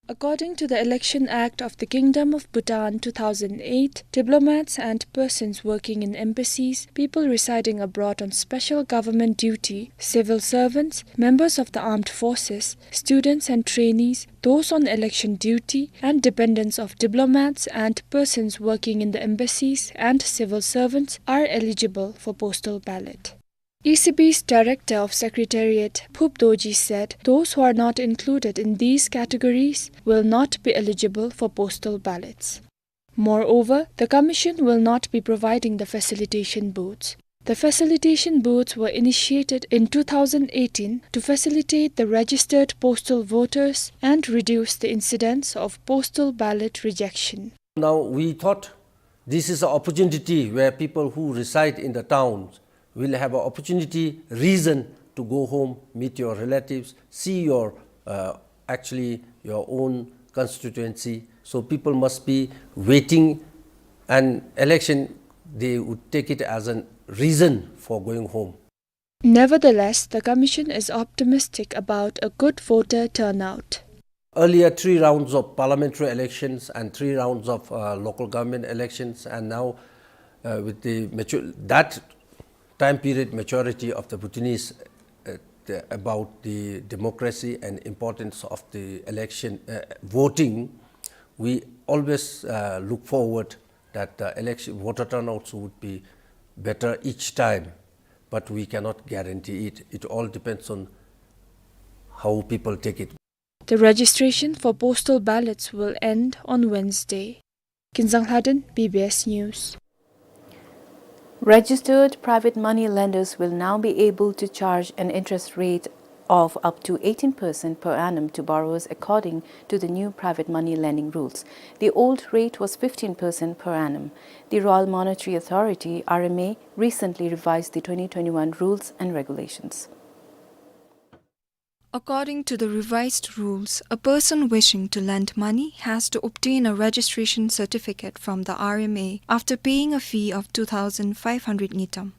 According to the Election Act of the Kingdom of Bhutan two thousand eight, diplomats and persons working in embassies, people residing abroad on special government duty, civil servants, members of the armed forces, students and trainees, those on election duty, and dependents of diplomats and persons working in the embassies and civil servants are eligible for postal ballot. E C B's Director of Secretariat, Phup Dorji, said those who are not included in these categories will not be eligible for postal ballots. Moreover, the Commission will not be providing the facilitation booths. The facilitation booths were initiated in two thousand eighteen to facilitate the registered postal voters and reduce the incidence of postal ballot rejection. Now, we thought this is an opportunity where people who reside in the towns will have an opportunity, reason to go home, meet your relatives, see your, uh, actually your own constituency. So people must be waiting an election, they would take it as a reason for going home. Nevertheless, the Commission is optimistic about a good voter turnout. Earlier, three rounds of parliamentary elections and three rounds of, uh, local government elections, and now, uh, with the mature, that time period maturity of the Bhutanese, uh, the, about the democracy and importance of the election, uh, voting, we always, uh, look forward that the election voter turnouts would be better each time, but we cannot guarantee it. It all depends on how people take it. The registration for postal ballots will end on Wednesday. Kinzang Lhaden, B B S News. Registered private money lenders will now be able to charge an interest rate of up to eighteen percent per annum to borrowers, according to the new private money lending rules. The old rate was fifteen percent per annum. The Royal Monetary Authority, R M A, recently revised the twenty twenty-one rules and regulations. According to the revised rules, a person wishing to lend money has to obtain a registration certificate from the R M A after paying a fee of two thousand five hundred ngultrum.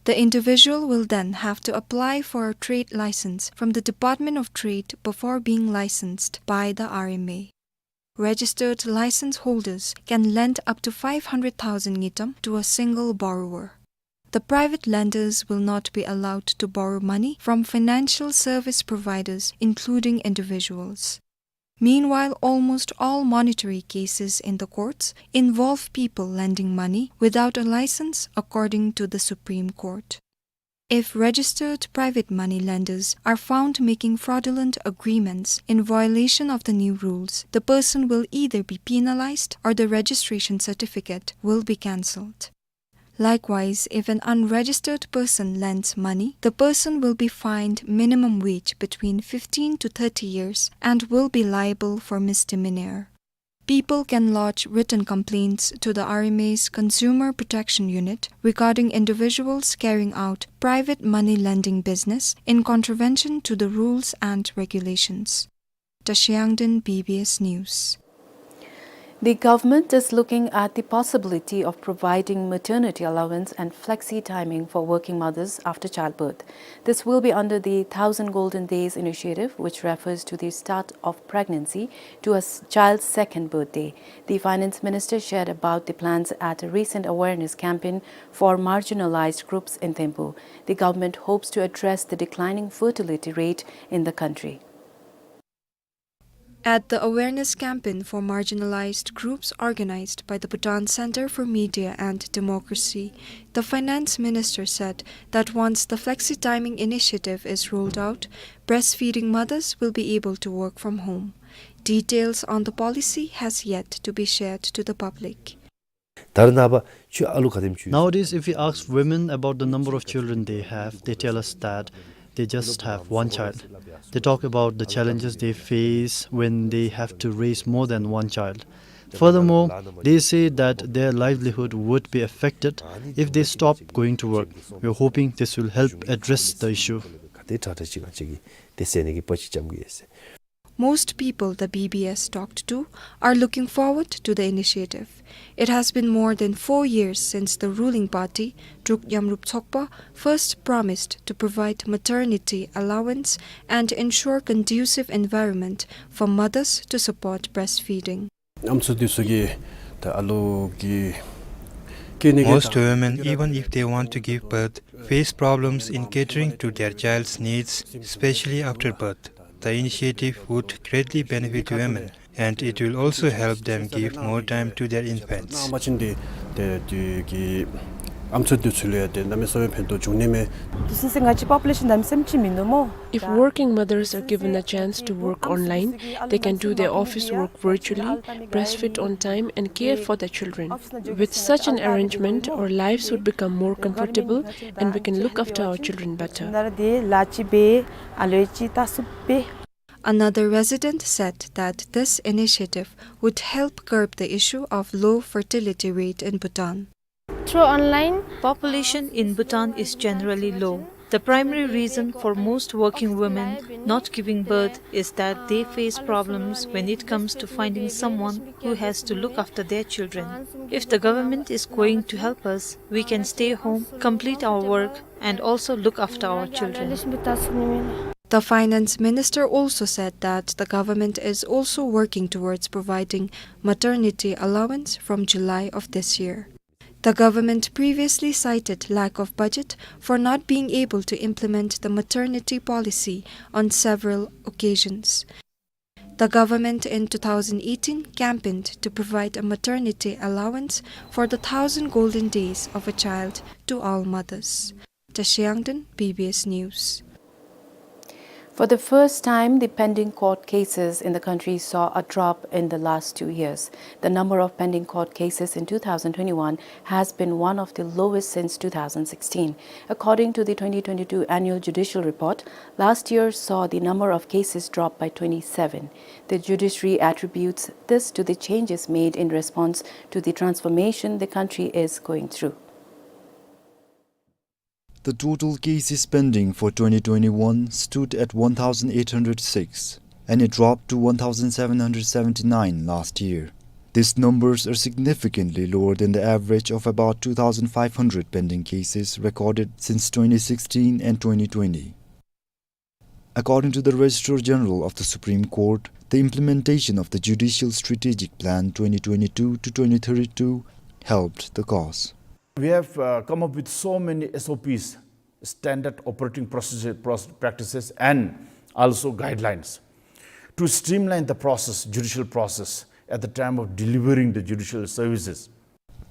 The individual will then have to apply for a trade license from the Department of Trade before being licensed by the R M A. Registered license holders can lend up to five hundred thousand ngultrum to a single borrower. The private lenders will not be allowed to borrow money from financial service providers, including individuals. Meanwhile, almost all monetary cases in the courts involve people lending money without a license, according to the Supreme Court. If registered private money lenders are found making fraudulent agreements in violation of the new rules, the person will either be penalized or the registration certificate will be cancelled. Likewise, if an unregistered person lends money, the person will be fined minimum wage between fifteen to thirty years and will be liable for misdemeanor. People can lodge written complaints to the R M A's Consumer Protection Unit regarding individuals carrying out private money lending business in contravention to the rules and regulations. Tashi Yangden, B B S News. The government is looking at the possibility of providing maternity allowance and flexi timing for working mothers after childbirth. This will be under the Thousand Golden Days initiative, which refers to the start of pregnancy to a s-, child's second birthday. The finance minister shared about the plans at a recent awareness campaign for marginalized groups in Thimphu. The government hopes to address the declining fertility rate in the country. At the awareness campaign for marginalized groups organized by the Bhutan Center for Media and Democracy, the finance minister said that once the flexi timing initiative is rolled out, breastfeeding mothers will be able to work from home. Details on the policy has yet to be shared to the public. ད་རེས་ནངས་པ་ཁྱོད་ཨ་ལུ་ག་དེམ་ཅིག་ཡོད། Nowadays, if we ask women about the number of children they have, they tell us that they just have one child. They talk about the challenges they face when they have to raise more than one child. Furthermore, they say that their livelihood would be affected if they stop going to work. We are hoping this will help address the issue. ག་དེ་དྲག་དྲག་ཅིག་ང་བཅས་ཀྱིས་དེ་སེལ་ནི་གི་དཔའ་ཅིག་བཅམ་གི་ཡོད་ཟེར། Most people the B B S talked to are looking forward to the initiative. It has been more than four years since the ruling party, Druk Yamrup Tsokpa, first promised to provide maternity allowance and ensure conducive environment for mothers to support breastfeeding. ཨམ་སྲུ་འདི་ཚུ་གིས་ད་ཨ་ལུ་གི་སྐྱེ་ནི་གི། Most women, even if they want to give birth, face problems in catering to their child's needs, especially after birth. The initiative would greatly benefit women, and it will also help them give more time to their infants. ནང་པ་ཅིན་འདི་ཏེ་དེ་གི་ཨམ་སྲུ་འདི་ཚུ་ལུ་ཡང་ཏེ་གནམ་མེད་ས་མེད་ཕན་ཐོགས་འབྱུང་ནི་མས། དུས་ཚོད་ཟེར་ང་བཅས་པོ་པུ་ལེ་ཤཱན་གནམ་མེད་ས་མེད་ཅིག་མིན་འདུག་སྨོ། If working mothers are given a chance to work online, they can do their office work virtually, breastfeed on time, and care for their children. With such an arrangement, our lives would become more comfortable and we can look after our children better. ནར་དེ་ལ་ཅི་བེ་ཨ་ལོ་ཅི་ད་སུབ་བེ། Another resident said that this initiative would help curb the issue of low fertility rate in Bhutan. Through online, population in Bhutan is generally low. The primary reason for most working women not giving birth is that they face problems when it comes to finding someone who has to look after their children. If the government is going to help us, we can stay home, complete our work, and also look after our children. The finance minister also said that the government is also working towards providing maternity allowance from July of this year. The government previously cited lack of budget for not being able to implement the maternity policy on several occasions. The government in two thousand eighteen campaigned to provide a maternity allowance for the thousand golden days of a child to all mothers. Tashi Yangden, B B S News. For the first time, the pending court cases in the country saw a drop in the last two years. The number of pending court cases in two thousand twenty-one has been one of the lowest since two thousand sixteen. According to the twenty twenty-two annual judicial report, last year saw the number of cases drop by twenty-seven. The judiciary attributes this to the changes made in response to the transformation the country is going through. The total cases pending for twenty twenty-one stood at one thousand eight hundred six, and it dropped to one thousand seven hundred seventy-nine last year. These numbers are significantly lower than the average of about two thousand five hundred pending cases recorded since twenty sixteen and twenty twenty. According to the Registrar General of the Supreme Court, the implementation of the Judicial Strategic Plan twenty twenty-two to twenty thirty-two helped the cause. We have, uh, come up with so many S O Ps, standard operating procedure, proce-, practices, and also guidelines to streamline the process, judicial process, at the time of delivering the judicial services.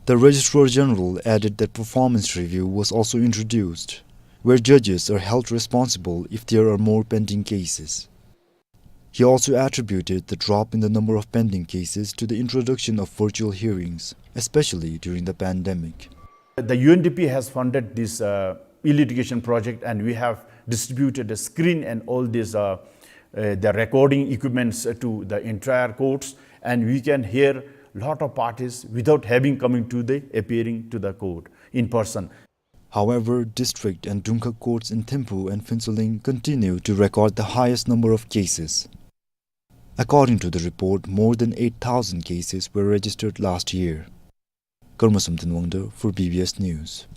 The Registrar General added that performance review was also introduced, where judges are held responsible if there are more pending cases. He also attributed the drop in the number of pending cases to the introduction of virtual hearings, especially during the pandemic. The U N D P has funded this, uh, e-litigation project, and we have distributed a screen and all these, uh, uh, the recording equipments, uh, to the entire courts, and we can hear lot of parties without having coming to the, appearing to the court in person. However, district and Dungkhag courts in Thimphu and Phuentsholing continue to record the highest number of cases. According to the report, more than eight thousand cases were registered last year. Karma Samten Wangdar for B B S News.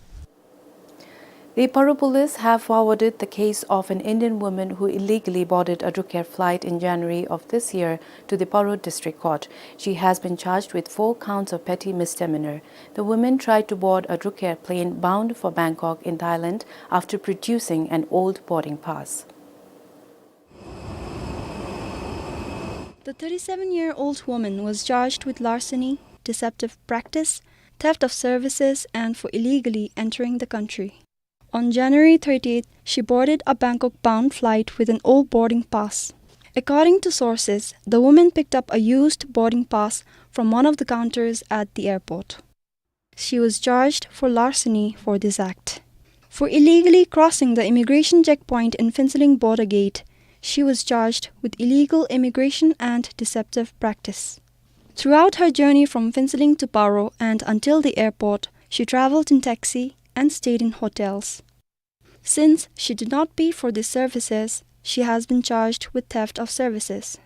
The Paro police have forwarded the case of an Indian woman who illegally boarded a Druk Air flight in January of this year to the Paro District Court. She has been charged with four counts of petty misdemeanor. The woman tried to board a Druk Air plane bound for Bangkok in Thailand after producing an old boarding pass. The thirty-seven-year-old woman was charged with larceny, deceptive practice, theft of services, and for illegally entering the country. On January thirtieth, she boarded a Bangkok-bound flight with an old boarding pass. According to sources, the woman picked up a used boarding pass from one of the counters at the airport. She was charged for larceny for this act. For illegally crossing the immigration checkpoint in Phuentsholing border gate, she was charged with illegal immigration and deceptive practice. Throughout her journey from Phuentsholing to Paro and until the airport, she traveled in taxi and stayed in hotels. Since she did not pay for these services, she has been charged with theft of services.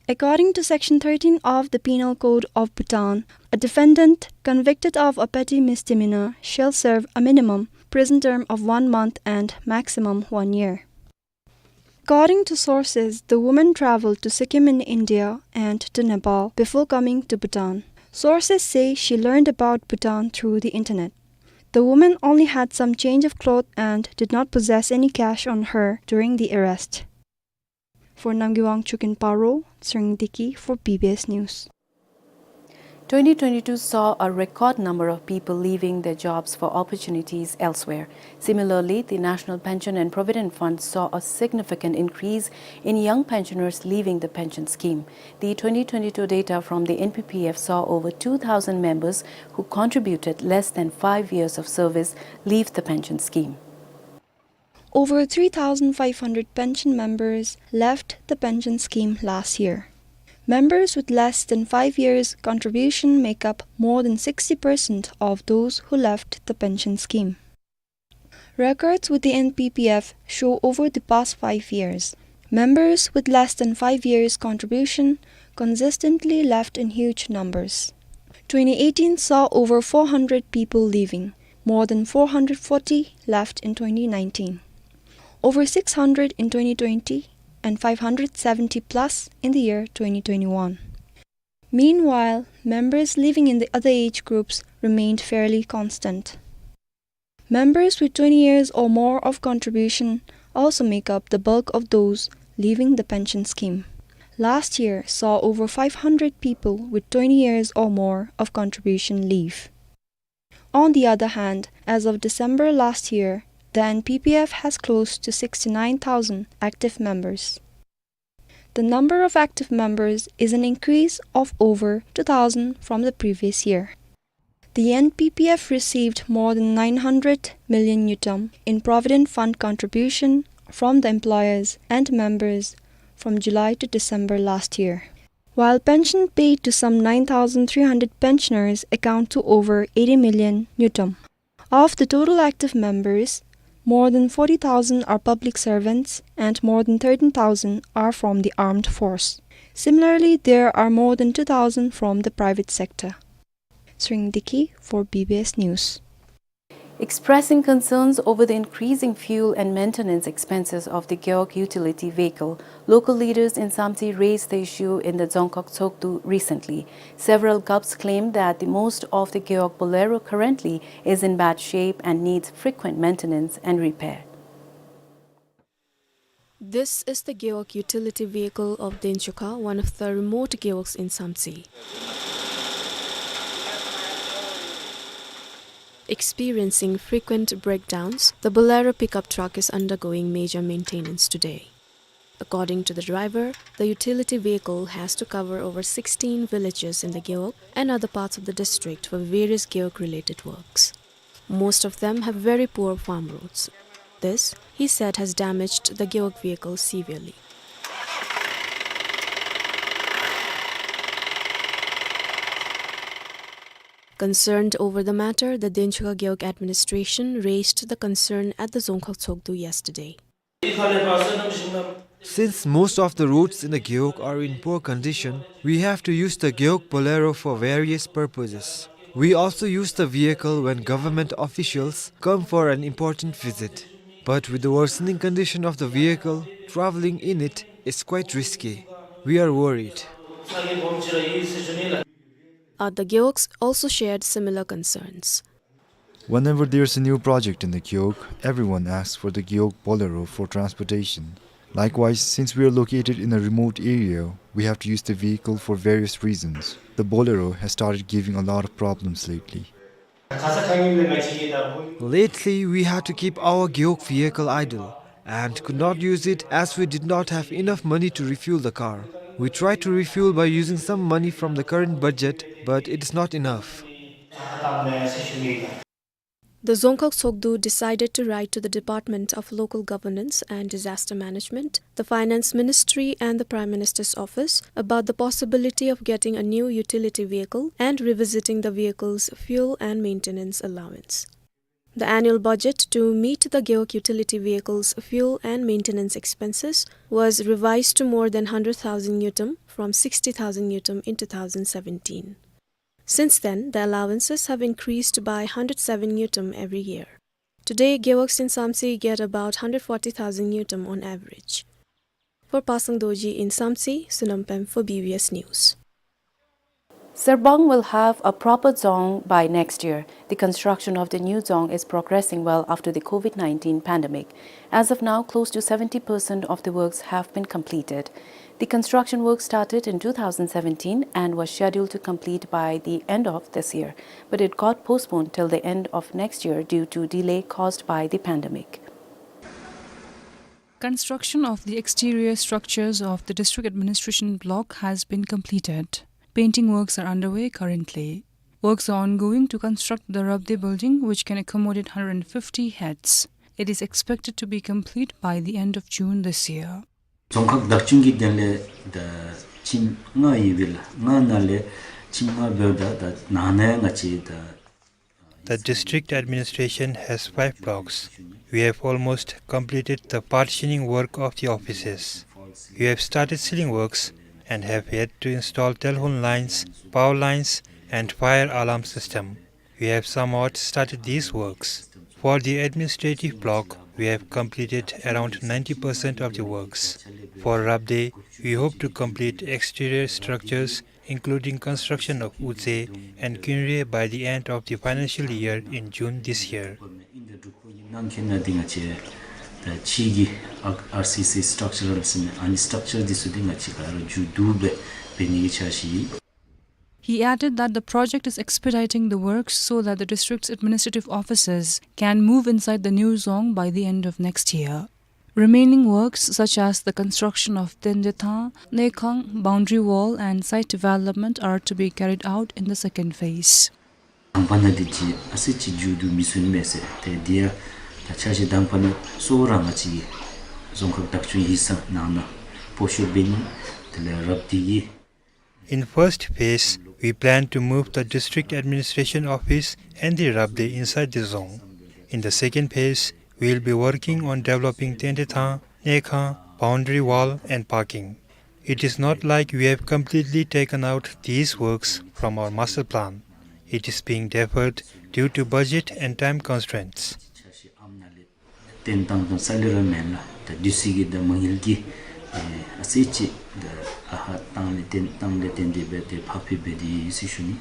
According to Section thirteen of the Penal Code of Bhutan, a defendant convicted of a petty misdemeanor shall serve a minimum prison term of one month and maximum one year. According to sources, the woman traveled to Sikkim in India and to Nepal before coming to Bhutan. Sources say she learned about Bhutan through the internet. The woman only had some change of cloth and did not possess any cash on her during the arrest. For Namgay Wangchuk in Paro, Tshering Deki for B B S News. Twenty twenty-two saw a record number of people leaving their jobs for opportunities elsewhere. Similarly, the National Pension and Provident Fund saw a significant increase in young pensioners leaving the pension scheme. The twenty twenty-two data from the N P P F saw over two thousand members who contributed less than five years of service leave the pension scheme. Over three thousand five hundred pension members left the pension scheme last year. Members with less than five years contribution make up more than sixty percent of those who left the pension scheme. Records with the N P P F show over the past five years, members with less than five years contribution consistently left in huge numbers. Twenty eighteen saw over four hundred people leaving, more than four hundred forty left in twenty nineteen, over six hundred in twenty twenty, and five hundred seventy plus in the year twenty twenty-one. Meanwhile, members living in the other age groups remained fairly constant. Members with twenty years or more of contribution also make up the bulk of those leaving the pension scheme. Last year saw over five hundred people with twenty years or more of contribution leave. On the other hand, as of December last year, the N P P F has close to sixty-nine thousand active members. The number of active members is an increase of over two thousand from the previous year. The N P P F received more than nine hundred million ngultrum in Provident Fund contribution from the employers and members from July to December last year. While pension paid to some nine thousand three hundred pensioners account to over eighty million ngultrum. Of the total active members, more than forty thousand are public servants and more than thirteen thousand are from the armed force. Similarly, there are more than two thousand from the private sector. Tshering Deki for B B S News. Expressing concerns over the increasing fuel and maintenance expenses of the Gewog utility vehicle, local leaders in Samtse raised the issue in the Dzongkhag Tshogdu recently. Several Gups claim that the most of the Gewog Bolero currently is in bad shape and needs frequent maintenance and repair. This is the Gewog utility vehicle of Denchukha, one of the remote Gewogs in Samtse. Experiencing frequent breakdowns, the Bolero pickup truck is undergoing major maintenance today. According to the driver, the utility vehicle has to cover over sixteen villages in the Gewog and other parts of the district for various Gewog-related works. Most of them have very poor farm roads. This, he said, has damaged the Gewog vehicle severely. Concerned over the matter, the Denchukha Gewog administration raised the concern at the Dzongkhag Tshogdu yesterday. Since most of the roads in the Gewog are in poor condition, we have to use the Gewog Bolero for various purposes. We also use the vehicle when government officials come for an important visit. But with the worsening condition of the vehicle, traveling in it is quite risky. We are worried. Other Gewogs also shared similar concerns. Whenever there's a new project in the Gewog, everyone asks for the Gewog Bolero for transportation. Likewise, since we are located in a remote area, we have to use the vehicle for various reasons. The Bolero has started giving a lot of problems lately. Lately, we had to keep our Gewog vehicle idle and could not use it as we did not have enough money to refuel the car. We tried to refuel by using some money from the current budget, but it is not enough. The Dzongkhag Tshogdu decided to write to the Department of Local Governance and Disaster Management, the Finance Ministry and the Prime Minister's Office about the possibility of getting a new utility vehicle and revisiting the vehicle's fuel and maintenance allowance. The annual budget to meet the Gewog utility vehicle's fuel and maintenance expenses was revised to more than hundred thousand ngultrum from sixty thousand ngultrum in two thousand seventeen. Since then, the allowances have increased by hundred seven ngultrum every year. Today, Gewogs in Samtse get about hundred forty thousand ngultrum on average. For Pasang Dorji in Samtse, Sonam Pem for B B S News. Sarpang will have a proper dzong by next year. The construction of the new dzong is progressing well after the COVID nineteen pandemic. As of now, close to seventy percent of the works have been completed. The construction work started in two thousand seventeen and was scheduled to complete by the end of this year, but it got postponed till the end of next year due to delay caused by the pandemic. Construction of the exterior structures of the district administration block has been completed. Painting works are underway currently. Works are ongoing to construct the Rabde building, which can accommodate hundred and fifty heads. It is expected to be complete by the end of June this year. རྫོང་ཁག་བདག་སྐྱོང་གི་དོན་ལས་ད་ཁྱིམ་ལྔ་ཡོད་པས་ལགས། ལྔ་ནང་ལས་ཁྱིམ་ལྔ་འབདཝ་ད་ད་ནང་ན་ཡང་ང་བཅས་ད། The district administration has five blocks. We have almost completed the partitioning work of the offices. We have started ceiling works and have yet to install telephone lines, power lines, and fire alarm system. We have somewhat started these works. For the administrative block, we have completed around ninety percent of the works. For Rabde, we hope to complete exterior structures, including construction of Utse and Kunre by the end of the financial year in June this year. ནང་འཁོད་ནང་འདི་ང་བཅས་ད་ཕྱི་གི་ཨར་སི་སི་སི་ཊག་ཅར་ཟེར་མི་ཨ་ནི་སི་ཊག་ཅར་འདི་ཚུ་འདི་ང་བཅས་ག་ར་མཇུག་བསྡུ་སྦེ་འབད་ནི་གི་འཆར་གཞི་ཡོད། He added that the project is expediting the works so that the district's administrative offices can move inside the new dzong by the end of next year. Remaining works such as the construction of Tendetha, Nekhang, boundary wall and site development are to be carried out in the second phase. དང་པ་ནང་འདི་ཅིག་ཨ་ཙི་ཅིག་མཇུག་བསྡུ་མི་ཚུགས་མས་ཟེར། ཏེ་འདི་ཡང་ད་འཆར་གཞི་དང་པ་ནང་གཙོ་བོ་ར་ང་བཅས་རྫོང་ཁག་བདག་སྐྱོང་ཡིག་ཚང་ནང་ན་སྤོ་བཤུད་འབད་ནི་དེ་ལས་རབ་སྡེ་གི In first phase, we plan to move the district administration office and the Rabde inside the dzong. In the second phase, we will be working on developing Tendetha, Nekhang, boundary wall and parking. It is not like we have completely taken out these works from our master plan. It is being deferred due to budget and time constraints. བཏོན་བཏང་དོན་རྩ་ལས་ར་མེན་ལགས། ད་དུས་ཚོད་ཀྱི་ད་མ་དངུལ་གྱི་ཨ་ཙི་ཅིག་ད་ཨ་ཧ་བཏང་ལས་བཏོན་བཏང་ལས་བརྟེན་ཏེ་འབད་དེ་ཕར་འཕུལ་འབད་དེ་ཡོད་ཟེར་ཞུ་ནི།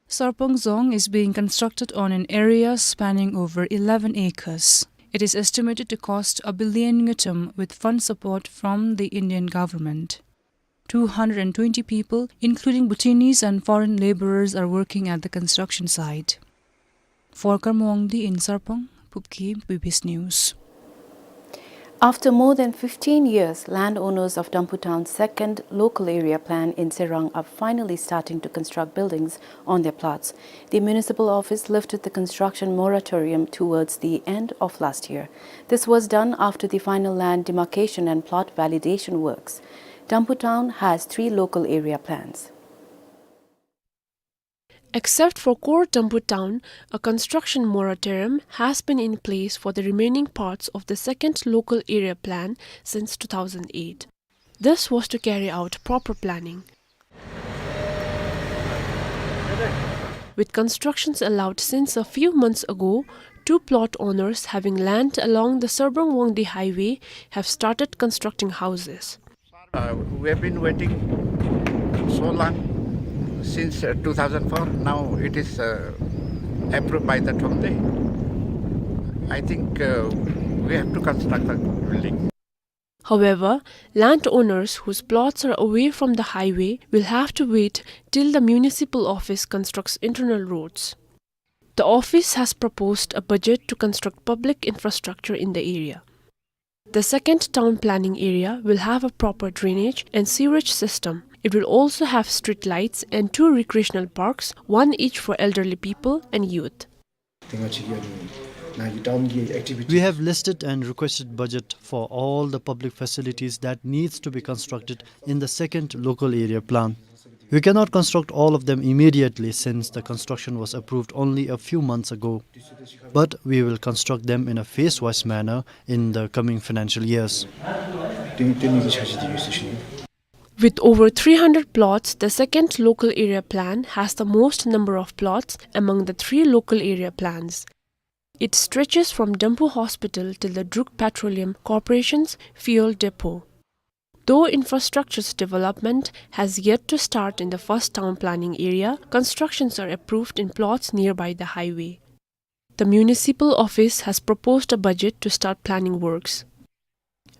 Sarpang Dzong is being constructed on an area spanning over eleven acres. It is estimated to cost a billion ngultrum with fund support from the Indian government. Two hundred and twenty people, including Bhutanese and foreign laborers, are working at the construction site. For Karma Wangdi in Sarpang, Phub Khim, B B S News. After more than fifteen years, landowners of Damphu Town's second local area plan in Serang are finally starting to construct buildings on their plots. The municipal office lifted the construction moratorium towards the end of last year. This was done after the final land demarcation and plot validation works. Damphu Town has three local area plans. Except for core Dampu town, a construction moratorium has been in place for the remaining parts of the second local area plan since two thousand eight. This was to carry out proper planning. With constructions allowed since a few months ago, two plot owners having land along the Sarbarung Wangdue Highway have started constructing houses. Uh, we have been waiting so long, since, uh, two thousand four. Now it is, uh, approved by the Thromde. I think, uh, we have to construct the building. However, landowners whose plots are away from the highway will have to wait till the municipal office constructs internal roads. The office has proposed a budget to construct public infrastructure in the area. The second town planning area will have a proper drainage and sewerage system. It will also have street lights and two recreational parks, one each for elderly people and youth. We have listed and requested budget for all the public facilities that needs to be constructed in the second local area plan. We cannot construct all of them immediately since the construction was approved only a few months ago, but we will construct them in a phase-wise manner in the coming financial years. With over three hundred plots, the second local area plan has the most number of plots among the three local area plans. It stretches from Dampu Hospital till the Druk Petroleum Corporation's fuel depot. Though infrastructure's development has yet to start in the first town planning area, constructions are approved in plots nearby the highway. The municipal office has proposed a budget to start planning works.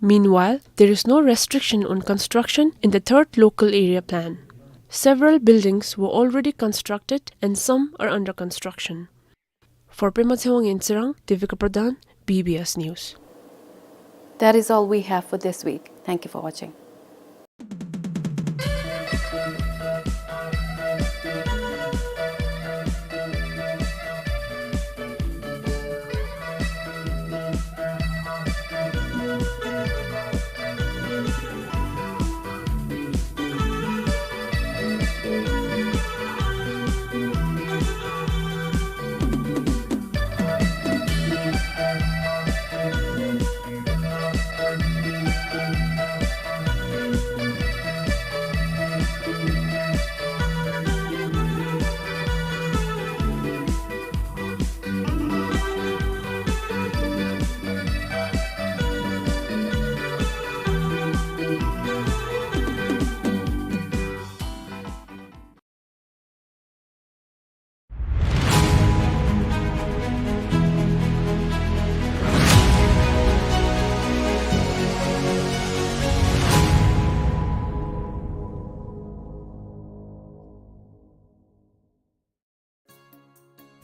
Meanwhile, there is no restriction on construction in the third local area plan. Several buildings were already constructed and some are under construction. For Pema Tshewang in Tsirang, Devika Pradhan, B B S News. That is all we have for this week. Thank you for watching.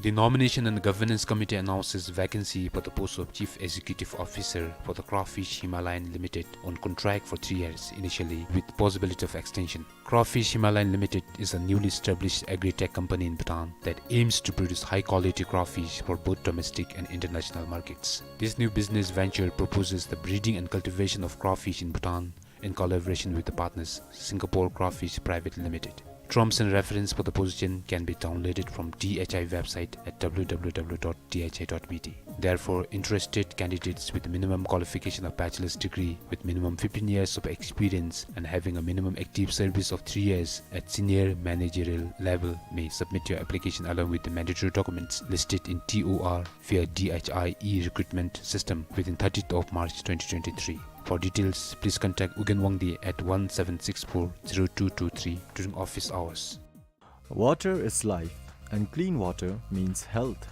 The Nomination and Governance Committee announces vacancy for the post of Chief Executive Officer for the Crawfish Himalayan Limited on contract for three years initially with possibility of extension. Crawfish Himalayan Limited is a newly established agri-tech company in Bhutan that aims to produce high-quality crawfish for both domestic and international markets. This new business venture proposes the breeding and cultivation of crawfish in Bhutan in collaboration with the partners, Singapore Crawfish Private Limited. Terms and reference for the position can be downloaded from D H I website at W W W dot D H I dot B T. Therefore, interested candidates with minimum qualification of bachelor's degree with minimum fifteen years of experience and having a minimum active service of three years at senior managerial level may submit your application along with the mandatory documents listed in T O R via D H I e-recruitment system within thirtieth of March twenty twenty-three. For details, please contact Ugyen Wangdi at one seven six four zero two two three during office hours. Water is life, and clean water means health.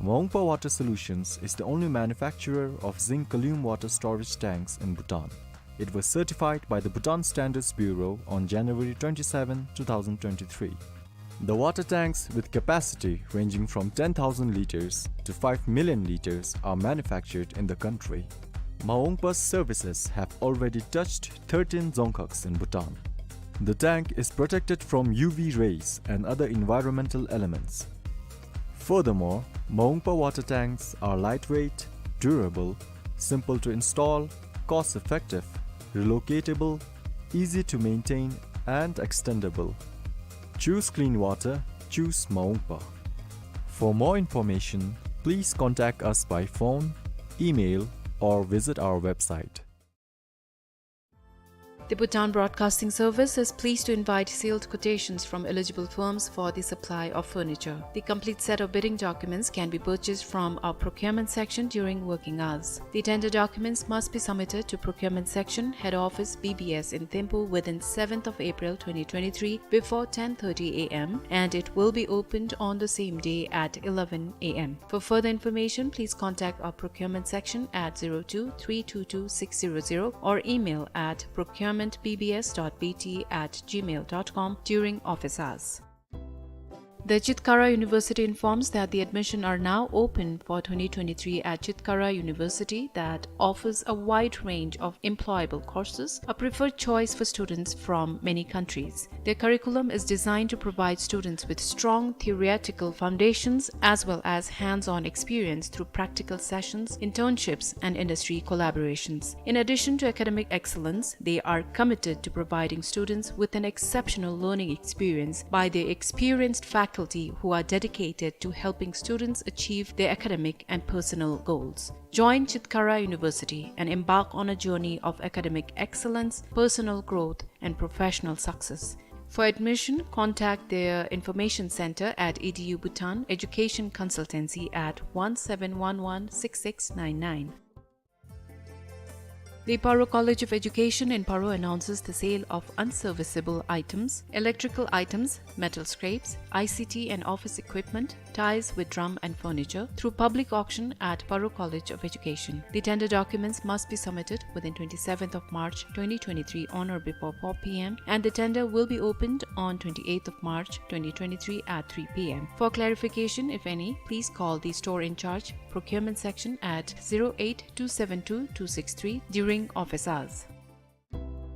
Mawungpa Water Solutions is the only manufacturer of zinc column water storage tanks in Bhutan. It was certified by the Bhutan Standards Bureau on January twenty-seven, two thousand twenty-three. The water tanks with capacity ranging from ten thousand liters to five million liters are manufactured in the country. Mawungpa's services have already touched thirteen dzongkhags in Bhutan. The tank is protected from U V rays and other environmental elements. Furthermore, Mawungpa water tanks are lightweight, durable, simple to install, cost-effective, relocatable, easy to maintain, and extendable. Choose clean water, Choose Maungpa. For more information, please contact us by phone, email, or visit our website. The Bhutan Broadcasting Service is pleased to invite sealed quotations from eligible firms for the supply of furniture. The complete set of bidding documents can be purchased from our procurement section during working hours. The tender documents must be submitted to procurement section, head office, B B S in Thimphu within seventh of April twenty twenty-three before ten thirty A M, and it will be opened on the same day at eleven A M. For further information, please contact our procurement section at zero two three two two six zero zero or email at procurement B B S dot B T at gmail dot com during office hours. The Chitkara University informs that the admission are now open for twenty twenty-three at Chitkara University, that offers a wide range of employable courses, a preferred choice for students from many countries. Their curriculum is designed to provide students with strong theoretical foundations as well as hands-on experience through practical sessions, internships, and industry collaborations. In addition to academic excellence, they are committed to providing students with an exceptional learning experience by their experienced faculty who are dedicated to helping students achieve their academic and personal goals. Join Chitkara University and embark on a journey of academic excellence, personal growth, and professional success. For admission, contact their information center at E D U Bhutan, education consultancy at one seven one one six six nine nine. The Paro College of Education in Paro announces the sale of unserviceable items, electrical items, metal scraps, I C T and office equipment, tiles with drum and furniture through public auction at Paro College of Education. The tender documents must be submitted within twenty-seventh of March twenty twenty-three on or before four P M, and the tender will be opened on twenty-eighth of March twenty twenty-three at three P M. For clarification, if any, please call the store in charge, procurement section at zero eight two seven two two six three during office hours.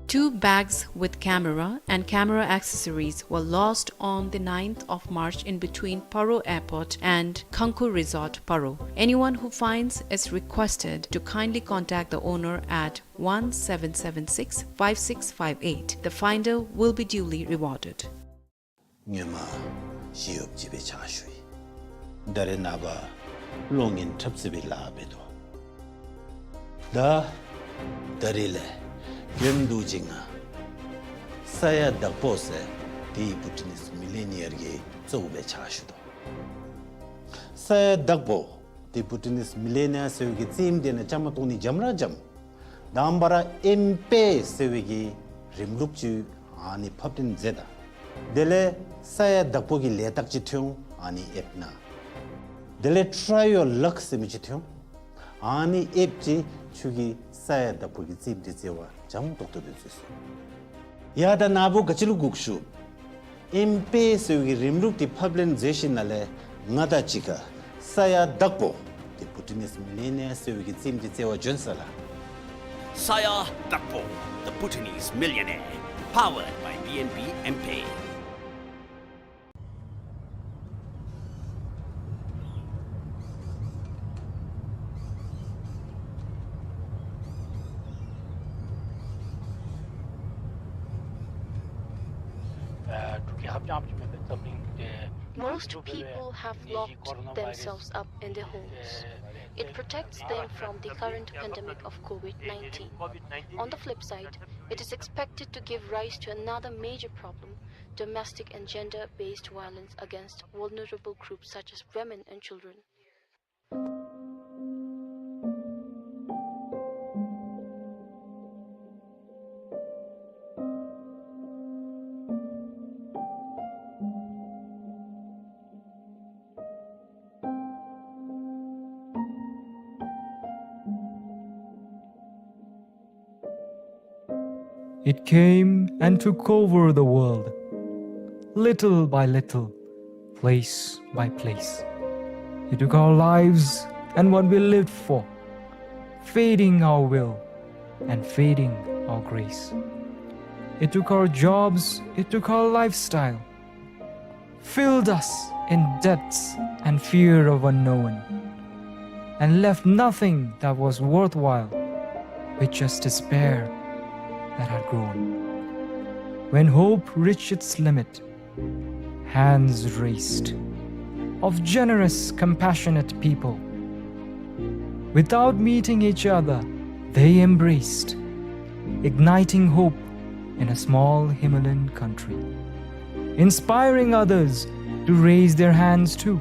Two bags with camera and camera accessories were lost on the ninth of March in between Paro Airport and Khangkur Resort, Paro. Anyone who finds is requested to kindly contact the owner at one seven seven six five six five eight. The finder will be duly rewarded. སྔོན་མ་ཞི་གཡོགཔ་ཅིག་སྦེ་ཕྱག་ཞུ་ཡི། ད་རེས་ནངས་པ་གློག་བརྙན་འཁྲབ་རྩེད་པའི་ལཱ་འབད་དོ། ད་ད་རེས་ལས་གྱོན་འདུག་ཅིག་ང་ས་ཡ་བདག་པོ་ཟེར་དེ་བྷུ་ཊ་ནིས་མི་ལི་ནི་ཡར་གྱི་གཙོ་བོ་སྦེ་ཕྱག་ཞུ་དོ། ས་ཡ་བདག་པོ་དེ་བྷུ་ཊ་ནིས་མི་ལི་ནི་ཡར་ཟེར་བའི་གི་རྩེདམོ་དེ་ནང་བཅའ་མར་གཏོགས་ནི་འཇམ་ར་འཇམ། དང་པ་ར་ཨེམ་པེ་ཟེར་བའི་གི་རིམ་ལུགས་ཅིག་ཨ་ནི་ཕབ་སྟོན་མཛད་ད། དེ་ལས་ས་ཡ་བདག་པོ་གི་ལས་རྟགས་ཅིག་ཐོན་འོང་ཨ་ནི་ཨེབ་ནང་། དེ་ལས་ཊ་རའི་ཡོར་ལག་ཟེར་མི་ཅིག་ཐོན་འོང་། ཨ་ནི་ཨེབ་ཅིག་ཁྱོད་ཀྱིས་ས་ཡ་བདག་པོ་གི་རྩེདམོ་དེ་རྩེ་བར་འཇམ་ཏོག་ཏོ་སྦེ་མཛད་སོང་། ཡ་ད་ནཱ་བུ་ག་ཅི་ལུ་སྒུག་ཞུ། ཨེམ་པེ་ཟེར་བའི་གི་རིམ་ལུགས་དེ་ཕབ་ལེན་མཛད་ཞིནམ་ལས་ང་དང་གཅིག་ཁར་ས་ཡ་བདག་པོ་དེ་བྷུ་ཊ་ནིས་མི་ལི་ནི་ཡར་ཟེར་བའི་གི་རྩེདམོ་དེ་རྩེ་བར་བྱོན་ས་ལགས། Saya Dakpo, the Bhutanese millionaire, powered by B N B M-Pay. Most people have locked themselves up in their homes. It protects them from the current pandemic of COVID nineteen. On the flip side, it is expected to give rise to another major problem, domestic and gender-based violence against vulnerable groups such as women and children. It came and took over the world, little by little, place by place. It took our lives and what we lived for, feeding our will and feeding our grace. It took our jobs, it took our lifestyle, filled us in debts and fear of unknown, and left nothing that was worthwhile, with just despair that had grown. When hope reached its limit, Hands raised of generous, compassionate people. Without meeting each other, they embraced, igniting hope in a small Himalayan country, inspiring others to raise their hands too,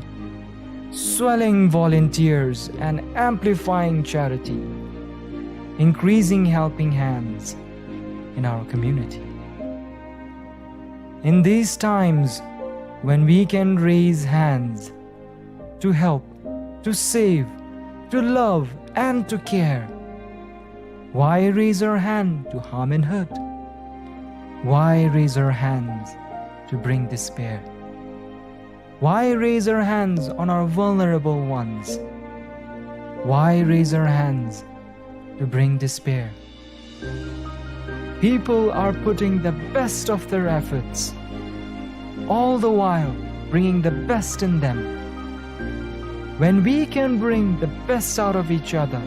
swelling volunteers and amplifying charity, increasing helping hands in our community. In these times, when we can raise hands to help, to save, to love, and to care, why raise our hand to harm and hurt? Why raise our hands to bring despair? Why raise our hands on our vulnerable ones? Why raise our hands to bring despair? People are putting the best of their efforts, all the while bringing the best in them. When we can bring the best out of each other,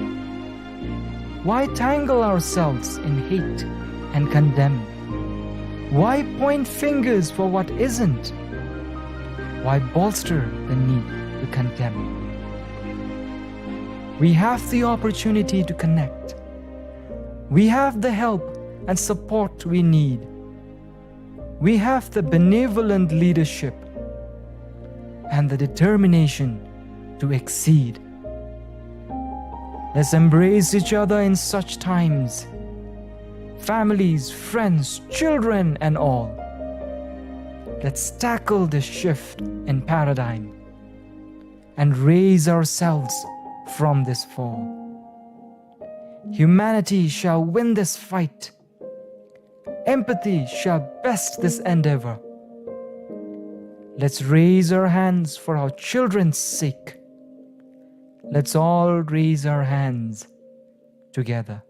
why tangle ourselves in hate and condemn? Why point fingers for what isn't? Why bolster the need to condemn? We have the opportunity to connect. We have the help and support we need. We have the benevolent leadership and the determination to exceed. Let's embrace each other in such times. Families, friends, children, and all. Let's tackle this shift in paradigm and raise ourselves from this fall. Humanity shall win this fight. Empathy shall best this endeavor. Let's raise our hands for our children's sake. Let's all raise our hands together.